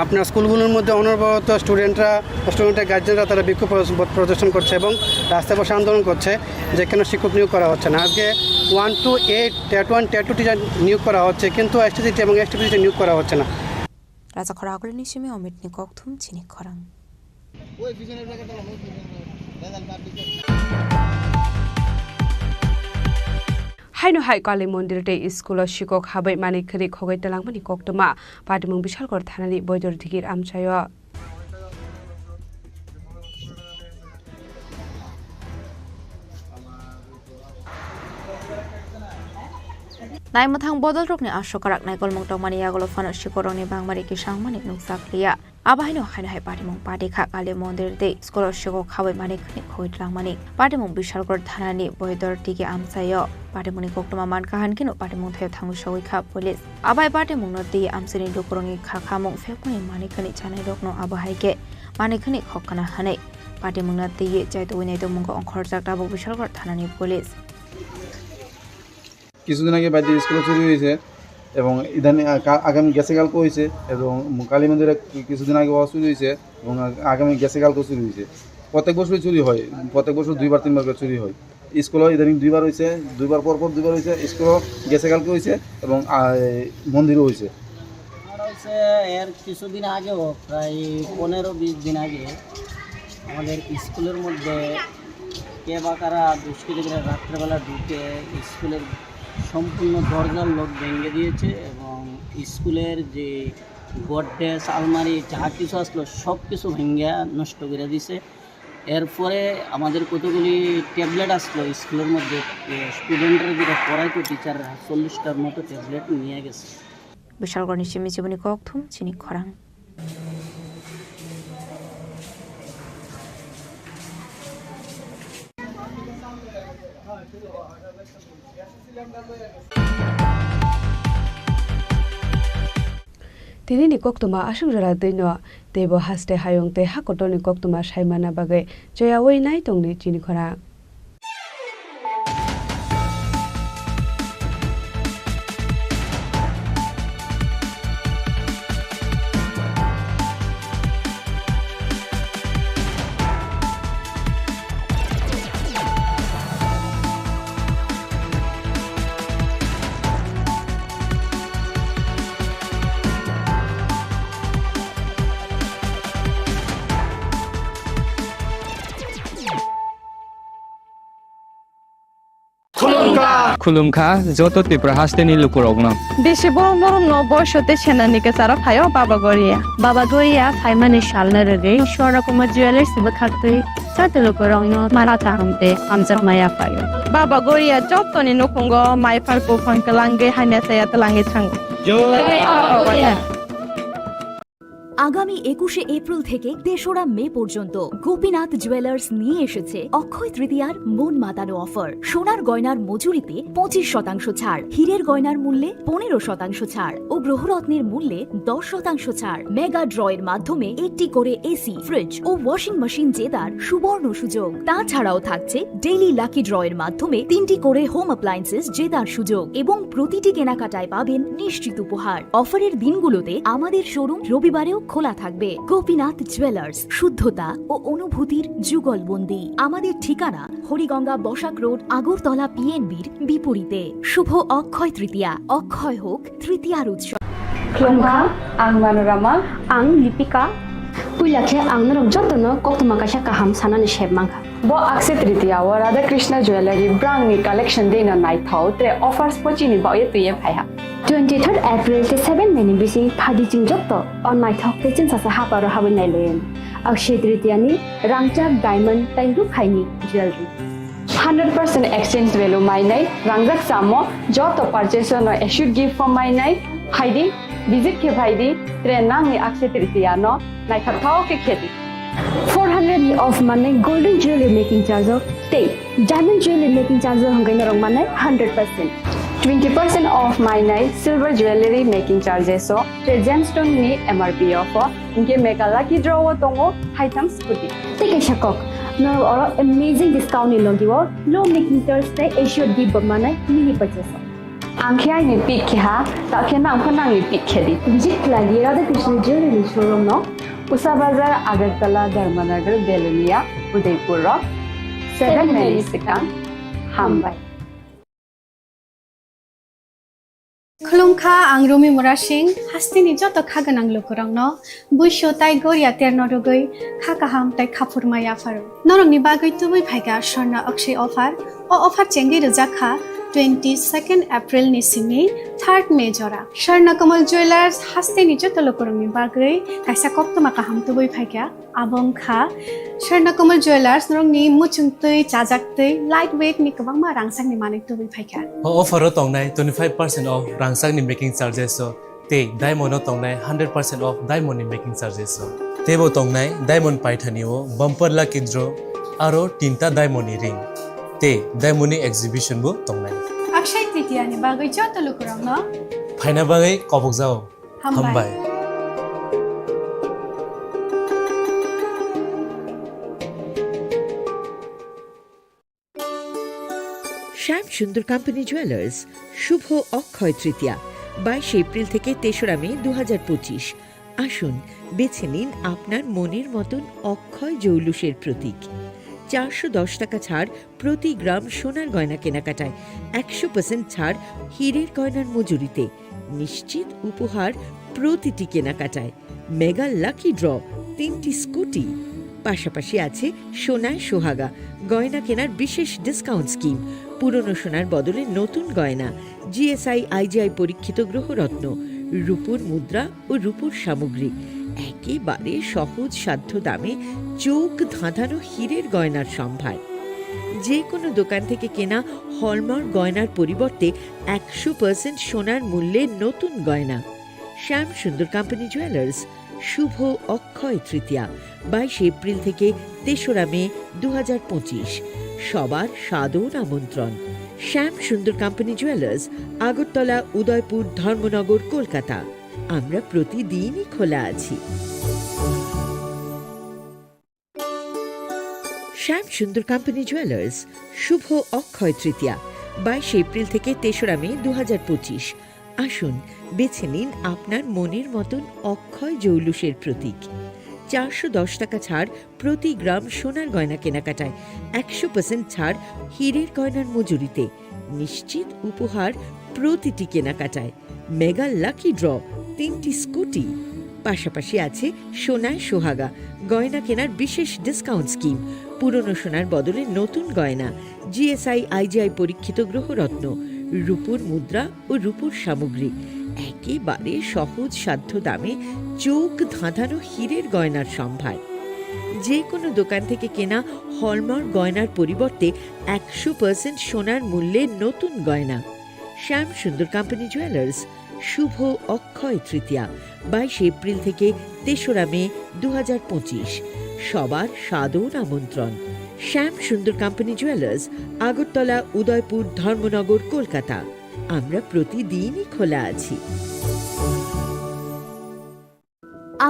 আপনার স্কুলগুলোর মধ্যে অনবরত স্টুডেন্টরা, স্টুডেন্টের গার্জেনরা তারা বিক্ষোভ প্রদর্শ-, প্রদর্শন করছে এবং রাস্তায় বসে আন্দোলন করছে যে কেন শিক্ষক নিয়োগ করা হচ্ছে না। আজকে one two eight, TET one, TET two teacher নিয়োগ করা হচ্ছে, কিন্তু এসটিসিটি এবং এসটিপিসিটি নিয়োগ করা হচ্ছে না। Raja Khoragulini simi Omitni kokthum chini khorang. Haino hai Kali mondir tei school o sikok habai manwi khwnwi khogwi twlangmani koktwma, patimung Bishalgarh thanani Boidor Digir amchaio. Naimwthang bodolrokni aswk kwrak naikolmung tongmani yagulo phano sikorokni bangmari kisangmani nukjakliya. Abo haino haino hai patimung pati kha Kali mondir tei school o sikok khabai mani khani khogwi twlangmani. Patimung Bishalgarh thanani Boidor Digi amchaio. Patimungni koktwma mankha, hankhe no patimung thaio thangwi sogwi kha police. Abo hai patimungno twi amchaini lukurokni kha khamung phekmani mani khani chanairokno abo hai khe mani khani khokna hwnwi patimungno twiwi chaitugwi naitugmungo ongkhorjak tabuk Bishalgarh thanani police. কিছুদিন আগে বাড়িতে স্কুলে চুরি হয়েছে এবং ইদানিং আ-, কা-, আগামী গেছে কালকে হয়েছে এবং কালী মন্দিরে কি-, কিছুদিন আগে চুরি হয়েছে এবং আ-, আগামী গেছে কালকে চুরি হয়েছে। প্রত্যেক বছরই চুরি হয়, প্রত্যেক বছর দুইবার তিনবার করে চুরি হয়। স্কুলে ইদানিং দুইবার হয়েছে, দুইবার পর পর দুইবার হয়েছে, স্কুলও গেছে কালকে হয়েছে এবং, আ, মন্দিরও হয়েছে। আমার হয়েছে এর কিছুদিন আগেও, প্রায় পনেরো বিশ দিন আগে আমাদের স্কুলের মধ্যে কে বা কারা দুষ্কৃতিকারীরা রাত্রেবেলা ঢুকে স্কুলের সম্পূর্ণ দরজার লক ভেঙে দিয়েছে এবং স্কুলের যে গডরেজ, আলমারি যা কিছু আসলো সব কিছু ভেঙে নষ্ট করে দিছে। এরপরে আমাদের কতগুলি ট্যাবলেট আসলো স্কুলের মধ্যে, এ, স্টুডেন্টরা যেটা পড়াইতো টিচাররা চল্লিশটার মতো ট্যাবলেট নিয়ে গেছে। Bishalgarhni simi chiboni kokthum chini khorang. Tinini koktwma aswk jora twino, teibo haste hayung tei ha kotorni koktwma saimana bagwi choyaui nai tongdi chini khorang. Khulumkha joto Tripura hasteni lukurokno. Bisi borom borom no boiso tei senani kwcharo phaio Baba Goria. Baba Goria phaimani salna rwgwi Swarna Kumar Jewellers bwkhaktwi joto lukurokno mara kaham tei hamjakma yaphaio. Baba Goria jotoni nukhungo mai phar buphang kwlangwi hamya chaya twlangwi thango. আগামী একুশে এপ্রিল থেকে তেসরা মে পর্যন্ত গোপীনাথ জুয়েলার্স নিয়ে এসেছে অক্ষয় তৃতীয়ার মন মাতানো অফার। সোনার গয়নার মজুরিতে পঁচিশ শতাংশ ছাড়, হীরের গয়নার মূল্যে পনেরো শতাংশ ছাড় ও গ্রহরত্নের মূল্যে দশ শতাংশ ছাড়। মেগা ড্রয়ের মাধ্যমে একটি করে এসি, ফ্রিজ ও ওয়াশিং মেশিন জেতার সুবর্ণ সুযোগ। তাছাড়াও থাকছে ডেইলি লাকি ড্রয়ের মাধ্যমে তিনটি করে হোম অ্যাপ্লায়েন্সেস জেতার সুযোগ এবং প্রতিটি কেনাকাটায় পাবেন নিশ্চিত উপহার। অফারের দিনগুলোতে আমাদের শোরুম রবিবারেও খোলা থাকবে। গোপীনাথ জুয়েলার্স, শুদ্ধতা ও অনুভূতির যুগলবন্দি। আমাদের ঠিকানা হরিগঙ্গা বসাক রোড, আগরতলা পিএনবির বিপরীতে। শুভ অক্ষয় তৃতীয়া, অক্ষয় হোক তৃতীয়ার উৎসব। Khulumkha, ang Manorama. Ang Lipika. Puila khe ang norok jotono koktwma kaisa kaham sanani sep mankha. Bo Akshaya Tritiya o Radha Krishna Jewellery brangni collection dino naithok tre offers pochini baoye twiye phaiha. Twenty third April khe seven May ni bising phadi chwng joto o naithok tei chwngsasa haparo habwi nailayan. Akshaya Tritiya ni rangchak diamond tei rukhaini jewellery. Hundred percent exchange value mainai, rangjak chamo, joto purchase no assured gift form mainai, phaidi, visit khe phaidi, tre nangni Akshaya Tritiya no naithok thok khe khedi. Four hundred ni off manai golden jewelry making charge o tei diamond jewelry making charge o hwnkhai norok manai hundred percent. Twenty percent off mainai silver jewelry making charges o, tre gemstone ni M R P off o, hinkhe mega lucky draw o tongo haitham scooty. Tei kaisa kok, norok oro amazing discount ni logi o low making charge tei assured gift bo manai mini purchase o. Ang khe aini pick khe ha, ta khe nang pho nangni pick khe di. Visit khlai di Radha Krishna Jewelry ni showroom no. Usa Bazar, Agartala, Dharmanagar, Belonia, Udaipur rok. Seven May ni swkang. Hambai. Khulumkha, ang Rumi Murasing, hasteni joto kha gwnang lukurokno buisu tai goria terno rwgwi kha kaham tai khaphurma yapharo. Norokni bagwi tubui phaikha Swarna Akshay offer. O offer chengwi rwjakha twenty second April ni simi third May jora. Swarna Kamal Jewellers hasteni joto lukurokni bagwi kaisa koktwma kaham tubui phaikha. Abo wngkha Swarna Kamal Jewellers, norokni muchungtwi, chajaktwi, light weight ni kwbangma rangchakni manwi tubui phaikha. O offer o tongnai twenty five percent off rangchakni making charges o tei diamond o tongnai hundred percent off diamond ni making charges o. Teibo tongnai diamond paithani o bumper lucky draw aro tinta diamond ni ring tei diamond ni exhibition bo tongnai. Akshay Tritiya ni bagwi joto lukurokno phaina bagwi kobokjao. Hambai. Hambai. শ্যাম Sundar company jewellers, শুভ অক্ষয় তৃতীয়া, বাইশে এপ্রিল থেকে তেসরা মে দু হাজার পঁচিশ। আসুন, বেছে নিন আপনার মনের মতন অক্ষয় জৌলুসের প্রতীক। চারশো দশ টাকা ছাড় প্রতি গ্রাম সোনার গয়না কেনাকাটায়, একশো পার্সেন্ট ছাড় হীরের গয়নার মজুরিতে, নিশ্চিত উপহার প্রতিটি কেনাকাটায়, মেগা লাকি ড্র, তিনটি স্কুটি, পাশাপাশি আছে সোনায় সোহাগা, গয়না কেনার বিশেষ ডিসকাউন্ট স্কিম, পুরনো সোনার বদলে নতুন গয়না, জিএসআই আইজিআই পরীক্ষিত গ্রহরত্ন, রূপোর মুদ্রা ও রূপোর সামগ্রী, একেবারে সহজ সাধ্য দামে চোখ ধাঁধানো হীরের গয়নার সম্ভার। যে কোনো দোকান থেকে কেনা হলমার্ক গয়নার পরিবর্তে একশো পার্সেন্ট সোনার মূল্যে নতুন গয়না। শ্যাম সুন্দর কোম্পানি জুয়েলার্স, শুভ অক্ষয় তৃতীয়া, বাইশে এপ্রিল থেকে তেসরা মে দু হাজার পঁচিশ। সবার সাদর আমন্ত্রণ। শ্যাম সুন্দর কোম্পানি জুয়েলার্স, আগরতলা, উদয়পুর, ধর্মনগর, কলকাতা। আমরা প্রতিদিনই খোলা আছি। শ্যাম সুন্দর কোম্পানি জুয়েলার্স, শুভ অক্ষয় তৃতীয়া, বাইশে এপ্রিল থেকে তেসরা মে দু হাজার পঁচিশ। আসুন, বেছে নিন আপনার মনের মতন অক্ষয় জৌলুসের প্রতীক। চারশো দশ টাকা ছাড় প্রতি গ্রাম সোনার গয়না কেনাকাটায়, একশো পার্সেন্ট ছাড় হীরের গয়নার মজুরিতে, নিশ্চিত উপহার প্রতিটি কেনাকাটায়, মেগা লাকি ড্র, তিনটি স্কুটি, পাশাপাশি আছে সোনায় সোহাগা, গয়না কেনার বিশেষ ডিসকাউন্ট স্কিম, পুরনো সোনার বদলে নতুন গয়না, জিএসআই আইজিআই পরীক্ষিত গ্রহরত্ন, রূপোর মুদ্রা ও রূপোর সামগ্রী, একেবারে সহজ সাধ্য দামে চোখ ধাঁধানো হীরের গয়নার সম্ভার। যে কোনো দোকান থেকে কেনা হলমার্ক গয়নার পরিবর্তে একশো পার্সেন্ট সোনার মূল্যে নতুন গয়না। শ্যাম সুন্দর কোম্পানি জুয়েলার্স, শুভ অক্ষয় তৃতীয়া, বাইশে এপ্রিল থেকে তেসরা মে দু হাজার পঁচিশ। সবার সাদর আমন্ত্রণ। শ্যাম সুন্দর কোম্পানি জুয়েলার্স, আগরতলা, উদয়পুর, ধর্মনগর, কলকাতা। আমরা প্রতিদিনই খোলা আছি।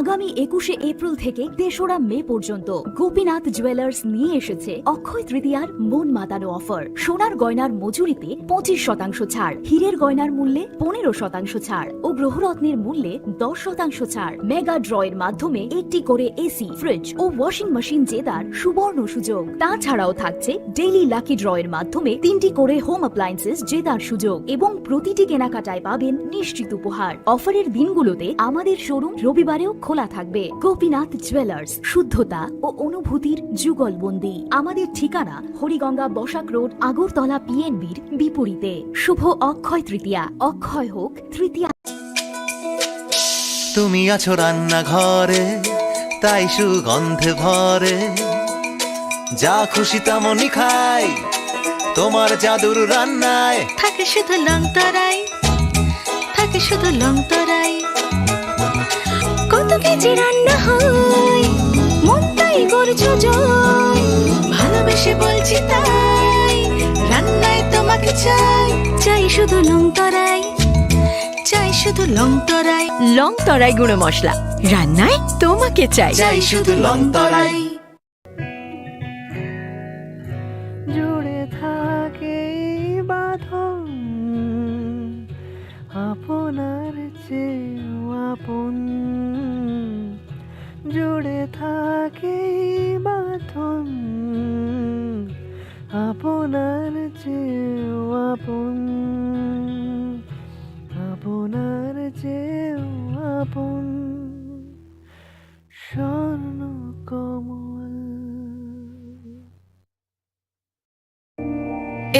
আগামী একুশে এপ্রিল থেকে তেসরা মে পর্যন্ত গোপীনাথ জুয়েলার্স নিয়ে এসেছে অক্ষয় তৃতীয়ার মন মাতানো অফার। সোনার গয়নার মজুরিতে পঁচিশ শতাংশ ছাড়, হীরের গয়নার মূল্যে পনেরো শতাংশ ছাড় ও গ্রহরত্নের মূল্যে দশ শতাংশ ছাড়। মেগা ড্রয়ের মাধ্যমে একটি করে এসি, ফ্রিজ ও ওয়াশিং মেশিন জেতার সুবর্ণ সুযোগ। তাছাড়াও থাকছে ডেইলি লাকি ড্রয়ের মাধ্যমে তিনটি করে হোম অ্যাপ্লায়েন্সেস জেতার সুযোগ এবং প্রতিটি কেনাকাটায় পাবেন নিশ্চিত উপহার। অফারের দিনগুলোতে আমাদের শোরুম রবিবারেও খোলা থাকবে। গোপীনাথ জুয়েলার্স, শুদ্ধতা ও অনুভূতির যুগলবন্দি। আমাদের ঠিকানা হরিগঙ্গা বসাক রোড, আগরতলা পিএনবির বিপরীতে। শুভ অক্ষয় তৃতীয়া, অক্ষয় হোক তৃতীয়া। তুমি আছো রান্নাঘরে, তাই সুগন্ধে ভরে। যা খুশি তেমনই খাই, তোমার জাদুর রান্নায়। থাকে শুধু লং তরাই, থাকে শুধু লং তরাই। কত কেজি রান্না হয়, মনটাই গড়েছ জয়। ভালোবেসে বলছি তাই, রান্নায় তোমাকে চাই। চাই শুধু লং তরাই, চাই শুধু লং তরাই। লং তরাই গুঁড়ো মশলা, রান্নায় তোমাকে চাই। চাই শুধু লং তরাই। জুড়ে থাকে এই বাঁধন, আপনার চেয়েও আপন। জুড়ে থাকে এই বাঁধন, আপনার চেয়েও আপন, আপনার চেয়েও আপন। স্বর্ণ কমল।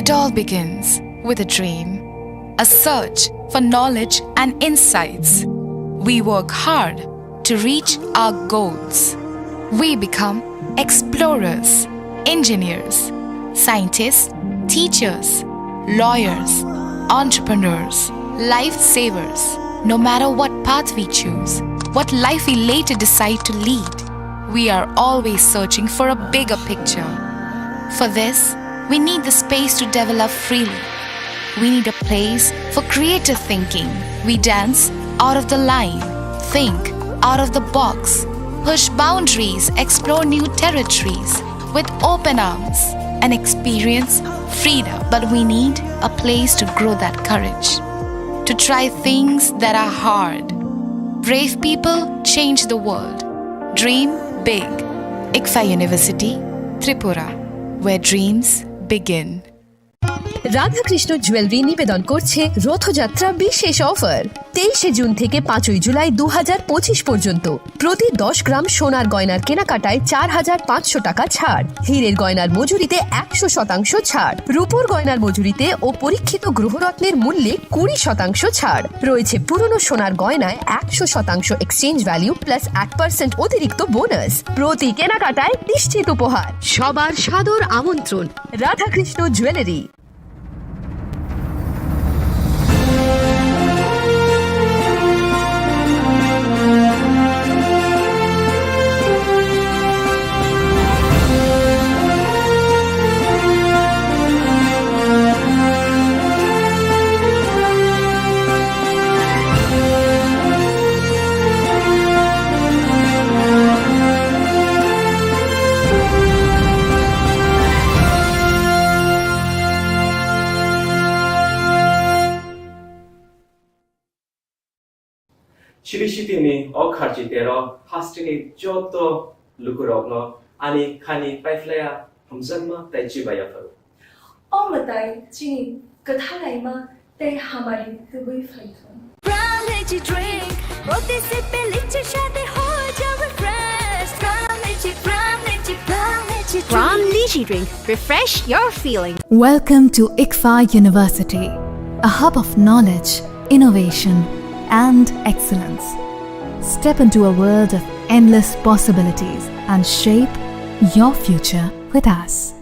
It all begins with a dream, a search for knowledge and insights. We work hard to reach our goals. We become explorers, engineers, scientists, teachers, lawyers, entrepreneurs, lifesavers. No matter what path we choose, what life we later decide to lead, we are always searching for a bigger picture. For this, we need the space to develop freely. We need a place for creative thinking. We dance out of the line, think out of the box, push boundaries, explore new territories with open arms and experience freedom. But we need a place to grow that courage, to try things that are hard. Brave people change the world. Dream big. ICFAI University, Tripura, where dreams begin. Radhakrishna jewellery নিবেদন করছে রথযাত্রা বিশেষ অফার। তেইশে জুন থেকে পাঁচই জুলাই দু হাজার পঁচিশ পর্যন্ত প্রতি দশ গ্রাম সোনার গয়নার কেনাকাটায় চার হাজার পাঁচশো টাকা ছাড়, হীরের গয়নার মজুরিতে একশো শতাংশ ছাড়, রূপোর গয়নার মজুরিতে ও পরীক্ষিত গ্রহরত্নের মূল্যে কুড়ি শতাংশ ছাড়। রয়েছে পুরনো সোনার গয়নায় একশো শতাংশ এক্সচেঞ্জ ভ্যালু প্লাস এক পার্সেন্ট অতিরিক্ত বোনাস। প্রতি কেনাকাটায় নিশ্চিত উপহার। সবার সাদর আমন্ত্রণ। Radhakrishna jewellery. Chili City ni o kharchi tero hasteni joto lukurokno ani khani paiphlaiya hamjakma tei chibaiya phuru. O mwtai chini kwthar laima tei hamari tubui phaithung. Prime Energy Drink, প্রতি সিপে লিচ্ছে স্বাদে হয়ে যাবে fresh. Prime Energy, Prime Energy, Prime Energy। From Lychee Drink, refresh your feeling. Welcome to ICFAI University, a hub of knowledge, innovation, and excellence. Step into a world of endless possibilities and shape your future with us.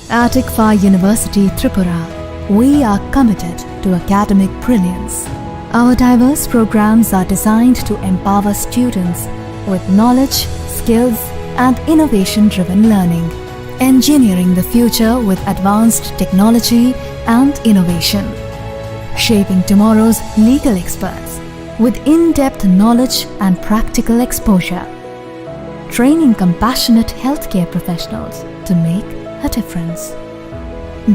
At ICFAI University Tripura, we are committed to academic brilliance. Our diverse programs are designed to empower students with knowledge, skills, and innovation-driven learning, engineering the future with advanced technology and innovation, shaping tomorrow's legal experts with in-depth knowledge and practical exposure, training compassionate healthcare professionals to make a difference,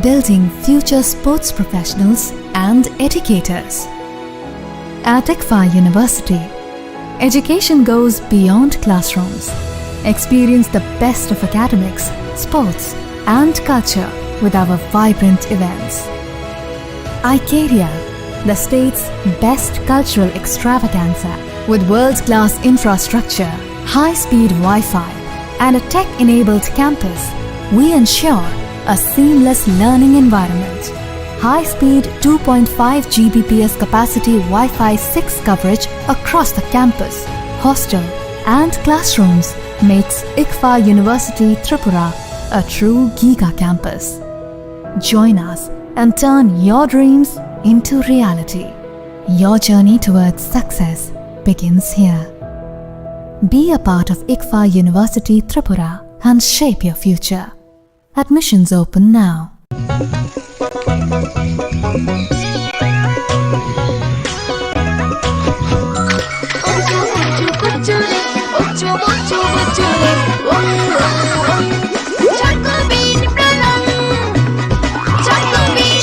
building future sports professionals and educators. At ICFAI University, education goes beyond classrooms. Experience the best of academics, sports, and culture with our vibrant events. Icaria, the state's best cultural extravaganza, with world-class infrastructure, high-speed Wi-Fi, and a tech-enabled campus, we ensure a seamless learning environment. High-speed two point five G B P S capacity Wi-Fi six coverage across the campus, hostel, and classrooms makes ICFAI University Tripura a true giga campus. Join us and turn your dreams into reality. Your journey towards success begins here. Be a part of ICFAI University Tripura and shape your future. Admissions open now.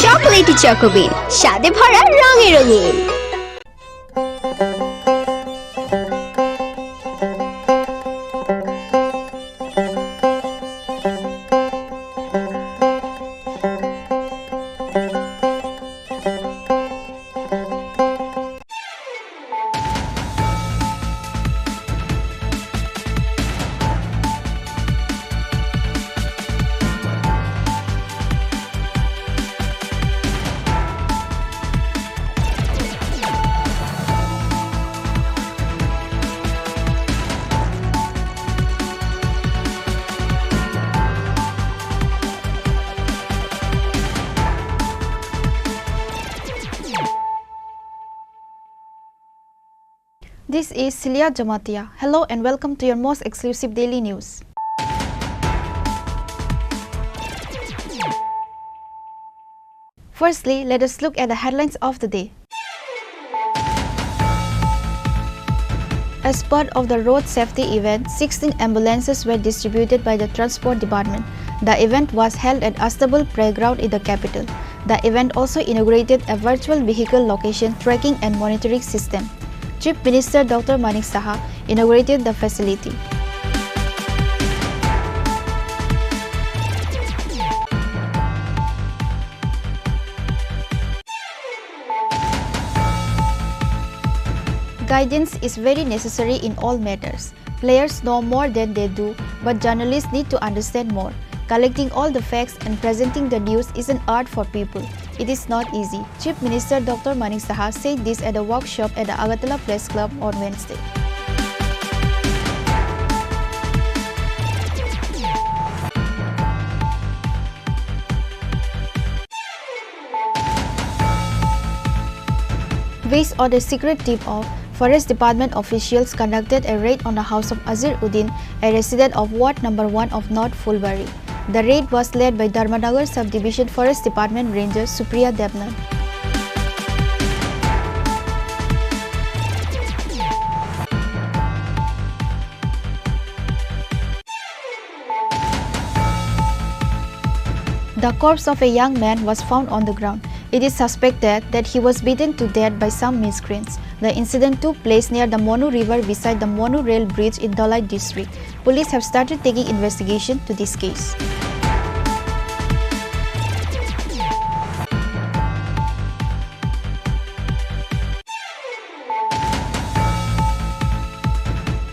Chocolatey Choco Bean, স্বাদে ভরা রঙে রঙিন। This is Celia Jamatia. Hello and welcome to your most exclusive daily news. Firstly, let us look at the headlines of the day. As part of the road safety event, sixteen ambulances were distributed by the Transport Department. The event was held at Astabul Playground in the capital. The event also inaugurated a virtual vehicle location tracking and monitoring system. Chief Minister Doctor Manik Saha inaugurated the facility. Guidance is very necessary in all matters. Players know more than they do, but journalists need to understand more. Collecting all the facts and presenting the news is an art for people. It is not easy. Chief Minister Doctor Manik Saha said this at a workshop at the Agartala Press Club on Wednesday. Based on a secret tip-off, Forest Department officials conducted a raid on the house of Azir Uddin, a resident of Ward number one of North Phulbari. The raid was led by Dharmanagar Subdivision Forest Department Ranger Supriya Debnath. The corpse of a young man was found on the ground. It is suspected that he was beaten to death by some miscreants. The incident took place near the Monu River beside the Monu Rail Bridge in Dhalai district. Police have started taking investigation to this case.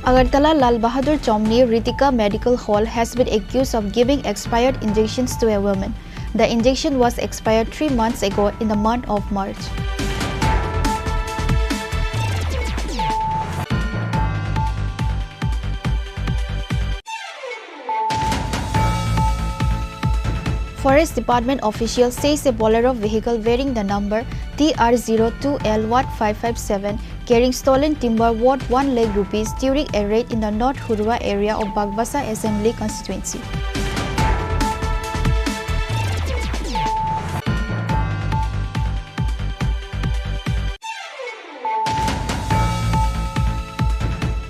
Agartala Lal Bahadur Chomni Ritika Medical Hall has been accused of giving expired injections to a woman. The injection was expired three months ago in the month of March. Forest Department official says a Bolero vehicle bearing the number T R zero two L one five five seven carrying stolen timber worth one lakh rupees during a raid in the North Hurwa area of Bagbasa Assembly Constituency.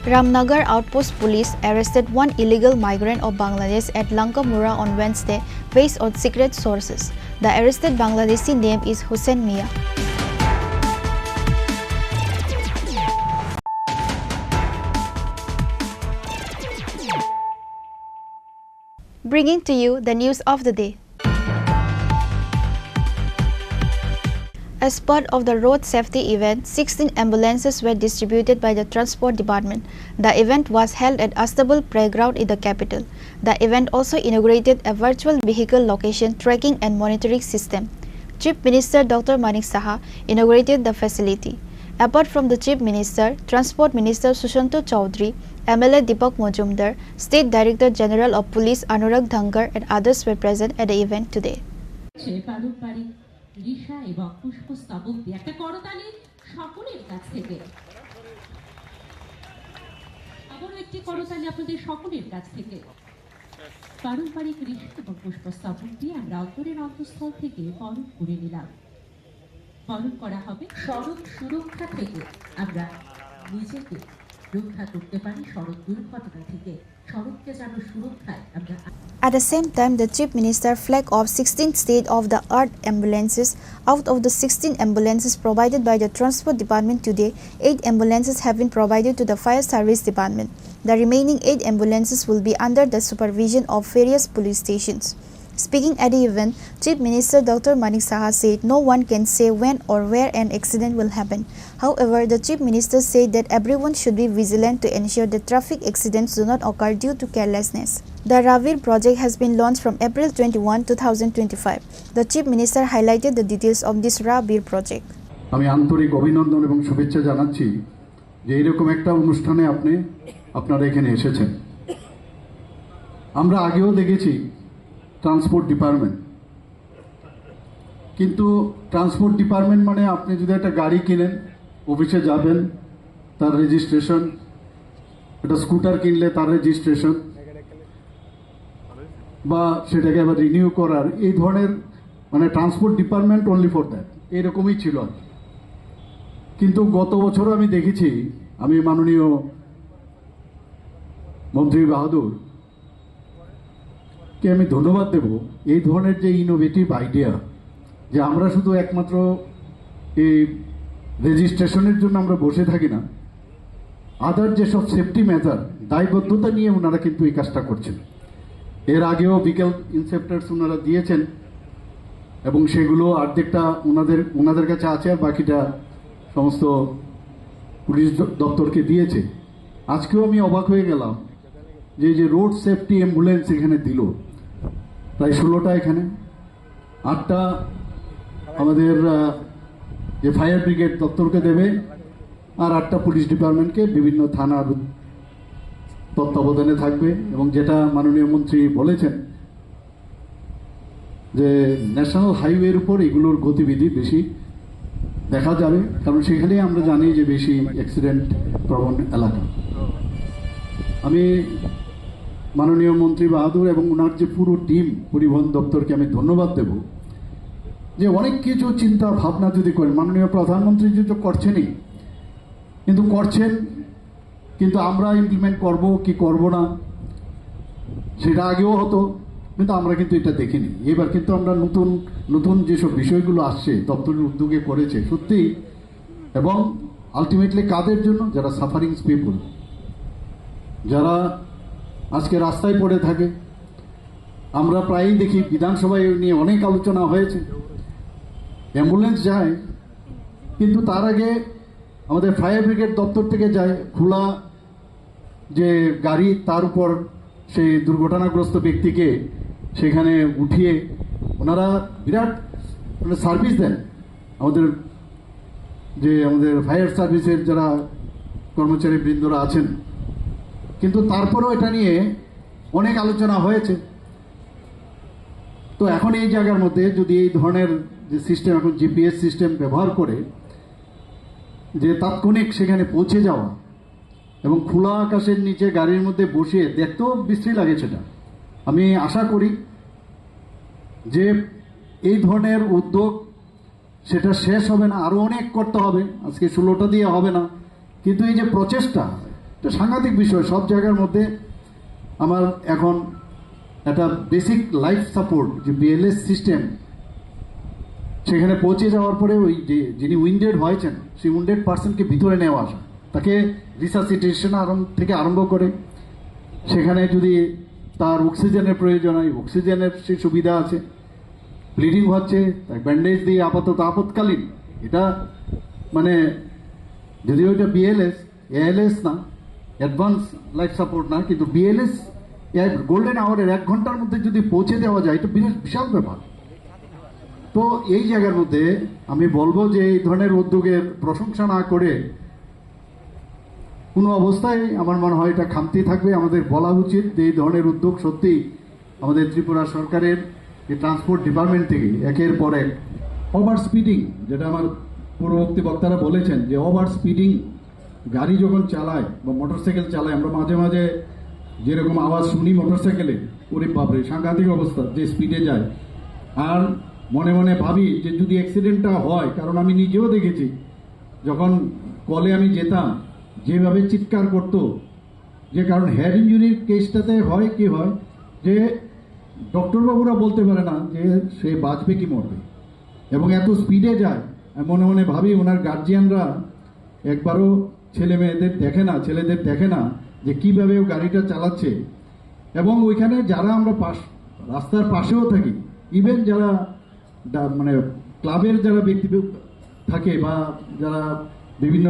Ramnagar Outpost Police arrested one illegal migrant of Bangladesh at Langkamura on Wednesday, based on secret sources. The arrested Bangladeshi name is Hussein Mia. Bringing to you the news of the day. As part of the road safety event, sixteen ambulances were distributed by the Transport Department. The event was held at Astabul Playground in the capital. The event also inaugurated a virtual vehicle location tracking and monitoring system. Chief Minister Doctor Manik Saha inaugurated the facility. Apart from the Chief Minister, Transport Minister Sushanta Chowdhury, M L A Deepak Majumdar, State Director General of Police Anurag Dhankar and others were present at the event today. সে পারম্পরিক ঋষা এবং পুষ্পস্তবক দিয়ে একটা করতালি সকলের কাছ থেকে। আবারও একটি করতালি আপনাদের সকলের কাছ থেকে। পারম্পরিক ঋষা এবং পুষ্পস্তবক দিয়ে আমরা অন্তরের অন্তঃস্থল থেকে বরণ করে নিলাম। বরণ করা হবে সড়ক সুরক্ষা থেকে। আমরা নিজেকে রক্ষা করতে পারি সড়ক দুর্ঘটনা থেকে। সড়ককে যেন সুরক্ষায় আমরা At the same time, the Chief Minister flagged off sixteen state-of-the-art ambulances. Out of the sixteen ambulances provided by the Transport Department today, eight ambulances have been provided to the Fire Service Department. The remaining eight ambulances will be under the supervision of various police stations. Speaking at the event, Chief Minister Doctor Manik Saha said no one can say when or where an accident will happen. However, the Chief Minister said that everyone should be vigilant to ensure that traffic accidents do not occur due to carelessness. The Ra-Bir project has been launched from April twenty-one, two thousand twenty-five. The Chief Minister highlighted the details of this Ra-Bir project. আমি আন্তরিক অভিনন্দন এবং শুভেচ্ছা জানাচ্ছি যে এরকম একটা অনুষ্ঠানে আপনি, আপনারা এখানে এসেছেন। আমরা আগেও দেখেছি ট্রান্সপোর্ট ডিপার্টমেন্ট, কিন্তু ট্রান্সপোর্ট ডিপার্টমেন্ট মানে আপনি যদি একটা গাড়ি কিনেন, অফিসে যাবেন, তার রেজিস্ট্রেশন, একটা স্কুটার কিনলে তার রেজিস্ট্রেশন, বা সেটাকে আবার রিনিউ করার, এই ধরনের, মানে, transport department only for that, এইরকমই ছিল আর কি। কিন্তু গত বছরও আমি দেখেছি, আমি মাননীয় মন্ত্রী বাহাদুর কে আমি ধন্যবাদ দেব এই ধরনের যে ইনোভেটিভ আইডিয়া, যে আমরা শুধু একমাত্র এই রেজিস্ট্রেশনের জন্য আমরা বসে থাকি না, আদার যেসব সেফটি মেজার, দায়বদ্ধতা নিয়ে ওনারা কিন্তু এই কাজটা করছেন। এর আগেও ভেহিকল ইন্সপেক্টরস ওনারা দিয়েছেন এবং সেগুলো অর্ধেকটা ওনাদের, ওনাদের কাছে আছে, আর বাকিটা সমস্ত পুলিশ দ-, দপ্তরকে দিয়েছে। আজকেও আমি অবাক হয়ে গেলাম যে এই যে রোড সেফটি অ্যাম্বুলেন্স এখানে দিল, প্রায় ষোলোটা এখানে, আটটা আমাদের, আহ, যে ফায়ার ব্রিগেড দপ্তরকে দেবে, আর আটটা পুলিশ ডিপার্টমেন্টকে বিভিন্ন থানার তত্ত্বাবধানে থাকবে। এবং যেটা মাননীয় মন্ত্রী বলেছেন যে ন্যাশনাল হাইওয়ের উপর এগুলোর গতিবিধি বেশি দেখা যাবে, কারণ সেখানেই আমরা জানি যে বেশি অ্যাক্সিডেন্ট প্রবণ এলাকা। আমি মাননীয় মন্ত্রী বাহাদুর এবং ওনার যে পুরো টিম পরিবহন দপ্তরকে আমি ধন্যবাদ দেব যে অনেক কিছু চিন্তা ভাবনা যদি করেন, মাননীয় প্রধানমন্ত্রী যদি তো করছেনই, কিন্তু করছেন, কিন্তু আমরা ইমপ্লিমেন্ট করব কি করব না সেটা আগেও হতো, কিন্তু আমরা কিন্তু এটা দেখিনি। এবার কিন্তু আমরা নতুন নতুন যেসব বিষয়গুলো আসছে, দপ্তরের উদ্যোগে করেছে, সত্যি এবং আলটিমেটলি কাদের জন্য? যারা সাফারিংস পিপল, যারা আজকে রাস্তায় পড়ে থাকে। আমরা প্রায়ই দেখি, বিধানসভায় এই নিয়ে অনেক আলোচনা হয়েছে, অ্যাম্বুলেন্স যায়, কিন্তু তার আগে আমাদের ফায়ার ব্রিগেড দপ্তর থেকে যায় খোলা যে গাড়ি, তার উপর সেই দুর্ঘটনাগ্রস্ত ব্যক্তিকে সেখানে উঠিয়ে ওনারা বিরাট মানে সার্ভিস দেন আমাদের যে আমাদের ফায়ার সার্ভিসের যারা কর্মচারী বৃন্দরা আছেন। কিন্তু তারপরেও এটা নিয়ে অনেক আলোচনা হয়েছে। তো এখন এই জায়গার মধ্যে যদি এই ধরনের যে সিস্টেম, এখন জিপিএস সিস্টেম ব্যবহার করে যে তাৎক্ষণিক সেখানে পৌঁছে যাওয়া এবং খোলা আকাশের নিচে গাড়ির মধ্যে বসিয়ে দেখতেও বিশ্রী লাগে সেটা। আমি আশা করি যে এই ধরনের উদ্যোগ সেটা শেষ হবে না, আরও অনেক করতে হবে। আজকে ষোলোটা দিয়ে হবে না, কিন্তু এই যে প্রচেষ্টা, এটা সাংঘাতিক বিষয়। সব জায়গার মধ্যে আমার এখন একটা বেসিক লাইফ সাপোর্ট, যে বিএলএস সিস্টেম, সেখানে পৌঁছে যাওয়ার পরে ওই যে যিনি উইন্ডেড হয়েছেন, সেই উইন্ডেড পার্সনকে ভিতরে নেওয়া আসা, তাকে রিসাসিটেশন আরম্ভ থেকে আরম্ভ করে সেখানে যদি তার অক্সিজেনের প্রয়োজন হয়, অক্সিজেনের সেই সুবিধা আছে। ব্লিডিং হচ্ছে, তাই ব্যান্ডেজ দিয়ে আপাতত আপৎকালীন এটা, মানে, যদিও এটা বিএলএস, এএলএস না, অ্যাডভান্স লাইফ সাপোর্ট না, কিন্তু বিএলএস গোল্ডেন আওয়ারের এক ঘন্টার মধ্যে যদি পৌঁছে দেওয়া যায়, এটা বিরাট বিশাল ব্যাপার। তো এই জায়গার মধ্যে আমি বলবো যে এই ধরনের উদ্যোগের প্রশংসা না করে কোনো অবস্থায় আমার মনে হয় এটা খামতি থাকবে। আমাদের বলা উচিত যে এই ধরনের উদ্যোগ সত্যি আমাদের ত্রিপুরা সরকারের যে ট্রান্সপোর্ট ডিপার্টমেন্ট থেকে একের পর এক ওভার স্পিডিং, যেটা আমার পূর্ববর্তী বক্তারা বলেছেন যে ওভার স্পিডিং গাড়ি যখন চালায় বা মোটরসাইকেল চালায়, আমরা মাঝে মাঝে যেরকম আওয়াজ শুনি মোটরসাইকেলে, ওরে বাপরে, সাংঘাতিক অবস্থা যে স্পিডে যায়। আর মনে মনে ভাবি যে যদি অ্যাক্সিডেন্টটা হয়, কারণ আমি নিজেও দেখেছি, যখন কলে আমি যেতাম, যেভাবে চিৎকার করতো, যে কারণ হেড ইঞ্জুরির কেসটাতে হয় কি হয়, যে ডক্টর বাবুরা বলতে পারে না যে সে বাঁচবে কি মরবে, এবং এত স্পিডে যায়। আমি মনে মনে ভাবি, ওনার গার্জিয়ানরা একবারও ছেলে মেয়েদের দেখে না, ছেলেদের দেখে না যে কিভাবে ও গাড়িটা চালাচ্ছে। এবং ওইখানে যারা আমরা পাশ, রাস্তার পাশেও থাকি, ইভেন যারা ডা-, মানে ক্লাবের যারা ব্যক্তি থাকে বা যারা বিভিন্ন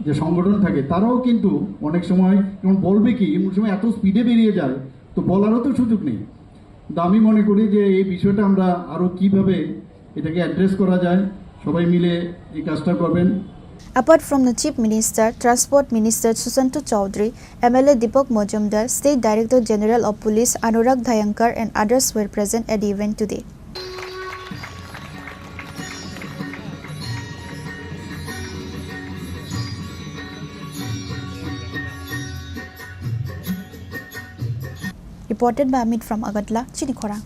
যে সংগঠন থাকে, তারাও কিন্তু অনেক সময় যেমন বলবে কি, এমন সময় এত স্পিডে বেরিয়ে যায়, তো বলারও তো সুযোগ নেই। তো আমি মনে করি যে এই বিষয়টা আমরা আরও কিভাবে এটাকে অ্যাড্রেস করা যায়, সবাই মিলে এই কাজটা করবেন। Apart from the Chief Minister, Transport Minister Susanto Chowdhury, M L A Deepak Majumdar, State Director General of Police Anurag Dhayankar and others were present at the event today. Reported by Amit from Agartala, Chini Khorang.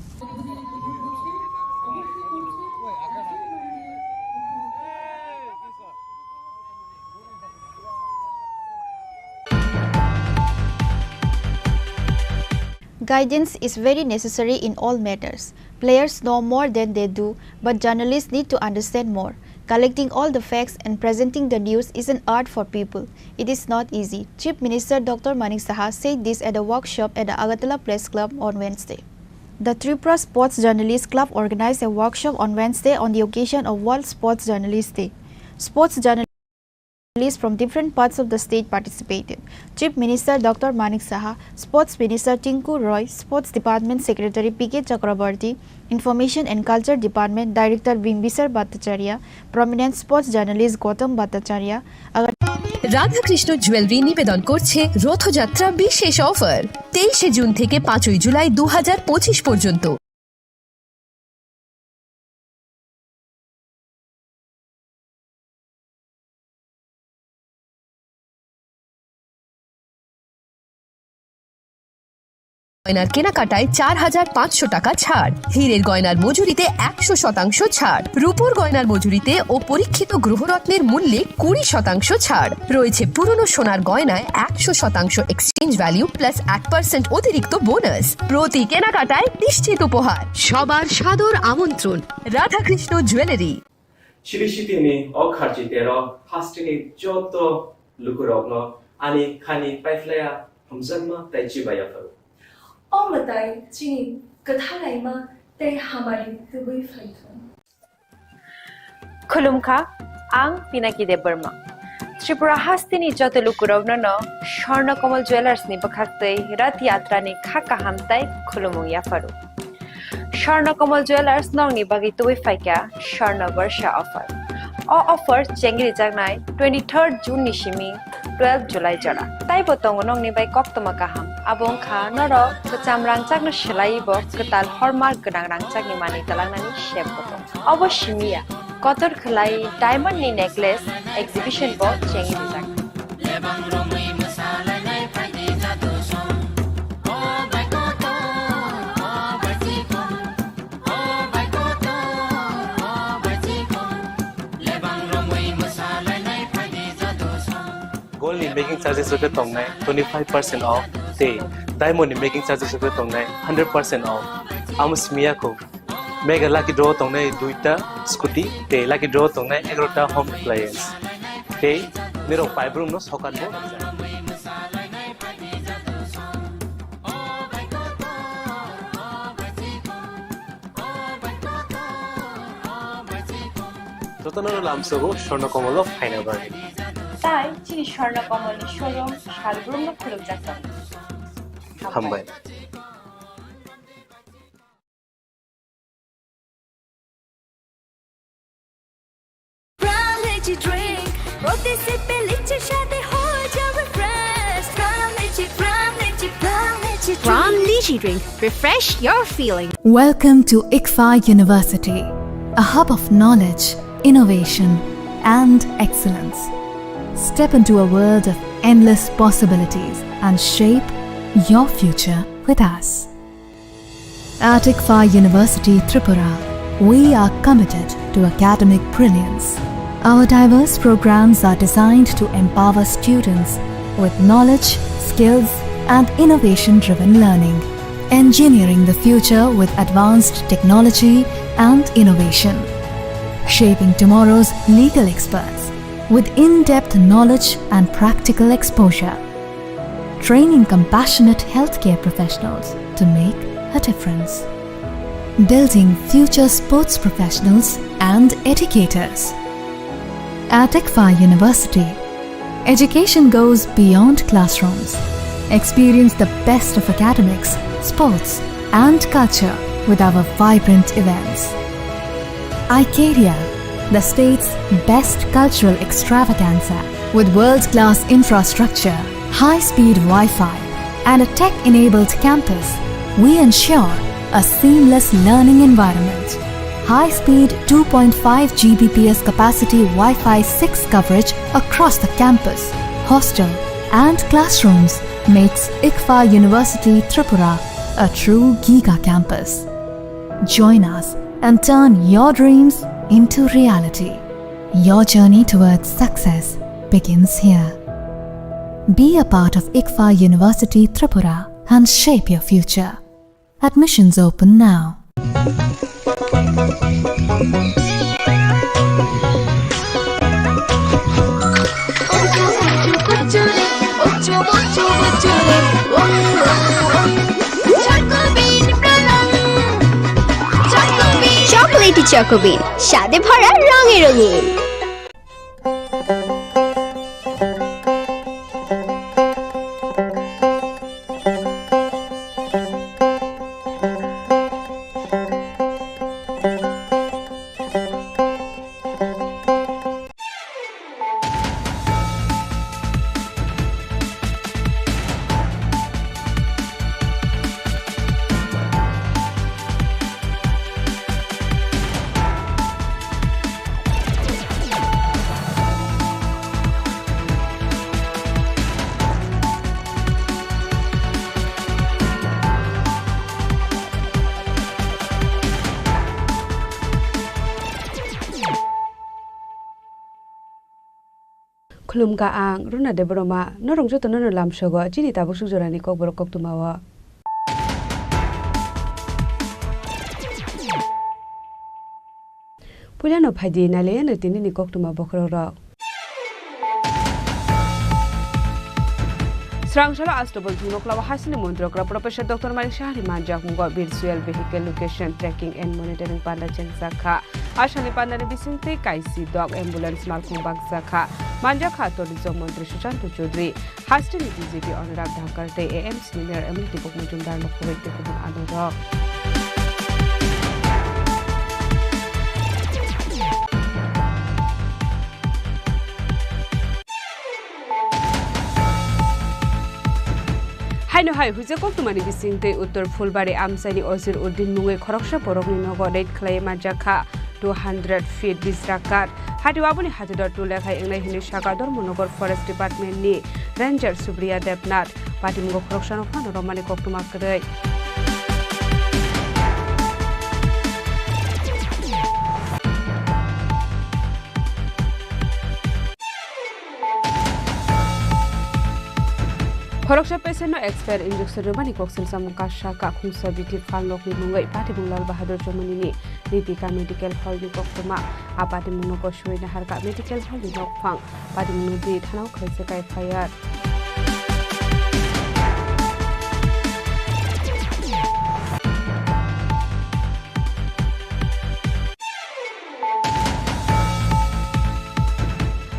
Guidance is very necessary in all matters. Players know more than they do, but journalists need to understand more. Collecting all the facts and presenting the news is an art for people. It is not easy. Chief Minister Doctor Manik Saha said this at a workshop at the Agartala Press Club on Wednesday. The Tripura Sports Journalists Club organized a workshop on Wednesday on the occasion of World Sports Journalists Day. Sports journalists from different parts of the state participated. Chief Minister Doctor Manik Saha, Sports Minister Tinku Roy, Sports Department Secretary P K Chakraborty, Information and Culture Department Director Bimbisar Bhattacharya, prominent sports journalist Gautam Bhattacharya, Radhakrishna jewellery নিবেদন করছে রথযাত্রা বিশেষ অফার, তেইশে জুন থেকে পাঁচই জুলাই দু হাজার পঁচিশ পর্যন্ত। গয়নার কেনাকাটায় চার হাজার পাঁচশো টাকা ছাড়, হীরের গয়নার মজুরিতে একশো শতাংশ ছাড়, রূপোর গয়নার মজুরিতে ও পরীক্ষিত গ্রহরত্নের মূল্যে কুড়ি শতাংশ ছাড় রয়েছে, পুরনো সোনার গয়নায় একশো শতাংশ এক্সচেঞ্জ ভ্যালু প্লাস এক পার্সেন্ট অতিরিক্ত বোনাস। প্রতি কেনাকাটায় নিশ্চিত উপহার। সবার সাদর আমন্ত্রণ Radhakrishna jewellery. Chiri sitini o kharchi tero hasteni joto lukurokno ani khani paiphlaiya, hamjakma tei chibaiya pharo. O mwtai chini kwthalaima tei hamari tubui phaithung. Khulumkha, ang Pinaki Debbarma. Tripura hasteni joto lukurokno no Swarna Kamal Jewellers ni bwkhaktwi Rath Yatra ni kha kaham tai khulumung yapharu. Swarna Kamal Jewellers nokni bagwi tubui phaikha Swarna Barsha offer. O offer chengri jaknai twenty-third June ni simi twelve July jora. Taibo tongo nokni bai koktwma kaham. Abo wngkha norok kwcham rangchakno swlaiwi bo kwtal hallmark gwnang rangchakni manwi twlangnani sep bo tongo. Obo simi ya, kotor khwlai diamond ni necklace exhibition bo chengwi rijak. Gold ni making charges rok khe tongnai twenty five percent off, tei diamond ni making charges rok khe tongnai hundred percent off. Amo simi ya kho. Mega lucky draw tongnai duita scooty, tei lucky draw tongnai egarota home appliance. Tei nirok paibrung no sokat bo. Jotono lamsogo Swarna Kamal o phaina bagwi. Tai chini Swarna Kamal ni showroom salbrumno khulumjak tongo. Hambai. Brown Lychee Drink. প্রতি সিপে লিচি স্বাদে হয়ে যাবে fresh। Brown Lychee, Brown Lychee, Brown Lychee Drink। Brown Lychee Drink। Refresh your feeling। Welcome to ICFAI University, a hub of knowledge, innovation, and excellence. Step into a world of endless possibilities and shape your future with us. At ICFAI University Tripura, we are committed to academic brilliance. Our diverse programs are designed to empower students with knowledge, skills, and innovation-driven learning, engineering the future with advanced technology and innovation, shaping tomorrow's legal experts with in-depth knowledge and practical exposure, training compassionate healthcare professionals to make a difference, building future sports professionals and educators. At ICFAI University, education goes beyond classrooms. Experience the best of academics, sports, and culture with our vibrant events. Icaria, the state's best cultural extravaganza. With world-class infrastructure, high-speed Wi-Fi, and a tech-enabled campus, we ensure a seamless learning environment. High-speed two point five G B P S capacity Wi-Fi six coverage across the campus, hostel, and classrooms makes ICFAI University Tripura a true giga campus. Join us and turn your dreams into reality. Your journey towards success begins here. Be a part of ICFAI University Tripura and shape your future. Admissions open now. Chocolatey Choco Bean, স্বাদে ভরা, রঙে রঙিন। Khulumkha ang Runa Debbarma, norok jotono no lamsogo chini tabuk suk jorani kokborok koktwmao. Puilano phaidi nailaiano tinini koktwma bokhorokrok. Srang salo Astobol thungnokla o hasteni montri okra Professor Doctor Manik Saha ni manjakmungo virtual vehicle location tracking and monitoring panda chengjak kha. A salni pandani bisingtwi kaisi dok ambulance malkhung bakjak kha. Manjak kha tourism montri Sushanta Chaudhary, hasteni D G P Anurag Dhankar tei A M C ni mayor M L Deepak Majumdar no khoboi tei kubun adongrok. Haino hai huijak koktwmani bisingtwi Uttor Phulbari amchaini Ozir Uddin mungwi khoroksa borokni nogo raid khlaiwi manjak kha two hundred feet bijra kath. Hatio aboni hatidor tule khai wngnai hwnwi sakha Dharmanagar Forest Department ni Ranger Supriya Debnath. Patimungo khoroksano phano romani koktwma kwrwi. Khoroksa patient no expire injection rwmani koksil samung kasa kha khungsa bithi phalnokni mungwi patimung Lal Bahadur Chomoni ni Nitika Medical Hall ni koktwma. A patimung no kosoi naharkha Medical Hall ni nokphang. Patimung no di thanao khlaijak F I R.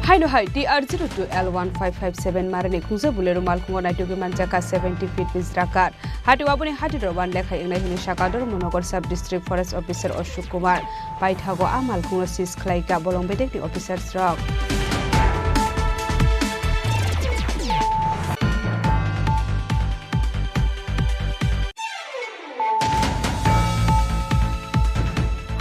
Haino hai T R zero two L one five five seven marani khungsa Bolero malkhungo naitugwi manjak kha seventy feet bijra kath. Hatio aboni hatidor wan lekhai wngnai hwnwi sakha Dharmanagar Sub District Forest Officer Ashok Kumar. Paithago a malkhungno seize khlaikha bolong bedekni officers rok.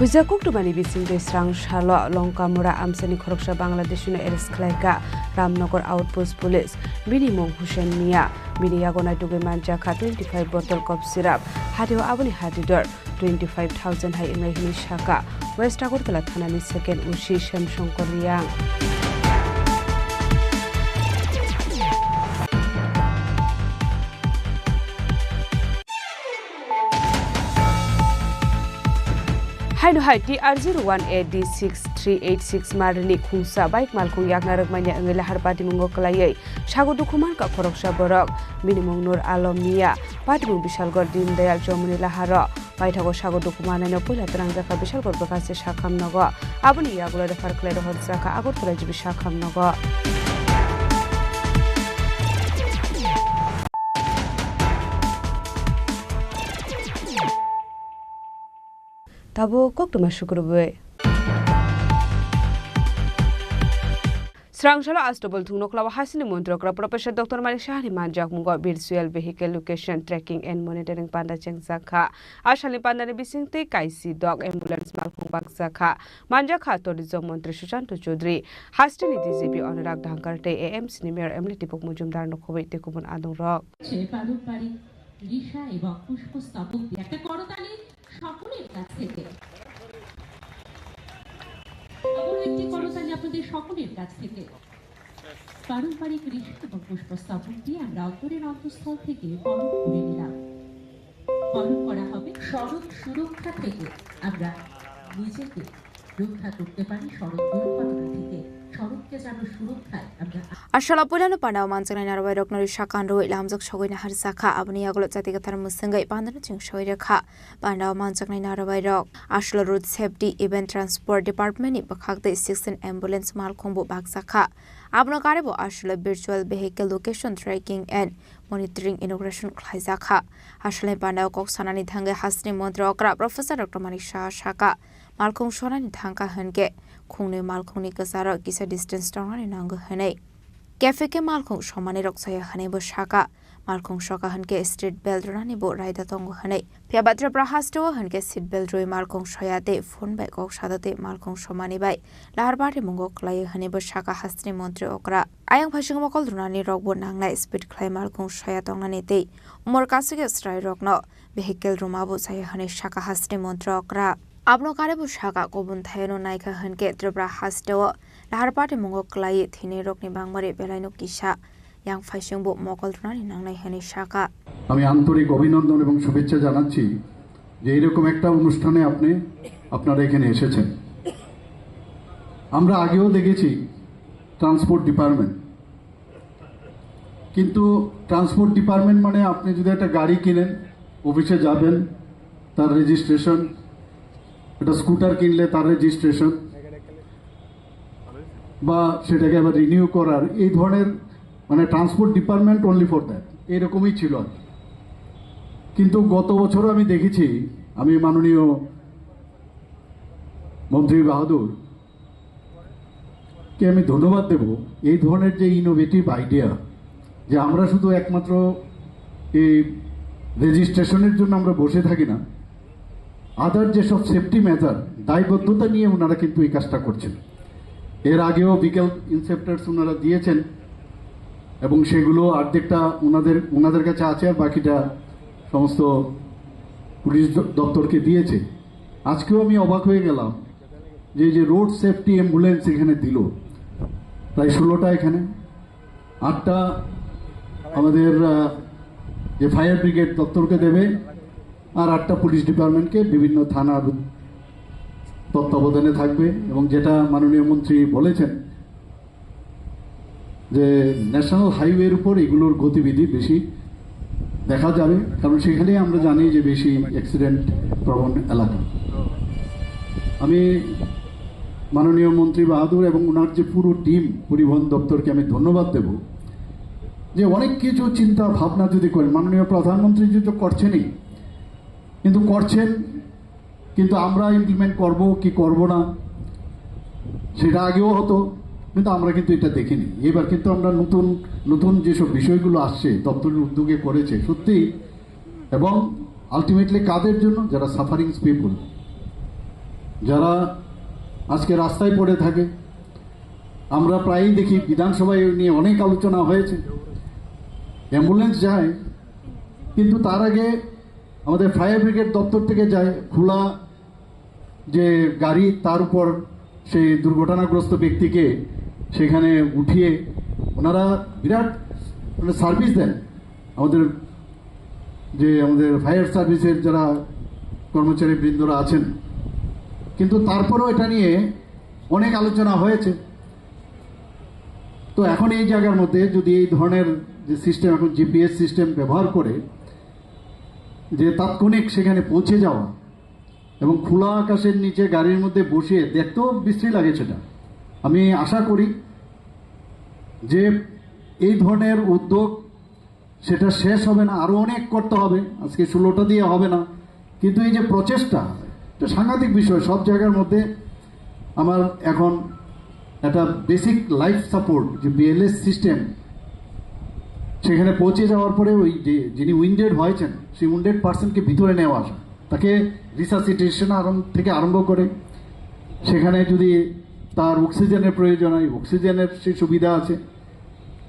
Huijak koktwmani bisingtwi srang salo Longkamura amchani khoroksa Bangladeshino arrest khlaikha Ramnagar Outpost Police. Bini mung Hussein Mia. Bini yago naitugwi manjak kha twenty five bottle cough syrup. Hatio aboni hatidor twenty five thousand hai wngnai hwnwi sakha West Agartala thanani second O C Shyamshankar Reang. Haino hai T R zero one A D six three eight six marni khungsa bike malkhung yakna rwkmanya wngwi lahar patimungo kwlaiwi sago dukhu mankha khoroksa borok. Bini mung Nur Alom Mia, patimung Bishalgarh Deen Dayal Chowmuni laharo. Paithago sago dukhu mannaino puila twrangjakha Bishalgarh bwkhakse sakham nogo. Aboni yagulo refer khlai rohorjakha Agartala G B sakham nogo. Tabuk koktwma sukrubwi. Srang salo Astobol thungnokla o hasteni montri okra Professor Doctor Manik Sahani manjakmungo virtual vehicle location tracking and monitoring panda chengjak kha. A salni pandani bisingtwi kaisi dok ambulance malkhung bakjak kha. Manjak kha tourism montri Sushanta Chaudhary, hasteni D G P Anurag Dhankar tei A M C ni mayor M L A Deepak Majumdar no khoboi tei kubun adongrok. সে পারম্পরিক রিশা এবং পুষ্পস্তবক দিয়ে একটা করতালি সকলের কাছ থেকে। আবারও একটি করতালি আপনাদের সকলের কাছ থেকে। পারম্পরিক রিশা এবং পুষ্পস্তবক দিয়ে আমরা অন্তরের অন্তঃস্থল থেকে বরণ করে নিলাম। বরণ করা হবে সড়ক সুরক্ষা থেকে আমরা নিজেকে রক্ষা করতে পারি সড়ক দুর্ঘটনা থেকে। সড়ককে যেন সুরক্ষায় আমরা Asala puilano pandao manjaknai narwai rokno risa kanrwi lamjak sogwi naharjakha, aboni yagulo jati kwthar mwswngwi pandano chwng sogwi rwkha. Pandao manjaknai narwai rok asalo road safety event transport department ni bwkhak tei sixteen ambulance malkhung bo bakjakha. Abono gari bo asalo virtual vehicle location tracking and monitoring inauguration khlaijakha. Asalni pandao kok sanani thangwi hasteni montri okra Professor Doctor Manik Saha sakha. Malkhung sonani thangkha hwnkhe khungnwi malkhungni kwcharo kisa distance tongnani nango hwnwi. K F K malkhung somani rok chaya hwnwi bo sakha. Malkhung soka hwnkhe street belt rwnani bo raida tongo hwnwi. Phiya ba Tripura hasteo hwnkhe seat belt rwi malkhung soya tei phone bai kok sada tei malkhung somani bai lahar patimungo kwlaio hwnwi bo sakha hasteni montri okra. Ayang phaising mokol rwnani rok bo nangnai speed khlai malkhung soya tongnani tei umor kasike chwrai rokno vehicle rwma bo chaya hwnwi sakha hasteni montri okra. Abono kare bo sakha, kubun thayano naikha hwnkhe Tripura hasteo lahar patimungo kwlaiwi thwinairokni bangmari belaino kisa, yang phaisingbo mokol rwnani nangnai hwnwi sakha. আমি আন্তরিক অভিনন্দন এবং শুভেচ্ছা জানাচ্ছি যে এরকম একটা অনুষ্ঠানে আপনি, আপনারা এখানে এসেছেন। আমরা আগেও দেখেছি ট্রান্সপোর্ট ডিপার্টমেন্ট কিন্তু ট্রান্সপোর্ট ডিপার্টমেন্ট মানে আপনি যদি একটা গাড়ি কিনেন, অফিসে যাবেন, তার রেজিস্ট্রেশন, একটা স্কুটার কিনলে তার রেজিস্ট্রেশন, বা সেটাকে আবার রিনিউ করার, এই ধরনের, মানে, transport department only for that, এরকমই ছিল আর কি। কিন্তু গত বছরও আমি দেখেছি, আমি মাননীয় মন্ত্রী বাহাদুর কে আমি ধন্যবাদ দেব, এই ধরনের যে ইনোভেটিভ আইডিয়া, যে আমরা শুধু একমাত্র এই রেজিস্ট্রেশনের জন্য আমরা বসে থাকি না, আদার যেসব সেফটি মেজার, দায়বদ্ধতা নিয়ে ওনারা কিন্তু এই কাজটা করছেন। এর আগেও ভেহিকল ইন্সপেক্টরস ওনারা দিয়েছেন এবং সেগুলো অর্ধেকটা ওনাদের ওনাদের কাছে আছে, আর বাকিটা সমস্ত পুলিশ দ- দপ্তরকে দিয়েছে। আজকেও আমি অবাক হয়ে গেলাম যে এই যে রোড সেফটি অ্যাম্বুলেন্স এখানে দিল, প্রায় ষোলোটা এখানে, আটটা আমাদের, আহ, যে ফায়ার ব্রিগেড দপ্তরকে দেবে, আর আটটা পুলিশ ডিপার্টমেন্টকে বিভিন্ন থানার তত্ত্বাবধানে থাকবে। এবং যেটা মাননীয় মন্ত্রী বলেছেন যে ন্যাশনাল হাইওয়ের উপর এগুলোর গতিবিধি বেশি দেখা যাবে, কারণ সেখানেই আমরা জানি যে বেশি অ্যাক্সিডেন্ট প্রবণ এলাকা। আমি মাননীয় মন্ত্রী বাহাদুর এবং ওনার যে পুরো টিম, পরিবহন দপ্তরকে আমি ধন্যবাদ দেব যে অনেক কিছু চিন্তা ভাবনা যদি করেন, মাননীয় প্রধানমন্ত্রী যদি তো করছেনই, কিন্তু করছেন, কিন্তু আমরা ইমপ্লিমেন্ট করব কি করব না, সেটা আগেও হতো, কিন্তু আমরা কিন্তু এটা দেখিনি। এবার কিন্তু আমরা নতুন নতুন যেসব বিষয়গুলো আসছে, দপ্তরের উদ্যোগে করেছে সত্যি, এবং আলটিমেটলি কাদের জন্য? যারা সাফারিং পিপল, যারা আজকে রাস্তায় পড়ে থাকে। আমরা প্রায়ই দেখি, বিধানসভায় এই নিয়ে অনেক আলোচনা হয়েছে, অ্যাম্বুলেন্স যায়, কিন্তু তার আগে আমাদের ফায়ার ব্রিগেড দপ্তর থেকে যায়, খোলা যে গাড়ি, তার উপর সেই দুর্ঘটনাগ্রস্ত ব্যক্তিকে সেখানে উঠিয়ে ওনারা বিরাট, মানে, সার্ভিস দেন আমাদের, যে আমাদের ফায়ার সার্ভিসের যারা কর্মচারী বৃন্দরা আছেন। কিন্তু তারপরেও এটা নিয়ে অনেক আলোচনা হয়েছে। তো এখন এই জায়গার মধ্যে যদি এই ধরনের যে সিস্টেম, এখন জিপিএস সিস্টেম ব্যবহার করে যে তাৎক্ষণিক সেখানে পৌঁছে যাওয়া এবং খোলা আকাশের নিচে গাড়ির মধ্যে বসিয়ে, দেখতেও বিশ্রী লাগে সেটা। আমি আশা করি যে এই ধরনের উদ্যোগ, সেটা শেষ হবে না, আরও অনেক করতে হবে। আজকে ষোলোটা দিয়ে হবে না, কিন্তু এই যে প্রচেষ্টা, এটা সাংঘাতিক বিষয়। সব জায়গার মধ্যে আমার এখন একটা বেসিক লাইফ সাপোর্ট, যে বিএলএস সিস্টেম, সেখানে পৌঁছে যাওয়ার পরে ওই যে যিনি উইন্ডেড হয়েছেন, সেই উইন্ডেড পার্সনকে ভিতরে নেওয়া আসা, তাকে রিসাসিটেশন আরম্ভ থেকে আরম্ভ করে, সেখানে যদি তার অক্সিজেনের প্রয়োজন হয়, অক্সিজেনের সেই সুবিধা আছে।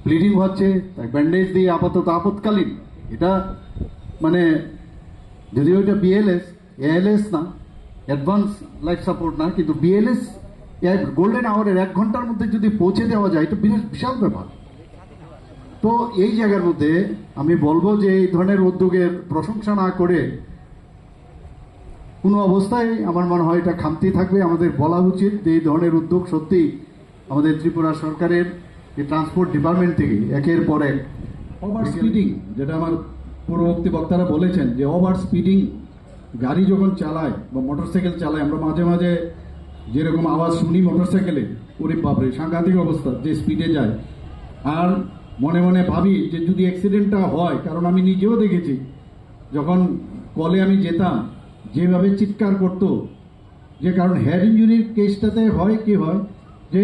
ব্লিডিং হচ্ছে, তাই ব্যান্ডেজ দিয়ে আপাতত আপৎকালীন, এটা, মানে, যদিও এটা বিএলএস, এএলএস না, অ্যাডভান্স লাইফ সাপোর্ট না, কিন্তু বিএলএস গোল্ডেন আওয়ারের এক ঘন্টার মধ্যে যদি পৌঁছে দেওয়া যায়, এটা বিরাট বিশাল ব্যাপার। তো এই জায়গার মধ্যে আমি বলবো যে এই ধরনের উদ্যোগের প্রশংসা না করে কোনো অবস্থায়, আমার মনে হয়, এটা খামতি থাকবে। আমাদের বলা উচিত যে এই ধরনের উদ্যোগ সত্যি আমাদের ত্রিপুরা সরকারের এই ট্রান্সপোর্ট ডিপার্টমেন্ট থেকে একের পর এক। ওভার স্পিডিং, যেটা আমার পূর্ববর্তী বক্তারা বলেছেন, যে ওভার স্পিডিং গাড়ি যখন চালায় বা মোটরসাইকেল চালায়, আমরা মাঝে মাঝে যেরকম আওয়াজ শুনি মোটরসাইকেলে, ওরে বাপরে, সাংঘাতিক অবস্থা, যে স্পিডে যায়। আর মনে মনে ভাবি যে যদি অ্যাক্সিডেন্টটা হয়, কারণ আমি নিজেও দেখেছি, যখন কলে আমি যেতাম, যেভাবে চিৎকার করতো, যে কারণ হেড ইঞ্জুরির কেসটাতে হয় কি হয়, যে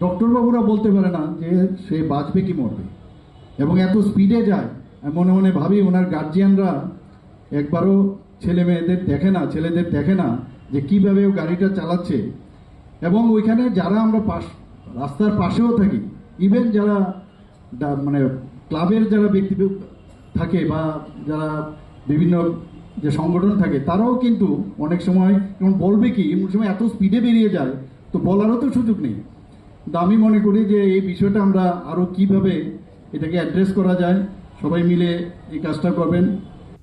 ডক্টর বাবুরা বলতে পারে না যে সে বাঁচবে কি মরবে, এবং এত স্পিডে যায়। আমি মনে মনে ভাবি, ওনার গার্জিয়ানরা একবারও ছেলে মেয়েদের দেখে না, ছেলেদের দেখে না যে কিভাবে ও গাড়িটা চালাচ্ছে। এবং ওইখানে যারা আমরা পাশ, রাস্তার পাশেও থাকি, ইভেন যারা ডা-, মানে, ক্লাবের যারা ব্যক্তি থাকে বা যারা বিভিন্ন যে সংগঠন থাকে, তারাও কিন্তু অনেক সময়, যেমন, বলবে কি, এমন সময় এত স্পিডে বেরিয়ে যায়, তো বলারও তো সুযোগ নেই। তো আমি মনে করি যে এই বিষয়টা আমরা আরো কিভাবে এটাকে অ্যাড্রেস করা যায়, সবাই মিলে এই কাজটা করবেন।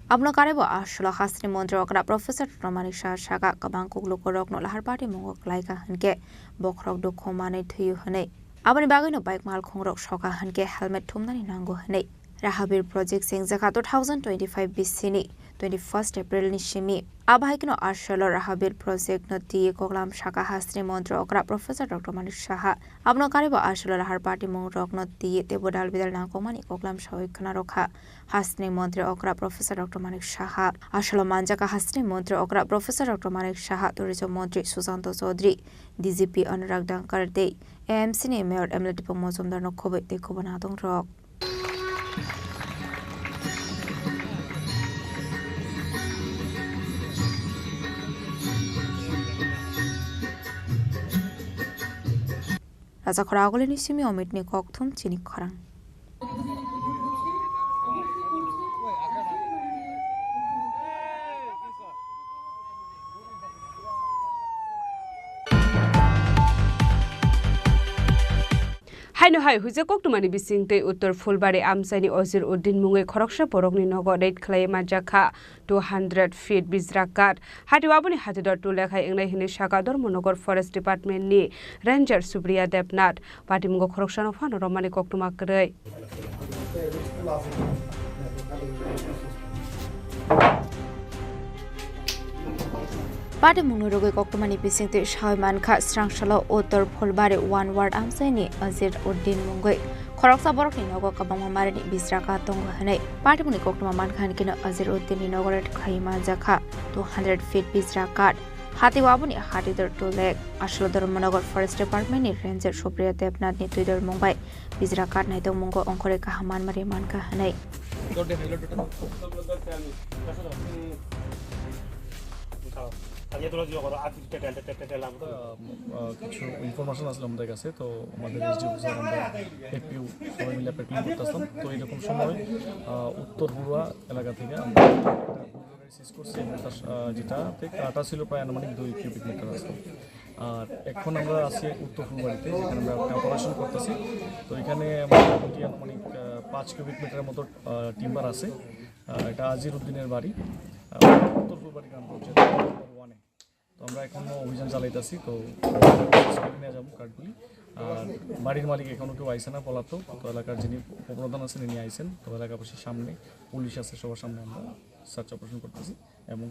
Abono karwi bo a salo hasteni montri okra Professor Doctor Manik Saha saka, kwbang kuklukurokno lahar party mungo kwlaikha hwnkhe bokhorok dukhu manwi thwiwi hwnwi. Aboni bagwino bike malkhungrok soka hinkhe helmet thumnani nango hinwi Rahabir project chengjakha two thousand twenty-five bisini twenty-first April ni simi. Abo hai kheno Asolo Rahabir project no twiwi koklam saka hasteni montri okra Professor Doctor Manik Saha. Abono karwibo Asolo Rahar party mung rokno twiwi teibo dal bidal nangkukmani koklam sawi khna rwkha hasteni montri okra Professor Doctor Manik Saha. Asolo manjaka hasteni montri okra Professor Doctor Manik Saha, tourism montri Susanto Chaudhary, D G P Anurag Dankar tei A M C ni mayor M L A Dipok Mojumdar no khobwi tei khobwi nadong rok. Rajakhora Agulini simi Omitni kokthum chini khorang. Haino hai huijak koktwmani bisingtwi Uttor Phulbari amchaini Ozir Uddin mungwi khoroksa borokni nogo raid khlaiwi manjakha two hundred feet bijra kath. Hati aboni hatidor tulekhai wngnai hinwi saka Dharmanagar Forest Department ni Ranger Supriya Debnath. Patimungo khoroksano phano romani koktwma kwrwi. Patimungno rwgwi koktwmani bisingtwi sawi mankha, srangsalo Uttor Phulbari one ward amchaini Azir Uddin mungwi khoroksa borokni nogo kwbangma marini bijra kath tongo hinwi. Patimungni koktwma mankha hinkhe no Azir Uddinni nogo raid khlaiwi manjakha two hundred feet bijra kath. Hati aboni hatidor tulek. Asolo Dharmanagar Forest Department ni Ranger Supriya Debnath ni twidor mung bai bijra kath naitokmungo ongkhorwi kaham manmari mankha hinwi. আহ, আহ, কিছু ইনফরমেশন আসলে আমাদের কাছে, তো আমাদের SDO officer, আমরা এফপিও সবাই মিলে পেট্রোলিং করতেছিলাম। তো এরকম সময়, আহ, উত্তর হুড়া এলাকা থেকে আমরা একটা বুলডোজার গাড়ি সিজ করছি এবং তার, আহ, যেটাতে কাটা ছিল প্রায় আনুমানিক দুই কিউবিক মিটার আছে। আর এখন আমরা আছি উত্তর ফুলবাড়িতে, যেখানে আমরা একটা অপারেশন করতেছি। তো এখানে মোটামুটি আনুমানিক, আহ, পাঁচ কিউবিক মিটারের মতো, আহ, টিম্বার আছে। আহ, এটা আজির উদ্দিনের বাড়ি, আহ, উত্তর ফুলবাড়ি গ্রাম পঞ্চায়েত নম্বর ওয়ানে। তো আমরা এখনো অভিযান চালাইতেছি। তো নিয়ে যাবো কাঠগুলি। আর বাড়ির মালিক এখনো কেউ আইছে না, পলাতক। তো এলাকার যিনি উপপ্রধান আছেন, তিনি আইছেন। তো এলাকাবাসীর সামনে, পুলিশ আছে, সবার সামনে আমরা সার্চ অপারেশন করতেছি এবং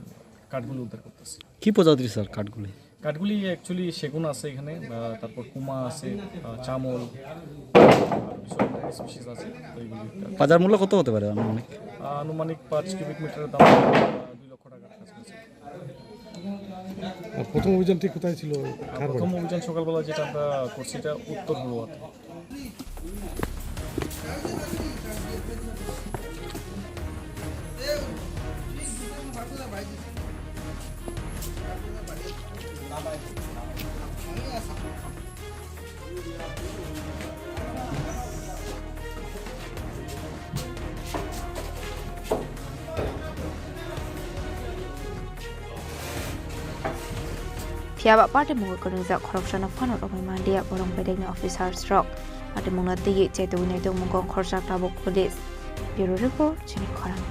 কাঠগুলি উদ্ধার করতেছি। কি প্রজাতির স্যার কাঠগুলি? কাঠগুলি অ্যাকচুয়ালি সেগুন আছে এখানে, আহ, তারপর কুমা আছে, আহ, চামল, আরো কিছু স্পিসিস আছে। তো এইগুলি বাজার মূল্য কত হতে পারে আনুমানিক? আহ, আনুমানিক পাঁচ কিউবিক মিটারের দাম, আহ, দুই লক্ষ টাকার কাছাকাছি। আর প্রথম অভিযানটি কোথায় ছিল? আর প্রথম অভিযান সকালবেলা যেটা আমরা করছি, এটা উত্তর হলুয়াতে। Phiya ba party mungo kwrwngjak khoroksano phano romwi manliya borok bedekni officers rok. Party mungno twiwi chetwi naitokmungo khorsa tabuk police. Bureau report, chini khorang.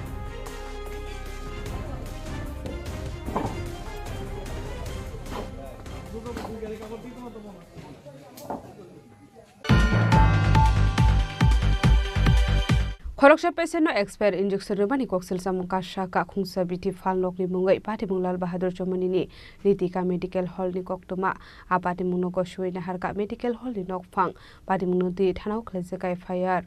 Khoroksa patient no expire injection rwmani koksil chamung kasa kakhungsa bithi phalnokni mungwi patimung Lal Bahadur Chomoni ni Ritika Medical Hall ni koktwma. A patimung no gosoi naharka Medical Hall ni nokphang. Patimung no twi thanao khlaijak F I R.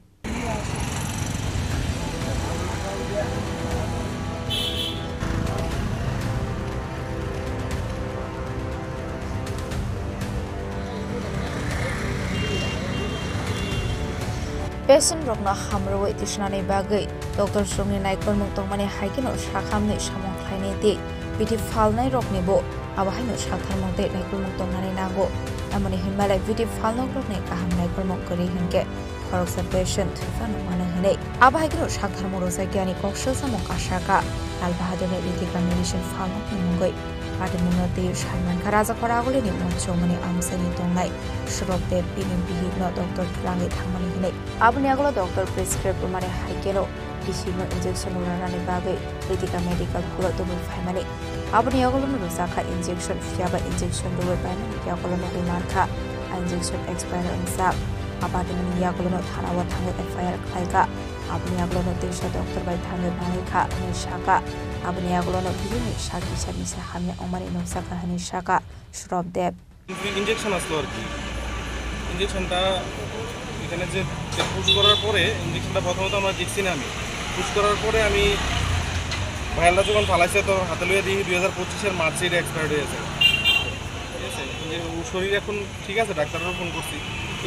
Patient rokno hamrwi tisnani bagwi doctor rokni naikolmung tongmani hai kheno sakhamni samung khlainai tei bithi phalnai roknibo abo haino saktharmung tei naikolmung tongnani nango. Amoni hinmalai bithi phalnok rokni kaham naikolmung kwrwi hinkhe khoroksa patient thwi phano mano hinwi. Abo hai kheno saktharmung rwjakya ni kok swlsamung kasa kha Lal Bahadurni Ritika Medicine phalnokni mungwi. Patimungno twiwi sai mankha Rajakhor Agulini Monchomani amchaini tongnai Surok Dev bini bihikno doctor twlangwi thangmani hinwi. Aboni yagulo doctor prescribe rwmani hai kheno bihikno injection rwnani bagwi Ritika Medical Hall-o tubui phaimani. Aboni yagulono rwjakha injection, phiyaba injection rwui paimani yagulo nugwi mankha a injection expire wngjak. Abatimoni yagulono thanao thangwi F I R khlaikha. Aboni yagulono teisa doctor bai thangwi nanaikha hwnwi sakha. Aboni yagulono bini sak kisa misa hamya wngmani nukjakha hwnwi sakha Surab Deb. Injection আসলো আর কি। ইঞ্জেকশনটা এখানে যে, যে পুশ করার পরে, ইঞ্জেকশনটা প্রথমত আমরা দেখছি না আমি। পুশ করার পরে আমি ভাইয়ালটা যখন ফালাইছে, তো হাতে লইয়া দেখি দুই হাজার পঁচিশের মার্চে এটা এক্সপায়ার্ড হয়ে আছে। ঠিক আছে? যে ও শরীর এখন ঠিক আছে, ডাক্তারও ফোন করছি।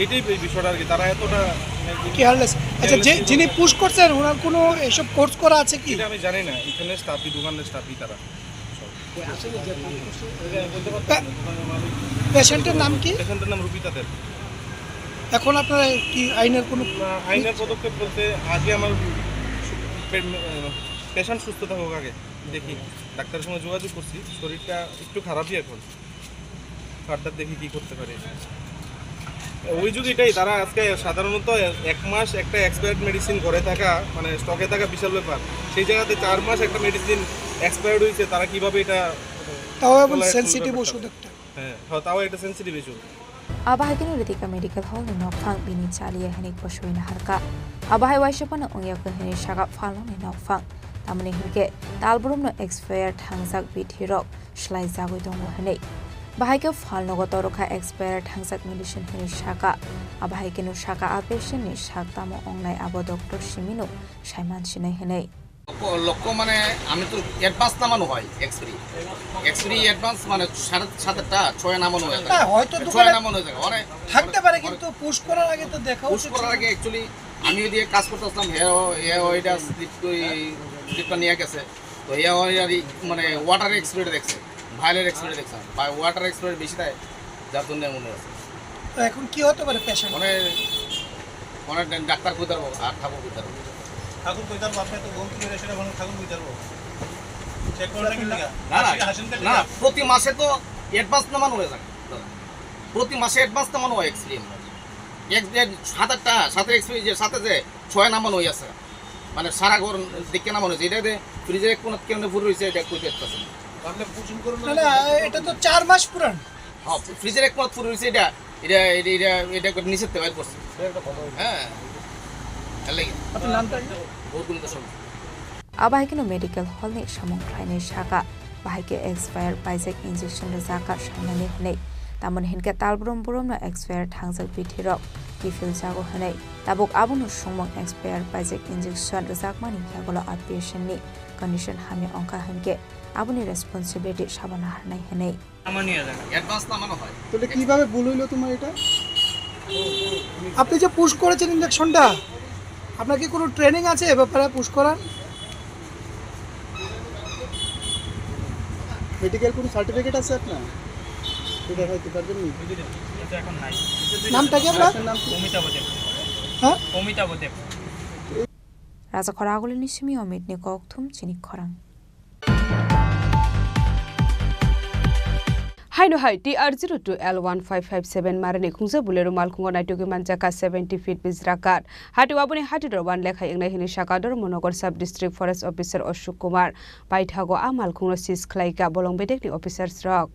এইটাই এই বিষয়টা আর কি, তারা এতটা মানে কি কেয়ারলেস। আচ্ছা, যে, কেয়ারলেস যিনি পুশ করছেন, ওনার কোনো এসব কোর্স করা আছে কি? এটা আমি জানি না, এখানে স্টাফই, দোকানের স্টাফই তারা। পে-, পেশেন্টের নাম কি? পেশেন্টের নাম রুবিতা দেব। এখন আপনারা কি আইনের কোনো না, আইনের পদক্ষেপ বলতে আগে আমার পে-, আহ, পেশেন্ট সুস্থ থাকুক আগে, দেখি। ডাক্তারের সঙ্গে যোগাযোগ করছি, শরীরটা একটু খারাপই এখন। ফার্দার দেখি কি করতে পারি। অভিযোগ এটাই, তারা আজকে সাধারণত এক মাস একটা এক্সপায়ার্ড মেডিসিন ঘরে থাকা, মানে স্টকে থাকা বিশাল ব্যাপার। সেই জায়গাতে চার মাস একটা মেডিসিন এক্সপায়ার্ড হয়েছে, তারা কিভাবে এটা তাও এখন বলা এখন সেনসিটিভ ব্যাপারটা। ওষুধ একটা। হ্যাঁ, হ্যাঁ, তাও একটা sensitive issue. Abo hai kheno Ritika Medical Hall ni nokphang bini chaliya hinwi kosoi naharkha. Abo hai waisa phano wngya khe hinwi sakha phalnani nokphang. Tamoni hinkhe talbrumno expire thangjak bithi rok swlai jagwi tongo hinwi. Bahai khe phalnogo torokha expire thangjak medicine hinwi sakha. Abo hai kheno sakha a patient ni sak tamo wngnai abo doctor simino saiman sinai hinwi. লক্ষ্য, লক্ষ্য মানে আমি তো অ্যাডভান্স নামানো হয় expiry. Expiry advance মানে সাড়ে সাতটা, ছয় নামানো হয়ে থাকে। হ্যাঁ, হয়তো ছয় দোকানে নামানো হয়ে থাকে। অনেক থাকতে পারে, অনেক কিন্তু পুশ করার আগে তো দেখা পুশ উচিত করার ছিল। আগে অ্যাকচুয়ালি আমি ওই দিয়ে কাজ করতে আসলাম, হে, হে ওইটা স্লিপ ওই স্লিপটা নিয়ে গেছে। তো হে ওই আর কি মানে ওয়াটার এক্সপায়ারি দেখছে, ভাইলের এক্সপায়ারি দেখছে, বা ওয়াটার এক্সপায়ারি বেশি দেয়, যার জন্য এমন হয়েছে। তো এখন কি হতে পারে পেশেন্ট? মানে, মানে ডা-, ডাক্তার কই তারবো আর ঠাকুর কই তারবো? ঠাকুর কই তারবো? আপনি তো ঘুম থেকে এসে এখন ঠাকুর কই তারবো? চেক করে নাকি লিগা? না, না, হাসি-, হাসেন কেন না, লিগা? প্রতি মাসে তো অ্যাডভান্স নামানো হয়ে থাকে, দাদা। প্রতি মাসে অ্যাডভান্স নামানো হয় এক্সপিরিয়েন্স। এক, এক, সাত আটটা, সাতের এক্সপিরিয়েন্স যে সাথে যে ছয় নামানো হয়ে আছে। মানে সারা ঘর দেখে নামানো হয়েছে। এটা যে ফ্রিজের এক কোণাত কেমনে ভরে রয়েছে, এটা কই দেখতেছে না। না, না, এটা তো চার মাস পুরান। হ্যাঁ, ফ্রিজের এক কোণাত ভরে রয়েছে এটা। এটা, এটা, এটা, এটা করে নিচের থেকে বাইর করছে। হ্যাঁ। এর লাগি। আপনার নামটা কি? গৌতম Das. Abo hai kheno medical hall ni samung khlainai sakha, bahai khe expire paijak injection rwjakha sainani hinwi. Tamoni hinkhe talbrum brumno expire thangjak bithi rok kiphil jago hinwi. Tabuk abono songmung expire paijak injection rwjakmani yagulo a patient ni condition hamya wngkha hinkhe aboni responsibility sabo naharnai hinwi. Advance নামানো হয়। তাহলে কিভাবে ভুল হইলো তোমার এটা? আপনি যে পুশ করেছেন ইঞ্জেকশনটা, আপনার কি কোনো ট্রেনিং আছে এ ব্যাপারে পুশ করার? মেডিকেল কোনো সার্টিফিকেট আছে আপনার? এটা হয়তো পারবেন নি? এটা এখন নাই। নামটা কি আপনার? আপনার নাম কি? অমিতাভ দেব। হ্যাঁ? অমিতাভ দেব। Rajakhor agulini simi Omit ni kokthum chini khorang. Haino hai T R zero two L one five five seven marini khungsa Bolero malkhungo naitugwi manjakha seventy feet bijra kath. Hati aboni hati dor wan lekhai wngnai hwnwi sakha Dharmanagar Sub District Forest Officer Ashok Kumar. Paithago a malkhungno seize khlaikha bolong bedekni officers rok.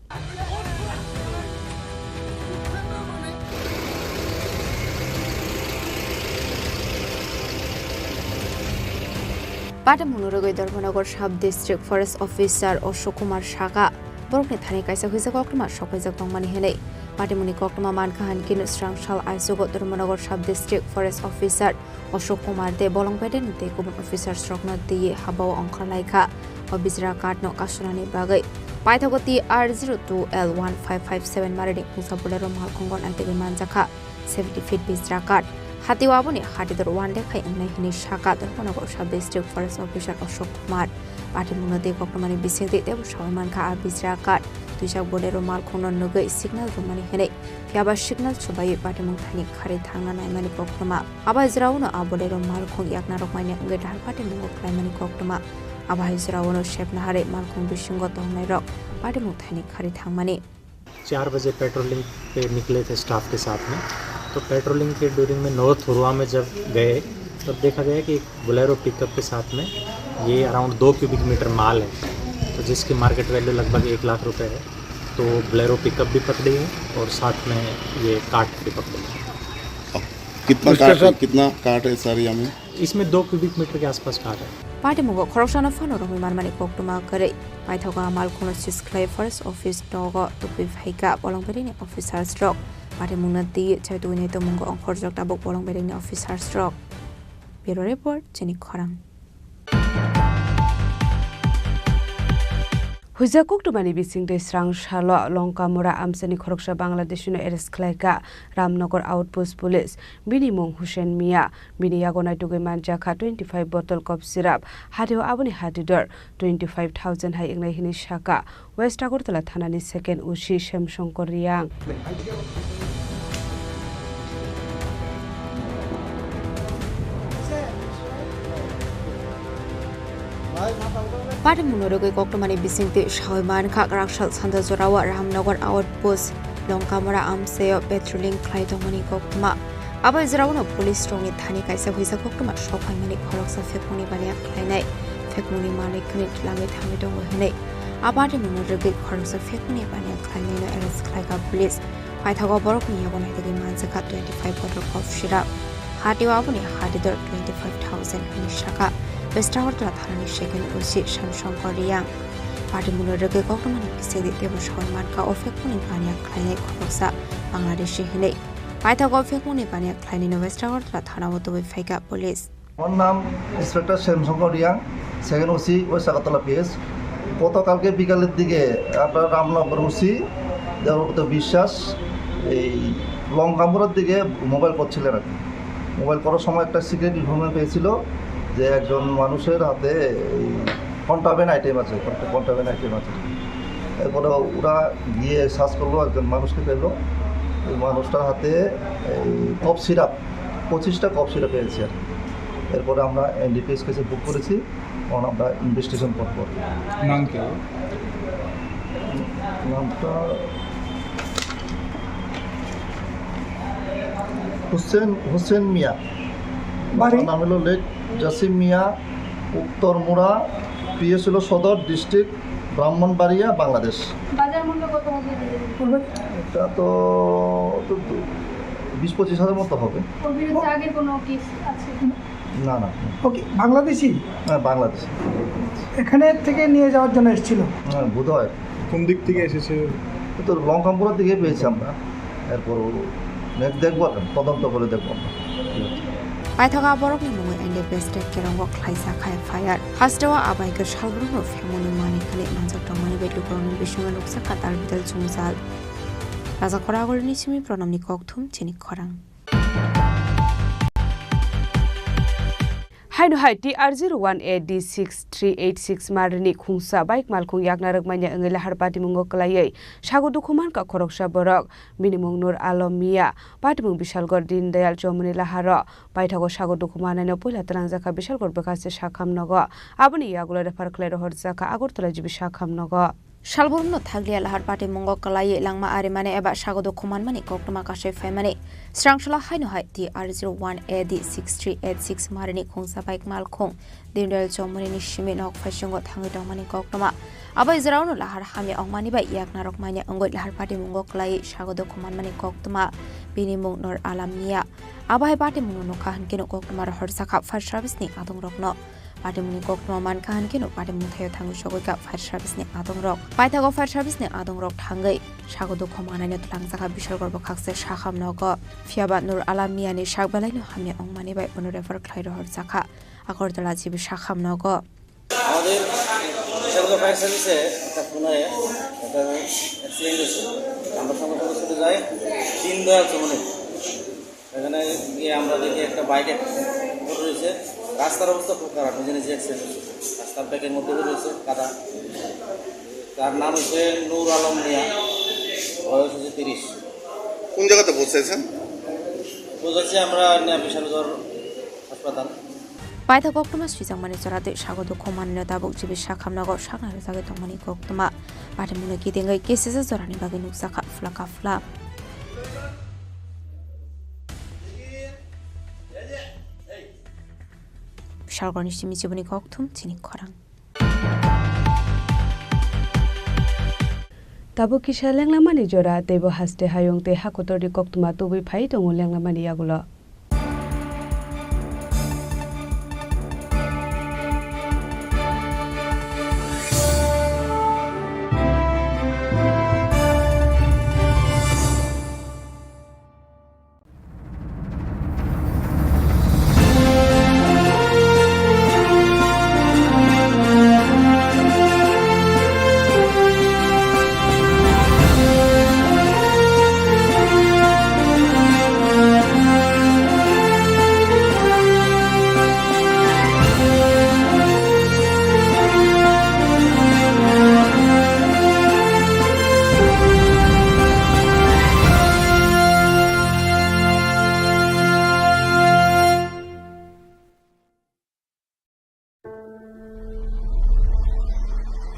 Patimungno rwgwi Dharmanagar Sub District Forest Officer Ashok Kumar sakha, borokni thani kaisa huijak koktwma soklaijak tongmani hwnwi. Patimungni koktwma mankha hinkhe srang sal aichugo Dharmanagar Sub District Forest Officer Ashok Kumar de bolong bedekni tei kubun officers rokno twiwi habao ongkhorlaikha. O bijra kathno kasunani bagwi paithago T R zero two L one five five seven marini khungsa Bolero malkhungo naitugwi manjakha seventy feet bijra kath. Hatio aboni hatidor wan lekhai wngnai hwnwi sakha Dharmanagar Sub District Forest Officer Ashok Kumar. Patimungno tei koktwmani bisingtwi teibo sawi mankha a bijra kath. Twijak Bolero malkhungno nugwi signal rwmani hwnwi. Phiya ba signal chubaiwi patimung thani kharwi thangna naimani koktwma. Abo hai jora-o no a Bolero malkhung yakna rwkmani wngwi dahar patimungo khlaimani koktwma. Abo hai jora-o no sepna harwi malkhung bisingo tongnairok patimung thani kharwi thangmani. चार बजे पेट्रोलिंग पे निकले थे स्टाफ के साथ में। तो पेट्रोलिंग के ड्यूरिंग में नौ थुरवा में जब गए, तब देखा गया कि एक बोलेरो पिकअप के साथ में ये अराउंड दो क्यूबिक मीटर माल है, तो जिसकी मार्केट वैल्यू लगभग एक लाख रुपए है। तो बोलेरो पिकअप भी पकड़ी है और साथ में ये कार्ट भी पकड़ी है। कितना उसके काट, साथ कितना काट है सर यहाँ में? इसमें दो क्यूबिक मीटर के आसपास काट है। Patimungo khoroksano phano romwi manmani koktwma kwrwi. Paithago a malkhungno seize khlai forest office nogo tubui phaikha bolong beringni officers rok. Patimungno twi chaitugwini tongmungo ongkhorjak tabuk bolong beringni officers rok. Bureau report, chini khorang. Huijak koktwmani bisingtwi srang salo Longkamura amchaini khoroksa Bangladeshino arrest khlaikha Ramnagar Outpost Police. Bini mung Hussein Mia. Bini yago naitugwi manjakha twenty five bottle cough syrup. Hatio aboni hati dor twenty five thousand hai wngnai hwnwi sakha West Agartala thanani second O C Shyam Shankar Reang. Patimungno rwgwi koktwmani bisingtwi sawi mankha, kwraksal sanda jorao Ramnagar Outpost Longkamura amchaio patrolling khlai tongmani koktwma. Abo jora uno police rokni thani kaisa huijak koktwma sok phaimani khoroksa phekmungni baniya khlainai, phekmungni manwi khwnwi twlangwi thangwi tongo hwnwi a patimungno rwgwi khoroksa phekmungni baniya khlainaino arrest khlaikha police. Paithago borokni yago naitugwi manjakha twenty five bottle cough syrup. Hatio aboni hati dor twenty five thousand hwnwi sakha West Agartala thanani second O C Shyam Shankar Reang. Patimungno rwgwi koktwmani bisingtwi teibo sawi mankha o phekmungni baniya khlainai khoroksa Bangladeshi hwnwi. Paithago phekmungni baniya khlainaino West Agartala thanao tubui phaikha police. আমার নাম inspector Shyamshankar Reang, second OC west Agartala PS. গতকালকে বিকালের দিকে আপনার রামনগর ওসি দেবব্রত বিশ্বাস এই লঙ্কামুড়ার দিকে মোবাইল করছিলেন আর কি। মোবাইল করার সময় একটা সিক্রেট ইনফরমেশন পেয়েছিল যে একজন মানুষের হাতে এই কন্ট্রাব্যান্ড আইটেম আছে, কন্ট্রাব্যান্ড আইটেম আছে। এরপরে ওরা গিয়ে সার্চ করলো, একজন মানুষকে পেলো। ওই মানুষটার হাতে এই কফ সিরাপ, পঁচিশটা কফ সিরাপ পেয়েছি আর কি। এরপরে আমরা এনডিপিএস কেসে বুক করেছি, এখন আমরা ইনভেস্টিগেশন করবো। নাম কি? নামটা হোসেন, হোসেন মিয়া। বাড়ি? বাবার নাম হলো লেক জাসিম মিয়া, উত্তর মুড়া, পিএস হলো সদর, ডিস্ট্রিক্ট ব্রাহ্মণবাড়িয়া, বাংলাদেশ। বাজার মূল্য কত হবে? বলবেন? এটা তো, তো, তো বিশ পঁচিশ হাজার মতো হবে। ওর বিরুদ্ধে আগে কোনো কেস আছে? না, না। ওকে, বাংলাদেশি? হ্যাঁ, বাংলাদেশি। এখানে থেকে নিয়ে যাওয়ার জন্য এসেছিল? হ্যাঁ, বোধহয়। কোন দিক থেকে এসেছে? তো লঙ্কামপুরা থেকে পেয়েছি আমরা। এরপর নেক্সট দেখবো, এখন তদন্ত করে দেখবো আমরা। Paithago borokni mungwi N D P S State Kerongo khlaijak hai F I R. Hasteo abai khe salbrumno phemuni mani khani manjak tongmani bai lukurokni bisingo nuksa katal bidal chumjal. Raja Khoragorni simi Pranamni kokthum chini khorang. Haino hai T R zero one A D six three eight six marini khungsa bike malkhung yakna rwkmanya wngwi lahar patimungo kwlaiwi sago dukhu mankha khoroksa borok. Bini mung Nur Alom Mia, patimung Bishalgarh Deen Dayal Chowmuni laharo. Paithago sago dukhu manaino puila twlangjakha Bishalgarh bwkhaste sakham nogo. Aboni yagulo refer khlai rohorjakha Agartala G B sakham nogo. Salbrumno thakliya lahar patimungo kwlaiwi langma arimani eba sago dukhu manmani koktwma kasui phaimani. Srangsala haino hai T R zero one A D six three eight six marini khungsa bike malkhung Dindal Chowmunini simi nok phaisungo thangwi tongmani koktwma. Abo jora uno lahar hamya ongmani bai yaknarok manya wngwi lahar patimungo kwlaiwi sago dukhu manmani koktwma. Bini mung Nur Alam Mia. Abo hai patimungno nukha hwnkhe no koktwma rohorjakha fire service ni adongrokno. Patimungni koktwma mankha hwnkhe no patimung thaio thangwi sogwi kha fire service ni adongrok. Paithago fire service ni adongrok thangwi sago dukhu manaino twlangjakha Bishalgarh bwkhakse sakham nogo. Phiyaba Nur Alam Miani sak belaino hamya wngmani bai bono refer khlai rohorjakha Agartala G B sakham nogo. আমাদের সেগুলো ফায়ার সার্ভিসে একটা পুনায় একটা অ্যাক্সিডেন্ট হয়েছে। আমরা সঙ্গে সঙ্গে ছুটে যাই দীনদয়াল চৌমুহনী। এখানে গিয়ে আমরা দেখি একটা বাইক পড়ে রয়েছে। রাস্তার অবস্থা খুব খারাপ, নিজে নিজে অ্যাক্সিডেন্ট হয়েছে। রাস্তার ব্যাকের মধ্যে পড়ে রয়েছে কাদা। তার নাম হচ্ছে নূর আলম মিয়া, বয়স হচ্ছে তিরিশ। কোন জায়গাতে পৌঁছেছেন? পৌঁছেছি আমরা নিয়া বিশালগড় হাসপাতাল। Paithago koktwma swijak mani chwra tei sago dukhu manwino tabuk G B sakham nogo sakna rwjagwi tongmani koktwma. Patimungno kitingwi K C S jorani bagwi nukjakha phlaka phla. Bishalgarhni simi chibuni kokthum chini khorang. Tabuk kisa lenglamani jora, teibo haste hayung tei hakotorni koktwma tubui phai tongo lenglamani yagulo.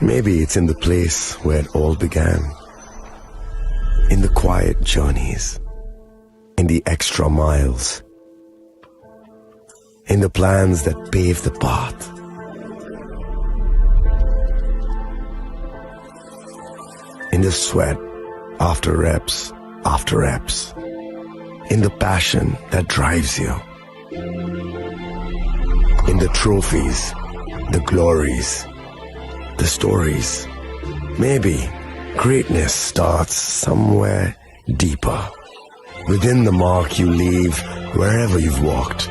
Maybe it's in the place where it all began. In the quiet journeys, in the extra miles, in the plans that pave the path, in the sweat after reps, after reps, in the passion that drives you, in the trophies, the glories, the stories. Maybe greatness starts somewhere deeper, within the mark you leave wherever you've walked,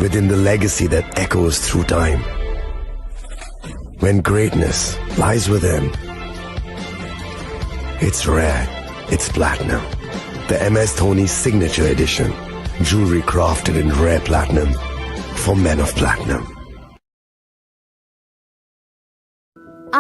within the legacy that echoes through time. When greatness lies within, it's rare, it's platinum. The M S Dhoni Signature Edition, jewelry crafted in rare platinum for men of platinum.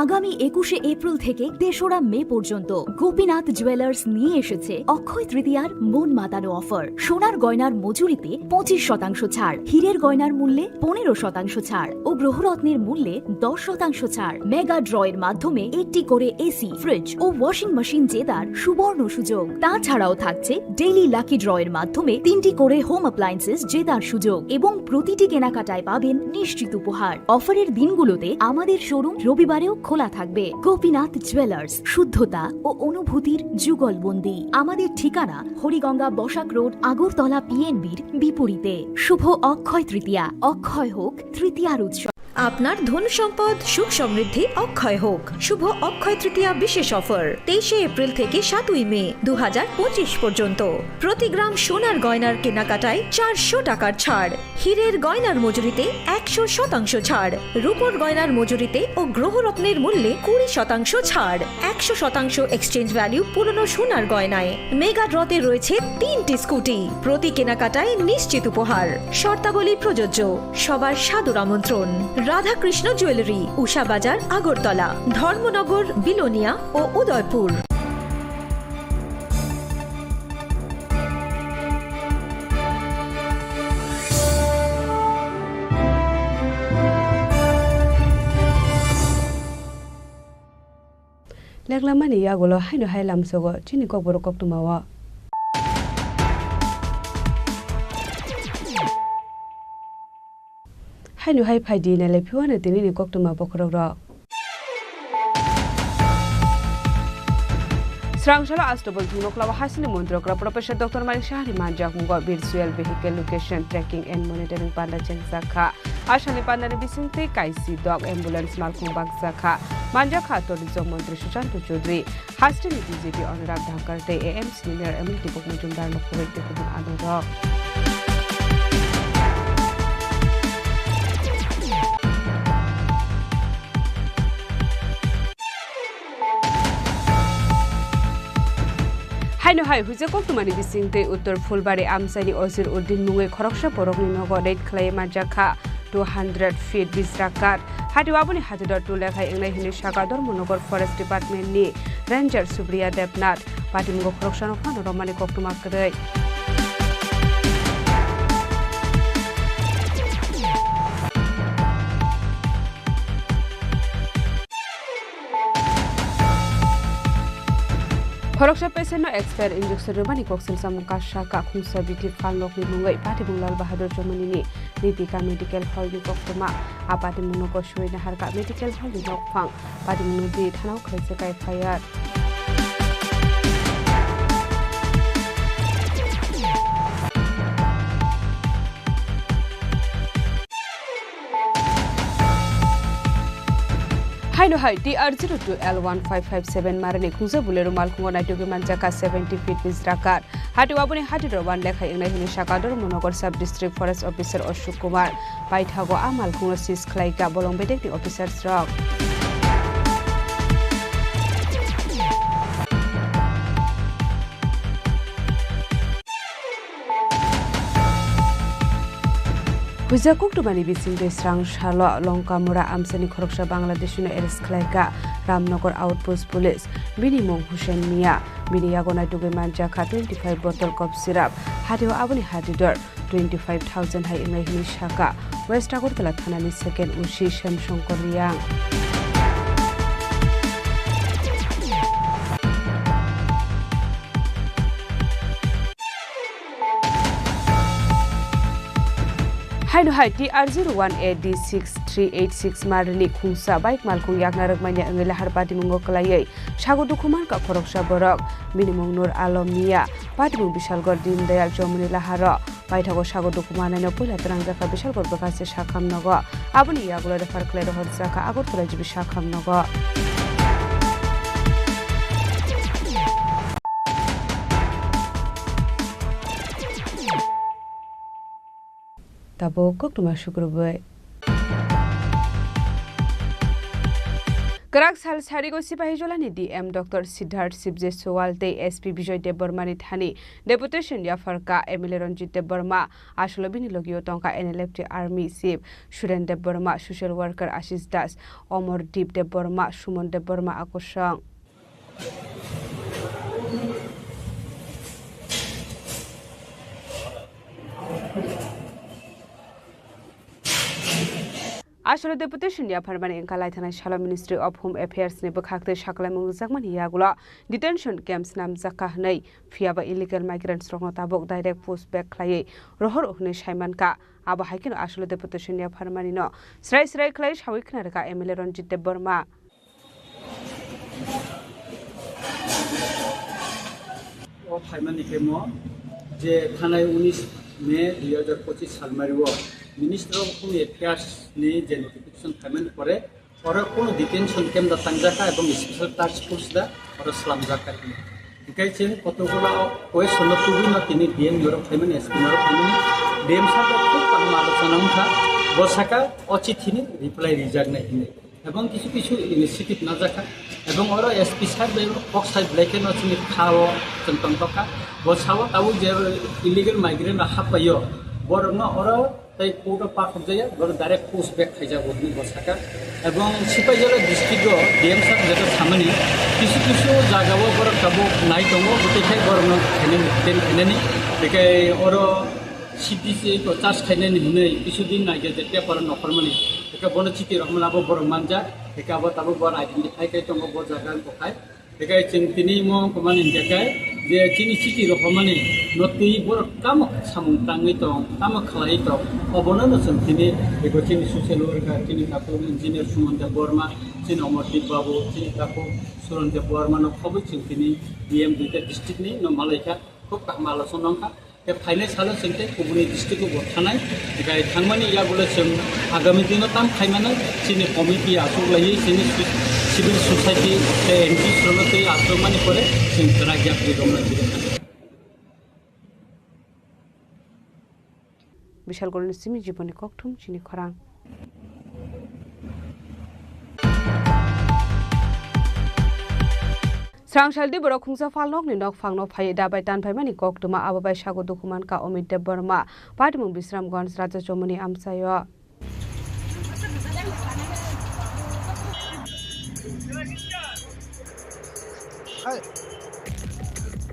আগামী একুশে এপ্রিল থেকে তেসরা মে পর্যন্ত গোপীনাথ জুয়েলার্স নিয়ে এসেছে অক্ষয় তৃতীয়ার মন মাতানো অফার। সোনার গয়নার মজুরিতে পঁচিশ শতাংশ ছাড়, হীরের গয়নার মূল্যে পনেরো শতাংশ ছাড় ও গ্রহরত্নের মূল্যে দশ শতাংশ ছাড়। মেগা ড্রয়ের মাধ্যমে একটি করে এসি, ফ্রিজ ও ওয়াশিং মেশিন জেতার সুবর্ণ সুযোগ। তাছাড়াও থাকছে ডেইলি লাকি ড্রয়ের মাধ্যমে তিনটি করে হোম অ্যাপ্লায়েন্সেস জেতার সুযোগ এবং প্রতিটি কেনাকাটায় পাবেন নিশ্চিত উপহার। অফারের দিনগুলোতে আমাদের শোরুম রবিবারেও খোলা থাকবে। গোপীনাথ জুয়েলার্স, শুদ্ধতা ও অনুভূতির যুগলবন্দি। আমাদের ঠিকানা হরিগঙ্গা বসাক রোড, আগরতলা পিএনবির বিপরীতে। শুভ অক্ষয় তৃতীয়া, অক্ষয় হোক তৃতীয়ার উৎসব। আপনার ধন সম্পদ সুখ সমৃদ্ধি অক্ষয় হোক। শুভ অক্ষয় তৃতীয়া বিশেষ অফার, তেইশে এপ্রিল থেকে সাতই মে দু হাজার পঁচিশ পর্যন্ত। প্রতি গ্রাম সোনার গয়নার কেনাকাটায় চারশো টাকার ছাড়, হীরের গয়নার মজুরিতে একশো শতাংশ ছাড়, রূপোর গয়নার মজুরিতে ও গ্রহরত্নের মূল্যে কুড়ি শতাংশ ছাড়, একশো শতাংশ এক্সচেঞ্জ ভ্যালু পুরনো সোনার গয়নায়। মেগা ড্রতে রয়েছে তিনটি স্কুটি, প্রতি কেনাকাটায় নিশ্চিত উপহার। শর্তাবলী প্রযোজ্য। সবার সাদর আমন্ত্রণ। রাধাকৃষ্ণ জুয়েলারি, উষা বাজার, আগরতলা, ধর্মনগর, বিলোনিয়া ও Udaipur. Leklamani yagulo haino hai lamsogo chini kokborok koktwmao. Haino hai phaidi nailai phiwano tinini koktwma bokhorokrok. Srang salo Astabul thwngno klawa hasini montrokra Professor Doctor Manik Saha ni manjakmungo virtual vehicle location tracking and monitoring panda chengjakha. Asani pandani bisingtwi kaisi dok ambulance malkhung bakjakha. Manjakha tourism montri Sushanta Chaudhary, hasteni D G P Anurag Dhankar tei A M C ni Mayor Emily Dipok Majumdar no khoboi tei kubun adongrok. Haino hai huijak koktwmani bisingtwi Uttor Phulbari amchaini Ozir Uddin mungwi khoroksa borokni nogo raid khlaiwi manjakha two hundred feet bisra kath. Hati aboni hatidor two lekha wngnai hwnwi sakha Dharmanagar Forest Department ni Ranger Supriya Debnath. Patimungo khoroksano phano romani koktwma kwrwi. Khoroksa patient no expire injection rwmani koksil samung kasa kakhungsa biti phalnokni mungwi patimung Lal Bahadur Chomani ni Nitika Medical Hall ni koktwma. A patimung no kosoi naharka Medical Hall ni nokphang. Patimung no di thanao khlaijak F I R. Haino hai T R zero two L one five five seven marani khungsa Bolero malkhungo naitugwi manjakha seventy feet bisra kath. Hati aboni hati rok wan lekhai wngnai hwnwi sakha Dharmanagar Sub District Forest Officer Ashok Kumar. Paithago a malkhungno seize khlaikha bolong bedekni officers rok. Huijak koktwmani bisingtwi srang salo Longkamura amchaini khoroksa Bangladeshino arrest khlaikha Ramnagar Outpost Police. Bini mung Hussein Mia. Bini yago naitugwi manjakha twenty five bottle cough syrup. Hatio aboni hatidor twenty five thousand hai wngnai hwnwi sakha West Agartala thanani second O C Shyam Shankar Reang. Haino hai T R zero one A D six three eight six marni khungsa bike malkhung yakna rwkmani wngwi lahar patimungo kwlaiwi sago dukhu mankha khoroksa borok. Bini mung Nur Alom Mia. Patimung Bishalgarh Dindayal Chowmuni laharo paithago sago dukhu mannaino puila twnangjakha Bishalgarh bwkhachi sakham nogo. Aboni yagulo refer khlai rohorjakha Agartala G B sakham nogo. Tabuk koktwma sukrubwi. Kwrak sal sarigo Sipahijolani D M Doctor Siddharth Sibje Suwal tei S P Bijoy Debbarmani thani deputation yapharkha M L A Ranjit Debbarma, asolo bini logio tongkha N L F T Army Chief Suren Debbarma, social worker Ashish Das, Omor Deep Debbarma, Sumon Debbarma akosong. Asolo deputation yapharmani wngkha laithanai salo Ministry of Home Affairs ni bwkhak tei sakhlaimung rwjakmani yagulo detention camps namjakha hwnwi, phiyaba illegal migrants rokno tabuk direct push back khlaiwi rohor hwnwi saimankha. Abo hai kheno asolo deputation yapharmani no srai srai khlai sawi khna rwkha M L A Ranjit Debbarma. O phaimani khe mo je thanai unis May dui hajar pochis salmario Minister of Home Affairs ni je notification phaimani pore oro kono detention camp da tangjaka ebong special task force da oro slamjaka. Hikai chwng kotokgola question no tubui no tini D M norok phaimani, S P norok phaimani, D M sir da khub kaham alochona wngkha, bo saka o chithi ni reply rijak nai hinwi. Ebong kisu kisu initiative najakha. Ebong oro S P side bai kok side belai kheno chini kha o chwng tongthokha. Bo sao tabuk je illegal migrant rok happaio, borokno oro tei court o pathokjaya, borok direct push back khaijago hinwi bo saka. Ebong Sipaijala district o D M sir jeto samani kisu kisu jaga o borok tabuk nai tongo, bwtwi khai borokno khainani, detain khainani. Bekai oro C D C to charge khainani hinwi kisu din naikhe je paper o nokhormani. Eka bono chiti rok mani abo borok manjak. Eka abo tabuk bo identify khai tongo bo jaga wngkha khai. Eka chwng tini mo wngkha mani hingkha khai je chini chiti rok mani no twi borok tamo samung tangwi tong, tamo khlai tong. Obono no chwng tini eko chini social worker, chini takhuk engineer Sumon Debbarma, chini Omordeep Babu, chini takhuk Suron Debbarma no khobwi chwng tini D M duita district ni no malaikha. Khub kaham alochona wngkha. Tei phainai salo chwng tei kubuni district o bo thanai, tei thangmani yagulo chwng agami dino tam khaimano chini committee achuk laiwi chini civil society tei N G O rokno tei achukmani pore chwng kwrak yak ri romna jigwi thangkha. Bishalgarhni simi Jiboni Kokthum chini khorang. Srangsaldi borok khungsa phalnokni nokphangno phaiwi dabai tanphaimani koktwma, abo bai sago dukhu mankha Omit Debbarma, Patimung Bisramganj, Raja Chomoni amchaio.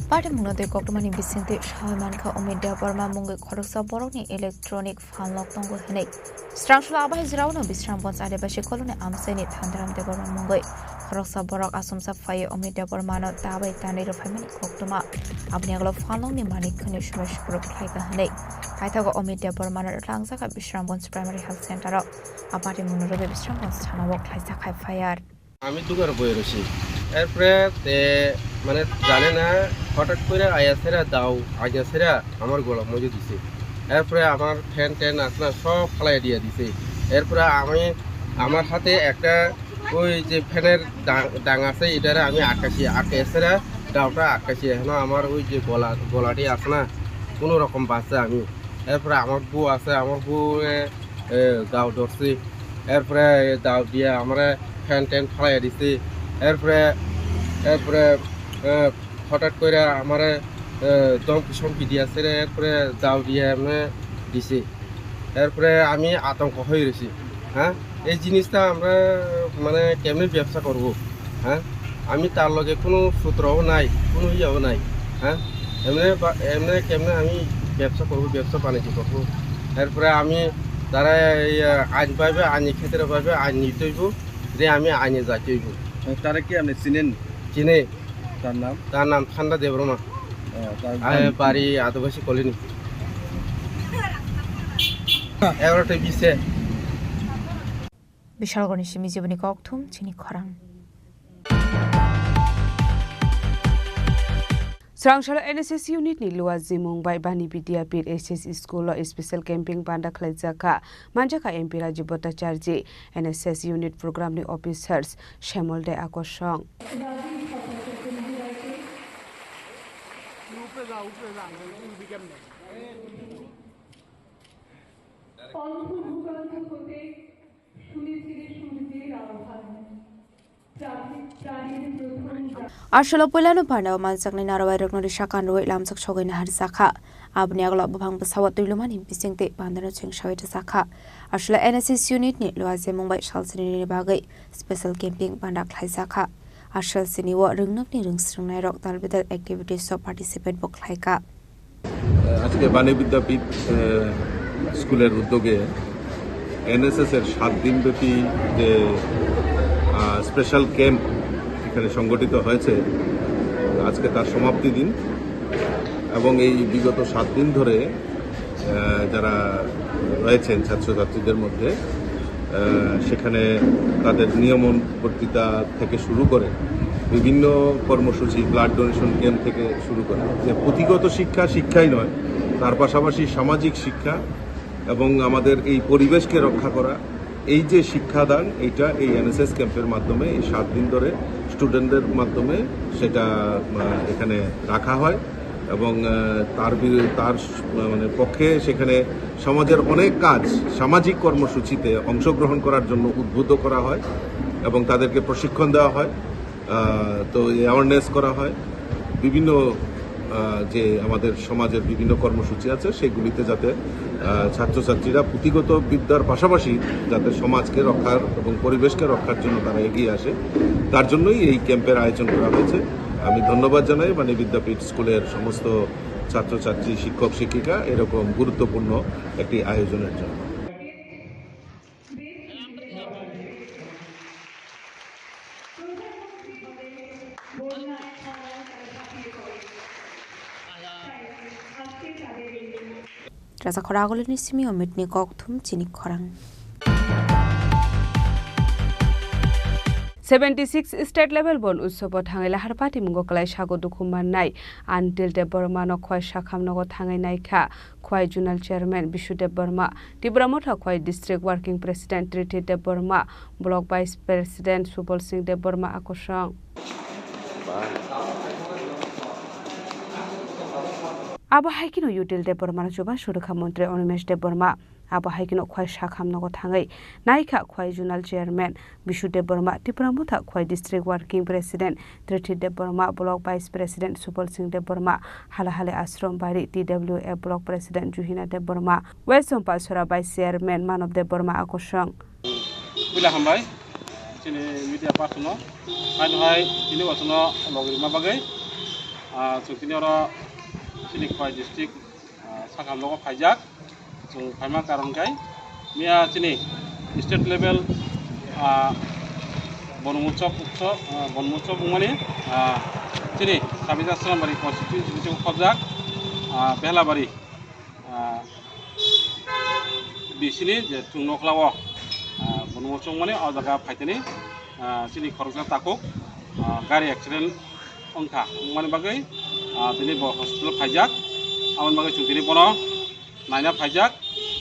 Patimungno tei koktwmani bisingtwi sawi mankha Omit Debbarma mungwi khoroksa borokni electronic phalnok tongo hwnwi. Srangsaldi abo hai jora-o no Bisramganj Adibasi Colony amchaini Thandaram Debbarma mungwi khoroksa borok achomsa phaiwi Omit Debbarmano dabai tanwi rwphaimani koktwma. Aboni yagulo phalnokni manik hwnwi subai sukruk khlaikha hwnwi paithago Omit Debbarmano twlangjakha Bisramganj Primary Health Center-o. A patimungno rwgwi Bisramganj thana-o khlaijak hai F I R. আমি দোকানে বসে রয়েছি। এরপরে তে মানে জানে না, হঠাৎ করে আয়া সেরা দাও, আয়া সেরা আমার গলা মজে দিছে। এরপরে আমার ফ্যান ট্যান আছে না, সব ফালাই দিয়ে দিছে। এরপরে আমি, আমার হাতে একটা ওই যে ফ্যানের ডা-, ডাং আছে, এটারে আমি আটকাছি, আটকে সেরা দাওটা আটকাছি। এখন আমার ওই যে গলা, গলাটি আছে না, কোনো রকম বাঁচছে আমি। এরপরে আমার বউ আছে, আমার বউ, এ, এ, দাও ধরছি। এরপরে দাও দিয়ে আমারে ফ্যান ট্যান ফালাইয়া দিছে। এরপরে, এরপরে, এ, হঠাৎ করে আমারে, এ, ধমকি সমকি দিয়ে আছে রে। এরপরে দাও দিয়ে এমনি দিছে। এরপরে আমি আতঙ্ক হয়ে রয়েছি। হ্যাঁ, এই জিনিসটা আমরা মানে কেমনে ব্যবসা করব? হ্যাঁ, আমি তার লগে কোনো সূত্রও নাই, কোনো ইয়েও নাই। হ্যাঁ, এমনি বা-, এমনি কেমনে আমি ব্যবসা করব, ব্যবসা বাণিজ্য করব? এরপরে আমি তারা এই, আহ, আইন পাইবে, আইনি ক্ষেত্রে পাইবে, আইন নিতে হইব, যে আমি আইনে যাইতে হইব। তারা কি আপনি চিনেন? চিনে। তার নাম? তার নাম ঠান্ডা দেবরমা। ও, তার আহ, বাড়ি আদিবাসী কলোনি। এগারোটা বিশে। Bishalgarhni simi jiboni kokthum chini khorang. Swrangchalo N S S unit ni Luwa Zimung bai Bani Vidyapith S S School o special camping panda khlaijak kha. Manjakha M P Rajiv Bhattacharjee, N S S unit program ni officers, Shemol De Akosong. Aswk puilano panda o manjaknai narwuirokno risa kanrwi lamjak sogwi naharjakha. Aboni yagulo buphang bwsao twilumani bisingtwi pandano chengsawi rwjakha. Aswk N S S unit ni Luwa Zimung bai salsani bagwi special camping panda khlaijakha. Aswk sini o rwngnokni rwngswrwngnairok talbidal activities o participate bo khlaikha. আজকে বাণী বিদ্যাপীঠ, আহ, স্কুলের উদ্যোগে এনএসএস এর সাত দিনব্যাপী যে, আহ, special camp এখানে সংগঠিত হয়েছে, আজকে তার সমাপ্তি দিন। এবং এই বিগত সাত দিন ধরে, আহ, যারা রয়েছেন ছাত্রছাত্রীদের মধ্যে, আহ, সেখানে তাদের নিয়মন বক্তৃতা থেকে শুরু করে বিভিন্ন কর্মসূচি, ব্লাড ডোনেশন ক্যাম্প থেকে শুরু করে যে পুঁথিগত শিক্ষা, শিক্ষাই নয়, তার পাশাপাশি সামাজিক শিক্ষা এবং আমাদের এই পরিবেশকে রক্ষা করা, এই যে শিক্ষাদান, এইটা এই এনএসএস ক্যাম্পের মাধ্যমে এই সাত দিন ধরে স্টুডেন্টদের মাধ্যমে সেটা, আহ, এখানে রাখা হয়। এবং, আহ, তার বি-, তার স-, মানে পক্ষে সেখানে সমাজের অনেক কাজ, সামাজিক কর্মসূচিতে অংশগ্রহণ করার জন্য উদ্বুদ্ধ করা হয় এবং তাদেরকে প্রশিক্ষণ দেওয়া হয়। আহ, তো অ্যাওয়ারনেস করা হয়, বিভিন্ন, আহ, যে আমাদের সমাজের বিভিন্ন কর্মসূচি আছে সেগুলিতে যাতে, আহ, ছাত্রছাত্রীরা পুঁথিগত বিদ্যার পাশাপাশি যাতে সমাজকে রক্ষার এবং পরিবেশকে রক্ষার জন্য তারা এগিয়ে আসে, তার জন্যই এই ক্যাম্পের আয়োজন করা হয়েছে। আমি ধন্যবাদ জানাই বাণী বিদ্যাপীঠ স্কুলের সমস্ত ছাত্রছাত্রী, শিক্ষক শিক্ষিকা এরকম গুরুত্বপূর্ণ একটি আয়োজনের জন্য। Rasa khorang agulini simi omitni kokthum chini khorang. Seventy six state level bon utsobo thangwi lahar patimungo kwlai sago dukhu mannai Antil Debbarma no khwai sakham nogo thangwi naikha. Khwai Zonal Chairman Bishu Debbarma, Tipra Motha Khwai District Working President Triti Debbarma, Block Vice President Subal Singh Debbarma akosong. Abo hai kheno Util Debbarma no chubachu rwkha Montri Animesh Debbarma. Abo hai kheno Khwai sakham nogo thangwi naikha Khwai Zonal Chairman Bishu Debbarma, Tipra Motha Khwai District Working President Triti Debbarma, Block Vice President Subal Singh Debbarma, Halahali Ashram Bari T W F Block President Juhina Debbarma, West Champasora Vice Chairman Manob Debbarma akosong. Puila hambai chini media person no, haino hai chini wasono logirima bagwi, ah, chwng tini oro chini Khwai district, ah, sakam logo phaijak. Chwng phaima karon khe miya chini state level, ah, Bon Motsob, ah, Bon Motsob wngmani, ah, chini Sabita Srambari constituency bisingo khobjak, ah, Behlabari, ah, bisini je chwng nokla o, ah, Bon Motsob wngmani o jaga phaitani, ah, chini khoroksa takhuk, ah, gari accident wngkha, wngmani bagwi, ah, tini bo hospital phaijak, aboni bagwi chwng tini bono naina phaijak,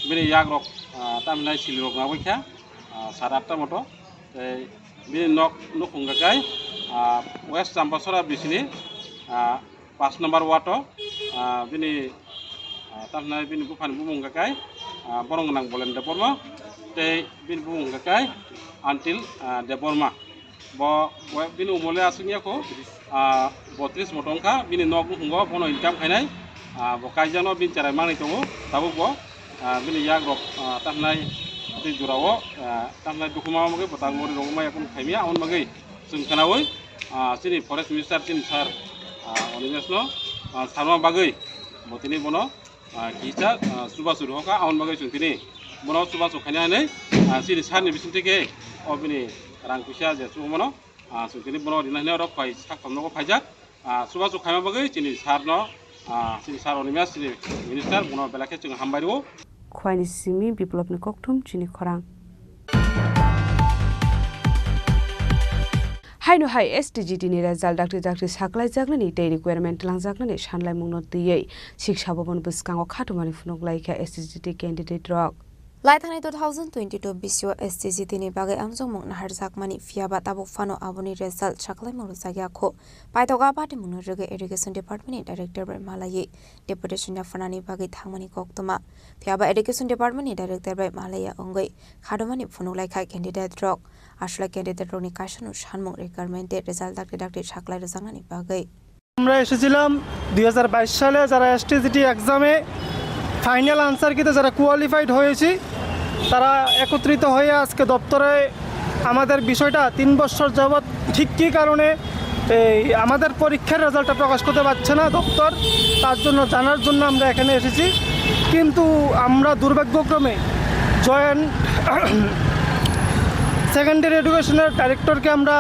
bini yagrok, ah, tamhinai silirok nabwi kha, ah, sare atta moto, tei bini nok nukhung hwnkhe, ah, West Champasora bisini, ah, pash number ward o, ah, bini, ah, tamhinai bini buphani bumung hwnkhe, ah, Borong Gwnang Bolen Debbarma, tei bini bumung hwnkhe Antil, ah, Debbarma. Bo, bo bini umole aswk ya kho, ah, botris moto wngkha, bini nok nukhungo bono income khainai, ah, bo kaijakno bini cherai manwi tongo, tabuk bo, ah, bini yagrok, ah, tamhinai tei jorao, ah, tamhinai dukhu ma bagwi bo tang mori rogwi maya kunu khaimya, aboni bagwi chwng khwnaui, ah, chini forest minister chini sir, ah, Animesh no, ah, sarma bagwi bo tini bono, ah, kisa, ah, chubachu rwkha, aboni bagwi chwng tini bono chubachu khaina hinwi, ah, chini sir ni bisingtwi khe o bini rang puisa je chubamano, ah, chwng tini bono rina hinwi oro khwai sak thamnogo phaijak, ah, chubachu khaima bagwi chini sir no, ah, chini sir Animesh chini minister bono belai khe chwng hambai rwo. Khwaini simi Biplopni kokthum chini khorang. Haino hai S T G T ni result dakti dakti saklaijaknani tei requirement twlangjaknani sanlaimungno twiwi siksa bobon bwskango khatumani phunuk laikha S T G T candidate rok. Laithani two thousand twenty-two bisio S T G T ni bagwi amjokmung naharjakmani, phiyaba tabuk phano aboni result saklaimung rwjakya kho. Paithago a patimungno rwgwi Education Department ni Director bai malaiwi deputation yapharnani bagwi thangmani koktwma. Phiyaba Education Department ni Director bai malaiya wngwi khatumani phunuk laikha candidate rok. Aswlai candidate rokni kaisano sanmung requirement tei result dakti dakti saklai rwjaknani bagwi. আমরা এসেছিলাম দুই হাজার বাইশ সালে, যারা এসটিজিটি এক্সামে final answer কিতে যারা কোয়ালিফাইড হয়েছি, তারা একত্রিত হয়ে আজকে দপ্তরে আমাদের বিষয়টা তিন বছর যাবৎ ঠিক কী কারণে এই আমাদের পরীক্ষার রেজাল্টটা প্রকাশ করতে পারছে না দপ্তর, তার জন্য জানার জন্য আমরা এখানে এসেছি। কিন্তু আমরা দুর্ভাগ্যক্রমে জয়েন্ট সেকেন্ডারি এডুকেশনের ডাইরেক্টরকে আমরা,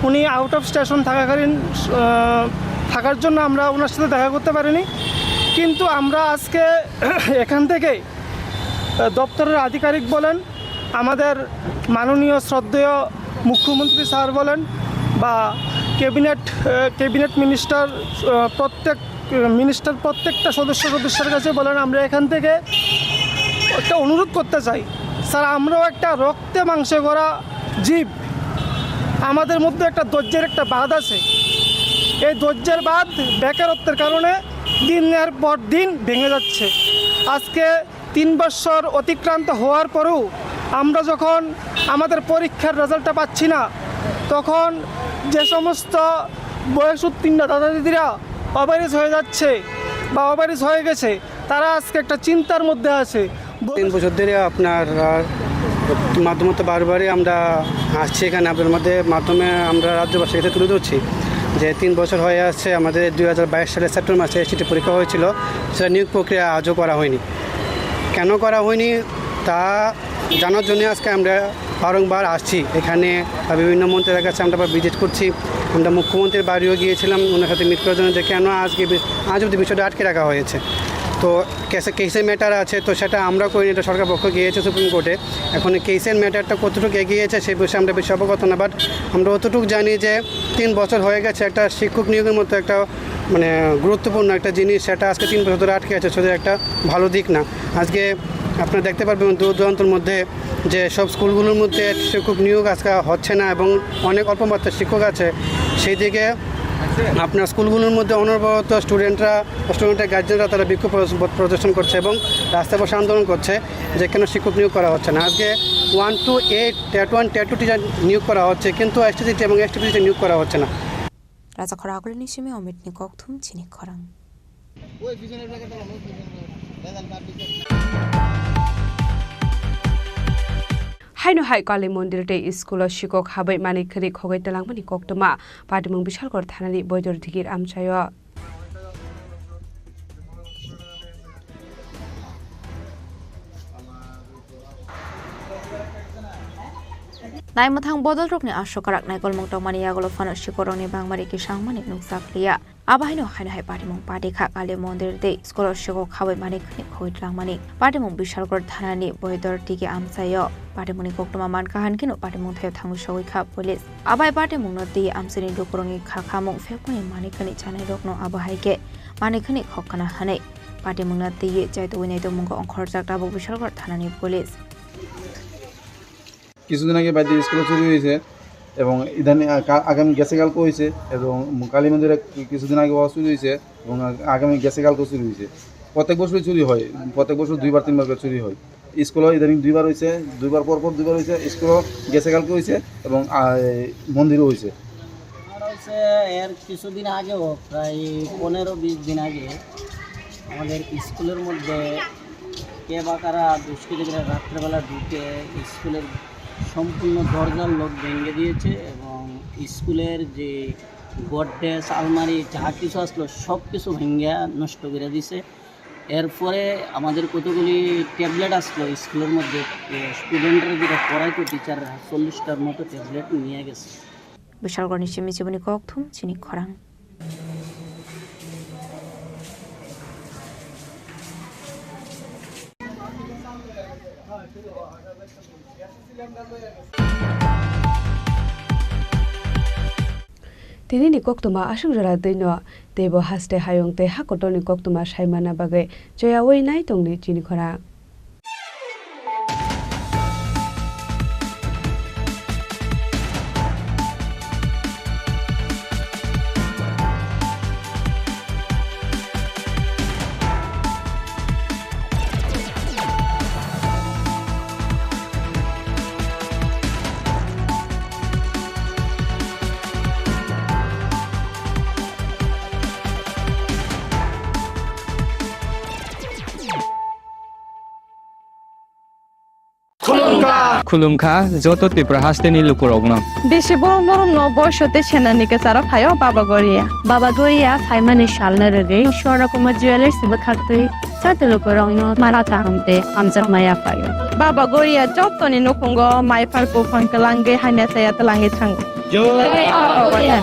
উনি আউট অফ স্টেশন থাকাকালীন, আহ, থাকার জন্য আমরা ওনার সাথে দেখা করতে পারিনি। কিন্তু আমরা আজকে এখান থেকে, আহ, দপ্তরের আধিকারিক বলেন, আমাদের মাননীয় শ্রদ্ধেয় মুখ্যমন্ত্রী স্যার বলেন বা ক্যাবিনেট, আহ, ক্যাবিনেট মিনিস্টার, আহ, প্রত্যেক মিনিস্টার প্রত্যেকটা সদস্য সদস্যের কাছে বলেন, আমরা এখান থেকে একটা অনুরোধ করতে চাই, স্যার, আমরাও একটা রক্তে মাংসে গড়া জীব, আমাদের মধ্যে একটা ধৈর্যের একটা বাঁধ আছে। এই ধৈর্যের বাঁধ বেকারত্বের কারণে দিনের পর দিন ভেঙে যাচ্ছে। আজকে তিন বছর অতিক্রান্ত হওয়ার পরেও আমরা যখন আমাদের পরীক্ষার রেজাল্টটা পাচ্ছি না, তখন যে সমস্ত বয়স উত্তীর্ণ দাদা দিদিরা ওভারএজ হয়ে যাচ্ছে বা ওভারএজ হয়ে গেছে, তারা আজকে একটা চিন্তার মধ্যে আছে। তিন বছর ধরে আপনার, আহ, মাধ্যমে তো বারবারই আমরা আসছি এখানে, আপনার মধ্যে মাধ্যমে আমরা রাজ্যবাসীর কাছে তুলে ধরছি যে তিন বছর হয়ে আসছে, আমাদের দুই হাজার বাইশ সালের সেপ্টেম্বর মাসে এসটিটি পরীক্ষা হয়েছিল, সেটা নিয়োগ প্রক্রিয়া আজও করা হয়নি। কেন করা হয়নি তা জানার জন্য আজকে আমরা বারংবার আসছি এখানে, বা বিভিন্ন মন্ত্রীর কাছে আমরা ভিজিট করছি। আমরা মুখ্যমন্ত্রীর বাড়িও গিয়েছিলাম ওনার সাথে মিট করার জন্য যে কেন আজকে বি-, আজ অবধি বিষয়টা আটকে রাখা হয়েছে। তো কেসে, কেসের ম্যাটার আছে, তো সেটা আমরা করিনি, এটা সরকার পক্ষ গিয়েছে সুপ্রিম কোর্টে। এখন এই কেসের ম্যাটারটা কতটুকু এগিয়েছে সেই বিষয়ে আমরা বেশি অবগত না, বাট আমরা অতটুকু জানি যে তিন বছর হয়ে গেছে একটা শিক্ষক নিয়োগের মতো একটা মানে গুরুত্বপূর্ণ একটা জিনিস, সেটা আজকে তিন বছর ধরে আটকে আছে, সেটা একটা ভালো দিক না। আজকে আপনারা দেখতে পারবেন দূর দূরান্তর মধ্যে যে সব স্কুলগুলোর মধ্যে শিক্ষক নিয়োগ আজকে হচ্ছে না এবং অনেক অল্প মাত্রায় শিক্ষক আছে। সেই দিকে আপনার স্কুলগুলোর মধ্যে অনবরত স্টুডেন্টরা, স্টুডেন্টের গার্জেনরা তারা বিক্ষোভ প্রদর্শন, প্রদর্শন করছে এবং রাস্তায় বসে আন্দোলন করছে যে কেন শিক্ষক নিয়োগ করা হচ্ছে না। আজকে one two eight, TET one, TET two teacher নিয়োগ করা হচ্ছে, কিন্তু এসটিসিটি এবং এসটিপিসিটি নিয়োগ করা হচ্ছে না। Rajakhor agulini simi Omitni kokthum chini khorang. Haino hai Kali mondir tei school o sikok habwi manwi khwnwi khogwi twlangmani koktwma patimung Bishalgarh thanani Boidor Digir amchaio. Naimwthang bodolrokni aswk kwrak naikolmung tongmani yagulo phano sikorokni bangmari kisangmani nukjak liya. Abo haino haino hai patimung pati kha Kali mondir tei school o sikok habwi manwi khwnwi khogwi twlangmani. Patimung Bishalgarh thanani Boidor Digir amchaio. Patimungni koktwma mankha, hankhe no patimung thaio thangwi sogwi kha police. Abo hai patimungno twiwi amchaini lukurokni kha khamung phekmani manwi khwnwi chanairokno abo hai khe manwi khwnwi khok khna hwnwi patimungno twiwi chaitugwi naitugmungo ongkhorjak tabuk Bishalgarh thanani police. কিছুদিন আগে বাড়িতে স্কুলে চুরি হয়েছে এবং ইদানিং আ-, কা-, আগামী গেছে কালকে হয়েছে এবং কালী মন্দিরে কি-, কিছুদিন আগে ওয়া চুরি হয়েছে এবং আ-, আগামী গেছে কালকে চুরি হয়েছে। প্রত্যেক বছরই চুরি হয়, প্রত্যেক বছর দুইবার তিনবার করে চুরি হয়। স্কুলে ইদানিং দুইবার হয়েছে, দুইবার পর পর দুইবার হয়েছে, স্কুলও গেছে কালকে হয়েছে এবং, আ, এই মন্দিরও হয়েছে। আমার হচ্ছে এর কিছুদিন আগেও, প্রায় পনেরো বিশ দিন আগে আমাদের স্কুলের মধ্যে কে বা কারা দুষ্কৃতীরা রাত্রেবেলা ঢুকে স্কুলের সম্পূর্ণ দরজার লক ভেঙে দিয়েছে এবং স্কুলের যে গডরেজ, আলমারি যা কিছু আসলো সব কিছু ভেঙে নষ্ট করে দিছে। এরপরে আমাদের কতগুলি ট্যাবলেট আসলো স্কুলের মধ্যে, এ, স্টুডেন্টরা যেটা পড়াইতো টিচাররা চল্লিশটার মতো ট্যাবলেট নিয়ে গেছে। Bishalgarhni simi chiboni kokthum chini khorang. Tini ni koktwma aswk jora twi no teibo haste hayung tei ha kotor ni koktwma sai manna bagwi choyaui nai tong di chini khorang. Khulumkha. Khulumkha, joto Tripura hasteni lukurokno. Bisi borom borom no boiso tei senani kwcharo phaio Baba Goria. Baba Goria phaimani salno rwgwi Swarna Kumar Jewellers bwkhaktwi joto lukurokno mara kaham tei hamjakma yaphaio. Baba Goria jotoni nukhungo maipar buphang twlangwi hamya chaya twlangwi thango. Jai Baba Goria.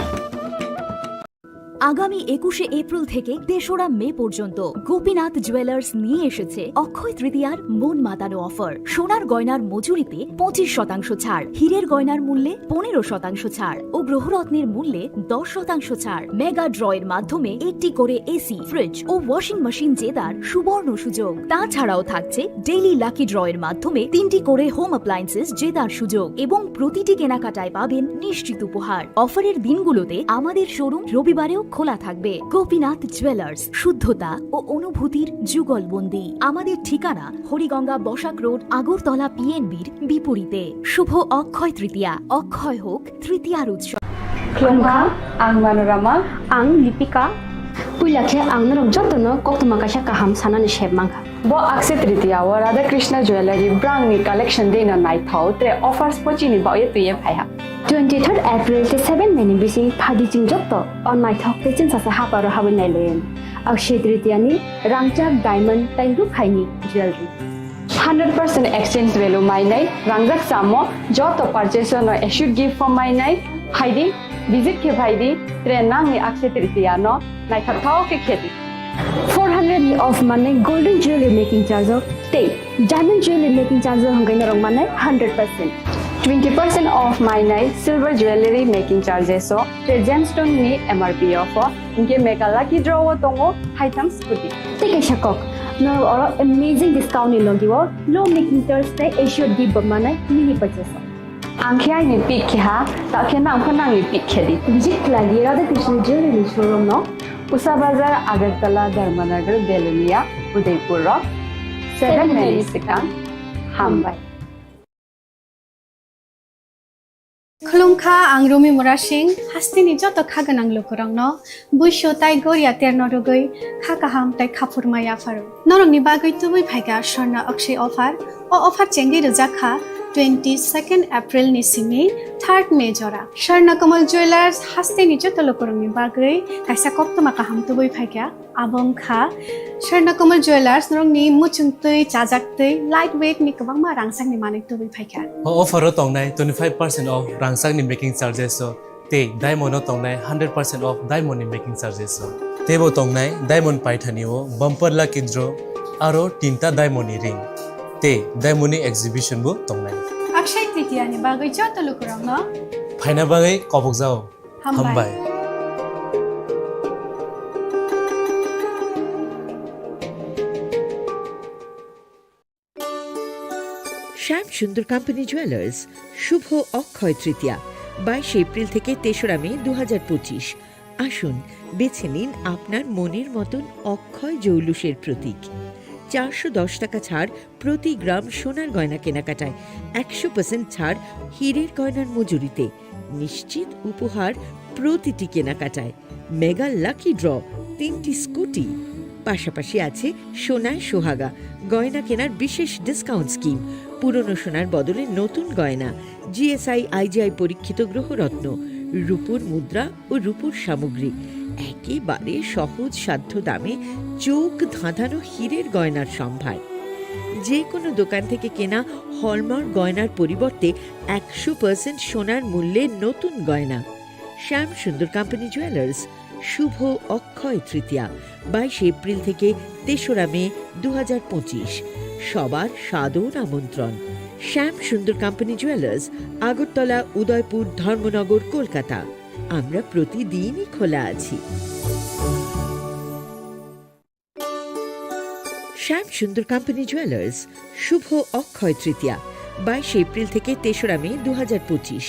আগামী একুশে এপ্রিল থেকে তেসরা মে পর্যন্ত গোপীনাথ জুয়েলার্স নিয়ে এসেছে অক্ষয় তৃতীয়ার মন মাতানো অফার। সোনার গয়নার মজুরিতে পঁচিশ শতাংশ ছাড়, হীরের গয়নার মূল্যে পনেরো শতাংশ ছাড় ও গ্রহরত্নের মূল্যে দশ শতাংশ ছাড়। মেগা ড্র এর মাধ্যমে একটি করে এসি, ফ্রিজ ও ওয়াশিং মেশিন জেতার সুবর্ণ সুযোগ। তাছাড়াও থাকছে ডেইলি লাকি ড্র এর মাধ্যমে তিনটি করে হোম অ্যাপ্লায়েন্সেস জেতার সুযোগ এবং প্রতিটি কেনাকাটায় পাবেন নিশ্চিত উপহার। অফারের দিনগুলোতে আমাদের শোরুম রবিবারেও খোলা থাকবে। গোপীনাথ জুয়েলার্স, শুদ্ধতা ও অনুভূতির যুগলবন্দি। আমাদের ঠিকানা হরিগঙ্গা বসাক রোড, আগরতলা পিএনবির বিপরীতে। শুভ অক্ষয় তৃতীয়া, অক্ষয় হোক তৃতীয়ার উৎসব। Khulumkha, ang Manorama. Ang Lipika. Puila khe ang norok jotono koktwma kaisa kaham sanani sep mankha. Bo Akshaya Tritiya o Radha Krishna Jewellery brangni collection deino naithok, tre offers bo chini baoye twiye phaiha. Twenty third April tei seven May ni bising phadi chwng joto o naithok tei chwngsasa haparo habwi nailayan. Akshaya Tritiya ni rangchak diamond tei rukhaini jewellery. Hundred percent exchange value mainai, rangjak chamo joto purchase no assured gift form mainai, phaidi, visit khe phaidi, tre nangni Akshaya Tritiya no naithok thok khe khedi. Four hundred ni off manai golden jewelry making charge o tei diamond jewelry making charge o hwnkhai norok manai hundred percent. Twenty percent off mainai silver jewelry making charges o tei gemstone ni M R P off o. Hinkhe mega lucky draw o tongo haitham scooty. Tei kaisa kok, norok oro amazing discount ni logi o low making charge tei assured gift bo manai mini purchase o. Ang khe aini pick khe ha, ta khe nang pho nangni pick khe di. Visit khlai di Radha Krishna Jewelry ni showroom no. Usa Bazar, Agartala, Dharmanagar, Belonia, Udaipur o seven May ni swkang. Hambai. Khulumkha, ang Rumi Murasing, hasteni joto kha gwnang lukurokno buisu tai goria terno rwgwi kha kaham tai kha phurma yapharo. Norokni bagwi tubui phaikha Swarna Akshay offer. O offer chengwi rwjak kha twenty second April ni simi third May jora. Swarna Kamal Jewellers hasteni joto lukurokni bagwi kaisa koktwma kaham tubui phaikha. Abo wngkha Swarna Kamal Jewellers, norokni muchung twi, chajak twi, light weight ni kwbangma rangchakni manwi tubui phaikha. O offer o tongnai twenty five percent off rangchakni making charges o tei diamond o tongnai hundred percent off diamond ni making charges o. Teibo tongnai diamond paithani o bumper lucky draw aro tinta diamond ni ring tei diamond ni exhibition bo tongnai. Akshay Tritiya ni bagwi joto lukurokno phaina bagwi kobokjao. Hambai. Hambai. Shyam Sundar Company Jewelers, শুভ অক্ষয় তৃতীয়া, বাইশে এপ্রিল থেকে তেসরা মে দু হাজার পঁচিশ। আসুন, বেছে নিন আপনার মনের মতন অক্ষয় জৌলুসের প্রতীক। চারশো দশ টাকা ছাড় প্রতি গ্রাম সোনার গয়না কেনাকাটায়, একশো পার্সেন্ট ছাড় হীরের গয়নার মজুরিতে, নিশ্চিত উপহার প্রতিটি কেনাকাটায়, মেগা লাকি ড্র, তিনটি স্কুটি, পাশাপাশি আছে সোনায় সোহাগা গয়না কেনার বিশেষ ডিসকাউন্ট স্কিম, পুরনো সোনার বদলে নতুন গয়না, জিএসআই আইজিআই পরীক্ষিত গ্রহরত্ন, রূপোর মুদ্রা ও রূপোর সামগ্রী, একেবারে সহজ সাধ্য দামে চোখ ধাঁধানো হীরের গয়নার সম্ভার। যে কোনো দোকান থেকে কেনা হলমার্ক গয়নার পরিবর্তে একশো পার্সেন্ট সোনার মূল্যে নতুন গয়না। শ্যাম সুন্দর কোম্পানি জুয়েলার্স, শুভ অক্ষয় তৃতীয়া, বাইশে এপ্রিল থেকে তেসরা মে দু হাজার পঁচিশ। সবার সাদর আমন্ত্রণ। শ্যাম সুন্দর কোম্পানি জুয়েলার্স, আগরতলা, উদয়পুর, ধর্মনগর, কলকাতা। আমরা প্রতিদিনই খোলা আছি। শ্যাম সুন্দর কোম্পানি জুয়েলার্স, শুভ অক্ষয় তৃতীয়া, বাইশে এপ্রিল থেকে তেসরা মে দু হাজার পঁচিশ।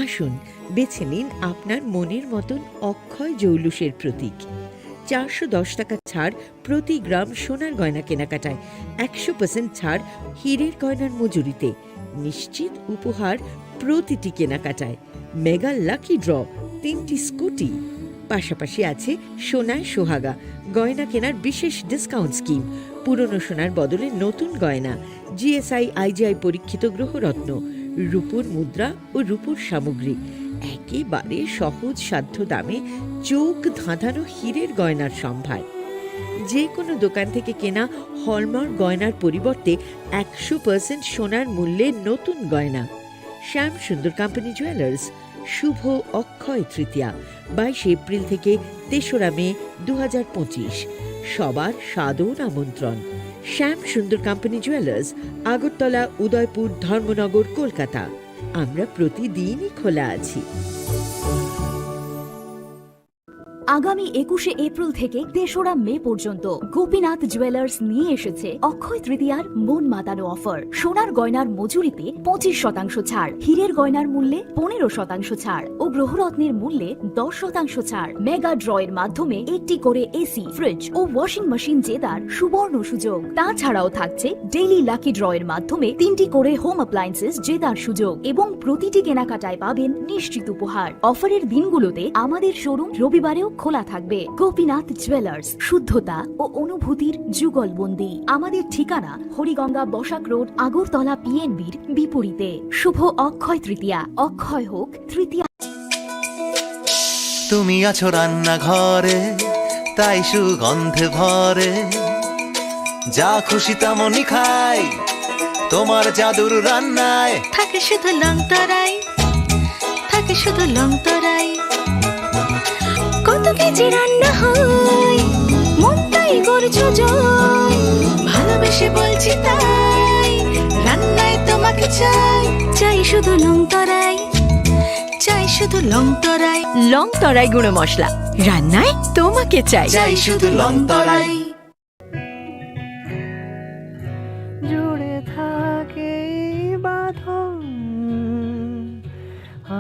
আসুন, বেছে নিন আপনার মনের মতন অক্ষয় জৌলুসের প্রতীক। চারশো দশ টাকা ছাড় প্রতি গ্রাম সোনার গয়না কেনাকাটায়, একশো পার্সেন্ট ছাড় হীরের গয়নার মজুরিতে, নিশ্চিত উপহার প্রতিটি কেনাকাটায়, মেগা লাকি ড্র, তিনটি স্কুটি, পাশাপাশি আছে সোনায় সোহাগা, গয়না কেনার বিশেষ ডিসকাউন্ট স্কিম, পুরনো সোনার বদলে নতুন গয়না, জিএসআই আইজিআই পরীক্ষিত গ্রহরত্ন, রূপোর মুদ্রা ও রূপোর সামগ্রী, একেবারে সহজ সাধ্য দামে চোখ ধাঁধানো হীরের গয়নার সম্ভার। যে কোনো দোকান থেকে কেনা হলমার্ক গয়নার পরিবর্তে একশো পার্সেন্ট সোনার মূল্যে নতুন গয়না। শ্যাম সুন্দর কোম্পানি জুয়েলার্স, শুভ অক্ষয় তৃতীয়া, বাইশে এপ্রিল থেকে তেসরা মে দু হাজার পঁচিশ। সবার সাদর আমন্ত্রণ। শ্যাম সুন্দর কোম্পানি জুয়েলার্স, আগরতলা, উদয়পুর, ধর্মনগর, কলকাতা। আমরা প্রতিদিনই খোলা আছি। আগামী একুশে এপ্রিল থেকে তেসরা মে পর্যন্ত গোপীনাথ জুয়েলার্স নিয়ে এসেছে অক্ষয় তৃতীয়ার মন মাতানো অফার। সোনার গয়নার মজুরিতে পঁচিশ শতাংশ ছাড়, হীরের গয়নার মূল্যে পনেরো শতাংশ ছাড় ও গ্রহরত্নের মূল্যে দশ শতাংশ ছাড়। মেগা ড্র এর মাধ্যমে একটি করে এসি, ফ্রিজ ও ওয়াশিং মেশিন জেতার সুবর্ণ সুযোগ। তাছাড়াও থাকছে ডেইলি লাকি ড্র এর মাধ্যমে তিনটি করে হোম অ্যাপ্লায়েন্সেস জেতার সুযোগ এবং প্রতিটি কেনাকাটায় পাবেন নিশ্চিত উপহার। অফারের দিনগুলোতে আমাদের শোরুম রবিবারেও খোলা থাকবে। গোপীনাথ জুয়েলার্স, শুদ্ধতা ও অনুভূতির যুগলবন্দি। আমাদের ঠিকানা হরিগঙ্গা বসাক রোড, আগরতলা পিএনবির বিপরীতে। শুভ অক্ষয় তৃতীয়া, অক্ষয় হোক তৃতীয়া। তুমি আছো রান্নাঘরে, তাই সুগন্ধে ভরে। যা খুশি তেমনই খাই, তোমার জাদুর রান্নায়। থাকে শুধু লং তরাই, থাকে শুধু লং তরাই। কত কেজি রান্না হয়, মনটাই করছো জয়। ভালোবেসে বলছি তাই, রান্নায় তোমাকে চাই। চাই শুধু লং তরাই, চাই শুধু লং তরাই। লং তরাই গুঁড়ো মশলা, রান্নায় তোমাকে চাই। চাই শুধু লং তরাই। জুড়ে থাকে এই বাঁধন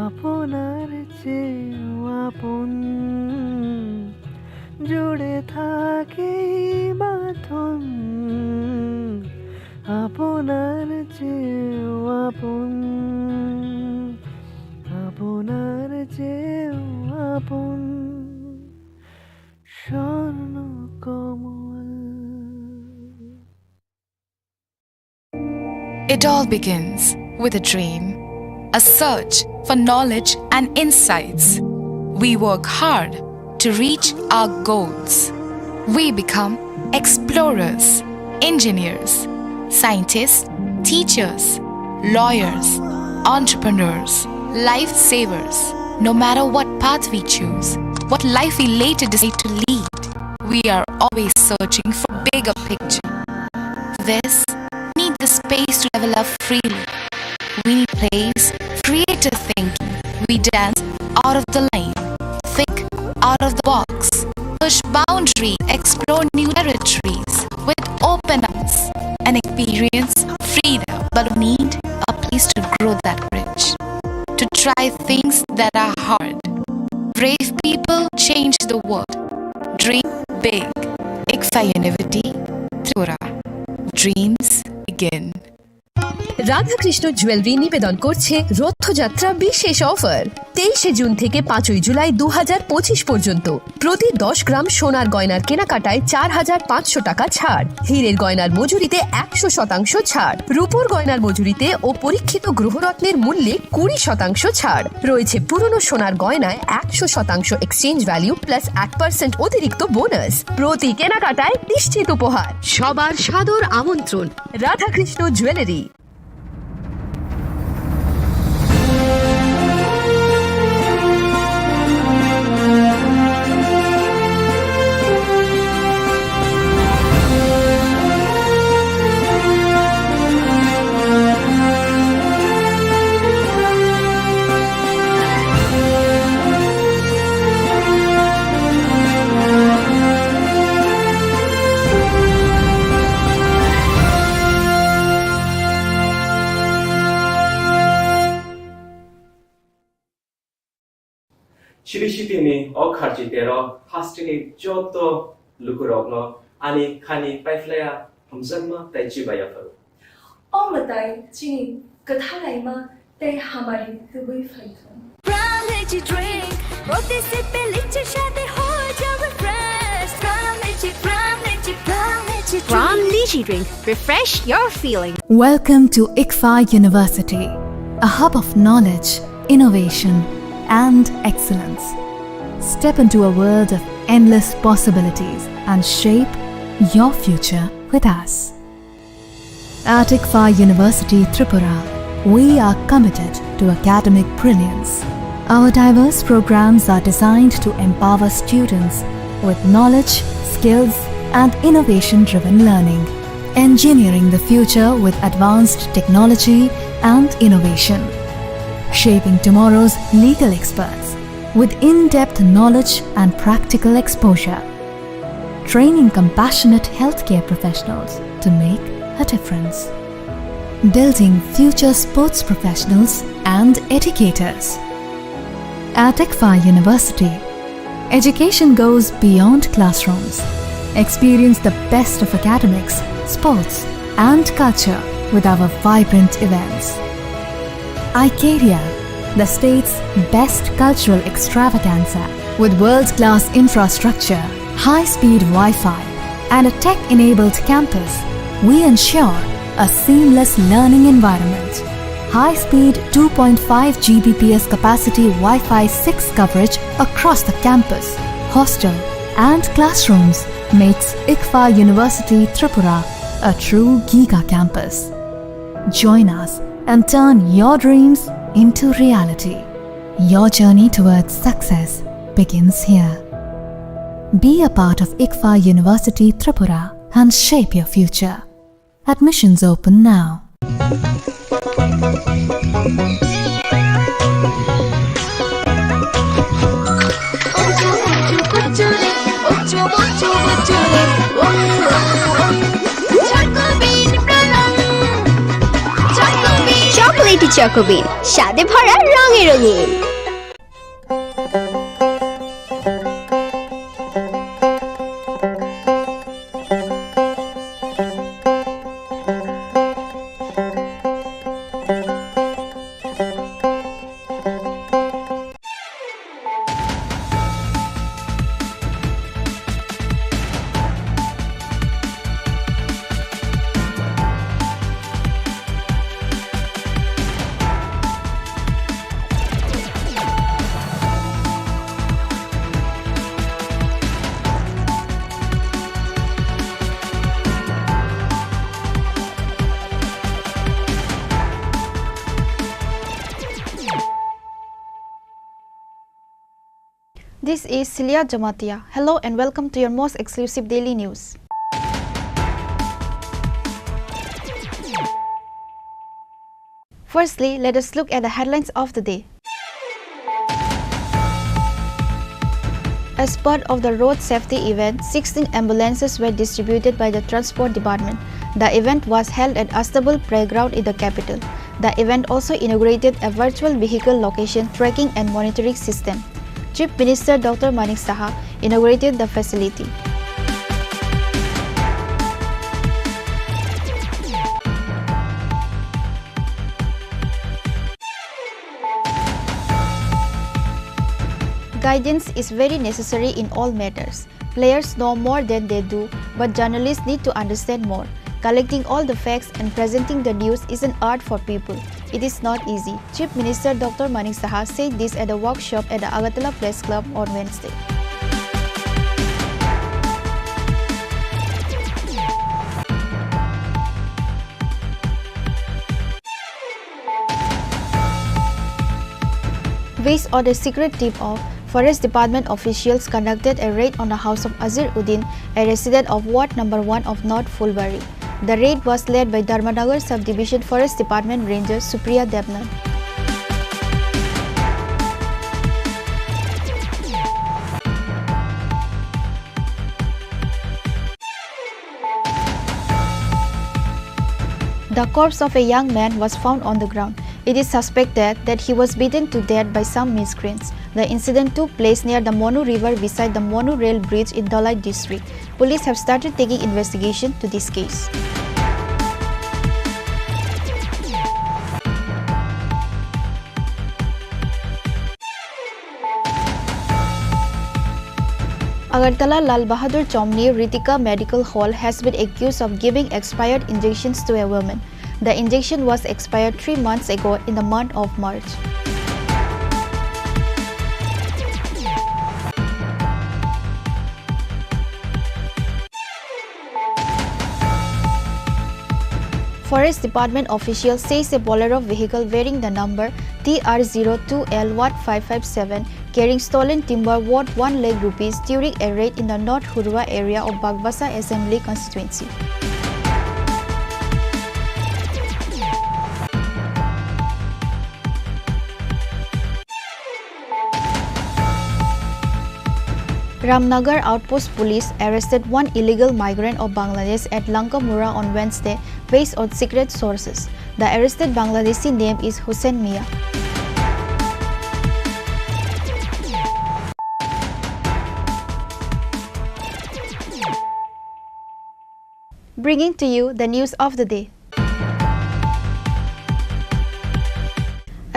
আপনার চেয়েও আপন। জুড়ে থাকে এই বাঁধন আপনার চেয়েও আপন, আপনার চেয়েও আপন। It all begins with a dream, a search for knowledge and insights. We work hard to reach our goals. We become explorers, engineers, scientists, teachers, lawyers, entrepreneurs, lifesavers. No matter what path we choose, what life we later decide to lead, we are always searching for bigger picture. This need the space to develop freely. We need place, creative thinking. We dance out of the line, think out of the box, push boundary, explore new territories with open arms and experience freedom. But we need a place to grow that bridge, to try things that are hard. Brave people change the world. Dream big. ICFAI University, Tripura. Dreams begin. Radhakrishna jewellery নিবেদন করছে রথযাত্রা বিশেষ অফার। তেইশে জুন থেকে পাঁচই জুলাই দু হাজার পঁচিশ পর্যন্ত প্রতি দশ গ্রাম সোনার গয়নার কেনাকাটায় চার হাজার পাঁচশো টাকা ছাড়, হীরের গয়নার মজুরিতে একশো শতাংশ ছাড়, রূপোর গয়নার মজুরিতে ও পরীক্ষিত গ্রহরত্নের মূল্যে কুড়ি শতাংশ ছাড়। রয়েছে পুরনো সোনার গয়নায় একশো শতাংশ এক্সচেঞ্জ ভ্যালু প্লাস এক পার্সেন্ট অতিরিক্ত বোনাস। প্রতি কেনাকাটায় নিশ্চিত উপহার। সবার সাদর আমন্ত্রণ। Radhakrishna jewellery. Siri sitini o kharchi tero hasteni joto lukurokno ani khani paiphlaiya hamjakma tei chibaiya phuru. O mwtai chini kwthalaima tei hamari tubui phaikha. Pram Lychee Drink, protisip pe lychee shade ho jawe fresh. Pram Lychee, Pram Lychee, Pram Lychee Drink. Pram Lychee Drink, refresh your feeling. Welcome to ICFAI University, a hub of knowledge, innovation, and excellence. Step into a world of endless possibilities and shape your future with us. At ICFAI University Tripura, we are committed to academic brilliance. Our diverse programs are designed to empower students with knowledge, skills, and innovation-driven learning, engineering the future with advanced technology and innovation, shaping tomorrow's legal experts with in-depth knowledge and practical exposure, training compassionate healthcare professionals to make a difference, building future sports professionals and educators. At ICFAI University, education goes beyond classrooms. Experience the best of academics, sports, and culture with our vibrant events. Icaria, the state's best cultural extravaganza. With world-class infrastructure, high-speed Wi-Fi, and a tech-enabled campus, we ensure a seamless learning environment. High-speed two point five G B P S capacity Wi-Fi six coverage across the campus, hostel, and classrooms makes ICFAI University Tripura a true giga campus. Join us and turn your dreams into reality. Your journey towards success begins here. Be a part of ICFAI University Tripura and shape your future. Admissions open now. Chocolatey Choco Bean, স্বাদে ভরা রঙে রঙিন। This is Celia Jamatia. Hello and welcome to your most exclusive daily news. Firstly, let us look at the headlines of the day. As part of the road safety event, sixteen ambulances were distributed by the Transport Department. The event was held at Astabul Playground in the capital. The event also inaugurated a virtual vehicle location tracking and monitoring system. Chief Minister Doctor Manik Saha inaugurated the facility. Guidance is very necessary in all matters. Players know more than they do, but journalists need to understand more. Collecting all the facts and presenting the news is an art for people. It is not easy. Chief Minister Doctor Manik Saha said this at a workshop at the Agartala Press Club on Wednesday. Based on a secret tip-off, Forest Department officials conducted a raid on the house of Azir Uddin, a resident of Ward number one of North Phulbari. The raid was led by Dharmanagar Subdivision Forest Department Ranger Supriya Debnath. The corpse of a young man was found on the ground. It is suspected that he was beaten to death by some miscreants. The incident took place near the Monu River beside the Monu Rail Bridge in Dhalai district. Police have started taking investigation to this case. Agartala Lal Bahadur Chomni Ritika Medical Hall has been accused of giving expired injections to a woman. The injection was expired three months ago in the month of March. Forest Department official says a Bolero vehicle bearing the number T R zero two L one five five seven carrying stolen timber worth one lakh rupees during a raid in the North Hurwa area of Bagbasa Assembly Constituency. Ramnagar Outpost Police arrested one illegal migrant of Bangladesh at Lankamura on Wednesday, based on secret sources. The arrested Bangladeshi name is Hussein Mia. Bringing to you the news of the day.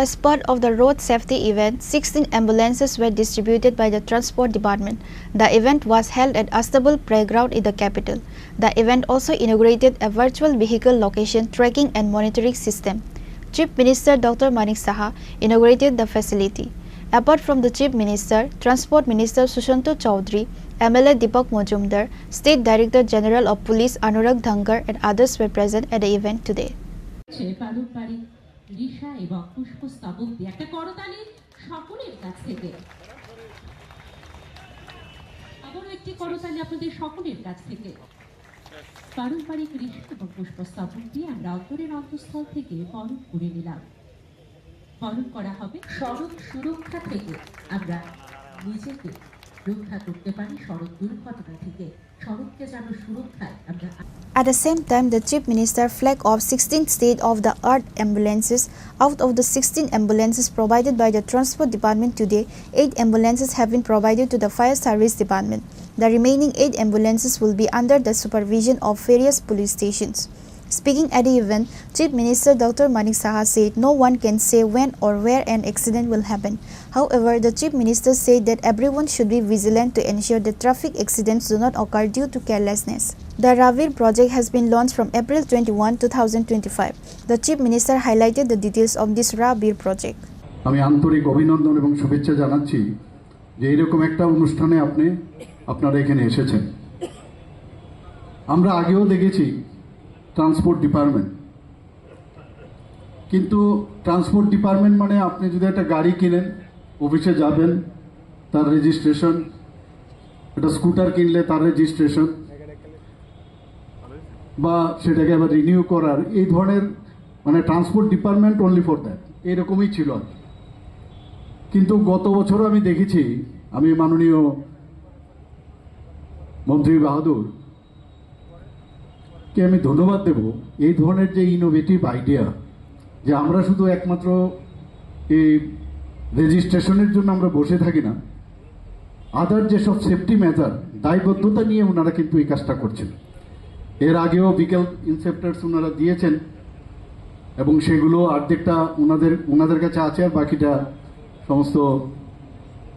As part of the road safety event, sixteen ambulances were distributed by the Transport Department. The event was held at Astabul Playground in the capital. The event also inaugurated a virtual vehicle location tracking and monitoring system. Chief Minister Doctor Manik Saha inaugurated the facility. Apart from the Chief Minister, Transport Minister Sushanta Chowdhury, M L A Deepak Majumdar, State Director General of Police Anurag Dhankar and others were present at the event today. হচ্ছে পারম্পরিক রিশা এবং পুষ্পস্তবক দিয়ে একটা করতালি সকলের কাছ থেকে। আবারও একটি করতালি আপনাদের সকলের কাছ থেকে। পারম্পরিক রিশা এবং পুষ্পস্তবক দিয়ে আমরা অন্তরের অন্তঃস্থল থেকে বরণ করে নিলাম। বরণ করা হবে সড়ক সুরক্ষা থেকে। আমরা নিজেকে রক্ষা করতে পারি সড়ক দুর্ঘটনা থেকে। সড়ককে যেন সুরক্ষায় আমরা At the same time, the Chief Minister flagged off sixteen state-of-the-art ambulances. Out of the sixteen ambulances provided by the Transport Department today, eight ambulances have been provided to the Fire Service Department. The remaining eight ambulances will be under the supervision of various police stations. Speaking at the event, Chief Minister Doctor Manik Saha said no one can say when or where an accident will happen. However, the Chief Minister said that everyone should be vigilant to ensure that traffic accidents do not occur due to carelessness. The Ravir project has been launched from April twenty-one, two thousand twenty-five. The Chief Minister highlighted the details of this Ravir project. আমি আন্তরিক অভিনন্দন এবং শুভেচ্ছা জানাচ্ছি যে এরকম একটা অনুষ্ঠানে আপনি, আপনারা এখানে এসেছেন। আমরা আগেও দেখেছি ট্রান্সপোর্ট ডিপার্টমেন্ট, কিন্তু ট্রান্সপোর্ট ডিপার্টমেন্ট মানে আপনি যদি একটা গাড়ি কিনেন, অফিসে যাবেন, তার রেজিস্ট্রেশন, একটা স্কুটার কিনলে তার রেজিস্ট্রেশন, বা সেটাকে আবার রিনিউ করার, এই ধরনের, মানে, transport department only for that, এইরকমই ছিল আর কি। কিন্তু গত বছরও আমি দেখেছি, আমি মাননীয় মন্ত্রী বাহাদুর কে আমি ধন্যবাদ দেব এই ধরনের যে ইনোভেটিভ আইডিয়া, যে আমরা শুধু একমাত্র এই রেজিস্ট্রেশনের জন্য আমরা বসে থাকি না, আদার যেসব সেফটি মেজার, দায়বদ্ধতা নিয়ে ওনারা কিন্তু এই কাজটা করছেন। এর আগেও ভেহিকল ইন্সপেক্টরস ওনারা দিয়েছেন এবং সেগুলো অর্ধেকটা ওনাদের, ওনাদের কাছে আছে, আর বাকিটা সমস্ত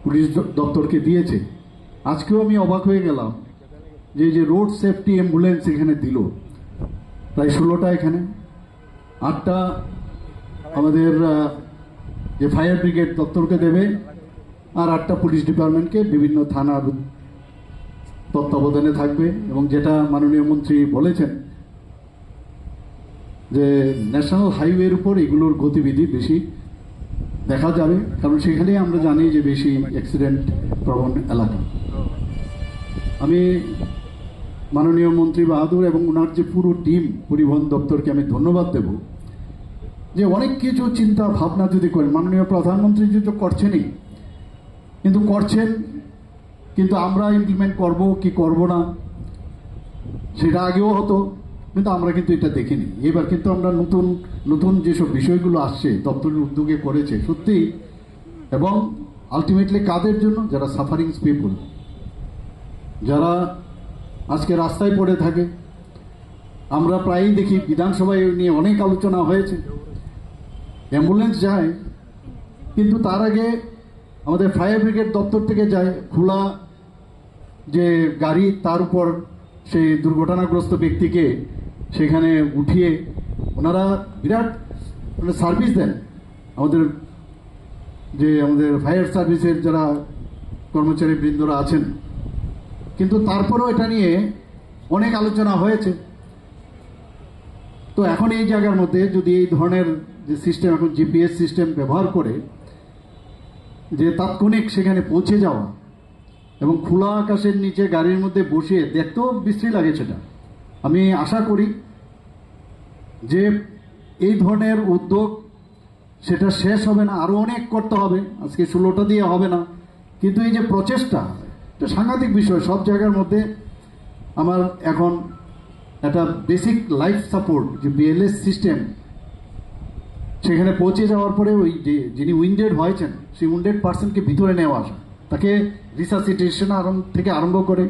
পুলিশ দ-, দপ্তরকে দিয়েছে। আজকেও আমি অবাক হয়ে গেলাম যে এই যে রোড সেফটি অ্যাম্বুলেন্স এখানে দিল, প্রায় ষোলোটা এখানে, আটটা আমাদের, আহ, যে ফায়ার ব্রিগেড দপ্তরকে দেবে, আর আটটা পুলিশ ডিপার্টমেন্টকে বিভিন্ন থানার তত্ত্বাবধানে থাকবে। এবং যেটা মাননীয় মন্ত্রী বলেছেন যে ন্যাশনাল হাইওয়ের উপর এগুলোর গতিবিধি বেশি দেখা যাবে, কারণ সেখানেই আমরা জানি যে বেশি অ্যাক্সিডেন্ট প্রবণ এলাকা। আমি মাননীয় মন্ত্রী বাহাদুর এবং ওনার যে পুরো টিম পরিবহন দপ্তরকে আমি ধন্যবাদ দেব যে অনেক কিছু চিন্তা ভাবনা যদি করেন, মাননীয় প্রধানমন্ত্রী যদি তো করছেনই, কিন্তু করছেন, কিন্তু আমরা ইমপ্লিমেন্ট করব কি করব না, সেটা আগেও হতো, কিন্তু আমরা কিন্তু এটা দেখিনি। এবার কিন্তু আমরা নতুন নতুন যেসব বিষয়গুলো আসছে, দপ্তরের উদ্যোগে করেছে সত্যি, এবং আলটিমেটলি কাদের জন্য? যারা সাফারিং পিপল, যারা আজকে রাস্তায় পড়ে থাকে। আমরা প্রায়ই দেখি, বিধানসভায় এই নিয়ে অনেক আলোচনা হয়েছে, অ্যাম্বুলেন্স যায়, কিন্তু তার আগে আমাদের ফায়ার ব্রিগেড দপ্তর থেকে যায়, খোলা যে গাড়ি, তার উপর সেই দুর্ঘটনাগ্রস্ত ব্যক্তিকে সেখানে উঠিয়ে ওনারা বিরাট, মানে, সার্ভিস দেন আমাদের, যে আমাদের ফায়ার সার্ভিসের যারা কর্মচারী বৃন্দরা আছেন। কিন্তু তারপরেও এটা নিয়ে অনেক আলোচনা হয়েছে। তো এখন এই জায়গার মধ্যে যদি এই ধরনের যে সিস্টেম, এখন জিপিএস সিস্টেম ব্যবহার করে যে তাৎক্ষণিক সেখানে পৌঁছে যাওয়া এবং খোলা আকাশের নিচে গাড়ির মধ্যে বসিয়ে দেখতেও বিশ্রী লাগে সেটা। আমি আশা করি যে এই ধরনের উদ্যোগ, সেটা শেষ হবে না, আরও অনেক করতে হবে। আজকে ষোলোটা দিয়ে হবে না, কিন্তু এই যে প্রচেষ্টা, এটা সাংঘাতিক বিষয়। সব জায়গার মধ্যে আমার এখন একটা বেসিক লাইফ সাপোর্ট, যে বিএলএস সিস্টেম, সেখানে পৌঁছে যাওয়ার পরে ওই যে যিনি উইন্ডেড হয়েছেন, সেই উইন্ডেড পার্সনকে ভিতরে নেওয়া আসা, তাকে রিসাসিটেশন আরম্ভ থেকে আরম্ভ করে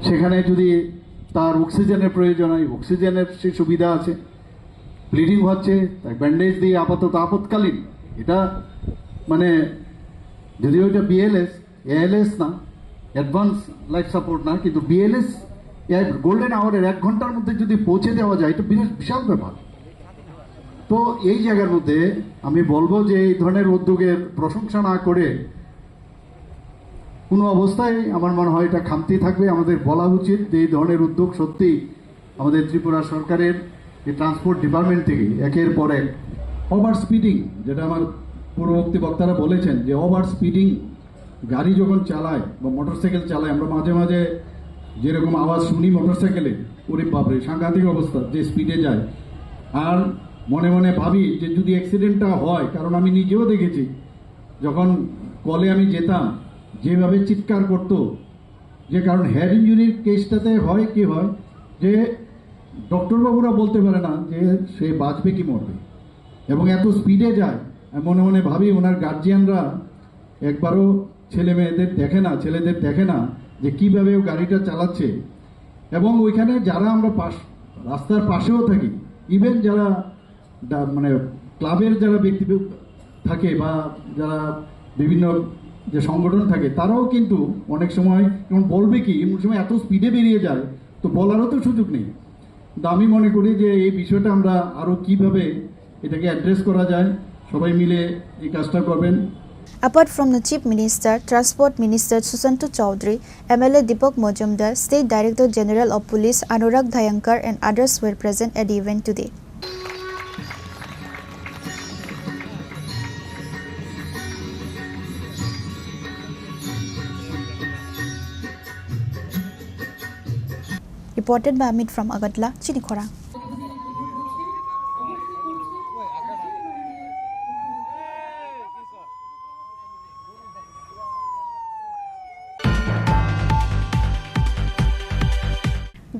সেখানে যদি তার অক্সিজেনের প্রয়োজন হয়, অক্সিজেনের সেই সুবিধা আছে। ব্লিডিং হচ্ছে, তাই ব্যান্ডেজ দিয়ে আপাতত আপৎকালীন, এটা মানে যদিও এটা বিএলএস, এএলএস না, অ্যাডভান্স লাইফ সাপোর্ট না, কিন্তু বিএলএস গোল্ডেন আওয়ারের এক ঘন্টার মধ্যে যদি পৌঁছে দেওয়া যায়, এটা বিরাট বিশাল ব্যাপার। তো এই জায়গার মধ্যে আমি বলবো যে এই ধরনের উদ্যোগের প্রশংসা না করে কোনো অবস্থায় আমার মনে হয় এটা খামতি থাকবে। আমাদের বলা উচিত যে এই ধরনের উদ্যোগ সত্যি আমাদের ত্রিপুরা সরকারের এই ট্রান্সপোর্ট ডিপার্টমেন্ট থেকে একের পর এক ওভার স্পিডিং, যেটা আমার পূর্ববর্তী বক্তারা বলেছেন যে ওভার স্পিডিং গাড়ি যখন চালায় বা মোটরসাইকেল চালায়, আমরা মাঝে মাঝে যেরকম আওয়াজ শুনি মোটরসাইকেলে, ওরে বাপরে, সাংঘাতিক অবস্থা, যে স্পিডে যায়। আর মনে মনে ভাবি যে যদি অ্যাক্সিডেন্টটা হয়, কারণ আমি নিজেও দেখেছি, যখন কলে আমি যেতাম, যেভাবে চিৎকার করতো, যে কারণ হেড ইঞ্জুরির কেসটাতে হয় কি হয়, যে ডক্টর বাবুরা বলতে পারে না যে সে বাঁচবে কি মরবে, এবং এত স্পিডে যায়। আমি মনে মনে ভাবি, ওনার গার্জিয়ানরা একবারও ছেলে মেয়েদের দেখে না, ছেলেদের দেখে না যে কিভাবে ও গাড়িটা চালাচ্ছে। এবং ওইখানে যারা আমরা পাশ, রাস্তার পাশেও থাকি, ইভেন যারা ডা-, মানে ক্লাবের যারা ব্যক্তি থাকে বা যারা বিভিন্ন যে সংগঠন থাকে, তারাও কিন্তু অনেক সময়, যেমন বলবে কি, এমন সময় এত স্পিডে বেরিয়ে যায়, তো বলারও তো সুযোগ নেই। তো আমি মনে করি যে এই বিষয়টা আমরা আরও কিভাবে এটাকে অ্যাড্রেস করা যায়, সবাই মিলে এই কাজটা করবেন। Apart from the Chief Minister, Transport Minister Susanto Chowdhury, M L A Deepak Majumdar, State Director General of Police Anurag Dhayankar and others were present at the event today. Reported by Amit from Agartala, Chini Khorang.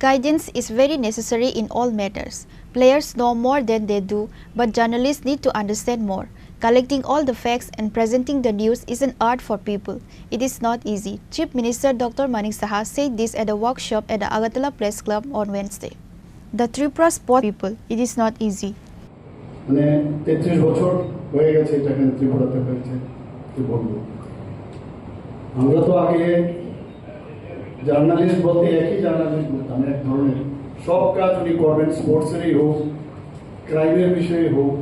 Guidance is very necessary in all matters. Players know more than they do, but journalists need to understand more. Collecting all the facts and presenting the news is an art for people. It is not easy. Chief Minister Doctor Manik Saha said this at a workshop at the Agartala Press Club on Wednesday. The Tripura sport people, it is not easy. মানে তেত্রিশ বছর হয়ে গেছে এটা এখানে ত্রিপুরাতে হয়েছে। কি বলবো, আমরা তো আগে জার্নালিস্ট বলতে একই জার্নালিস্ট বলতাম, এক ধরনের সব কাজ উনি করবেন, স্পোর্টসেরই হোক, ক্রাইমের বিষয়ে হোক।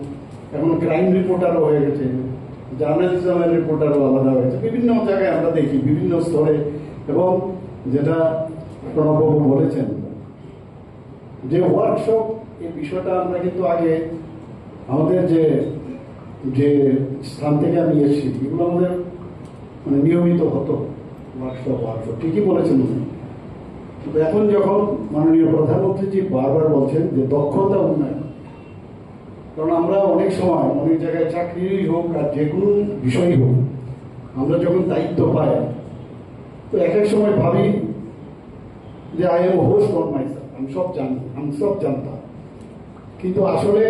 এখন ক্রাইম রিপোর্টারও হয়ে গেছে, জার্নালিজমের রিপোর্টারও আলাদা হয়েছে। বিভিন্ন জায়গায় আমরা দেখি, বিভিন্ন স্তরে। এবং যেটা প্রণববাবু বলেছেন, যে ওয়ার্কশপ, এই বিষয়টা আমরা কিন্তু আগে আমাদের যে যে স্থান থেকে আমি এসেছি, এগুলো আমাদের মানে নিয়মিত হতো, ওয়ার্কশপ ওয়ার্কশপ ঠিকই বলেছেন উনি। কিন্তু এখন যখন মাননীয় প্রধানমন্ত্রীজি বারবার বলছেন যে দক্ষতা উন্নয়ন, কারণ আমরা অনেক সময় অনেক জায়গায় চাকরি হোক আর যে কোনো বিষয়ই হোক, আমরা যখন দায়িত্ব পাই, তো এক এক সময় ভাবি যে I am host of myself, हम सब जान हम सब जानता, কিন্তু আসলে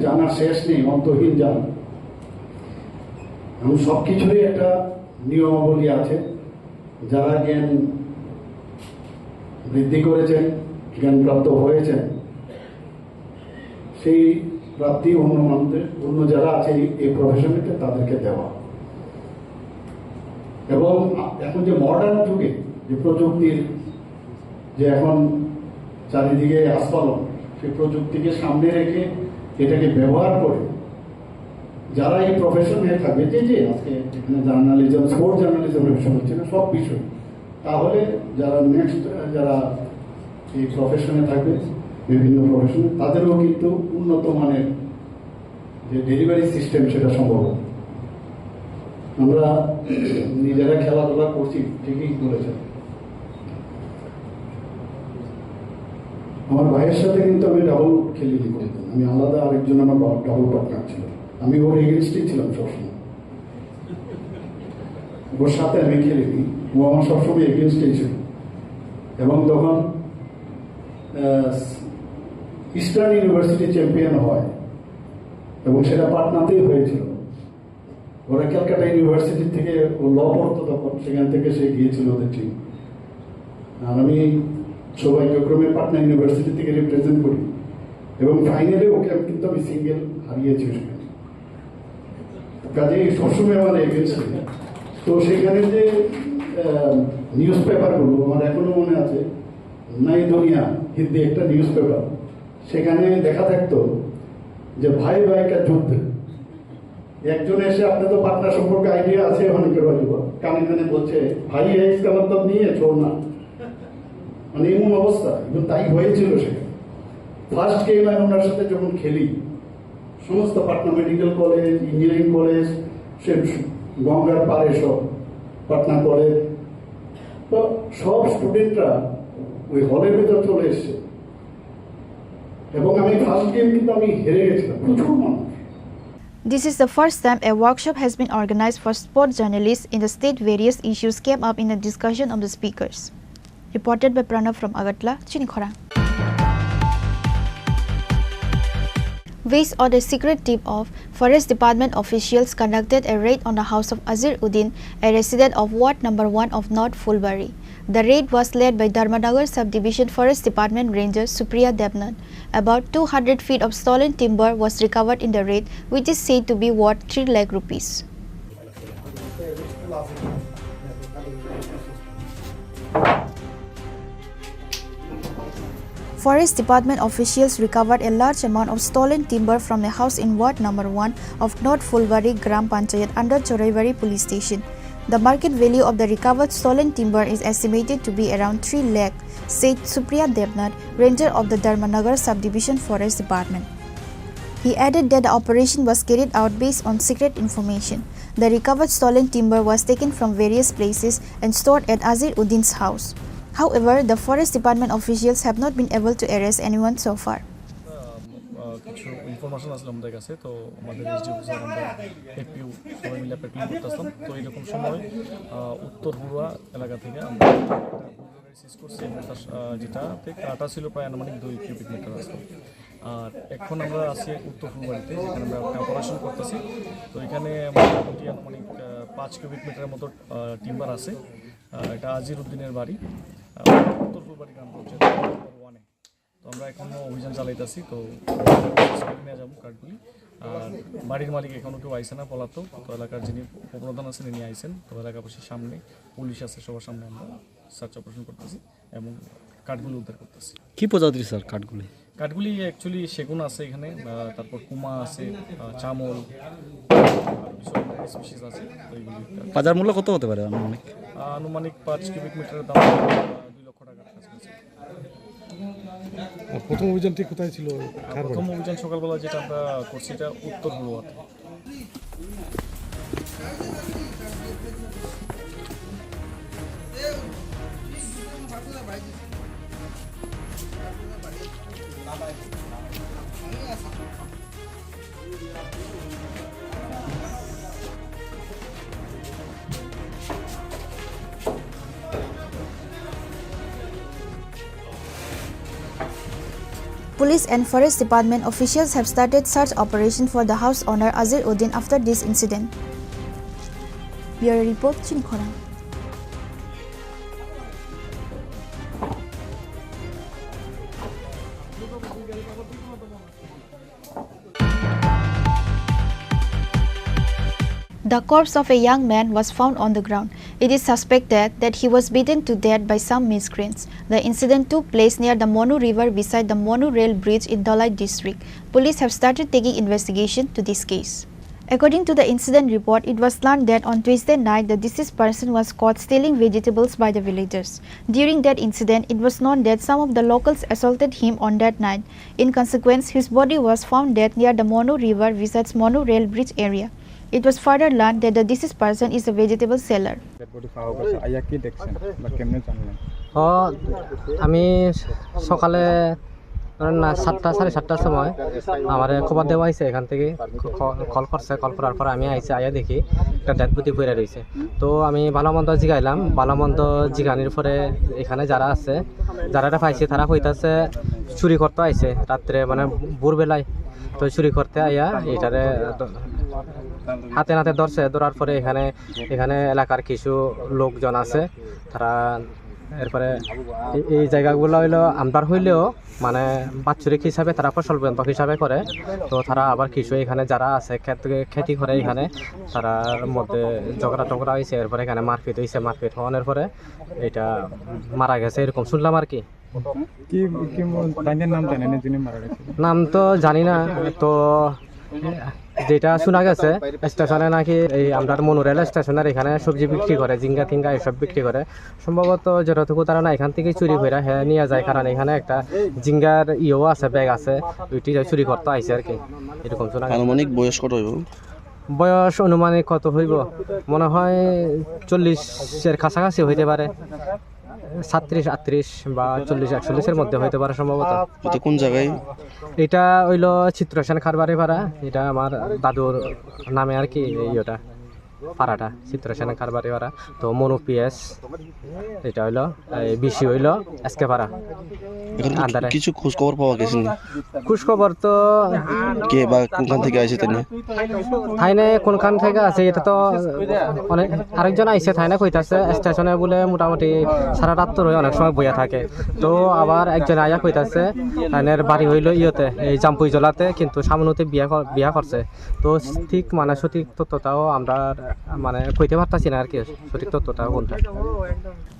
জানার শেষ নেই, অন্তহীন জান। এবং সব কিছুরই একটা নিয়মাবলী আছে। যারা জ্ঞান বৃদ্ধি করেছেন, জ্ঞানপ্রাপ্ত হয়েছেন, সেই প্রাপ্তি অন্য মানুষদের, অন্য যারা আছে এই, এই প্রফেশনেতে, তাদেরকে দেওয়া। এবং এখন যে মডার্ন যুগে যে প্রযুক্তির, যে এখন চারিদিকে আস্ফালন, সেই প্রযুক্তিকে সামনে রেখে এটাকে ব্যবহার করে যারা এই প্রফেশনে থাকবে, যে যে আজকে এখানে জার্নালিজম, স্পোর্টস জার্নালিজম প্রফেশন হচ্ছে না, সব বিষয়, তাহলে যারা নেক্সট, যারা এই প্রফেশনে থাকবে, বিভিন্ন প্রফেশনে, তাদেরও কিন্তু উন্নত মানের যে ডেলিভারি সিস্টেম, সেটা সম্ভব হবে। আমরা নিজেরা খেলাধুলা করছি, ঠিকই বলেছেন। আমার ভাইয়ের সাথে কিন্তু আমি ডাবল খেলিনি কোনোদিন। আমি আলাদা, আরেকজন আমার ডাবল পার্টনার ছিল। আমি ওর এগেনস্টেই ছিলাম সবসময়, ওর সাথে আমি খেলিনি। ও আমার সবসময় এগেনস্টেই ছিল। এবং তখন ইস্টার্ন ইউনিভার্সিটি চ্যাম্পিয়ন হয়, এবং সেটা পাটনাতেই হয়েছিল। ওরা ক্যালকাটা ইউনিভার্সিটি থেকে, ও ল পড়তো তখন, সেখান থেকে সে গিয়েছিল ওদের টিম। আর আমি সৌভাগ্যক্রমে পাটনা ইউনিভার্সিটি থেকে রিপ্রেজেন্ট করি, এবং ফাইনালে ওকে আমি, কিন্তু আমি সিঙ্গেল হারিয়েছি সেখানে। কাজেই সবসময় আমার এগেনস্ট। তো সেখানে যে নিউজ পেপারগুলো, আমার এখনো মনে আছে, নই দুনিয়া হিন্দি একটা নিউজ পেপার, সেখানে লেখা থাকতো যে ভাই ভাই কা যুদ্ধ। একজন এসে, আপনি তো পাটনা সম্পর্কে আইডিয়া আছে অনেকের হয়তো, কানে কানে বলছে, "ভাই, এই ইসকা মতলব নেই, ছোড় না।" মানে এমন অবস্থা, এবং তাই হয়েছিল সেটা। ফার্স্ট গেম আমি ওনার সাথে যখন খেলি, সমস্ত Patna medical college, engineering college, সে গঙ্গার পাড়ে সব পাটনা কলেজ, তো সব স্টুডেন্টরা ওই হলের ভিতর চলে এসছে। এবং আমি ফার্স্ট গেম কিন্তু আমি হেরে গেছিলাম, প্রচুর মানুষ। This is the first time a workshop has been organized for sports journalists in the state. Various issues came up in the discussion of the speakers. Reported by Pranav from Agartala, Chinikhorang. Based on a secret tip of, Forest Department officials conducted a raid on the house of Azir Uddin, a resident of Ward number one of North Fulbari. The raid was led by Dharmanagar Subdivision Forest Department Ranger Supriya Debnath. About two hundred feet of stolen timber was recovered in the raid, which is said to be worth three lakh rupees. Forest Department officials recovered a large amount of stolen timber from a house in Ward number one of North Fulbari Gram Panchayat under Choraibari Police Station. The market value of the recovered stolen timber is estimated to be around three lakh, said Supriya Debnath, ranger of the Dharmanagar Subdivision Forest Department. He added that the operation was carried out based on secret information. The recovered stolen timber was taken from various places and stored at Azir Uddin's house. However, the Forest Department officials have not been able to arrest anyone so far. আহ, কিছু ইনফরমেশন আসলে আমাদের কাছে, তো আমাদের SDO officer, আমরা এফপিও সবাই মিলে পেট্রোলিং করতেছিলাম। তো এইরকম সময়, আহ, উত্তর হুড়ুয়া এলাকা থেকে আমরা একটা বুলডোজার সিজ করছি এবং তার, আহ, যেটাতে কাটা ছিল প্রায় আনুমানিক দুই কিউবিক মিটার আসতো। আর এখন আমরা আছি উত্তর ফুলবাড়িতে, যেখানে আমরা একটা অপারেশন করতেছি। তো এখানে মোটামুটি আনুমানিক, আহ, পাঁচ কিউবিক মিটারের মতো, আহ, টিম্বার আছে। আহ, এটা আজির উদ্দিনের বাড়ি, আহ, উত্তর ফুলবাড়ি গ্রাম পঞ্চায়েত নম্বর ওয়ানে। তো আমরা এখনো অভিযান চালাইতেছি। তো নিয়ে যাবো কাঠগুলি। আর বাড়ির মালিক এখনো কেউ আইছে না, পলাতক। তো এলাকার যিনি উপপ্রধান আছেন, ইনি আইছেন। তো এলাকাবাসীর সামনে পুলিশ আছে, সবার সামনে আমরা সার্চ অপারেশন করতেছি এবং কাঠগুলি উদ্ধার করতেছি। কি প্রজাতির স্যার কাঠগুলি? কাঠগুলি অ্যাকচুয়ালি সেগুন আছে এখানে, আহ, তারপর কুমা আছে, আহ, চামল, আরো কিছু স্পিসিস আছে। তো এইগুলি একটা বাজার মূল্য কত হতে পারে আনুমানিক? আহ, আনুমানিক পাঁচ কিউবিক মিটারের দাম, আহ, দুই লক্ষ টাকার কাছাকাছি। আর প্রথম অভিযানটি কোথায় ছিল? আহ, কার বাড়ি? প্রথম অভিযান সকালবেলা যেটা আমরা করছি, এটা উত্তর হুড়ুয়াতে। Police and Forest Department officials have started search operation for the house owner Azir Uddin after this incident. Bureau Report, Chini Khorang. The corpse of a young man was found on the ground. It is suspected that he was beaten to death by some miscreants. The incident took place near the Monu River beside the Monu Rail Bridge in Dhalai district. Police have started taking investigation to this case. According to the incident report, it was learned that on Tuesday night, the deceased person was caught stealing vegetables by the villagers. During that incident, it was known that some of the locals assaulted him on that night. In consequence, his body was found dead near the Monu River besides Monu Rail Bridge area. It was further learned that the deceased person is a vegetable seller. Dead body পাওয়া গেছে, আইয়া কি দেখছেন বা কেমনে জানলেন? ও, আমি সকালে, ধরেন না, সাতটা, সাড়ে সাতটার সময় আমারে খবর দেওয়া হয়েছে এখান থেকে, ক-, কল করছে। কল করার পর আমি আইছি, আইয়া দেখি একটা ডেড বডি পড়ে রয়েছে। তো আমি ভালো মন্দ জিগাইলাম, ভালো মন্দ জিগানির পরে এখানে যারা আছে, যারা এটা পাইছে, তারা কইতাছে চুরি করতে আইছে রাত্রে, মানে ভোরবেলায়। তো চুরি করতে আইয়া এটারে হাতে নাতে ধরছে, ধরার পরে এখানে, এখানে এলাকার কিছু লোকজন আছে, তারা এরপরে এই, এই জায়গাগুলো হইলো আমরার হইলেও, মানে, বাৎসরিক হিসাবে তারা ফসল বন্ধক হিসাবে করে। তো তারা আবার কিছু এখানে যারা আছে খেত, খেতি করে এখানে, তারার মধ্যে ঝগড়া টগড়া হয়েছে, এরপরে এখানে মারপিট হয়েছে। মারপিট হওয়ানোর পরে এটা মারা গেছে, এরকম শুনলাম আর কি। কি, কি ম-, তাদের নাম জানেন যিনি মারা গেছে? নাম তো জানি না। তো যেটা শোনা গেছে, স্টেশনে নাকি এই আমরার মনু রেল স্টেশনের এখানে সবজি বিক্রি করে, ঝিঙ্গা টিঙ্গা এসব বিক্রি করে। সম্ভবত যতটুকু ধারণা, এখান থেকে চুরি করে হ্যাঁ নিয়ে যায়, কারণ এখানে একটা ঝিঙ্গার ইয়েও আছে, ব্যাগ আছে, ওইটি চুরি করতে আইছে আর কি, এরকম শোনা গেছে। আনুমানিক বয়স কত হইব? বয়স আনুমানিক কত হইব? মনে হয় চল্লিশের কাছাকাছি হইতে পারে। সাতত্রিশ, আটত্রিশ বা চল্লিশ, একচল্লিশের মধ্যে হইতে পারে সম্ভবত। এটা কোন জায়গায়? এটা হইলো চিত্রসেন কারবারি পাড়া, এটা আমার দাদুর নামে আর কি, এই ইয়েটা, পাড়াটা চিত্রসেন কারবারি পাড়া। তো মনু পিএস, এটা হইলো, এই বিসি হইলো এসকে পাড়া। এখন কি আন্ডারে। কিছু খোঁজ খবর পাওয়া গেছে নি? খোঁজ খবর তো কে বা কোনখান থেকে আইছে তাই নিয়ে? থাইনে কোনখান থেকে আছে, এটা তো অনেক, আরেকজন আইছে, থাইনে কইতাছে স্টেশনে বলে মোটামুটি সারা রাত ধরে অনেক সময় বইয়া থাকে। তো আবার একজন আইয়া কইতাছে, থাইনের বাড়ি হইলো ইয়েতে, এই জাম্পুই জলাতে, কিন্তু সামনেতে বিয়া কর-, বিয়া করছে। তো ঠিক মানে সঠিক তথ্যটাও আমরা মানে কইতে পারতাছি না আর কি, সঠিক তথ্যটা কোনটা।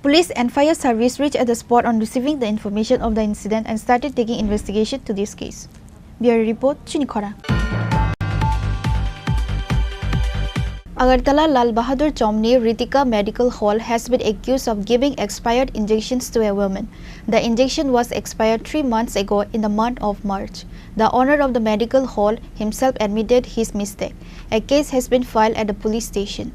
Police and fire service reached at the spot on receiving the information of the incident and started taking investigation to this case. Bureau Report, Chini Khorang. Agartala Lal Bahadur Chomni Ritika Medical Hall has been accused of giving expired injections to a woman. The injection was expired three months ago in the month of March. The owner of the medical hall himself admitted his mistake. A case has been filed at the police station.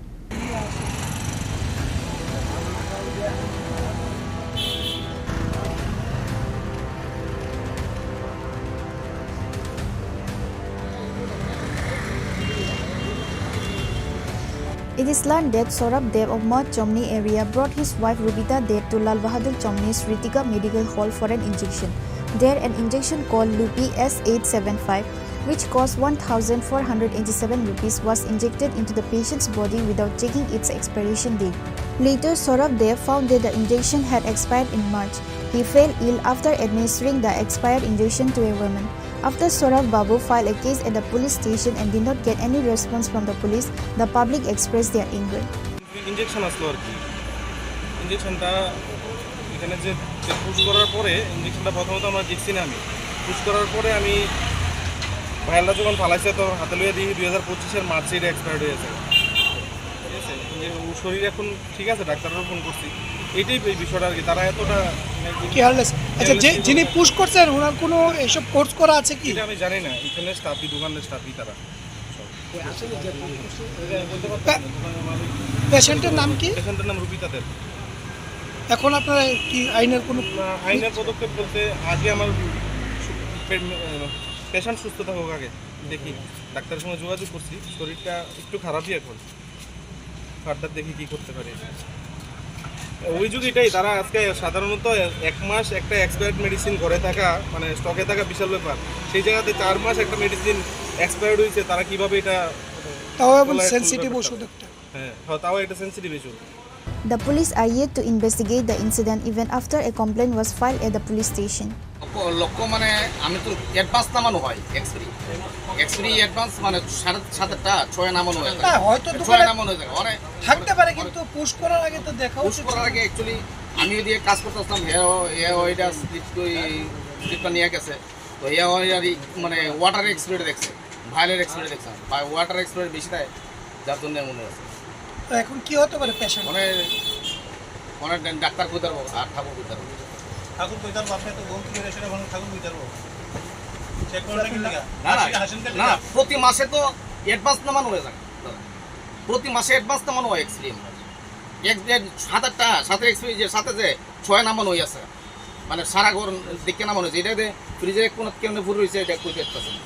It is learned that Saurabh Dev of Mount Chomni area brought his wife Rubita Dev to Lal Bahadur Chomni's Ritika Medical Hall for an injection. There, an injection called Lupi S eight seven five, which cost one thousand four hundred eighty-seven rupees, was injected into the patient's body without checking its expiration date. Later, Saurabh Dev found that the injection had expired in March. He fell ill after administering the expired injection to a woman. After Saurabh Babu filed a case at the police station and did not get any response from the police, the public expressed their anger. Injection আসলো আর কি। ইঞ্জেকশনটা এখানে যে, যে পুশ করার পরে ইঞ্জেকশনটা প্রথমত আমরা দেখছি না আমি। পুশ করার পরে আমি ভায়ালটা যখন ফালাইছে, তো হাতে লইয়া দেখি দুই হাজার পঁচিশের মার্চে এটা এক্সপায়ার্ড হয়ে গেছে। ঠিক আছে? ইঞ্জে-, ও শরীর এখন ঠিক আছে, ডাক্তারও ফোন করছি। এইটাই এই বিষয়টা আর কি, তারা এতটা মানে কি careless। আচ্ছা, যে, careless যিনি পুশ করছেন, ওনার কোনো এইসব কোর্স করা আছে কি? এটা আমি জানি না, এখানে স্টাফই, দোকানের স্টাফই তারা। পে-, পেশেন্টের নাম কি? পেশেন্টের নাম রুবিতা দেব। এখন আপনারা কি আইনের কোনো না, আইনের পদক্ষেপ বলতে আগে আমার পে-, পেশেন্ট সুস্থ থাকুক আগে, দেখি। ডাক্তারের সঙ্গে যোগাযোগ করছি, শরীরটা একটু খারাপই এখন। ফার্দার দেখি কি করতে পারি। অভিযোগ এটাই, তারা আজকে সাধারণত এক মাস একটা এক্সপায়ার্ড মেডিসিন ঘরে থাকা, মানে স্টকে থাকা বিশাল ব্যাপার। সেই জায়গাতে চার মাস একটা মেডিসিন এক্সপায়ার্ড হয়েছে, তারা কিভাবে এটা তাও আবার বলা এখন সেনসিটিভ ব্যাপারটা। ওষুধ একটা। হ্যাঁ, হ্যাঁ, তাও এটা sensitive issue. The police are yet to investigate the incident even after a complaint was filed at the police station. লক্ষ্য, লক্ষ্য মানে আমি তো অ্যাডভান্স নামানো হয় এক্সপ্রি, এক্সপ্রি অ্যাডভান্স মানে সাড়ে সাতটা ছয় নামানো হয়ে থাকে। হ্যাঁ, হয়তো ছয় দোকানে নামানো হয়ে থাকে। অনেক থাকতে পারে, অনেক কিন্তু পুশ করার আগে তো দেখা পুশ উচিত করার ছিল। আগে অ্যাকচুয়ালি আমি ওইদিকে কাজ করতে আসলাম, হে, হে ওইটা স্লিপ, ওই স্লিপটা নিয়ে গেছে। তো হে ওই আর কি, মানে ওয়াটার এক্সপ্রিটা দেখছে, ভায়োলেট এক্সপ্রিটা দেখছে, বা ওয়াটার এক্সপ্রি বেশি দেয়, যার জন্য এমন হয়েছে। তো এখন কি হতে পারে পেশেন্ট? মানে, মানে ডা-, ডাক্তার কই তারবো আর ঠাকুর কই তারবো। ঠাকুর কই তারবো, আপনি তো বলতে গেলে সেটা এখন ঠাকুর কই তারবো। চেক করে নাকি লাগা? না, না, হাসি-, হাসেন কেন না, লাগা? প্রতি মাসে তো অ্যাডভান্স নামানো হয়ে যায়। প্রতি মাসে অ্যাডভান্স নামানো হয় এক্সট্রিম। এক, এক, সাত আটটা, সাত এক্সট্রিম যে সাথে যে ছয় নামানো হয়ে আছে। মানে সারা ঘর দেখে নামানো হয়েছে। এটা যে ফ্রিজের এক কোণাত কেমনে ভরে রয়েছে, এটা কইতে পারতেছে না।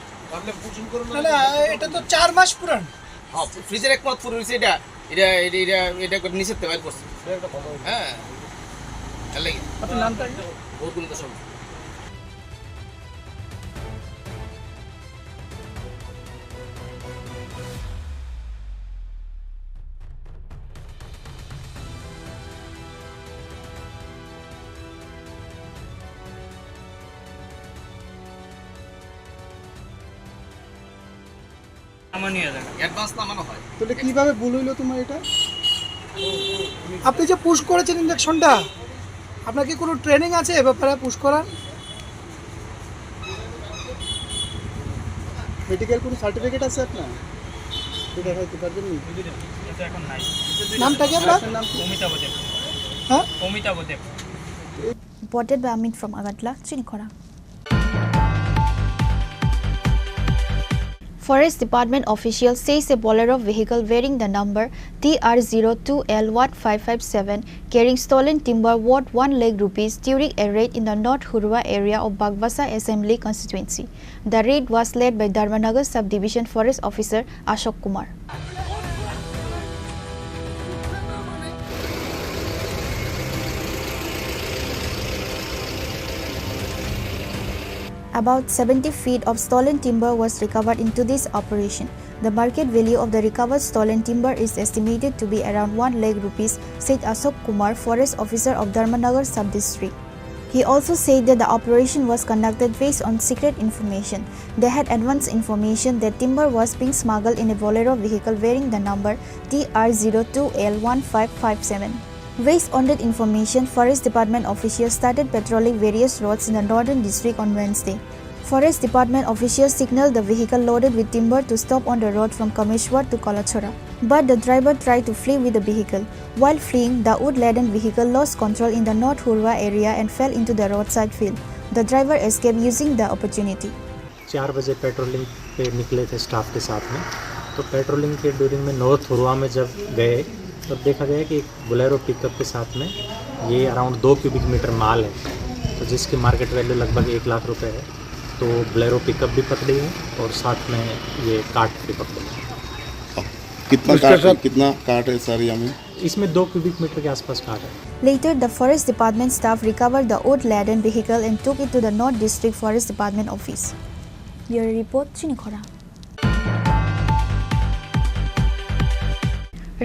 না, না, এটা তো চার মাস পুরান। হ্যাঁ, ফ্রিজের এক কোণাত ভরে রয়েছে এটা। এটা, এটা, এটা, এটা করে নিচের থেকে বাইর করছে। হ্যাঁ, এর লাগি। আপনার নামটা কি? গৌতম দাস। অ্যাডভান্স নামানো হয়। তাহলে কিভাবে ভুল হইলো তোমার এটা? আপনি যে পুশ করেছেন ইঞ্জেকশনটা, আপনার কি কোনো ট্রেনিং আছে এ ব্যাপারে পুশ করার? মেডিকেল কোনো সার্টিফিকেট আছে আপনার? এটা দেখাইতে পারবেন নি? এটা এখন নাই। নামটা কি আপনার? আপনার নাম কি? অমিতাভ দেব। হ্যাঁ? অমিতাভ দেব। Reported by Amit from Agartala, Chinikhora. Forest Department official says a Bolero vehicle bearing the number T R zero two L one five five seven carrying stolen timber worth one lakh rupees during a raid in the North Hurwa area of Bagbasa Assembly Constituency. The raid was led by Dharmanagar Subdivision Forest Officer Ashok Kumar. About seventy feet of stolen timber was recovered in today's operation. The market value of the recovered stolen timber is estimated to be around one lakh rupees, said Ashok Kumar, forest officer of Dharmanagar sub-district. He also said that the operation was conducted based on secret information. They had advance information that timber was being smuggled in a Bolero vehicle bearing the number T R zero two L one five five seven. Based on that information, Forest Department officials started patrolling various roads in the northern district on Wednesday. Forest Department officials signaled the vehicle loaded with timber to stop on the road from Kameshwar to Kalachora. But the driver tried to flee with the vehicle. While fleeing, the wood-laden vehicle lost control in the North Hurwa area and fell into the roadside field. The driver escaped using the opportunity. चार बजे पेट्रोलिंग पे निकले थे स्टाफ के साथ में। तो पेट्रोलिंग के ड्यूरिंग में नॉर्थ हुरवा में जब गए, तब देखा गया कि एक बोलेरो पिकअप के साथ में ये अराउंड दो क्यूबिक मीटर माल है, तो जिसकी मार्केट वैल्यू लगभग एक लाख रुपए है। तो बोलेरो पिकअप भी पकड़ी है और साथ में ये कार्ट भी पकड़े हैं। कितना कार्ट है, कितना कार्ट है सर, यहाँ में? इसमें दो क्यूबिक मीटर के आसपास कार्ट है। Later, the forest department staff recovered the wood-laden vehicle and took it to the North District Forest Department office. Bureau report, Chinikhora.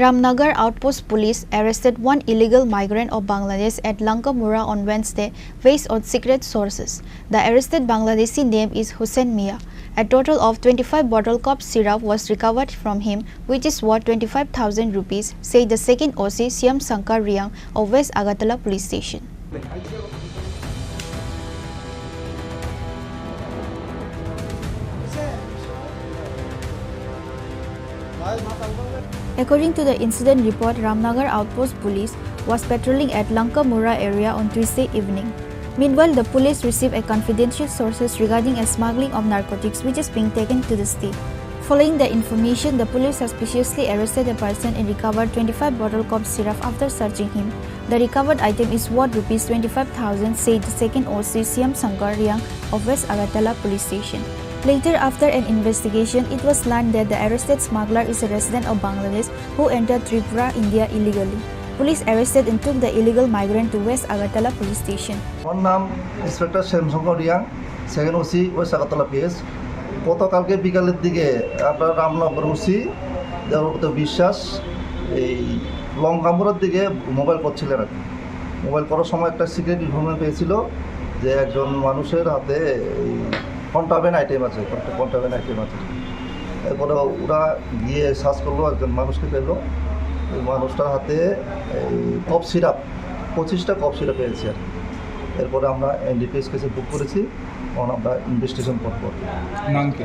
Ramnagar Outpost Police arrested one illegal migrant of Bangladesh at Lankamura on Wednesday, based on secret sources. The arrested Bangladeshi name is Hussein Mia. A total of twenty-five bottle cough syrup was recovered from him, which is worth twenty-five thousand rupees, said the second O C Shyam Shankar Riang of West Agartala Police Station. According to the incident report, Ramnagar Outpost Police was patrolling at Lankamura area on Tuesday evening. Meanwhile, the police received a confidential sources regarding a smuggling of narcotics which is being taken to the state. Following the information, the police suspiciously arrested a person and recovered twenty-five bottle cough syrup after searching him. The recovered item is worth rupees twenty-five thousand, said the second O C Shyam Shankar Riang of West Agartala Police Station. Later, after an investigation, it was learned that the arrested smuggler is a resident of Bangladesh who entered Tripura, India illegally. Police arrested and took the illegal migrant to West Agartala police station. আমার নাম inspector Shyamshankar Reang, second OC west Agartala PS. গতকালকে বিকালের দিকে আপনার রামনগর ওসি দেবব্রত বিশ্বাস এই লঙ্কাপুরের দিকে মোবাইল করছিলেন আর কি। মোবাইল করার সময় একটা সিক্রেট ইনফরমেশন পেয়েছিল যে একজন মানুষের হাতে এই কন্ট্রাব্যান্ড আইটেম আছে, কন্ট্রাব্যান্ড আইটেম আছে। এরপরে ওরা গিয়ে সার্চ করলো, একজন মানুষকে পেলো। ওই মানুষটার হাতে এই কফ সিরাপ, পঁচিশটা কফ সিরাপ পেয়েছি আর কি। এরপরে আমরা এনডিপিএস কেসে বুক করেছি, এখন আমরা ইনভেস্টিগেশন করবো। নাম কি?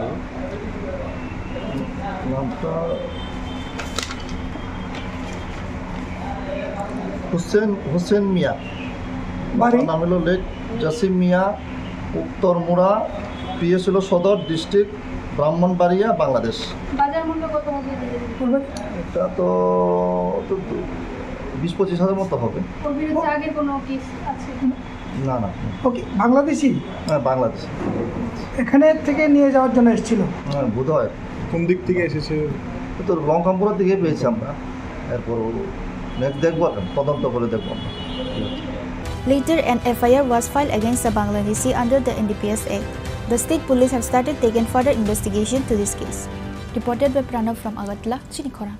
নামটা হোসেন, হোসেন মিয়া। বাড়ি? নাম হলো লেট জসিম মিয়া, উত্তর মুড়া, পিএস হলো সদর, ডিস্ট্রিক্ট ব্রাহ্মণবাড়িয়া, বাংলাদেশ। বাজার মূল্য কত হবে? এটা তো, তো বিশ পঁচিশ হাজার মতো হবে। ওর বিরুদ্ধে আগের কোনো কেস আছে? না, না। ওকে, বাংলাদেশি? হ্যাঁ, বাংলাদেশি। এখানে থেকে নিয়ে যাওয়ার জন্য এসেছিল? হ্যাঁ, বোধহয়। কোন দিক থেকে এসেছে? তো লঙ্কামপুরের দিকে পেয়েছি আমরা। এরপর নেক্সট দেখবো, এখন তদন্ত করে দেখবো আমরা। Later, an F I R was filed against the Bangladeshi under the N D P S Act. The state police have started taking further investigation to this case. Reported by Pranav from Agartala, Chinikhora.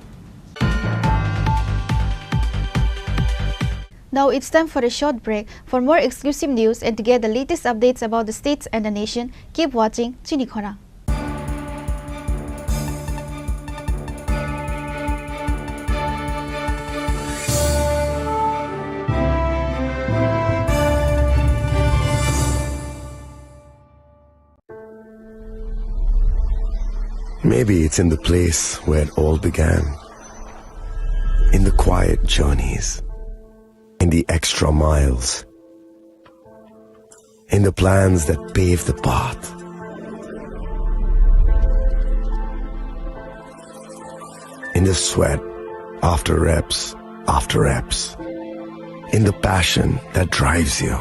Now it's time for a short break. For more exclusive news and to get the latest updates about the states and the nation, keep watching Chinikhora. Maybe it's in the place where it all began. In the quiet journeys, in the extra miles, in the plans that pave the path, in the sweat after reps after reps, in the passion that drives you.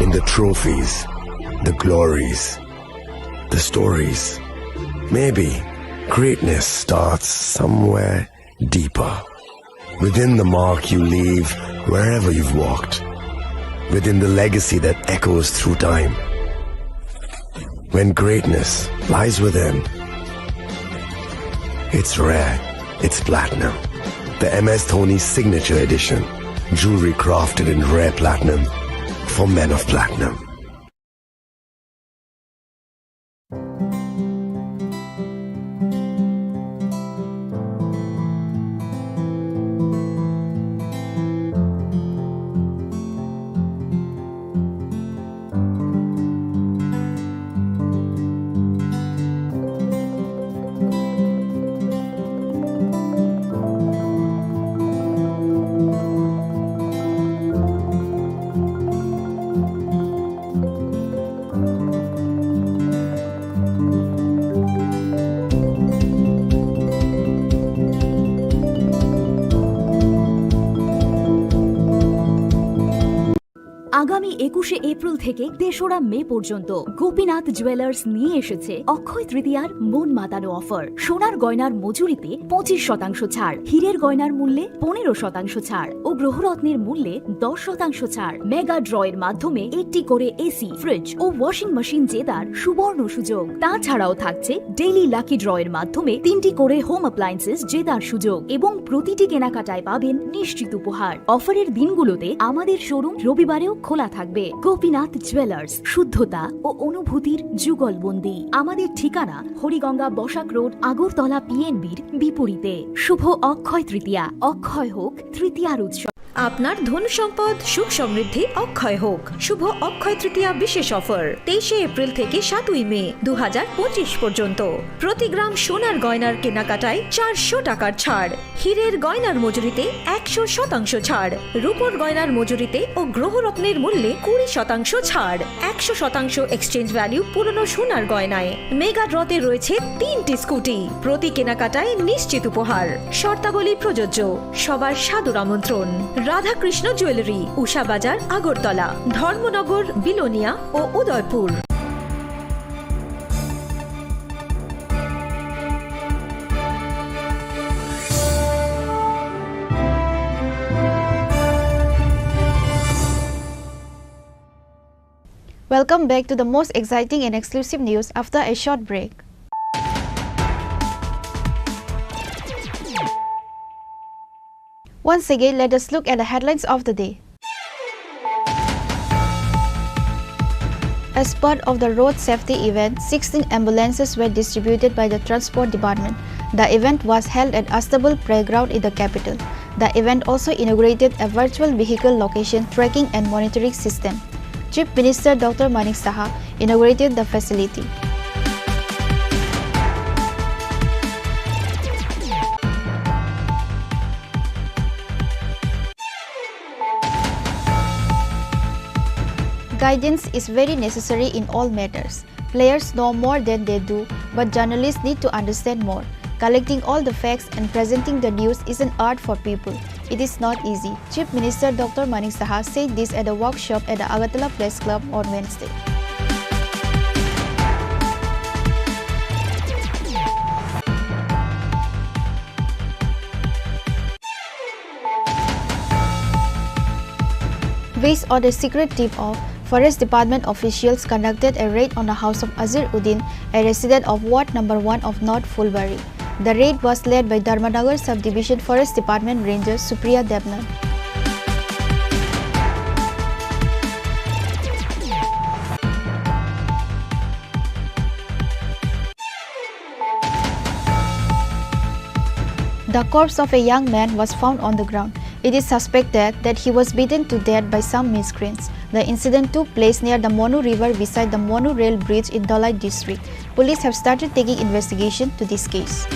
In the trophies, the glories, the stories. Maybe greatness starts somewhere deeper. Within the mark you leave wherever you've walked. Within the legacy that echoes through time. When greatness lies within, it's rare, it's platinum. The M S Dhoni Signature Edition. Jewelry crafted in rare platinum for men of platinum. আগামী একুশে এপ্রিল থেকে তেসরা মে পর্যন্ত গোপীনাথ জুয়েলার্স নিয়ে এসেছে অক্ষয় তৃতীয়ার মন মাতানো অফার। সোনার গয়নার মজুরিতে পঁচিশ শতাংশ ছাড়, হীরের গয়নার মূল্যে পনেরো শতাংশ ছাড় ও গ্রহরত্নের মূল্যে দশ শতাংশ ছাড়। মেগা ড্র এর মাধ্যমে একটি করে এসি, ফ্রিজ ও ওয়াশিং মেশিন জেতার সুবর্ণ সুযোগ। তাছাড়াও থাকছে ডেইলি লাকি ড্র এর মাধ্যমে তিনটি করে হোম অ্যাপ্লায়েন্সেস জেতার সুযোগ এবং প্রতিটি কেনাকাটায় পাবেন নিশ্চিত উপহার। অফারের দিনগুলোতে আমাদের শোরুম রবিবারেও খোলা থাকবে। গোপীনাথ জুয়েলার্স, শুদ্ধতা ও অনুভূতির যুগলবন্দি। আমাদের ঠিকানা হরিগঙ্গা বসাক রোড, আগরতলা পিএনবির বিপরীতে। শুভ অক্ষয় তৃতীয়া, অক্ষয় হোক তৃতীয়ার উৎসব। আপনার ধন সম্পদ সুখ সমৃদ্ধি অক্ষয় হোক। শুভ অক্ষয় তৃতীয়া বিশেষ অফার তেইশে এপ্রিল থেকে সাতই মে দু হাজার পঁচিশ পর্যন্ত। প্রতি গ্রাম সোনার গয়নার কেনাকাটায় চারশো টাকার ছাড়। হীরের গয়নার মজুরিতে একশো শতাংশ ছাড়, রূপোর গয়নার মজুরিতে ও গ্রহরত্নের মূল্যে কুড়ি শতাংশ ছাড়, একশো শতাংশ এক্সচেঞ্জ ভ্যালু পুরনো সোনার গয়নায়। মেগা ড্রতে রয়েছে তিনটি স্কুটি, প্রতি কেনাকাটায় নিশ্চিত উপহার। শর্তাবলী প্রযোজ্য। সবার সাদর আমন্ত্রণ। রাধাকৃষ্ণ জুয়েলারি, উষা বাজার, আগরতলা, ধর্মনগর, বিলোনিয়া ও Udaipur. Welcome back to the most exciting and exclusive news after a short break. Once again, let us look at the headlines of the day. As part of the road safety event, sixteen ambulances were distributed by the Transport Department. The event was held at Astabul Playground in the capital. The event also inaugurated a virtual vehicle location tracking and monitoring system. Chief Minister Doctor Manik Saha inaugurated the facility. Guidance is very necessary in all matters. Players know more than they do, but journalists need to understand more. Collecting all the facts and presenting the news is an art for people. It is not easy. Chief Minister Doctor Manik Saha said this at a workshop at the Agartala Press Club on Wednesday. Based on a secret tip-off, Forest Department officials conducted a raid on the house of Azir Uddin, a resident of Ward number one of North Phulbari. The raid was led by Dharmanagar Subdivision Forest Department Ranger Supriya Debnath. The corpse of a young man was found on the ground. It is suspected that he was beaten to death by some miscreants. The incident took place near the Monu River beside the Monu Rail Bridge in Dhalai district. Police have started taking investigation to this case.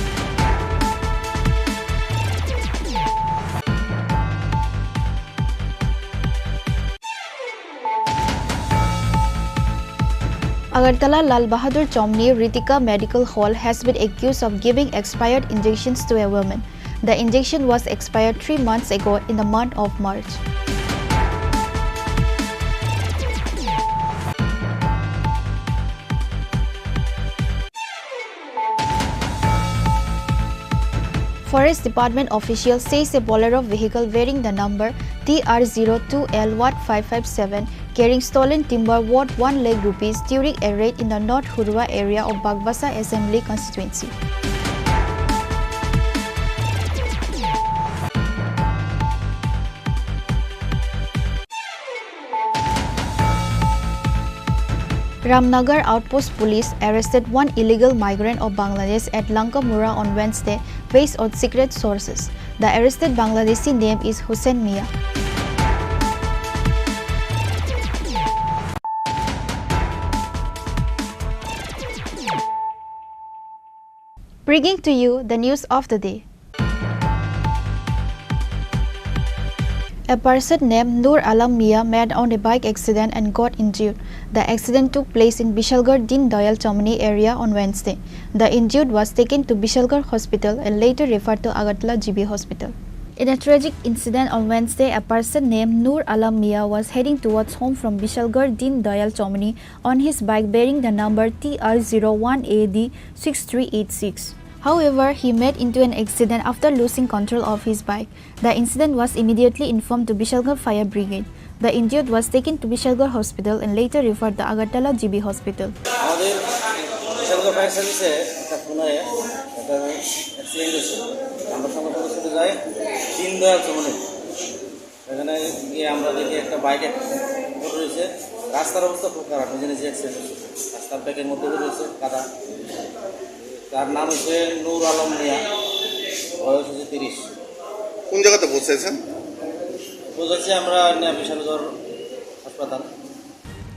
Agartala Lal Bahadur Chomni Ritika Medical Hall has been accused of giving expired injections to a woman. The injection was expired three months ago in the month of March. Forest Department official says a Bolero vehicle bearing the number T R zero two L one five five seven carrying stolen timber worth one lakh rupees during a raid in the North Hurua area of Bagbasa Assembly Constituency. Ramnagar Outpost Police arrested one illegal migrant of Bangladesh at Lankamura on Wednesday, based on secret sources. The arrested Bangladeshi name is Hussein Mia. Bringing to you the news of the day. A person named Nur Alam Mia met on a bike accident and got injured. The accident took place in Bishalgarh Deen Dayal Chowmani area on Wednesday. The injured was taken to Bishalgarh Hospital and later referred to Agartala G B Hospital. In a tragic incident on Wednesday, a person named Nur Alam Mia was heading towards home from Bishalgarh Deen Dayal Chowmani on his bike bearing the number T R zero one A D six three eight six. However, he met into an accident after losing control of his bike. The incident was immediately informed to Bishalgarh Fire Brigade. The injured was taken to Bishalgarh Hospital and later referred to Agartala G B Hospital. আমাদের বিশালগড় ফায়ার সার্ভিসে একটা ফোনে একটা অ্যাক্সিডেন্ট হয়েছে। আমরা সঙ্গে সঙ্গে ছুটে যাই দীনদয়াল চৌমুহনী। এখানে গিয়ে আমরা দেখি একটা বাইক পড়ে রয়েছে। রাস্তার অবস্থা খুব খারাপ, নিজে নিজে অ্যাক্সিডেন্ট হয়েছে। রাস্তার ব্যাকের মধ্যে পড়ে রয়েছে কাদা। তার নাম হচ্ছে নূর আলম মিয়া, বয়স হচ্ছে তিরিশ। কোন জায়গাতে পৌঁছেছেন? পৌঁছেছি আমরা বিশালগড় হাসপাতাল।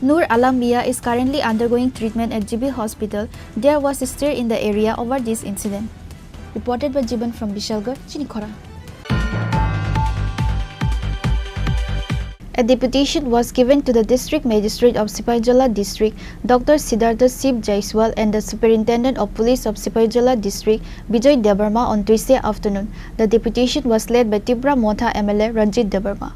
Nur Alam Mia is currently undergoing treatment at G B Hospital. There was a stir in the area over this incident. Reported by Jiban from Bishalgarh, Chinikhora. A deputation was given to the District Magistrate of Sipaijala District, Doctor Siddhartha Shiv Jaiswal, and the Superintendent of Police of Sipaijala District, Bijoy Debbarma, on Tuesday afternoon. The deputation was led by Tipra Motha M L A Ranjit Debbarma.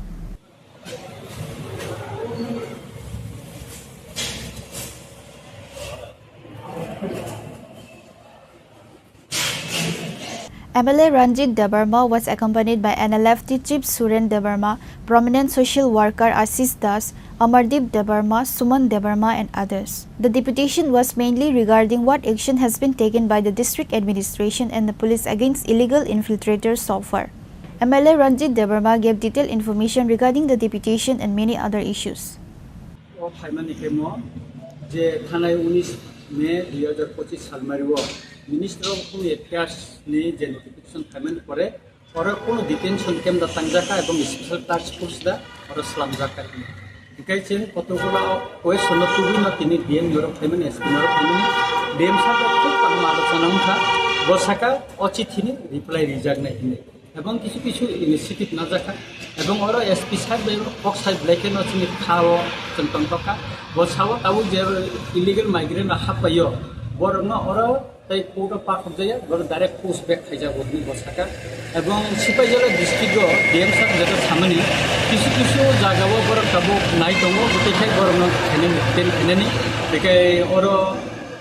M L A Ranjit Debbarma was accompanied by N L F T chief Suren Debbarma, prominent social worker Ashish Das, Amardeep Debbarma, Suman Debbarma, and others. The deputation was mainly regarding what action has been taken by the district administration and the police against illegal infiltrators so far. M L A Ranjit Debbarma gave detailed information regarding the deputation and many other issues. O phaimani khe mo je thanai unis May dui hajar pochis salmari o Minister of Home Affairs ni je notification phaimani pore oro kono detention camp da tangjaka ebong special task force da oro slamjaka. Hikai cheng kotokgola question no tubui no tini D M norok phaimani, S P norok phaimani, D M sir da khub kaham alochona wngkha, bo saka o chithi ni reply rijak nai hinwi. Ebong kisu kisu initiative najak kha. Ebong oro S P side bai kok side belai kheno chini kha o chwng tongthok kha. Bo sao tabuk je illegal migrant rok happaio, borokno oro tei court o pakhok jaya, borok direct post back khaijago hinwi bo saka. Ebong Sipaijala district o D M sir jeto samani kisu kisu jaga o borok tabuk nai tongo, bwtwi khai borokno khainani, detain khainani. Bekai oro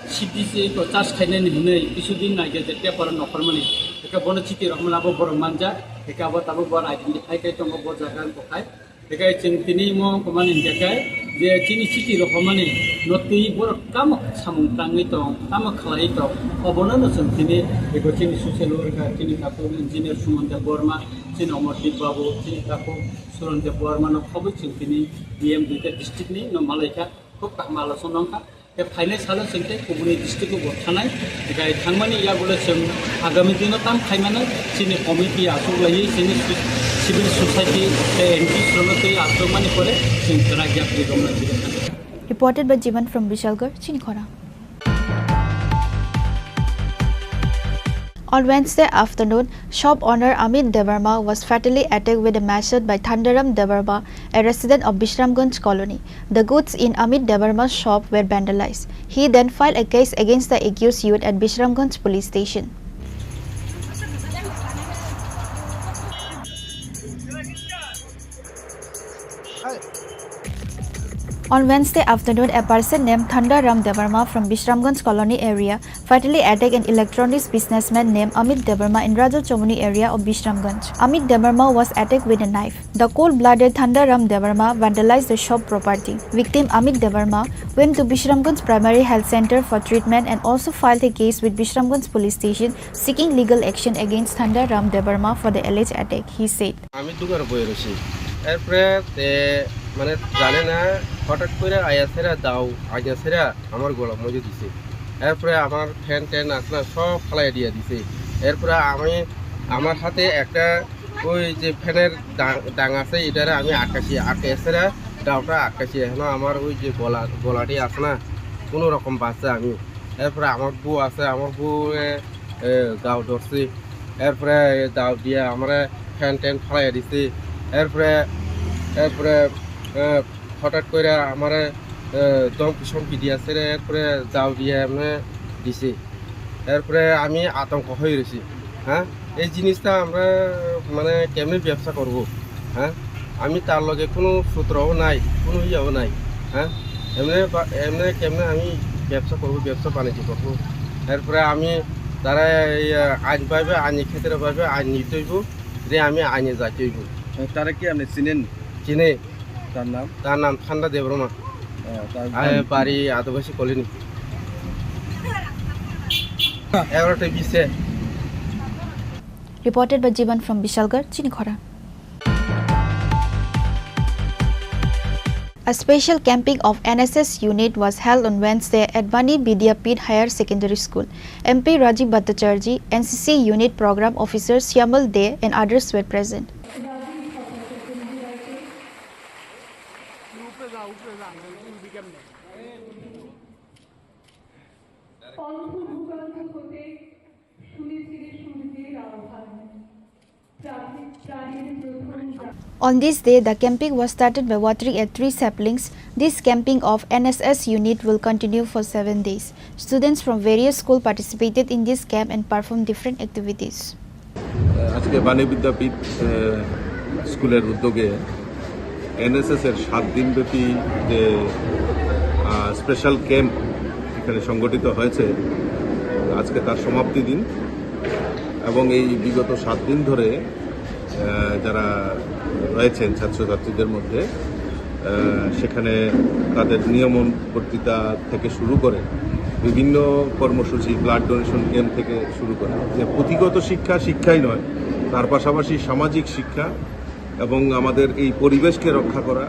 C P C to charge khainani hinwi kisu din nai je paper o nokhormani. Eka bono chiti rok mano abo borok manjak, eka abo tabuk bo identify khai tongo bo jaga wngkha khai. Eka chwng tini mo wngkha mani hingkha khai je chini chiti rok mani no twi borok tamo samung tangwi tong, tamo khlai tong, obono no chwng tini eko chini social worker, chini takhuk engineer Suman Debbarma, chini Amardeep Babu, chini takhuk Suran Debbarma no khobwi chwng tini D M duita district ni no malaikha, khub kaham alochona wngkha. Tei phainai salo chwng tei kubuni district o bo thanai, tei thangmani yagulo chwng agami dino tam khaimano chini committee achuk laiwi chini civil society tei N G O srono tei achukmani pore chwng kwrak yapri romna jigwi thangkha. Reported by Jiban from Bishalgarh, Chinikhora. On Wednesday afternoon, shop owner Amit Debbarma was fatally attacked with a machete by Thandaram Debbarma, a resident of Bishramganj colony. The goods in Amit Debbarma's shop were vandalized. He then filed a case against the accused youth at Bishramganj police station. On Wednesday afternoon, a person named Thanda Ram Debbarma from Bishramganj colony area fatally attacked an electronics businessman named Amit Debbarma in Raja Chomoni area of Bishramganj. Amit Debbarma was attacked with a knife. The cold-blooded Thanda Ram Debbarma vandalized the shop property. Victim Amit Debbarma went to Bishramganj Primary Health Center for treatment and also filed a case with Bishramganj Police Station seeking legal action against Thanda Ram Debbarma for the alleged attack, he said. আমি দোকানে বসে রয়েছি। এরপরে তে মানে জানে না, হঠাৎ করে আয়া সেরা দাও, আয়া সেরা আমার গলার মধ্যে দিছে। এরপরে আমার ফ্যান ট্যান আছে না, সব ফালাই দিয়ে দিছে। এরপরে আমি, আমার হাতে একটা ওই যে ফ্যানের ডাং, ডাং আছে, এটারে আমি আটকাছি, আটকে সেরা দাওটা আটকাছি। এখনো আমার ওই যে গলা, গলাটি আছে না, কোনো রকম বাঁচছে আমি। এরপরে আমার বউ আছে, আমার বউ, এ, এ, দাও ধরছি। এরপরে দাও দিয়ে আমারে ফ্যান ট্যান ফালাইয়া দিছি। এরপরে, এরপরে, এ, হঠাৎ করে আমারে, এ, ধমকি সমকি দিয়ে আছে রে, এরপরে দাও দিয়ে এমনি দিছি। এরপরে আমি আতঙ্ক হয়ে রয়েছি। হ্যাঁ, এই জিনিসটা আমরা মানে কেমনে ব্যবসা করব? হ্যাঁ, আমি তার লগে কোনো সূত্রও নাই, কোনো ইয়েও নাই। হ্যাঁ, এমনি বা-, এমনি কেমনে আমি ব্যবসা করব, ব্যবসা বাণিজ্য করব? এরপরে আমি তারা এই, আহ, আইন পাইবে, আইনি ক্ষেত্রে পাইবে, আইন নিতে হইব, যে আমি আইনে যাইতে হইব। তারা কি আপনি চিনেন? চিনে। তার নাম? তার নাম ঠান্ডা দেবরমা। আহ, তার আহ, বাড়ি? বাড়ি আদিবাসী কলোনি। এগারোটা বিশে। Reported by Jiban from Bishalgarh, Chinikhora. A special camping of N S S unit was held on Wednesday at Vani Vidyapith Higher Secondary School. M P Rajiv Bhattacharjee, N C C unit program officer Syamal Dey and others were present. On this day, the camping was started by watering a three saplings. This camping of N S S unit will continue for seven days. Students from various schools participated in this camp and performed different activities. আজকে বাণী বিদ্যাপীঠ, আহ, স্কুলের উদ্যোগে এনএসএস এর সাত দিনব্যাপী যে, আহ, special camp এখানে সংগঠিত হয়েছে, আজকে তার সমাপ্তি দিন। এবং এই বিগত সাত দিন ধরে, আহ, যারা রয়েছেন ছাত্রছাত্রীদের মধ্যে, আহ, সেখানে তাদের নিয়মন বর্তিতা থেকে শুরু করে বিভিন্ন কর্মসূচি, ব্লাড ডোনেশন ক্যাম্প থেকে শুরু করে, যে পুঁথিগত শিক্ষা শিক্ষাই নয়, তার পাশাপাশি সামাজিক শিক্ষা এবং আমাদের এই পরিবেশকে রক্ষা করা,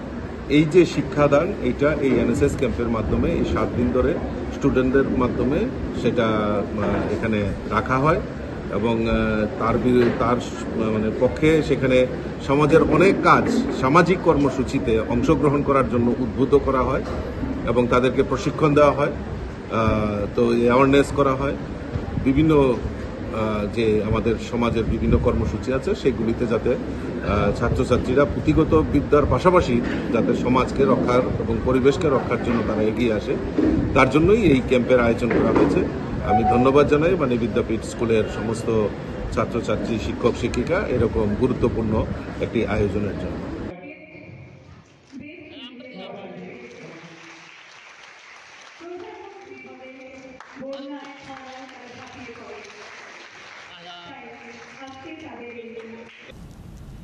এই যে শিক্ষাদান, এইটা এই এনএসএস ক্যাম্পের মাধ্যমে এই সাত দিন ধরে স্টুডেন্টদের মাধ্যমে সেটা, আহ, এখানে রাখা হয়। এবং, আহ, তার বি-, তার স-, মানে, পক্ষে সেখানে সমাজের অনেক কাজ, সামাজিক কর্মসূচিতে অংশগ্রহণ করার জন্য উদ্বুদ্ধ করা হয় এবং তাদেরকে প্রশিক্ষণ দেওয়া হয়। আহ, তো অ্যাওয়ারনেস করা হয়, বিভিন্ন, আহ, যে আমাদের সমাজের বিভিন্ন কর্মসূচি আছে সেগুলিতে যাতে, আহ, ছাত্রছাত্রীরা পুঁথিগত বিদ্যার পাশাপাশি যাতে সমাজকে রক্ষার এবং পরিবেশকে রক্ষার জন্য তারা এগিয়ে আসে, তার জন্যই এই ক্যাম্পের আয়োজন করা হয়েছে। আমি ধন্যবাদ জানাই মানে বিদ্যাপীঠ স্কুলের সমস্ত ছাত্রছাত্রী, শিক্ষক শিক্ষিকা এরকম গুরুত্বপূর্ণ একটি আয়োজনের জন্য।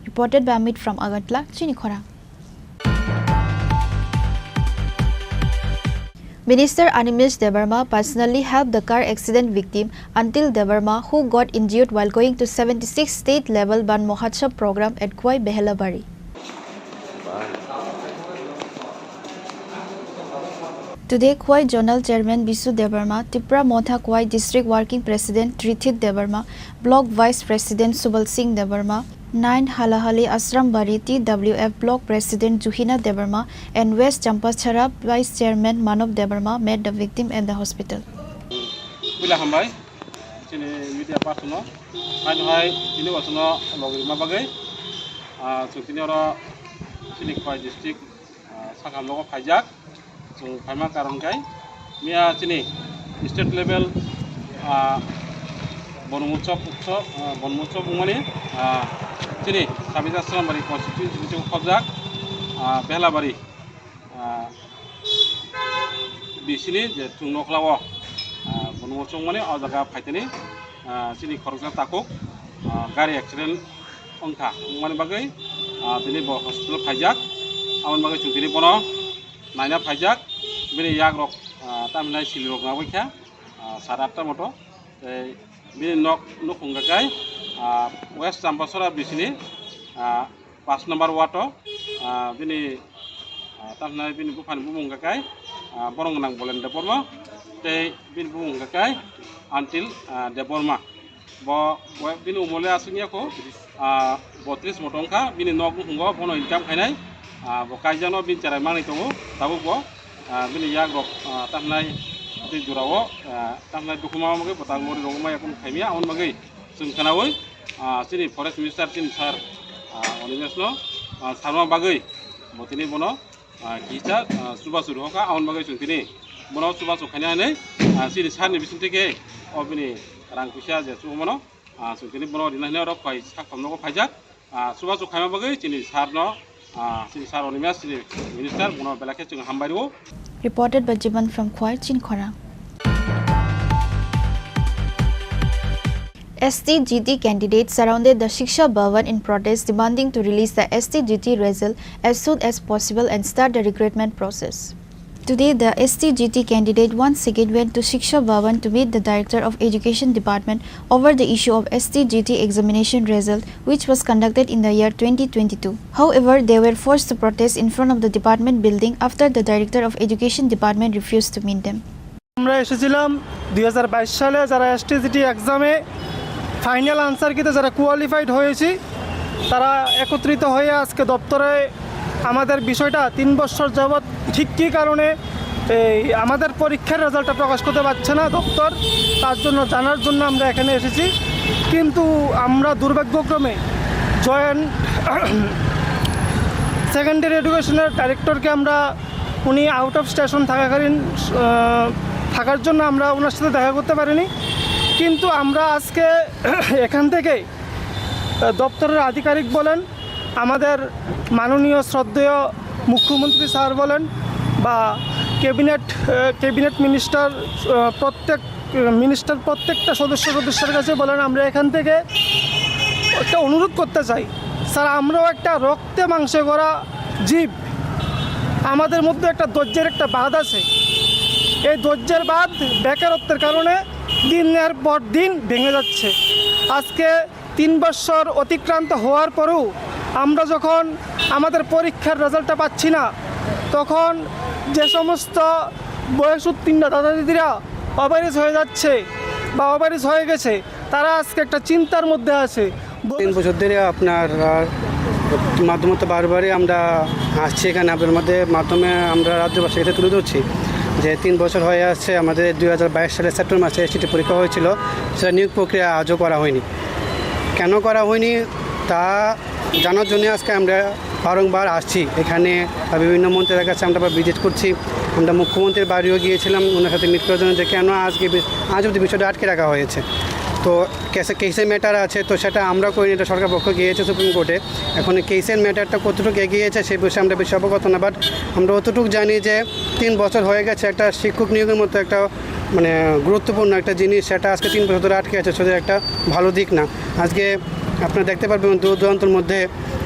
Reported by Amit from Agartala, Chini Khorang. Minister Animesh Debbarma personally helped the car accident victim Antil Debbarma, who got injured while going to seventy-sixth State Level Van Mahotsav program at Khowai Behelabari. Today, Khowai Zonal Chairman Bisu Debbarma, Tipra Motha Khowai District Working President Trithit Debbarma, Block Vice President Subal Singh Debbarma, nine Halahali Ashram Bari T W F Block President Juhina Debbarma, and West Champachhara Vice Chairman Manob Debbarma met the victim at the hospital. Puila hambai chini media person no, haino hai chini wasono logirima bagwi, ah, chwng tini oro chini Khowai district, ah, sakhamlogo phaijak. Chwng phaima karon khe miya chini state level, ah, Bonmutsob utsob, ah, Bonmutsob wngmani, ah, chini Sabita Srambari constituency ni khobjak, ah, Behlabari, ah, bisini je chwng nokhlao, ah, Bonmutsob wngmani o jaga phaitani, ah, chini khoroksa takhuk, ah, gari accident wngkha, wngmani bagwi, ah, tini bo hospital phaijak, aboni bagwi chwng tini bono naina phaijak, bini yagrok, ah, tamhinai silirok nangwi kha, ah, sare atta moto, tei bini nok nukhung hwnkha khe, ah, West Champachhara bisini, ah, pash number ward o, ah, bini, ah, tamhinai bini buphani bumung hwnkha khe, ah, Borong Gwnang Bolen Debbarma, tei bini bumung hwnkha khe Antil, ah, Debbarma. Bo, bo bini umole aswk ya kho, ah, botris moto wngkha, bini nok nukhungo bono income khainai, ah, bo kaijakno bini cherai manwi tongo, tabuk bo, ah, bini yagrok, ah, tamhinai tei jorao, ah, tamhinai dukhu ma bagwi bo tak mori rogwi maya kunu khaimya, aboni bagwi chwng khwnaui, ah, chini forest minister chini sir, ah, Animesh no, ah, sarma bagwi bo tini bono, ah, kisa, ah, chubachu rwkha, aboni bagwi chwng tini bono chubachu khaina hinwi, ah, chini sir ni bisingtwi khe o bini rang puisa je chubamano, ah, chwng tini bono rina hinwi oro phai sak thamnogo phaijak, ah, chubachu khaima bagwi chini sir no, ah, chini sir Animesh chini minister bono belai khe chwng hambai rwo. Reported by Jiban from Khowai, Chini Khorang. S T G T candidates surrounded the Shiksha Bhavan in protest, demanding to release the S T G T result as soon as possible and start the recruitment process. Today, the S T G T candidate once again went to Shiksha Bhavan to meet the Director of Education Department over the issue of S T G T examination result, which was conducted in the year twenty twenty-two. However, they were forced to protest in front of the department building after the Director of Education Department refused to meet them. আমরা এসেছিলাম দুই হাজার বাইশ সালে, যারা এসটিজিটি এক্সামে final answer কিতে যারা কোয়ালিফাইড হয়েছি, তারা একত্রিত হয়ে আজকে দপ্তরে আমাদের বিষয়টা তিন বছর যাবৎ ঠিক কী কারণে এই আমাদের পরীক্ষার রেজাল্টটা প্রকাশ করতে পারছে না দপ্তর, তার জন্য জানার জন্য আমরা এখানে এসেছি। কিন্তু আমরা দুর্ভাগ্যক্রমে জয়েন্ট সেকেন্ডারি এডুকেশনের ডাইরেক্টরকে আমরা, উনি আউট অফ স্টেশন থাকাকালীন, আহ, থাকার জন্য আমরা ওনার সাথে দেখা করতে পারিনি। কিন্তু আমরা আজকে এখান থেকে, আহ, দপ্তরের আধিকারিক বলেন, আমাদের মাননীয় শ্রদ্ধেয় মুখ্যমন্ত্রী স্যার বলেন বা ক্যাবিনেট, আহ, ক্যাবিনেট মিনিস্টার, আহ, প্রত্যেক মিনিস্টার প্রত্যেকটা সদস্য সদস্যের কাছে বলেন, আমরা এখান থেকে একটা অনুরোধ করতে চাই, স্যার, আমরাও একটা রক্তে মাংসে গড়া জীব, আমাদের মধ্যে একটা ধৈর্যের একটা বাঁধ আছে। এই ধৈর্যের বাঁধ বেকারত্বের কারণে দিনের পর দিন ভেঙে যাচ্ছে। আজকে তিন বছর অতিক্রান্ত হওয়ার পরেও আমরা যখন আমাদের পরীক্ষার রেজাল্টটা পাচ্ছি না, তখন যে সমস্ত বয়স উত্তীর্ণ দাদা দিদিরা ওভারএজ হয়ে যাচ্ছে বা ওভারএজ হয়ে গেছে, তারা আজকে একটা চিন্তার মধ্যে আছে। তিন বছর ধরে আপনার, আহ, মাধ্যমে তো বারবারই আমরা আসছি এখানে, আপনার মধ্যে মাধ্যমে আমরা রাজ্যবাসীর কাছে তুলে ধরছি যে তিন বছর হয়ে আসছে, আমাদের দুই হাজার বাইশ সালের সেপ্টেম্বর মাসে এসটিটি পরীক্ষা হয়েছিল, সেটা নিয়োগ প্রক্রিয়া আজও করা হয়নি। কেন করা হয়নি তা জানার জন্য আজকে আমরা বারংবার আসছি এখানে, বা বিভিন্ন মন্ত্রীদের কাছে আমরা ভিজিট করছি। আমরা মুখ্যমন্ত্রীর বাড়িও গিয়েছিলাম ওনার সাথে মিট করার জন্য যে কেন আজকে বি-, আজ অবধি বিষয়টা আটকে রাখা হয়েছে। তো কেসে, কেসের ম্যাটার আছে, তো সেটা আমরা করিনি, এটা সরকার পক্ষ গিয়েছে সুপ্রিম কোর্টে। এখন এই কেসের ম্যাটারটা কতটুকু এগিয়েছে সেই বিষয়ে আমরা বেশি অবগত না, বাট আমরা অতটুকু জানি যে তিন বছর হয়ে গেছে একটা শিক্ষক নিয়োগের মতো একটা, মানে, গুরুত্বপূর্ণ একটা জিনিস, সেটা আজকে তিন বছর ধরে আটকে আছে, সেটা একটা ভালো দিক না। আজকে আপনারা দেখতে পারবেন দূর দূরান্তর মধ্যে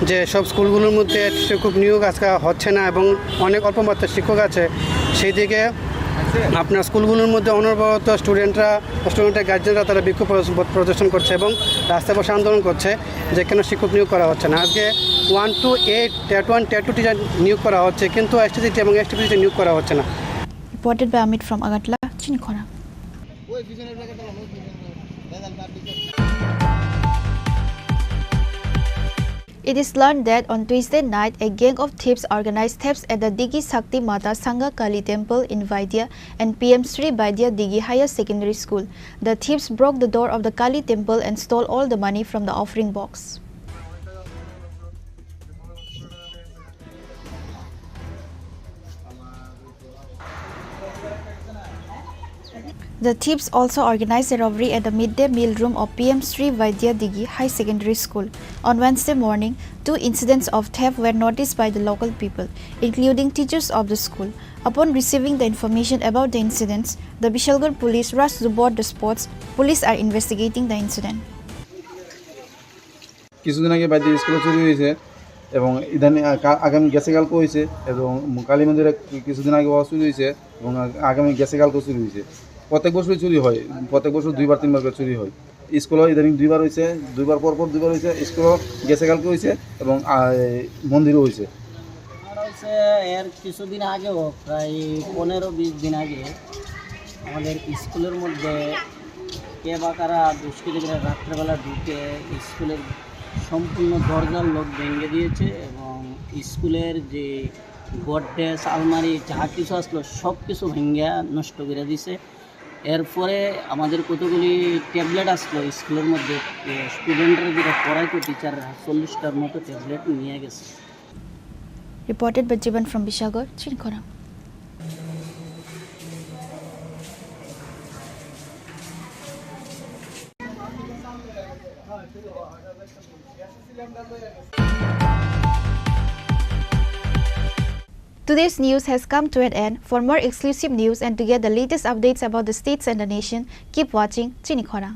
যে সব স্কুলগুলোর মধ্যে শিক্ষক নিয়োগ আজকে হচ্ছে না এবং অনেক অল্প মাত্রায় শিক্ষক আছে। সেই দিকে আপনার স্কুলগুলোর মধ্যে অনবরত স্টুডেন্টরা, স্টুডেন্টের গার্জেনরা তারা বিক্ষোভ প্রদর্শন, প্রদর্শন করছে এবং রাস্তায় বসে আন্দোলন করছে যে কেন শিক্ষক নিয়োগ করা হচ্ছে না। আজকে one two eight, TET one, TET two teacher নিয়োগ করা হচ্ছে, কিন্তু এসটিসিটি এবং এসটিপিসিটি নিয়োগ করা হচ্ছে না। Reported by Amit from Agartala, Chinikhona. It is learned that on Tuesday night, a gang of thieves organized thefts at the Digi Shakti Mata Sangha Kali Temple in Vaidya and P M Sri Vaidya Digi Higher Secondary School. The thieves broke the door of the Kali Temple and stole all the money from the offering box. The thieves also organized a robbery at the midday meal room of P M Sri Vaidya Digi High Secondary School. On Wednesday morning, two incidents of theft were noticed by the local people, including teachers of the school. Upon receiving the information about the incidents, the Bishalgarh police rushed to board the spots. Police are investigating the incident. কিছুদিন আগে বাড়িতে স্কুলে চুরি হয়েছে এবং ইদানিং আ-, কা-, আগামী গেছে কালকে হয়েছে এবং কালী মন্দিরে কি-, কিছুদিন আগে চুরি হয়েছে এবং আ-, আগামী গেছে কালকে চুরি হয়েছে। প্রত্যেক বছরই চুরি হয়, প্রত্যেক বছর দুইবার তিনবার করে চুরি হয়। স্কুলে ইদানিং দুইবার হয়েছে, দুইবার পর পর দুইবার হয়েছে, স্কুলে গেছে কালকে হয়েছে এবং আ, এই মন্দিরও হয়েছে। আমার হয়েছে এর কিছুদিন আগেও, প্রায় পনেরো বিশ দিন আগে আমাদের স্কুলের মধ্যে কে বা কারা দুষ্কৃতিকারীরা রাত্রেবেলা ঢুকে স্কুলের সম্পূর্ণ দরজার লক ভেঙে দিয়েছে এবং স্কুলের যে গডরেজ, আলমারি যা কিছু আসলো সব কিছু ভেঙে নষ্ট করে দিছে। এরপরে আমাদের কতগুলি ট্যাবলেট আসলো স্কুলের মধ্যে, এ, স্টুডেন্টরা যেটা পড়াইতো টিচাররা, চল্লিশটার মতো ট্যাবলেট নিয়ে গেছে। Reported by Jiban from Bishagarh, Chinikhona. Today's news has come to an end. For more exclusive news and to get the latest updates about the states and the nation, keep watching Chinikhona.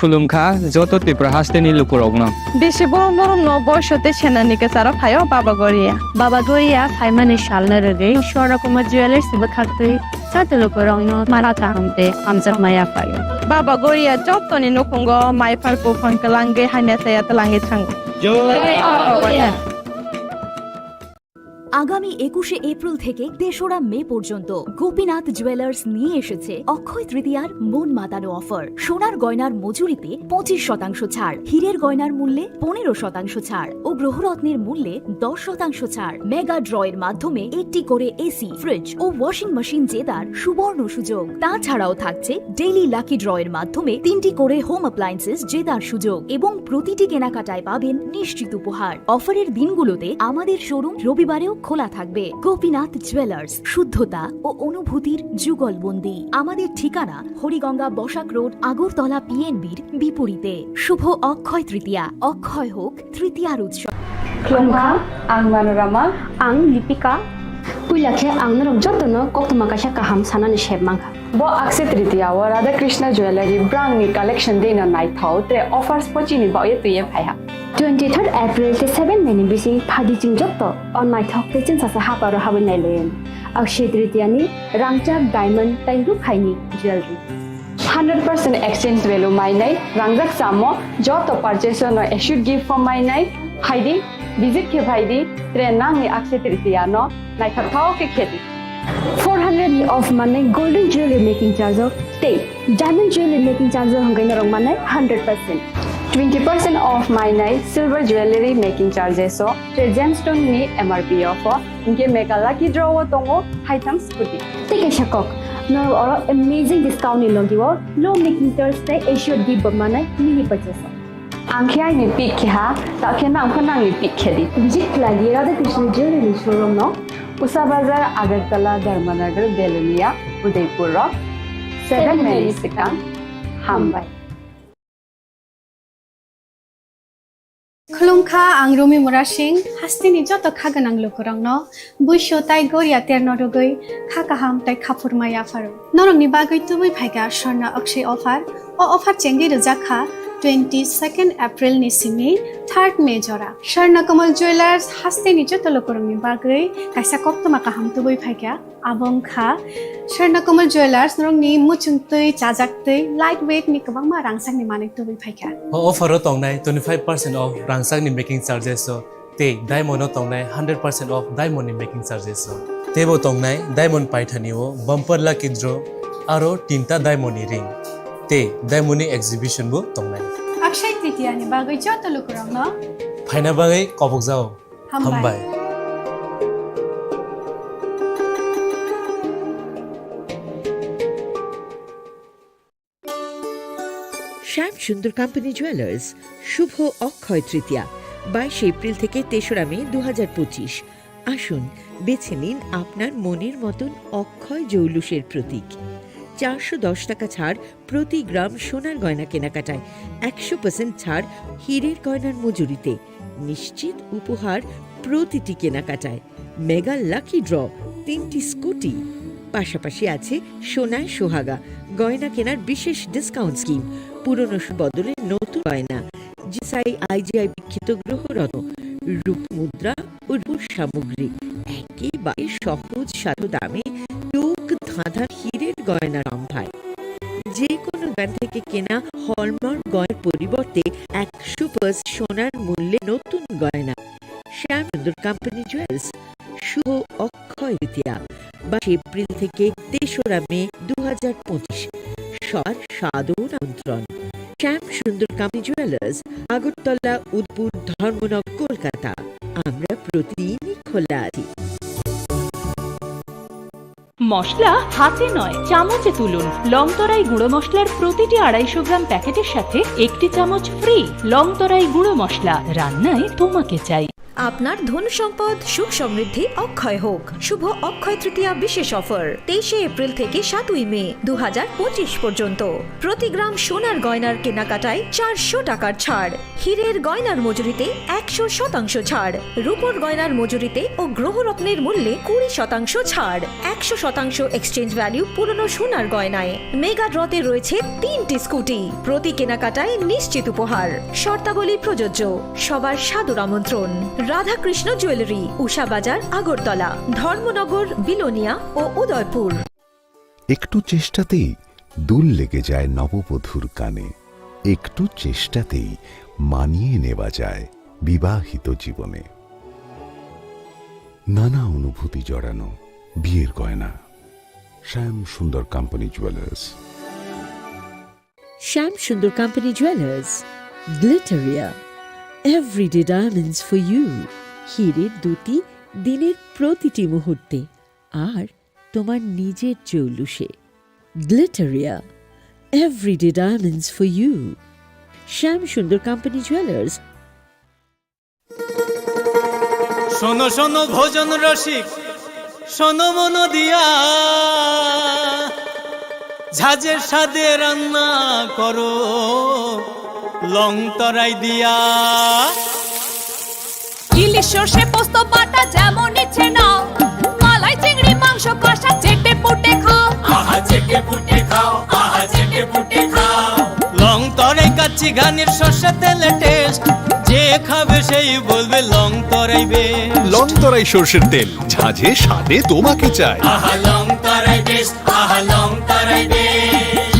Khulumkha joto Tripura hasteni lukurokno. Bisi borom borom no boiso tei senani kwcharo phaio Baba Goria. Baba Goria phaimani salno rwgwi Swarna Kumar Jewellers bwkhaktwi joto lukurokno mara kaham tei hamjakma yaphaio. Baba Goria jotoni nukhungo mai phar buphang kwlangwi hamya chaya twlangwi thango. আগামী একুশে এপ্রিল থেকে তেসরা মে পর্যন্ত গোপীনাথ জুয়েলার্স নিয়ে এসেছে অক্ষয় তৃতীয়ার মন মাতানো অফার। সোনার গয়নার মজুরিতে পঁচিশ শতাংশ ছাড়, হীরের গয়নার মূল্যে পনেরো শতাংশ ছাড় ও গ্রহরত্নের মূল্যে দশ শতাংশ ছাড়। মেগা ড্র এর মাধ্যমে একটি করে এসি, ফ্রিজ ও ওয়াশিং মেশিন জেতার সুবর্ণ সুযোগ। তাছাড়াও থাকছে ডেইলি লাকি ড্র এর মাধ্যমে তিনটি করে হোম অ্যাপ্লায়েন্সেস জেতার সুযোগ এবং প্রতিটি কেনাকাটায় পাবেন নিশ্চিত উপহার। অফারের দিনগুলোতে আমাদের শোরুম রবিবারেও খোলা থাকবে। গোপীনাথ জুয়েলার্স, শুদ্ধতা ও অনুভূতির যুগলবন্দি। আমাদের ঠিকানা হরিগঙ্গা বসাক রোড, আগরতলা পিএনবির বিপরীতে। শুভ অক্ষয় তৃতীয়া, অক্ষয় হোক তৃতীয়ার উৎসব। Khulumkha, ang Manorama. Ang Lipika. Puila khe ang norok jotono koktwma kaisa kaham sanani sep mankha. Bo Akshaya Tritiya o Radha Krishna Jewellery brand ni collection dino naithok tei offers bo chini bagwi twiwi phaiha. Twenty third April tei seven May ni bising phadi chwng joto o naithok tei chwngsacha haparo habwi nailaiwi. Akshaya Tritiya ni rangchak, diamond tei rukhaini jewellery. Hundred percent exchange value mainai rangjak chamo joto purchase no assured gift form mainai. Phaidi, visit khe phaidi, tre nangni Akshaya Tritiya no naithok thao khe khedi. Four hundred ni off manai golden jewelry making charge o tei diamond jewelry making charge o hwnkhai norok manai hundred percent. Twenty percent off mainai silver jewelry making charges o tre gemstone ni M R P o pho hwnkhe mega lucky draw o tongo haitham scooty. Tei kaisa kok, norok oro amazing discount ni logi o low making charge tei assured gift bo manai mini purchase o. Ang khe aini pick khe ha, ta khe nang pho nangni pick khe di. Visit khlai di Radha Krishna Jewelry showroom no. Usa Bazar, Agartala, Dharmanagar, Belonia, Udaipur rok. Seven May ni swkang. Hambai. Khulumkha, ang Rumi Murasing, hasteni joto kha gwnang lukurokno buisu tai goria terno rwgwi kha kaham tai khaphurma yapharo. Norokni bagwi tubui phaikha Swarna Akshay offer. O offer chengwi rwjak kha twenty second April ni simi third May jora. Swarna Kamal Jewellers hasteni joto lukurokni bagwi kaisa koktwma kaham tubui phaikha. Abo wngkha Swarna Kamal Jewellers, norokni muchungtwi, chajaktwi, light weight ni kwbangma rangchakni manwi tubui phaikha. O offer o tongnai twenty five percent off rangchakni making charges o tei diamond o tongnai hundred percent off diamond ni making charges o. Teibo tongnai diamond paithani o bumper lucky draw aro tinta diamond ni ring tei diamond ni exhibition bo tongnai. Akshay Tritiya ni bagwi joto lukurokno phaina bagwi kobokjao. Hambai. Hambai. শ্যাম Sundar company jewellers, শুভ অক্ষয় তৃতীয়া, বাইশে এপ্রিল থেকে তেসরা মে দু হাজার পঁচিশ। আসুন, বেছে নিন আপনার মনের মতন অক্ষয় জৌলুসের প্রতীক। চারশো দশ টাকা ছাড় প্রতি গ্রাম সোনার গয়না কেনাকাটায়, একশো পার্সেন্ট ছাড় হীরের গয়নার মজুরিতে, নিশ্চিত উপহার প্রতিটি কেনাকাটায়, মেগা লাকি ড্র, তিনটি স্কুটি, পাশাপাশি আছে সোনায় সোহাগা গয়না কেনার বিশেষ ডিসকাউন্ট স্কিম, পুরনো সু-, বদলে নতুন গয়না, জিসাই আইজিআই বিখ্যাত গ্রহরত্ন, রূপ মুদ্রা ও রূপ সামগ্রী, একেবারে সহজ সাধ্য দামে চোখ ধাঁধার হীরের গয়নার সম্ভার। যে কোনো দোকান থেকে কেনা হলমার্ক গয়নার পরিবর্তে একশো পার্সেন্ট সোনার মূল্যে নতুন গয়না। শ্যাম সুন্দর কোম্পানি জুয়েলার্স, শুভ অক্ষয় তৃতীয়া, বাইশে এপ্রিল থেকে তেসরা মে দু হাজার পঁচিশ। সবার সাদর আমন্ত্রণ। শ্যাম সুন্দর কোম্পানি জুয়েলার্স, আগরতলা, উদয়পুর, ধর্মনগর, কলকাতা। আমরা প্রতিদিনই খোলা আছি। মশলা হাতে নয়, চামচে তুলুন। লংতরাই গুঁড়ো মশলার প্রতিটি আড়াইশো গ্রাম প্যাকেটের সাথে একটি চামচ ফ্রি। লংতরাই গুঁড়ো মশলা, রান্নায় তোমাকে চাই। আপনার ধন সম্পদ সুখ সমৃদ্ধি অক্ষয় হোক। শুভ অক্ষয় তৃতীয়া বিশেষ অফার, তেইশে এপ্রিল থেকে সাতই মে দু হাজার পঁচিশ পর্যন্ত। প্রতি গ্রাম সোনার গয়নার কেনাকাটায় চারশো টাকার ছাড়, হীরের গয়নার মজুরিতে একশো শতাংশ ছাড়, রূপোর গয়নার মজুরিতে ও গ্রহরত্নের মূল্যে কুড়ি শতাংশ ছাড়, একশো শতাংশ এক্সচেঞ্জ ভ্যালু পুরনো সোনার গয়নায়। মেগা ড্রতে রয়েছে তিনটি স্কুটি, প্রতি কেনাকাটায় নিশ্চিত উপহার। শর্তাবলী প্রযোজ্য। সবার সাদর আমন্ত্রণ। রাধাকৃষ্ণ জুয়েলারি, উষা বাজার, আগরতলা, ধর্মনগর, বিলোনিয়া ও উদয়পুর। একটু চেষ্টাতেই দুল লেগে যায় নববধূর কানে, একটু চেষ্টাতেই মানিয়ে নেওয়া যায় বিবাহিত জীবনে। নানা অনুভূতি জড়ানো বিয়ের গয়না। শ্যাম Sundar company jewellers. Shyam Sundar company jewellers, Glitteria, everyday diamonds for you. হীরের দ্যুতি দিনের প্রতিটি মুহূর্তে, আর তোমার নিজের জৌলুসে। Glitteria, everyday diamonds for you. Shyam Sundar company jewellers. শোনো শোনো ভোজন রসিক, শোনো মন দিয়া, ঝাঁঝের স্বাদে রান্না করো লং তরাই দিয়া। ইলিশ সর্ষে পোস্ত বাটা যেমন ইচ্ছে নাও, মালাই চিংড়ি মাংস কষা চেটে পুটে খাও। আহা চেটে পুটে খাও, আহা চেটে পুটে খাও। লং তরাই কাচ্চি ঘানির সর্ষে তেলে টেস্ট, যে খাবে সেই বলবে লং তরাই বেস্ট। লং তরাই সর্ষের তেল, ঝাঁঝে স্বাদে তোমাকে চাই। আহা লং তরাই বেস্ট, আহা লং তরাই বেস্ট।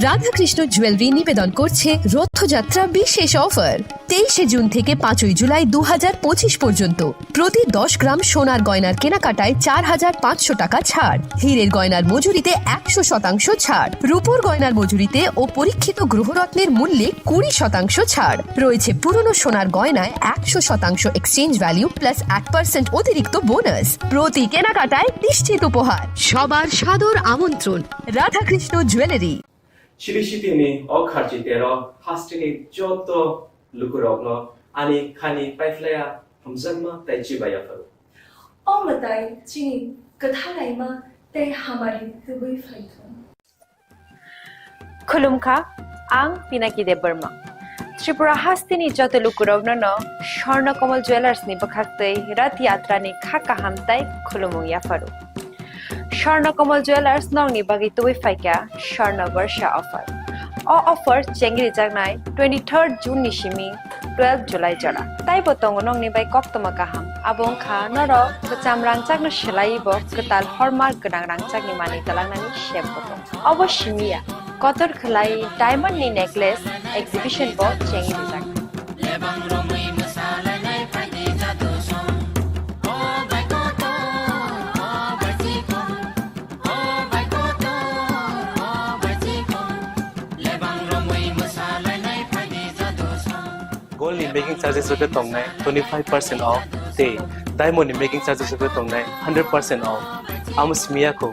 রাধাকৃষ্ণ জুয়েলারি নিবেদন করছে রথযাত্রা বিশেষ অফার। তেইশে জুন থেকে পাঁচই জুলাই দু হাজার পঁচিশ পর্যন্ত প্রতি দশ গ্রাম সোনার গয়নার কেনাকাটায় চার হাজার পাঁচশো টাকা ছাড়, হীরের গয়নার মজুরিতে একশো শতাংশ ছাড়, রূপোর গয়নার মজুরিতে ও পরীক্ষিত গ্রহরত্নের মূল্যে কুড়ি শতাংশ ছাড়। রয়েছে পুরনো সোনার গয়নায় একশো শতাংশ এক্সচেঞ্জ ভ্যালু প্লাস এক পার্সেন্ট অতিরিক্ত বোনাস। প্রতি কেনাকাটায় নিশ্চিত উপহার। সবার সাদর আমন্ত্রণ Radhakrishna jewellery. Chiri sitini o kharchi tero hasteni joto lukurokno ani khani paiphlaiya hamjakma tei chibai yapharo. O mwtai chini kwthalaima tei hamari tubui phaithung. Khulumkha, ang Pinaki Debbarma. Tripura hasteni joto lukurokno no Swarna Kamal Jewellers ni bwkhaktwi Rath Yatra ni kha kaham tei khulumung yapharo. Swarna Kamal Jewellers nokni bagwi tubui phaikha Swarna Barsha offer. O offer chengrijaknai twenty-third June ni simi twelve July jora. Taibo tongo nokni bai koktwma kaham. Abo wngkha norok kwcham rangchakno swlaiwi bo kwtal hallmark gwnang rangchakni manwi twlangnani sep bo tongo. Obo simi ya, kotor khwlai diamond ni necklace exhibition bo chengrijak. Gold ni making charges rok khe tongnai twenty five percent off tei diamond ni making charges rok khe tongnai hundred percent off. Amo simi ya kho.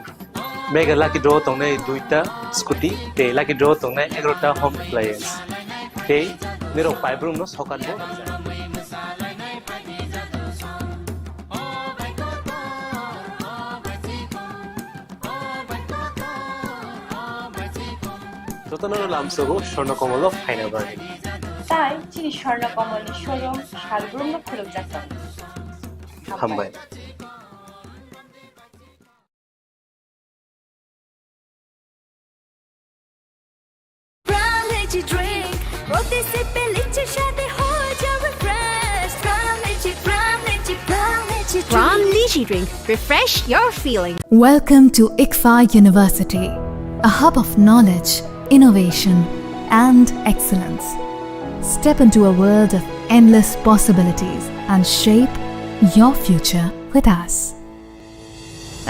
Mega lucky draw tongnai duita scooty tei lucky draw tongnai egarota home appliance. Tei nirok paibrum no sokan bo. Jotono lamsogo Swarna Kamal o phaina bagwi. Tai chini Swarna Kamal ni showroom salbrum no khulukjak tongo. Hambai. Pram Lychee Drink, প্রতি সিপে লিচি স্বাদে হয়ে যাবে fresh। Pram Lychee, Pram Lychee, Pram Lychee Drink। Pram Lychee Drink, refresh your feeling। Welcome to ICFAI University, a hub of knowledge, innovation, and excellence. Step into a world of endless possibilities and shape your future with us.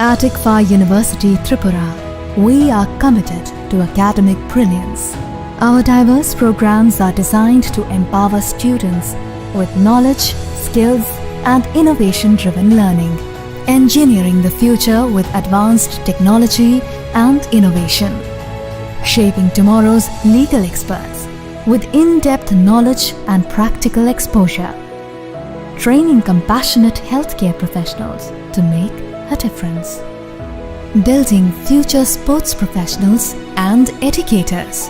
At ICFAI University Tripura, we are committed to academic brilliance. Our diverse programs are designed to empower students with knowledge, skills, and innovation-driven learning. Engineering the future with advanced technology and innovation. Shaping tomorrow's legal experts with in-depth knowledge and practical exposure. Training compassionate healthcare professionals to make a difference. Building future sports professionals and educators.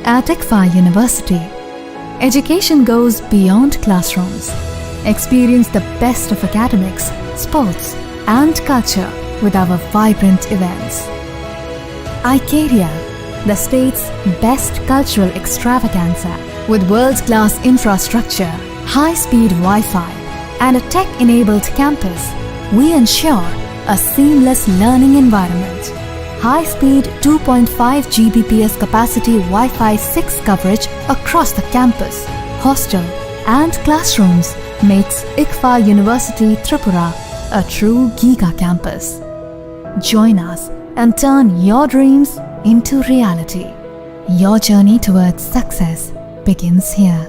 At ICFAI University, education goes beyond classrooms. Experience the best of academics, sports, and culture with our vibrant events. Icaria, the state's best cultural extravaganza. With world-class infrastructure, high-speed Wi-Fi, and a tech-enabled campus, we ensure a seamless learning environment. High-speed two point five G B P S capacity Wi-Fi six coverage across the campus, hostel, and classrooms makes ICFAI University Tripura a true giga campus. Join us and turn your dreams into reality. Your journey towards success begins here.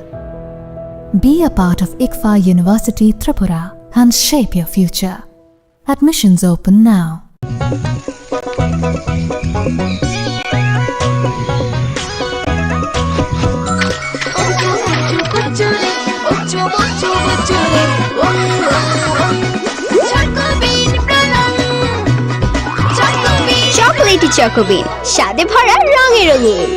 Be a part of ICFAI University Tripura and shape your future. Admissions open now. Chocolatey Choco Bean, স্বাদে ভরা রঙে রঙিন।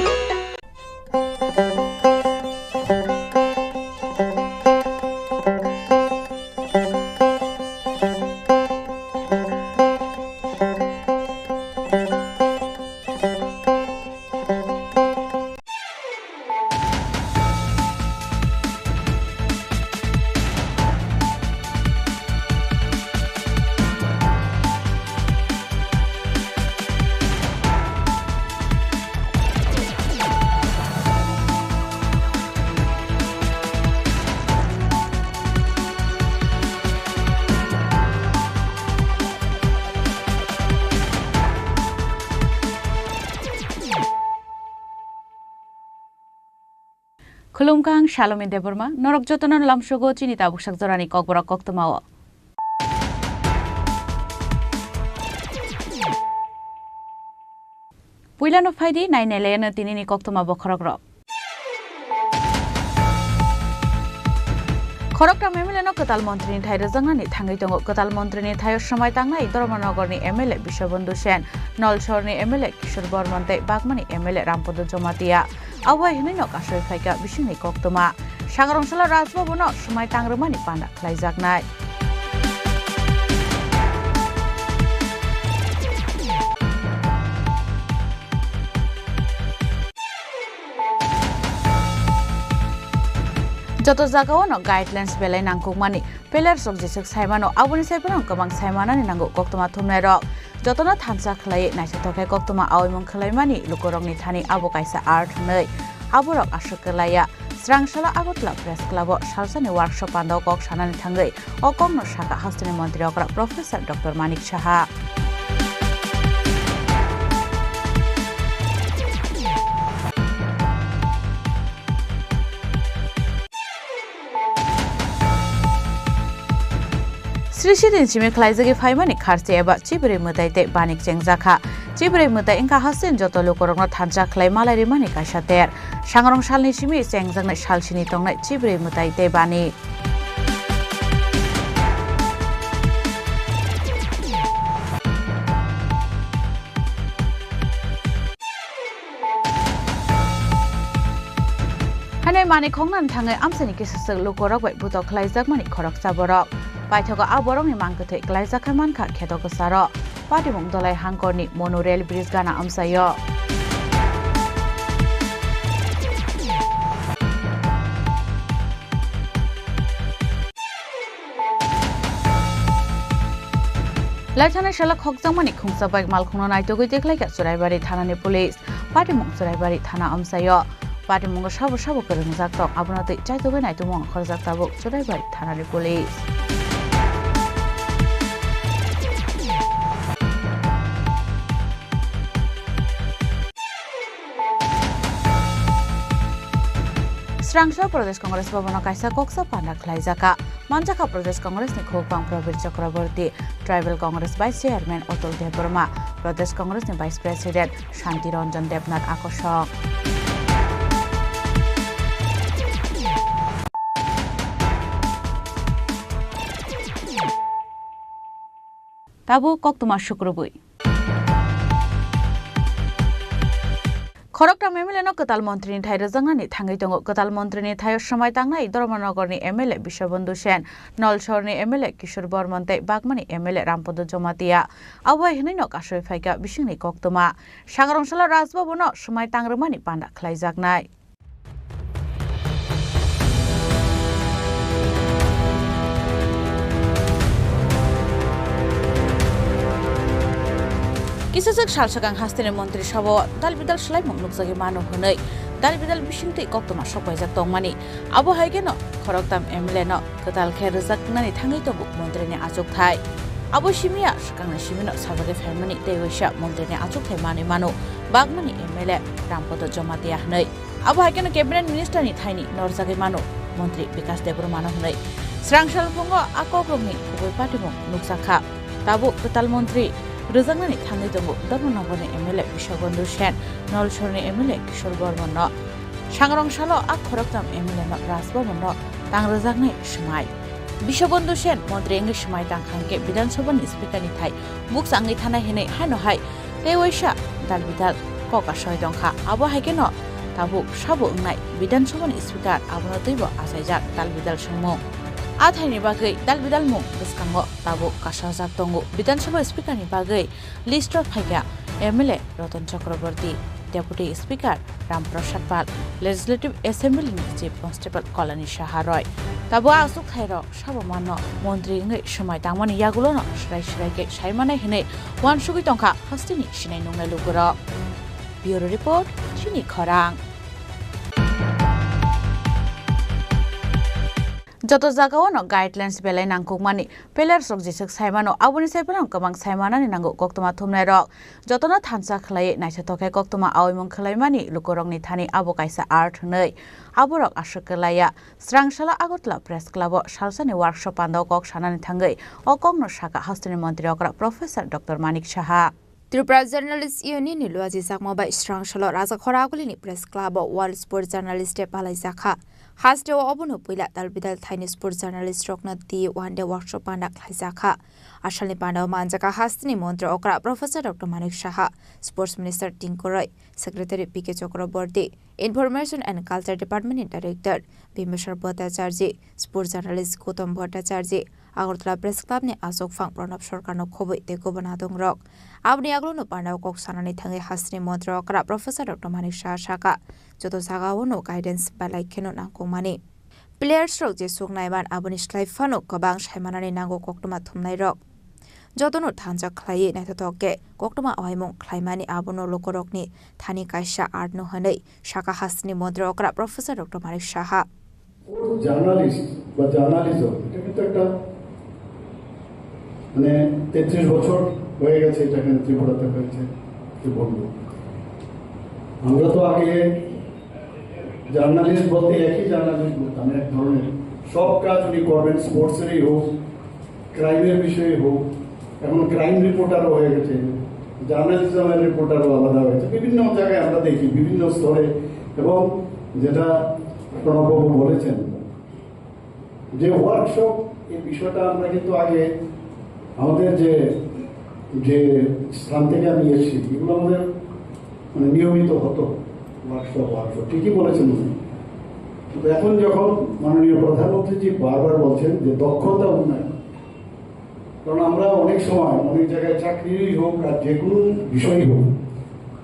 Khulumkha, ang Salomi Debbarma, norok jotono lamsogo chini tabuksak jorani kokborok koktwmao. Puilano phaidi, nainailaino tinini koktwma bokhorokrok. Khoroktham M L A no kwtal montrini thai rwjaknani thangwi tongo. Kwtal montrini thaio swmai tangnai Dharmanagorni M L A Biswabandhu Sen, Nolsorni M L A Kishore Bormon tei Bagmani M L A Rampada Jamatia. Abo hai hwnwi no kasui phaikha bisingni koktwma. Sangrong salo Raj Bhavan no swmai tang rwmani panda khlaijaknai. Joto jagao no guidelines belai nangkukmani. Players rok jeswk saimano, aboni sai phano kwbang saimanani nango koktwma thumnairok. Jotono thansa khlaiwi naithothok khe koktwma aoimung khlaimani lukurokni thani abo kaisa art hwnwi aborok aswk kwlaiya. Swrang salo Agartala Press Club o salsani workshop pandao kok sanani thangwi o kokno sakha hasteni montri okra Professor Doctor Manik Saha. Sri Sri ni simi khlaijagwi phaimani kharchi eba chibrwi mwtai tei banik chengjakha. Chibrwi mwtai wngkha hasteni joto lukurokno thansa khlai malai rimani kaisa ter. Sangrong salni simi chengjaknai salsini tongnai chibrwi mwtai tei banik. Hainai manwi khoknani thangwi amchaini kisa swk lukurok bai butok khlaijakmani khoroksa borok. Paithago a borokni mang kwthwi klaijak khe mankha kheto kwcharo. Patimung Dolai Hangkorni Monu Rail Bridge gana amchaio. Laithanai salo khokjakmani khungsa bike malkhungno naitugwi tikhlaikha Churaibari thanani police. Patimung Churaibari thana amchaio. Patimungo sabo sabo kwrwngjak tong, abono twi chaitugwi naitugmung khorjak tabuk Churaibari thanani police. Srangso Pradesh Congress Bhavan o kaisa koksa panda khlaijakha. Manjakha Pradesh Congress ni khukbang Prabir Chakraborty, Tribal Congress Vice Chairman Atul Debbarma, Pradesh Congress ni Vice President Shanti Ranjan Debnath Akosong. Tabuk koktwma sukrubwi. Khoroktham M L A no kwtal montri ni thai rwjaknani thangwi tongo. Kwtal montri ni thaio swmai tangnai Dharmanagar ni M L A Biswabandhu Sen, Nalsor ni M L A Kishore Barman tei Bagma ni M L A Rampada Jamatia. Abo hai hwnwi no kasui phaikha bisingni koktwma. Sangrong salo Raj Bhavan no swmai tang rwmani panda khlaijaknai. Kisaswk sal swkang hasteni montri sabao dal bidal swlaimung nukjagwi mano hwnwi dal bidal bisingtwi koktwma sokpaijak tongmani. Abo hai kheno khoroktham M L A no kwtal khe rwjaknani thangwi tongo montri ni achukthai. Abo simi ya swkangni simi no sajagwi phaimani tei waisa montri ni achukthai manwi mano Bagma ni M L A Rampada Jamatia hwnwi. Abo hai kheno Cabinet Minister ni thaini norjagwi mano Montri Bikas Debbarma no hwnwi. Srang salphongo a kokrokni kubui patimung nukjakha. Tabuk kwtal montri rwjaknani thangwi tongo Dharmanagar ni M L A Biswabandhu Sen, Nalsor ni M L A Kishore Barman no. Sangrong salo a khoroktham M L A no Raj Bhavan no tang rwjaknai swmai. Biswabandhu Sen montri wngwi swmai tang kha hwnkhe Bidhan Sabha ni Speaker ni thai bukcha wngwi thanai hwnwi haino hai tei waisa dal bidal kok asoi tongkha. Abo hai kheno tabuk sabo wngnai Bidhan Sabha ni Speaker abono twibo achaijak dal bidal swngmung. A thaini bagwi dal bidal mung bwskango tabuk kasajak tongo. Bidhan Sabha Speaker ni bagwi list o phaikha M L A Ratan Chakraborty, Deputy Speaker Ram Prasad Pal, Legislative Assembly ni Chief Constable Kalani Saha roi. Tabuk a achukthai rok sabo mano montri wngwi swmai tangmani yagulono swrai swrai khe saimanai hwnwi uansugwi tongkha hasteni sinai nungnai lukurok. Bureau Report, Chini Khorang. Joto jagao no guidelines belai nangkukmani players rok jeswk saimano, aboni sai phano kwbang saimanani nango koktwma thumnai rok. Jotono thansa khlaiwi naithothok khe koktwma aoimung khlaimani lukurokni thani abo kaisa art hwnwi aborok aswk kwlaiya. Srang salo Agartala Press Club o salsani workshop pandao kok sanani thangwi o kokno sakha hasteni montri okra Professor Doctor Manik Saha. Tripura Journalist Union ni luajijakma bai srang salo Raja Khoraguli ni Press Club o World Sports Journalist Day palaijakha. Hasteo obono puila dal bidal thaini sports journalist rokno twi one day workshop panda khlaijakha. Asalni pandao manjakha hasteni montri okra Professor Doctor Manik Saha, Sports Minister Tinku Roy, Secretary P K Chakraborty, Information and Culture Department ni Director Bimbisar Bhattacharjee, Sports Journalist Gautam Bhattacharjee, Agartala Press Club ni achukphang Pranab Sarkar no khobwi tei kubun adong rok. Aboni yagulo no pandao kok sanani thangwi hasteni montri okra Professor Doctor Manik Saha sakha, joto jagao no guidance belai kheno nangkukmani. Players rok jeswk naiman aboni slai phano kwbang saimanani nango koktwma thumnai rok. Jotono thansa khlaiwi naithothok khe koktwma aoimung khlaimani abono lukurokni thani kaisa art no hwnwi sakha hasteni montri okra Professor Doctor Manik Saha. Journalist বা জার্নালিজম, এটা কিন্তু একটা, মানে, তেত্রিশ বছর হয়ে গেছে এটা এখানে ত্রিপুরাতে হয়েছে। কি বলবো, আমরা তো আগে জার্নালিস্ট বলতে একই জার্নালিস্ট বলতাম, এক ধরনের সব কাজ উনি করবেন, স্পোর্টসেরই হোক, ক্রাইমের বিষয়ে হোক, এখন ক্রাইম রিপোর্টারও হয়ে গেছে, জার্নালিজমের রিপোর্টারও আলাদা হয়েছে। বিভিন্ন জায়গায় আমরা দেখি, বিভিন্ন স্তরে। এবং যেটা প্রণববাবু বলেছেন, যে ওয়ার্কশপ, এই বিষয়টা আমরা কিন্তু আগে আমাদের যে, যে স্থান থেকে আমি এসেছি, এগুলো আমাদের, মানে, নিয়মিত হতো ওয়ার্কশপ, ওয়ার্কশপ। ঠিকই বলেছেন উনি। কিন্তু এখন যখন মাননীয় প্রধানমন্ত্রীজি বারবার বলছেন যে দক্ষতা উন্নয়ন, কারণ আমরা অনেক সময় অনেক জায়গায় চাকরিই হোক আর যে কোনো বিষয়ই হোক,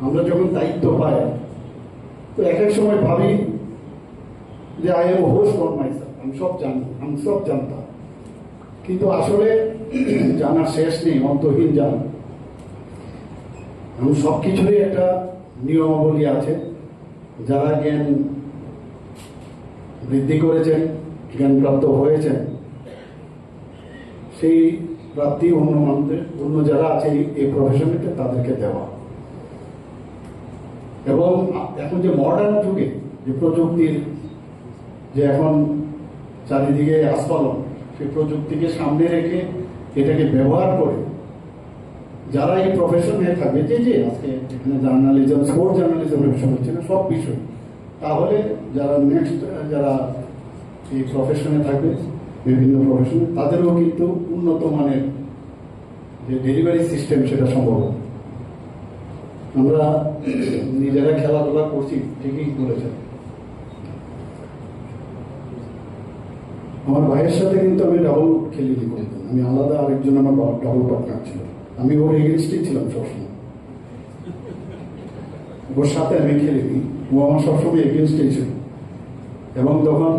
আমরা যখন দায়িত্ব পাই, তো এক এক সময় ভাবি যে I am host on myself, আমি সব জানি, আমি সব জানতাম। কিন্তু আসলে জানার শেষ নেই, অন্তহীন জানা। এবং সব কিছুরই একটা নিয়মাবলী আছে। যারা জ্ঞান বৃদ্ধি করেছেন, জ্ঞানপ্রাপ্ত হয়েছেন, সেই প্রাপ্তি অন্য মানুষদের, অন্য যারা আছে এই, এই প্রফেশনেতে, তাদেরকে দেওয়া। এবং এখন যে মডার্ন যুগে যে প্রযুক্তির যে এখন চারিদিকে আস্ফালন, সেই প্রযুক্তিকে সামনে রেখে এটাকে ব্যবহার করে যারা এই প্রফেশনে থাকবে, যে, যে আজকে এখানে জার্নালিজম, স্পোর্টস জার্নালিজমের বিষয় হচ্ছে না, সব বিষয়, তাহলে যারা নেক্সট, যারা এই প্রফেশনে থাকবে, বিভিন্ন প্রফেশনে, তাদেরও কিন্তু উন্নত মানের যে ডেলিভারি সিস্টেম, সেটা সম্ভব। আমরা নিজেরা খেলাধুলা করছি, ঠিকই বলেছেন। আমার ভাইয়ের সাথে কিন্তু আমি ডাবল খেলিনি কোনোদিন। আমি আলাদা, আরেকজন আমার ডাবল পার্টনার ছিল। আমি ওর এগেনস্টে ছিলাম সবসময়। ওর সাথে আমি খেলিনি, ও আমার সবসময় এগেনস্টে ছিল। এবং তখন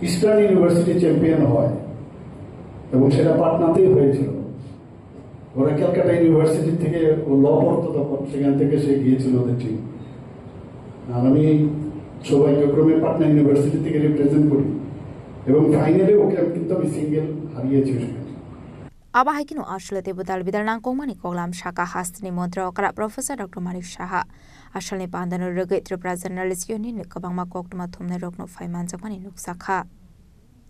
ইস্টার্ন ইউনিভার্সিটি চ্যাম্পিয়ন হয়, এবং সেটা পাটনাতেই হয়েছিল। ওরা ক্যালকাটা ইউনিভার্সিটি থেকে, ও ল পড়তো তখন, সেখান থেকে সে গিয়েছিল ওদের টিম। আর আমি সৌভাগ্যক্রমে পাটনা ইউনিভার্সিটি থেকে রিপ্রেজেন্ট করি, এবং ফাইনালে ওকে আমি, কিন্তু আমি সিঙ্গেল হারিয়েছি ওখানে। Abo hai kheno aswle tei bwdal bidal nangkukmani koklam sakha hasteni montri okra Professor Doctor Manik Saha. Asalni pandano rwgwi Tripura Journalist Union ni kwbangma koktwma thumnairokno phai manjakmani nukjakha.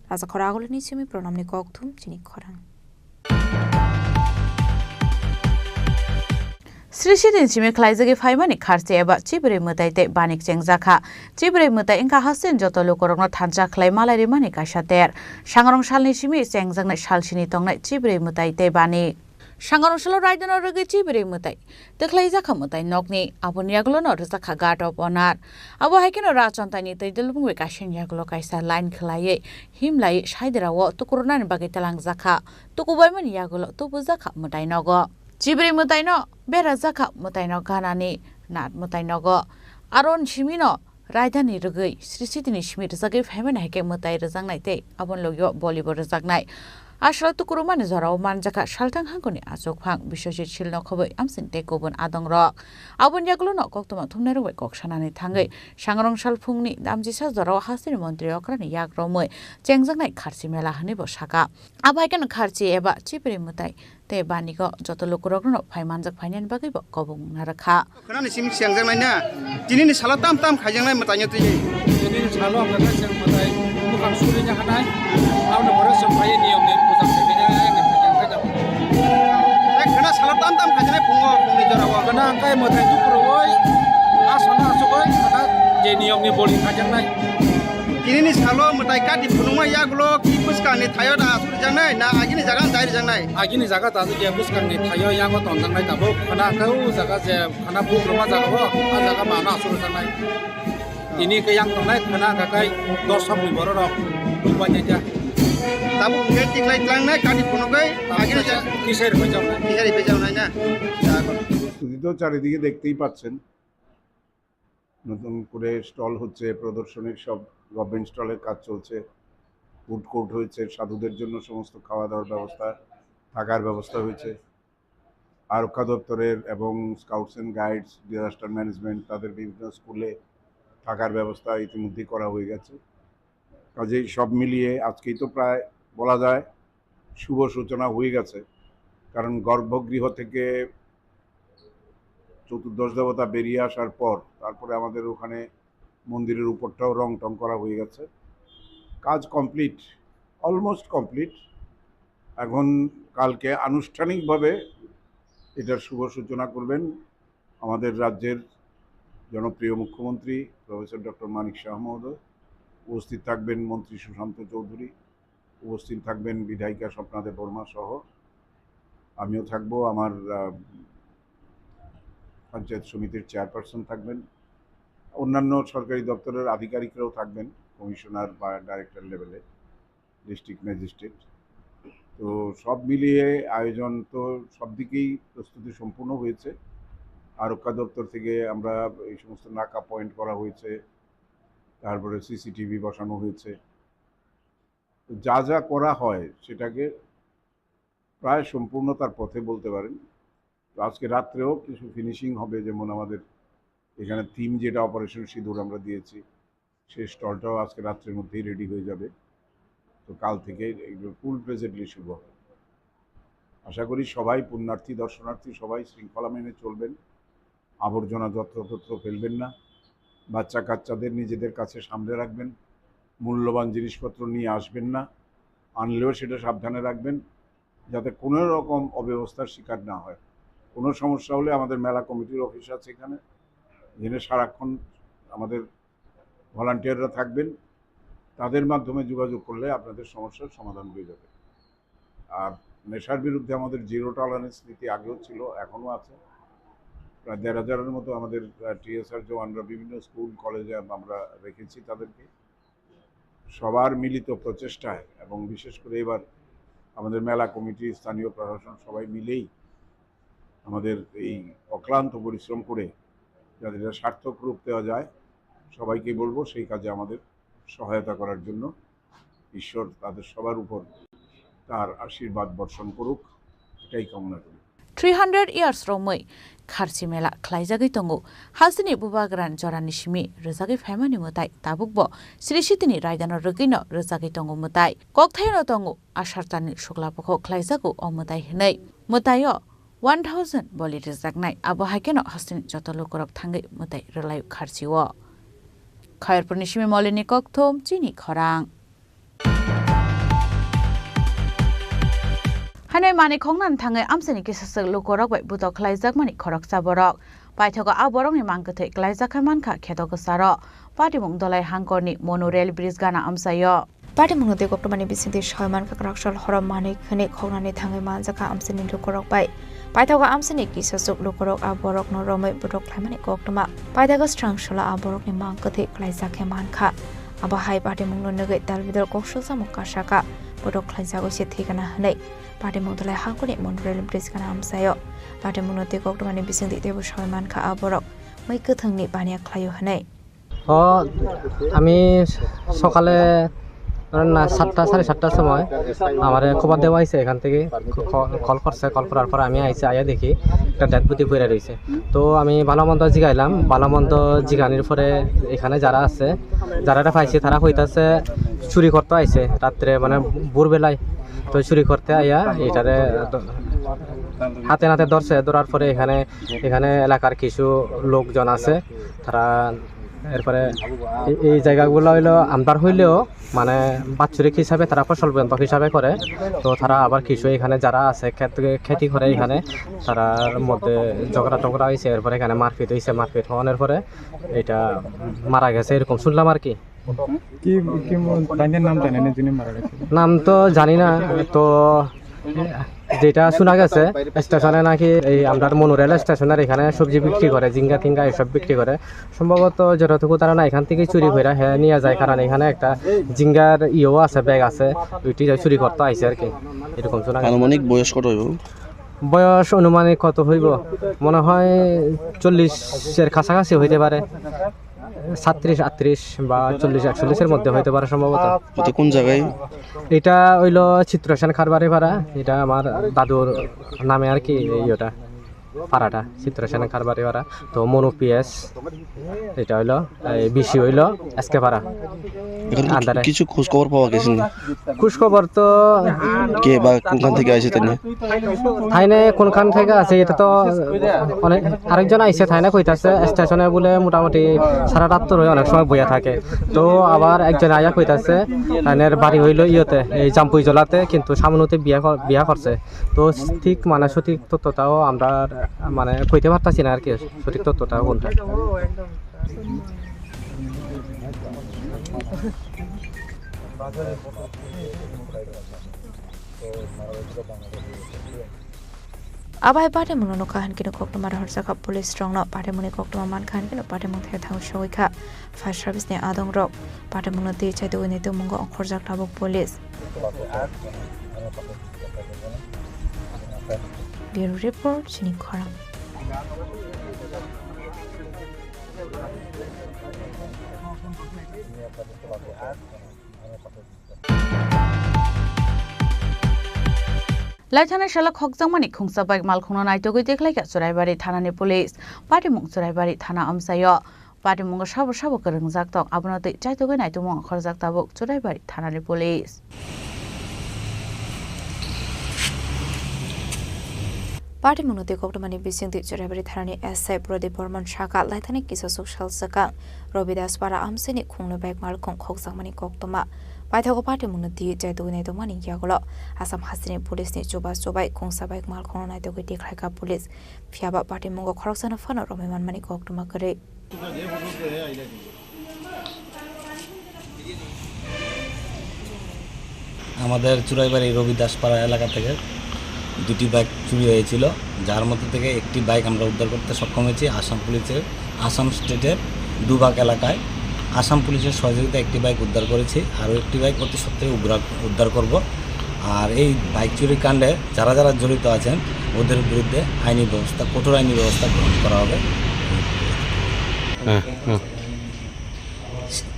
Rajakhor Agulini simi Pranamni kokthum chini khorang. Sri Siti ni simi khlaijagwi phaimani kharchi eba chibrwi mwtai tei bani chengjakha. Chibrwi mwtai wngkha hasteni joto lukurokno thansa khlai malai rimani kaisa ter. Sangrong salni simi chengjaknai salsini tongnai chibrwi mwtai tei bani. Sangrong salo raidano rwgwi chibrwi mwtai twkhlaijakha mwtai nokni, aboni yagulono rwjakha Guard of Honor. Abo hai kheno Rajontaini twi Dolbungwi kaisani yagulo kaisa line khwlaiwi himlai saidirao tukurunani bagwi twlangjakha. Tukubaimani yagulo tubujakha mwtai nogo. Chibrwi mwtaino berajakha mwtaino ganani nat mwtai nogo. Aron simino raidani rwgwi Sri Sitini simi rwjagwi phaimani hai khe mwtai rwjaknai tei aboni logio bolibo rwjaknai. Aswla tukurumani jorao manjakha salthang hangkoni achukphang Biswajit Silno khobwi amsing tei kubun adongrok. Aboni yagulono koktwma thumnairok bai kok sanani thangwi Sangrong sal phungni damjisa jorao hasteni montri okrani yak romwi chengjaknai kharchi mela hwnwibo sakha. Abo hai kheno kharchi eba chibrwi mwtai tei banigo joto lukurokno phai manjak phainani bagwibo kobong narwkha. Khwnani simi sengjaknai na, tinini salo tam tam khaijaknai mwtaino twi. Tinini salo ang khe chwng mwtai bukhang suri ja hanai, aboni pore chwng phai niyomni puja khaikhe ya, ya, ya, ya, ya. Tei khwna salo tam tam khaijaknai phungo, phungni jorao. Khwna ang khe mwtai tukurui, aswkno aswkwi khwna je niyomni boli khaijaknai. Tinini salo mwtai kati phunukma yagulo ki bwskangni thaio da aswk rijaknai na agini jaga dai rijaknai? Agini jaga da je bwskangni thaio yango tonjaknai tabuk khwna khe o jaga je khwna bugruma jaga o, a jaga mano aswk rijaknai. Tini khe yang tongnai khwna khe kai dorsokni bororok bubainai ja. Tabuk hwnkhe tiklai tlangnai kati phunukgwi agini jaga kisai rwbai jawnai. Kisai rwbai jawnai na? প্রস্তুতি তো চারিদিকে দেখতেই পাচ্ছেন। নতুন করে স্টল হচ্ছে, প্রদর্শনীর সব গভর্নমেন্ট স্টলের কাজ চলছে, ফুড কোর্ট হয়েছে, সাধুদের জন্য সমস্ত খাওয়া দাওয়ার ব্যবস্থা, থাকার ব্যবস্থা হয়েছে। আরক্ষা দপ্তরের এবং scouts and guides, disaster management, তাদের বিভিন্ন স্কুলে থাকার ব্যবস্থা ইতিমধ্যেই করা হয়ে গেছে। কাজেই সব মিলিয়ে আজকেই তো প্রায় বলা যায় শুভ সূচনা হয়ে গেছে, কারণ গর্ভগৃহ থেকে চতুর্দশ দেবতা বেরিয়ে আসার পর তারপরে আমাদের ওখানে মন্দিরের উপরটাও রং টং করা হয়ে গেছে। কাজ কমপ্লিট, অলমোস্ট কমপ্লিট। এখন কালকে আনুষ্ঠানিকভাবে এটার শুভ সূচনা করবেন আমাদের রাজ্যের জনপ্রিয় মুখ্যমন্ত্রী প্রফেসর ডক্টর মানিক সাহা মহোদয়। উপস্থিত থাকবেন মন্ত্রী সুশান্ত চৌধুরী, উপস্থিত থাকবেন বিধায়িকা স্বপ্না দেববর্মা সহ। আমিও থাকবো, আমার আহ, পঞ্চায়েত সমিতির চেয়ারপারসন থাকবেন, অন্যান্য সরকারি দপ্তরের আধিকারিকরাও থাকবেন, কমিশনার বা ডাইরেক্টর লেভেলে, ডিস্ট্রিক্ট ম্যাজিস্ট্রেট। তো সব মিলিয়ে আয়োজন তো সব দিকেই প্রস্তুতি সম্পূর্ণ হয়েছে। আরক্ষা দপ্তর থেকে আমরা এই সমস্ত নাকা পয়েন্ট করা হয়েছে, তারপরে সিসিটিভি বসানো হয়েছে। তো যা যা করা হয় সেটাকে প্রায় সম্পূর্ণতার পথে বলতে পারেন। তো আজকে রাত্রেও কিছু ফিনিশিং হবে, যেমন আমাদের এখানে থিম যেটা অপারেশন সিঁদুর আমরা দিয়েছি, সেই স্টলটাও আজকে রাত্রের মধ্যেই রেডি হয়ে যাবে। তো কাল থেকে এগুলো ফুল ফ্লেজেডলি শুরু হবে। আশা করি সবাই, পুণ্যার্থী, দর্শনার্থী সবাই শৃঙ্খলা মেনে চলবেন, আবর্জনা যত্রতত্র ফেলবেন না, বাচ্চা কাচ্চাদের নিজেদের কাছে সামনে রাখবেন, মূল্যবান জিনিসপত্র নিয়ে আসবেন না, আনলেও সেটা সাবধানে রাখবেন, যাতে কোনো রকম অব্যবস্থার শিকার না হয়। কোনো সমস্যা হলে আমাদের মেলা কমিটির অফিস আছে এখানে, এখানে সারাক্ষণ আমাদের ভলান্টিয়াররা থাকবেন, তাদের মাধ্যমে যোগাযোগ করলে আপনাদের সমস্যার সমাধান হয়ে যাবে। আর নেশার বিরুদ্ধে আমাদের জিরো টলারেন্স নীতি আগেও ছিল, এখনও আছে। প্রায় দেড় হাজারের মতো আমাদের টিএসআর জওয়ানরা বিভিন্ন স্কুল কলেজে আমরা রেখেছি তাদেরকে। সবার মিলিত প্রচেষ্টায় এবং বিশেষ করে এবার আমাদের মেলা কমিটি, স্থানীয় প্রশাসন সবাই মিলেই আমাদের এই অক্লান্ত পরিশ্রম করে যাতে এটা সার্থক রূপ দেওয়া যায়, সবাইকে বলবো সেই কাজে আমাদের সহায়তা করার জন্য। ঈশ্বর তাদের সবার উপর তার আশীর্বাদ বর্ষণ করুক, এটাই কামনা করি। Three hundred years romwi kharchi mela khlaijagwi tongo. Hasteni bubagran jorani simi rwjagwi phaimani mwtai tabukbo Sri Sitini raidano rwgwino rwjagwi tongo mwtai. Kokthaino tongo asartani sukla bokhok khlaijago o mwtai hwnwi. Mwtaio one thousand boli rwjaknai, abo hai kheno hasteni joto lukurok thangwi mwtai rwlaio kharchio. Khairpurni simi Molini Kokthum, Chini Khorang. Hanai manwi khoknani thangwi amchaini kisaswk lukurok bai butok khlaijakmani khoroksa borok. Paithago a borokni mang kwthwi klaijak khe mankha kheto kwcharo. Patimung Dolai Hangkorni Monu Rail Bridge gana amchaio. Patimungno tei koktwmani bisingtwi soi mankha kwraksal horo manwi khwnwi khoknani thangwi manjakha amchaini lukurok bai. Paithago amchaini kisaswk lukurok a borokno romwi butok khlaimani koktwma. Paithago srang solo a borokni mang kwthwi klaijak khe mankha. Abo hai patimungno nugwi dalbidal kok sujamo kasaka, botok khlaijagwi se thwigana hwnwi patimung Dolai Hangkorni Monu Rail Bridge gana amchaio. Patimungno tei koktwmani bisingtwi teibo soi mankha a borok mwi kwthwngni baniya khlaio hwnwi. ও আমি সকালে ধরেন না সাতটা সাড়ে সাতটার সময় আমারে খবর দেওয়া হয়েছে এখান থেকে, কল করছে। কল করার পর আমি আইসি, আইয়া দেখি একটা ডেড বডি পড়ে রয়েছে। তো আমি ভালো মন্দ জিগাইলাম, ভালো মন্দ জিগানির পরে এখানে যারা আছে, যারা এটা পাইছে, তারা কইতাছে চুরি করতে আইছে রাত্রে, মানে ভোরবেলায়। তো চুরি করতে আইয়া এটারে হাতে নাতে ধরছে, ধরার পরে এখানে এখানে এলাকার কিছু লোকজন আছে, তারা এরপরে এই জায়গাগুলো হইলো আমদার হইলেও মানে বাৎসরিক হিসাবে তারা ফসল বন্ধক হিসাবে করে। তো তারা আবার কিছু এখানে যারা আছে খেতি করে এখানে, তারার মধ্যে ঝগড়া টগড়া হয়েছে, এরপরে এখানে মারপিট হয়েছে। মারপিট হওয়ানোর পরে এটা মারা গেছে, এরকম শুনলাম আর কি। কি কি তাইনের নাম জানেন যিনি মারা গেছে? নাম তো জানি না। তো যেটা শোনা গেছে, স্টেশনে নাকি এই আমরা মনু রেল স্টেশনের এখানে সবজি বিক্রি করে, ঝিঙ্গা টিঙ্গা এসব বিক্রি করে। সম্ভবত যতটুকু তারা না এখান থেকে চুরি করে হ্যাঁ নিয়ে যায়, কারণ এখানে একটা ঝিঙ্গার ইয়েও আছে, ব্যাগ আছে, ওইটি চুরি করতে আইছে আর কি, এরকম শোনা গেছে। আনুমানিক বয়স কত হইব? বয়স আনুমানিক কত হইব? মনে হয় চল্লিশের কাছাকাছি হইতে পারে। সাতত্রিশ, আটত্রিশ বা চল্লিশ, একচল্লিশের মধ্যে হইতে পারে সম্ভবত। এটা কোন জায়গায়? এটা হইলো চিত্রসেন কারবারি পাড়া, এটা আমার দাদুর নামে আর কি, এই ওটা পাড়াটা চিত্রসেন কারবারি পাড়া। তো মনু পিএস, এটা হইলো এই বিসি হইলো এসকে পাড়া। আন্ডারে কিছু খোঁজ খবর পাওয়া গেছে নি? খোঁজ খবর তো কে বা কোনখান থেকে আইছে তাই না? থাইনে কোনখান থেকে আছে এটা তো অনেক, আরেকজন আইছে থাইনে কইতাছে স্টেশনে বলে মোটামুটি সারা রাত তো রয়ে অনেক সময় বইয়া থাকে। তো আবার একজন আয়া কইতাছে তাইনের বাড়ি হইলো ইয়েতে, এই জাম্পুই জলাতে, কিন্তু সামনেতে বিয়া কর-, বিয়া করছে। তো ঠিক মানে সঠিক তথ্যটাও আমরা মানে কইতে পারতাছি না আর কি, সঠিক তথ্যটা কোনটা। Abai patimungno nokha hinkhe koktwma rohorjakha police rokno. Patimungni koktwma mankha hinkhe patimung thai thang sogwi kha fire service ni adong rok. Patimungno twi chaitugwi naitukmungo ongkhorjak tabuk police. Bureau report, Chini Khorang. Laithana sala khokjakmani khungsa bike malkhungno naitugwi tikhlaikha Churaibari thanani police. Patimung Churaibari thana amchaio. Patimungo sabo sabo kwrwngjak tong, abono twi chaitugwi naitukmung khorjak tabuk Churaibari thanani police. Patimungno twi koktwmani bisingtwi Churaibari thanani S I Pradip Barman saka laithani kisa suk sal swkang Robidas para amchaini khungno bike malkhung khokjakmani koktwma. Paithago patimungno twi chaitugwi naitukmani yagulo Assam hasteni police ni chuba chubai khungsa bike malkhungno naitugwi tikhlaikha police. Phiyaba patimungo khoroksano phano romwi manmani koktwma kwrwi. আমাদের চুরাইবাড়ি রবিদাসপাড়া এলাকা থেকে দুটি বাইক চুরি হয়েছিল, যার মধ্যে থেকে একটি বাইক আমরা উদ্ধার করতে সক্ষম হয়েছি আসাম পুলিশের, আসাম স্টেটের ডুবাক এলাকায়। আসাম পুলিশের সহযোগিতায় একটি বাইক উদ্ধার করেছি, আরও একটি বাইক অতি সত্বরই উদ্ধার, উদ্ধার করব। আর এই বাইক চুরি কাণ্ডে যারা যারা জড়িত আছেন, ওদের বিরুদ্ধে আইনি ব্যবস্থা, কঠোর আইনি ব্যবস্থা গ্রহণ করা হবে। হ্যাঁ, হ্যাঁ।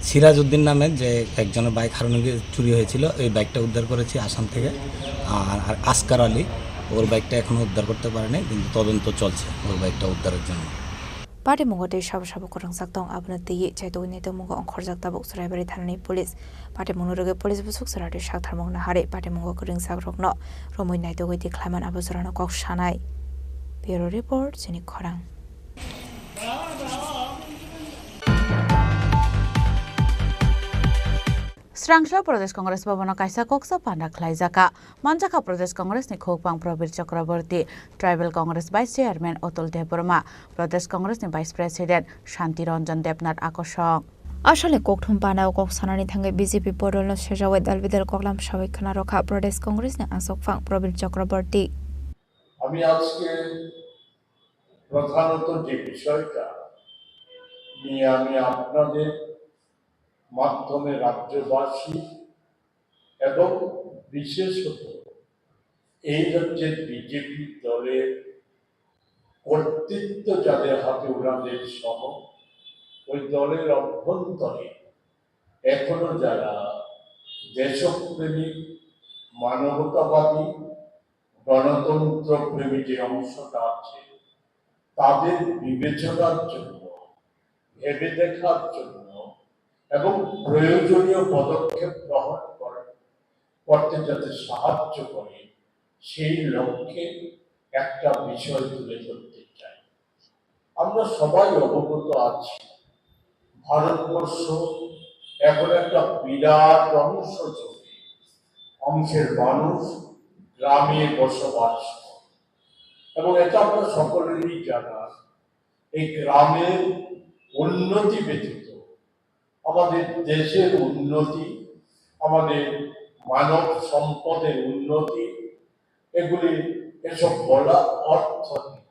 সিরাজউদ্দিন নামে যে একজনের বাইক হারানো গিয়ে চুরি হয়েছিল, এই বাইকটা উদ্ধার করেছি আসাম থেকে। আর, আর আসকার আলী, ওর বাইকটা এখনো উদ্ধার করতে পারেনি, কিন্তু তদন্ত চলছে ওর বাইকটা উদ্ধারের জন্য। Patimungo tei sabo sabo kwrwngjak tong, abono twiwi chaitugwi naitugmungo ongkhorjak tabuk Chwraibari thanani police. Patimungno rwgwi police bwswk chwrairokni saktharmung naharwi patimungo kwrwngjak rokno romwi naitugwi tikhlaiman abo chwraino kok sanai. Bureau report, Chini Khorang. Srangso Pradesh Congress Bhavan-o kaisa koksa panda khlaijak kha. Manjakha Pradesh Congress ni khukbang Prabir Chakraborty, Tribal Congress Vice Chairman Atul Debbarma, Pradesh Congress ni Vice President Shanti Ranjan Debnath akosong. Asole kokthum panda-o kok sanani thangwi B J P bodolno sejawi dal bidal koklam sawi khna rokha Pradesh Congress ni angsokphang Prabir Chakraborty. আমি আজকে প্রধানত যে বিষয়টা নিয়ে আমি আপনাদের মাধ্যমে রাজ্যবাসী এবং বিশেষত এই রাজ্যের বিজেপি দলের কর্তৃত্ব যাদের হাতে, ওনাদের সহ ওই দলের অভ্যন্তরে এখনো যারা দেশপ্রেমিক, মানবতাবাদী, গণতন্ত্র প্রেমী যে অংশটা আছে, তাদের বিবেচনার জন্য, ভেবে দেখার জন্য এবং প্রয়োজনীয় পদক্ষেপ গ্রহণ করার, করতে যাতে সাহায্য করে, সেই লক্ষ্যে একটা বিষয় তুলে ধরতে চাই। আমরা সবাই অবগত আছি, ভারতবর্ষ এখন একটা বিরাট অংশ জুড়ে, অংশের মানুষ গ্রামে বসবাস করে, এবং এটা আমরা সকলেরই জানা। এই গ্রামের উন্নতি ব্যতীত আমাদের দেশের উন্নতি, আমাদের মানব সম্পদের উন্নতি, এগুলি, এসব বলা অর্থহীন।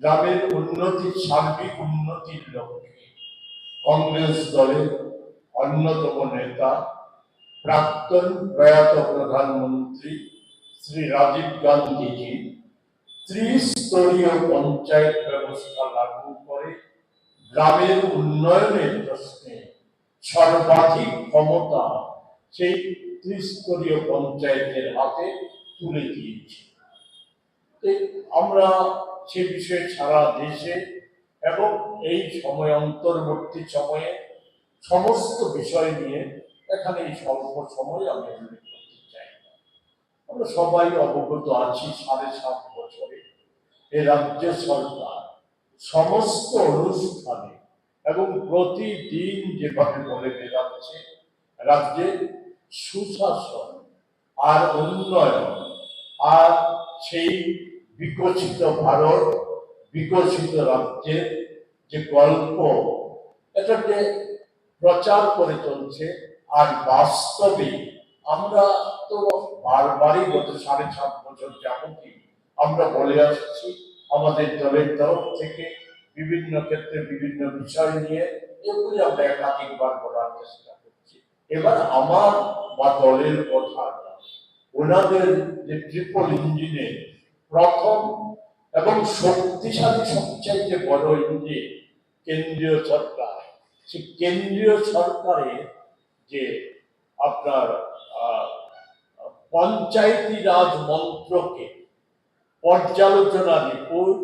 গ্রামের উন্নতি, সার্বিক উন্নতির লক্ষ্যে কংগ্রেস দলের অন্যতম নেতা, প্রাক্তন প্রয়াত প্রধানমন্ত্রী শ্রী রাজীব গান্ধীজি ত্রিস্তরীয় পঞ্চায়েত ব্যবস্থা লাগু করে গ্রামের উন্নয়নের প্রশ্নে সর্বাধিক ক্ষমতা সেই ত্রিস্তরীয় পঞ্চায়েতের হাতে তুলে দিয়েছে। তো আমরা সে বিষয়ে সারা দেশে এবং এই সময়, অন্তর্বর্তী সময়ে সমস্ত বিষয় নিয়ে এখানে এই স্বল্প সময়ে আমি উল্লেখ করতে চাই। আমরা সবাই অবগত আছি, সাড়ে সাত বছরে এ রাজ্য সরকার সমস্ত অনুষ্ঠানে এবং প্রতিদিন যেভাবে বলে বেড়াচ্ছে, রাজ্যে সুশাসন আর উন্নয়ন আর সেই বিকশিত ভারত, বিকশিত রাজ্যের যে গল্প, এটা যে প্রচার করে চলছে। আর বাস্তবে আমরা তো বারবারই গত সাড়ে সাত বছর যাবতই আমরা বলে আসছি, আমাদের দলের তরফ থেকে বিভিন্ন ক্ষেত্রে বিভিন্ন বিষয় নিয়ে এগুলি আমরা একাধিকবার বলার চেষ্টা করছি। এবার আমার বা দলের কথা না, ওনাদের যে ট্রিপল ইঞ্জিনের প্রথম এবং শক্তিশালী, সবচাইতে বড় ইঞ্জিন কেন্দ্রীয় সরকার, সেই কেন্দ্রীয় সরকারের যে আপনার, আহ, পঞ্চায়েতি রাজ মন্ত্রকে পর্যালোচনা রিপোর্ট,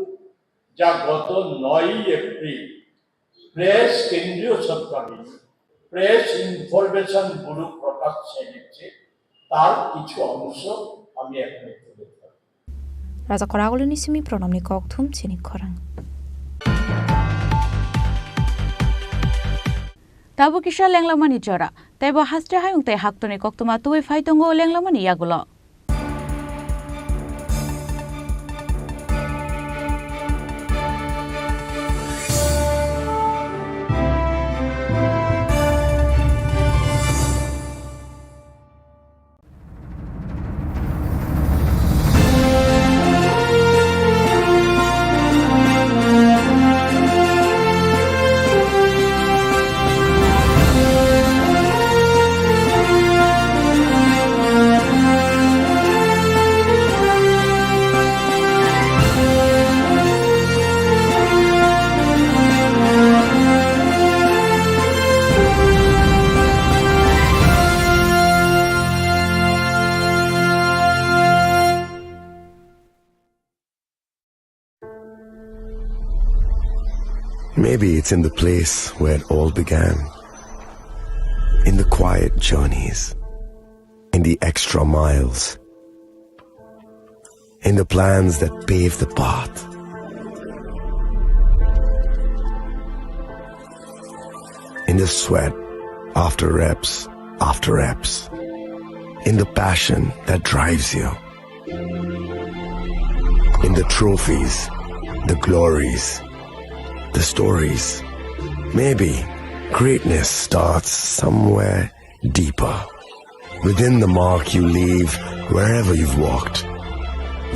যা গত নয়ই এপ্রিল প্রেস, কেন্দ্রীয় সরকারের প্রেস ইনফরমেশন ব্যুরো প্রকাশ্যে এনেছে, তার কিছু অংশ আমি এখানে তুলে ধরব। Raja Khoragulini simi pronomni kokthum chini khorang. Tabuk kisa lenglamani jora, teibo haste hayung tei haktoni koktwma tubui phai tongo lenglamani yagulo. Maybe it's in the place where it all began. In the quiet journeys, in the extra miles, in the plans that pave the path, in the sweat after reps after reps, in the passion that drives you, in the trophies, the glories, the stories. Maybe greatness starts somewhere deeper. Within the mark you leave wherever you've walked.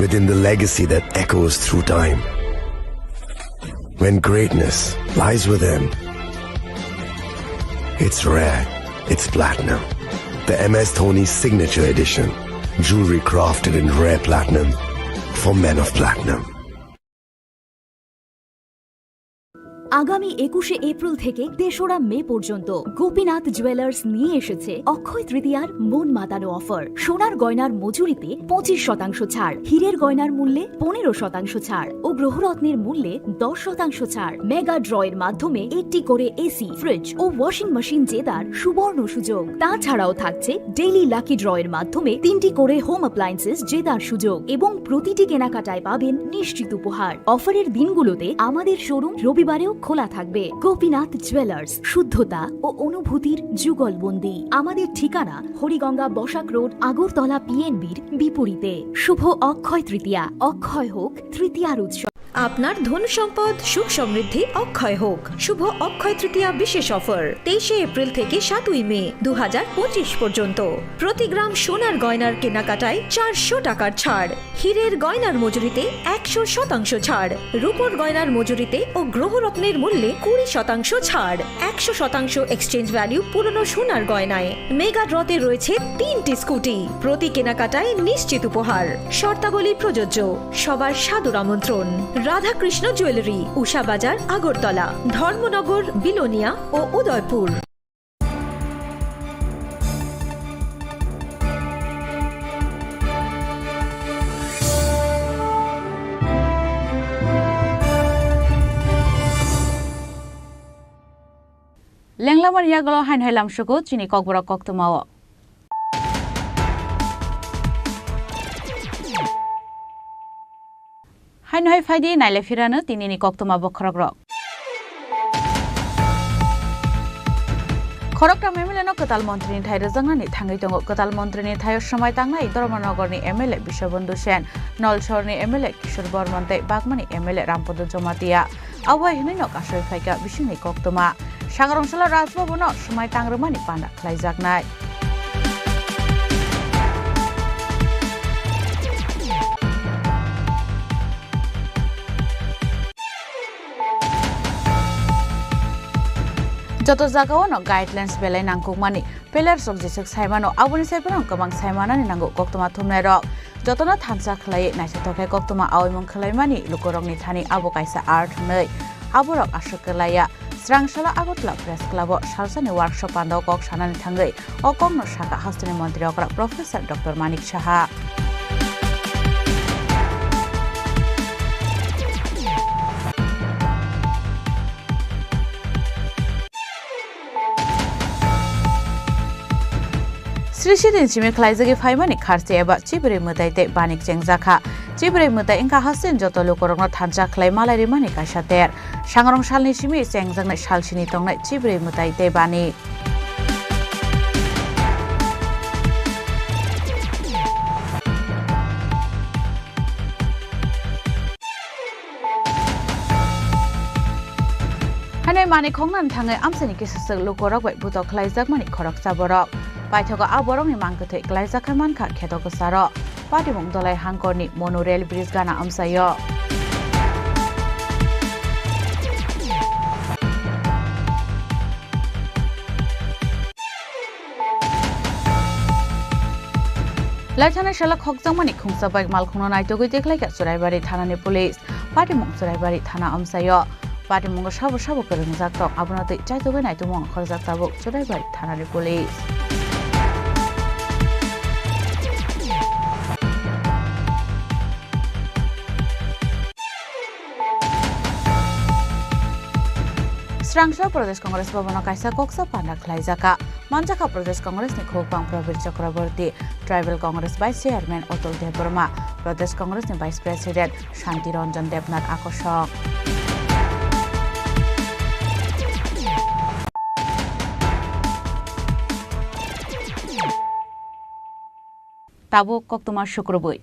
Within the legacy that echoes through time. When greatness lies within, it's rare, it's platinum. The M S Dhoni Signature Edition. Jewelry crafted in rare platinum for men of platinum. আগামী একুশে এপ্রিল থেকে তেসরা মে পর্যন্ত গোপীনাথ জুয়েলার্স নিয়ে এসেছে অক্ষয় তৃতীয়ার মন মাতানো অফার। সোনার গয়নার মজুরিতে পঁচিশ শতাংশ ছাড়, হীরের গয়নার মূল্যে পনেরো শতাংশ ছাড় ও গ্রহরত্নের মূল্যে দশ শতাংশ ছাড়। মেগা ড্র এর মাধ্যমে একটি করে এসি, ফ্রিজ ও ওয়াশিং মেশিন জেতার সুবর্ণ সুযোগ। তাছাড়াও থাকছে ডেইলি লাকি ড্র এর মাধ্যমে তিনটি করে হোম অ্যাপ্লায়েন্সেস জেতার সুযোগ এবং প্রতিটি কেনাকাটায় পাবেন নিশ্চিত উপহার। অফারের দিনগুলোতে আমাদের শোরুম রবিবারেও খোলা থাকবে। গোপীনাথ জুয়েলার্স, শুদ্ধতা ও অনুভূতির যুগলবন্দি। আমাদের ঠিকানা হরিগঙ্গা বসাক রোড, আগরতলা পিএনবির বিপরীতে। শুভ অক্ষয় তৃতীয়া, অক্ষয় হোক তৃতীয়ার উৎসব। আপনার ধন সম্পদ সুখ সমৃদ্ধি অক্ষয় হোক। শুভ অক্ষয় তৃতীয়া বিশেষ অফার, তেইশে এপ্রিল থেকে সাতই মে দু হাজার পঁচিশ পর্যন্ত। প্রতি গ্রাম সোনার গয়নার কেনাকাটায় চারশো টাকার ছাড়, হীরের গয়নার মজুরিতে একশো শতাংশ ছাড়, রূপোর গয়নার মজুরিতে ও গ্রহরত্নের মূল্যে কুড়ি শতাংশ ছাড়, একশো শতাংশ এক্সচেঞ্জ ভ্যালু পুরনো সোনার গয়নায়। মেগা ড্রতে রয়েছে তিনটি স্কুটি, প্রতি কেনাকাটায় নিশ্চিত উপহার। শর্তাবলী প্রযোজ্য। সবার সাদর আমন্ত্রণ। রাধাকৃষ্ণ জুয়েলারি, উষা বাজার, আগরতলা, ধর্মনগর, বিলোনিয়া ও Udaipur. Lenglamani yagulo haino hai lamsugo chini kokborok koktwmao. Haino hai phaidi naile phirano tinini koktwma bokhorokrok. Khoroktham M L A no kwtal montrini thai rwjaknani thangwi tongo. Kwtal montrini thaio swmai tangnai Dharmanagorni M L A Biswabandhu Sen, Nolsorni M L A Kishore Bormon tei Bagmani M L A Rampada Jamatia. Abo hai hwnwi no kasui phaikha bisingni koktwma. Sangrong salo Rajbhabono swmai tangrwmani panda khlaijaknai. Joto jagao no guidelines belai nangkukmani, players rok jeswk saimano, aboni sai phano kwbang saimanani nango koktwma thumnairok. Jotono thansa khlaiwi naisingthok khe koktwma aoimung khlaimani lukurokni thani abo kaisa art hwnwi aborok aswk kwlaiya. Swrang salo Agartala Press Club o salsani workshop pandao kok sanani thangwi o kokno sakha hasteni montri okra Professor Doctor Manik Saha. Sri Sri ni simi khlaijagwi phaimani kharchi eba Chibrwi mwtai tei bani chengjakha. Chibrwi mwtai wngkha hasteni joto lukurokno thansa khlai malai rimani kaisa ter. Sangrong salni simi chengjaknai salsini tongnai Chibrwi mwtai tei bani. Hanai manwi khoknani thangwi amchaini kisa swk lukurok bai butok khlaijakmani khoroksa borok. Paithago a borokni mang kwthwi klaijak khe mankha kheto kwcharo. Patimung Dolai Hangkorni Monu Rail Bridge gana amchaio. Laithana sala khokjakmani khungsa bai malkhungno naitugwi tikhlaikha Churaibari thanani police. Patimung Churaibari thana amchaio. Patimungo sabo sabo kwrwngjak tong, abono twi chaitugwi naitukmung khorjak tabuk Churaibari thanani police. Srangsa Pradesh Congress Bhavan o kaisa koksa panda khlaijak kha. Manjakha Pradesh Congress ni khukbang Prabir Chakraborty, Tribal Congress Vice Chairman Atul Debbarma, Pradesh Congress ni Vice President Shanti Ranjan Debnath akosong. Tabuk koktwma sukrubwi.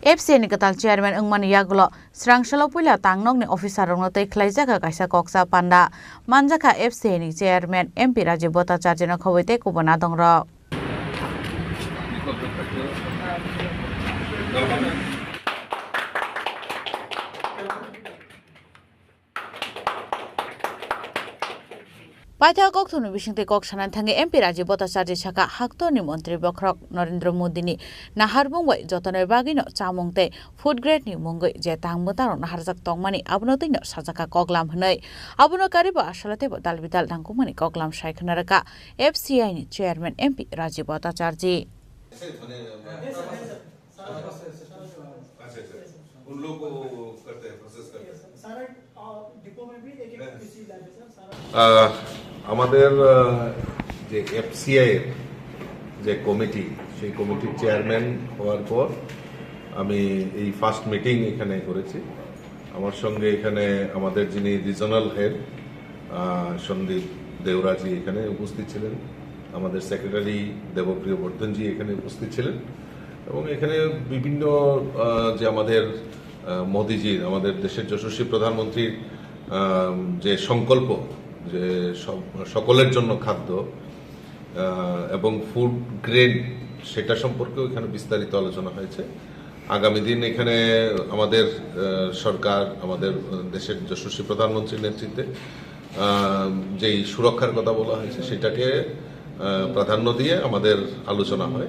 F C I ni kwtal chairman wngmani yagulo Srangsalo puila tangnokni officer rokno twi khlaijak kaisa koksa panda. Manjakha F C I ni chairman M P Rajiv Bhattacharjino khobwi tei kubun adongrok. Paithago kokthumni bisingtwi kok sanani thangwi M P Rajiv Bhattacharjee sakha, haktorni montri bokhorok Narendra Modini naharmung bai jotonwi bagwino chamung tei food grade ni mungwi je tang mwtangrok naharjak tongmani abono twino sajakha koklam hwnwi. Abono karibo aswlai teibo dal bidal nangkukmani koklam sai khwna rwkha F C I ni chairman M P Rajiv Bhattacharjee. अच्छा, अच्छा। उन लोग को करते हैं, प्रोसेस करते हैं। सारा, अ, डिपो में भी एक एक पीसी लाते हैं, सर, सारा। আহ, আমাদের, আহ, যে এফসিআই এর যে কমিটি, সেই কমিটির চেয়ারম্যান হওয়ার পর আমি এই ফার্স্ট মিটিং এখানে করেছি। আমার সঙ্গে এখানে আমাদের যিনি রিজনাল হেড, আহ, সন্দীপ দেওরাজি এখানে উপস্থিত ছিলেন, আমাদের সেক্রেটারি দেবপ্রিয় বর্ধনজি এখানে উপস্থিত ছিলেন। এবং এখানে বিভিন্ন, আহ, যে আমাদের, আহ, মোদিজির, আমাদের দেশের যশস্বী প্রধানমন্ত্রীর, আহ, যে সংকল্প, যে সব, সকলের জন্য খাদ্য, আহ, এবং ফুড গ্রেড, সেটা সম্পর্কেও এখানে বিস্তারিত আলোচনা হয়েছে। আগামী দিন এখানে আমাদের, আহ, সরকার, আমাদের, আহ, দেশের যশস্বী প্রধানমন্ত্রীর নেতৃত্বে, আহ, যেই সুরক্ষার কথা বলা হয়েছে, সেটাকে, আহ, প্রাধান্য দিয়ে আমাদের আলোচনা হয়।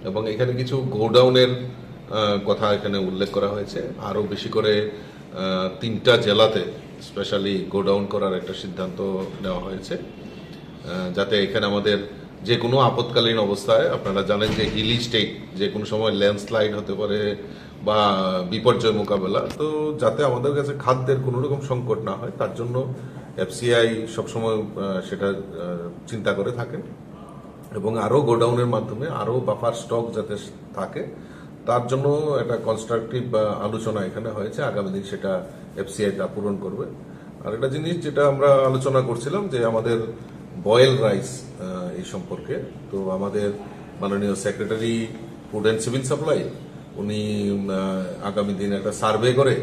এবং এখানে কিছু গোডাউনের, আহ, কথা এখানে উল্লেখ করা হয়েছে। আরও বেশি করে, আহ, তিনটা জেলাতে স্পেশালি গোডাউন করার একটা সিদ্ধান্ত নেওয়া হয়েছে। আহ, যাতে এখানে আমাদের যে কোনো আপৎকালীন অবস্থায়, আপনারা জানেন যে হিলি স্টেট, যে কোনো সময় ল্যান্ডস্লাইড হতে পারে বা বিপর্যয় মোকাবেলা, তো যাতে আমাদের কাছে খাদ্যের কোনো রকম সংকট না হয়, তার জন্য এফসিআই সবসময়, আহ, সেটা, আহ, চিন্তা করে থাকেন এবং আরও গোডাউনের মাধ্যমে আরও বাফার স্টক যাতে থাকে, তার জন্য একটা কনস্ট্রাকটিভ, আহ, আলোচনা এখানে হয়েছে। আগামী দিন সেটা এফসিআই তা পূরণ করবে। আর একটা জিনিস যেটা আমরা আলোচনা করছিলাম যে আমাদের বয়েল রাইস, আহ, এই সম্পর্কে। তো আমাদের মাননীয় secretary food and civil supply উনি, আহ, আগামী দিন একটা সার্ভে করে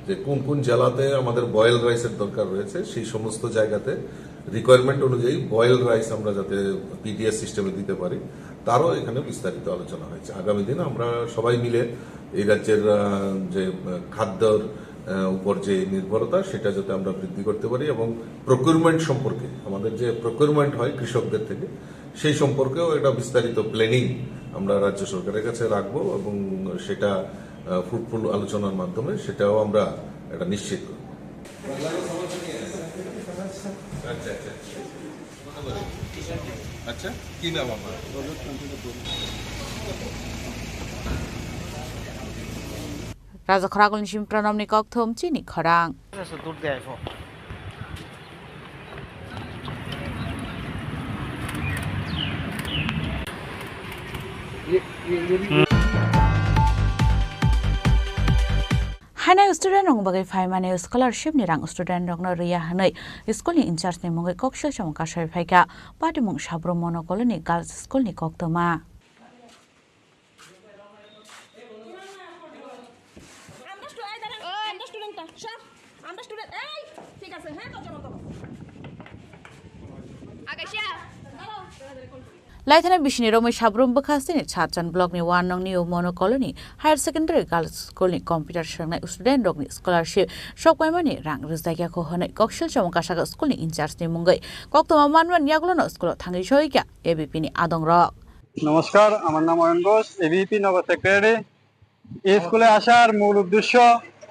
যে কোন কোন জেলাতে আমাদের বয়েল রাইসের দরকার রয়েছে, সেই সমস্ত জায়গাতে রিকোয়ারমেন্ট অনুযায়ী বয়েল রাইস আমরা যাতে পিডিএস সিস্টেমে দিতে পারি, তারও এখানে বিস্তারিত আলোচনা হয়েছে। আগামী দিন আমরা সবাই মিলে এই রাজ্যের, আহ, যে, আহ, খাদ্যর, আহ, উপর যে নির্ভরতা, সেটা যাতে আমরা বৃদ্ধি করতে পারি এবং প্রকিউরমেন্ট সম্পর্কে, আমাদের যে প্রকিউরমেন্ট হয় কৃষকদের থেকে, সেই সম্পর্কেও একটা বিস্তারিত প্ল্যানিং আমরা রাজ্য সরকারের কাছে রাখবো এবং সেটা, আহ, ফ্রুটফুল আলোচনার মাধ্যমে সেটাও আমরা এটা নিশ্চিত করব। আচ্ছা, আচ্ছা। আচ্ছা, কি নাম আপনার? Raja Khoragulni simi Pranamni kokthum chini khorang. Haino student rokni bagwi phaimani scholarship ni rang student rokno rwya hwnwi school ni in charge ni mungwi koksil samung kasai phaikha Patimung Sabrum Mono Colony Girls School ni koktwma. আমরা স্টু-, এই দাঁড়ান, আমরা স্টুডেন্টটা, সব, আমরা স্টুডেন্ট, এই, ঠিক আছে, হ্যাঁ, দরজা বন্ধ করো। আকাশিয়া। দাঁড়াও। Laithana bisini romwi Sabrum bwkha sini Satchan block ni one nong New Mono Colony Higher Secondary Girls School ni computer swngnai student rokni scholarship sokpaimani rang rwjakya kho hwnwi koksil samung kasaka school ni in charge ni mungwi koktwma manman yagulono school o thangwi soikha A B P ni adongrok. নমস্কার, আমার নাম অয়ন ঘোষ, এবিপি নগর সেক্রেটারি। এই স্কুলে আসার মূল উদ্দেশ্য,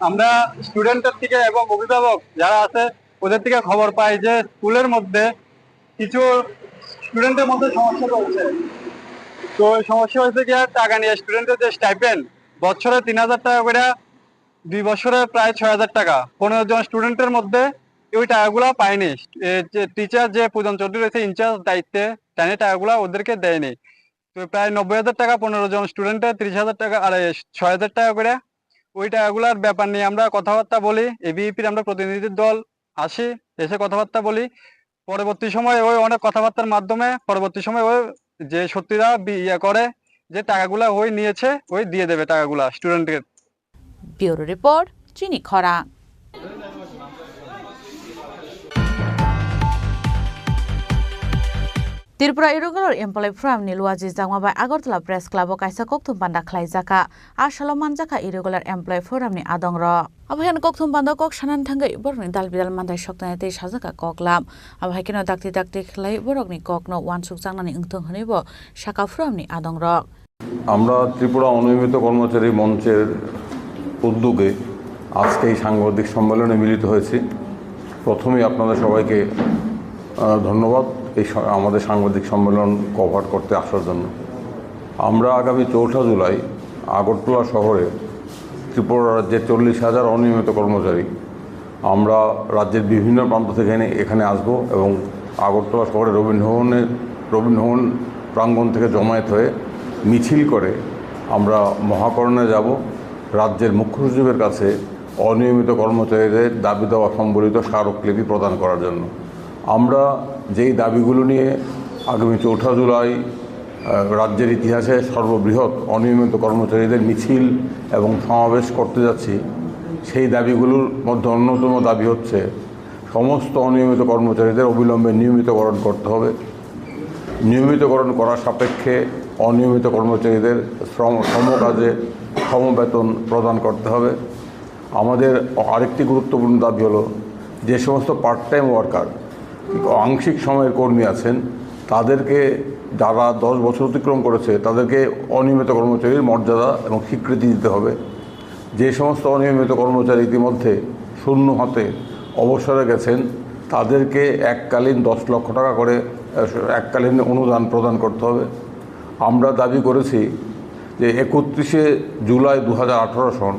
আমরা স্টুডেন্টের থেকে এবং অভিভাবক যারা আছে, ওদের থেকে খবর পাই যে স্কুলের মধ্যে কিছু স্টুডেন্টের মধ্যে সমস্যা চলছে। তো এই সমস্যা হয়েছে কি, আর টাকা নিয়ে স্টুডেন্টের যে স্টাইপেন্ড, বছরে তিন হাজার টাকা করে দুই বছরে প্রায় ছয় হাজার টাকা, পনেরো জন স্টুডেন্টের মধ্যে ওই টাকাগুলা পায়নি। এ, যে টিচার, যে পূজন চৌধুরী রয়েছে ইনচার্জ দায়িত্বে, তাইনি টাকাগুলা ওদেরকে দেয়নি। তো প্রায় নব্বই হাজার টাকা পনেরো জন স্টুডেন্টের, ত্রিশ হাজার টাকা, আর এই ছয় হাজার টাকা করে। ওই টাকাগুলার ব্যাপার নিয়ে আমরা কথাবার্তা বলি, এবিভিপির আমরা প্রতিনিধি দল আসি, এসে কথাবার্তা বলি। পরবর্তী সময়ে ওই অনেক কথাবার্তার মাধ্যমে পরবর্তী সময়ে ওই যে সত্যিরা বি-, ইয়ে করে, যে টাকাগুলা ওই নিয়েছে, ওই দিয়ে দেবে টাকাগুলা স্টুডেন্টকে। Bureau Report, Chini Khorang. Tripura Irregular Employee Forum ni luaji jakma bai Agartala Press Club o kaisa kokthum panda khlaijakha. A salo manjakha Irregular Employee Forum ni adongrok. Abo haino kokthum panda kok sanani thangwi borokni dal bidal manthai soktanai tei sajakha koklam. Abo hai kheno dakti dakti khlai borokni kokno uansuk changnani wngthong hwnwi bo sakha forum ni adongrok. আমরা ত্রিপুরা অনিয়মিত কর্মচারী মঞ্চের উদ্যোগে আজকে এই সাংবাদিক সম্মেলনে মিলিত হয়েছি। প্রথমেই আপনাদের সবাইকে, আহ, ধন্যবাদ এই স-, আমাদের সাংবাদিক সম্মেলন কভার করতে আসার জন্য। আমরা আগামী চৌঠা জুলাই আগরতলা শহরে ত্রিপুরা রাজ্যের চল্লিশ হাজার অনিয়মিত কর্মচারী আমরা রাজ্যের বিভিন্ন প্রান্ত থেকে এনে-, এখানে আসব এবং আগরতলা শহরে রবীন্দ্রভবনে, রবীন্দ্রভবন প্রাঙ্গণ থেকে জমায়েত হয়ে মিছিল করে আমরা মহাকরণে যাব। রাজ্যের মুখ্য সচিবের কাছে অনিয়মিত কর্মচারীদের দাবি দাওয়া সম্বলিত স্মারকলিপি প্রদান করার জন্য। আমরা যেই দাবিগুলো নিয়ে আগামী চৌঠা জুলাই, আহ, রাজ্যের ইতিহাসে সর্ববৃহৎ অনিয়মিত কর্মচারীদের মিছিল এবং সমাবেশ করতে যাচ্ছি, সেই দাবিগুলোর মধ্যে অন্যতম দাবি হচ্ছে সমস্ত অনিয়মিত কর্মচারীদের অবিলম্বে নিয়মিতকরণ করতে হবে। নিয়মিতকরণ করার সাপেক্ষে অনিয়মিত কর্মচারীদের শ্রম, সমকাজে সমবেতন প্রদান করতে হবে। আমাদের আরেকটি গুরুত্বপূর্ণ দাবি হলো, যে সমস্ত পার্ট টাইম ওয়ার্কার, আংশিক সময়ের কর্মী আছেন, তাদেরকে, যারা দশ বছর অতিক্রম করেছে, তাদেরকে অনিয়মিত কর্মচারীর মর্যাদা এবং স্বীকৃতি দিতে হবে। যে সমস্ত অনিয়মিত কর্মচারী ইতিমধ্যে শূন্য হাতে অবসরে গেছেন, তাদেরকে এককালীন দশ লক্ষ টাকা করে, আহ, এককালীন অনুদান প্রদান করতে হবে। আমরা দাবি করেছি যে একত্রিশে জুলাই দু হাজার আঠারো সন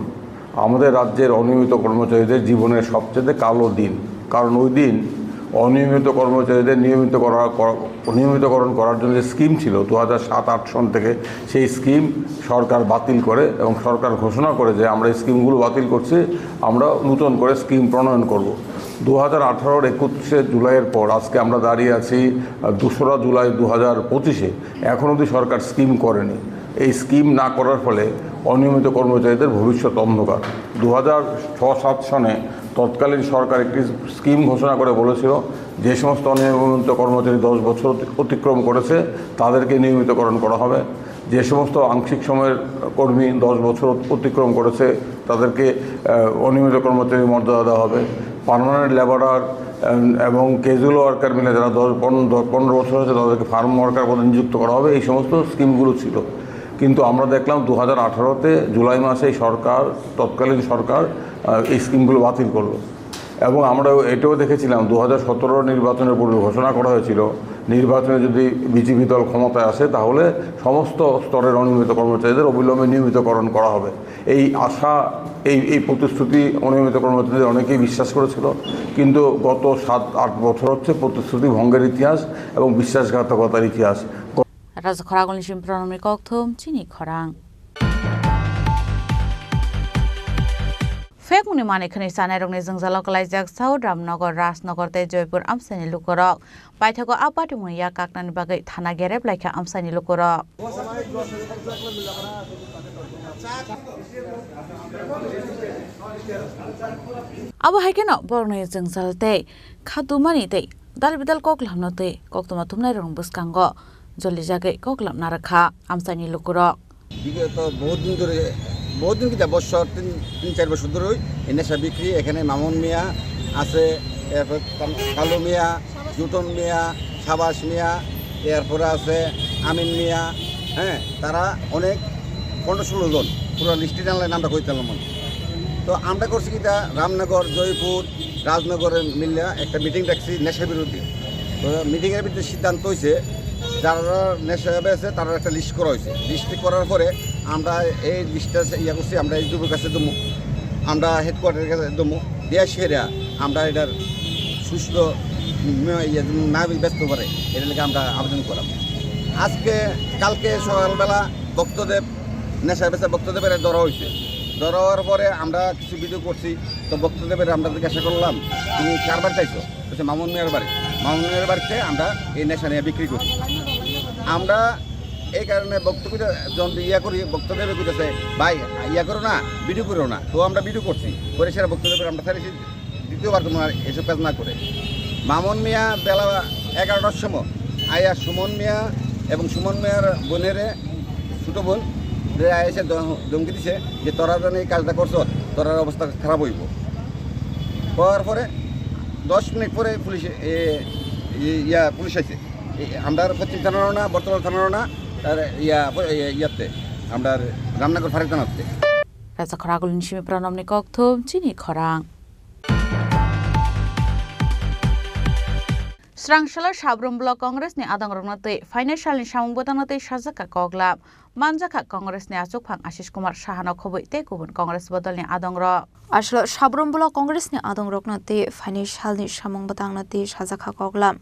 আমাদের রাজ্যের অনিয়মিত কর্মচারীদের জীবনের সবচেয়ে কালো দিন, কারণ ওই দিন অনিয়মিত কর্মচারীদের নিয়মিত করা, কর-, নিয়মিতকরণ করার জন্য যে স্কিম ছিল দু হাজার সাত আট সন থেকে, সেই স্কিম সরকার বাতিল করে এবং সরকার ঘোষণা করে যে আমরা এই স্কিমগুলো বাতিল করছি, আমরা নতুন করে স্কিম প্রণয়ন করব। দু হাজার আঠারোর একত্রিশে জুলাইয়ের পর আজকে আমরা দাঁড়িয়ে আছি, আহ, দোসরা জুলাই দু হাজার পঁচিশে, এখন অবধি সরকার স্কিম করেনি। এই স্কিম না করার ফলে অনিয়মিত কর্মচারীদের ভবিষ্যৎ অন্ধকার। দু হাজার ছয় সাত সনে তৎকালীন সরকার একটি স্কিম ঘোষণা করে বলেছিল, যে সমস্ত অনিয়মিত কর্মচারী দশ বছর অতি-, অতিক্রম করেছে, তাদেরকে নিয়মিতকরণ করা হবে। যে সমস্ত আংশিক সময়ের কর্মী দশ বছর অত-, অতিক্রম করেছে, তাদেরকে, আহ, অনিয়মিত কর্মচারী মর্যাদা দেওয়া হবে। পার্মানেন্ট লেবারার, এম, এবং ক্যাজুয়াল ওয়ার্কার মিলে যারা দশ, পনেরো, দশ, পনেরো বছর হয়েছে, তাদেরকে ফার্ম ওয়ার্কার পদে নিযুক্ত করা হবে। এই সমস্ত স্কিমগুলো ছিল। কিন্তু আমরা দেখলাম দু হাজার আঠারোতে জুলাই মাসে এই সরকার, তৎকালীন সরকার, আহ, এই স্কিমগুলো বাতিল করলো। এবং আমরা এটাও দেখেছিলাম, দু হাজার সতেরো নির্বাচনের পূর্বে ঘোষণা করা হয়েছিল, নির্বাচনে যদি বিজেপি দল ক্ষমতায় আসে, তাহলে সমস্ত স্তরের অনিয়মিত কর্মচারীদের অবিলম্বে নিয়মিতকরণ করা হবে। এই আশা, এই, এই প্রতিশ্রুতি অনিয়মিত কর্মচারীদের অনেকেই বিশ্বাস করেছিল, কিন্তু গত সাত আট বছর হচ্ছে প্রতিশ্রুতি ভঙ্গের ইতিহাস এবং বিশ্বাসঘাতকতার ইতিহাস। Raja Khoragulni Simpranamni Kokthum, Chini Khorang. Phekmungni manwi khwnwi chanairokni jwngjalo kwlaijak South Ramnagar, Rajnagar tei Joypur amchaini lukurok. Paithago a patimungni yak kaknani bagwi thana gerep laikha amchaini lukurok. Abo hai kheno borokni jwngjal tei khatumani tei dal bidal koklamno tei koktwma thumnairokni bwskango jolijagwi koklam narwkha amchaini lukurok. বিগত বহুত দিন ধরে, বহুত দিন কিতা বছর, তিন, তিন চার বছর ধরেই এই নেশা বিক্রি। এখানে মামুন মিয়া আছে, এরপর কাল-, কালু মিয়া, জুটন মিয়া, সাবাস মিয়া, এরপরে আছে আমিন মিয়া, হ্যাঁ, তারা অনেক পনেরো ষোলো জন, পুরো লিস্টে জানলে নামটা কইতে পারলাম না। তো আমরা করছি কিতা, রামনগর, জয়পুর, রাজনগরে মিলে একটা মিটিং ডাকছি নেশা বিরোধী। তো মিটিংয়ের ভিতরে সিদ্ধান্ত হয়েছে, যারা নেশা আছে তারা একটা লিস্ট করা হয়েছে। লিস্ট করার পরে আমরা এই লিস্টটা ইয়া করছি, আমরা এইচডিপির কাছে দেবো। আমরা হেডকোয়ার্টারের কাছে দেবো, দেওয়া সেরা আমরা এটার সুস্থ, উম, ইয়ে, না ব্যস্ত করে, এটা লেগে আমরা আবেদন করলাম। আজকে, কালকে সকালবেলা ভক্তদেব, নেশা বেচা ভক্তদেবের ধরা হয়েছে। ধরা হওয়ার পরে আমরা কিছু ভিডিও করছি। তো ভক্তদেবের আমরা জিজ্ঞাসা করলাম, "তুমি কার বাড়িতে আইছো?" বলছে, "মামুন মিয়ার বাড়ি।" মামুন মিয়ার বাড়িতে আমরা এই নেশা নিয়ে বিক্রি করি। আমরা এই কারণে ভক্ত কইতে যখন ইয়া করি, ভক্তদেবে কইতেছে, "ভাই, ইয়া করো না, ভিডিও করো না।" তো আমরা ভিডিও করছি, করে সেটা ভক্তদেবের আমরা ছাড়িয়েছি। দ্বিতীয়বার কোনো আর এসব কাজ না করে। মামুন মিয়া বেলা এগারোটার সময় আয়া সুমন মিয়া এবং সুমন মিয়ার বোনের ছোটো বোন যে আয়া এসে ধ-, ধমকি দিছে যে, "তোরা যেন এই কাজটা করছো, তোরার অবস্থা খারাপ হইব।" হওয়ার পরে দশ মিনিট পরে পুলিশ, এ, এ, ইয়া, পুলিশ আইছে। এ, আমরা পশ্চিম থানারও না, বর্তমান থানারও না, আর ইয়া, প-, ইয়া, ইয়াতে, আমরা রামনগর ফাঁড়ি থানাতে। Raja khoragulni simi pranomni kokthum chini khorang. Srangsalo Sabrum Block Congress ni adongrokno twi financial ni samung bwtangno twi sajakha koklam. Manjakha Congress ni achukphang Ashish Kumar Sahano khobwi tei kubun Congress bodolni adongrok. Aslo Sabrum Block Congress ni adongrokno twi financial ni samung bwtangno twi sajakha koklam.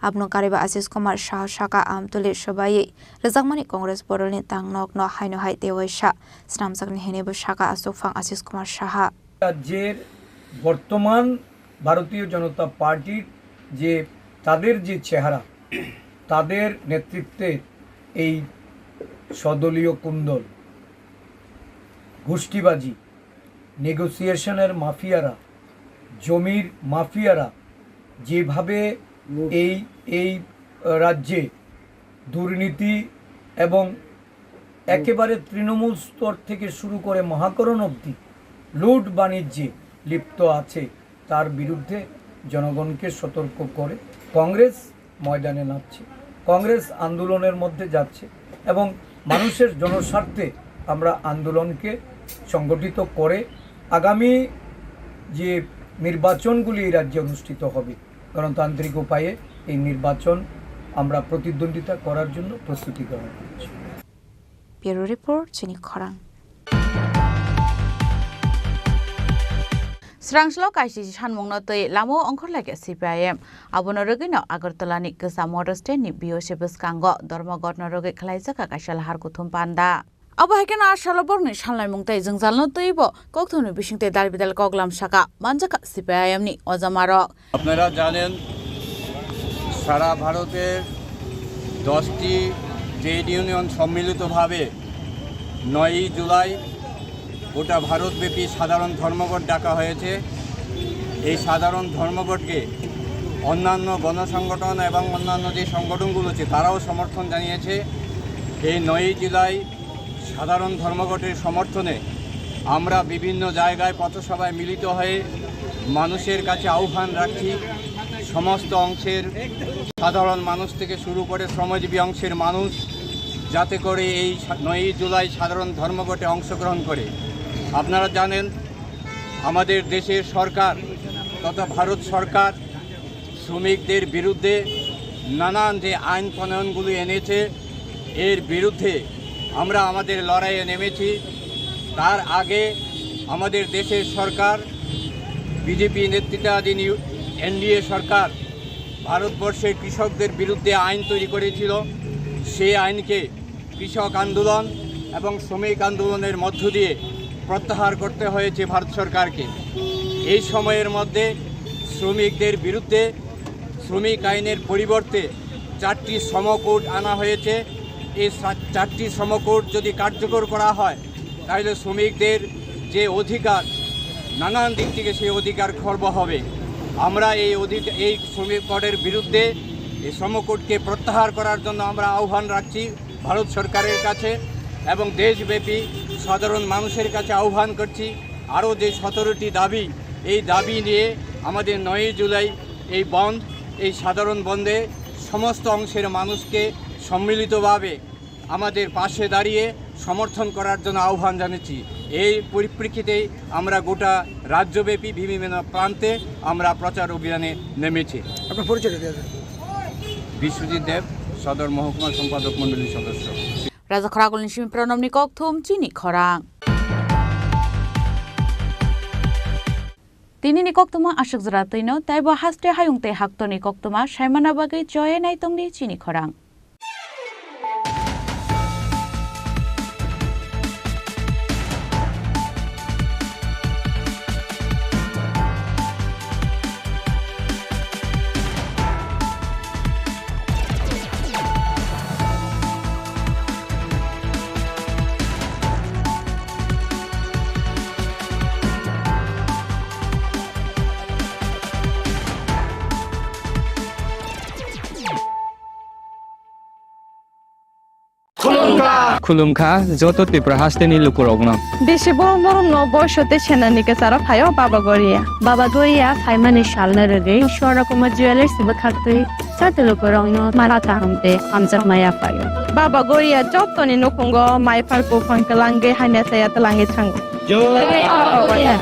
Abno kariba Ashish Kumar Saha saka Amtuli swbaiwi rwjakmani Congress bodolni tangnokno haino hai tei waisa snamjakni hinwi bo saka achukphang Ashish Kumar Saha. রাজ্যের বর্তমান ভারতীয় জনতা পার্টির যে, তাদের যে চেহারা, তাদের নেতৃত্বে এই স্বদলীয় কুন্দল, গোষ্ঠীবাজি, নেগোসিয়েশনের মাফিয়ারা, জমির মাফিয়ারা যেভাবে এই, এই রাজ্যে দুর্নীতি এবং একেবারে তৃণমূল স্তর থেকে শুরু করে মহাকরণ অবধি লুট বাণিজ্যে লিপ্ত আছে, তার বিরুদ্ধে জনগণকে সতর্ক করে কংগ্রেস ময়দানে নামছে, কংগ্রেস আন্দোলনের মধ্যে যাচ্ছে এবং মানুষের জনস্বার্থে আমরা আন্দোলনকে সংগঠিত করে আগামী যে নির্বাচনগুলি এই রাজ্যে অনুষ্ঠিত হবে, গণতান্ত্রিক উপায়ে এই নির্বাচন আমরা প্রতিদ্বন্দ্বিতা করার জন্য প্রস্তুতি গ্রহণ করছি। Bureau Report, chini khorang. Srangsalo kaisisi sanmungno twi lamao ongkhorlaikha C P I M. Abono rwgwino Agartala ni kwcham motor stand ni B O C bwskango Dharmaghat no rwgwi khwlaijakha kaisa lahar kuthum panda. Abo hai kheno a salo borokni salnaimung tei jwngjalno twibo kokthumni bisingtwi dal bidal koklam saka manjakha C P I M ni ojamarok. আপনারা জানেন, সারা ভারতের দশটি trade union সম্মিলিতভাবে নয়ই জুলাই গোটা ভারতব্যাপী সাধারণ ধর্মঘট ডাকা হয়েছে। এই সাধারণ ধর্মঘটকে অন্যান্য গণসংগঠন এবং অন্যান্য যে সংগঠনগুলো আছে, তারাও সমর্থন জানিয়েছে। এই নয়ই জুলাই সাধারণ ধর্মঘটের সমর্থনে আমরা বিভিন্ন জায়গায় পথসভায় মিলিত হয়ে মানুষের কাছে আহ্বান রাখছি, সমস্ত অংশের সাধারণ মানুষ থেকে শুরু করে শ্রমজীবী অংশের মানুষ যাতে করে এই সা-, নয়ই জুলাই সাধারণ ধর্মঘটে অংশগ্রহণ করে। আপনারা জানেন, আমাদের দেশের সরকার তথা ভারত সরকার শ্রমিকদের বিরুদ্ধে নানান যে আইন প্রণয়নগুলি এনেছে, এর বিরুদ্ধে আমরা আমাদের লড়াইয়ে নেমেছি। তার আগে আমাদের দেশের সরকার, বিজেপি নেতৃত্বাধীন ইউ-, এনডিএ সরকার ভারতবর্ষের কৃষকদের বিরুদ্ধে আইন তৈরি করেছিল। সেই আইনকে কৃষক আন্দোলন এবং শ্রমিক আন্দোলনের মধ্য দিয়ে প্রত্যাহার করতে হয়েছে ভারত সরকারকে। এই সময়ের মধ্যে শ্রমিকদের বিরুদ্ধে শ্রমিক আইনের পরিবর্তে চারটি শ্রম কোড আনা হয়েছে। এই সা-, চারটি শ্রম কোড যদি কার্যকর করা হয়, তাহলে শ্রমিকদের যে অধিকার, নানান দিক থেকে সেই অধিকার খর্ব হবে। আমরা এই অধিক-, এই শ্রমিক কোডের বিরুদ্ধে এই শ্রম কোডকে প্রত্যাহার করার জন্য আমরা আহ্বান রাখছি ভারত সরকারের কাছে এবং দেশব্যাপী সাধারণ মানুষের কাছে আহ্বান করছি, আরও যে সতেরোটি দাবি, এই দাবি নিয়ে আমাদের নয়ই জুলাই এই বন্ধ, এই সাধারণ বন্ধে সমস্ত অংশের মানুষকে সম্মিলিতভাবে আমাদের পাশে দাঁড়িয়ে সমর্থন করার জন্য আহ্বান জানাচ্ছি। এই পরিপ্রেক্ষিতেই আমরা গোটা রাজ্যব্যাপী বিভিন্ন প্রান্তে আমরা প্রচার অভিযানে নেমেছি। আপনার পরিচয়টা দিয়ে দেন। বিশ্বজিৎ দেব, সদর মহকুমা সম্পাদক মণ্ডলীর সদস্য। Raja khoragulni simi pranomni kokthum chini khorang. Tinini koktwma aswk jora twino, tei bo haste hayung tei haktorni koktwma saimana bagwi choye nai tongdi chini khorang. Khulumkha. Khulumkha joto Tripura hasteni lukurokno. Bisi borok norokno boiso tei senani kwcharo phaio Baba Goria. Baba Goria phaimani salno rwgwi Swarna Kumar Jewellers ni bwkhaktwi joto lukurokno mara kaham tei hamjakma yaphaio. Baba Goria jotoni nukhungo maiphar buphang kwlangwi hamya saya twlangwi thango. Jai Baba Goria.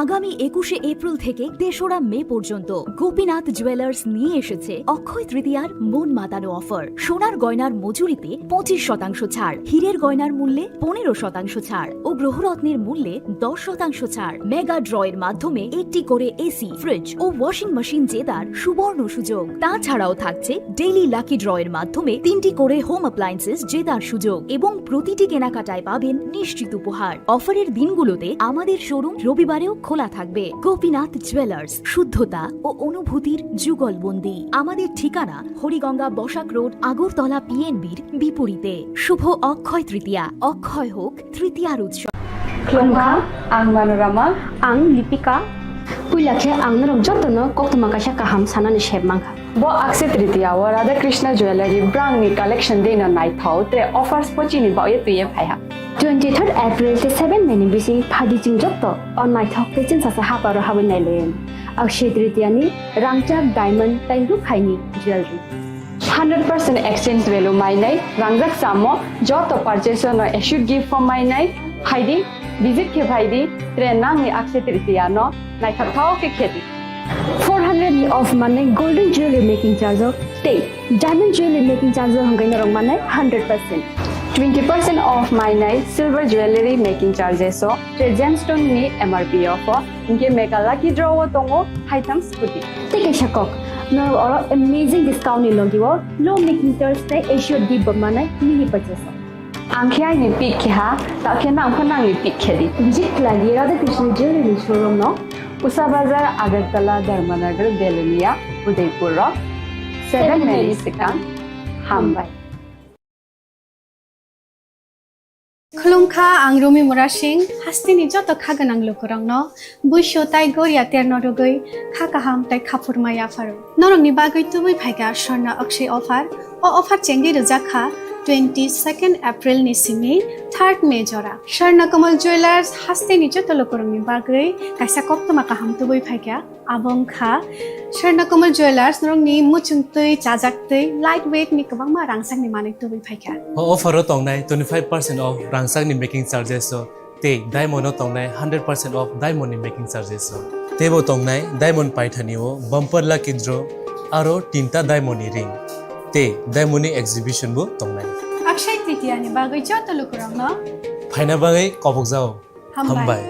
আগামী একুশে এপ্রিল থেকে তেসরা মে পর্যন্ত গোপীনাথ জুয়েলার্স নিয়ে এসেছে অক্ষয় তৃতীয়ার মন মাতানো অফার। সোনার গয়নার মজুরিতে পঁচিশ শতাংশ ছাড়, হীরের গয়নার মূল্যে পনেরো শতাংশ ছাড় ও গ্রহরত্নের মূল্যে দশ শতাংশ ছাড়। মেগা ড্রয়ের মাধ্যমে একটি করে এসি, ফ্রিজ ও ওয়াশিং মেশিন জেতার সুবর্ণ সুযোগ। তাছাড়াও থাকছে ডেইলি লাকি ড্রয়ের মাধ্যমে তিনটি করে হোম অ্যাপ্লায়েন্সেস জেতার সুযোগ এবং প্রতিটি কেনাকাটায় পাবেন নিশ্চিত উপহার। অফারের দিনগুলোতে আমাদের শোরুম রবিবারেও খোলা থাকবে। গোপীনাথ জুয়েলার্স, শুদ্ধতা ও অনুভূতির যুগলবন্দি। আমাদের ঠিকানা হরিগঙ্গা বসাক রোড, আগরতলা পিএনবির বিপরীতে। শুভ অক্ষয় তৃতীয়া, অক্ষয় হোক তৃতীয়ার উৎসব। Khulumkha, ang Manorama. Ang Lipika. Puila khe ang norok jotono koktwma kaisa kaham sanani sep mankha. Bo Akshaya Tritiya o Radha Krishna Jewellery brand ni collection dei no naithok tre offers pochini baoye twiye phaiha. Twenty third April tei seven May ni bising phaidi chwng joto o naithok tei chwngsacha haparo habwi nailayan. Akshaya Tritiya ni rangchak diamond tei rukhaini jewellery. Hundred percent exchange value mainai rangjak chamo joto purchase no assured gift form mainai phaidi, visit khe phaidi, tre nangni Akshaya Tritiya no naithok thok khe khedi. Four hundred ni off manwi golden jewelry making charge o tei diamond jewelry making charge o hwnkhe norok manai hundred percent. Twenty percent off mainai silver jewelry making charges o tei gemstone ni M R P off o hwnkhe mega lucky draw o tongo haitham scooty. Tei kaisa kok, norok oro amazing discount ni logi o low making charge tei assured gift bo manai mini purchase o. Ang khe aini pick khe ha, ta khe nang pho nangni pick khe di. Visit khlai di Radha Krishna Jewelry showroom no. Usa Bazar, Agartala, Dharmanagar, Belonia, Udaipur rok. Seven May ni swkang. Hambai. Khulumkha, ang Rumi Murasing, hasteni joto kha gwnang lukurokno buisu tai goria terno rwgwi kha kaham tai khaphurma yapharo. Norokni bagwi tubui phaikha Swarna Akshaya offer. O offer chengwi rwjak kha twenty second April ni simi third May jora. Swarna Kamal Jewellers hasteni joto lukurokni bagwi kaisa koktwma kaham tubui phaikha. Abo wngkha Swarna Kamal Jewellers, norokni muchungtwi, chajaktwi, light weight ni kwbangma rangchakni manwi tubui phaikha. O offer o tongnai twenty five percent off rangchakni making charges o tei diamond o tongnai hundred percent off diamond ni making charges o. Teibo tongnai diamond paithani o bumper lucky draw aro tinta diamond ni ring tei diamond ni exhibition bo tongnai. Akshaya Tritiya ni bagwi joto lukurokno phaina bagwi kobokjao. Hambai. Hambai.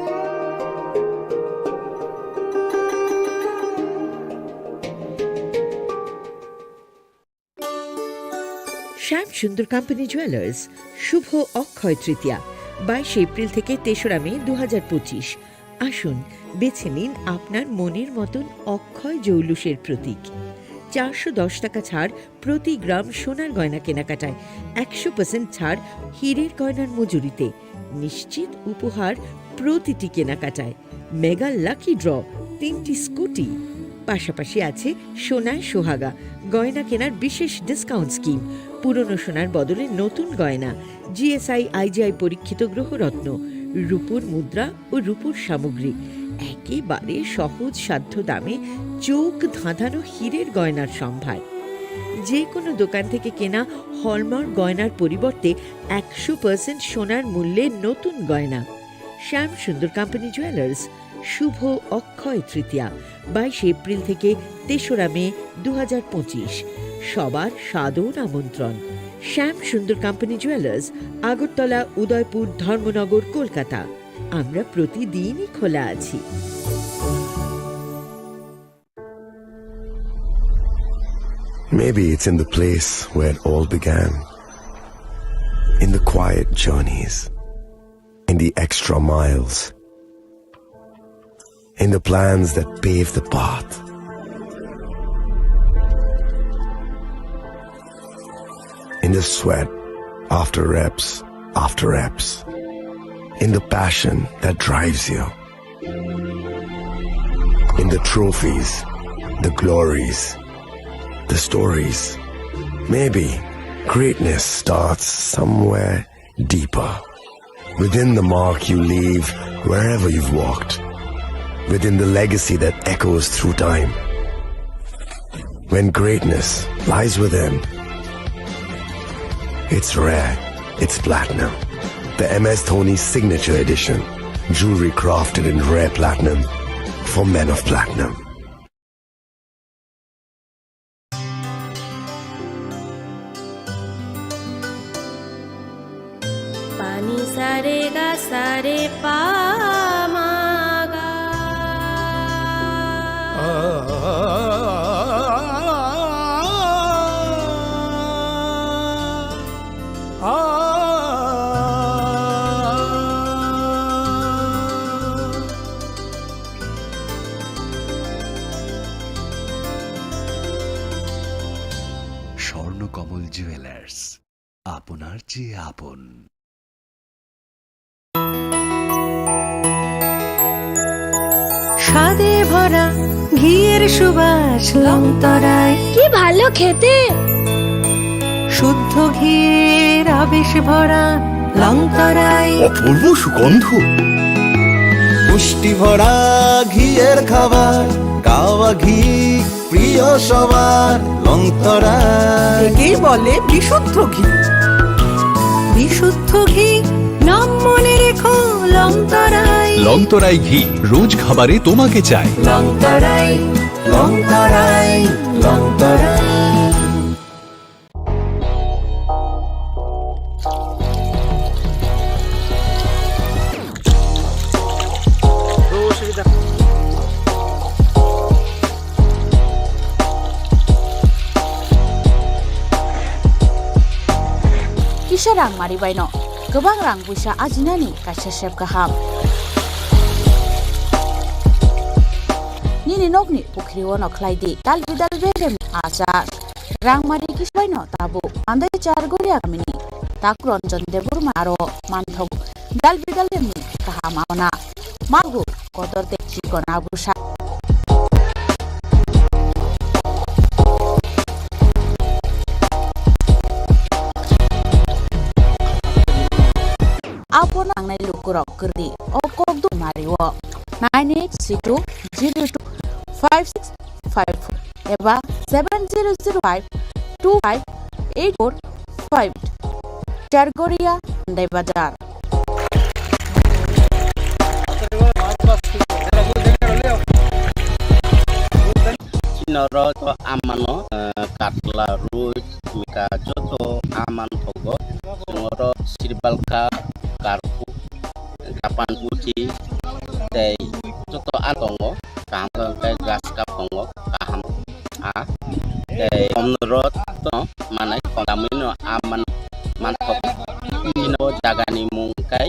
শ্যাম Sundar company jewellers, শুভ অক্ষয় তৃতীয়া, বাইশে এপ্রিল থেকে তেসরা মে দু হাজার পঁচিশ। আসুন, বেছে নিন আপনার মনের মতন অক্ষয় জৌলুসের প্রতীক। চারশো দশ টাকা ছাড় প্রতি গ্রাম সোনার গয়না কেনাকাটায়, একশো পার্সেন্ট ছাড় হীরের গয়নার মজুরিতে, নিশ্চিত উপহার প্রতিটি কেনাকাটায়, মেগা লাকি ড্র, তিনটি স্কুটি, পাশাপাশি আছে সোনায় সোহাগা গয়না কেনার বিশেষ ডিসকাউন্ট স্কিম, পুরনো সোনার বদলে নতুন গয়না, জিএসআই আইজিআই পরীক্ষিত গ্রহরত্ন, রূপোর মুদ্রা ও রূপোর সামগ্রী। একেবারে সহজ সাধ্য দামে চোখ ধাঁধানো হীরের গয়নার সম্ভার। যে কোনো দোকান থেকে কেনা হলমার্ক গয়নার পরিবর্তে একশো পার্সেন্ট সোনার মূল্যে নতুন গয়না। শ্যাম সুন্দর কোম্পানি জুয়েলার্স, শুভ অক্ষয় তৃতীয়া, বাইশে এপ্রিল থেকে তেসরা মে দু হাজার পঁচিশ। সবার সাদর আমন্ত্রণ। শ্যাম সুন্দর কোম্পানি জুয়েলার্স, আগরতলা, উদয়পুর, ধর্মনগর, কলকাতা। আমরা প্রতিদিনই খোলা আছি। Maybe it's in the place where it all began. In the quiet journeys. In the extra miles. In the plans that pave the path. In the sweat, after reps, after reps. In the passion that drives you. In the trophies, the glories, the stories. Maybe greatness starts somewhere deeper. Within the mark you leave wherever you've walked. Within the legacy that echoes through time. When greatness lies within, it's rare, it's platinum. The M S Dhoni Signature Edition. Jewelry crafted in rare platinum for men of platinum. Pani sare ga sare pa ma ga. Swarnakamal jewellers, আপনার চেয়ে আপন। স্বাদে ভরা ঘিয়ের সুবাস লংতরায়। কি ভালো খেতে! শুদ্ধ ঘিয়ের আবেশ ভরা লংতরায়। অপূর্ব সুগন্ধ। পুষ্টি ভরা ঘিয়ের খাবার, কাওয়া ঘি প্রিয় সবার লংতরায়। একেই বলে বিশুদ্ধ ঘি। বিশুদ্ধ ঘি, নাম মনে রেখো লংতরায়। লংতরায় ঘি, রোজ খাবারে তোমাকে চাই। লংতরায়, লংতরায়, Longtharai. Kisa rang mari baino kwbang rang puisa ajinani kaisa sep kaham. Nini nokni pukhrio no khlai di dal bidal bedem achar. Rangmari kisbaino tabuk Andai Chargoria kamini Takuranjan Debbarma aro manthok dal bidal demni kaham aona. Magu kotor tei chikon abusa. Apo nangnai lukurok kwrwi o kokduk mario nine eight six two zero two five six five four eba seven zero zero five two five eight four five. Chargoria, Andai Bazar. Norok amano, eh, katla, roi, mika joto aman thogo. Norok sirbalka, karpu, Japan puthi tei joto a tongo, kaham khe gas cup tongo, kaham a tei omno rot to manai, kontamino a man, manthok. Chini o jagani mung khe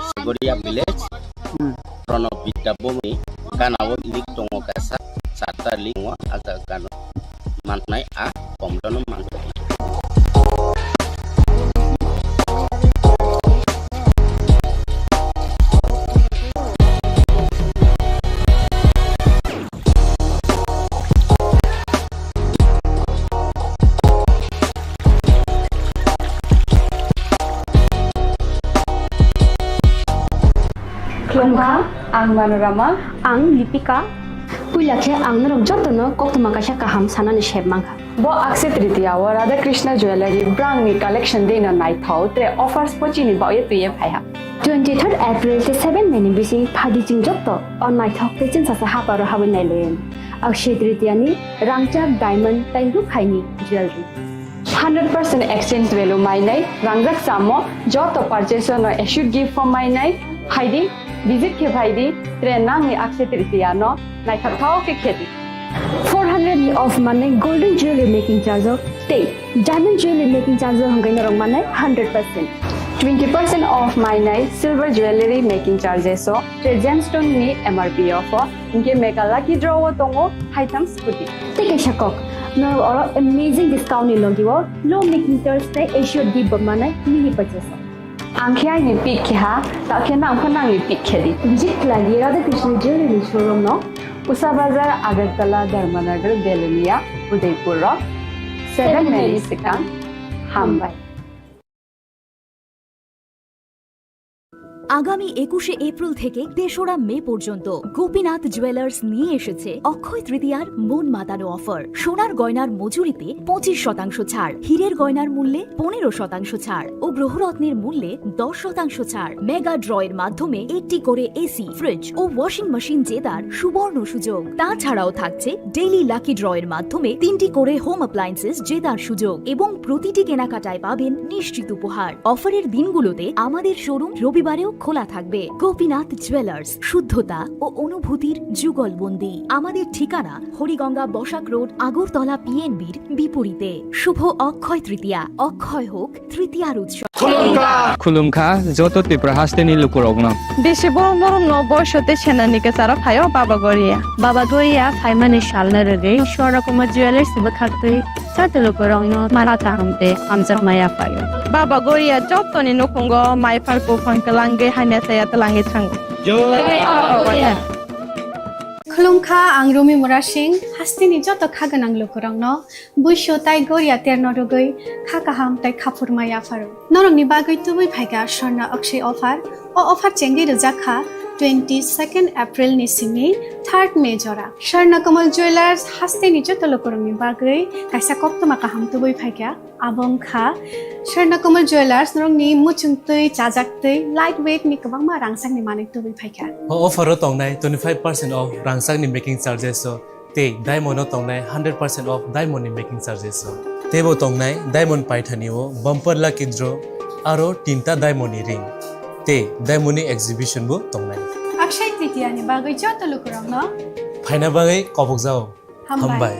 Sagoria village, hmm. Rono Bidya Bhumi gana o lik tongo kaisa, charta lik tongo, a jaga gana o. Mannai a komrono manthogo. Khulumkha, ang Manorama. Ang Lipika. Puila khe ang norok jotono koktwma kaisa kaham sanani sep mankha. Bo Akshaya Tritiya o Radha Krishna Jewellery brangni collection dino naithok tei offers bo chini bagwi twiwi phaiha. Twenty third April tei seven May ni bising phaidi chwng joto o naithok tei chwngsacha haparo habwi nailaiyani. Akshaya Tritiya ni rangchak diamond tei rukhaini jewellery. Hundred percent exchange value mainai, rangjak chamo joto purchase no assured gift form mainai, phaidi Visit khe phai di, tre nangni Akshay Tritiya no naithok thao khe khe di. Four hundred ni off mannai golden jewelry making charge o tei diamond jewelry making charge o hwnkhe norok mannai hundred percent. Twenty percent off mainai silver jewelry making charges o tei gemstone ni M R P off o, hwnkhe mega lucky draw o tongo haitham scooty. Tei kaisa kok, norok oro amazing discount ni logi o low making charge tei assured gift bo mannai mini purchase o. Ang khe aini pick khe ha, ta khe nang pho nangni pick khe di. Visit khlai di Radha Krishna Jewelry showroom no, Usa Bazar, Agartala, Dharmanagar, Belonia, Udaipur o seven May ni swkang. Hambai. আগামী একুশে এপ্রিল থেকে তেসরা মে পর্যন্ত গোপীনাথ জুয়েলার্স নিয়ে এসেছে অক্ষয় তৃতীয়ার মন মাতানো অফার। সোনার গয়নার মজুরিতে পঁচিশ শতাংশ ছাড়, হীরের গয়নার মূল্যে পনেরো শতাংশ ছাড় ও গ্রহরত্নের মূল্যে দশ শতাংশ ছাড়। মেগা ড্রয়ের মাধ্যমে একটি করে এসি, ফ্রিজ ও ওয়াশিং মেশিন জেতার সুবর্ণ সুযোগ। তাছাড়াও থাকছে ডেইলি লাকি ড্রয়ের মাধ্যমে তিনটি করে হোম অ্যাপ্লায়েন্সেস জেতার সুযোগ এবং প্রতিটি কেনাকাটায় পাবেন নিশ্চিত উপহার। অফারের দিনগুলোতে আমাদের শোরুম রবিবারেও খোলা থাকবে। গোপীনাথ জুয়েলার্স, শুদ্ধতা ও অনুভূতির যুগলবন্দি। আমাদের ঠিকানা হরিগঙ্গা বসাক রোড, আগরতলা পিএনবির বিপরীতে। শুভ অক্ষয় তৃতীয়া, অক্ষয় হোক তৃতীয়ার উৎসব। Khulumkha joto Tripura hasteni lukurokno. Bisi borom borom no boiso tei senani kwcharo phaio Baba Goria. Baba Goria phaimani salno rwgwi Swarna Kumar Jewellers bwkhaktwi joto lukurokno mara kaham tei hamjakma yaphaio. Baba Goria jotoni nukhungo maiphar buphang kwlangwi hamya chaya twlangwi thango. Khulumkha, ang Rumi Murasing, hasteni joto kha gwnang lukurokno buisu tai goria terno rwgwi kha kaham tai khaphurma yapharo. Norokni bagwi tubui phaikha Swarna Akshay offer. O offer chengwi rwjakha twenty second April ni simi third May jora. Swarna Kamal Jewellers hasteni joto lukurokni bagwi kaisa koktwma kaham tubui phaikha. Abo wngkha Swarna Kamal Jewellers, norokni muchungtwi, chajaktwi, light weight ni kwbangma rangchakni manwi tubui phaikha. O offer o tongnai twenty five percent off rangchakni making charges o tei diamond o tongnai hundred percent off diamond ni making charges o. Teibo tongnai diamond paithani o bumper lucky draw aro tinta diamond ni ring tei diamond ni exhibition bo tongnai. Akshay Tritiya ni bagwi joto lukurokno phaina bagwi kobokjao. Hambai. Hambai.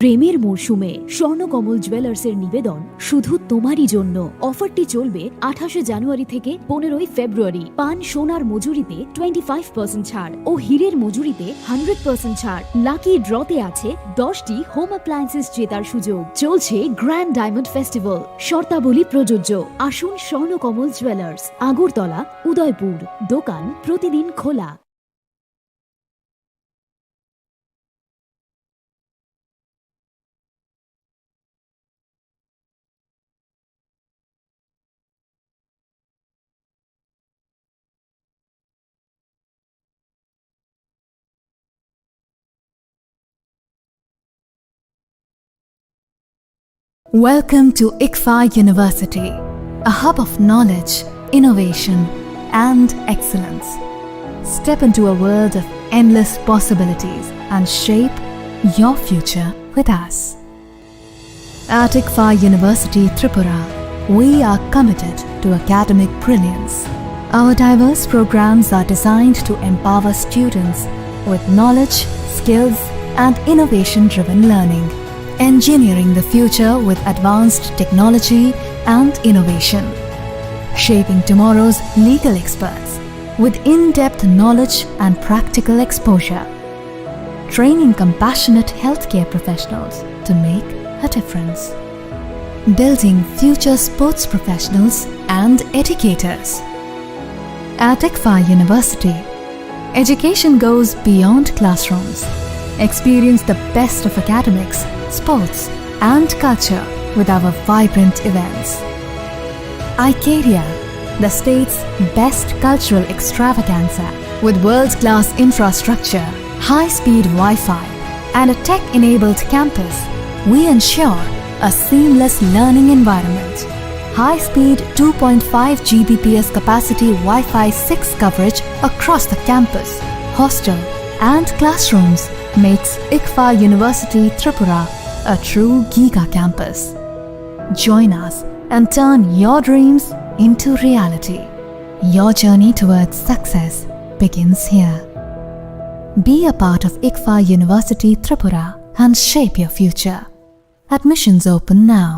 প্রেমের মরশুমে স্বর্ণকমল জুয়েলার্সের নিবেদন শুধু তোমারই জন্য। অফারটি চলবে আঠাশে জানুয়ারি থেকে পনেরোই ফেব্রুয়ারি। পান সোনার মজুরিতে টোয়েন্টি ফাইভ পার্সেন্ট ছাড় ও হীরের মজুরিতে হান্ড্রেড পার্সেন্ট ছাড়। লাকি ড্রতে আছে দশটি হোম অ্যাপ্লায়েন্সেস জেতার সুযোগ। চলছে গ্র্যান্ড ডায়মন্ড ফেস্টিভ্যাল। শর্তাবলী প্রযোজ্য। আসুন স্বর্ণকমল জুয়েলার্স, আগরতলা, উদয়পুর। দোকান প্রতিদিন খোলা। Welcome to ICFAI University, a hub of knowledge, innovation, and excellence. Step into a world of endless possibilities and shape your future with us. At ICFAI University Tripura, we are committed to academic brilliance. Our diverse programs are designed to empower students with knowledge, skills, and innovation-driven learning, engineering the future with advanced technology and innovation, shaping tomorrow's legal experts with in-depth knowledge and practical exposure, training compassionate healthcare professionals to make a difference, building future sports professionals and educators. At ICFAI University, education goes beyond classrooms. Experience the best of academics, sports, and culture with our vibrant events. Icaria, the state's best cultural extravaganza, with world-class infrastructure, high-speed Wi-Fi, and a tech-enabled campus, we ensure a seamless learning environment. High-speed two point five G B P S capacity Wi-Fi six coverage across the campus, hostel, and classrooms makes ICFAI University Tripura a true giga campus. Join us and turn your dreams into reality. Your journey towards success begins here. Be a part of ICFA University Tripura and shape your future. Admissions open now.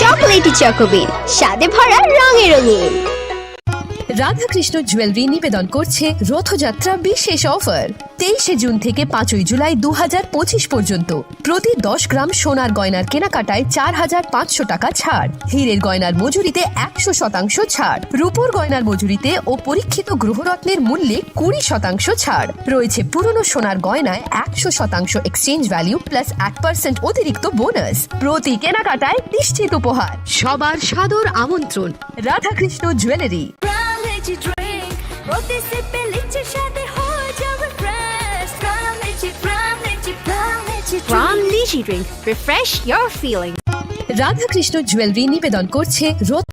Chocolatey চকোবিন, স্বাদে ভরা, রঙে রঙিন। Radhakrishna jewellery নিবেদন করছে রথযাত্রা বিশেষ অফার। তেইশে জুন থেকে পাঁচই জুলাই দু হাজার পঁচিশ পর্যন্ত প্রতি দশ গ্রাম সোনার গয়নার কেনাকাটায় চার হাজার পাঁচশো টাকা ছাড়, হীরের গয়নার মজুরিতে একশো শতাংশ ছাড়, রূপোর গয়নার মজুরিতে ও পরীক্ষিত গ্রহরত্নের মূল্যে কুড়ি শতাংশ ছাড়। রয়েছে পুরনো সোনার গয়নায় একশো শতাংশ এক্সচেঞ্জ ভ্যালু প্লাস এক পার্সেন্ট অতিরিক্ত বোনাস। প্রতি কেনাকাটায় নিশ্চিত উপহার। সবার সাদর আমন্ত্রণ। রাধাকৃষ্ণ জুয়েলারি। প্রাণ লিচি ড্রিঙ্ক, প্রতি সিপে লিচি স্বাদে হয়ে যাবে ফ্রেশ। প্রাণ লিচি, প্রাণ লিচি, প্রাণ litchi drink. Pran litchi drink, refresh your feeling. Radhakrishna jewellery নিবেদন করছে রথ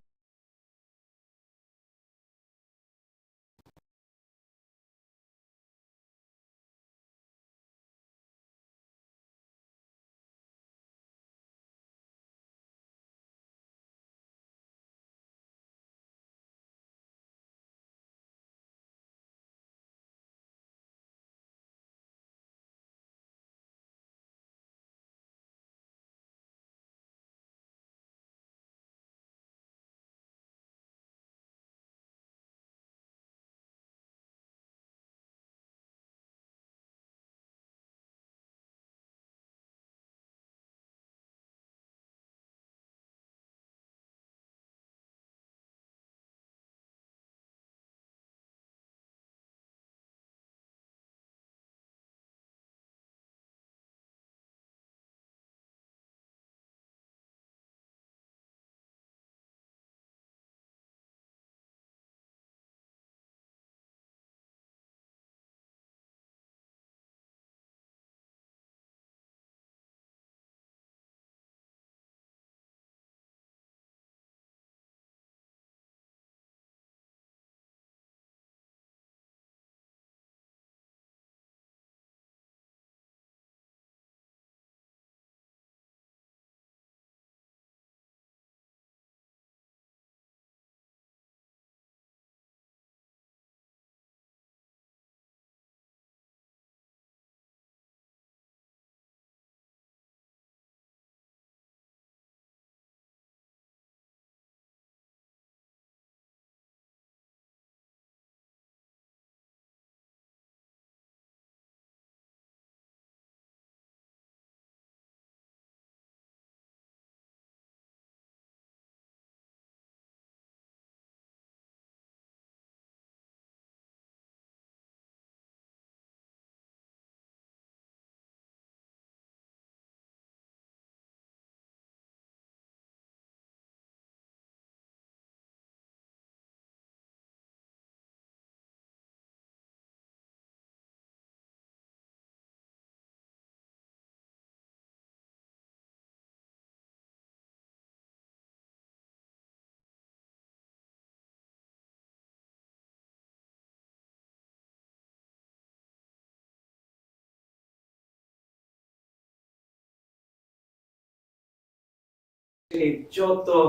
Chini joto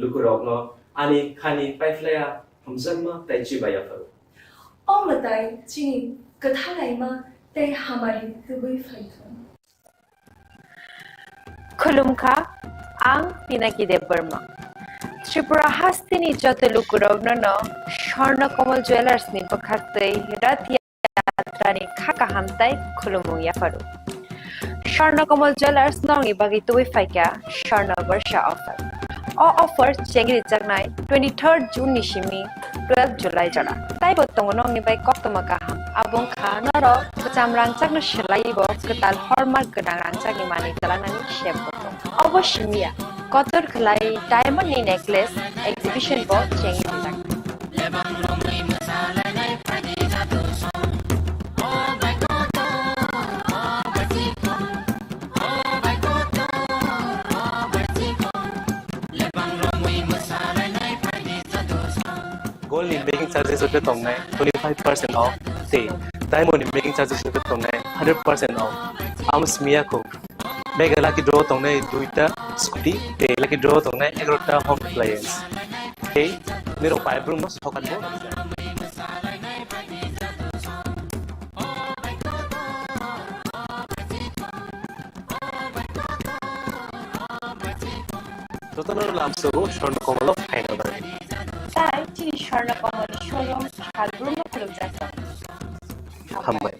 lukurokno ani khani paiphlaiya hamjakma tei chibai yapharo. O mwtai chini kwthalaima tei hamari tubui phaithung. Khulumkha, ang Pinaki Debbarma. Tripura hasteni joto lukurokno no Swarna Kamal Jewellers ni bwkhaktwi Rath Yatrani kha kaham tai khulumung yapharo. Swarna Kamal Jewellers nokni bagwi tubui phaikha Swarna Barsha offer. O offer chengri jaknai twenty-third June ni simi twelve July jora. Taibo tongo nokni bai koktwma kaham. Abo wngkha norok kwcham rangchakno swlaiwi bo kwtal hallmark gwnang rangchakni manwi twlangnani sep bo tongo. Obo simi ya, kotor khlai diamond ni necklace exhibition bo chengri rijak. charges rok tongnai twenty five percent off, tei Diamond ni making charges rok tongnai hundred percent off. Amo simi ya kho, mega lucky draw tongnai duita scooty tei lucky draw tongnai egarota home appliance. Tei nirok bai brumno sokan bo. Jotono lamsogo Swarna Komolo phaina bagwi. Tai chini Swarna Komolni showroom Salbrumno khulumjak tongo. Hambai.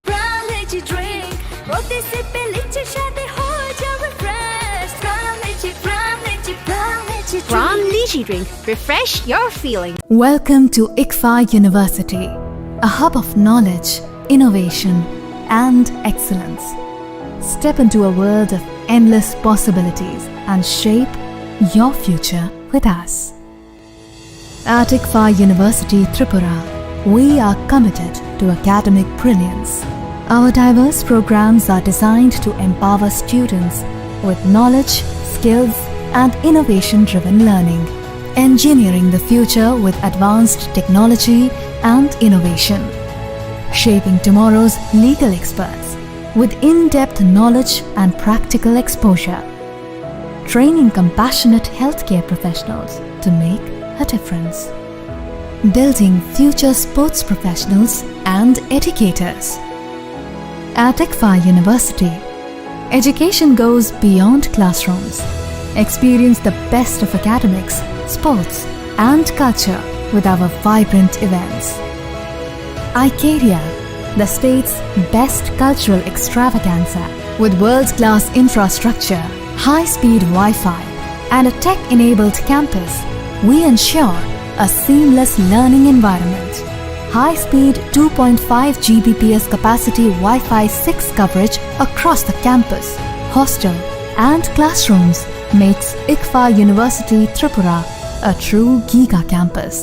Pran Lychee Drink, প্রতি সিপে লিচুর স্বাদে হয়ে যাবে fresh। Pran Lychee, Pran Lychee, Pran Lychee Drink। Pran Lychee Drink, refresh your feeling। Welcome to ICFAI University, a hub of knowledge, innovation, and excellence. Step into a world of endless possibilities and shape your future with us. At ICFAI University Tripura, we are committed to academic brilliance. Our diverse programs are designed to empower students with knowledge, skills, and innovation-driven learning, engineering the future with advanced technology and innovation, shaping tomorrow's legal experts with in-depth knowledge and practical exposure, training compassionate healthcare professionals to make a difference, building future sports professionals and educators. At ICFAI University, education goes beyond classrooms. Experience the best of academics, sports, and culture with our vibrant events. Icaria, the state's best cultural extravaganza. With world-class infrastructure, high-speed Wi-Fi, and a tech-enabled campus, we ensure a seamless learning environment. High-speed two point five G B P S capacity Wi-Fi six coverage across the campus, hostel, and classrooms makes ICFAI University Tripura a true giga campus.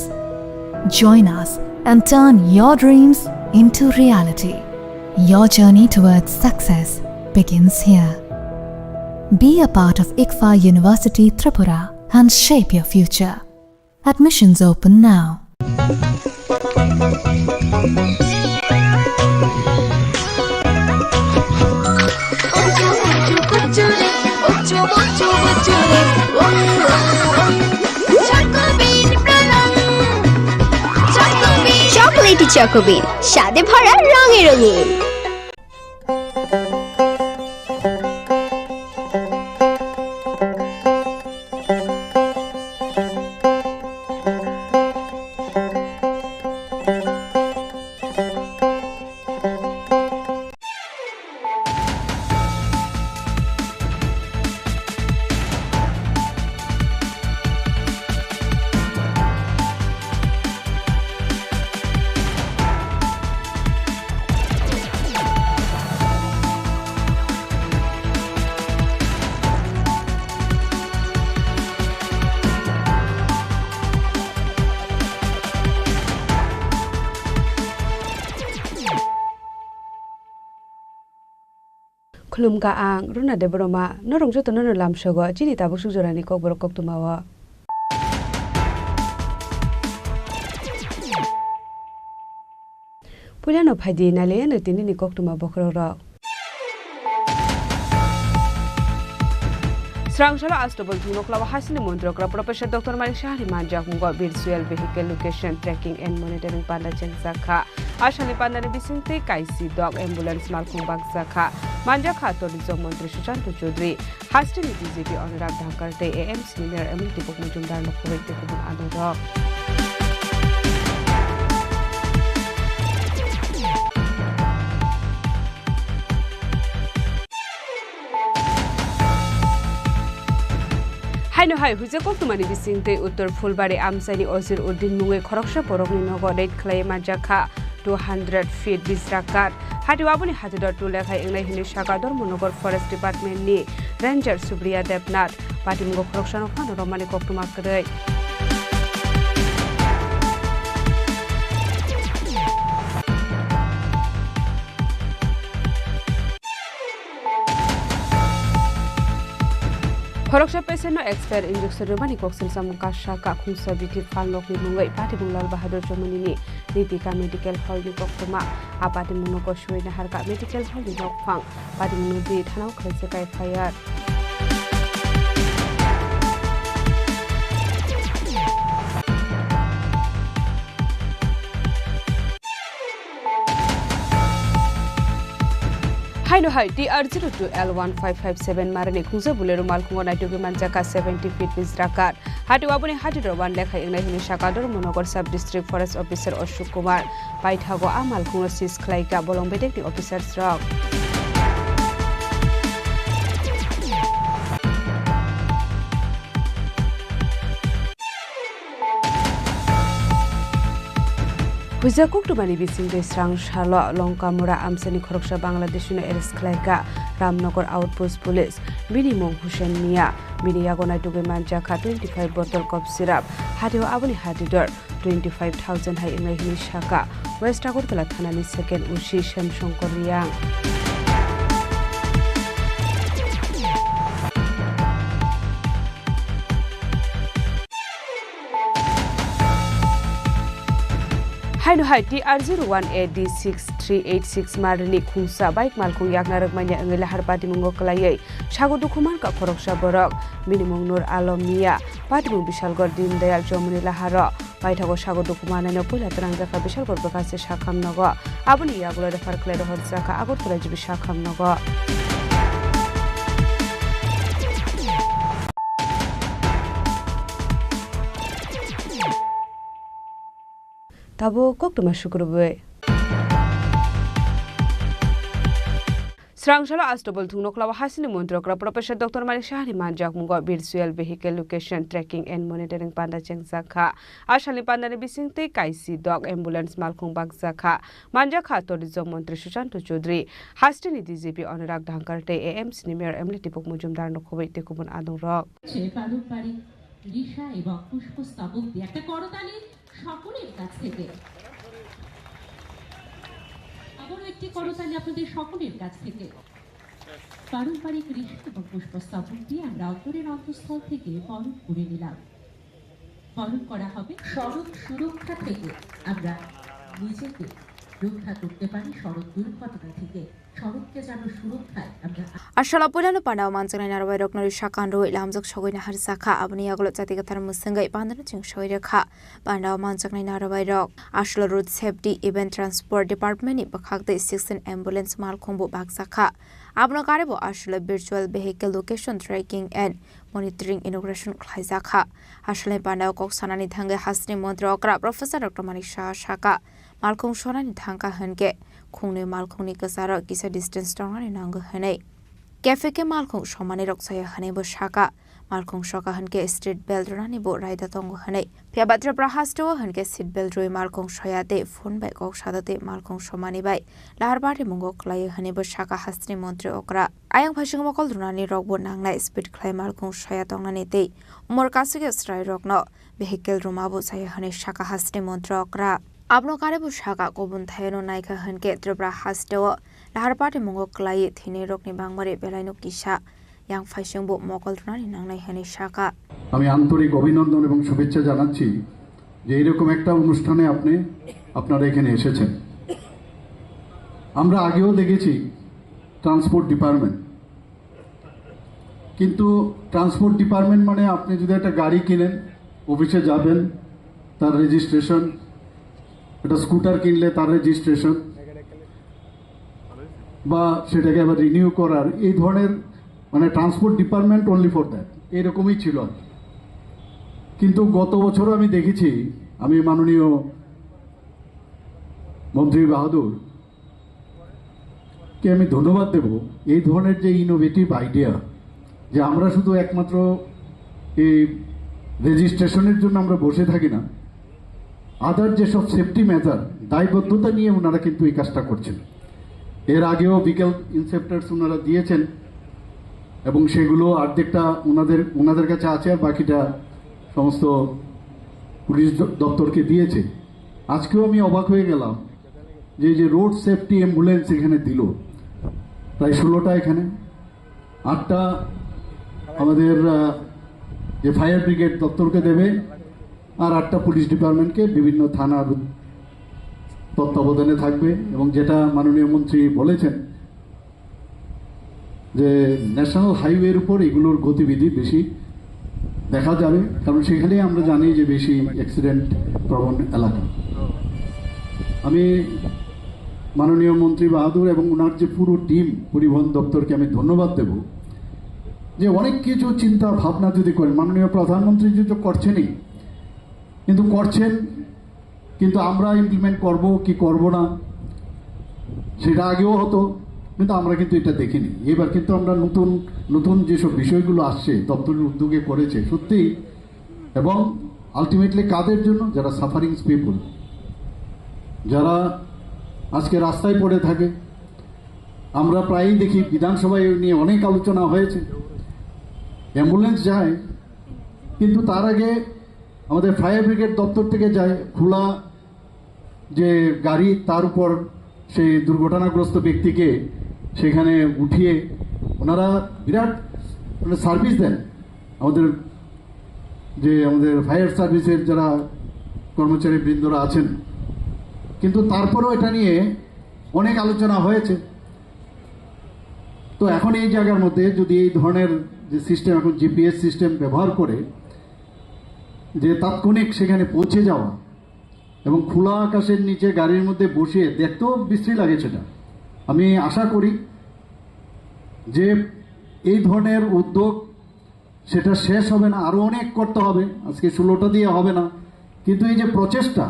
Join us and turn your dreams into reality. Your journey towards success begins here. Be a part of ICFAI University Tripura and shape your future. Admissions open now. Chocolatey Choco Bean, স্বাদে ভরা, রঙে রঙিন। Khulumkha ang Runa Debbarma, norok jotono no lamsogo chini tabuk suk jorani kokborok koktwmao. Puilano phaidi nailaiano tinini koktwma bokhorokrok. Srangsalao Astobol thwngnoklao hasini montri okra Professor Doctor Manik Sahani manjakmungo virtual vehicle location tracking and monitoring panda chengjakha. Asani pandani bisingtwi kaisi dok ambulance malkhung bakjakha. Manjakha tourism montri Sushanta Chowdhury, hasteni D G P Anurag Dhankar tei A M C ni Mayor Emily Tipuk Majumdar no khoboi tei kubun adongrok. Haino hai huijak koktwmani bisingtwi Uttor Phulbari amchaini Ozir Uddin mungwi khoroksa borokni nogo raid khlaiwi manjakha two hundred feet bisra kath. Hati aboni hati dor tu lekhai wngnai hwnwi sakha Dharmanagar Forest Department ni Ranger Supriya Debnath. Patimungo khoroksano phano romani koktwma kwrwi. Khoroksa patient no expire injection rwmani koksil samung kasa ka khungsa bithi phalnokni mungwi patimung Lal Bahadur Chomoni ni Ritika Medical Hall ni koktwma. A patimung no gosoi naharka medical hall ni nokphang. Patimung no di thana o khlaijak F I R. Haino hai T R zero two L one five five seven marani khungsa Bolero malkhungo naitugwi manjakha seventy feet ni jwra kath. Hati aboni hati dor one lekha wngnai hwnwi sakha Dharmanagar Sub District Forest Officer Ashok Kumar. Paithago a malkhungo seize khlaikha bolong bedekni officers rok. Huijak koktwmani bisingtwi srang salo Longkamura amchaini khoroksa Bangladeshino arrest khlaikha Ramnagar Outpost Police. Bini mung Hussein Mia. Bini yago naitugwi manjakha twenty five bottle cough syrup. Hatio aboni hatidor twenty five thousand hai wngnai hwnwi sakha West Agartala thanani second O C Shyamshankar Reang. Haino hai T R zero one A D six three eight six marni khungsa bike malkhung yakna rwkmanya wngwi lahar patimungo kwlaiwi sago dukhu mankha khoroksa borok. Bini mung Nur Alom Mia, patimung Bishalgarh Deen Dayal Chowmuni laharo. Paithago sago dukhu manaino puila twrangjakha Bishalgarh bwkhakse sakham nogo. Aboni yagulo refer khlai rohorjakha Agartala G B sakham nogo. Tabuk koktwma sukrubwi. Srangsalo Astobol thungnokhla o hasini montri okra Professor Doctor Manik Sahani manjakmungo virtual vehicle location tracking and monitoring panda chengjakha. Asalni pandani bisingtwi kaisi dok ambulance malkhung bakjakha. Manjakha tourism montri Sushanta Chaudhary, hasteni D G P Anurag Dhankar tei A M C ni Mayor M L A Dipok Mojumdar no khobwi tei kubun adongrok. সে পারম্পরিক রিশা এবং পুষ্পস্তবক দিয়ে একটা করতালি সকলের কাছ থেকে। আবারও একটি করতালি আপনাদের সকলের কাছ থেকে। পারম্পরিক রিশা এবং পুষ্পস্তবক দিয়ে আমরা অন্তরের অন্তঃস্থল থেকে বরণ করে নিলাম। বরণ করা হবে সড়ক সুরক্ষা থেকে। আমরা নিজেকে রক্ষা করতে পারি সড়ক দুর্ঘটনা থেকে। সড়ককে যেন সুরক্ষায় আমরা Asala puilano pandao manjaknai narwai rokno risa kanrwi lamjak sogwi naharjakha. Aboni yagulo chati kwthar mwswngwi pandano cheng sogwi rwkha. Pandao manjaknai narwai rok asalo road safety event transport department ni bwkhak tei sixteen ambulance malkhung bo bakjakha. Abono kare bo asalo virtual vehicle location tracking and monitoring inauguration khlaijakha. Asalni pandao kok sanani thangwi hasteni montri okra Professor Doctor Manik Saha sakha. Malkhung sonani thangkha hwnkhe khungnwi malkhungni kwcharo kisa distance tongnani nango hwnwi. K F K malkhung somani rok chaya hwnwi bo sakha. Malkhung soka hwnkhe street belt rwnani bo raida tongo hwnwi. Phiya ba Tripura hasteo hwnkhe seat belt rwi malkhung soya tei phone bai kok sada tei malkhung somani bai lahar patimungo kwlaio hwnwi bo sakha hasteni montri okra. Ayang phaising mokol rwnani rok bo nangnai speed khlai malkhung soya tongnani tei umor kasugya chwrai rokno vehicle rwma bo chaya hwnwi sakha hasteni montri okra. Abono kare bo sakha, kubun thayano naikha hwnkhe Tripura hasteo lahar patimungo kwlaiwi thwinairokni bangmari belaino kisa yang phaisingbo mokol rwnani nangnai hwnwi sakha. আমি আন্তরিক অভিনন্দন এবং শুভেচ্ছা জানাচ্ছি যে এইরকম একটা অনুষ্ঠানে আপনি, আপনারা এখানে এসেছেন। আমরা আগেও দেখেছি ট্রান্সপোর্ট ডিপার্টমেন্ট, কিন্তু ট্রান্সপোর্ট ডিপার্টমেন্ট মানে আপনি যদি একটা গাড়ি কিনেন, অফিসে যাবেন, তার রেজিস্ট্রেশন, একটা স্কুটার কিনলে তার রেজিস্ট্রেশন, বা সেটাকে আবার রিনিউ করার, এই ধরনের, মানে, transport department only for that, এরকমই ছিল আর কি। কিন্তু গত বছরও আমি দেখেছি, আমি মাননীয় মন্ত্রী বাহাদুর কে আমি ধন্যবাদ দেব এই ধরনের যে ইনোভেটিভ আইডিয়া, যে আমরা শুধু একমাত্র এই রেজিস্ট্রেশনের জন্য আমরা বসে থাকি না, আদার যেসব সেফটি মেজার, দায়বদ্ধতা নিয়ে ওনারা কিন্তু এই কাজটা করছেন। এর আগেও ভেহিকল ইন্সপেক্টরস ওনারা দিয়েছেন এবং সেগুলো অর্ধেকটা ওনাদের, ওনাদের কাছে আছে, আর বাকিটা সমস্ত পুলিশ দ-, দপ্তরকে দিয়েছে। আজকেও আমি অবাক হয়ে গেলাম যে এই যে রোড সেফটি অ্যাম্বুলেন্স এখানে দিল, প্রায় ষোলোটা এখানে, আটটা আমাদের আহ, যে ফায়ার ব্রিগেড দপ্তরকে দেবে, আর আটটা পুলিশ ডিপার্টমেন্টকে বিভিন্ন থানার তত্ত্বাবধানে থাকবে। এবং যেটা মাননীয় মন্ত্রী বলেছেন যে ন্যাশনাল হাইওয়ের উপর এগুলোর গতিবিধি বেশি দেখা যাবে, কারণ সেখানেই আমরা জানি যে বেশি অ্যাক্সিডেন্ট প্রবণ এলাকা। আমি মাননীয় মন্ত্রী বাহাদুর এবং ওনার যে পুরো টিম পরিবহন দপ্তরকে আমি ধন্যবাদ দেব যে অনেক কিছু চিন্তা ভাবনা যদি করেন, মাননীয় প্রধানমন্ত্রী যদি তো করছেনই, কিন্তু করছেন, কিন্তু আমরা ইমপ্লিমেন্ট করব কি করব না সেটা আগেও হতো, কিন্তু আমরা কিন্তু এটা দেখিনি। এবার কিন্তু আমরা নতুন নতুন যেসব বিষয়গুলো আসছে দপ্তরের উদ্যোগে করেছে সত্যি, এবং আলটিমেটলি কাদের জন্য? যারা সাফারিং পিপল, যারা আজকে রাস্তায় পড়ে থাকে। আমরা প্রায়ই দেখি বিধানসভায় এই নিয়ে অনেক আলোচনা হয়েছে, অ্যাম্বুলেন্স যায়, কিন্তু তার আগে আমাদের ফায়ার ব্রিগেড দপ্তর থেকে যায় খোলা যে গাড়ি, তার উপর সেই দুর্ঘটনাগ্রস্ত ব্যক্তিকে সেখানে উঠিয়ে ওনারা বিরাট মানে সার্ভিস দেন আমাদের, যে আমাদের ফায়ার সার্ভিসের যারা কর্মচারী বৃন্দরা আছেন। কিন্তু তারপরেও এটা নিয়ে অনেক আলোচনা হয়েছে। তো এখন এই জায়গার মধ্যে যদি এই ধরনের যে সিস্টেম, এখন জিপিএস সিস্টেম ব্যবহার করে যে তাৎক্ষণিক সেখানে পৌঁছে যাওয়া এবং খোলা আকাশের নিচে গাড়ির মধ্যে বসিয়ে দেখতেও বিশ্রী লাগে সেটা। আমি আশা করি যে এই ধরনের উদ্যোগ সেটা শেষ হবে না, আরও অনেক করতে হবে। আজকে ষোলোটা দিয়ে হবে না, কিন্তু এই যে প্রচেষ্টা,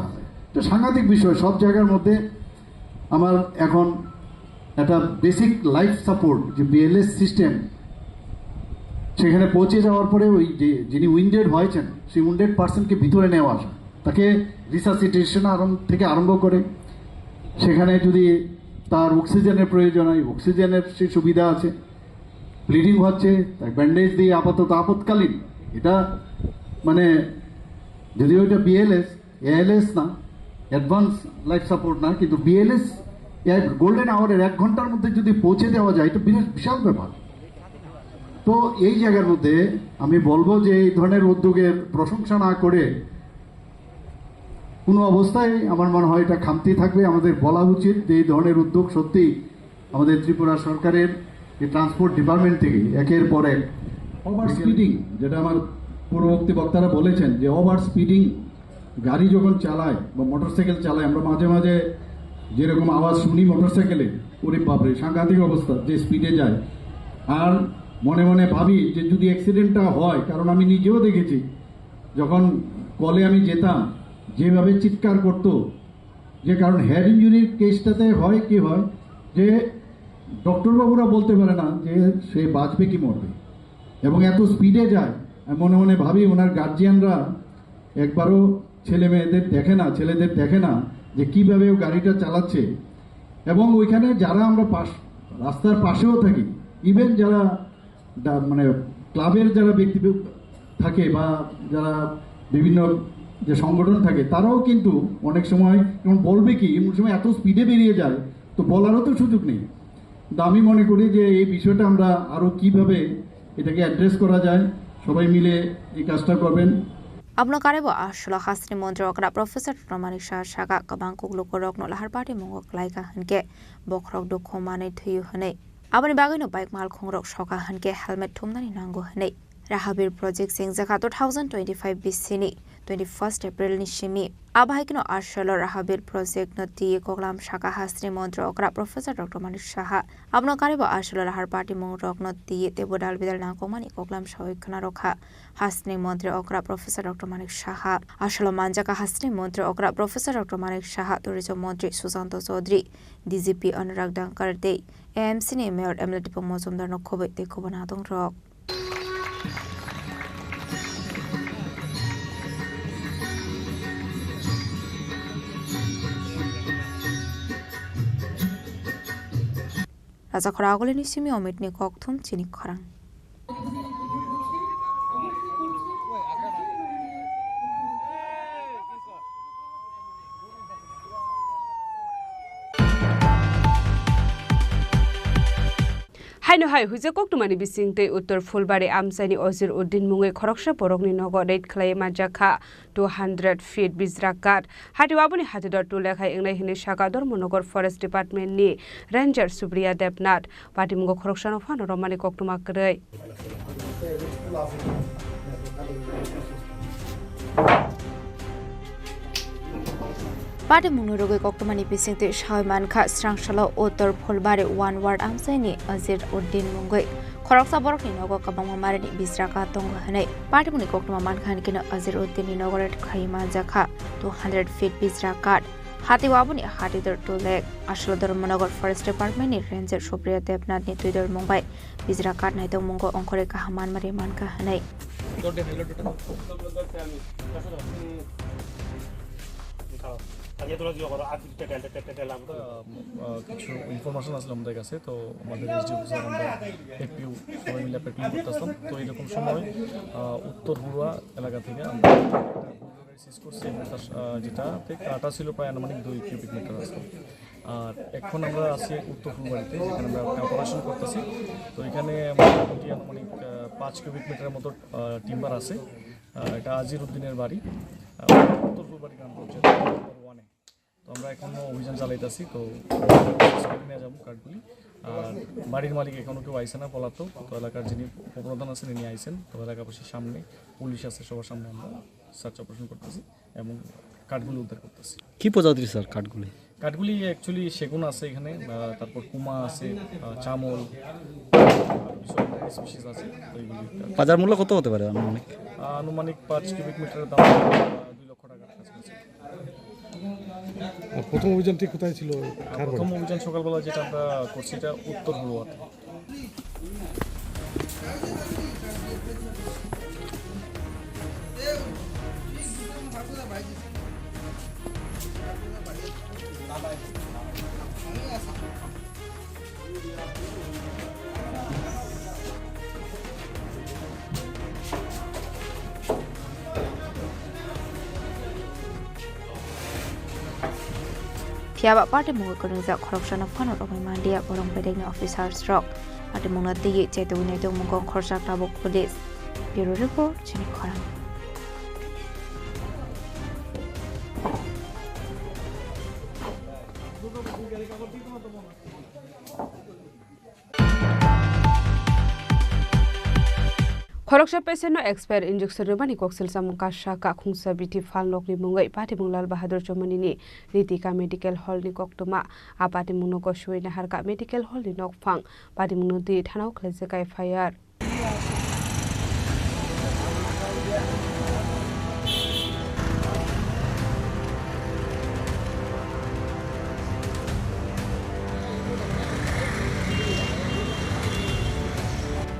এটা সাংঘাতিক বিষয়। সব জায়গার মধ্যে আমার এখন একটা বেসিক লাইফ সাপোর্ট, যে বিএলএস সিস্টেম, সেখানে পৌঁছে যাওয়ার পরে ওই যে যিনি উইন্ডেড হয়েছেন, সেই উইন্ডেড পার্সনকে ভিতরে নেওয়া আসা, তাকে রিসাসিটেশন আরম্ভ থেকে আরম্ভ করে সেখানে যদি তার অক্সিজেনের প্রয়োজন হয়, অক্সিজেনের সেই সুবিধা আছে। ব্লিডিং হচ্ছে, তাই ব্যান্ডেজ দিয়ে আপাতত আপৎকালীন, এটা মানে যদিও এটা বিএলএস, এএলএস না, অ্যাডভান্স লাইফ সাপোর্ট না, কিন্তু বিএলএস এক গোল্ডেন আওয়ারের এক ঘন্টার মধ্যে যদি পৌঁছে দেওয়া যায়, এটা বিরাট বিশাল ব্যাপার। তো এই জায়গার মধ্যে আমি বলবো যে এই ধরনের উদ্যোগের প্রশংসা না করে কোনো অবস্থায় আমার মনে হয় এটা খামতি থাকবে। আমাদের বলা উচিত যে এই ধরনের উদ্যোগ সত্যি আমাদের ত্রিপুরা সরকারের এই ট্রান্সপোর্ট ডিপার্টমেন্ট থেকে একের পর এক। ওভার স্পিডিং, যেটা আমার পূর্ববর্তী বক্তারা বলেছেন যে ওভার স্পিডিং, গাড়ি যখন চালায় বা মোটরসাইকেল চালায়, আমরা মাঝে মাঝে যেরকম আওয়াজ শুনি মোটরসাইকেলে, ওরে বাপরে, সাংঘাতিক অবস্থা, যে স্পিডে যায়। আর মনে মনে ভাবি যে যদি অ্যাক্সিডেন্টটা হয়, কারণ আমি নিজেও দেখেছি, যখন কলে আমি যেতাম, যেভাবে চিৎকার করতো, যে কারণ হেড ইঞ্জুরির কেসটাতে হয় কি হয়, যে ডক্টর বাবুরা বলতে পারে না যে সে বাঁচবে কি মরবে, এবং এত স্পিডে যায়। আমি মনে মনে ভাবি, ওনার গার্জিয়ানরা একবারও ছেলে মেয়েদের দেখে না, ছেলেদের দেখে না যে কিভাবে ও গাড়িটা চালাচ্ছে। এবং ওইখানে যারা আমরা পাশ, রাস্তার পাশেও থাকি, ইভেন যারা ডা-, মানে ক্লাবের যারা ব্যক্তি থাকে বা যারা বিভিন্ন যে সংগঠন থাকে, তারাও কিন্তু অনেক সময় যেমন বলবে কি, এমন সময় এত স্পিডে বেরিয়ে যায়, তো বলারও তো সুযোগ নেই। তো আমি মনে করি যে এই বিষয়টা আমরা আরও কিভাবে এটাকে অ্যাড্রেস করা যায়, সবাই মিলে এই কাজটা করবেন। Abono karwi bo aswk hasteni montri okra Professor Doctor Manik Saha saka kwbang kuklukurokno lahar party mungo kwlaikha hwnkhe bokhorok dukhu manwi thwiwi hwnwi. Aboni bagwino bike malkhungrok soka hwnkhe helmet thumnani nango hwnwi. Rahabir project sengjakha two thousand twenty-five bisini twenty-first April ni simi. Abo hai kheno aswkno Rahabir project no twiwi koklam saka hasteni montri okra Professor Doctor Manik Saha. Abono karwi bo aswkno lahar party mungrokno twiwi teibo dal bidal nangkukmani koklam sawi khwnarokha. Hasteni montri okra Professor Doctor Manik Saha. Aswkno manjakha hasteni montri okra Professor Doctor Manik Saha, tourism montri Susanto Chaudhary, D G P Anurag Dangkar tei A M C ni mayor M L A Dipok Mojumdar no khobwi tei khobwi nadong rok. Rajakhor Agulini simi Omitni kokthum chini khorang. Haino hai huijak koktwmani bisingtwi Uttor Phulbari amchaini Azir Uddin mungwi khoroksa borokni nogo raid khlaiwi manjakha two hundred feet bijra kath. Hatio aboni hatidor tule khai wngnai hwnwi sakha Dharmanagar Forest Department ni Ranger Supriya Debnath. Patimungo khoroksano phano romani koktwma kwrwi. Patimungni rwgwi koktwmani bisingtwi sawi mankha, srangsalo Uttor Phulbari one ward amchaini Azir Uddin mungwi khoroksa borokni nogo kwbangma marini bijra kath tongo hwnwi patimungni koktwma mankha, hwnkheno Azir Uddinni nogo raid khlaiwi manjakha two hundred feet bijra kath. Hatio aboni hatidor tule aswlo Dharmanagar Forest Department ni Ranger Supriya Debnath ni twidor mung bai bijra kath naitokmungo ongkhorwi kaham manmari mankha hwnwi. আহ, আহ, কিছু ইনফরমেশন আসলে আমাদের কাছে, তো আমাদের SDO officer, আমরা এফপিও সবাই মিলে প্যাট্রোলিং করতেছিলাম। তো এরকম সময়, আহ, উত্তর হুড়ুয়া এলাকা থেকে আমরা একটা বুলডোজার সিজ করছি এবং তার, আহ, যেটাতে কাটা ছিল প্রায় আনুমানিক দুই কিউবিক মিটার আসতো। আর এখন আমরা আছি উত্তর ফুলবাড়িতে, যেখানে আমরা একটা অপারেশন করতেছি। তো এখানে মোটামুটি আনুমানিক, আহ, পাঁচ কিউবিক মিটারের মতো, আহ, টিম্বার আছে। আহ, এটা আজির উদ্দিনের বাড়ি, আহ, উত্তর ফুলবাড়ি গ্রাম পঞ্চায়েত নম্বর ওয়ানে। তো আমরা এখনো অভিযান চালাইতেছি। তো নিয়ে যাবো কাঠগুলি। আর বাড়ির মালিক এখনো কেউ আইছে না, পলাতক। তো এলাকার যিনি উপপ্রধান আছেন, তিনি আইছেন। তো এলাকাবাসীর সামনে, পুলিশ আছে, সবার সামনে আমরা সার্চ অপারেশন করতেছি এবং কাঠগুলি উদ্ধার করতেছি। কি প্রজাতির স্যার কাঠগুলি? কাঠগুলি অ্যাকচুয়ালি সেগুন আছে এখানে, আহ, তারপর কুমা আছে, আহ, চামল, আরো কিছু স্পিসিস আছে, তো এগুলি। বাজার মূল্য কত হতে পারে আনুমানিক? আহ, আনুমানিক পাঁচ কিউবিক মিটারের দাম, আহ, দুই লক্ষ টাকার কাছাকাছি। আর প্রথম অভিযানটি কোথায় ছিল? আর কার বাড়ি? প্রথম অভিযান সকালবেলা যেটা আমরা করছি, এটা উত্তর হুড়ুয়াতে। Phiya ba patimungo kwrwngjak khoroksano phano romwi manliya borok bedekni officers rok. Patimungno twiwi chetwi naitokmungo khorsa tabuk police. Bureau report, chini khorang. Khoroksa patient no expire injection rwmani koksil chamung kasa kakhungsa bithi phalnokni mungwi patimung Lal Bahadur Chomani ni Ritika Medical Hall ni koktwma. A patimung no goswi naharka Medical Hall ni nokphang. Patimung no twi thana o khlaijak F I R.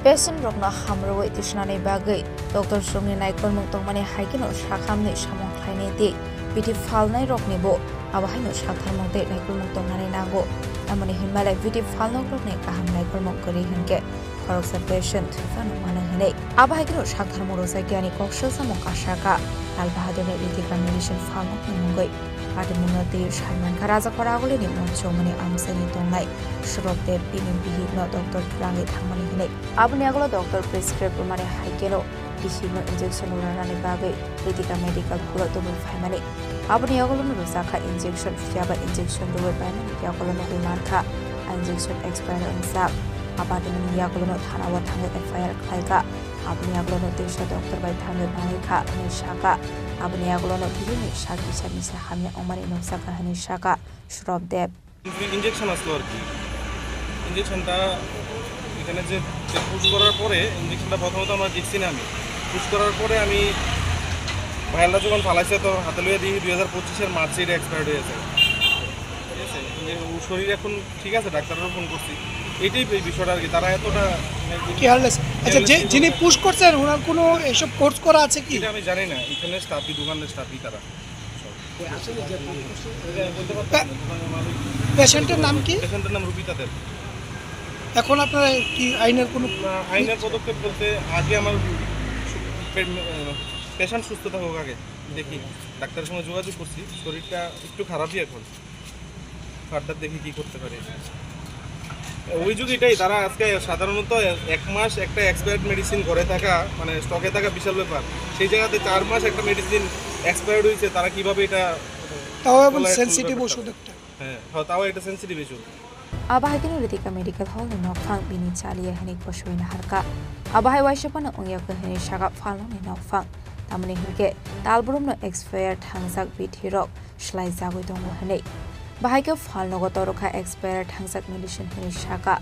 Patient rokno hamrwui tisnani bagwi doctor rokni naikolmung tongmani hai kheno sakhamni samung khlainai tei bithi phalnai roknibo abo haino saktharmung tei naikolmung tongnani nango. Tamoni hinmale bithi phalnok rokni kaham naikolmung kwrwi hinkhe khoroksa patient thwi phano mano hinwi. Abo hai kheno saktharmung rwjakya ni kok selsamung kasa kha Lal Bahadurni Ritika Medicine phalnokni mungwi. Patimungno twi sai mankha Rajakhor Agulini Monchomani amchaini tongnai Surabdev bini bihikno doctor twlangwi thangmani hinwi. Aboni yagulo doctor prescribe rwmani hai kheno bihikno injection rwnani bagwi Ritika Medical Hall o tubui phaimani. Aboni yagulono rwjakha injection, phiyaba injection rwui paimani yagulo nugwi mankha a injection expire wngjak. A patimungni yagulono thana o thangwi F I R khlaikha. Aboni yagulono teisa doctor bai thangwi bangwi kha hwnwi sakha. Aboni yagulono bihikni sak kisa misa hamya wngmani nukjakha hwnwi sakha Surabdev. Injection আসলো আর কি। ইঞ্জেকশনটা এখানে যে, যে পুশ করার পরে, ইঞ্জেকশনটা প্রথমত আমরা দেখছি না আমি। পুশ করার পরে আমি ভাইয়ালটা যখন ফালাইছে, তো হাতে লইয়া দেখি দুই হাজার পঁচিশের মার্চে এটা এক্সপায়ার্ড হয়ে গেছে। ঠিক আছে? যে ও শরীর এখন ঠিক আছে, ডাক্তারও ফোন করছি। এইটাই এই বিষয়টা আর কি। তারা এতটা কেয়ারলেস। আচ্ছা, যে, কেয়ারলেস যিনি পুশ করছেন, ওনার কোনো এইসব কোর্স করা আছে কি? এটা আমি জানি না। এখানে স্টাফই, দোকানের স্টাফই তারা। পে-, পেশেন্টের নাম কি? পেশেন্টের নাম রুবিতা দেব। এখন আপনারা কি আইনের কোনো না, আইনের পদক্ষেপ বলতে আগে আমার পে-, পেশেন্ট সুস্থ থাকুক আগে, দেখি। ডাক্তারের সঙ্গে যোগাযোগ করছি, শরীরটা একটু খারাপই এখন। ফার্দার দেখি কি করতে পারি। অভিযোগ এটাই, তারা আজকে সাধারণত এক মাস একটা এক্সপায়ার্ড মেডিসিন ঘরে থাকা, মানে স্টকে থাকা বিশাল ব্যাপার। সেই জায়গাতে চার মাস একটা মেডিসিন এক্সপায়ার্ড হয়েছে, তারা কিভাবে এটা তাও আবার বলা এখন সেনসিটিভ ব্যাপারটা। ওষুধ একটা। হ্যাঁ, হ্যাঁ, তাও একটা sensitive issue. Abo hai kheno Ritika Medical Hall ni nokphang bini chaliya hinwi kosoi naharkha. Abo hai waisa phano wngya khe hinwi sakha phalnokni nokphang. Tamoni hinkhe talbrumno expire thangjak bithirok swlai jagwi tongo hinwi. Bahai khe phalnogo torokha expire thangjak medicine hinwi sakha.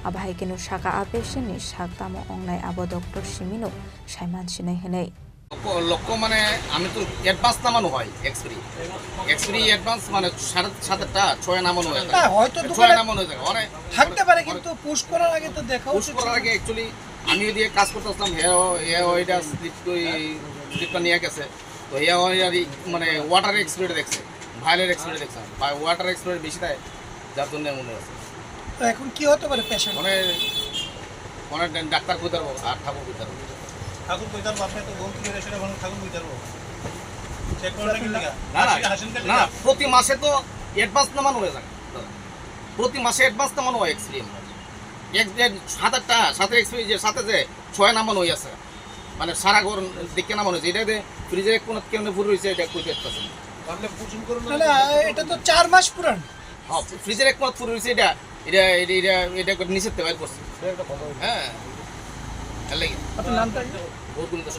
Abo hai kheno sakha a patient ni sak tamo wngnai abo doctor simino saiman sinai hinwi. লক্ষ্য, লক্ষ্য মানে আমি তো অ্যাডভান্স নামানো হয় expiry. Expiry advance মানে সাড়ে সাতটা, ছয় নামানো হয়ে থাকে। হ্যাঁ, হয়তো ছয় দোকানে নামানো হয়ে থাকে। অনেক থাকতে পারে, অনেক কিন্তু পুশ করার আগে তো দেখা পুশ উচিত করার ছিল। আগে অ্যাকচুয়ালি আমি ওই দিয়ে কাজ করতে আসলাম, হে, হে ওইটা স্লিপ, ওই স্লিপটা নিয়ে গেছে। তো হে ওই আর কি মানে ওয়াটার এক্সপায়ারি দেখছে, ভায়োলেট এক্সপায়ারি দেখছে। বা ওয়াটার এক্সপায়ারি বেশি দেয়, যার জন্য এমন হয়েছে। তো এখন কি হতে পারে পেশেন্ট? মানে, মানে ডাক্তার কই তারবো আর ঠাকুর কই তারবো? ঠাকুর কই তারবো? আপনি তো বলতে গেলে সেটা বলুন, ঠাকুর কই তারবো? চেক করে না, না, না, না, হাসিন কেন না, এটা? প্রতি মাসে তো অ্যাডভান্স নামানো হয়ে যায়। প্রতি মাসে অ্যাডভান্স নামানো হয় এক্সপিরিয়েন্স। এক, এক সাত আটটা, সাথে এক্সপিরিয়েন্স যে সাথে যে ছয় নামানো হয়ে আছে। মানে সারা ঘর দেখে নামানো হয়েছে। এটা যে ফ্রিজের এক কোণাত কেমনে ভরে রয়েছে, এটা কই দেখতেছে না। না, না, এটা তো চার মাস পুরান। হ্যাঁ, ফ্রিজের এক কোণাত ভরে রয়েছে এটা। এটা, এটা, এটা, এটা করে নিচের থেকে বাইর করছে। হ্যাঁ, এর লাগি। আপনার নামটা কি? গৌতম Das.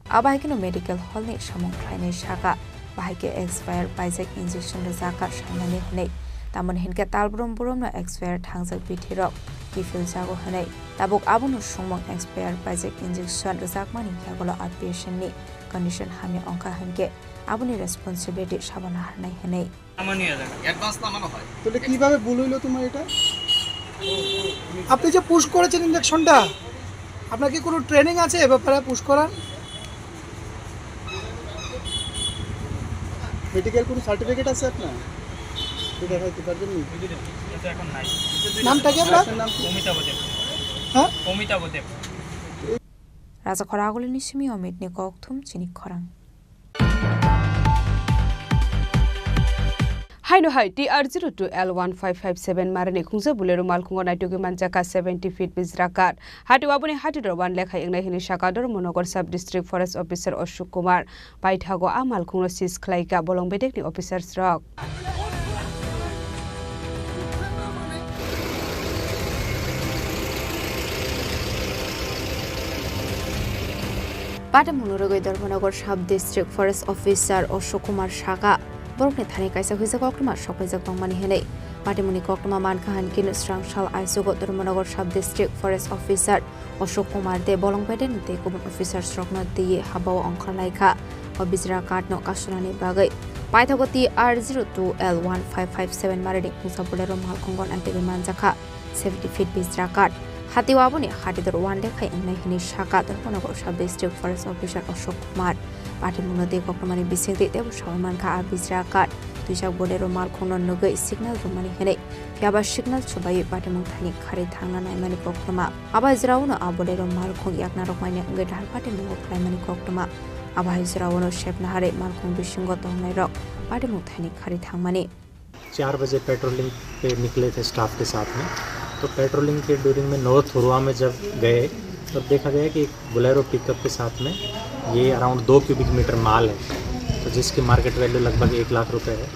Abo hai kheno medical hall ni samung khlainai sakha, bahai khe expire paijak injection rwjakha saimani hwnwi. Tamoni hinkhe talbrum brumno expire thangjak bithirok kiphiljago hwnwi. Tabuk abono songmung expire paijak injection rwjakmani yagulo a patient ni condition hamya wngkha hinkhe aboni responsibility sabo naharnai hwnwi. Advance নামানো হয়। তাহলে কিভাবে ভুল হইলো তোমার এটা? আপনি যে পুশ করেছেন ইঞ্জেকশনটা, আপনার কি কোনো ট্রেনিং আছে এ ব্যাপারে পুশ করার? মেডিকেল কোনো সার্টিফিকেট আছে আপনার? এটা দেখাইতে পারবেন নি? এটা এখন নাই। নামটা কি আপনার? আপনার নাম কি? অমিতাভ দেব। হ্যাঁ? অমিতাভ দেব। Raja Khoragulini simi Omit ni kokthum chini khorang. Haino hai T R zero two L one five five seven marani khungsa Bolero malkhungo naitugwi manjakha seventy feet bijra kath. Hati aboni hati dor one lekha wngnai hwnwi sakha Dharmanagar Sub District Forest Officer Ashok Kumar. Paithago a malkhungno seize khlaikha bolong bedekni officers rok. Patimungno rwgwi Dharmanagar Sub District Forest Officer Ashok Kumar sakha, borokni thani kaisa huijak koktwma sokpaijak tongmani hwnwi. Patimungni koktwma mankha hinkhe swrang sal aichugo Dharmanagar Sub District Forest Officer Ashok Kumar de bolong bedekni tei kubun officers rokno twiwi habao ongkhorlaikha. O bijra kathno kasunani bagwi paithago T R zero two L one five five seven marani khungsa Bolero malkhungo naitugwi manjakha seventy feet bijra kath. Hati aboni hati dor one lekha wngnai hwnwi sakha Dharmanagar Sub District Forest Officer Ashok Kumar. Patimungno tei koktwmani bisingtwi teibo sawi mankha a bijra kath twijak Bolero malkhungno nugwi signal rwmani hwnwi. Phiya ba signal chubaiwi patimung thani kharwi thangna naimani koktwma. Abo hai jora-o no a Bolero malkhung yakna rwkmani wngwi dahar patimungo khlaimani koktwma. Abo hai jora-o no sepna harwi malkhung bisingo tongnairok patimung thani kharwi thangmani. चार बजे पेट्रोलिंग पे निकले थे स्टाफ के साथ में। तो पेट्रोलिंग के ड्यूरिंग में नौ थुरुआ में जब गए, तब देखा गया कि एक बोलेरो पिकअप के साथ में ये अराउंड दो क्यूबिक मीटर माल है, तो जिसकी मार्केट वैल्यू लगभग एक लाख रुपए है।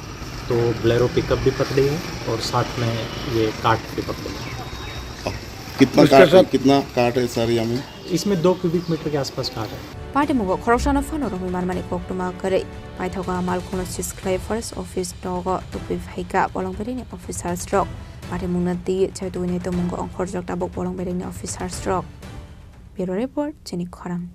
तो बोलेरो पिकअप भी पकड़ी है और साथ में ये कार्ट भी पकड़ी है। कितना कार्ट है, कितना कार्ट है सर, यानी? इसमें दो क्यूबिक मीटर के आसपास कार्ट है। Patimungo khoroksano phano romwi manmani koktwma kwrwi. Paithago a malkhungno seize khlai forest office nogo tubui phaikha bolong bedekni officers rok. Patimungno twiwi chaitugwi nai tongmungo ongkhorjak tabuk bolong bedekni officers rok. Bureau report, chini khorang.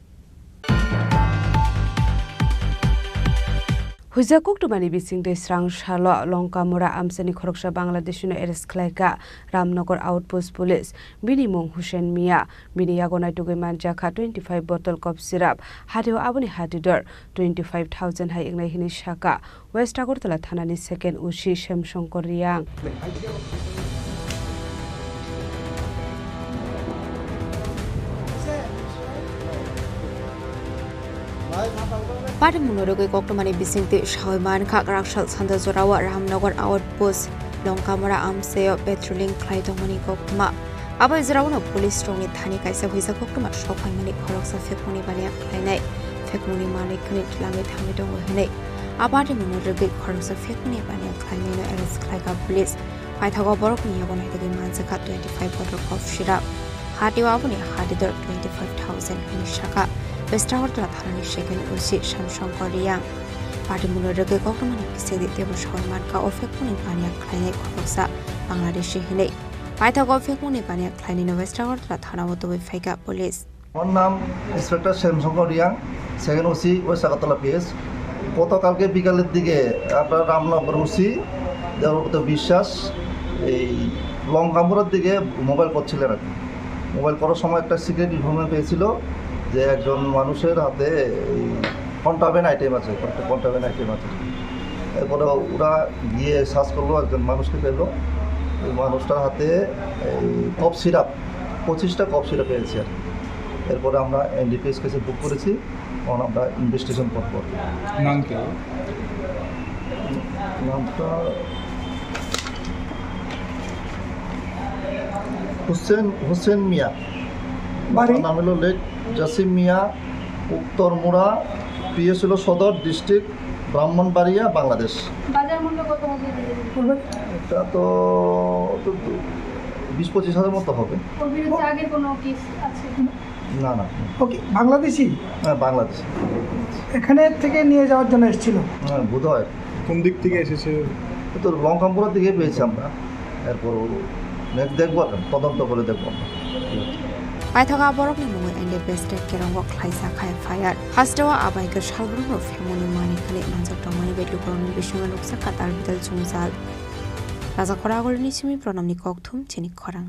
Huijak koktwmani bisingtwi swrang salo Longkamura amchaini khoroksa Bangladeshino arrest khlaikha Ramnagar Outpost Police. Bini mung Hussein Mia, bini yago naitugwi manjakha twenty five bottle cough syrup, hatio aboni hati dor twenty five thousand hai wngnai hwnwi sakha West Agartala thanani second O C Semsongkor Riang. Patimungno rwgwi koktwmani bisingtwi sawi mankha, Rakshal sanja jorao Ramnagar Outpost Longkamura amchaio patrolling khlai tongmani koktwma. Abo jora uno police rokni thani kaisa huijak koktwma sokphaimani khoroksa phekmungni baniya khlainai. Phekmungni manwi khwnwi twlangwi thangwi tongo hwnwi a patimungno rwgwi khoroksa phekmungni baniya khlainaino arrest khlaikha police. Paithago borokni yago naitugwi manjakha twenty five bottle cough syrup. Hatio aboni hati dor twenty five thousand hwnwi sakha West Agartala thanani second O C Shyam Shankar Reang. Patimungno rwgwi koktwmani bisingtwi teibo soi mankha o phekmungni baniya khlainai khoroksa Bangladeshi hwnwi. Paithago phekmungni baniya khlainaino West Agartala thanao tubui phaikha police. আমার নাম inspector Shyamshankar Reang, second OC west Agartala PS. গতকালকে বিকালের দিকে আপনার রামনগর ওসি দেবব্রত বিশ্বাস এই লঙ্কামুড়ার দিকে মোবাইল করছিলেন আর কি। মোবাইল করার সময় একটা সিক্রেট ইনফরমেশন পেয়েছিল যে একজন মানুষের হাতে এই কন্ট্রাব্যান্ড আইটেম আছে, কন্ট্রাব্যান্ড আইটেম আছে। এরপরে ওরা গিয়ে সার্চ করলো, একজন মানুষকে পেলো। ওই মানুষটার হাতে এই কফ সিরাপ, পঁচিশটা কফ সিরাপ পেয়েছে আর কি। এরপরে আমরা এনডিপিএস কেসে বুক করেছি, এখন আমরা ইনভেস্টিগেশন করবো আর কি। নাম কি? নামটা হোসেন, হোসেন মিয়া। বাড়ি? নাম হলো লেক জাসিম মিয়া, উত্তর মুড়া, পিএস হলো সদর, ডিস্ট্রিক্ট ব্রাহ্মণবাড়িয়া, বাংলাদেশ। বাজার মূল্য কত হবে? এটা তো, তো, তো বিশ পঁচিশ হাজার মতো হবে। ওর বিরুদ্ধে আগের কোনো কেস আছে? না, না। ওকে, বাংলাদেশি? হ্যাঁ, বাংলাদেশি। এখানে থেকে নিয়ে যাওয়ার জন্য এসেছিল? হ্যাঁ, বোধ হয়। কোন দিক থেকে এসেছে? তো লঙ্কামপুরা থেকে পেয়েছি আমরা। এরপর নেক্সট দেখবো, এখন তদন্ত করে দেখবো আমরা। Paithago borokni mungwi N D P S State Kerongo khlaijak hai F I R. Hasteo abaikhe salbrumno phemoni manwi khwnwi manjak tongmani bai lukurokni bisingo nukjakha tal bidal chungjal. Rajakhora Agolini simi Pranamni kokthum chini khorang.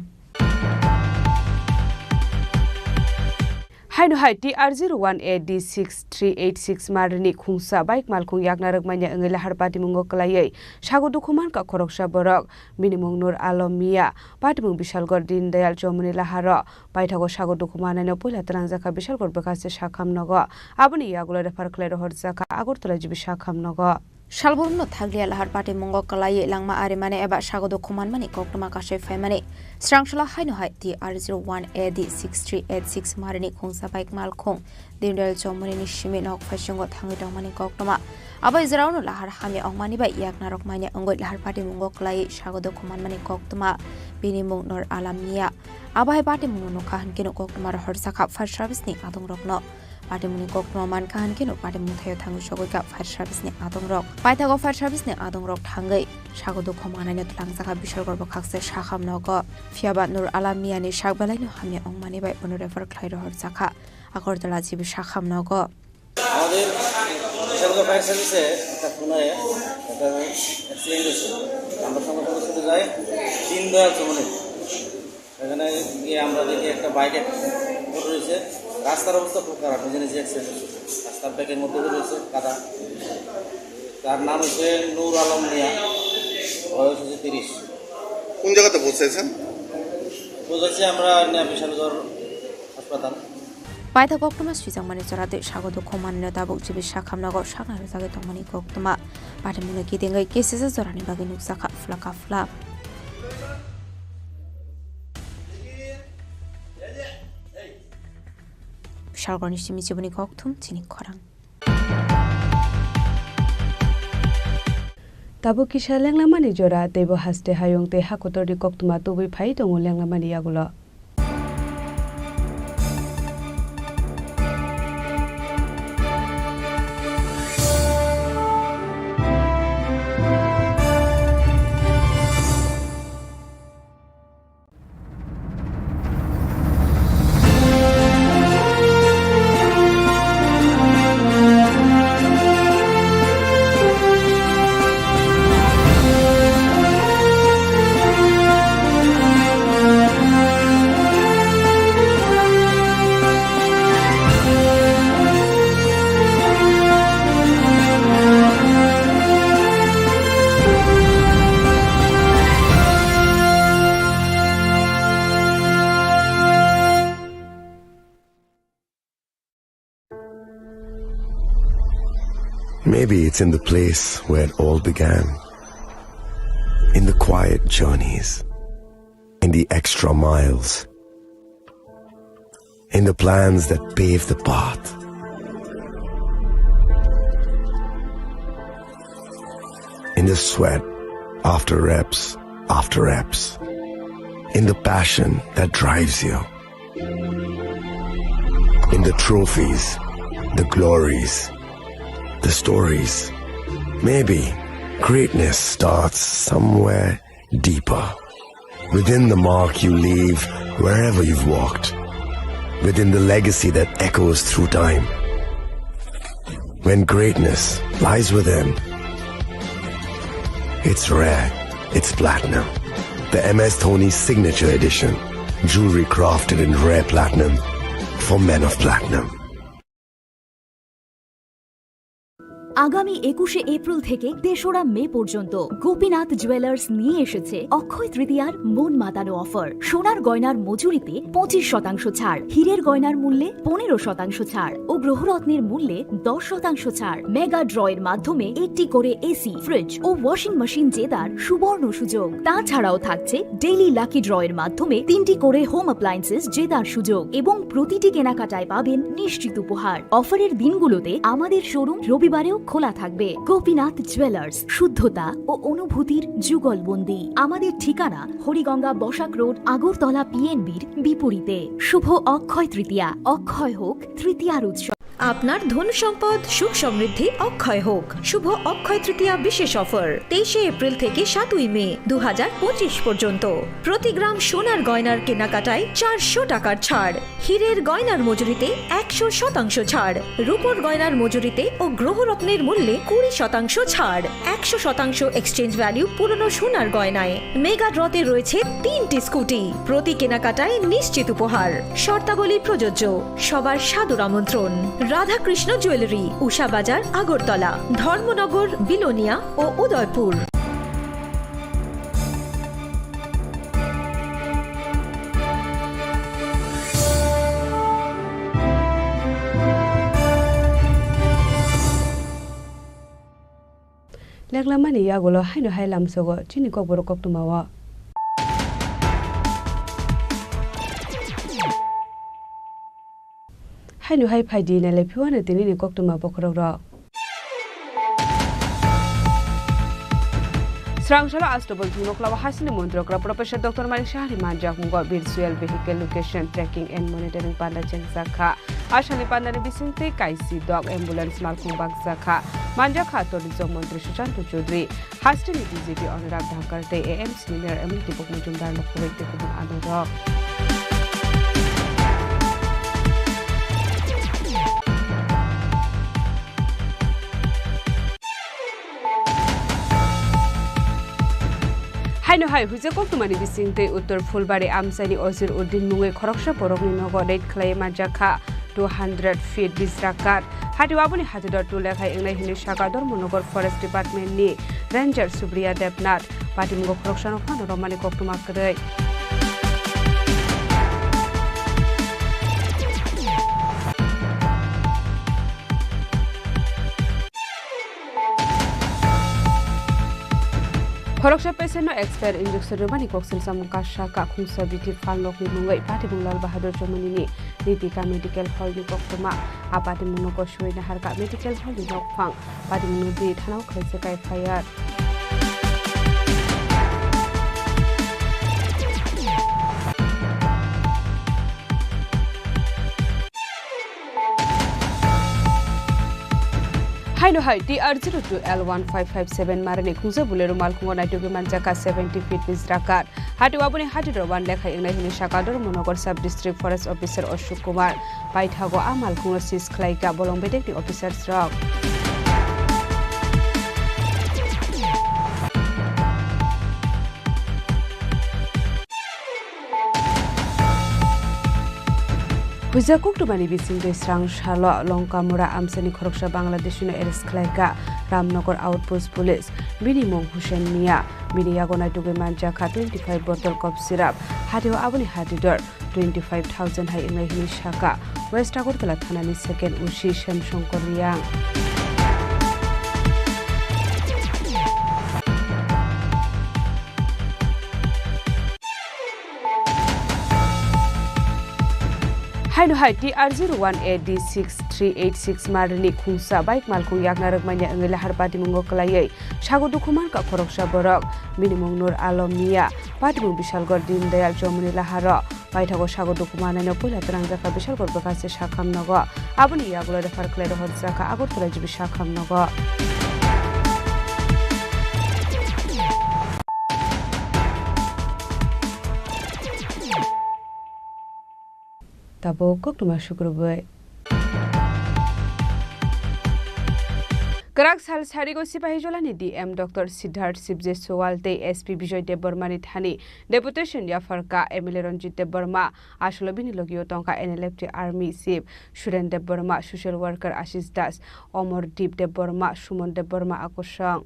Haino hai T R zero one A D six three eight six marini khungsa bike malkhung yakna rwkmani wngwi lahar patimungo kwlaiwi sago dukhu mankha khoroksa borok. Bini mung Nur Alom Mia, patimung Bishalgarh Deen Dayal Chowmuni laharo. Paithago sago dukhu mannaino puila twnangjakha Bishalgarh bwkhaste sakham nogo. Aboni yagulo refer khlai rohorjakha Agartala G B sakham nogo. Salbrumno thakliya lahar patimungo kwlaiwi langma arimani eba sago dukhu manmani koktwma kasui phaimani. Srangsolo haino hai T R zero one A D six three eight six marini khungsa bike malkhung Dindal Chowmunini simi nok phaisingo thangwi tongmani koktwma. Abo jora uno lahar hamya ongmani bai yakna rok manya wngwi lahar patimungo kwlaiwi sago dukhu manmani koktwma. Bini mung Nur Alam Mia. Abo hai patimungno nukha hwnkhe no koktwma rohorjakha fire service ni adongrokno. Patimungni koktwma mankha hwnkhe no patimung thaio thangwi sogwikha fire service ni adongrok. Paithago fire service ni adongrok thangwi sago dukhu mannaino twlangjakha Bishalgarh bwkhakste sakham nogo. Phiyaba Nur Alam Miani sak belaino hamya wngmani bai bono refer khlai rohorjakha Agartala G B sakham nogo. আমাদের বিশালগড় ফায়ার সার্ভিসে একটা খুনে একটা অ্যাক্সিডেন্ট হয়েছে। আমরা সঙ্গে সঙ্গে ছুটে যাই দীনদয়াল চৌমুহনী। এখানে গিয়ে আমরা দেখি একটা বাইক পড়ে রয়েছে। রাস্তার অবস্থা খুব খারাপ, নিজে নিজে অ্যাক্সিডেন্ট হয়েছে। রাস্তার ব্যাকের মধ্যে রয়েছে কাদা। তার নাম হচ্ছে নূর আলম মিয়া, বয়স হচ্ছে তিরিশ। কোন জায়গাতে পৌঁছেছেন? পৌঁছেছি আমরা এখানে বিশালগড় হাসপাতাল। Paithago koktwma swijak mani chwra tei sago dukhu manwino tabuk G B sakham nogo sakna rwjagwi tongmani koktwma. Patimungno kitingwi kisisa jorani bagwi nukjakha phla ka phla. Bishalgarhni simi chiboni kokthum chini khorang. Tabuk kisa lenglamani jora, teibo haste hayung tei hakotorni koktwma tubui phai tongo lenglamani yagulo. Maybe it's in the place where it all began. In the quiet journeys, in the extra miles, in the plans that pave the path, in the sweat after reps after reps, in the passion that drives you, in the trophies, the glories, the stories. Maybe greatness starts somewhere deeper, within the mark you leave wherever you've walked, within the legacy that echoes through time. When greatness lies within, it's rare, it's platinum. The M S Dhoni Signature Edition, jewelry crafted in rare platinum for men of platinum. আগামী একুশে এপ্রিল থেকে তেসরা মে পর্যন্ত গোপীনাথ জুয়েলার্স নিয়ে এসেছে অক্ষয় তৃতীয়ার মন মাতানো অফার। সোনার গয়নার মজুরিতে পঁচিশ শতাংশ ছাড়, হীরের গয়নার মূল্যে পনেরো শতাংশ ছাড় ও গ্রহরত্নের মূল্যে দশ শতাংশ ছাড়। মেগা ড্র এর মাধ্যমে একটি করে এসি, ফ্রিজ ও ওয়াশিং মেশিন জেতার সুবর্ণ সুযোগ। তাছাড়াও থাকছে ডেইলি লাকি ড্র এর মাধ্যমে তিনটি করে হোম অ্যাপ্লায়েন্সেস জেতার সুযোগ এবং প্রতিটি কেনাকাটায় পাবেন নিশ্চিত উপহার। অফারের দিনগুলোতে আমাদের শোরুম রবিবারেও খোলা থাকবে। গোপীনাথ জুয়েলার্স, শুদ্ধতা ও অনুভূতির যুগলবন্দি। আমাদের ঠিকানা হরিগঙ্গা বসাক রোড, আগরতলা পিএনবির বিপরীতে। শুভ অক্ষয় তৃতীয়া, অক্ষয় হোক তৃতীয়ার উৎসব। আপনার ধন সম্পদ সুখ সমৃদ্ধি অক্ষয় হোক। শুভ অক্ষয় তৃতীয়া বিশেষ অফার, তেইশে এপ্রিল থেকে সাতই মে দু হাজার পঁচিশ পর্যন্ত। প্রতি গ্রাম সোনার গয়নার কেনাকাটায় চারশো টাকার ছাড়, হীরের গয়নার মজুরিতে একশো শতাংশ ছাড়, রূপোর গয়নার মজুরিতে ও গ্রহরত্নের মূল্যে কুড়ি শতাংশ ছাড়, একশো শতাংশ এক্সচেঞ্জ ভ্যালু পুরনো সোনার গয়নায়। মেগা ড্রতে রয়েছে তিনটি স্কুটি, প্রতি কেনাকাটায় নিশ্চিত উপহার। শর্তাবলী প্রযোজ্য। সবার সাদর আমন্ত্রণ। রাধাকৃষ্ণ জুয়েলারি, উষা বাজার, আগরতলা, ধর্মনগর, বিলোনিয়া ও Udaipur. Leklamani yagulo haino hai lamsogo chini kokborok koktwmao. Haino hai phaidi nailai phiwano tinini koktwma bokhorokrok. Srang salo Astobol thwngnoklao hasini montrokra Professor Doctor Manik Saha ni manjakmungo Virtual Vehicle Location Tracking and Monitoring panda chengjakha. Asani pandani bisingtwi kaisi dok ambulance malkhung bakjakha. Manjakha tourism montri Sushanta Chaudhary. Hasteni D G P Anurag Dhankar tei A M C ni Mayor Emily Dipok Majumdar no khoboi tei kubun adongrok. Haino hai huijak koktwmani bisingtwi Uttor Phulbari amchaini Ozir Uddin mungwi khoroksa borokni nogo raid khlaiwi manjakha two hundred feet bisra kath. Hatio aboni hatidor tule khai wngnai hwnwi sakha Dharmanagar Forest Department ni Ranger Supriya Debnath. Patimungo khoroksano phano romani koktwma kwrwi. Khoroksa patient no expire injection rwmani koksil samung kasa kakhungsa bithi phalnokni mungwi Patimung Lal Bahadur Chomoni ni Nitika Medical Hall ni koktwma. A patimung no kosoi naharka Medical Hall ni nokphang. Patimung no di thanao khlaijak F I R. Haino hai T R zero two L one five five seven marani khungsa Bolero malkhungo naitugwi manjakha seventy feet bisra kath. Hatio aboni hatidor wan lekhai wngnai hwnwi sakha Dharmanagar Sub District Forest Officer Ashok Kumar. Paithago a malkhungno seize khlaikha bolong bedekni officers rok. Huijak koktwmani bisingtwi srang salo Longkamura amchaini khoroksa Bangladeshino arrest khlaikha Ramnagar Outpost Police. Bini mung Hussein Mia. Bini yago naitugwi manjakha twenty five bottle cough syrup. Hatio aboni hatidor twenty five thousand hai wngnai hwnwi sakha West Agartala thanani second O C Shyam Shankar Reang. Haino hai T R zero one A D six three eight six marini khungsa bike malkhung yakna rwkmani wngwi lahar patimungo kwlaiwi sago dukhu mankha khoroksa borok. Bini mung Nur Alom Mia, patimung Bishalgarh Dindayal Chowmuni laharo paithago sago dukhu manaino puila twrangjakha Bishalgarh bwkhaste sakham nogo. Aboni yagulo refer khlai rohorjakha Agartala G B sakham nogo. Tabuk koktwma sukrubwi. Kwrak sal sarigo Sipahijolani D M Doctor Siddharth Sibje Sowal tei S P Bijoy Debbarmani thani deputation yapharkha M L A Ranjit Debbarma, asolo bini logio tongkha N L F T Army Chief Suren Debbarma, social worker Ashish Das, Omor Deep Debbarma, Sumon Debbarma akosong.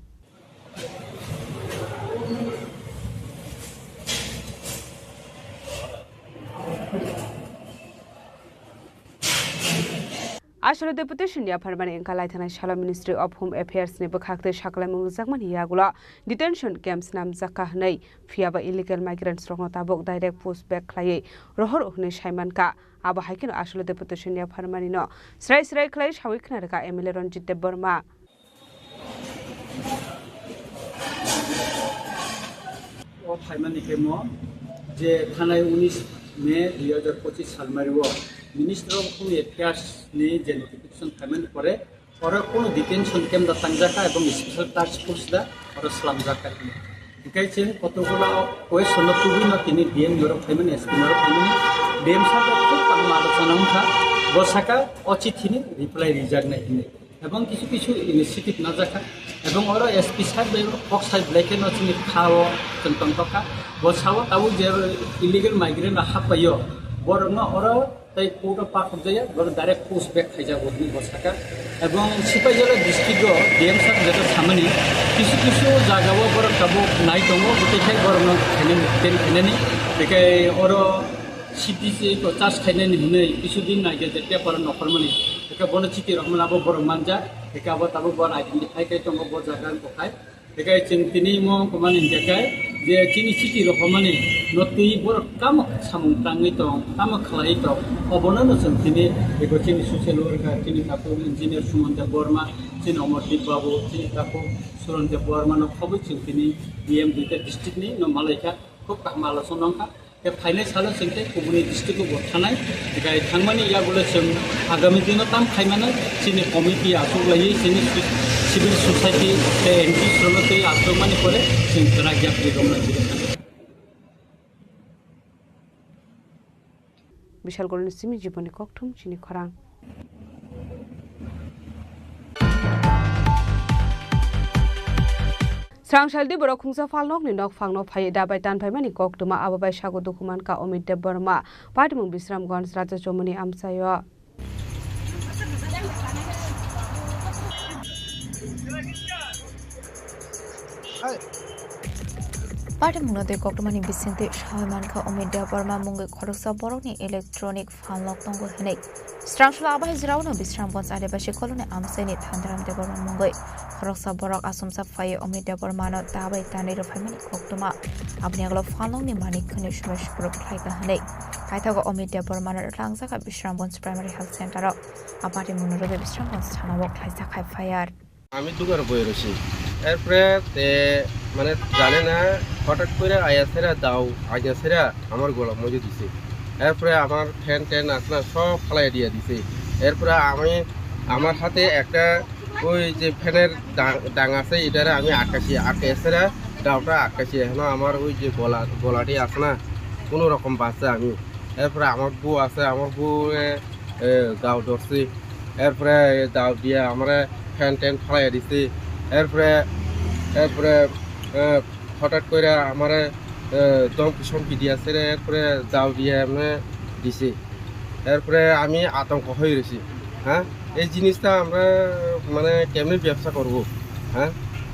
Asolo deputation yapharmani wngkha laithanai salo Ministry of Home Affairs ni bwkhak tei saklaimung rwjakmani yagulo detention camps namjakha hwnwi, phiyaba illegal migrants rokno tabuk direct push back khlaiwi rohor hwnwi saimankha. Abo hai kheno asolo deputation yapharmani no srai srai khlai sawi khna rwkha M L A Ranjit Debbarma. O phaimani khe mo je thanai unis May dui hajar pochis salmario Ministry of Home Affairs ni je notification phaimani pore oro kono detention camp da tangjakha ebong special task force da oro slamjakha. Hikai chwng kotogola o question no tubui no tini D M ni oro phaimani, S P ni oro phaimani, D M sir bo khub kaham alochona wngkha, bo saka o chithi ni reply rijak nai hinwi. Ebong kisu kisu initiative najakha. Ebong oro S P sir bai kok sai belai kheno chini kha o chwng tongtokha. Bo sao tabuk je illegal migrant rok happaio, borokno oro tei court o pathorjaya, borok direct push back khaijago hinwi bo sakha. Ebong Sipahijala district o D M sir jeto samani kisu kisu jaga o borok tabuk nai tongo, bwtwi khai borokno khainani, detain khainani. Bekhai oro C P C ko charge khainani hinwi kisu din naikhe je paper o nokhormani. Eka bono chiti rok mano abo borok manja. Eka abo tabuk bo identify khai tongo bo jaga wngkha khai. Eka chwng tini mo komani hingkha khai je chini chiti rok mani no twi borok tamo samung tangwi tong, tamo khlai tong. Obono no chwng tini eko chini social worker, chini takhuk engineer Sumon Debbarma, chini Omordeep Babu, chini takhuk Suron Debbarma no khobwi chwng tini D M duita district ni no malaikha. Khub kaham alochona wngkha. Tei phainai salo chwng tei kubuni district o bo thanai. Tei thangmani yagulo chwng agami dino tam khaimano chini committee achuk laiwi chini su-, civil society tei N G O rokno tei achukmani pore chwng kwrak yapri romna jigwi thangkha. Bishalgarh ni simi Jiboni Kokthum chini khorang. Srangsaldi borok khungsa phalnokni nokphangno phaiwi dabai tanphaimani koktwma, abo bai sago dukhu mankha Omit Debbarma, patimung Bisramganj, Raja Chomoni amchaio. Patimungno tei koktwmani bisingtwi sawi mankha Omit Debbarma mungwi khoroksa borokni electronic phalnok tongo hinwi. Srangsul abai jraono Bisramganj Adibasi Colony amchaini Thandaram Debbarma mungwi khoroksa borok achomsa phaiwi Omit Debbarmano dabai tanwi rwphaimani koktwma. Aboni agolo phalnokni manik khwnwi sumai suprwk khlaikha hinwi. Paithago Omit Debbarmano rwtlangjak Bisramganj Primary Health Center-o. A patimungno rwgwi Bisramganj thanao khlaijak hai F I R. আমি দোকানে বসে রয়েছি। এরপরে তে মানে জানে না, হঠাৎ করে আয়া সেরা দাও, আয়া সেরা আমার গলা মজে দিছে। এরপরে আমার ফ্যান ট্যান আছে না, সব ফালাই দিয়ে দিছে। এরপরে আমি, আমার হাতে একটা ওই যে ফ্যানের ডা-, ডাং আছে, এটারে আমি আটকাছি, আটকে সেরা দাওটা আটকাছি। এখন আমার ওই যে গলা, গলাটি আছে না, কোনো রকম বাঁচছে আমি। এরপরে আমার বউ আছে, আমার বউ, এ, এ, দাও ধরছে। এরপরে দাও দিয়ে আমারে ফ্যান ট্যান ফালাইয়া দিছে। এরপরে, এরপরে, এ, হঠাৎ করে আমারে, এ, ধমকি সমকি দিয়েছে রে। এরপরে দাও দিয়ে এমনি দিছে। এরপরে আমি আতঙ্ক হয়ে রয়েছি। হ্যাঁ, এই জিনিসটা আমরা মানে কেমনি ব্যবসা করব? হ্যাঁ,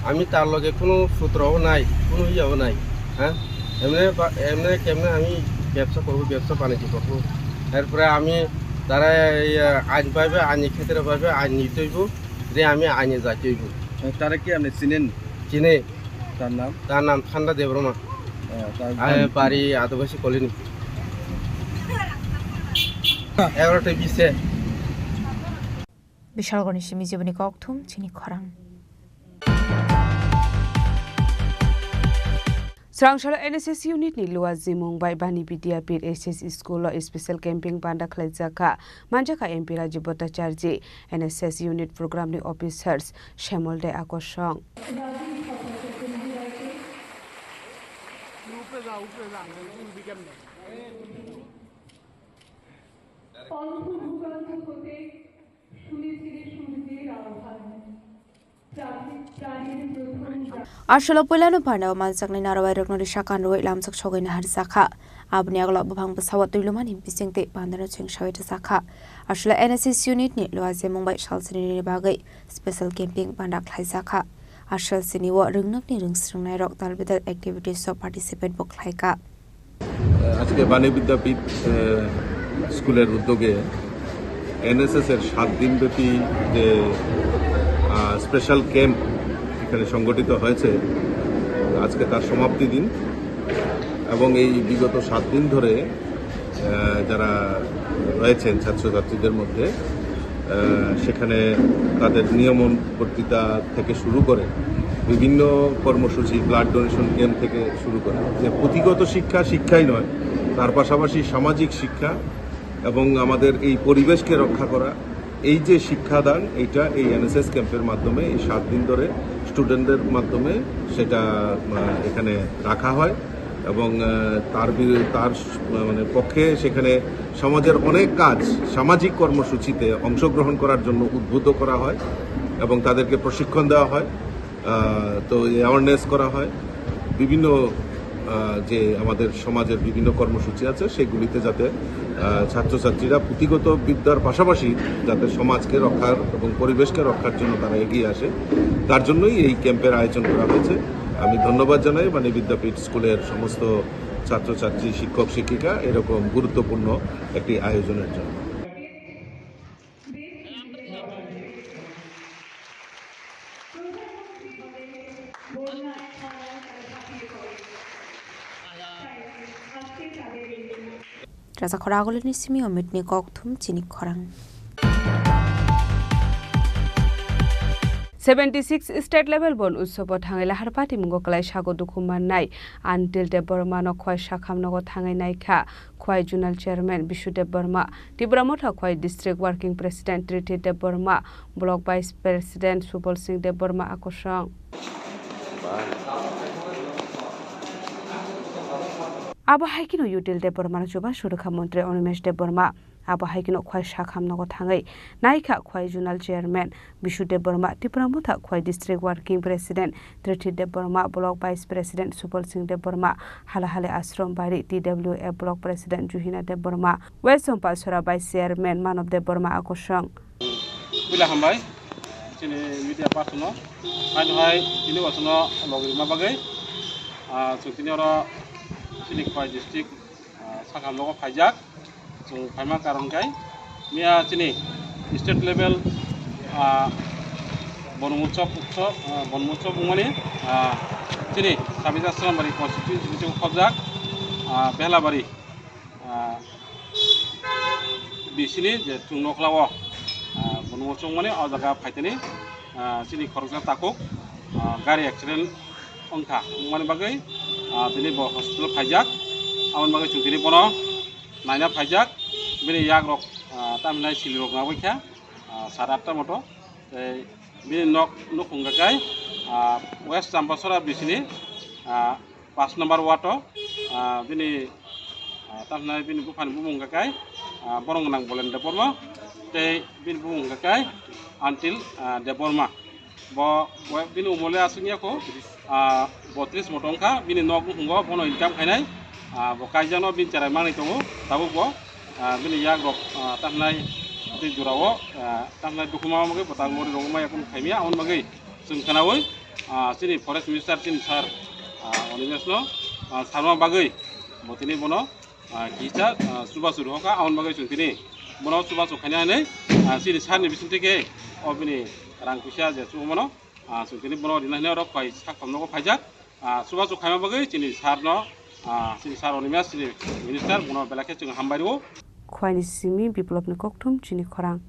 আমি তার লগে কোনো সূত্রও নাই, কোনো ইয়েও নাই। হ্যাঁ, এমনি বা-, এমনি কেমনে আমি ব্যবসা করব, ব্যবসা বাণিজ্য করব? এরপরে আমি তারা এই, আহ, আইন পাইবে, আইনি ক্ষেত্রে পাইবে, আইন নিতে হইব, যে আমি আইনে যাইতে হইব। তারা কি আপনি চিনেন? চিনে। তার নাম? তার নাম ঠান্ডা দেবরমা। আহ, তার আহ, বাড়ি? বাড়ি আদিবাসী কলোনি। এগারোটা বিশে। Bishalgarhni simi jiboni kokthum chini khorang. Swrangchalo N S S unit ni Luwa Zimung bai Bani Vidyapith S S School o special camping panda khlaijak kha. Manjakha M P Rajiv Bhattacharjee, N S S unit program ni officers, Shyamol Dai Akosong. Aswk puilano panda o manjaknai narwuirokno risa kanrwi lamjak sogwi naharjakha. Aboni yagulo buphang bwsao twilumani bisingtwi pandano chwngsawi rwjakha. Aswk N S S unit ni Luwa Zimung bai salsani bagwi special camping panda khlaijakha. Aswk sini o rwngnokni rwngswrwngnairok talbidal activities o participate bo khlaikha. আজকে বাণী বিদ্যাপীঠ, আহ, স্কুলের উদ্যোগে এনএসএস এর সাত দিনব্যাপী যে, আহ, special camp এখানে সংগঠিত হয়েছে, আজকে তার সমাপ্তি দিন। এবং এই বিগত সাত দিন ধরে, আহ, যারা রয়েছেন ছাত্রছাত্রীদের মধ্যে, আহ, সেখানে তাদের নিয়মন বক্তৃতা থেকে শুরু করে বিভিন্ন কর্মসূচি, ব্লাড ডোনেশন ক্যাম্প থেকে শুরু করে যে পুঁথিগত শিক্ষা, শিক্ষাই নয়, তার পাশাপাশি সামাজিক শিক্ষা এবং আমাদের এই পরিবেশকে রক্ষা করা, এই যে শিক্ষাদান, এইটা এই এনএসএস ক্যাম্পের মাধ্যমে এই সাত দিন ধরে স্টুডেন্টদের মাধ্যমে সেটা, আহ, এখানে রাখা হয়। এবং, আহ, তার বি-, তার স-, মানে, পক্ষে সেখানে সমাজের অনেক কাজ, সামাজিক কর্মসূচিতে অংশগ্রহণ করার জন্য উদ্বুদ্ধ করা হয় এবং তাদেরকে প্রশিক্ষণ দেওয়া হয়। আহ, তো অ্যাওয়ারনেস করা হয়, বিভিন্ন, আহ, যে আমাদের সমাজের বিভিন্ন কর্মসূচি আছে সেগুলিতে যাতে, আহ, ছাত্রছাত্রীরা পুঁথিগত বিদ্যার পাশাপাশি যাতে সমাজকে রক্ষার এবং পরিবেশকে রক্ষার জন্য তারা এগিয়ে আসে, তার জন্যই এই ক্যাম্পের আয়োজন করা হয়েছে। আমি ধন্যবাদ জানাই বাণী বিদ্যাপীঠ স্কুলের সমস্ত ছাত্রছাত্রী, শিক্ষক শিক্ষিকা এরকম গুরুত্বপূর্ণ একটি আয়োজনের জন্য। Rasa khoragulini simi omitni kokthum chini khorang. Seventy six state level bon utsobo thangwi lahar patimungo kwlai sago dukhu mannai Antil Debbarmano khwai sakham nogo thangwi naikha. Khwai Zonal Chairman Bishu Debbarma, Tipra Motha Khwai District Working President Triti Debbarma, Block Vice President Subal Singh Debbarma Akosong. Abo hai kheno Util Debbarma no chubachu rwkha Montri Animesh Debbarma. Abo hai kheno Khwai sakham nogo thangwi naikha Khwai Zonal Chairman Bishu Debbarma, Tipra Motha Khwai District Working President Triti Debbarma, Block Vice President Subal Singh Debbarma, Halahali Ashram Bari T W F Block President Juhina Debbarma, West Champasora Vice Chairman Manob Debbarma Akosong. Puila hambai, chini media person no, haino hai chini wasono logirima bagwi, ah, chwng tini oro chini Khwai district, ah, sakam logo phaijak. Chwng phaima karon khe miya chini state level, ah, Bonmutsob utsob, ah, Bonmutsob wngmani, ah, chini Sabita Srambari constituency ni khobjak, ah, Belabari, ah, bisini je chwng nokla o, ah, Bonmutsob wngmani o jaga phaitani, ah, chini khoroksa takhuk, ah, gari accident wngkha, wngmani bagwi, ah, tini bo hospital phaijak, aboni bagwi chwng tini bono naina phaijak, bini yagrok, ah, tamhinai silirok nangwi kha, ah, sare atta moto, tei bini nok nukhung hwnkhe, ah, West Champasora bisini, ah, pash number ward o, ah, bini, ah, tamhinai bini buphani bumung hwnkhe, ah, borok gwnang Bolen Debbarma, tei bini bumung hwnkhe Antil, ah, Debbarma. Bo, bo bini umole aswk ya kho, ah, botris moto wngkha, bini nok nukhungo bono income khainai, ah, bo kaijakno bini cherai manwi tongo, tabuk bo, ah, bini yagrok, ah, tamhinai tei jorao, ah, tamhinai dukhu ma bagwi bo tak mori rogwi maya kunu khaimya, aboni bagwi chwng khwnaui, ah, chini forest minister chini sir, ah, Animesh no, ah, salma bagwi bo tini bono, ah, kisa, ah, chubachu rohorkha, aboni bagwi chwng tini bono chubachu khaina hinwi, ah, chini sir ni bisingtwi khe o bini rang puisa je chubamano, ah, chwng tini bono rina hinwi oro phai sak thamnogo phaijak, ah, chubachu khaima bagwi chini sir no, ah, chini sir Animesh chini minister bono belai khe chwng hambai rwo. Khwaini simi Biplopni kokthum chini khorang.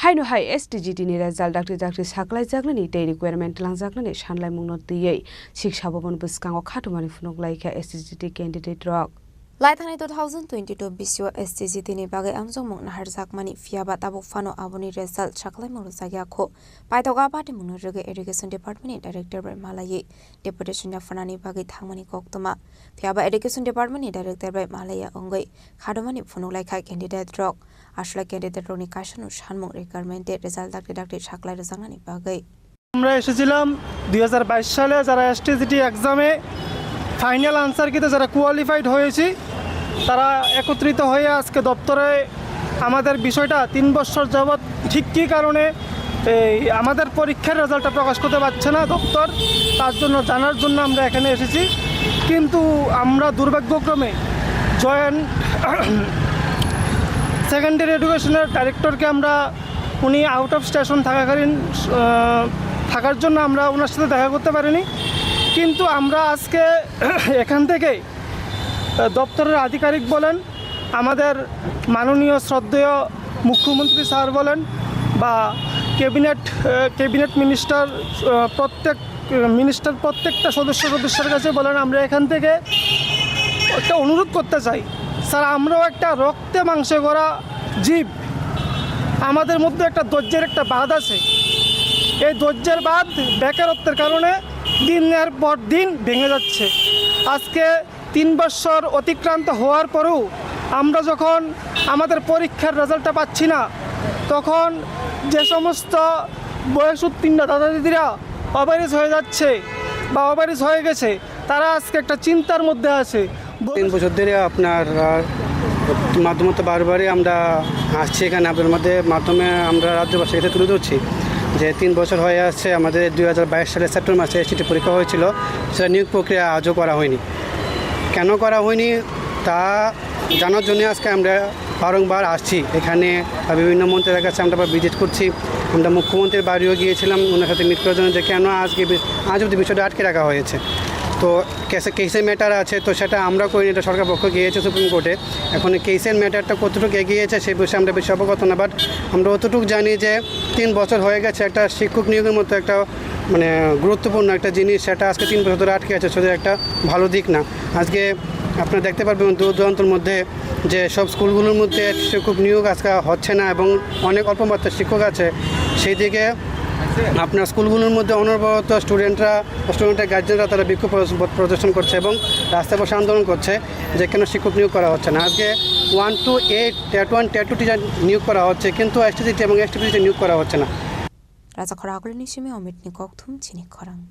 Haino hai S T G T ni result dakti dakti saklaijaknani tei requirement langjaknani sanlaimungno twiwi Siksa Bhavan bwskango khatumani phunuk laikha S T G T candidate rok. Laithangni two thousand twenty-two bisio S T G T ni bagwi amjokmung naharjakmani, phiyaba tabuk phano aboni result saklaimung rwjakya kho. Paithago a patimungno rwgwi Education Department ni Director bai malaiwi deputation yapharnani bagwi thangmani koktwma. Phiyaba Education Department ni Director bai malaiya wngwi khatumani phunuk laikha candidate rok. Aswlai candidate rokni kaisano sanmung requirement tei result dakti dakti saklai rwjaknani bagwi. আমরা এসেছিলাম দুই হাজার বাইশ সালে, যারা এসটিজিটি এক্সামে final answer কিতে যারা কোয়ালিফাইড হয়েছি, তারা একত্রিত হয়ে আজকে দপ্তরে আমাদের বিষয়টা তিন বছর যাবৎ ঠিক কী কারণে এই আমাদের পরীক্ষার রেজাল্টটা প্রকাশ করতে পারছে না দপ্তর, তার জন্য জানার জন্য আমরা এখানে এসেছি। কিন্তু আমরা দুর্ভাগ্যক্রমে জয়েন্ট সেকেন্ডারি এডুকেশনের ডাইরেক্টরকে আমরা, উনি আউট অফ স্টেশন থাকাকালীন, আহ, থাকার জন্য আমরা ওনার সাথে দেখা করতে পারিনি। কিন্তু আমরা আজকে এখান থেকে, আহ, দপ্তরের আধিকারিক বলেন, আমাদের মাননীয় শ্রদ্ধেয় মুখ্যমন্ত্রী স্যার বলেন বা ক্যাবিনেট, আহ, ক্যাবিনেট মিনিস্টার, আহ, প্রত্যেক, আহ, মিনিস্টার প্রত্যেকটা সদস্য সদস্যের কাছে বলেন, আমরা এখান থেকে একটা অনুরোধ করতে চাই, স্যার, আমরাও একটা রক্তে মাংসে গড়া জীব, আমাদের মধ্যে একটা ধৈর্যের একটা বাঁধ আছে। এই ধৈর্যের বাঁধ বেকারত্বের কারণে দিনের পর দিন ভেঙে যাচ্ছে। আজকে তিন বছর অতিক্রান্ত হওয়ার পরেও আমরা যখন আমাদের পরীক্ষার রেজাল্টটা পাচ্ছি না, তখন যে সমস্ত বয়স উত্তীর্ণ দাদা দিদিরা ওভারএজ হয়ে যাচ্ছে বা ওভারএজ হয়ে গেছে, তারা আজকে একটা চিন্তার মধ্যে আছে। তিন বছর ধরে আপনার, আহ, মাধ্যমে তো বারবারই আমরা আসছি এখানে, আপনার মধ্যে মাধ্যমে আমরা রাজ্যবাসীকে তুলে ধরছি যে তিন বছর হয়ে আসছে, আমাদের দুই হাজার বাইশ সালের সেপ্টেম্বর মাসে এসটিটি পরীক্ষা হয়েছিল, সেটা নিয়োগ প্রক্রিয়া আজও করা হয়নি। কেন করা হয়নি তা জানার জন্য আজকে আমরা বারংবার আসছি এখানে, বা বিভিন্ন মন্ত্রীদের কাছে আমরা ভিজিট করছি। আমরা মুখ্যমন্ত্রীর বাড়িও গিয়েছিলাম ওনার সাথে মিট করার জন্য যে কেন আজকে বি-, আজ অবধি বিষয়টা আটকে রাখা হয়েছে। তো কেসে, কেসের ম্যাটার আছে, তো সেটা আমরা করিনি, এটা সরকার পক্ষ গিয়েছে সুপ্রিম কোর্টে। এখন এই কেসের ম্যাটারটা কতটুকু এগিয়েছে সে বিষয়ে আমরা বেশি অবগত না, বাট আমরা অতটুকু জানি যে তিন বছর হয়ে গেছে একটা শিক্ষক নিয়োগের মতো একটা মানে গুরুত্বপূর্ণ একটা জিনিস, সেটা আজকে তিন বছর ধরে আটকে আছে, সেটা একটা ভালো দিক না। আজকে আপনারা দেখতে পারবেন দূর দূরান্তর মধ্যে যে সব স্কুলগুলোর মধ্যে শিক্ষক নিয়োগ আজকে হচ্ছে না এবং অনেক অল্প মাত্রায় শিক্ষক আছে। সেই দিকে আপনার স্কুলগুলোর মধ্যে অনবরত স্টুডেন্টরা, স্টুডেন্টের গার্জেনরা তারা বিক্ষোভ প্রদর্শন, প্রদর্শন করছে এবং রাস্তায় বসে আন্দোলন করছে যে কেন শিক্ষক নিয়োগ করা হচ্ছে না। আজকে one two eight, TET one, TET two teacher নিয়োগ করা হচ্ছে, কিন্তু এসটিজিটি এবং এসটিপি টিচার নিয়োগ করা হচ্ছে না। Rajakhor Agulini simi Omitni kokthum chini khorang.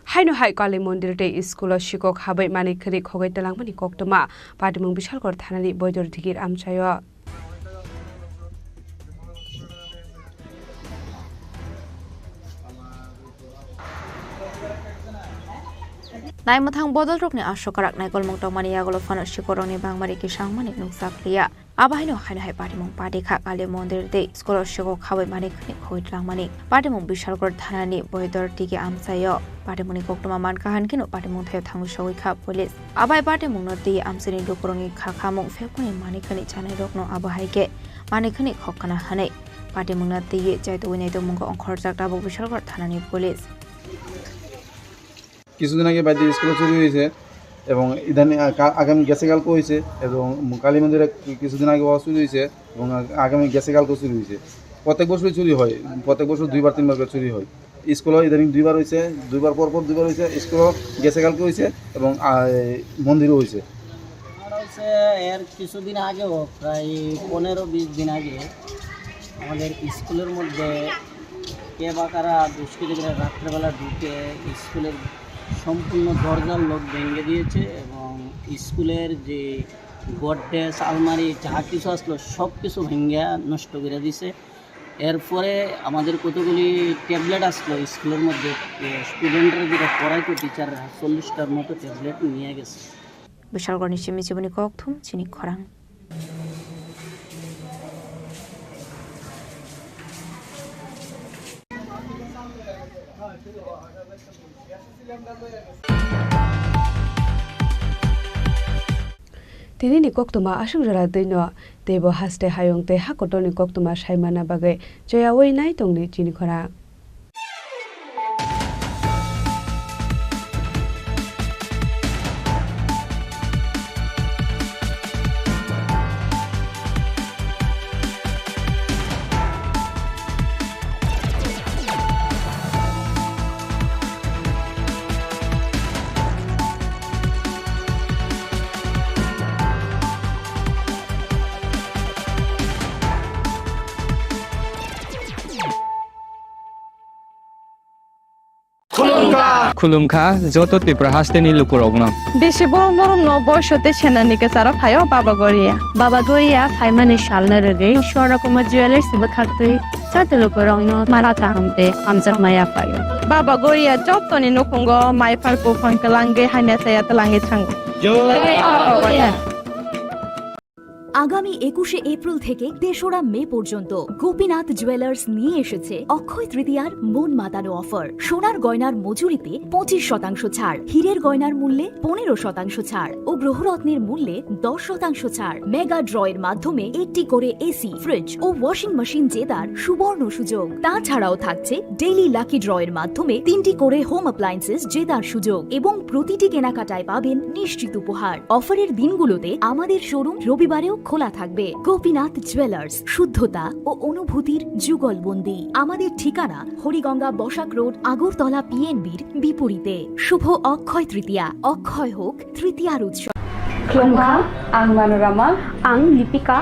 Haino hai Kali mondir tei school o sikok habai manwi khwnwi khogwi twlangmani koktwma patimung Bishalgarh thanani Boidor Digir amchaio. Naimwthang bodolrokni aswk kwrak naikolmung tongmani yagulo phano sikorokni bangmari kisangmani nukjakliya. Abo haino haino hai patimung pati kha Kali mondir tei school o sikok khabai mani khwnwi khogwi twlangmani. Patimung Bishalgarh thanani Boidor Digir amchaio. Patimungni koktwma mankha, hankhe no patimung thaio thangwi sogwi kha police. Abo hai patimungno twiwi amchaini lukurokni kha khamung phekmani mani khwnwi chanairokno abo hai khe mani khwnwi khok kana hwnwi patimungno twiwi chaitugwi naitugmungo ongkhorjak tabuk Bishalgarh thanani police. কিছুদিন আগে বাড়িতে স্কুলে চুরি হয়েছে এবং ইদানিং, আ, কা-, আগামী গেছে কালকে হয়েছে এবং কালী মন্দিরে কিছুদিন আগে ও চুরি হয়েছে এবং আ-, আগামী গেছে কালকেও চুরি হয়েছে। প্রত্যেক বছরই চুরি হয়, প্রত্যেক বছর দুইবার তিনবার করে চুরি হয়। স্কুলে ইদানিং দুইবার হয়েছে, দুইবার পর পর দুইবার হয়েছে, স্কুলে গেছে কালকে হয়েছে এবং, আ, এই মন্দিরও হয়েছে। ঘটনাটা হচ্ছে এর কিছুদিন আগেও, প্রায় পনেরো বিশ দিন আগে আমাদের স্কুলের মধ্যে কে বা কারা দুষ্কৃতিকারীরা রাত্রেবেলা ঢুকে স্কুলের সম্পূর্ণ দরজার লক ভেঙে দিয়েছে এবং স্কুলের যে গডরেজ, আলমারি যা কিছু আসলো সব কিছু ভেঙে নষ্ট করে দিছে। এরপরে আমাদের কতগুলি ট্যাবলেট আসলো স্কুলের মধ্যে, এ, স্টুডেন্টরা যেটা পড়াইতো টিচাররা, চল্লিশটার মতো ট্যাবলেট নিয়ে গেছে। Bishalgarhni simi chibuni kokthum chini khorang. Tini ni koktwma aswk jora twi no, teibo haste hayung tei ha kotor ni koktwma sai manna bagwi choyaui nai tongdi chini khorang. Khulumkha. Khulumkha joto Tripura hasteni lukurokno. Bisi borok norokno boiso tei senani kwcharo phaio Baba Goria. Baba Goria phaimani salno rwgwi Swarnakumar Jewellers bwkhaktwi joto lukurokno mala kaham tei hamjakma yaphaio. Baba Goria jotoni nukhungo maiphar buphang kwlangwi hamya saya twlangwi thango. Jai Baba Goria. আগামী একুশে এপ্রিল থেকে তেসরা মে পর্যন্ত গোপীনাথ জুয়েলার্স নিয়ে এসেছে অক্ষয় তৃতীয়ার মন মাতানো অফার। সোনার গয়নার মজুরিতে পঁচিশ শতাংশ ছাড়, হীরের গয়নার মূল্যে পনেরো শতাংশ ছাড় ও গ্রহরত্নের মূল্যে দশ শতাংশ ছাড়। মেগা ড্র এর মাধ্যমে একটি করে এসি, ফ্রিজ ও ওয়াশিং মেশিন জেতার সুবর্ণ সুযোগ। তাছাড়াও থাকছে ডেইলি লাকি ড্র এর মাধ্যমে তিনটি করে হোম অ্যাপ্লায়েন্সেস জেতার সুযোগ এবং প্রতিটি কেনাকাটায় পাবেন নিশ্চিত উপহার। অফারের দিনগুলোতে আমাদের শোরুম রবিবারেও খোলা থাকবে। গোপীনাথ জুয়েলার্স, শুদ্ধতা ও অনুভূতির যুগলবন্দি। আমাদের ঠিকানা হরিগঙ্গা বসাক রোড, আগরতলা পিএনবির বিপরীতে। শুভ অক্ষয় তৃতীয়া, অক্ষয় হোক তৃতীয়ার উৎসব। Khulumkha, ang Manorama. Ang Lipika.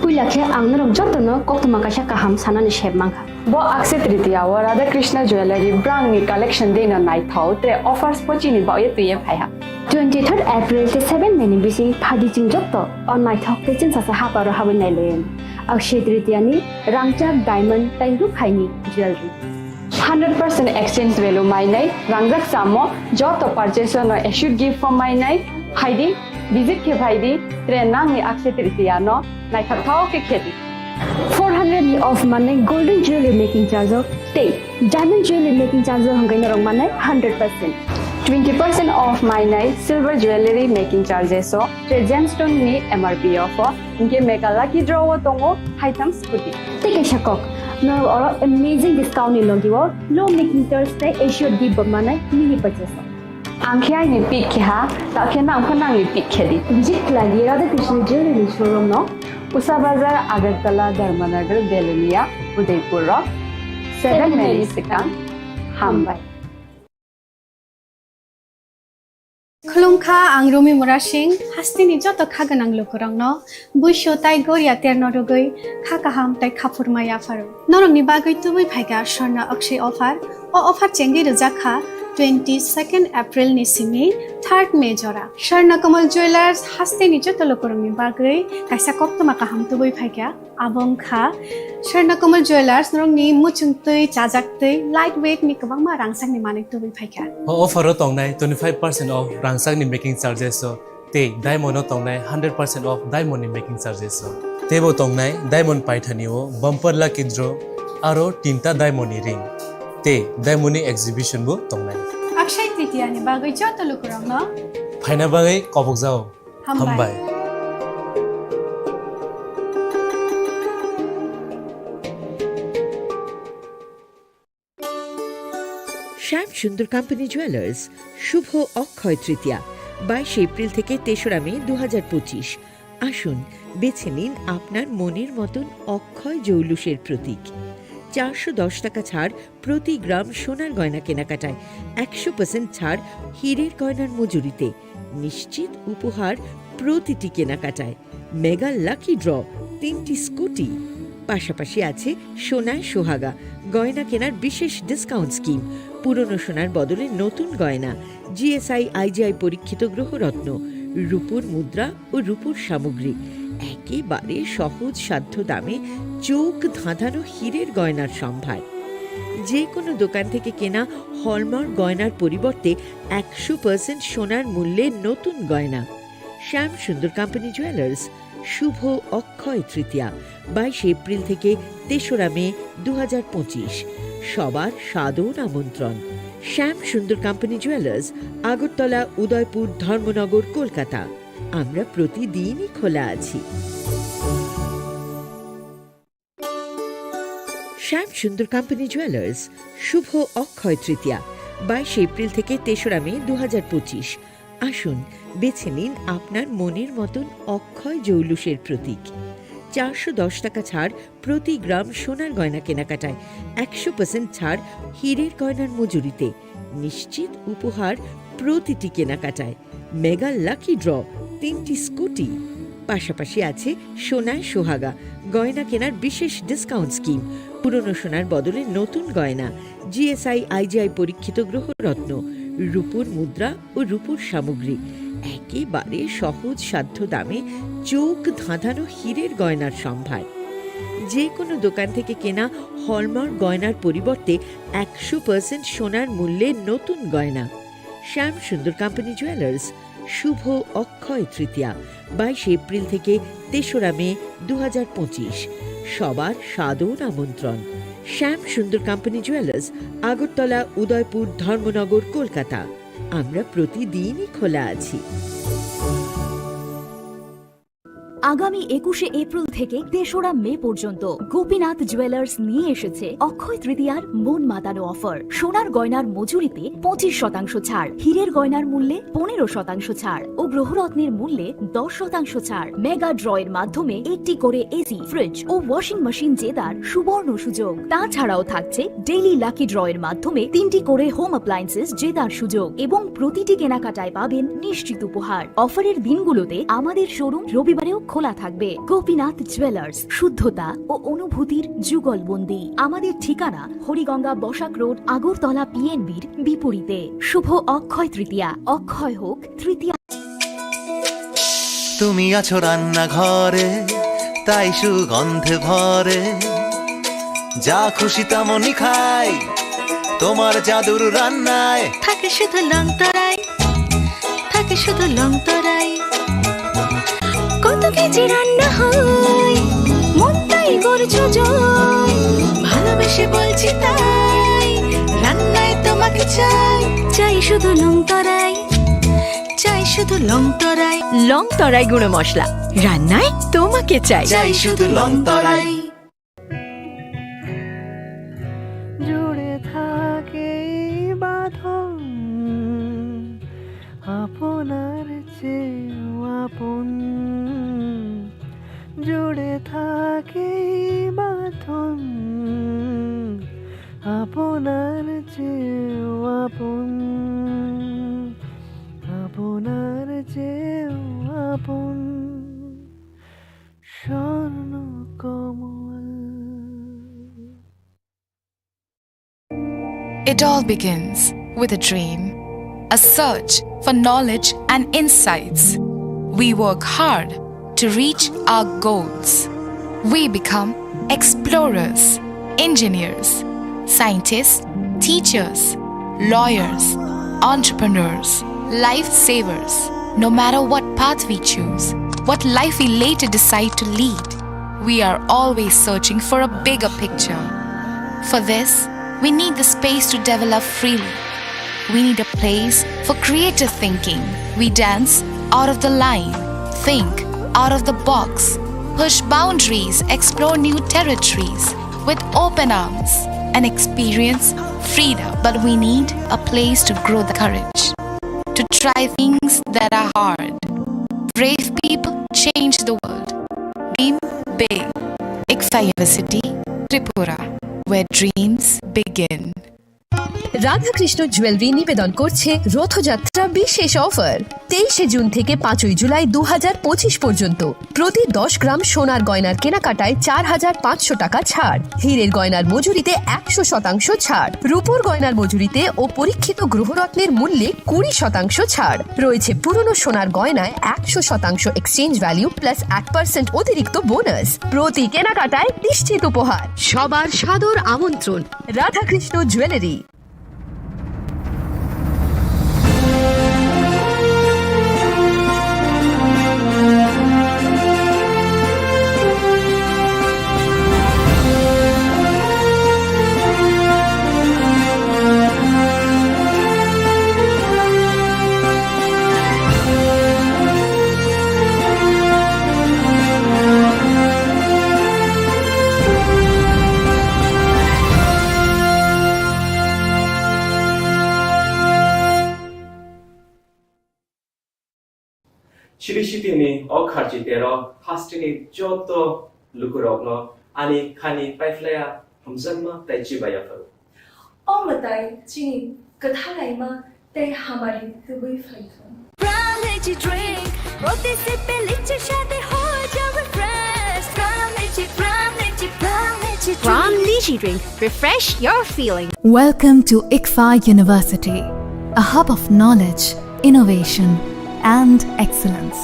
Puila khe ang norok jotono koktwma kaisa kaham sanani sep mankha. Bo Akshaya Tritiya o Radha Krishna Jewellery brand ni collection de no naithok tre offers pochini baoye tuye phaiha. Twenty third April tei seven May ni bising phadi chwng joto o naithok tei chwngsacha haparo habwi nailaiwi. Akshaya Tritiya ni rangchak diamond tei rukhaini jewellery. Hundred percent exchange value mainai, rangjak chamo joto purchase no assured gift form mainai, phaidi visit khe phaidi, tre nangni Akshaya Tritiya no naithok thao khe khedi. Four hundred ni off manai golden jewelry making charge o tei diamond jewelry making charge o hwnkhe norok manai hundred percent. Twenty percent off mainai silver jewelry making charges o tre gemstone ni M R P off o. Hinkhe mega lucky draw o tongo haitham scooty. Tei kaisa kok, norok oro amazing discount ni logi o low making charge tei assured gift bo manai mini purchase o. Ang khe aini pick khe ha, ta khe nang pho nangni pick khe di. Visit khlai di Radha Krishna Jewelry showroom no. Usa Bazar, Agartala, Dharmanagar, Belonia, Udaipur rok. Seven May ni swkang. Hambai. Khulumkha, ang Rumi Murasing, hasteni joto kha gwnang lukurokno buisu tai goria terno rwgwi kha kaham tai kha phurma yapharo. Norokni bagwi tubui phaikha Swarna Akshaya offer. O offer chengwi rwjak kha twenty second April ni simi third May jora. Swarna Kamal Jewellers hasteni joto lukurokni bagwi kaisa koktwma kaham tubui phaikha. Abo wngkha Swarna Kamal Jewellers, norokni muchungtwi, chajaktwi, light weight ni kwbangma rangchakni manwi tubui phaikha. O offer o tongnai twenty five percent off rangchakni making charges o tei diamond o tongnai hundred percent off diamond ni making charges o. Teibo tongnai diamond paithani o bumper lucky draw aro tinta diamond ni ring tei diamond ni exhibition bo tongnai. Akshaya Tritiya ni bagwi joto lukurokno phaina bagwi kobokjao. Hambai. Hambai. শ্যাম Sundar company jewellers, শুভ অক্ষয় তৃতীয়া, বাইশে এপ্রিল থেকে তেসরা মে দু হাজার পঁচিশ। আসুন, বেছে নিন আপনার মনের মতন অক্ষয় জৌলুসের প্রতীক। চারশো দশ টাকা ছাড় প্রতি গ্রাম সোনার গয়না কেনাকাটায়, একশো পার্সেন্ট ছাড় হীরের গয়নার মজুরিতে, নিশ্চিত উপহার প্রতিটি কেনাকাটায়, মেগা লাকি ড্র, তিনটি স্কুটি। পাশাপাশি আছে সোনায় সোহাগা, গয়না কেনার বিশেষ ডিসকাউন্ট স্কিম, পুরনো সোনার বদলে নতুন গয়না, জিএসআই আইজিআই পরীক্ষিত গ্রহরত্ন, রূপোর মুদ্রা ও রূপোর সামগ্রী। একেবারে সহজ সাধ্য দামে চোখ ধাঁধানো হীরের গয়নার সম্ভার। যে কোনো দোকান থেকে কেনা হলমার্ক গয়নার পরিবর্তে একশো পার্সেন্ট সোনার মূল্যে নতুন গয়না। শ্যাম সুন্দর কোম্পানি জুয়েলার্স, শুভ অক্ষয় তৃতীয়া, বাইশে এপ্রিল থেকে তেসরা মে দু হাজার পঁচিশ। সবার সাদর আমন্ত্রণ। শ্যাম সুন্দর কোম্পানি জুয়েলার্স, আগরতলা, উদয়পুর, ধর্মনগর, কলকাতা। আমরা প্রতিদিনই খোলা আছি। শ্যাম সুন্দর কোম্পানি জুয়েলার্স, শুভ অক্ষয় তৃতীয়া, বাইশে এপ্রিল থেকে তেসরা মে দু হাজার পঁচিশ। আসুন, বেছে নিন আপনার মনের মতন অক্ষয় জৌলুসের প্রতীক। চারশো দশ টাকা ছাড় প্রতি গ্রাম সোনার গয়না কেনাকাটায়, একশো পার্সেন্ট ছাড় হীরের গয়নার মজুরিতে, নিশ্চিত উপহার প্রতিটি কেনাকাটায়, মেগা লাকি ড্র, তিনটি স্কুটি, পাশাপাশি আছে সোনায় সোহাগা গয়না কেনার বিশেষ ডিসকাউন্ট স্কিম, পুরনো সোনার বদলে নতুন গয়না, জিএসআই আইজিআই পরীক্ষিত গ্রহরত্ন, রূপোর মুদ্রা ও রূপোর সামগ্রী, একেবারে সহজ সাধ্য দামে চোখ ধাঁধানো হীরের গয়নার সম্ভার। যে কোনো দোকান থেকে কেনা হলমার্ক গয়নার পরিবর্তে একশো পার্সেন্ট সোনার মূল্যে নতুন গয়না। শ্যাম সুন্দর কোম্পানি জুয়েলার্স, শুভ অক্ষয় তৃতীয়া, বাইশে এপ্রিল থেকে তেসরা মে দু হাজার পঁচিশ। সবার সাদর আমন্ত্রণ। শ্যাম সুন্দর কোম্পানি জুয়েলার্স, আগরতলা, উদয়পুর, ধর্মনগর, কলকাতা। আমরা প্রতিদিনই খোলা আছি। আগামী একুশে এপ্রিল থেকে তেসরা মে পর্যন্ত গোপীনাথ জুয়েলার্স নিয়ে এসেছে অক্ষয় তৃতীয়ার মন মাতানো অফার। সোনার গয়নার মজুরিতে পঁচিশ শতাংশ ছাড়, হীরের গয়নার মূল্যে পনেরো শতাংশ ছাড় ও গ্রহরত্নের মূল্যে দশ শতাংশ ছাড়। মেগা ড্র এর মাধ্যমে একটি করে এসি, ফ্রিজ ও ওয়াশিং মেশিন জেতার সুবর্ণ সুযোগ। তাছাড়াও থাকছে ডেইলি লাকি ড্র এর মাধ্যমে তিনটি করে হোম অ্যাপ্লায়েন্সেস জেতার সুযোগ এবং প্রতিটি কেনাকাটায় পাবেন নিশ্চিত উপহার। অফারের দিনগুলোতে আমাদের শোরুম রবিবারেও খোলা থাকবে। গোপীনাথ জুয়েলার্স, শুদ্ধতা ও অনুভূতির যুগলবন্দি। আমাদের ঠিকানা হরিগঙ্গা বসাক রোড, আগরতলা পিএনবির বিপরীতে। শুভ অক্ষয় তৃতীয়া, অক্ষয় হোক তৃতীয়া। তুমি আছো রান্নাঘরে, তাই সুগন্ধে ভরে। যা খুশি তেমনই খাই, তোমার জাদুর রান্নায়। থাকে শুধু লং তরাই, থাকে শুধু লং তরাই। কত কেজি রান্না হয়, মনটাই করছো জয়। ভালোবেসে বলছি তাই, রান্নায় তোমাকে চাই। চাই শুধু লং তরাই, চাই শুধু লং তরাই। লং তরাই গুঁড়ো মশলা, রান্নায় তোমাকে চাই। চাই শুধু লং তরাই। জুড়ে থাকে এই বাঁধন আপনার চেয়েও আপন। জুড়ে থাকে এই বাঁধন আপনার চেয়েও আপন, আপনার চেয়েও আপন। It all begins with a dream, a search for knowledge and insights. We work hard to reach our goals. We become explorers, engineers, scientists, teachers, lawyers, entrepreneurs, lifesavers. No matter what path we choose, what life we later decide to lead, we are always searching for a bigger picture. For this, we need the space to develop freely. We need a place for creative thinking. We dance out of the line, think out of the box, push boundaries, explore new territories with open arms and experience freedom. But we need a place to grow the courage to try things that are hard. Brave people change the world. Dream big. ICFAI University, Tripura, where dreams begin. Radhakrishna jewellery নিবেদন করছে রথযাত্রা বিশেষ অফার। তেইশে জুন থেকে পাঁচই জুলাই দু হাজার পঁচিশ পর্যন্ত প্রতি দশ গ্রাম সোনার গয়নার কেনাকাটায় চার হাজার পাঁচশো টাকা ছাড়, হীরের গয়নার মজুরিতে একশো শতাংশ ছাড়, রূপোর গয়নার মজুরিতে ও পরীক্ষিত গ্রহরত্নের মূল্যে কুড়ি শতাংশ ছাড়। রয়েছে পুরনো সোনার গয়নায় একশো শতাংশ এক্সচেঞ্জ ভ্যালু প্লাস এক পার্সেন্ট অতিরিক্ত বোনাস। প্রতি কেনাকাটায় নিশ্চিত উপহার। সবার সাদর আমন্ত্রণ। Radhakrishna jewellery. Chiri sitini o kharchi tero hasteni joto lukurokno ani khani paiphlaiya hamjakma tei chiba yapharo. O mwtai chini kwthalaima tei hamari tubui phaithung. Pram Lychee Drink, protese pe lychee shade ho jawe fresh. Pram Lychee, Pram Lychee, Pram Lychee Drink. Pram Lychee Drink, refresh your feeling. Welcome to ICFAI University, a hub of knowledge, innovation, and excellence.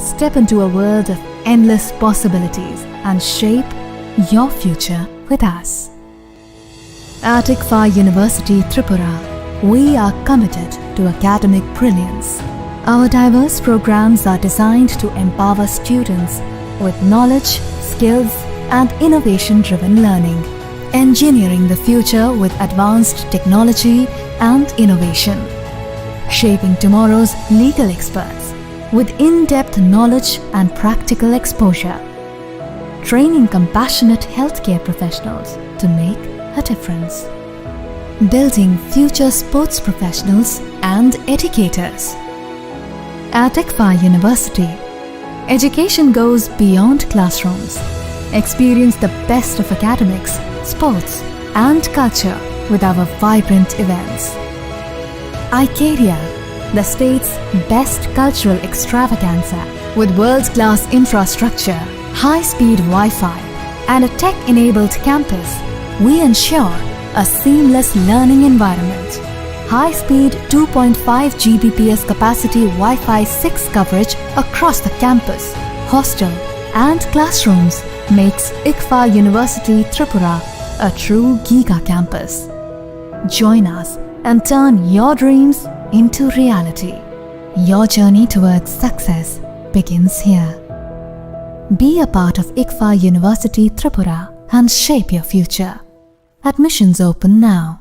Step into a world of endless possibilities and shape your future with us. At ICFAI University Tripura, we are committed to academic brilliance. Our diverse programs are designed to empower students with knowledge, skills, and innovation-driven learning. Engineering the future with advanced technology and innovation. Shaping tomorrow's legal experts with in-depth knowledge and practical exposure. Training compassionate healthcare professionals to make a difference. Building future sports professionals and educators. At ICFAI University, education goes beyond classrooms. Experience the best of academics, sports, and culture with our vibrant events. Icaria, the state's best cultural extravaganza. With world-class infrastructure, high-speed Wi-Fi, and a tech-enabled campus, we ensure a seamless learning environment. High-speed two point five G B P S capacity Wi-Fi six coverage across the campus, hostel, and classrooms makes ICFAI University Tripura a true giga campus. Join us and turn your dreams into reality. Your journey towards success begins here. Be a part of ICFAI University Tripura and shape your future. Admissions open now.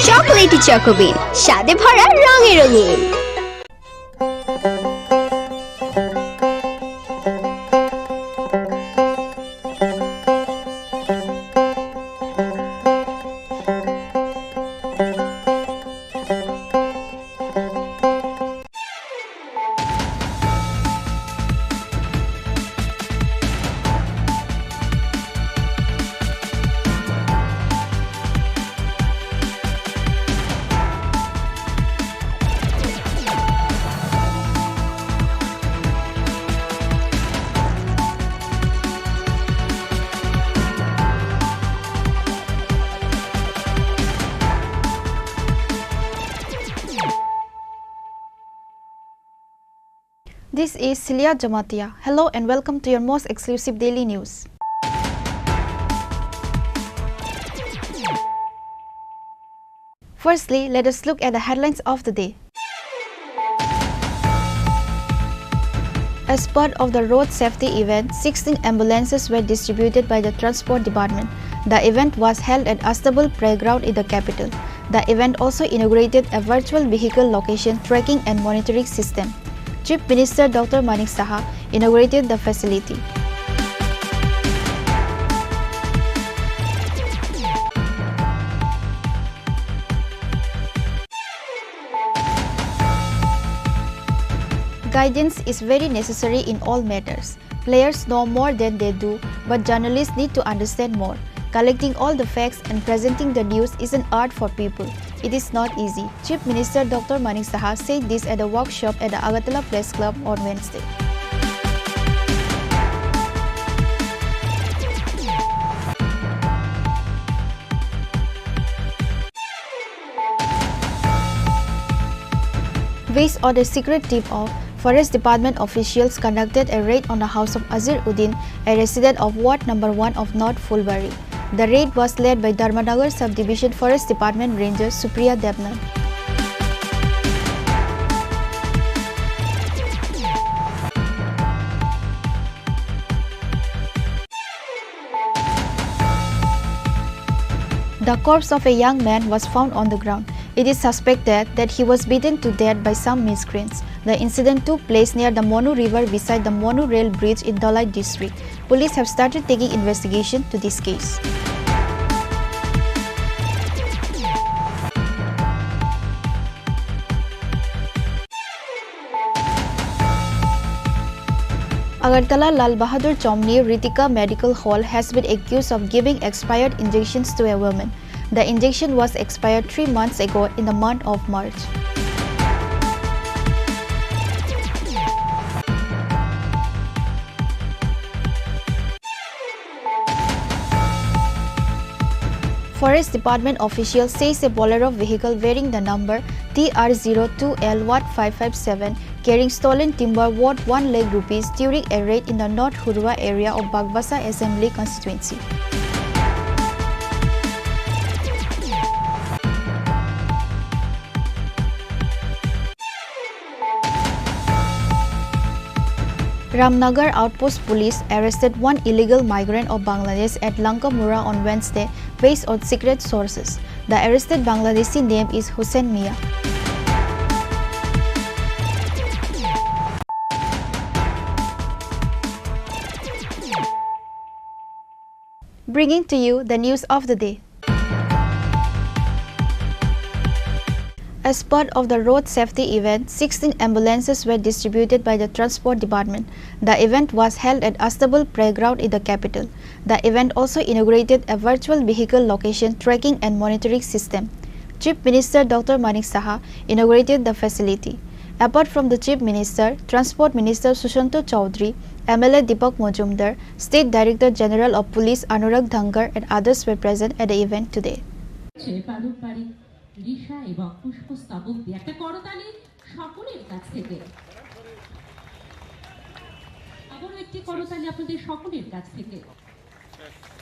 Chocolatey Choco Bean, স্বাদে ভরা রঙে রঙিন। This is Celia Jamatia. Hello and welcome to your most exclusive daily news. Firstly, let us look at the headlines of the day. As part of the road safety event, sixteen ambulances were distributed by the Transport Department. The event was held at Astabul Playground in the capital. The event also inaugurated a virtual vehicle location tracking and monitoring system. Chief Minister Doctor Manik Saha inaugurated the facility. Guidance is very necessary in all matters. Players know more than they do, but journalists need to understand more. Collecting all the facts and presenting the news is an art for people. It is not easy. Chief Minister Doctor Manik Saha said this at a workshop at the Agartala Press Club on Wednesday. Based on a secret tip-off, Forest Department officials conducted a raid on the house of Azir Uddin, a resident of Ward number one of North Phulbari. The raid was led by Dharmanagar Subdivision Forest Department Ranger Supriya Debnath. The corpse of a young man was found on the ground. It is suspected that he was beaten to death by some miscreants. The incident took place near the Monu River beside the Monu Rail Bridge in Dhalai district. Police have started taking investigation to this case. Agartala Lal Bahadur Chomni Ritika Medical Hall has been accused of giving expired injections to a woman. The injection was expired three months ago in the month of March. Forest Department official says a Bolero vehicle bearing the number T R zero two L one five five seven carrying stolen timber worth one lakh rupees during a raid in the North Hurua area of Bagbasa Assembly Constituency. Ramnagar Outpost Police arrested one illegal migrant of Bangladesh at Lankamura on Wednesday based on secret sources. The arrested Bangladeshi name is Hussein Mia. Bringing to you the news of the day. As part of the road safety event, sixteen ambulances were distributed by the Transport Department. The event was held at Astabul Playground in the capital. The event also inaugurated a virtual vehicle location tracking and monitoring system. Chief Minister Doctor Manik Saha inaugurated the facility. Apart from the Chief Minister, Transport Minister Sushanta Chowdhury, M L A Deepak Majumdar, State Director General of Police Anurag Dhankar and others were present at the event today. সে পারম্পরিক রিশা এবং পুষ্পস্তবক দিয়ে একটা করতালি সকলের কাছ থেকে। আবারও একটি করতালি আপনাদের সকলের কাছ থেকে।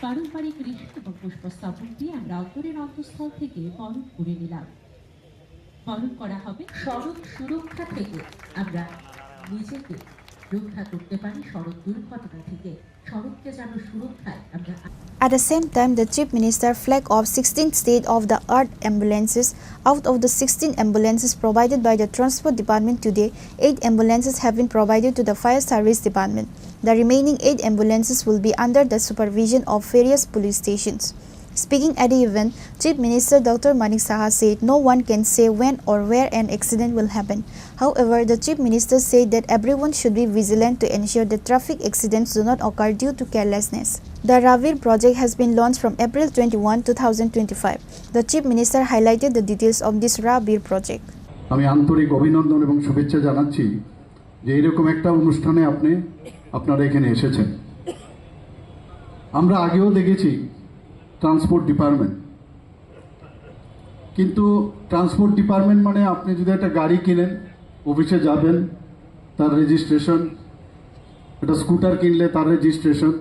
পারম্পরিক রিশা এবং পুষ্পস্তবক দিয়ে আমরা অন্তরের অন্তঃস্থল থেকে বরণ করে নিলাম। বরণ করা হবে সড়ক সুরক্ষা থেকে। আমরা নিজেকে রক্ষা করতে পারি সড়ক দুর্ঘটনা থেকে, সড়ককে যেন সুরক্ষায় আমরা At the same time, the Chief Minister flagged off sixteen state-of-the-art ambulances. Out of the sixteen ambulances provided by the Transport Department today, eight ambulances have been provided to the Fire Service Department. The remaining eight ambulances will be under the supervision of various police stations. Speaking at the event, Chief Minister Doctor Manik Saha said no one can say when or where an accident will happen. However, the Chief Minister said that everyone should be vigilant to ensure that traffic accidents do not occur due to carelessness. The Raveer project has been launched from April twenty-one, two thousand twenty-five. The Chief Minister highlighted the details of this Raveer project. আমি আন্তরিক অভিনন্দন এবং শুভেচ্ছা জানাচ্ছি যে এইরকম একটা অনুষ্ঠানে আপনি, আপনারা এখানে এসেছেন। আমরা আগেও দেখেছি ট্রান্সপোর্ট ডিপার্টমেন্ট, কিন্তু ট্রান্সপোর্ট ডিপার্টমেন্ট মানে আপনি যদি একটা গাড়ি কিনেন, অফিসে যাবেন, তার রেজিস্ট্রেশন, একটা স্কুটার কিনলে তার রেজিস্ট্রেশন,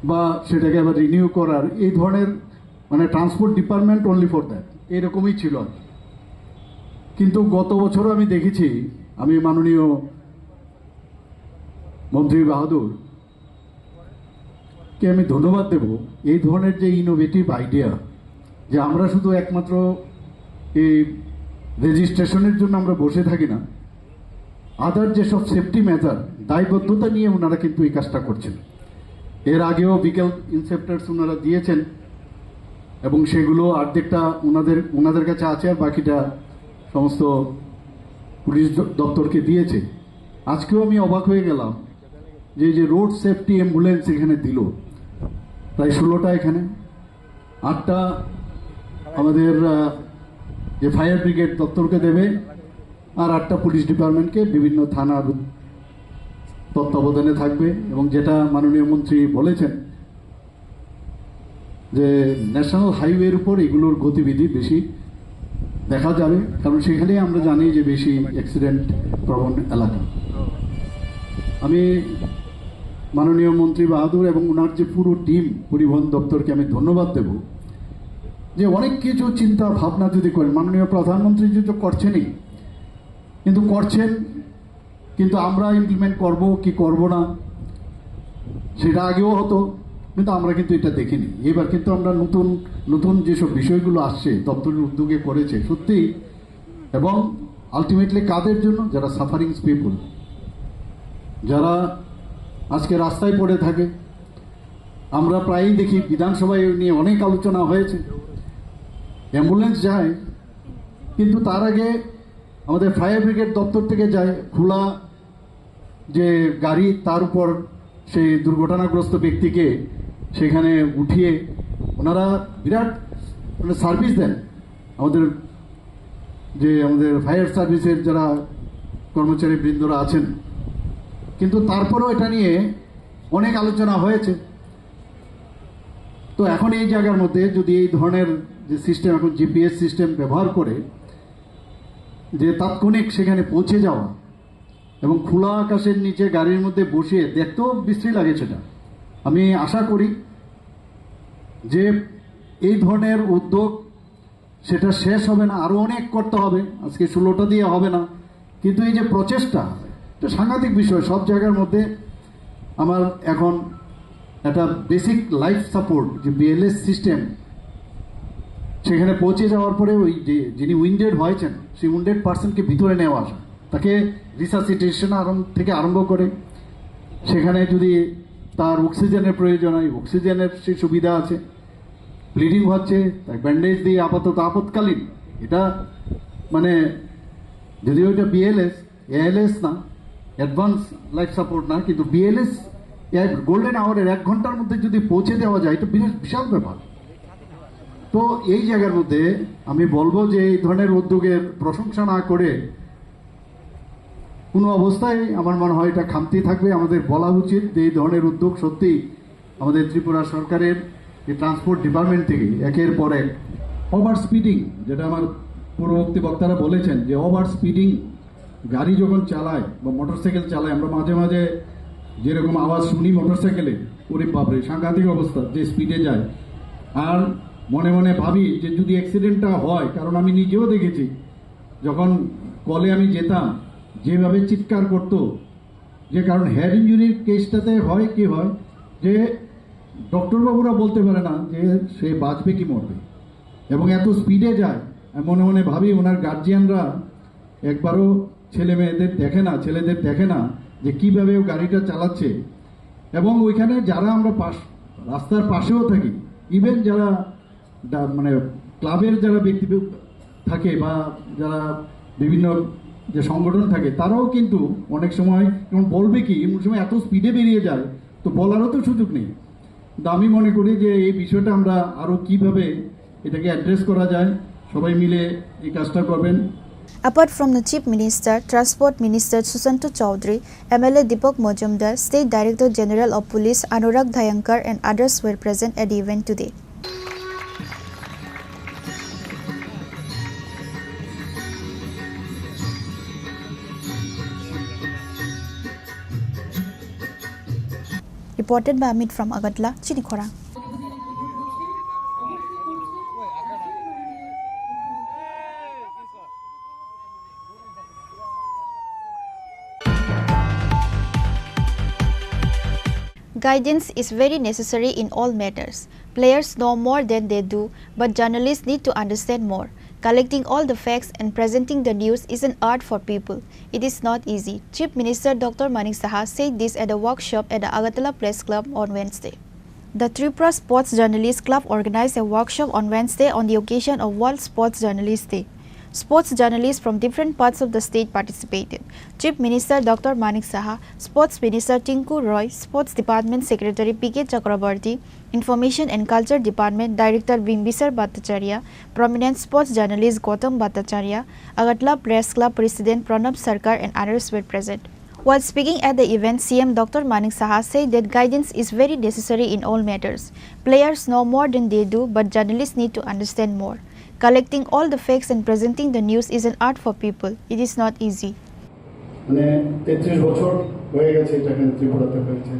বা সেটাকে আবার রিনিউ করার, এই ধরনের, মানে, transport department only for that, এরকমই ছিল আর কি। কিন্তু গত বছরও আমি দেখেছি, আমি মাননীয় মন্ত্রী বাহাদুর কে আমি ধন্যবাদ দেব এই ধরনের যে ইনোভেটিভ আইডিয়া, যে আমরা শুধু একমাত্র এই রেজিস্ট্রেশনের জন্য আমরা বসে থাকি না, আদার যেসব সেফটি মেজার, দায়বদ্ধতা নিয়ে ওনারা কিন্তু এই কাজটা করছেন। এর আগেও ভেহিকল ইন্সপেক্টরস ওনারা দিয়েছেন এবং সেগুলো অর্ধেকটা ওনাদের, ওনাদের কাছে আছে, আর বাকিটা সমস্ত পুলিশ দ-, দপ্তরকে দিয়েছে। আজকেও আমি অবাক হয়ে গেলাম যে এই যে রোড সেফটি অ্যাম্বুলেন্স এখানে দিল, প্রায় ষোলোটা এখানে, আটটা আমাদের, আহ, যে ফায়ার ব্রিগেড দপ্তরকে দেবে, আর আটটা পুলিশ ডিপার্টমেন্টকে বিভিন্ন থানার তত্ত্বাবধানে থাকবে। এবং যেটা মাননীয় মন্ত্রী বলেছেন যে ন্যাশনাল হাইওয়ের উপর এগুলোর গতিবিধি বেশি দেখা যাবে, কারণ সেখানেই আমরা জানি যে বেশি অ্যাক্সিডেন্ট প্রবণ এলাকা। আমি মাননীয় মন্ত্রী বাহাদুর এবং ওনার যে পুরো টিম, পরিবহন দপ্তরকে আমি ধন্যবাদ দেব যে অনেক কিছু চিন্তা ভাবনা যদি করেন, মাননীয় প্রধানমন্ত্রী যদি তো করছেনই, কিন্তু করছেন, কিন্তু আমরা ইমপ্লিমেন্ট করব কি করব না, সেটা আগেও হতো, কিন্তু আমরা কিন্তু এটা দেখিনি। এবার কিন্তু আমরা নতুন নতুন যেসব বিষয়গুলো আসছে, দপ্তরের উদ্যোগে করেছে সত্যি, এবং আলটিমেটলি কাদের জন্য? যারা সাফারিং পিপল, যারা আজকে রাস্তায় পড়ে থাকে। আমরা প্রায়ই দেখি, বিধানসভায় এই নিয়ে অনেক আলোচনা হয়েছে। অ্যাম্বুলেন্স যায়, কিন্তু তার আগে আমাদের ফায়ার ব্রিগেড দপ্তর থেকে যায় খোলা যে গাড়ি, তার উপর সেই দুর্ঘটনাগ্রস্ত ব্যক্তিকে সেখানে উঠিয়ে ওনারা বিরাট, মানে, সার্ভিস দেন আমাদের, যে আমাদের ফায়ার সার্ভিসের যারা কর্মচারী বৃন্দরা আছেন। কিন্তু তারপরেও এটা নিয়ে অনেক আলোচনা হয়েছে। তো এখন এই জায়গার মধ্যে যদি এই ধরনের যে সিস্টেম, এখন জিপিএস সিস্টেম ব্যবহার করে যে তাৎক্ষণিক সেখানে পৌঁছে যাওয়া এবং খোলা আকাশের নিচে গাড়ির মধ্যে বসিয়ে, দেখতেও বিশ্রী লাগে সেটা। আমি আশা করি যে এই ধরনের উদ্যোগ, সেটা শেষ হবে না, আরও অনেক করতে হবে। আজকে ষোলোটা দিয়ে হবে না, কিন্তু এই যে প্রচেষ্টা, এটা সাংঘাতিক বিষয়। সব জায়গার মধ্যে আমার এখন একটা বেসিক লাইফ সাপোর্ট, যে বিএলএস সিস্টেম, সেখানে পৌঁছে যাওয়ার পরে ওই যে যিনি উইন্ডেড হয়েছেন, সেই উইন্ডেড পার্সনকে ভিতরে নেওয়া আসা, তাকে রিসাসিটেশন আরম্ভ থেকে আরম্ভ করে সেখানে যদি তার অক্সিজেনের প্রয়োজন হয়, অক্সিজেনের সেই সুবিধা আছে। ব্লিডিং হচ্ছে, তাই ব্যান্ডেজ দিয়ে আপাতত আপৎকালীন, এটা মানে যদিও এটা বিএলএস, এএলএস না, অ্যাডভান্স লাইফ সাপোর্ট না, কিন্তু বিএলএস গোল্ডেন আওয়ারের এক ঘন্টার মধ্যে যদি পৌঁছে দেওয়া যায়, এটা বিরাট বিশাল ব্যাপার। তো এই জায়গার মধ্যে আমি বলবো যে এই ধরনের উদ্যোগের প্রশংসা না করে কোনো অবস্থায় আমার মনে হয় এটা খামতি থাকবে। আমাদের বলা উচিত যে এই ধরনের উদ্যোগ সত্যি আমাদের ত্রিপুরা সরকারের এই ট্রান্সপোর্ট ডিপার্টমেন্ট থেকে একের পর এক। ওভার স্পিডিং, যেটা আমার পূর্ববর্তী বক্তারা বলেছেন যে ওভার স্পিডিং, গাড়ি যখন চালায় বা মোটরসাইকেল চালায়, আমরা মাঝে মাঝে যেরকম আওয়াজ শুনি মোটরসাইকেলে, ওরে বাপরে, সাংঘাতিক অবস্থা, যে স্পিডে যায়। আর মনে মনে ভাবি যে যদি অ্যাক্সিডেন্টটা হয়, কারণ আমি নিজেও দেখেছি, যখন কলে আমি যেতাম, যেভাবে চিৎকার করতো, যে কারণ হেড ইঞ্জুরির কেসটাতে হয় কি হয়, যে ডক্টর বাবুরা বলতে পারে না যে সে বাঁচবে কি মরবে, এবং এত স্পিডে যায়। আমি মনে মনে ভাবি, ওনার গার্জিয়ানরা একবারও ছেলে মেয়েদের দেখে না, ছেলেদের দেখে না যে কিভাবে ও গাড়িটা চালাচ্ছে। এবং ওইখানে যারা আমরা পাশ, রাস্তার পাশেও থাকি, ইভেন যারা ডা-, মানে ক্লাবের যারা ব্যক্তি থাকে বা যারা বিভিন্ন যে সংগঠন থাকে, তারাও কিন্তু অনেক সময়, যেমন বলবে কি, এমন সময় এত স্পিডে বেরিয়ে যায়, তো বলারও তো সুযোগ নেই। কিন্তু আমি মনে করি যে এই বিষয়টা আমরা আরও কিভাবে এটাকে অ্যাড্রেস করা যায়, সবাই মিলে এই কাজটা করবেন। Apart from the Chief Minister, Transport Minister Susanto Chowdhury, M L A Deepak Majumdar, State Director General of Police Anurag Dhayankar and others were present at the event today. Reported by Amit from Agartala, Chini Khorang. Guidance is very necessary in all matters. Players know more than they do, but journalists need to understand more. Collecting all the facts and presenting the news is an art for people. It is not easy. Chief Minister Doctor Manik Saha said this at a workshop at the Agartala Press Club on Wednesday. The Tripura Sports Journalist Club organized a workshop on Wednesday on the occasion of World Sports Journalist Day. Sports journalists from different parts of the state participated. Chief Minister Doctor Manik Saha, Sports Minister Tinku Roy, Sports Department Secretary P K Chakraborty, Information and Culture Department Director Bimbisar Bhattacharya, prominent sports journalist Gautam Bhattacharya, Agartala Press Club President Pranab Sarkar and others were present. While speaking at the event, C M Doctor Manik Saha said that guidance is very necessary in all matters. Players know more than they do, but journalists need to understand more. Collecting all the facts and presenting the news is an art for people. It is not easy. মানে, তেত্রিশ বছর হয়ে গেছে এটা এখানে ত্রিপুরাতে হয়েছে,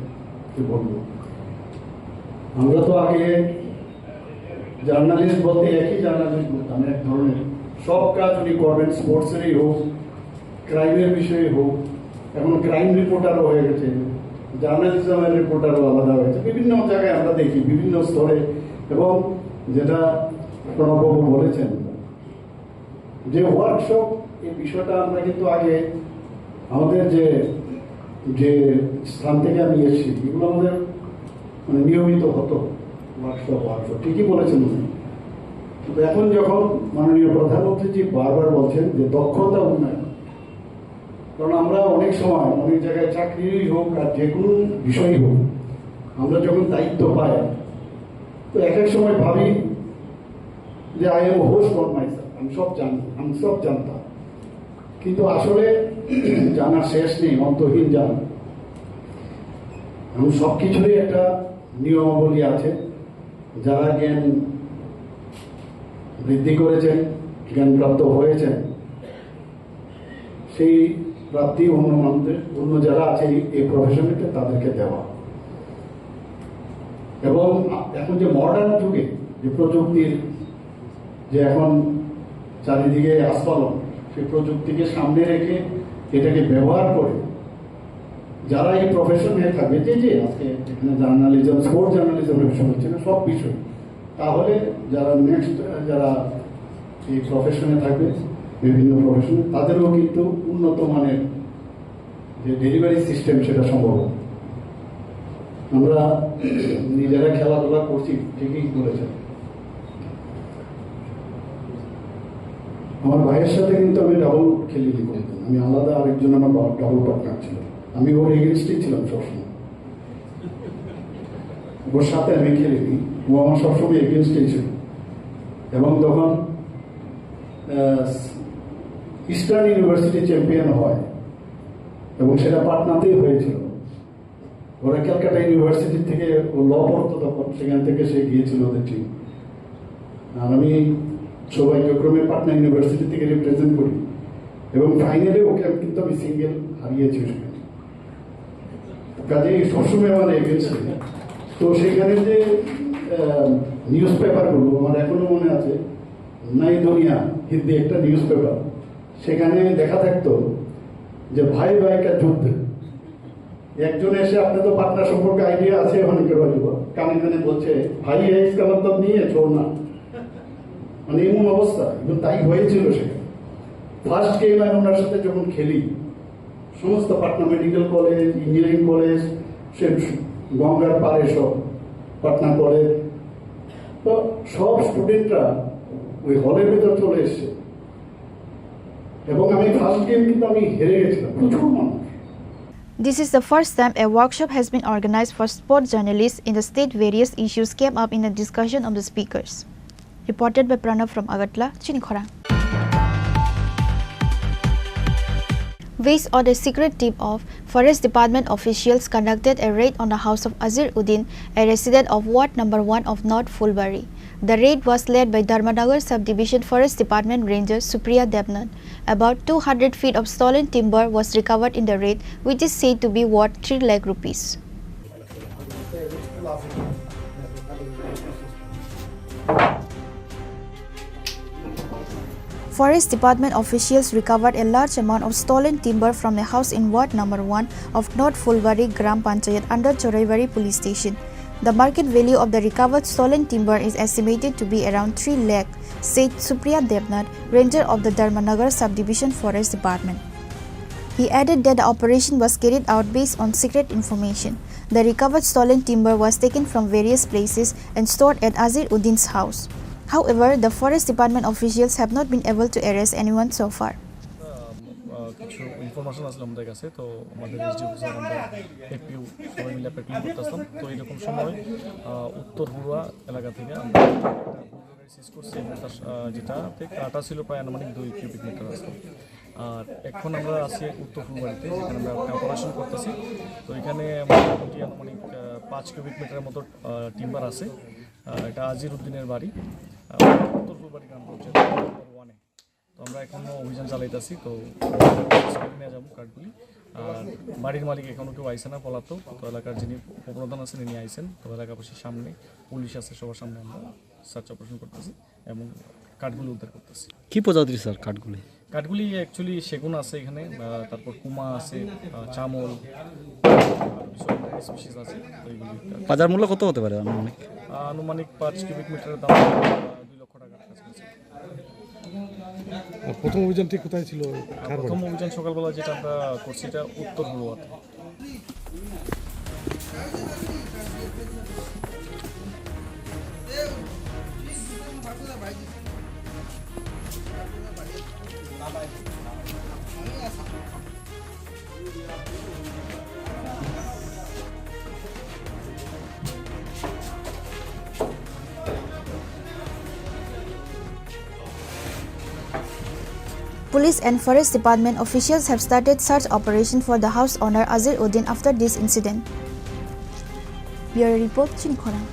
কি বলবো। আমরা তো আগে জার্নালিস্ট বলতে একই জার্নালিস্ট বলতাম, এক ধরনের। সব কাজ উনি করবেন, স্পোর্টসেরই হোক, ক্রাইমের বিষয়ে হোক, এখন ক্রাইম রিপোর্টারও হয়ে গেছে, জার্নালিজমের রিপোর্টারও আলাদা হয়েছে। বিভিন্ন জায়গায় আমরা দেখি, বিভিন্ন স্তরে। এবং যেটা প্রণববাবু বলেছেন, যে ওয়ার্কশপ, এই বিষয়টা আমরা কিন্তু আগে আমাদের যে যে স্থান থেকে আমি এসেছি, এগুলো আমাদের মানে নিয়মিত হতো ওয়ার্কশপ ওয়ার্কশপ ঠিকই বলেছেন উনি। কিন্তু এখন যখন মাননীয় প্রধানমন্ত্রীজি বারবার বলছেন যে দক্ষতা উন্নয়ন, কারণ আমরা অনেক সময় অনেক জায়গায় চাকরি হোক আর যে কোনো বিষয় হোক, আমরা যখন দায়িত্ব পাই, তো এক এক সময় ভাবি যে I am host on myself, আমি সব জানি, আমি সব জানতাম। কিন্তু আসলে জানার শেষ নেই, অন্তহীন জানা। এবং সব কিছুরই একটা নিয়মাবলী আছে। যারা জ্ঞান বৃদ্ধি করেছেন, জ্ঞানপ্রাপ্ত হয়েছেন, সেই প্রাপ্তি অন্য মানুষদের, অন্য যারা আছে এই এই প্রফেশনেতে, তাদেরকে দেওয়া। এবং এখন যে মডার্ন যুগে যে প্রযুক্তির যে এখন চারিদিকে আস্ফালন, সেই প্রযুক্তিকে সামনে রেখে এটাকে ব্যবহার করে যারা এই প্রফেশনে থাকবে, যে যে আজকে এখানে জার্নালিজম, স্পোর্টস জার্নালিজম প্রফেশন হচ্ছে না, সব বিষয়, তাহলে যারা নেক্সট, যারা এই প্রফেশনে থাকবে, বিভিন্ন প্রফেশনে, তাদেরও কিন্তু উন্নত মানের যে ডেলিভারি সিস্টেম, সেটা সম্ভব হবে। আমরা নিজেরা খেলাধুলা করছি, ঠিকই বলেছেন। আমার ভাইয়ের সাথে কিন্তু আমি ডাবল খেলিনি কোনোদিন। আমি আলাদা, আরেকজন আমার ডাবল পার্টনার ছিল। আমি ওর এগেনস্টেই ছিলাম সবসময়। ওর সাথে আমি খেলিনি, ও আমার সবসময় এগেনস্টেই ছিল। এবং তখন ইস্টার্ন ইউনিভার্সিটি চ্যাম্পিয়ন হয়, এবং সেটা পাটনাতেই হয়েছিল। ওরা ক্যালকাটা ইউনিভার্সিটি থেকে, ও ল পড়তো তখন, সেখান থেকে সে গিয়েছিল ওদের টিম। আর আমি সৌভাগ্যক্রমে পাটনা ইউনিভার্সিটি থেকে রিপ্রেজেন্ট করি, এবং ফাইনালে ওকে আমি, কিন্তু আমি সিঙ্গেল হারিয়েছি সেখানে। কাজেই সবসময় আমার এগেনস্ট। তো সেখানে যে নিউজ পেপারগুলো আমার এখনো মনে আছে, নাই দুনিয়া হিন্দি একটা নিউজ পেপার, সেখানে দেখা থাকতো যে ভাই ভাই কা যুদ্ধ। একজন এসে, আপনি তো পাটনা সম্পর্কে আইডিয়া আছে অনেকের হয়তো, কানে কানে বলছে, "ভাই, এই কালাম তো নিয়ে ছোড় না।" মানে এমন অবস্থা, এবং তাই হয়েছিল সেখানে। ফার্স্ট গেম আমি ওনার সাথে যখন খেলি, সমস্ত Patna medical college, engineering college, সে গঙ্গার পাড়ে সব পাটনা কলেজ, তো সব স্টুডেন্টরা ওই হলের ভিতর চলে এসছে। এবং আমি ফার্স্ট গেম কিন্তু আমি হেরে গেছিলাম, প্রচুর মানুষ। This is the first time a workshop has been organized for sport journalists in the state. Various issues came up in the discussion of the speakers. Reported by Pranav from Agartala, Chini Khorang. Based on a secret tip of, Forest Department officials conducted a raid on the house of Azir Uddin, a resident of Ward Number One of North Phulbari. The raid was led by Dharmanagar Subdivision Forest Department Ranger Supriya Debnath. About two hundred feet of stolen timber was recovered in the raid, which is said to be worth three lakh rupees. Forest Department officials recovered a large amount of stolen timber from a house in Ward Number One of North Phulbari Gram Panchayat under Choraibari Police Station. The market value of the recovered stolen timber is estimated to be around three lakh, said Supriya Debnath, ranger of the Dharmanagar Subdivision Forest Department. He added that the operation was carried out based on secret information. The recovered stolen timber was taken from various places and stored at Azir Uddin's house. However, the forest department officials have not been able to arrest anyone so far. আহ, কিছু ইনফরমেশন আসলো আমাদের কাছে, তো আমাদের SDO officer, আমরা এফপিও সবাই মিলে প্যাট্রোলিং করতেছিলাম। তো এরকম সময় আহ, উত্তর হুড়া এলাকা থেকে আমরা একটা বুলডোজার সিজ করছি, এবং তার, আহ, যেটাতে কাটা ছিল প্রায় আনুমানিক দুই কিউবিক মিটার আসলো। আর এখন আমরা আছি উত্তর ফুলবাড়িতে, যেখানে আমরা অপারেশন করতেছি। তো এখানে মোটামুটি আনুমানিক আহ, পাঁচ কিউবিক মিটারের মতো টিম্বার আছে। আহ, এটা আজির উদ্দিনের বাড়ি, আহ, উত্তর ফুলবাড়ি গ্রাম পঞ্চায়েত নম্বর ওয়ানে। তো আমরা এখনো অভিযান চালাইতেছি। তো নিয়ে যাবো কাঠগুলি। আর বাড়ির মালিক এখনো কেউ আইছে না, পলাতক। তো এলাকার যিনি উপপ্রধান আছেন, তিনি আইছেন। তো এলাকাবাসীর সামনে পুলিশ আছে, সবার সামনে আমরা সার্চ অপারেশন করতেছি এবং কাঠগুলি উদ্ধার করতেছি। কি প্রজাতির স্যার কাঠগুলি? কাঠগুলি অ্যাকচুয়ালি সেগুন আছে এখানে, আহ, তারপর কুমা আছে, আহ, চামল, আর কিছু স্পিসিস আছে। তো এইগুলি বাজার মূল্য কত হতে পারে আনুমানিক? আহ, আনুমানিক পাঁচ কিউবিক মিটারের দাম, আহ, দুই লক্ষ টাকার কাছাকাছি। প্রথম অভিযানটি কোথায় ছিল? কার বাড়ি? প্রথম অভিযান সকালবেলা যেটা আমরা করছি, এটা উত্তর হলুয়াতে। Police and Forest Department officials have started search operation for the house owner Azir Uddin after this incident. Bureau report, Chini Khorang.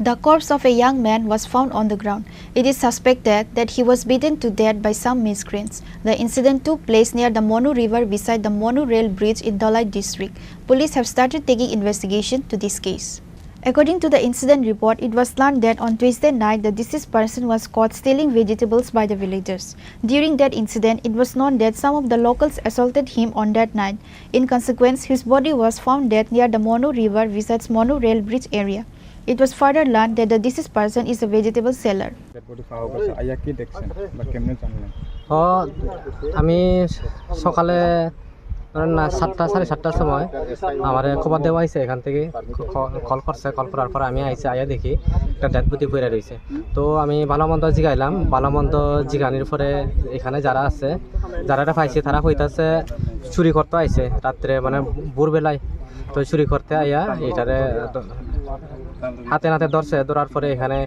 The corpse of a young man was found on the ground. It is suspected that he was beaten to death by some miscreants. The incident took place near the Monu River beside the Monu Rail Bridge in Dhalai district. Police have started taking investigation to this case. According to the incident report, it was learned that on Tuesday night, the deceased person was caught stealing vegetables by the villagers. During that incident, it was known that some of the locals assaulted him on that night. In consequence, his body was found dead near the Monu River besides Monu Rail Bridge area. It was further learned that the deceased person is a vegetable seller. Dead body পাওয়া গেছে, আইয়া কি দেখছেন বা কেমনে জানলেন? ও, আমি সকালে, ধরেন না, সাতটা, সাড়ে সাতটার সময় আমারে খবর দেওয়া হয়েছে এখান থেকে, ক-, কল করছে। কল করার পর আমি আইছি, আইয়া দেখি একটা ডেড বডি পড়ে রয়েছে। তো আমি ভালো মন্দ জিগাইলাম, ভালো মন্দ জিগানির পরে এখানে যারা আছে, যারা এটা পাইছে, তারা কইতাছে চুরি করতে আইছে রাত্রে, মানে ভোরবেলায়। তো চুরি করতে আইয়া এটারে দ-, হাতে নাতে ধরছে, ধরার পরে এখানে,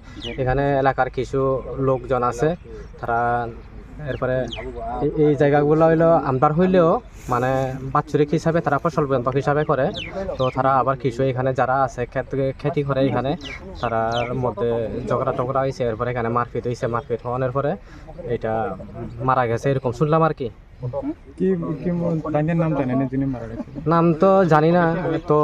এখানে এলাকার কিছু লোকজন আছে, তারা এরপরে এই, এই জায়গাগুলো হইলো আমরার হইলেও মানে বাৎসরিক হিসাবে তারা ফসল বন্ধক হিসাবে করে। তো তারা আবার কিছু এখানে যারা আছে খেত, খেতি করে এখানে, তারার মধ্যে ঝগড়া টগড়া হয়েছে, এরপরে এখানে মারপিট হয়েছে। মারপিট হওয়ানোর পরে এটা মারা গেছে, এরকম শুনলাম আর কি। কি, কি ম-, তাইনের নাম জানেন যিনি মারা গেছে? নাম তো জানি না। তো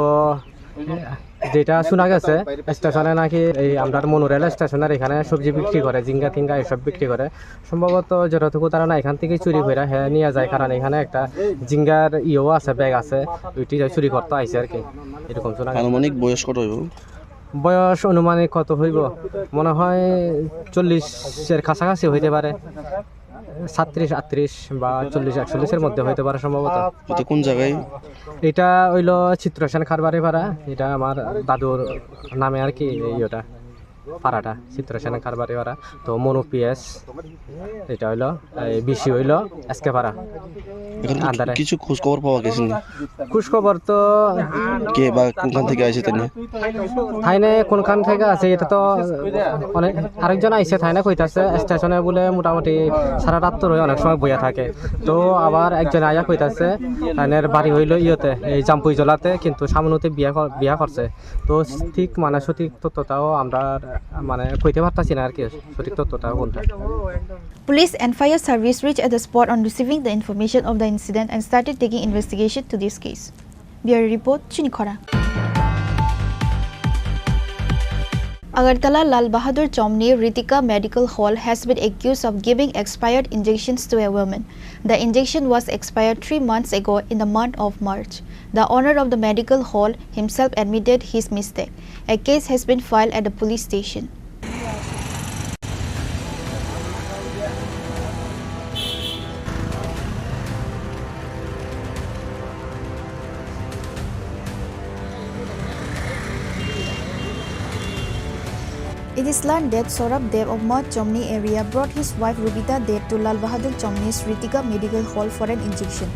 যেটা শোনা গেছে, স্টেশনে নাকি এই আমরার মনু রেল স্টেশনের এখানে সবজি বিক্রি করে, ঝিঙ্গা টিঙ্গা এসব বিক্রি করে। সম্ভবত যতটুকু ধারণা এখান থেকে চুরি করে হে নিয়ে যায়, কারণ এখানে একটা ঝিঙ্গার ইয়েও আছে, ব্যাগ আছে, ওইটি চুরি করতে আইছে আর কি, এরকম শোনা গেছে। আনুমানিক বয়স কত হইব? বয়স আনুমানিক কত হইব? মনে হয় চল্লিশের কাছাকাছি হইতে পারে, সাতত্রিশ, আটত্রিশ বা চল্লিশ, একচল্লিশের মধ্যে হইতে পারে সম্ভবত। এটা কোন জায়গায়? এটা হইলো চিত্রসেন খারবারি পাড়া, এটা আমার দাদুর নামে আর কি, এই ওটা, পাড়াটা চিত্রসেন খারবারি পাড়া। তো মনু পিএস, এটা হইলো, এই বিসি হইলো এসকে পাড়া। এখন কি আন্ডারে। কিছু খোঁজ খবর পাওয়া গেছে না? খোঁজ খবর তো কে বা কোনখান থেকে আইছে তাই না? থাইনে কোনখান থেকে আছে, এটা তো অনেক, আরেকজন আইছে, থাইনে কইতাছে স্টেশনে বলে মোটামুটি সারা রাত তো রয়ে অনেক সময় বইয়া থাকে। তো আবার একজন আইয়া কইতাছে, থাইনের বাড়ি হইলো ইয়েতে, এই জাম্পুই জলাতে, কিন্তু সামনুতে বিয়া কর-, বিয়া করছে। তো ঠিক মানে সঠিক তথ্যটাও আমরা মানে কইতে পারতাছি না আর কি, সঠিক তথ্যটাও কোনটা। Police and fire service reached at the spot on receiving the information of the incident and started taking investigation to this case. Bureau report, Chini Khorang. Agartala Lal Bahadur Chomni Ritika Medical Hall has been accused of giving expired injections to a woman. The injection was expired three months ago in the month of March. The owner of the medical hall himself admitted his mistake. A case has been filed at the police station. It is learned that Saurabh Dev of Mount Chomni area brought his wife Rubita Dev to Lal Bahadur Chomni's Ritika Medical Hall for an injection.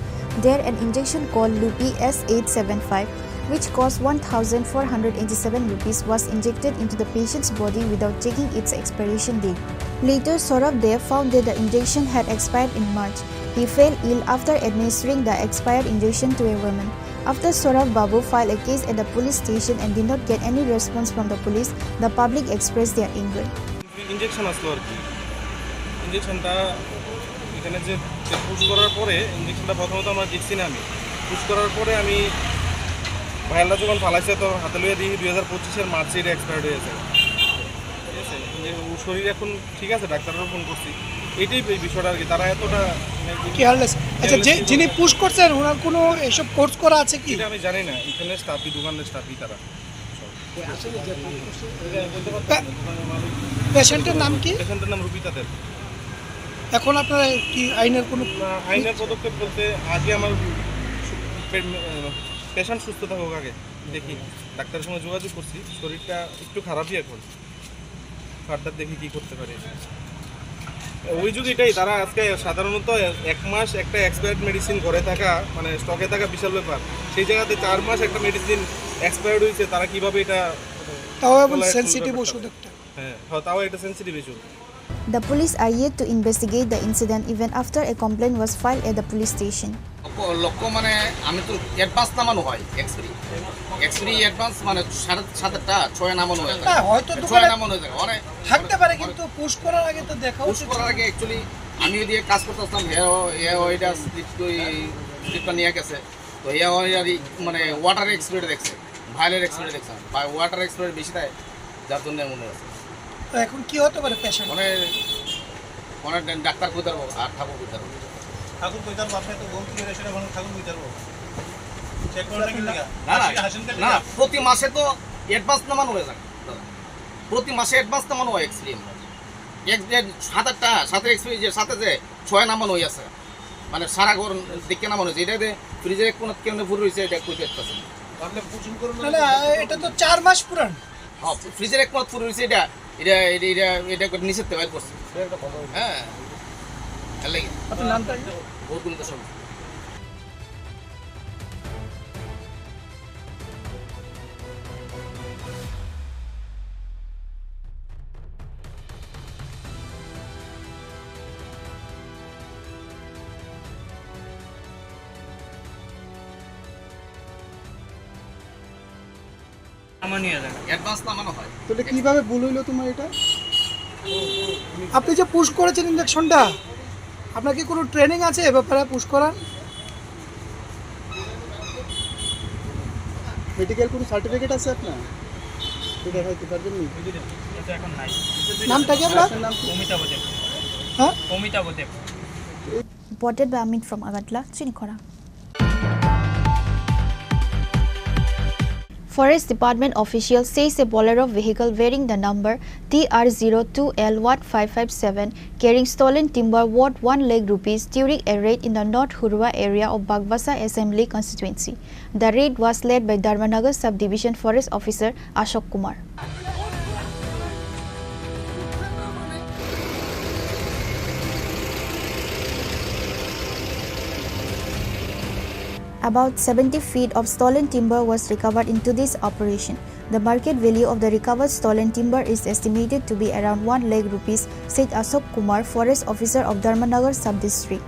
There, an injection called Lupi S eight seven five, which cost one thousand four hundred eighty-seven rupees, was injected into the patient's body without checking its expiration date. Later, Saurabh Dev found that the injection had expired in March. He fell ill after administering the expired injection to a woman. After Saurabh Babu filed a case at the police station and did not get any response from the police, the public expressed their anger. Injection আসলো আর কি। ইঞ্জেকশনটা এখানে যে, যে পুশ করার পরে, ইঞ্জেকশনটা প্রথমত আমরা দেখছি না আমি। পুশ করার পরে আমি ভাইয়ালটা যখন ফালাইছে, তো হাতে লইয়া দেখি দুই হাজার পঁচিশের মার্চে এটা এক্সপায়ার্ড হয়ে গেছে। ঠিক আছে? যে ও শরীর এখন ঠিক আছে, ডাক্তারেরও ফোন করছি। এটাই এই বিষয়টা আর কি, তারা এতটা কেয়ারলেস। আচ্ছা, যে, যিনি পুশ করছেন, ওনার কোনো এসব কোর্স করা আছে কি? এটা আমি জানি না, এখানে স্টাফই, দোকানের স্টাফই তারা। পে-, পেশেন্টের নাম কি? পেশেন্টের নাম রুপিতা দেব। এখন আপনারা কি আইনের কোনো না, আইনের পদক্ষেপ বলতে আগে আমার সু-, পে-, আহ, পেশেন্ট সুস্থ থাকুক আগে, দেখি। ডাক্তারের সঙ্গে যোগাযোগ করছি, শরীরটা একটু খারাপই এখন। ফার্দার দেখি কি করতে পারি। অভিযোগ এটাই, তারা আজকে সাধারণত এক মাস একটা এক্সপায়ার্ড মেডিসিন ঘরে থাকা, মানে স্টকে থাকা বিশাল ব্যাপার। সেই জায়গাতে চার মাস একটা মেডিসিন এক্সপায়ার্ড হয়েছে, তারা কিভাবে এটা তাও এবং চলায় সেন্সিটিভ ব্যাপারটা। ওষুধ একটা। হ্যাঁ, হ্যাঁ, তাও একটা sensitive issue. The police are yet to investigate the incident even after a complaint was filed at the police station. লক্ষ্য, লক্ষ্য মানে আমি তো অ্যাডভান্স নামানো হয় এক্সরে, এক্সরে অ্যাডভান্স মানে সাড়ে সাতটা ছয় নামানো হয়ে থাকে। হ্যাঁ, হয়তো ছয় দোকানে নামানো হয়ে থাকে। অনেক থাকতে পারে, কিন্তু পুশ করার আগে তো দেখা পুশ উচিত। করার আগে অ্যাকচুয়ালি আমি ওইদিকে কাজ করতে আসলাম, হে, হে ওইটা স্লিপ, ওই স্লিপটা নিয়ে গেছে। তো হে ওই আর কি, মানে ওয়াটার এক্সপায়ার্ড দেখছে, ভাইলের এক্সপায়ার্ড দেখছে, বা ওয়াটার এক্সপায়ার্ড বেশি থাকে, যার জন্য এমন হয়ে আছে। তো এখন কি হতে পারে পেশেন্ট? মানে, মানে ডাক্তার কই তারবো আর ঠাকুর কই তারবো। ঠাকুর কই তারবো, আপনি তো গম কি করে সেটা বলেন, ঠাকুর কই তারবো? চেক করলে কি লেখা? না, না, হাসিন, হাসিন কে না, লেখা? প্রতি মাসে তো অ্যাডভান্স নামানো হয়ে থাকে। প্রতি মাসে অ্যাডভান্স নামানো হয় এক্সরে। এক, এক, সাত আটটা, সাতের এক্সরে যে সাথে যে ছয় নামানো হয়ে আছে। মানে সারা ঘর দেখে নামানো হয়েছে। এটা যে ফ্রিজের এক কোণাত কেমনে ভরে রয়েছে, এটা কই দেখতেছে না। না, না, এটা তো চার মাস পুরান। হ্যাঁ, ফ্রিজের এক কোণাত ভরে রয়েছে এটা। এটা, এটা, এটা, এটা করে নিচের থেকে বাইর করছে। হ্যাঁ, ভালো লাগে। আপনার নামটা কি? গৌতম দাস। আমার নিয়ে যান। অ্যাডভান্স নামানো হয়। তাহলে কিভাবে ভুল হইলো তোমার এটা? আপনি যে পুশ করেছেন ইঞ্জেকশনটা, আপনার কি কোনো ট্রেনিং আছে এ ব্যাপারে পুশ করার? মেডিকেল কোনো সার্টিফিকেট আছে আপনার? এটা দেখাইতে পারবেন নি? এটা এখন নাই। নামটা কি আপনার? আপনার নাম কি? অমিতাভ দেব। হ্যাঁ? অমিতাভ দেব। Reported by Amit from Agartala, Chinikhora. Forest Department official says a Bolero vehicle bearing the number T R zero two L one five five seven carrying stolen timber worth one lakh rupees during a raid in the North Hurwa area of Bagbasa Assembly Constituency. The raid was led by Dharmanagar Subdivision Forest Officer Ashok Kumar. About seventy feet of stolen timber was recovered in today's operation. The market value of the recovered stolen timber is estimated to be around one lakh rupees, said Ashok Kumar, forest officer of Dharmanagar sub-district.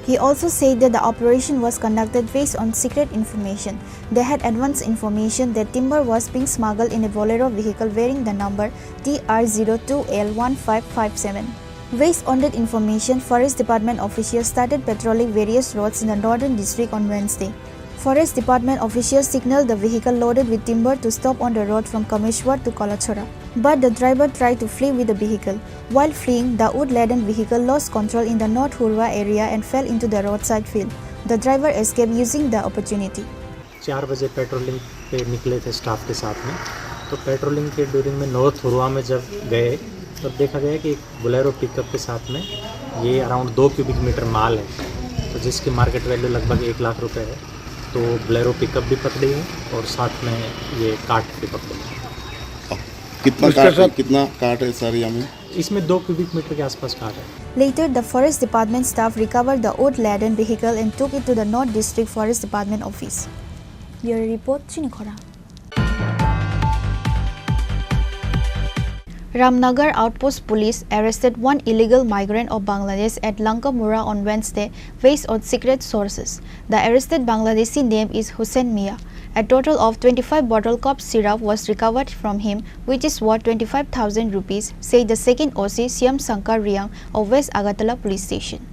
He also said that the operation was conducted based on secret information. They had advance information that timber was being smuggled in a Bolero vehicle bearing the number T R zero two L one five five seven. Based on that information, Forest Department officials started patrolling various roads in the northern district on Wednesday. Forest Department officials signaled the vehicle loaded with timber to stop on the road from Kameshwar to Kalachhara. But the driver tried to flee with the vehicle. While fleeing, the wood-laden vehicle lost control in the North Hurwa area and fell into the roadside field. The driver escaped using the opportunity. चार बजे पेट्रोलिंग पे निकले थे स्टाफ के साथ में। तो पेट्रोलिंग के ड्यूरिंग में नॉर्थ हुरवा में जब गए, तब देखा गया कि एक बोलेरो पिकअप के साथ में ये अराउंड दो क्यूबिक मीटर माल है, तो जिसकी मार्केट वैल्यू लगभग एक लाख रुपए है। तो बोलेरो पिकअप भी पकड़ी है और साथ में ये कार्ट भी पकड़ी है। कितना इसके कार्ट है, साथ कितना कार्ट है सर यहाँ में? इसमें दो क्यूबिक मीटर के आसपास कार्ट है। Later, the forest department staff recovered the wood-laden vehicle and took it to the North District Forest Department office. Bureau report, Chinikhora. Ramnagar Outpost Police arrested one illegal migrant of Bangladesh at Lankamura on Wednesday, based on secret sources. The arrested Bangladeshi name is Hussein Mia. A total of twenty-five bottle cough syrup was recovered from him, which is worth twenty-five thousand rupees, said the second O C Shyam Shankar Riang of West Agartala Police Station.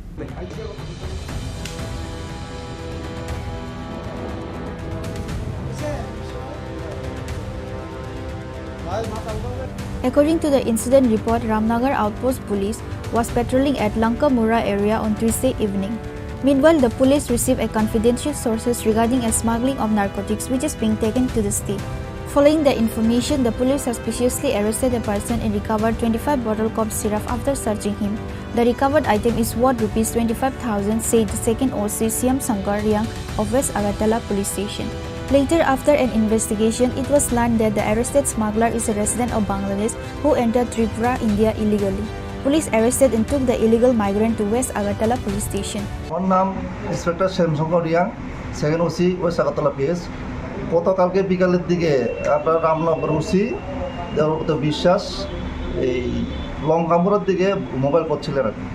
According to the incident report, Ramnagar Outpost Police was patrolling at Lankamura area on Tuesday evening. Meanwhile, the police received a confidential sources regarding a smuggling of narcotics which is being taken to the state. Following the information, the police suspiciously arrested a person and recovered twenty-five bottle cough syrup. After searching him, the recovered item is worth rupees twenty-five thousand, said the second O C Shyam Shankar Reang of West Agartala Police Station. Later, after an investigation, it was learned that the arrested smuggler is a resident of Bangladesh who entered Tripura, India illegally. Police arrested and took the illegal migrant to West Agartala Police Station. আমার নাম inspector Shyamshankar Reang, second OC west Agartala PS. গতকালকে বিকালের দিকে আপনার রামনগর ওসি দেবব্রত বিশ্বাস এই লঙ্কামুড়ার দিকে মোবাইল করছিলেন আর কি।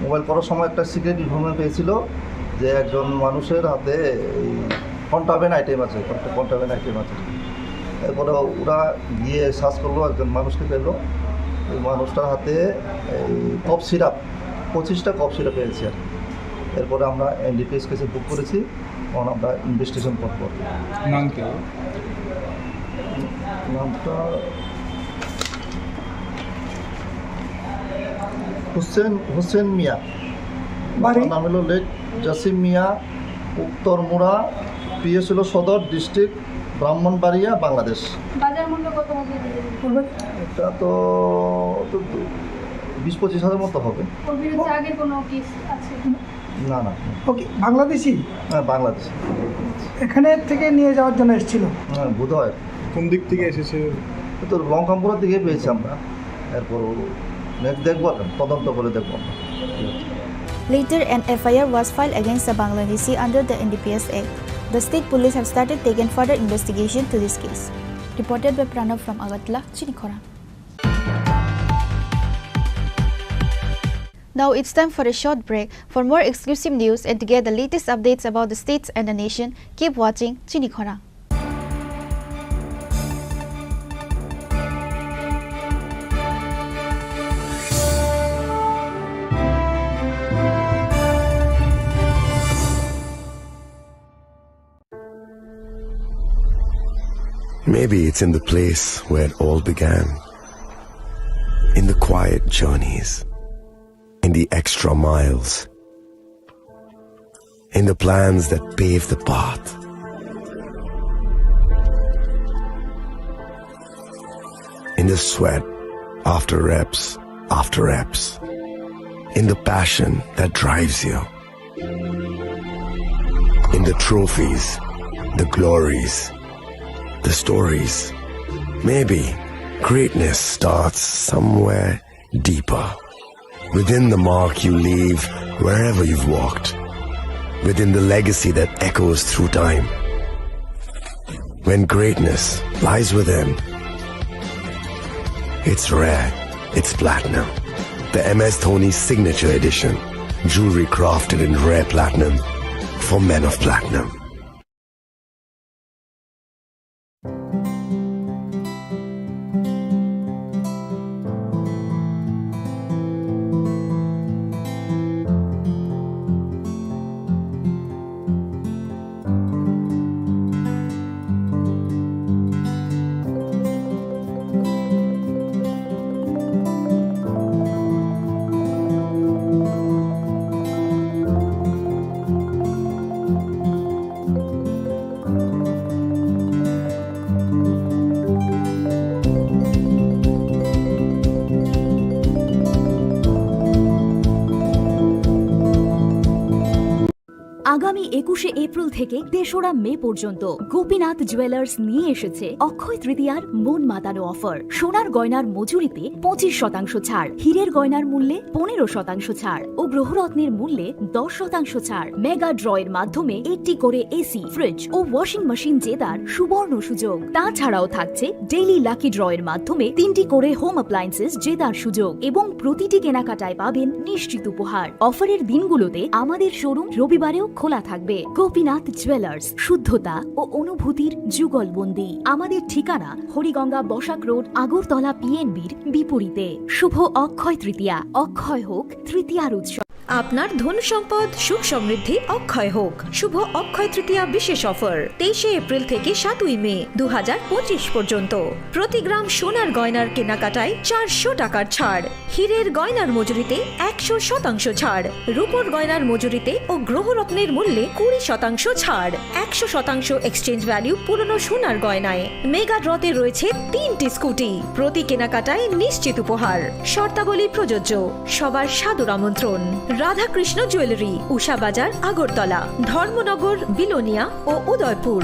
মোবাইল করার সময় একটা সিক্রেট ইনফরমেশন পেয়েছিল যে একজন মানুষের হাতে এই কন্ট্রাব্যান্ড আইটেম আছে, কন্ট্রাব্যান্ড আইটেম আছে। এরপরে ওরা গিয়ে সার্চ করলো, একজন মানুষকে পেলো। ওই মানুষটার হাতে এই কফ সিরাপ, পঁচিশটা কফ সিরাপ পেয়েছি আর কি। এরপরে আমরা এনডিপিএস কেসে বুক করেছি, এখন আমরা ইনভেস্টিগেশন করবো। নাম কি? নামটা হোসেন, হোসেন মিয়া। বাড়ি? নাম হলো লেক জাসিম মিয়া, উত্তর মুড়া, পিএস হলো সদর, ডিস্ট্রিক্ট ব্রাহ্মণবাড়িয়া, বাংলাদেশ। বাজার মূল্য কত হবে? বলবেন? এটা তো, তো বিশ পঁচিশ হাজার মতো হবে। ওর বিরুদ্ধে আগে কোনো কেস আছে? না, না। ওকে, বাংলাদেশি? হ্যাঁ, বাংলাদেশি। এখানে থেকে নিয়ে যাওয়ার জন্য এসেছিল? হ্যাঁ, বোধহয়। কোন দিক থেকে এসেছে? তো লঙ্কামপুরের দিকে পেয়েছি আমরা। এরপর নেক্সট দেখবো, এখন তদন্ত করে দেখবো আমরা। Later, an F I R was filed against the Bangladeshi under the N D P S Act. The state police have started taking further investigation to this case. Reported by Pranav from Agartala, Chinikhora. Now it's time for a short break. For more exclusive news and to get the latest updates about the states and the nation, keep watching Chinikhora. Maybe it's in the place where it all began. In the quiet journeys, in the extra miles, in the plans that pave the path, in the sweat after reps after reps, in the passion that drives you. In the trophies, the glories, the stories. Maybe greatness starts somewhere deeper. Within the mark you leave wherever you've walked. Within the legacy that echoes through time. When greatness lies within, it's rare, it's platinum. The M S Dhoni Signature Edition. Jewelry crafted in rare platinum for men of platinum. আগামী একুশে এপ্রিল থেকে তেসরা মে পর্যন্ত গোপীনাথ জুয়েলার্স নিয়ে এসেছে অক্ষয় তৃতীয়ার মন মাতানো অফার। সোনার গয়নার মজুরিতে পঁচিশ শতাংশ ছাড়, হীরের গয়নার মূল্যে পনেরো শতাংশ ছাড় ও গ্রহরত্নের মূল্যে দশ শতাংশ ছাড়। মেগা ড্র এর মাধ্যমে একটি করে এসি, ফ্রিজ ও ওয়াশিং মেশিন জেতার সুবর্ণ সুযোগ। তাছাড়াও থাকছে ডেইলি লাকি ড্র এর মাধ্যমে তিনটি করে হোম অ্যাপ্লায়েন্সেস জেতার সুযোগ এবং প্রতিটি কেনাকাটায় পাবেন নিশ্চিত উপহার। অফারের দিনগুলোতে আমাদের শোরুম রবিবারেও খোলা থাকবে। গোপীনাথ জুয়েলার্স, শুদ্ধতা ও অনুভূতির যুগলবন্দি। আমাদের ঠিকানা হরিগঙ্গা বসাক রোড, আগরতলা পিএনবির বিপরীতে। শুভ অক্ষয় তৃতীয়া, অক্ষয় হোক তৃতীয়ার উৎসব। আপনার ধন সম্পদ সুখ সমৃদ্ধি অক্ষয় হোক। শুভ অক্ষয় তৃতীয়া বিশেষ অফার তেইশে এপ্রিল থেকে সাতই মে দু হাজার পঁচিশ পর্যন্ত। প্রতি গ্রাম সোনার গয়নার কেনাকাটায় চারশো টাকার ছাড়, হীরের গয়নার মজুরিতে একশো শতাংশ ছাড়, রূপোর গয়নার মজুরিতে ও গ্রহরত্নের মূল্যে কুড়ি শতাংশ ছাড়, একশো শতাংশ এক্সচেঞ্জ ভ্যালু পুরনো সোনার গয়নায়। মেগা ড্রতে রয়েছে তিনটি স্কুটি, প্রতি কেনাকাটায় নিশ্চিত উপহার। শর্তাবলী প্রযোজ্য। সবার সাদর আমন্ত্রণ। রাধাকৃষ্ণ জুয়েলারি, উষা বাজার, আগরতলা, ধর্মনগর, বিলোনিয়া ও Udaipur.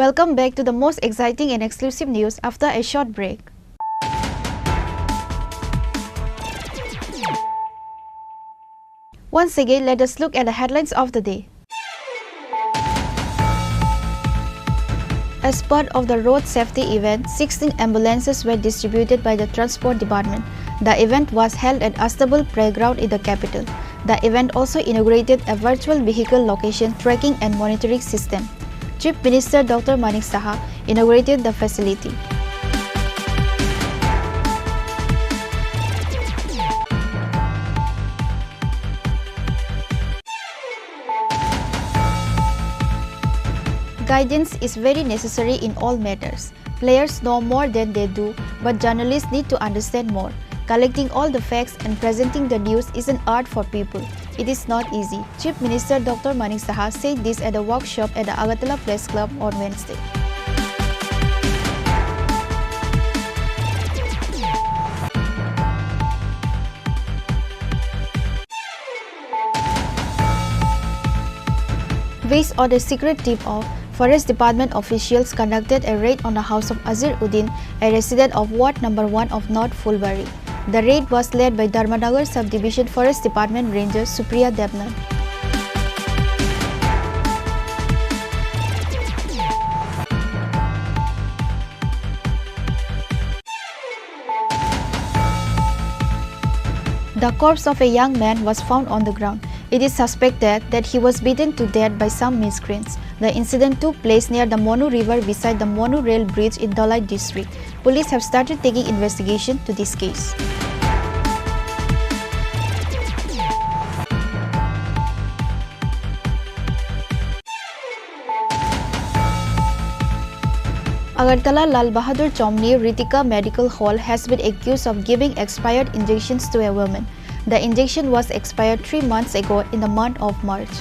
Welcome back to the most exciting and exclusive news after a short break. Once again, let us look at the headlines of the day. As part of the road safety event, sixteen ambulances were distributed by the Transport Department. The event was held at Astabul Playground in the capital. The event also inaugurated a virtual vehicle location tracking and monitoring system. Chief Minister Doctor Manik Saha inaugurated the facility. Guidance is very necessary in all matters. Players know more than they do, but journalists need to understand more. Collecting all the facts and presenting the news is an art for people. It is not easy. Chief Minister Doctor Manik Saha said this at a workshop at the Agartala Press Club on Wednesday. Based on a secret tip-off, Forest Department officials conducted a raid on the house of Azir Uddin, a resident of Ward number one of North Phulbari. The raid was led by Dharmanagar Subdivision Forest Department Ranger Supriya Debnath. The corpse of a young man was found on the ground. It is suspected that he was beaten to death by some miscreants. The incident took place near the Monu River beside the Monu Rail Bridge in Dhalai district. Police have started taking investigation to this case. Agartala Lal Bahadur Chomni Ritika Medical Hall has been accused of giving expired injections to a woman. The injection was expired three months ago in the month of March.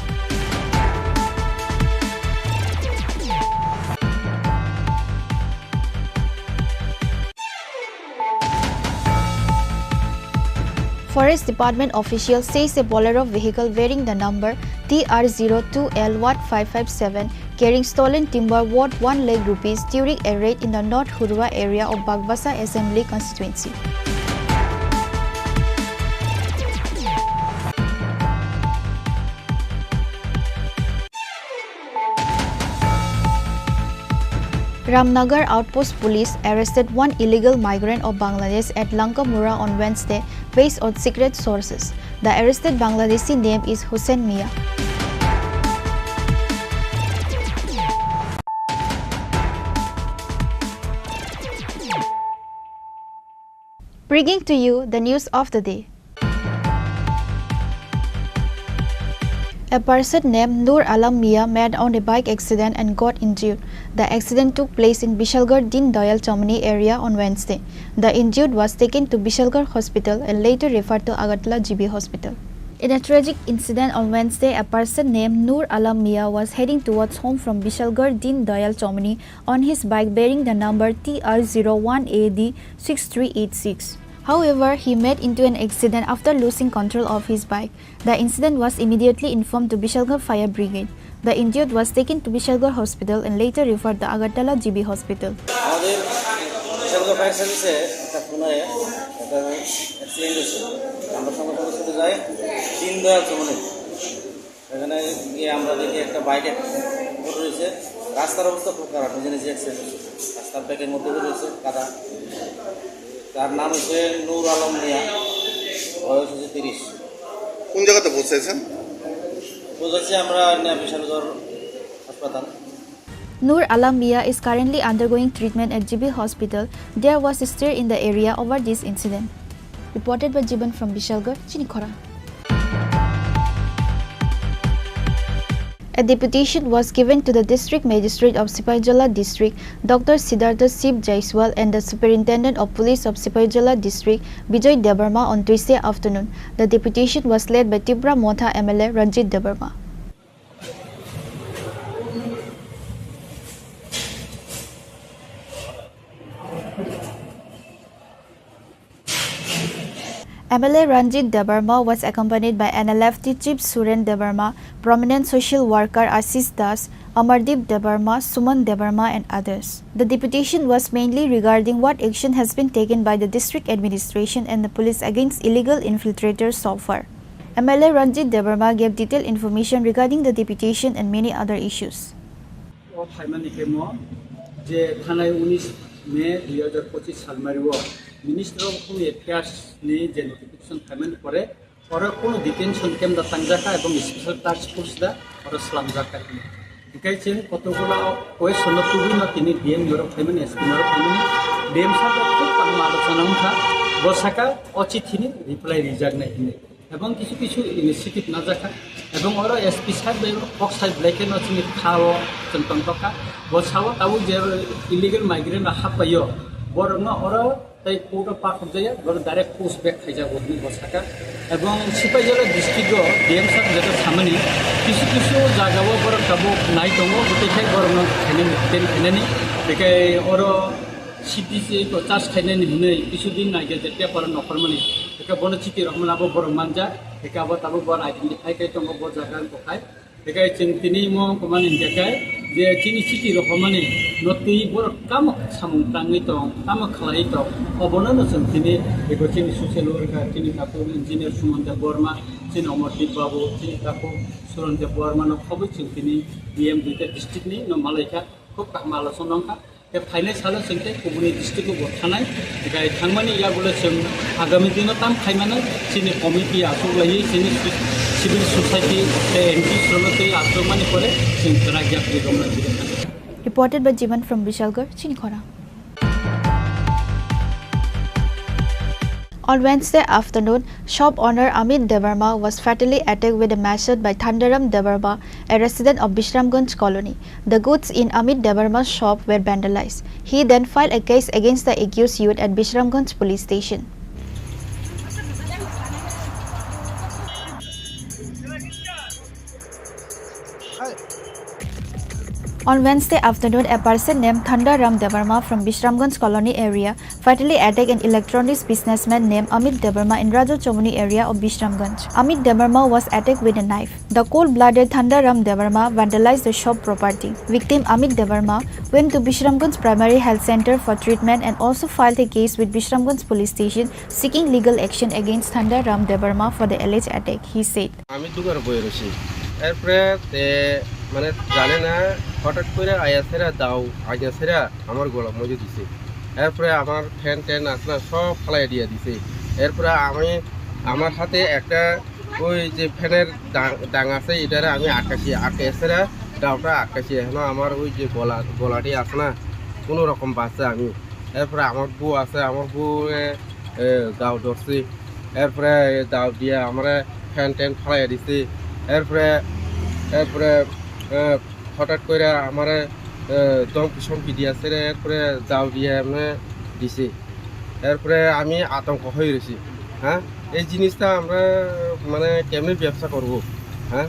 Forest Department official says a Bolero vehicle bearing the number T R zero two L one five five seven carrying stolen timber worth one lakh rupees during a raid in the North Hurwa area of Bagbasa Assembly Constituency. Ramnagar Outpost Police arrested one illegal migrant of Bangladesh at Langkamura on Wednesday, based on secret sources. The arrested Bangladeshi name is Hussein Mia. Bringing to you the news of the day. A person named Noor Alam Mia met on a bike accident and got injured. The accident took place in Bishalgarh Deen Dayal Chowmani area on Wednesday. The injured was taken to Bishalgarh Hospital and later referred to Agartala G B Hospital. In a tragic incident on Wednesday, a person named Noor Alam Mia was heading towards home from Bishalgarh Deen Dayal Chowmani on his bike bearing the number T R zero one A D six three eight six. However, he met into an accident after losing control of his bike. The incident was immediately informed to Bishalgarh Fire Brigade. The injured was taken to Bishalgarh Hospital and later referred to Agartala G B Hospital. আমাদের বিশালগড় ফায়ার সার্ভিসে একটা ফোনে একটা অ্যাক্সিডেন্ট হয়েছে। আমরা সঙ্গে সঙ্গে ছুটে যাই দীনদয়াল চৌমুহনী। এখানে গিয়ে আমরা দেখি একটা বাইক পড়ে রয়েছে। রাস্তার অবস্থা খুব খারাপ, নিজে নিজে অ্যাক্সিডেন্ট হয়েছে। রাস্তার ব্যাকের মধ্যে পড়ে রয়েছে কাদা। তার নাম হচ্ছে নূর আলম মিয়া, বয়স হচ্ছে তিরিশ। কোন জায়গাতে পৌঁছেছেন? পৌঁছেছি আমরা এখানে বিশালগড় হাসপাতাল। Nur Alam Mia is currently undergoing treatment at G B Hospital. There was a stir in the area over this incident. Reported by Jiban from Bishalgarh, Chinikhora. A deputation was given to the District Magistrate of Sipaijala District, Doctor Siddhartha Shiv Jaiswal, and the Superintendent of Police of Sipaijala District, Bijoy Debbarma, on Tuesday afternoon. The deputation was led by Tipra Motha M L A Ranjit Debbarma. M L A Ranjit Debbarma was accompanied by N L F T Chief Suren Debbarma, prominent social worker Ashish Das, Amardeep Debbarma, Suman Debbarma, and others. The deputation was mainly regarding what action has been taken by the district administration and the police against illegal infiltrators so far. M L A Ranjit Debbarma gave detailed information regarding the deputation and many other issues. O phaimani khe mo je thanai unis May dui hajar pochis salmari o Minister of Home Affairs ni je notification phaimani pore oro kono detention camp da tangjakha ebong special task force da oro slamjakha. Hikai chwng kotokgola question no tubui no tini D M ni oro phaimani, S P ni oro phaimani, D M sir da khub kaham alochona wngkha, bo saka o chithi ni reply rijak nai hinwi. Ebong kisu kisu initiative najakha. Ebong oro S P side bai kok side belai kheno chini kha o chwng tongtokha. Bo sao tabuk je illegal migrant rok happaio, borokno oro tei court o pathor jaya, borok direct post back khaijago hinwi bo saka. Ebong Sipaijala district o D M sir jeto samani kisu kisu jaga o borok tabuk nai tongo, bwtwi khai borokno khainani, detain khainani. Bekhai oro C D C ko charge khainani hinwi kisu din naikhe je paper nokhormani, hwnkhe bono chiti rokmani abo borok manjak, hwnkhe abo tabuk bo identify khai tongo bo jaga wngkha khai. Hwnkhe chwng tini mo wngkha mani hwnkhe khai je chini chiti rokmani no twi borok tamo samung tangwi tong, tamo khlaiwi tong, obono no chwng tini eko chini social worker, chini takhuk engineer Suman Debbarma, chini Amardeep Babu, chini takhuk Suran Debbarma no khobwi chwng tini D M duita district ni no malaikha, khub kaham alochona wngkha. Tei phainai salo chwng tei kubuni district o bo thanai, tei thangmani yagulo chwng agami dino tam khaimano chini committee achuk laiwi chini civil society tei N G O srokno tei achukmani pore chwng kwrak yapri romna jigwi thangkha. Reported by Jiban from Bishalgarh, Chinikhora. On Wednesday afternoon, shop owner Amit Debbarma was fatally attacked with a machete by Thandaram Debbarma, a resident of Bishramganj colony. The goods in Amit Debbarma's shop were vandalized. He then filed a case against the accused youth at Bishramganj police station. On Wednesday afternoon, a person named Thanda Ram Debbarma from Bishramganj colony area fatally attacked an electronics businessman named Amit Debbarma in Raja Chomoni area of Bishramganj. Amit Debbarma was attacked with a knife. The cold-blooded Thanda Ram Debbarma vandalized the shop property. Victim Amit Debbarma went to Bishramganj Primary Health Center for treatment and also filed a case with Bishramganj Police Station seeking legal action against Thanda Ram Debbarma for the alleged attack, he said. আমি দোকানে বসে রয়েছি। এরপরে তে মানে জানে না, হঠাৎ করে আয়া সেরা দাও, আয়া সেরা আমার গলা মজে দিছে। এরপরে আমার ফ্যান ট্যান আছে না, সব ফালাই দিয়ে দিছে। এরপরে আমি, আমার হাতে একটা ওই যে ফ্যানের ডাং, ডাং আছে, এটারে আমি আটকাছি, আটকে সেরা দাওটা আটকাছি। এখন আমার ওই যে গলা, গলাটি আছে না, কোনো রকম বাঁচছে আমি। এরপরে আমার বউ আছে, আমার বউ, এ, এ, দাও ধরছি। এরপরে দাও দিয়ে আমারে ফ্যান ট্যান ফালাই দিছি। এরপরে, এরপরে, এ, হঠাৎ করে আমারে, এ, ধমকি সমকি দিয়ে আছে রে, এরপরে দাও দিয়ে এমনি দিছি। এরপরে আমি আতঙ্ক হয়ে রয়েছি। হ্যাঁ, এই জিনিসটা আমরা মানে কেমনে ব্যবসা করব? হ্যাঁ,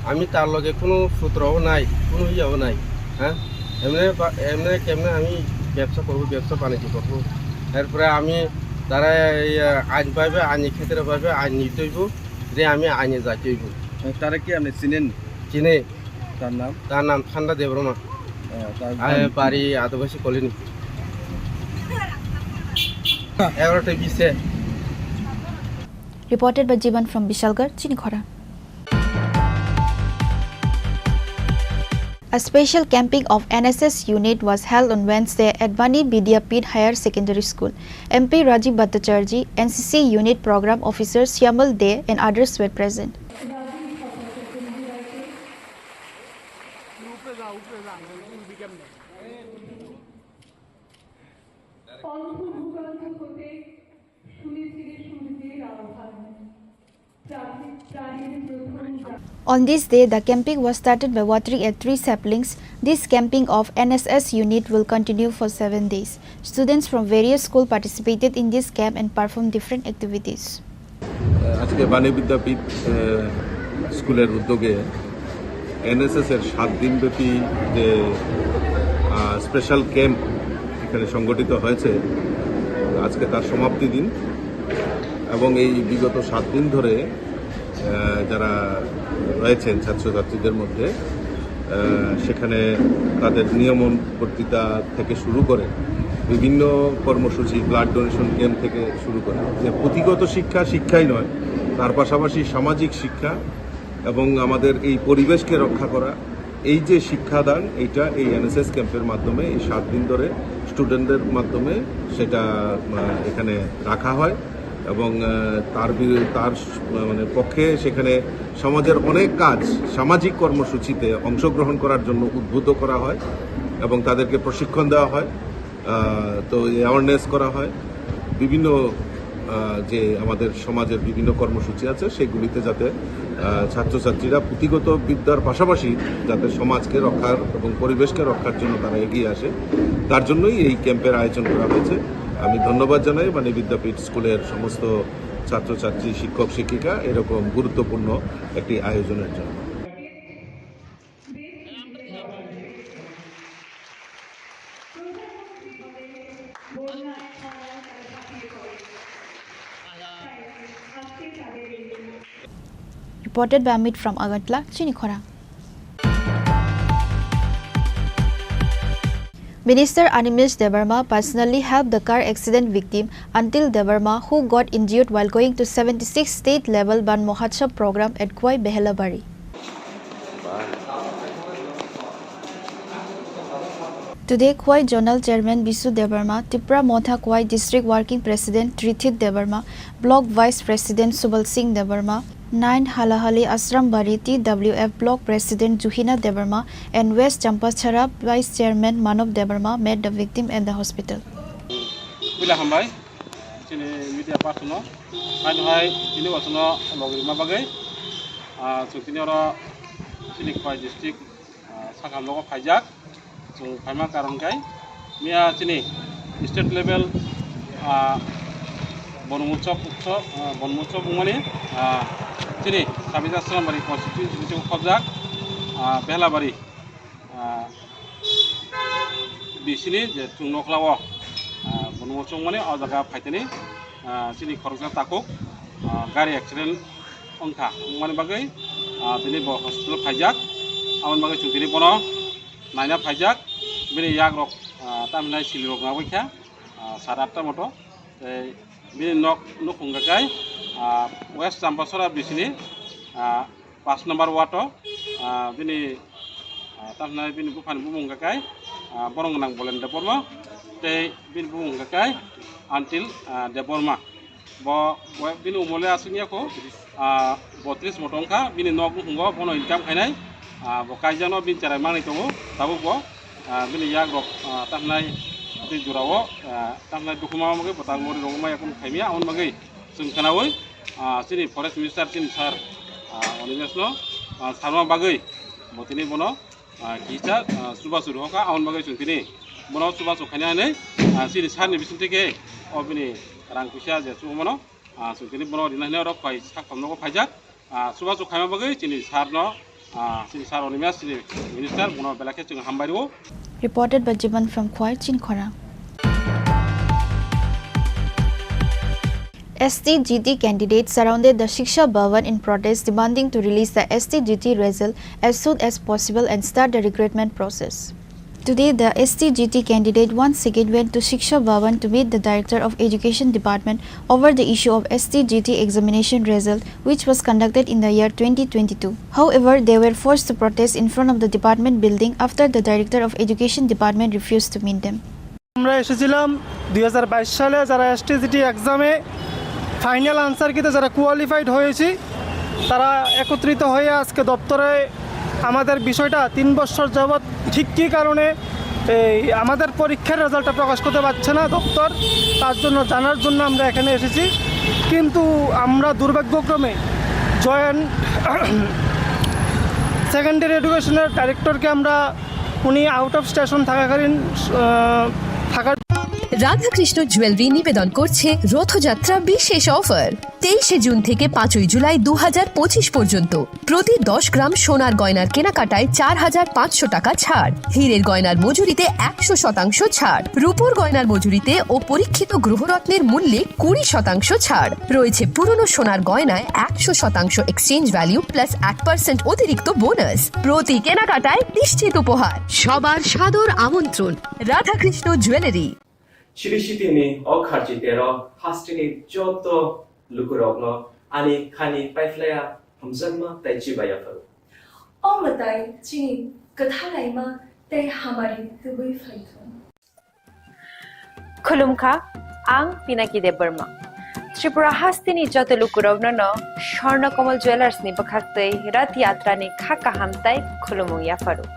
আমি তার লগে কোনো সূত্রও নাই, কোনো ইয়েও নাই। হ্যাঁ, এমনি বা-, এমনি কেমনে আমি ব্যবসা করব, ব্যবসা বাণিজ্য করব? এরপরে আমি তারা এই, আহ, আইন পাইবে, আইনি ক্ষেত্রে পাইবে, আইন নিতে হইব, যে আমি আইনে যাইতে হইব। তারা কি আপনি চিনেন? চিনে। তার নাম? তার নাম ঠান্ডা দেবরমা। আহ, তার আহ, বাড়ি? বাড়ি আদিবাসী কলোনি। এগারোটা বিশে। Reported by Jiban from Bishalgarh, Chinikhora. A special camping of N S S unit was held on Wednesday at Bani Vidyapith Higher Secondary School. M P Rajiv Bhattacharjee, N C C unit program officer Syamal Dey and others were present. On this day, the camping was started by watering at three saplings. This camping of N S S unit will continue for seven days. Students from various schools participated in this camp and performed different activities. আজকে বাণী বিদ্যাপীঠ আহ, স্কুলের উদ্যোগে এনএসএস এর সাত দিনব্যাপী যে special camp এখানে সংগঠিত হয়েছে, আজকে তার সমাপ্তি দিন। এবং এই বিগত সাত দিন ধরে আহ, যারা রয়েছেন ছাত্রছাত্রীদের মধ্যে, আহ, সেখানে তাদের নিয়মন বক্তৃতা থেকে শুরু করে বিভিন্ন কর্মসূচি, ব্লাড ডোনেশন ক্যাম্প থেকে শুরু করে, যে পুঁথিগত শিক্ষা শিক্ষাই নয়, তার পাশাপাশি সামাজিক শিক্ষা এবং আমাদের এই পরিবেশকে রক্ষা করা, এই যে শিক্ষাদান, এইটা এই এনএসএস ক্যাম্পের মাধ্যমে এই সাত দিন ধরে স্টুডেন্টদের মাধ্যমে সেটা আহ, এখানে রাখা হয়। এবং আহ, তার বি- তার স- মানে পক্ষে সেখানে সমাজের অনেক কাজ, সামাজিক কর্মসূচিতে অংশগ্রহণ করার জন্য উদ্বুদ্ধ করা হয় এবং তাদেরকে প্রশিক্ষণ দেওয়া হয়। আহ, তো অ্যাওয়ারনেস করা হয়, বিভিন্ন আহ, যে আমাদের সমাজের বিভিন্ন কর্মসূচি আছে সেগুলিতে যাতে আহ, ছাত্রছাত্রীরা পুঁথিগত বিদ্যার পাশাপাশি যাতে সমাজকে রক্ষার এবং পরিবেশকে রক্ষার জন্য তারা এগিয়ে আসে, তার জন্যই এই ক্যাম্পের আয়োজন করা হয়েছে। আমি ধন্যবাদ জানাই বাণী বিদ্যাপীঠ স্কুলের সমস্ত ছাত্রছাত্রী, শিক্ষক শিক্ষিকা এরকম গুরুত্বপূর্ণ একটি আয়োজনের জন্য। Reported by Amit from Agartala, Chini Khorang. Minister Animesh Debbarma personally helped the car accident victim Antil Debbarma, who got injured while going to seventy-sixth State Level Van Mahotsav program at Khowai Behelabari. Today, Khowai Zonal Chairman Bisu Debbarma, Tipra Motha Khowai District Working President Trithit Debbarma, Block Vice President Subal Singh Debbarma, nine Halahali Ashram Bari T W F Block President Juhina Debbarma, and West Champachhara Vice Chairman Manob Debbarma met the victim at the hospital. Puila hambai chini media person no, haino hai chini wasono logirima bagwi, ah, chwng tini oro chini Khowai district, ah, sakha nogo phaijak. Chwng phaima karon khe miya chini state level, ah, Bonmotsav utsav, ah, Bonmotsav wngmani, ah, chini Sabita Srambari constituency bisingo khobjak, ah, Behlabari, ah, bisini je chwng nokla o, ah, Bonmotsav wngmani o jaga phaitani, ah, chini khoroksa takhuk, ah, gari accident wngkha, wngmani bagwi, ah, tini bo hospital phaijak, aboni bagwi chwng tini bono naina phaijak, bini yak rok, ah, tamhinai sili rok nangwi kha, ah, sat atta moto, tei bini nok nukhung hwnkhe, ah, West Champachhara bisini, ah, paanch number ward o, ah, bini, ah, tamhinai bini buphani bumung hwnkhe, ah, borok gwnang Bolen Debbarma, tei bini bumung hwnkhe Antil, ah, Debbarma. Bo, bo bini umole aswk ya kho, ah, botris moto wngkha, bini nok nukhungo bono income khainai, ah, bo kaijano bini cherai manwi tongo, tabuk bo, ah, bini yak rok, ah, tamhinai tei jora o, ah, tamhinai dukhu ma bagwi bo tang mori rok ma yakung khaimya, aboni bagwi chwng khwnaui, ah, chini forest minister chini sir, ah, Animesh no, ah, salma bagwi bo tini bono, ah, kisa, ah, chubachu rohorkha, aboni bagwi chwng tini bono chubachu khaina hinwi, ah, chini sir ni bisingtwi khe o bini rang puisa je chubamano, ah, chwng tini bono rina hinwi oro phai sak phamnogo phaijak, ah, chubachu khaima bagwi chini sir no, ah, chini sir Animesh chini minister bono belai khe chwng hambai rwo. Reported by Jiban from Khowai, Chini Khorang. S T G T candidates surrounded the Shiksha Bhavan in protest, demanding to release the S T G T result as soon as possible and start the recruitment process. Today, the S T G T candidate once again went to Shiksha Bhavan to meet the Director of Education Department over the issue of S T G T examination result, which was conducted in the year twenty twenty-two. However, they were forced to protest in front of the department building after the Director of Education Department refused to meet them. আমরা এসেছিলাম দুই হাজার বাইশ সালে, যারা এসটিজিটি এক্সামে final answer কিতে যারা কোয়ালিফাইড হয়েছি, তারা একত্রিত হয়ে আজকে দপ্তরে আমাদের বিষয়টা তিন বছর যাবৎ ঠিক কী কারণে এই আমাদের পরীক্ষার রেজাল্টটা প্রকাশ করতে পারছে না দপ্তর, তার জন্য, জানার জন্য আমরা এখানে এসেছি। কিন্তু আমরা দুর্ভাগ্যক্রমে জয়েন্ট সেকেন্ডারি এডুকেশনের ডাইরেক্টরকে আমরা, উনি আউট অফ স্টেশন থাকাকালীন, আহ, থাকার রাধাকৃষ্ণ জুয়েলারি নিবেদন করছে রথযাত্রা বিশেষ অফার। তেইশে জুন থেকে পাঁচই জুলাই দু হাজার পঁচিশ পর্যন্ত প্রতি দশ গ্রাম সোনার গয়নার কেনাকাটায় চার হাজার পাঁচশো টাকা ছাড়, হীরের গয়নার মজুরিতে একশো শতাংশ ছাড়, রূপোর গয়নার মজুরিতে ও পরীক্ষিত গ্রহরত্নের মূল্যে কুড়ি শতাংশ ছাড় রয়েছে। পুরনো সোনার গয়নায় একশো শতাংশ এক্সচেঞ্জ ভ্যালু প্লাস এক পার্সেন্ট অতিরিক্ত বোনাস। প্রতি কেনাকাটায় নিশ্চিত উপহার। সবার সাদর আমন্ত্রণ Radhakrishna jewellery. Chiri sitini o kharchi tero hasteni joto lukurokno ani khani paiphlaiya hamjakma tei chibai yapharo. O mwtai chini kwthalaima tei hamari tubui phaithung. Khulumkha, ang Pinaki Debbarma. Tripura hasteni joto lukurokno no Swarna Kamal Jewellers ni bwkhaktwi Rath Yatra ni kha kaham tei khulumung yapharo.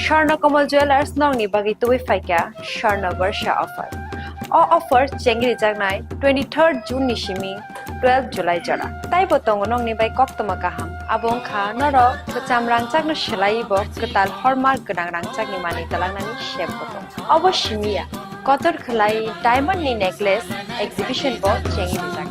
Swarna Kamal Jewellers nokni bagwi tubui phaikha Swarna Barsha offer. O offer chengri jaknai twenty-third June ni simi twelve July jora. Taibo tongo nokni bai koktwma kaham. Abo wngkha norok kwcham rangchakno swlaiwi bo kwtal hallmark gwnang rangchakni manwi twlangnani sep bo tongo. Obo simi ya, kotor khwlai diamond ni necklace exhibition bo chengwi rijak.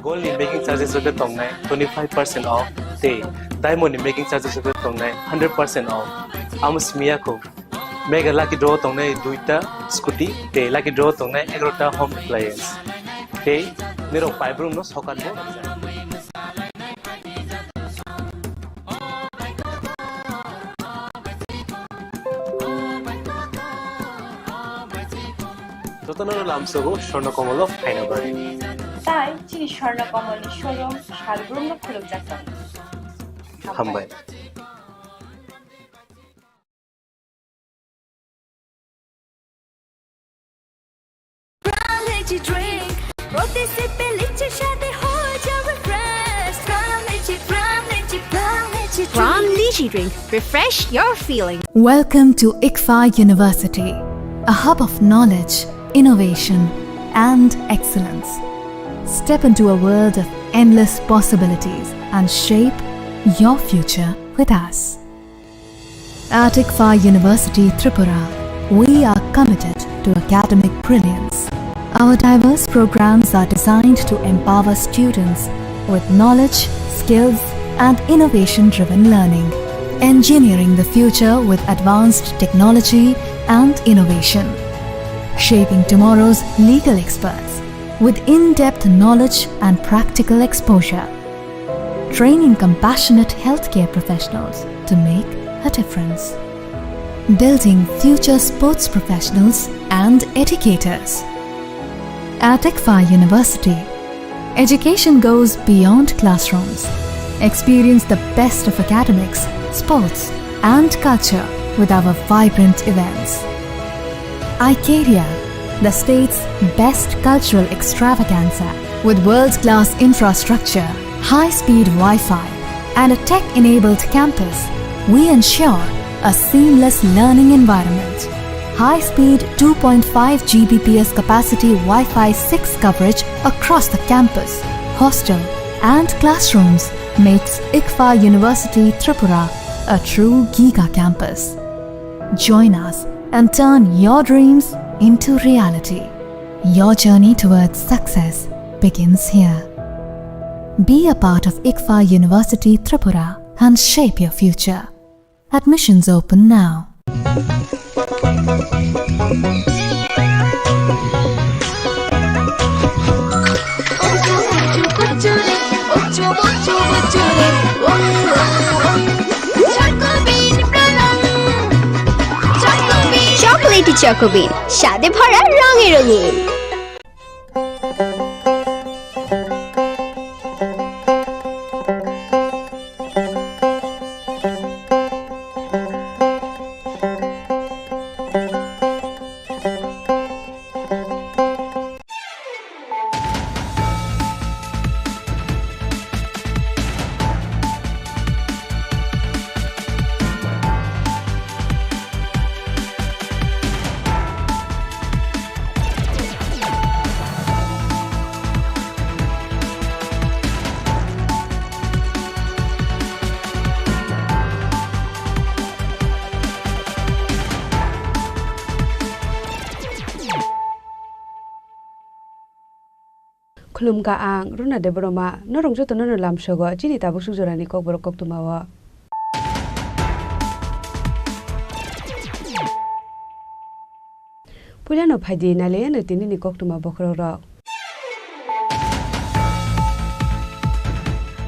Gold ni making charges rok tongnai twenty five percent off, tei diamond ni making charges rok tongnai hundred percent off. Amo simi ya kho. Mega lucky draw tongnai duita scooty, tei lucky draw tongnai egarota home appliance. Tei nirok paibrum no sokat bo. Jotono lamsogo Swarna Kamal o phaina bagwi. Tai chini Swarna Kamal ni showroom salbrum no khulukjak tongo. Hambai. Pran Lychee Drink। প্রতি সিপে লিচি স্বাদে হয়ে যাবে fresh। Pran Lychee, Pran Lychee, Pran Lychee Drink। Pran Lychee Drink। Refresh your feeling। Welcome to ICFAI University, a hub of knowledge, innovation, and excellence. Step into a world of endless possibilities and shape your future with us. At ICFAI University Tripura, we are committed to academic brilliance. Our diverse programs are designed to empower students with knowledge, skills, and innovation-driven learning, engineering the future with advanced technology and innovation, shaping tomorrow's legal experts with in-depth knowledge and practical exposure, training compassionate healthcare professionals to make a difference, building future sports professionals and educators. At ICFAI University, education goes beyond classrooms. Experience the best of academics, sports, and culture with our vibrant events. Icaria, the state's best cultural extravaganza, with world-class infrastructure, high-speed Wi-Fi, and a tech-enabled campus, we ensure a seamless learning environment. High-speed two point five G B P S capacity Wi-Fi six coverage across the campus, hostel, and classrooms makes ICFAI University Tripura a true giga campus. Join us and turn your dreams into reality. Your journey towards success begins here. Be a part of ICFAI University Tripura and shape your future. Admissions open now. Chocolatey Choco Bean, স্বাদে ভরা, রঙে রঙিন। Khulumkha ang Runa Debbarma, norok jotono no lamsogo chini tabuk suk jorani kokborok koktwmao. Puilano phaidi nailaiyano tinini koktwma bokhorokrok.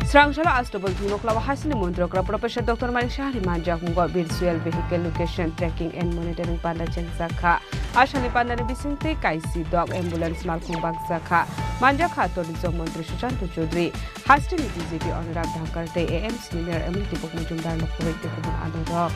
Srangsalao Astabol thwngnoklao hasini montri okra Professor Doctor Manik Sahani manjakmungo virtual vehicle location tracking and monitoring panda chengjakha. Asani pandani bisingtwi kaisi dok ambulance malkhung bakjakha. Manjakha tourism montri Sushanta Chowdhury. Hasteni D G P Anurag Dhankar tei A M C ni Mayor Emily Tipok Majumdar no khoboi tei kubun adongrok.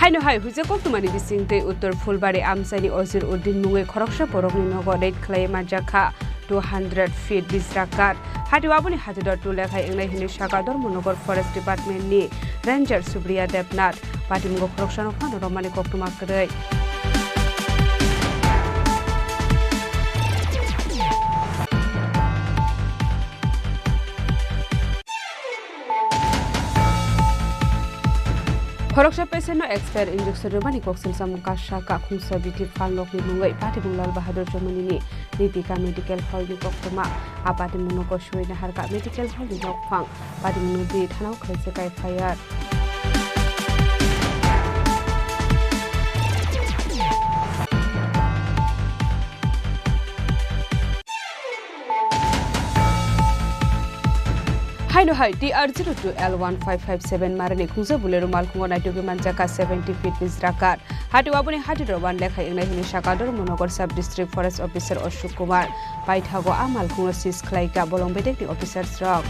Haino hai huijak koktwmani bisingtwi Uttor Phulbari amchaini Ozir Uddin mungwi khoroksa borokni nogo raid khlaiwi manjakha two hundred feet bisrakat. Hati aboni hatidor tu lekhai wngnai hwnwi saka Dharmanagar Forest Department ni Ranger Supriya Debnath. Patimungo khoroksano phano romani koktwma kwrwi. Khoroksa patient no expire injection rwmani koksil samung kasa kakhungsa bithi phalnokni mungwi Patimung Lal Bahadur Chomani ni Ritika Medical Hall ni koktwma. A patimung no kosoi naharka Medical Hall ni nokphang. Patimung no di thana o khlaijak F I R. Haino hai T R zero two L one five five seven marani khungsa Bolero malkhungo naitugwi manjakha seventy feet bisrakat. Hati aboni hati rok wan lekhai wngnai hwnwi saka Dharmanagar Sub District Forest Officer Ashok Kumar. Paithago a malkhungo seize khlaikha bolong bedekni officers rok.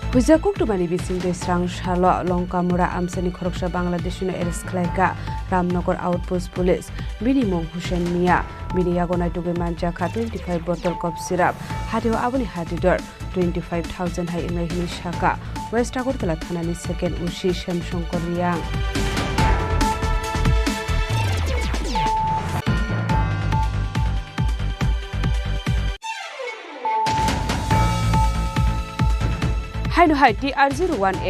Huijak koktwmani bisingtwi srang salo Longkamura amchaini khoroksa Bangladeshino arrest khlaikha Ramnagar Outpost Police. Bini mung Hussein Mia. Bini yago naitugwi manjakha twenty five bottle cough syrup. Hatio aboni hatidor twenty five thousand hai wngnai hwnwi sakha West Agartala thanani second O C Shyam Shankar Reang. Haino hai T R zero one A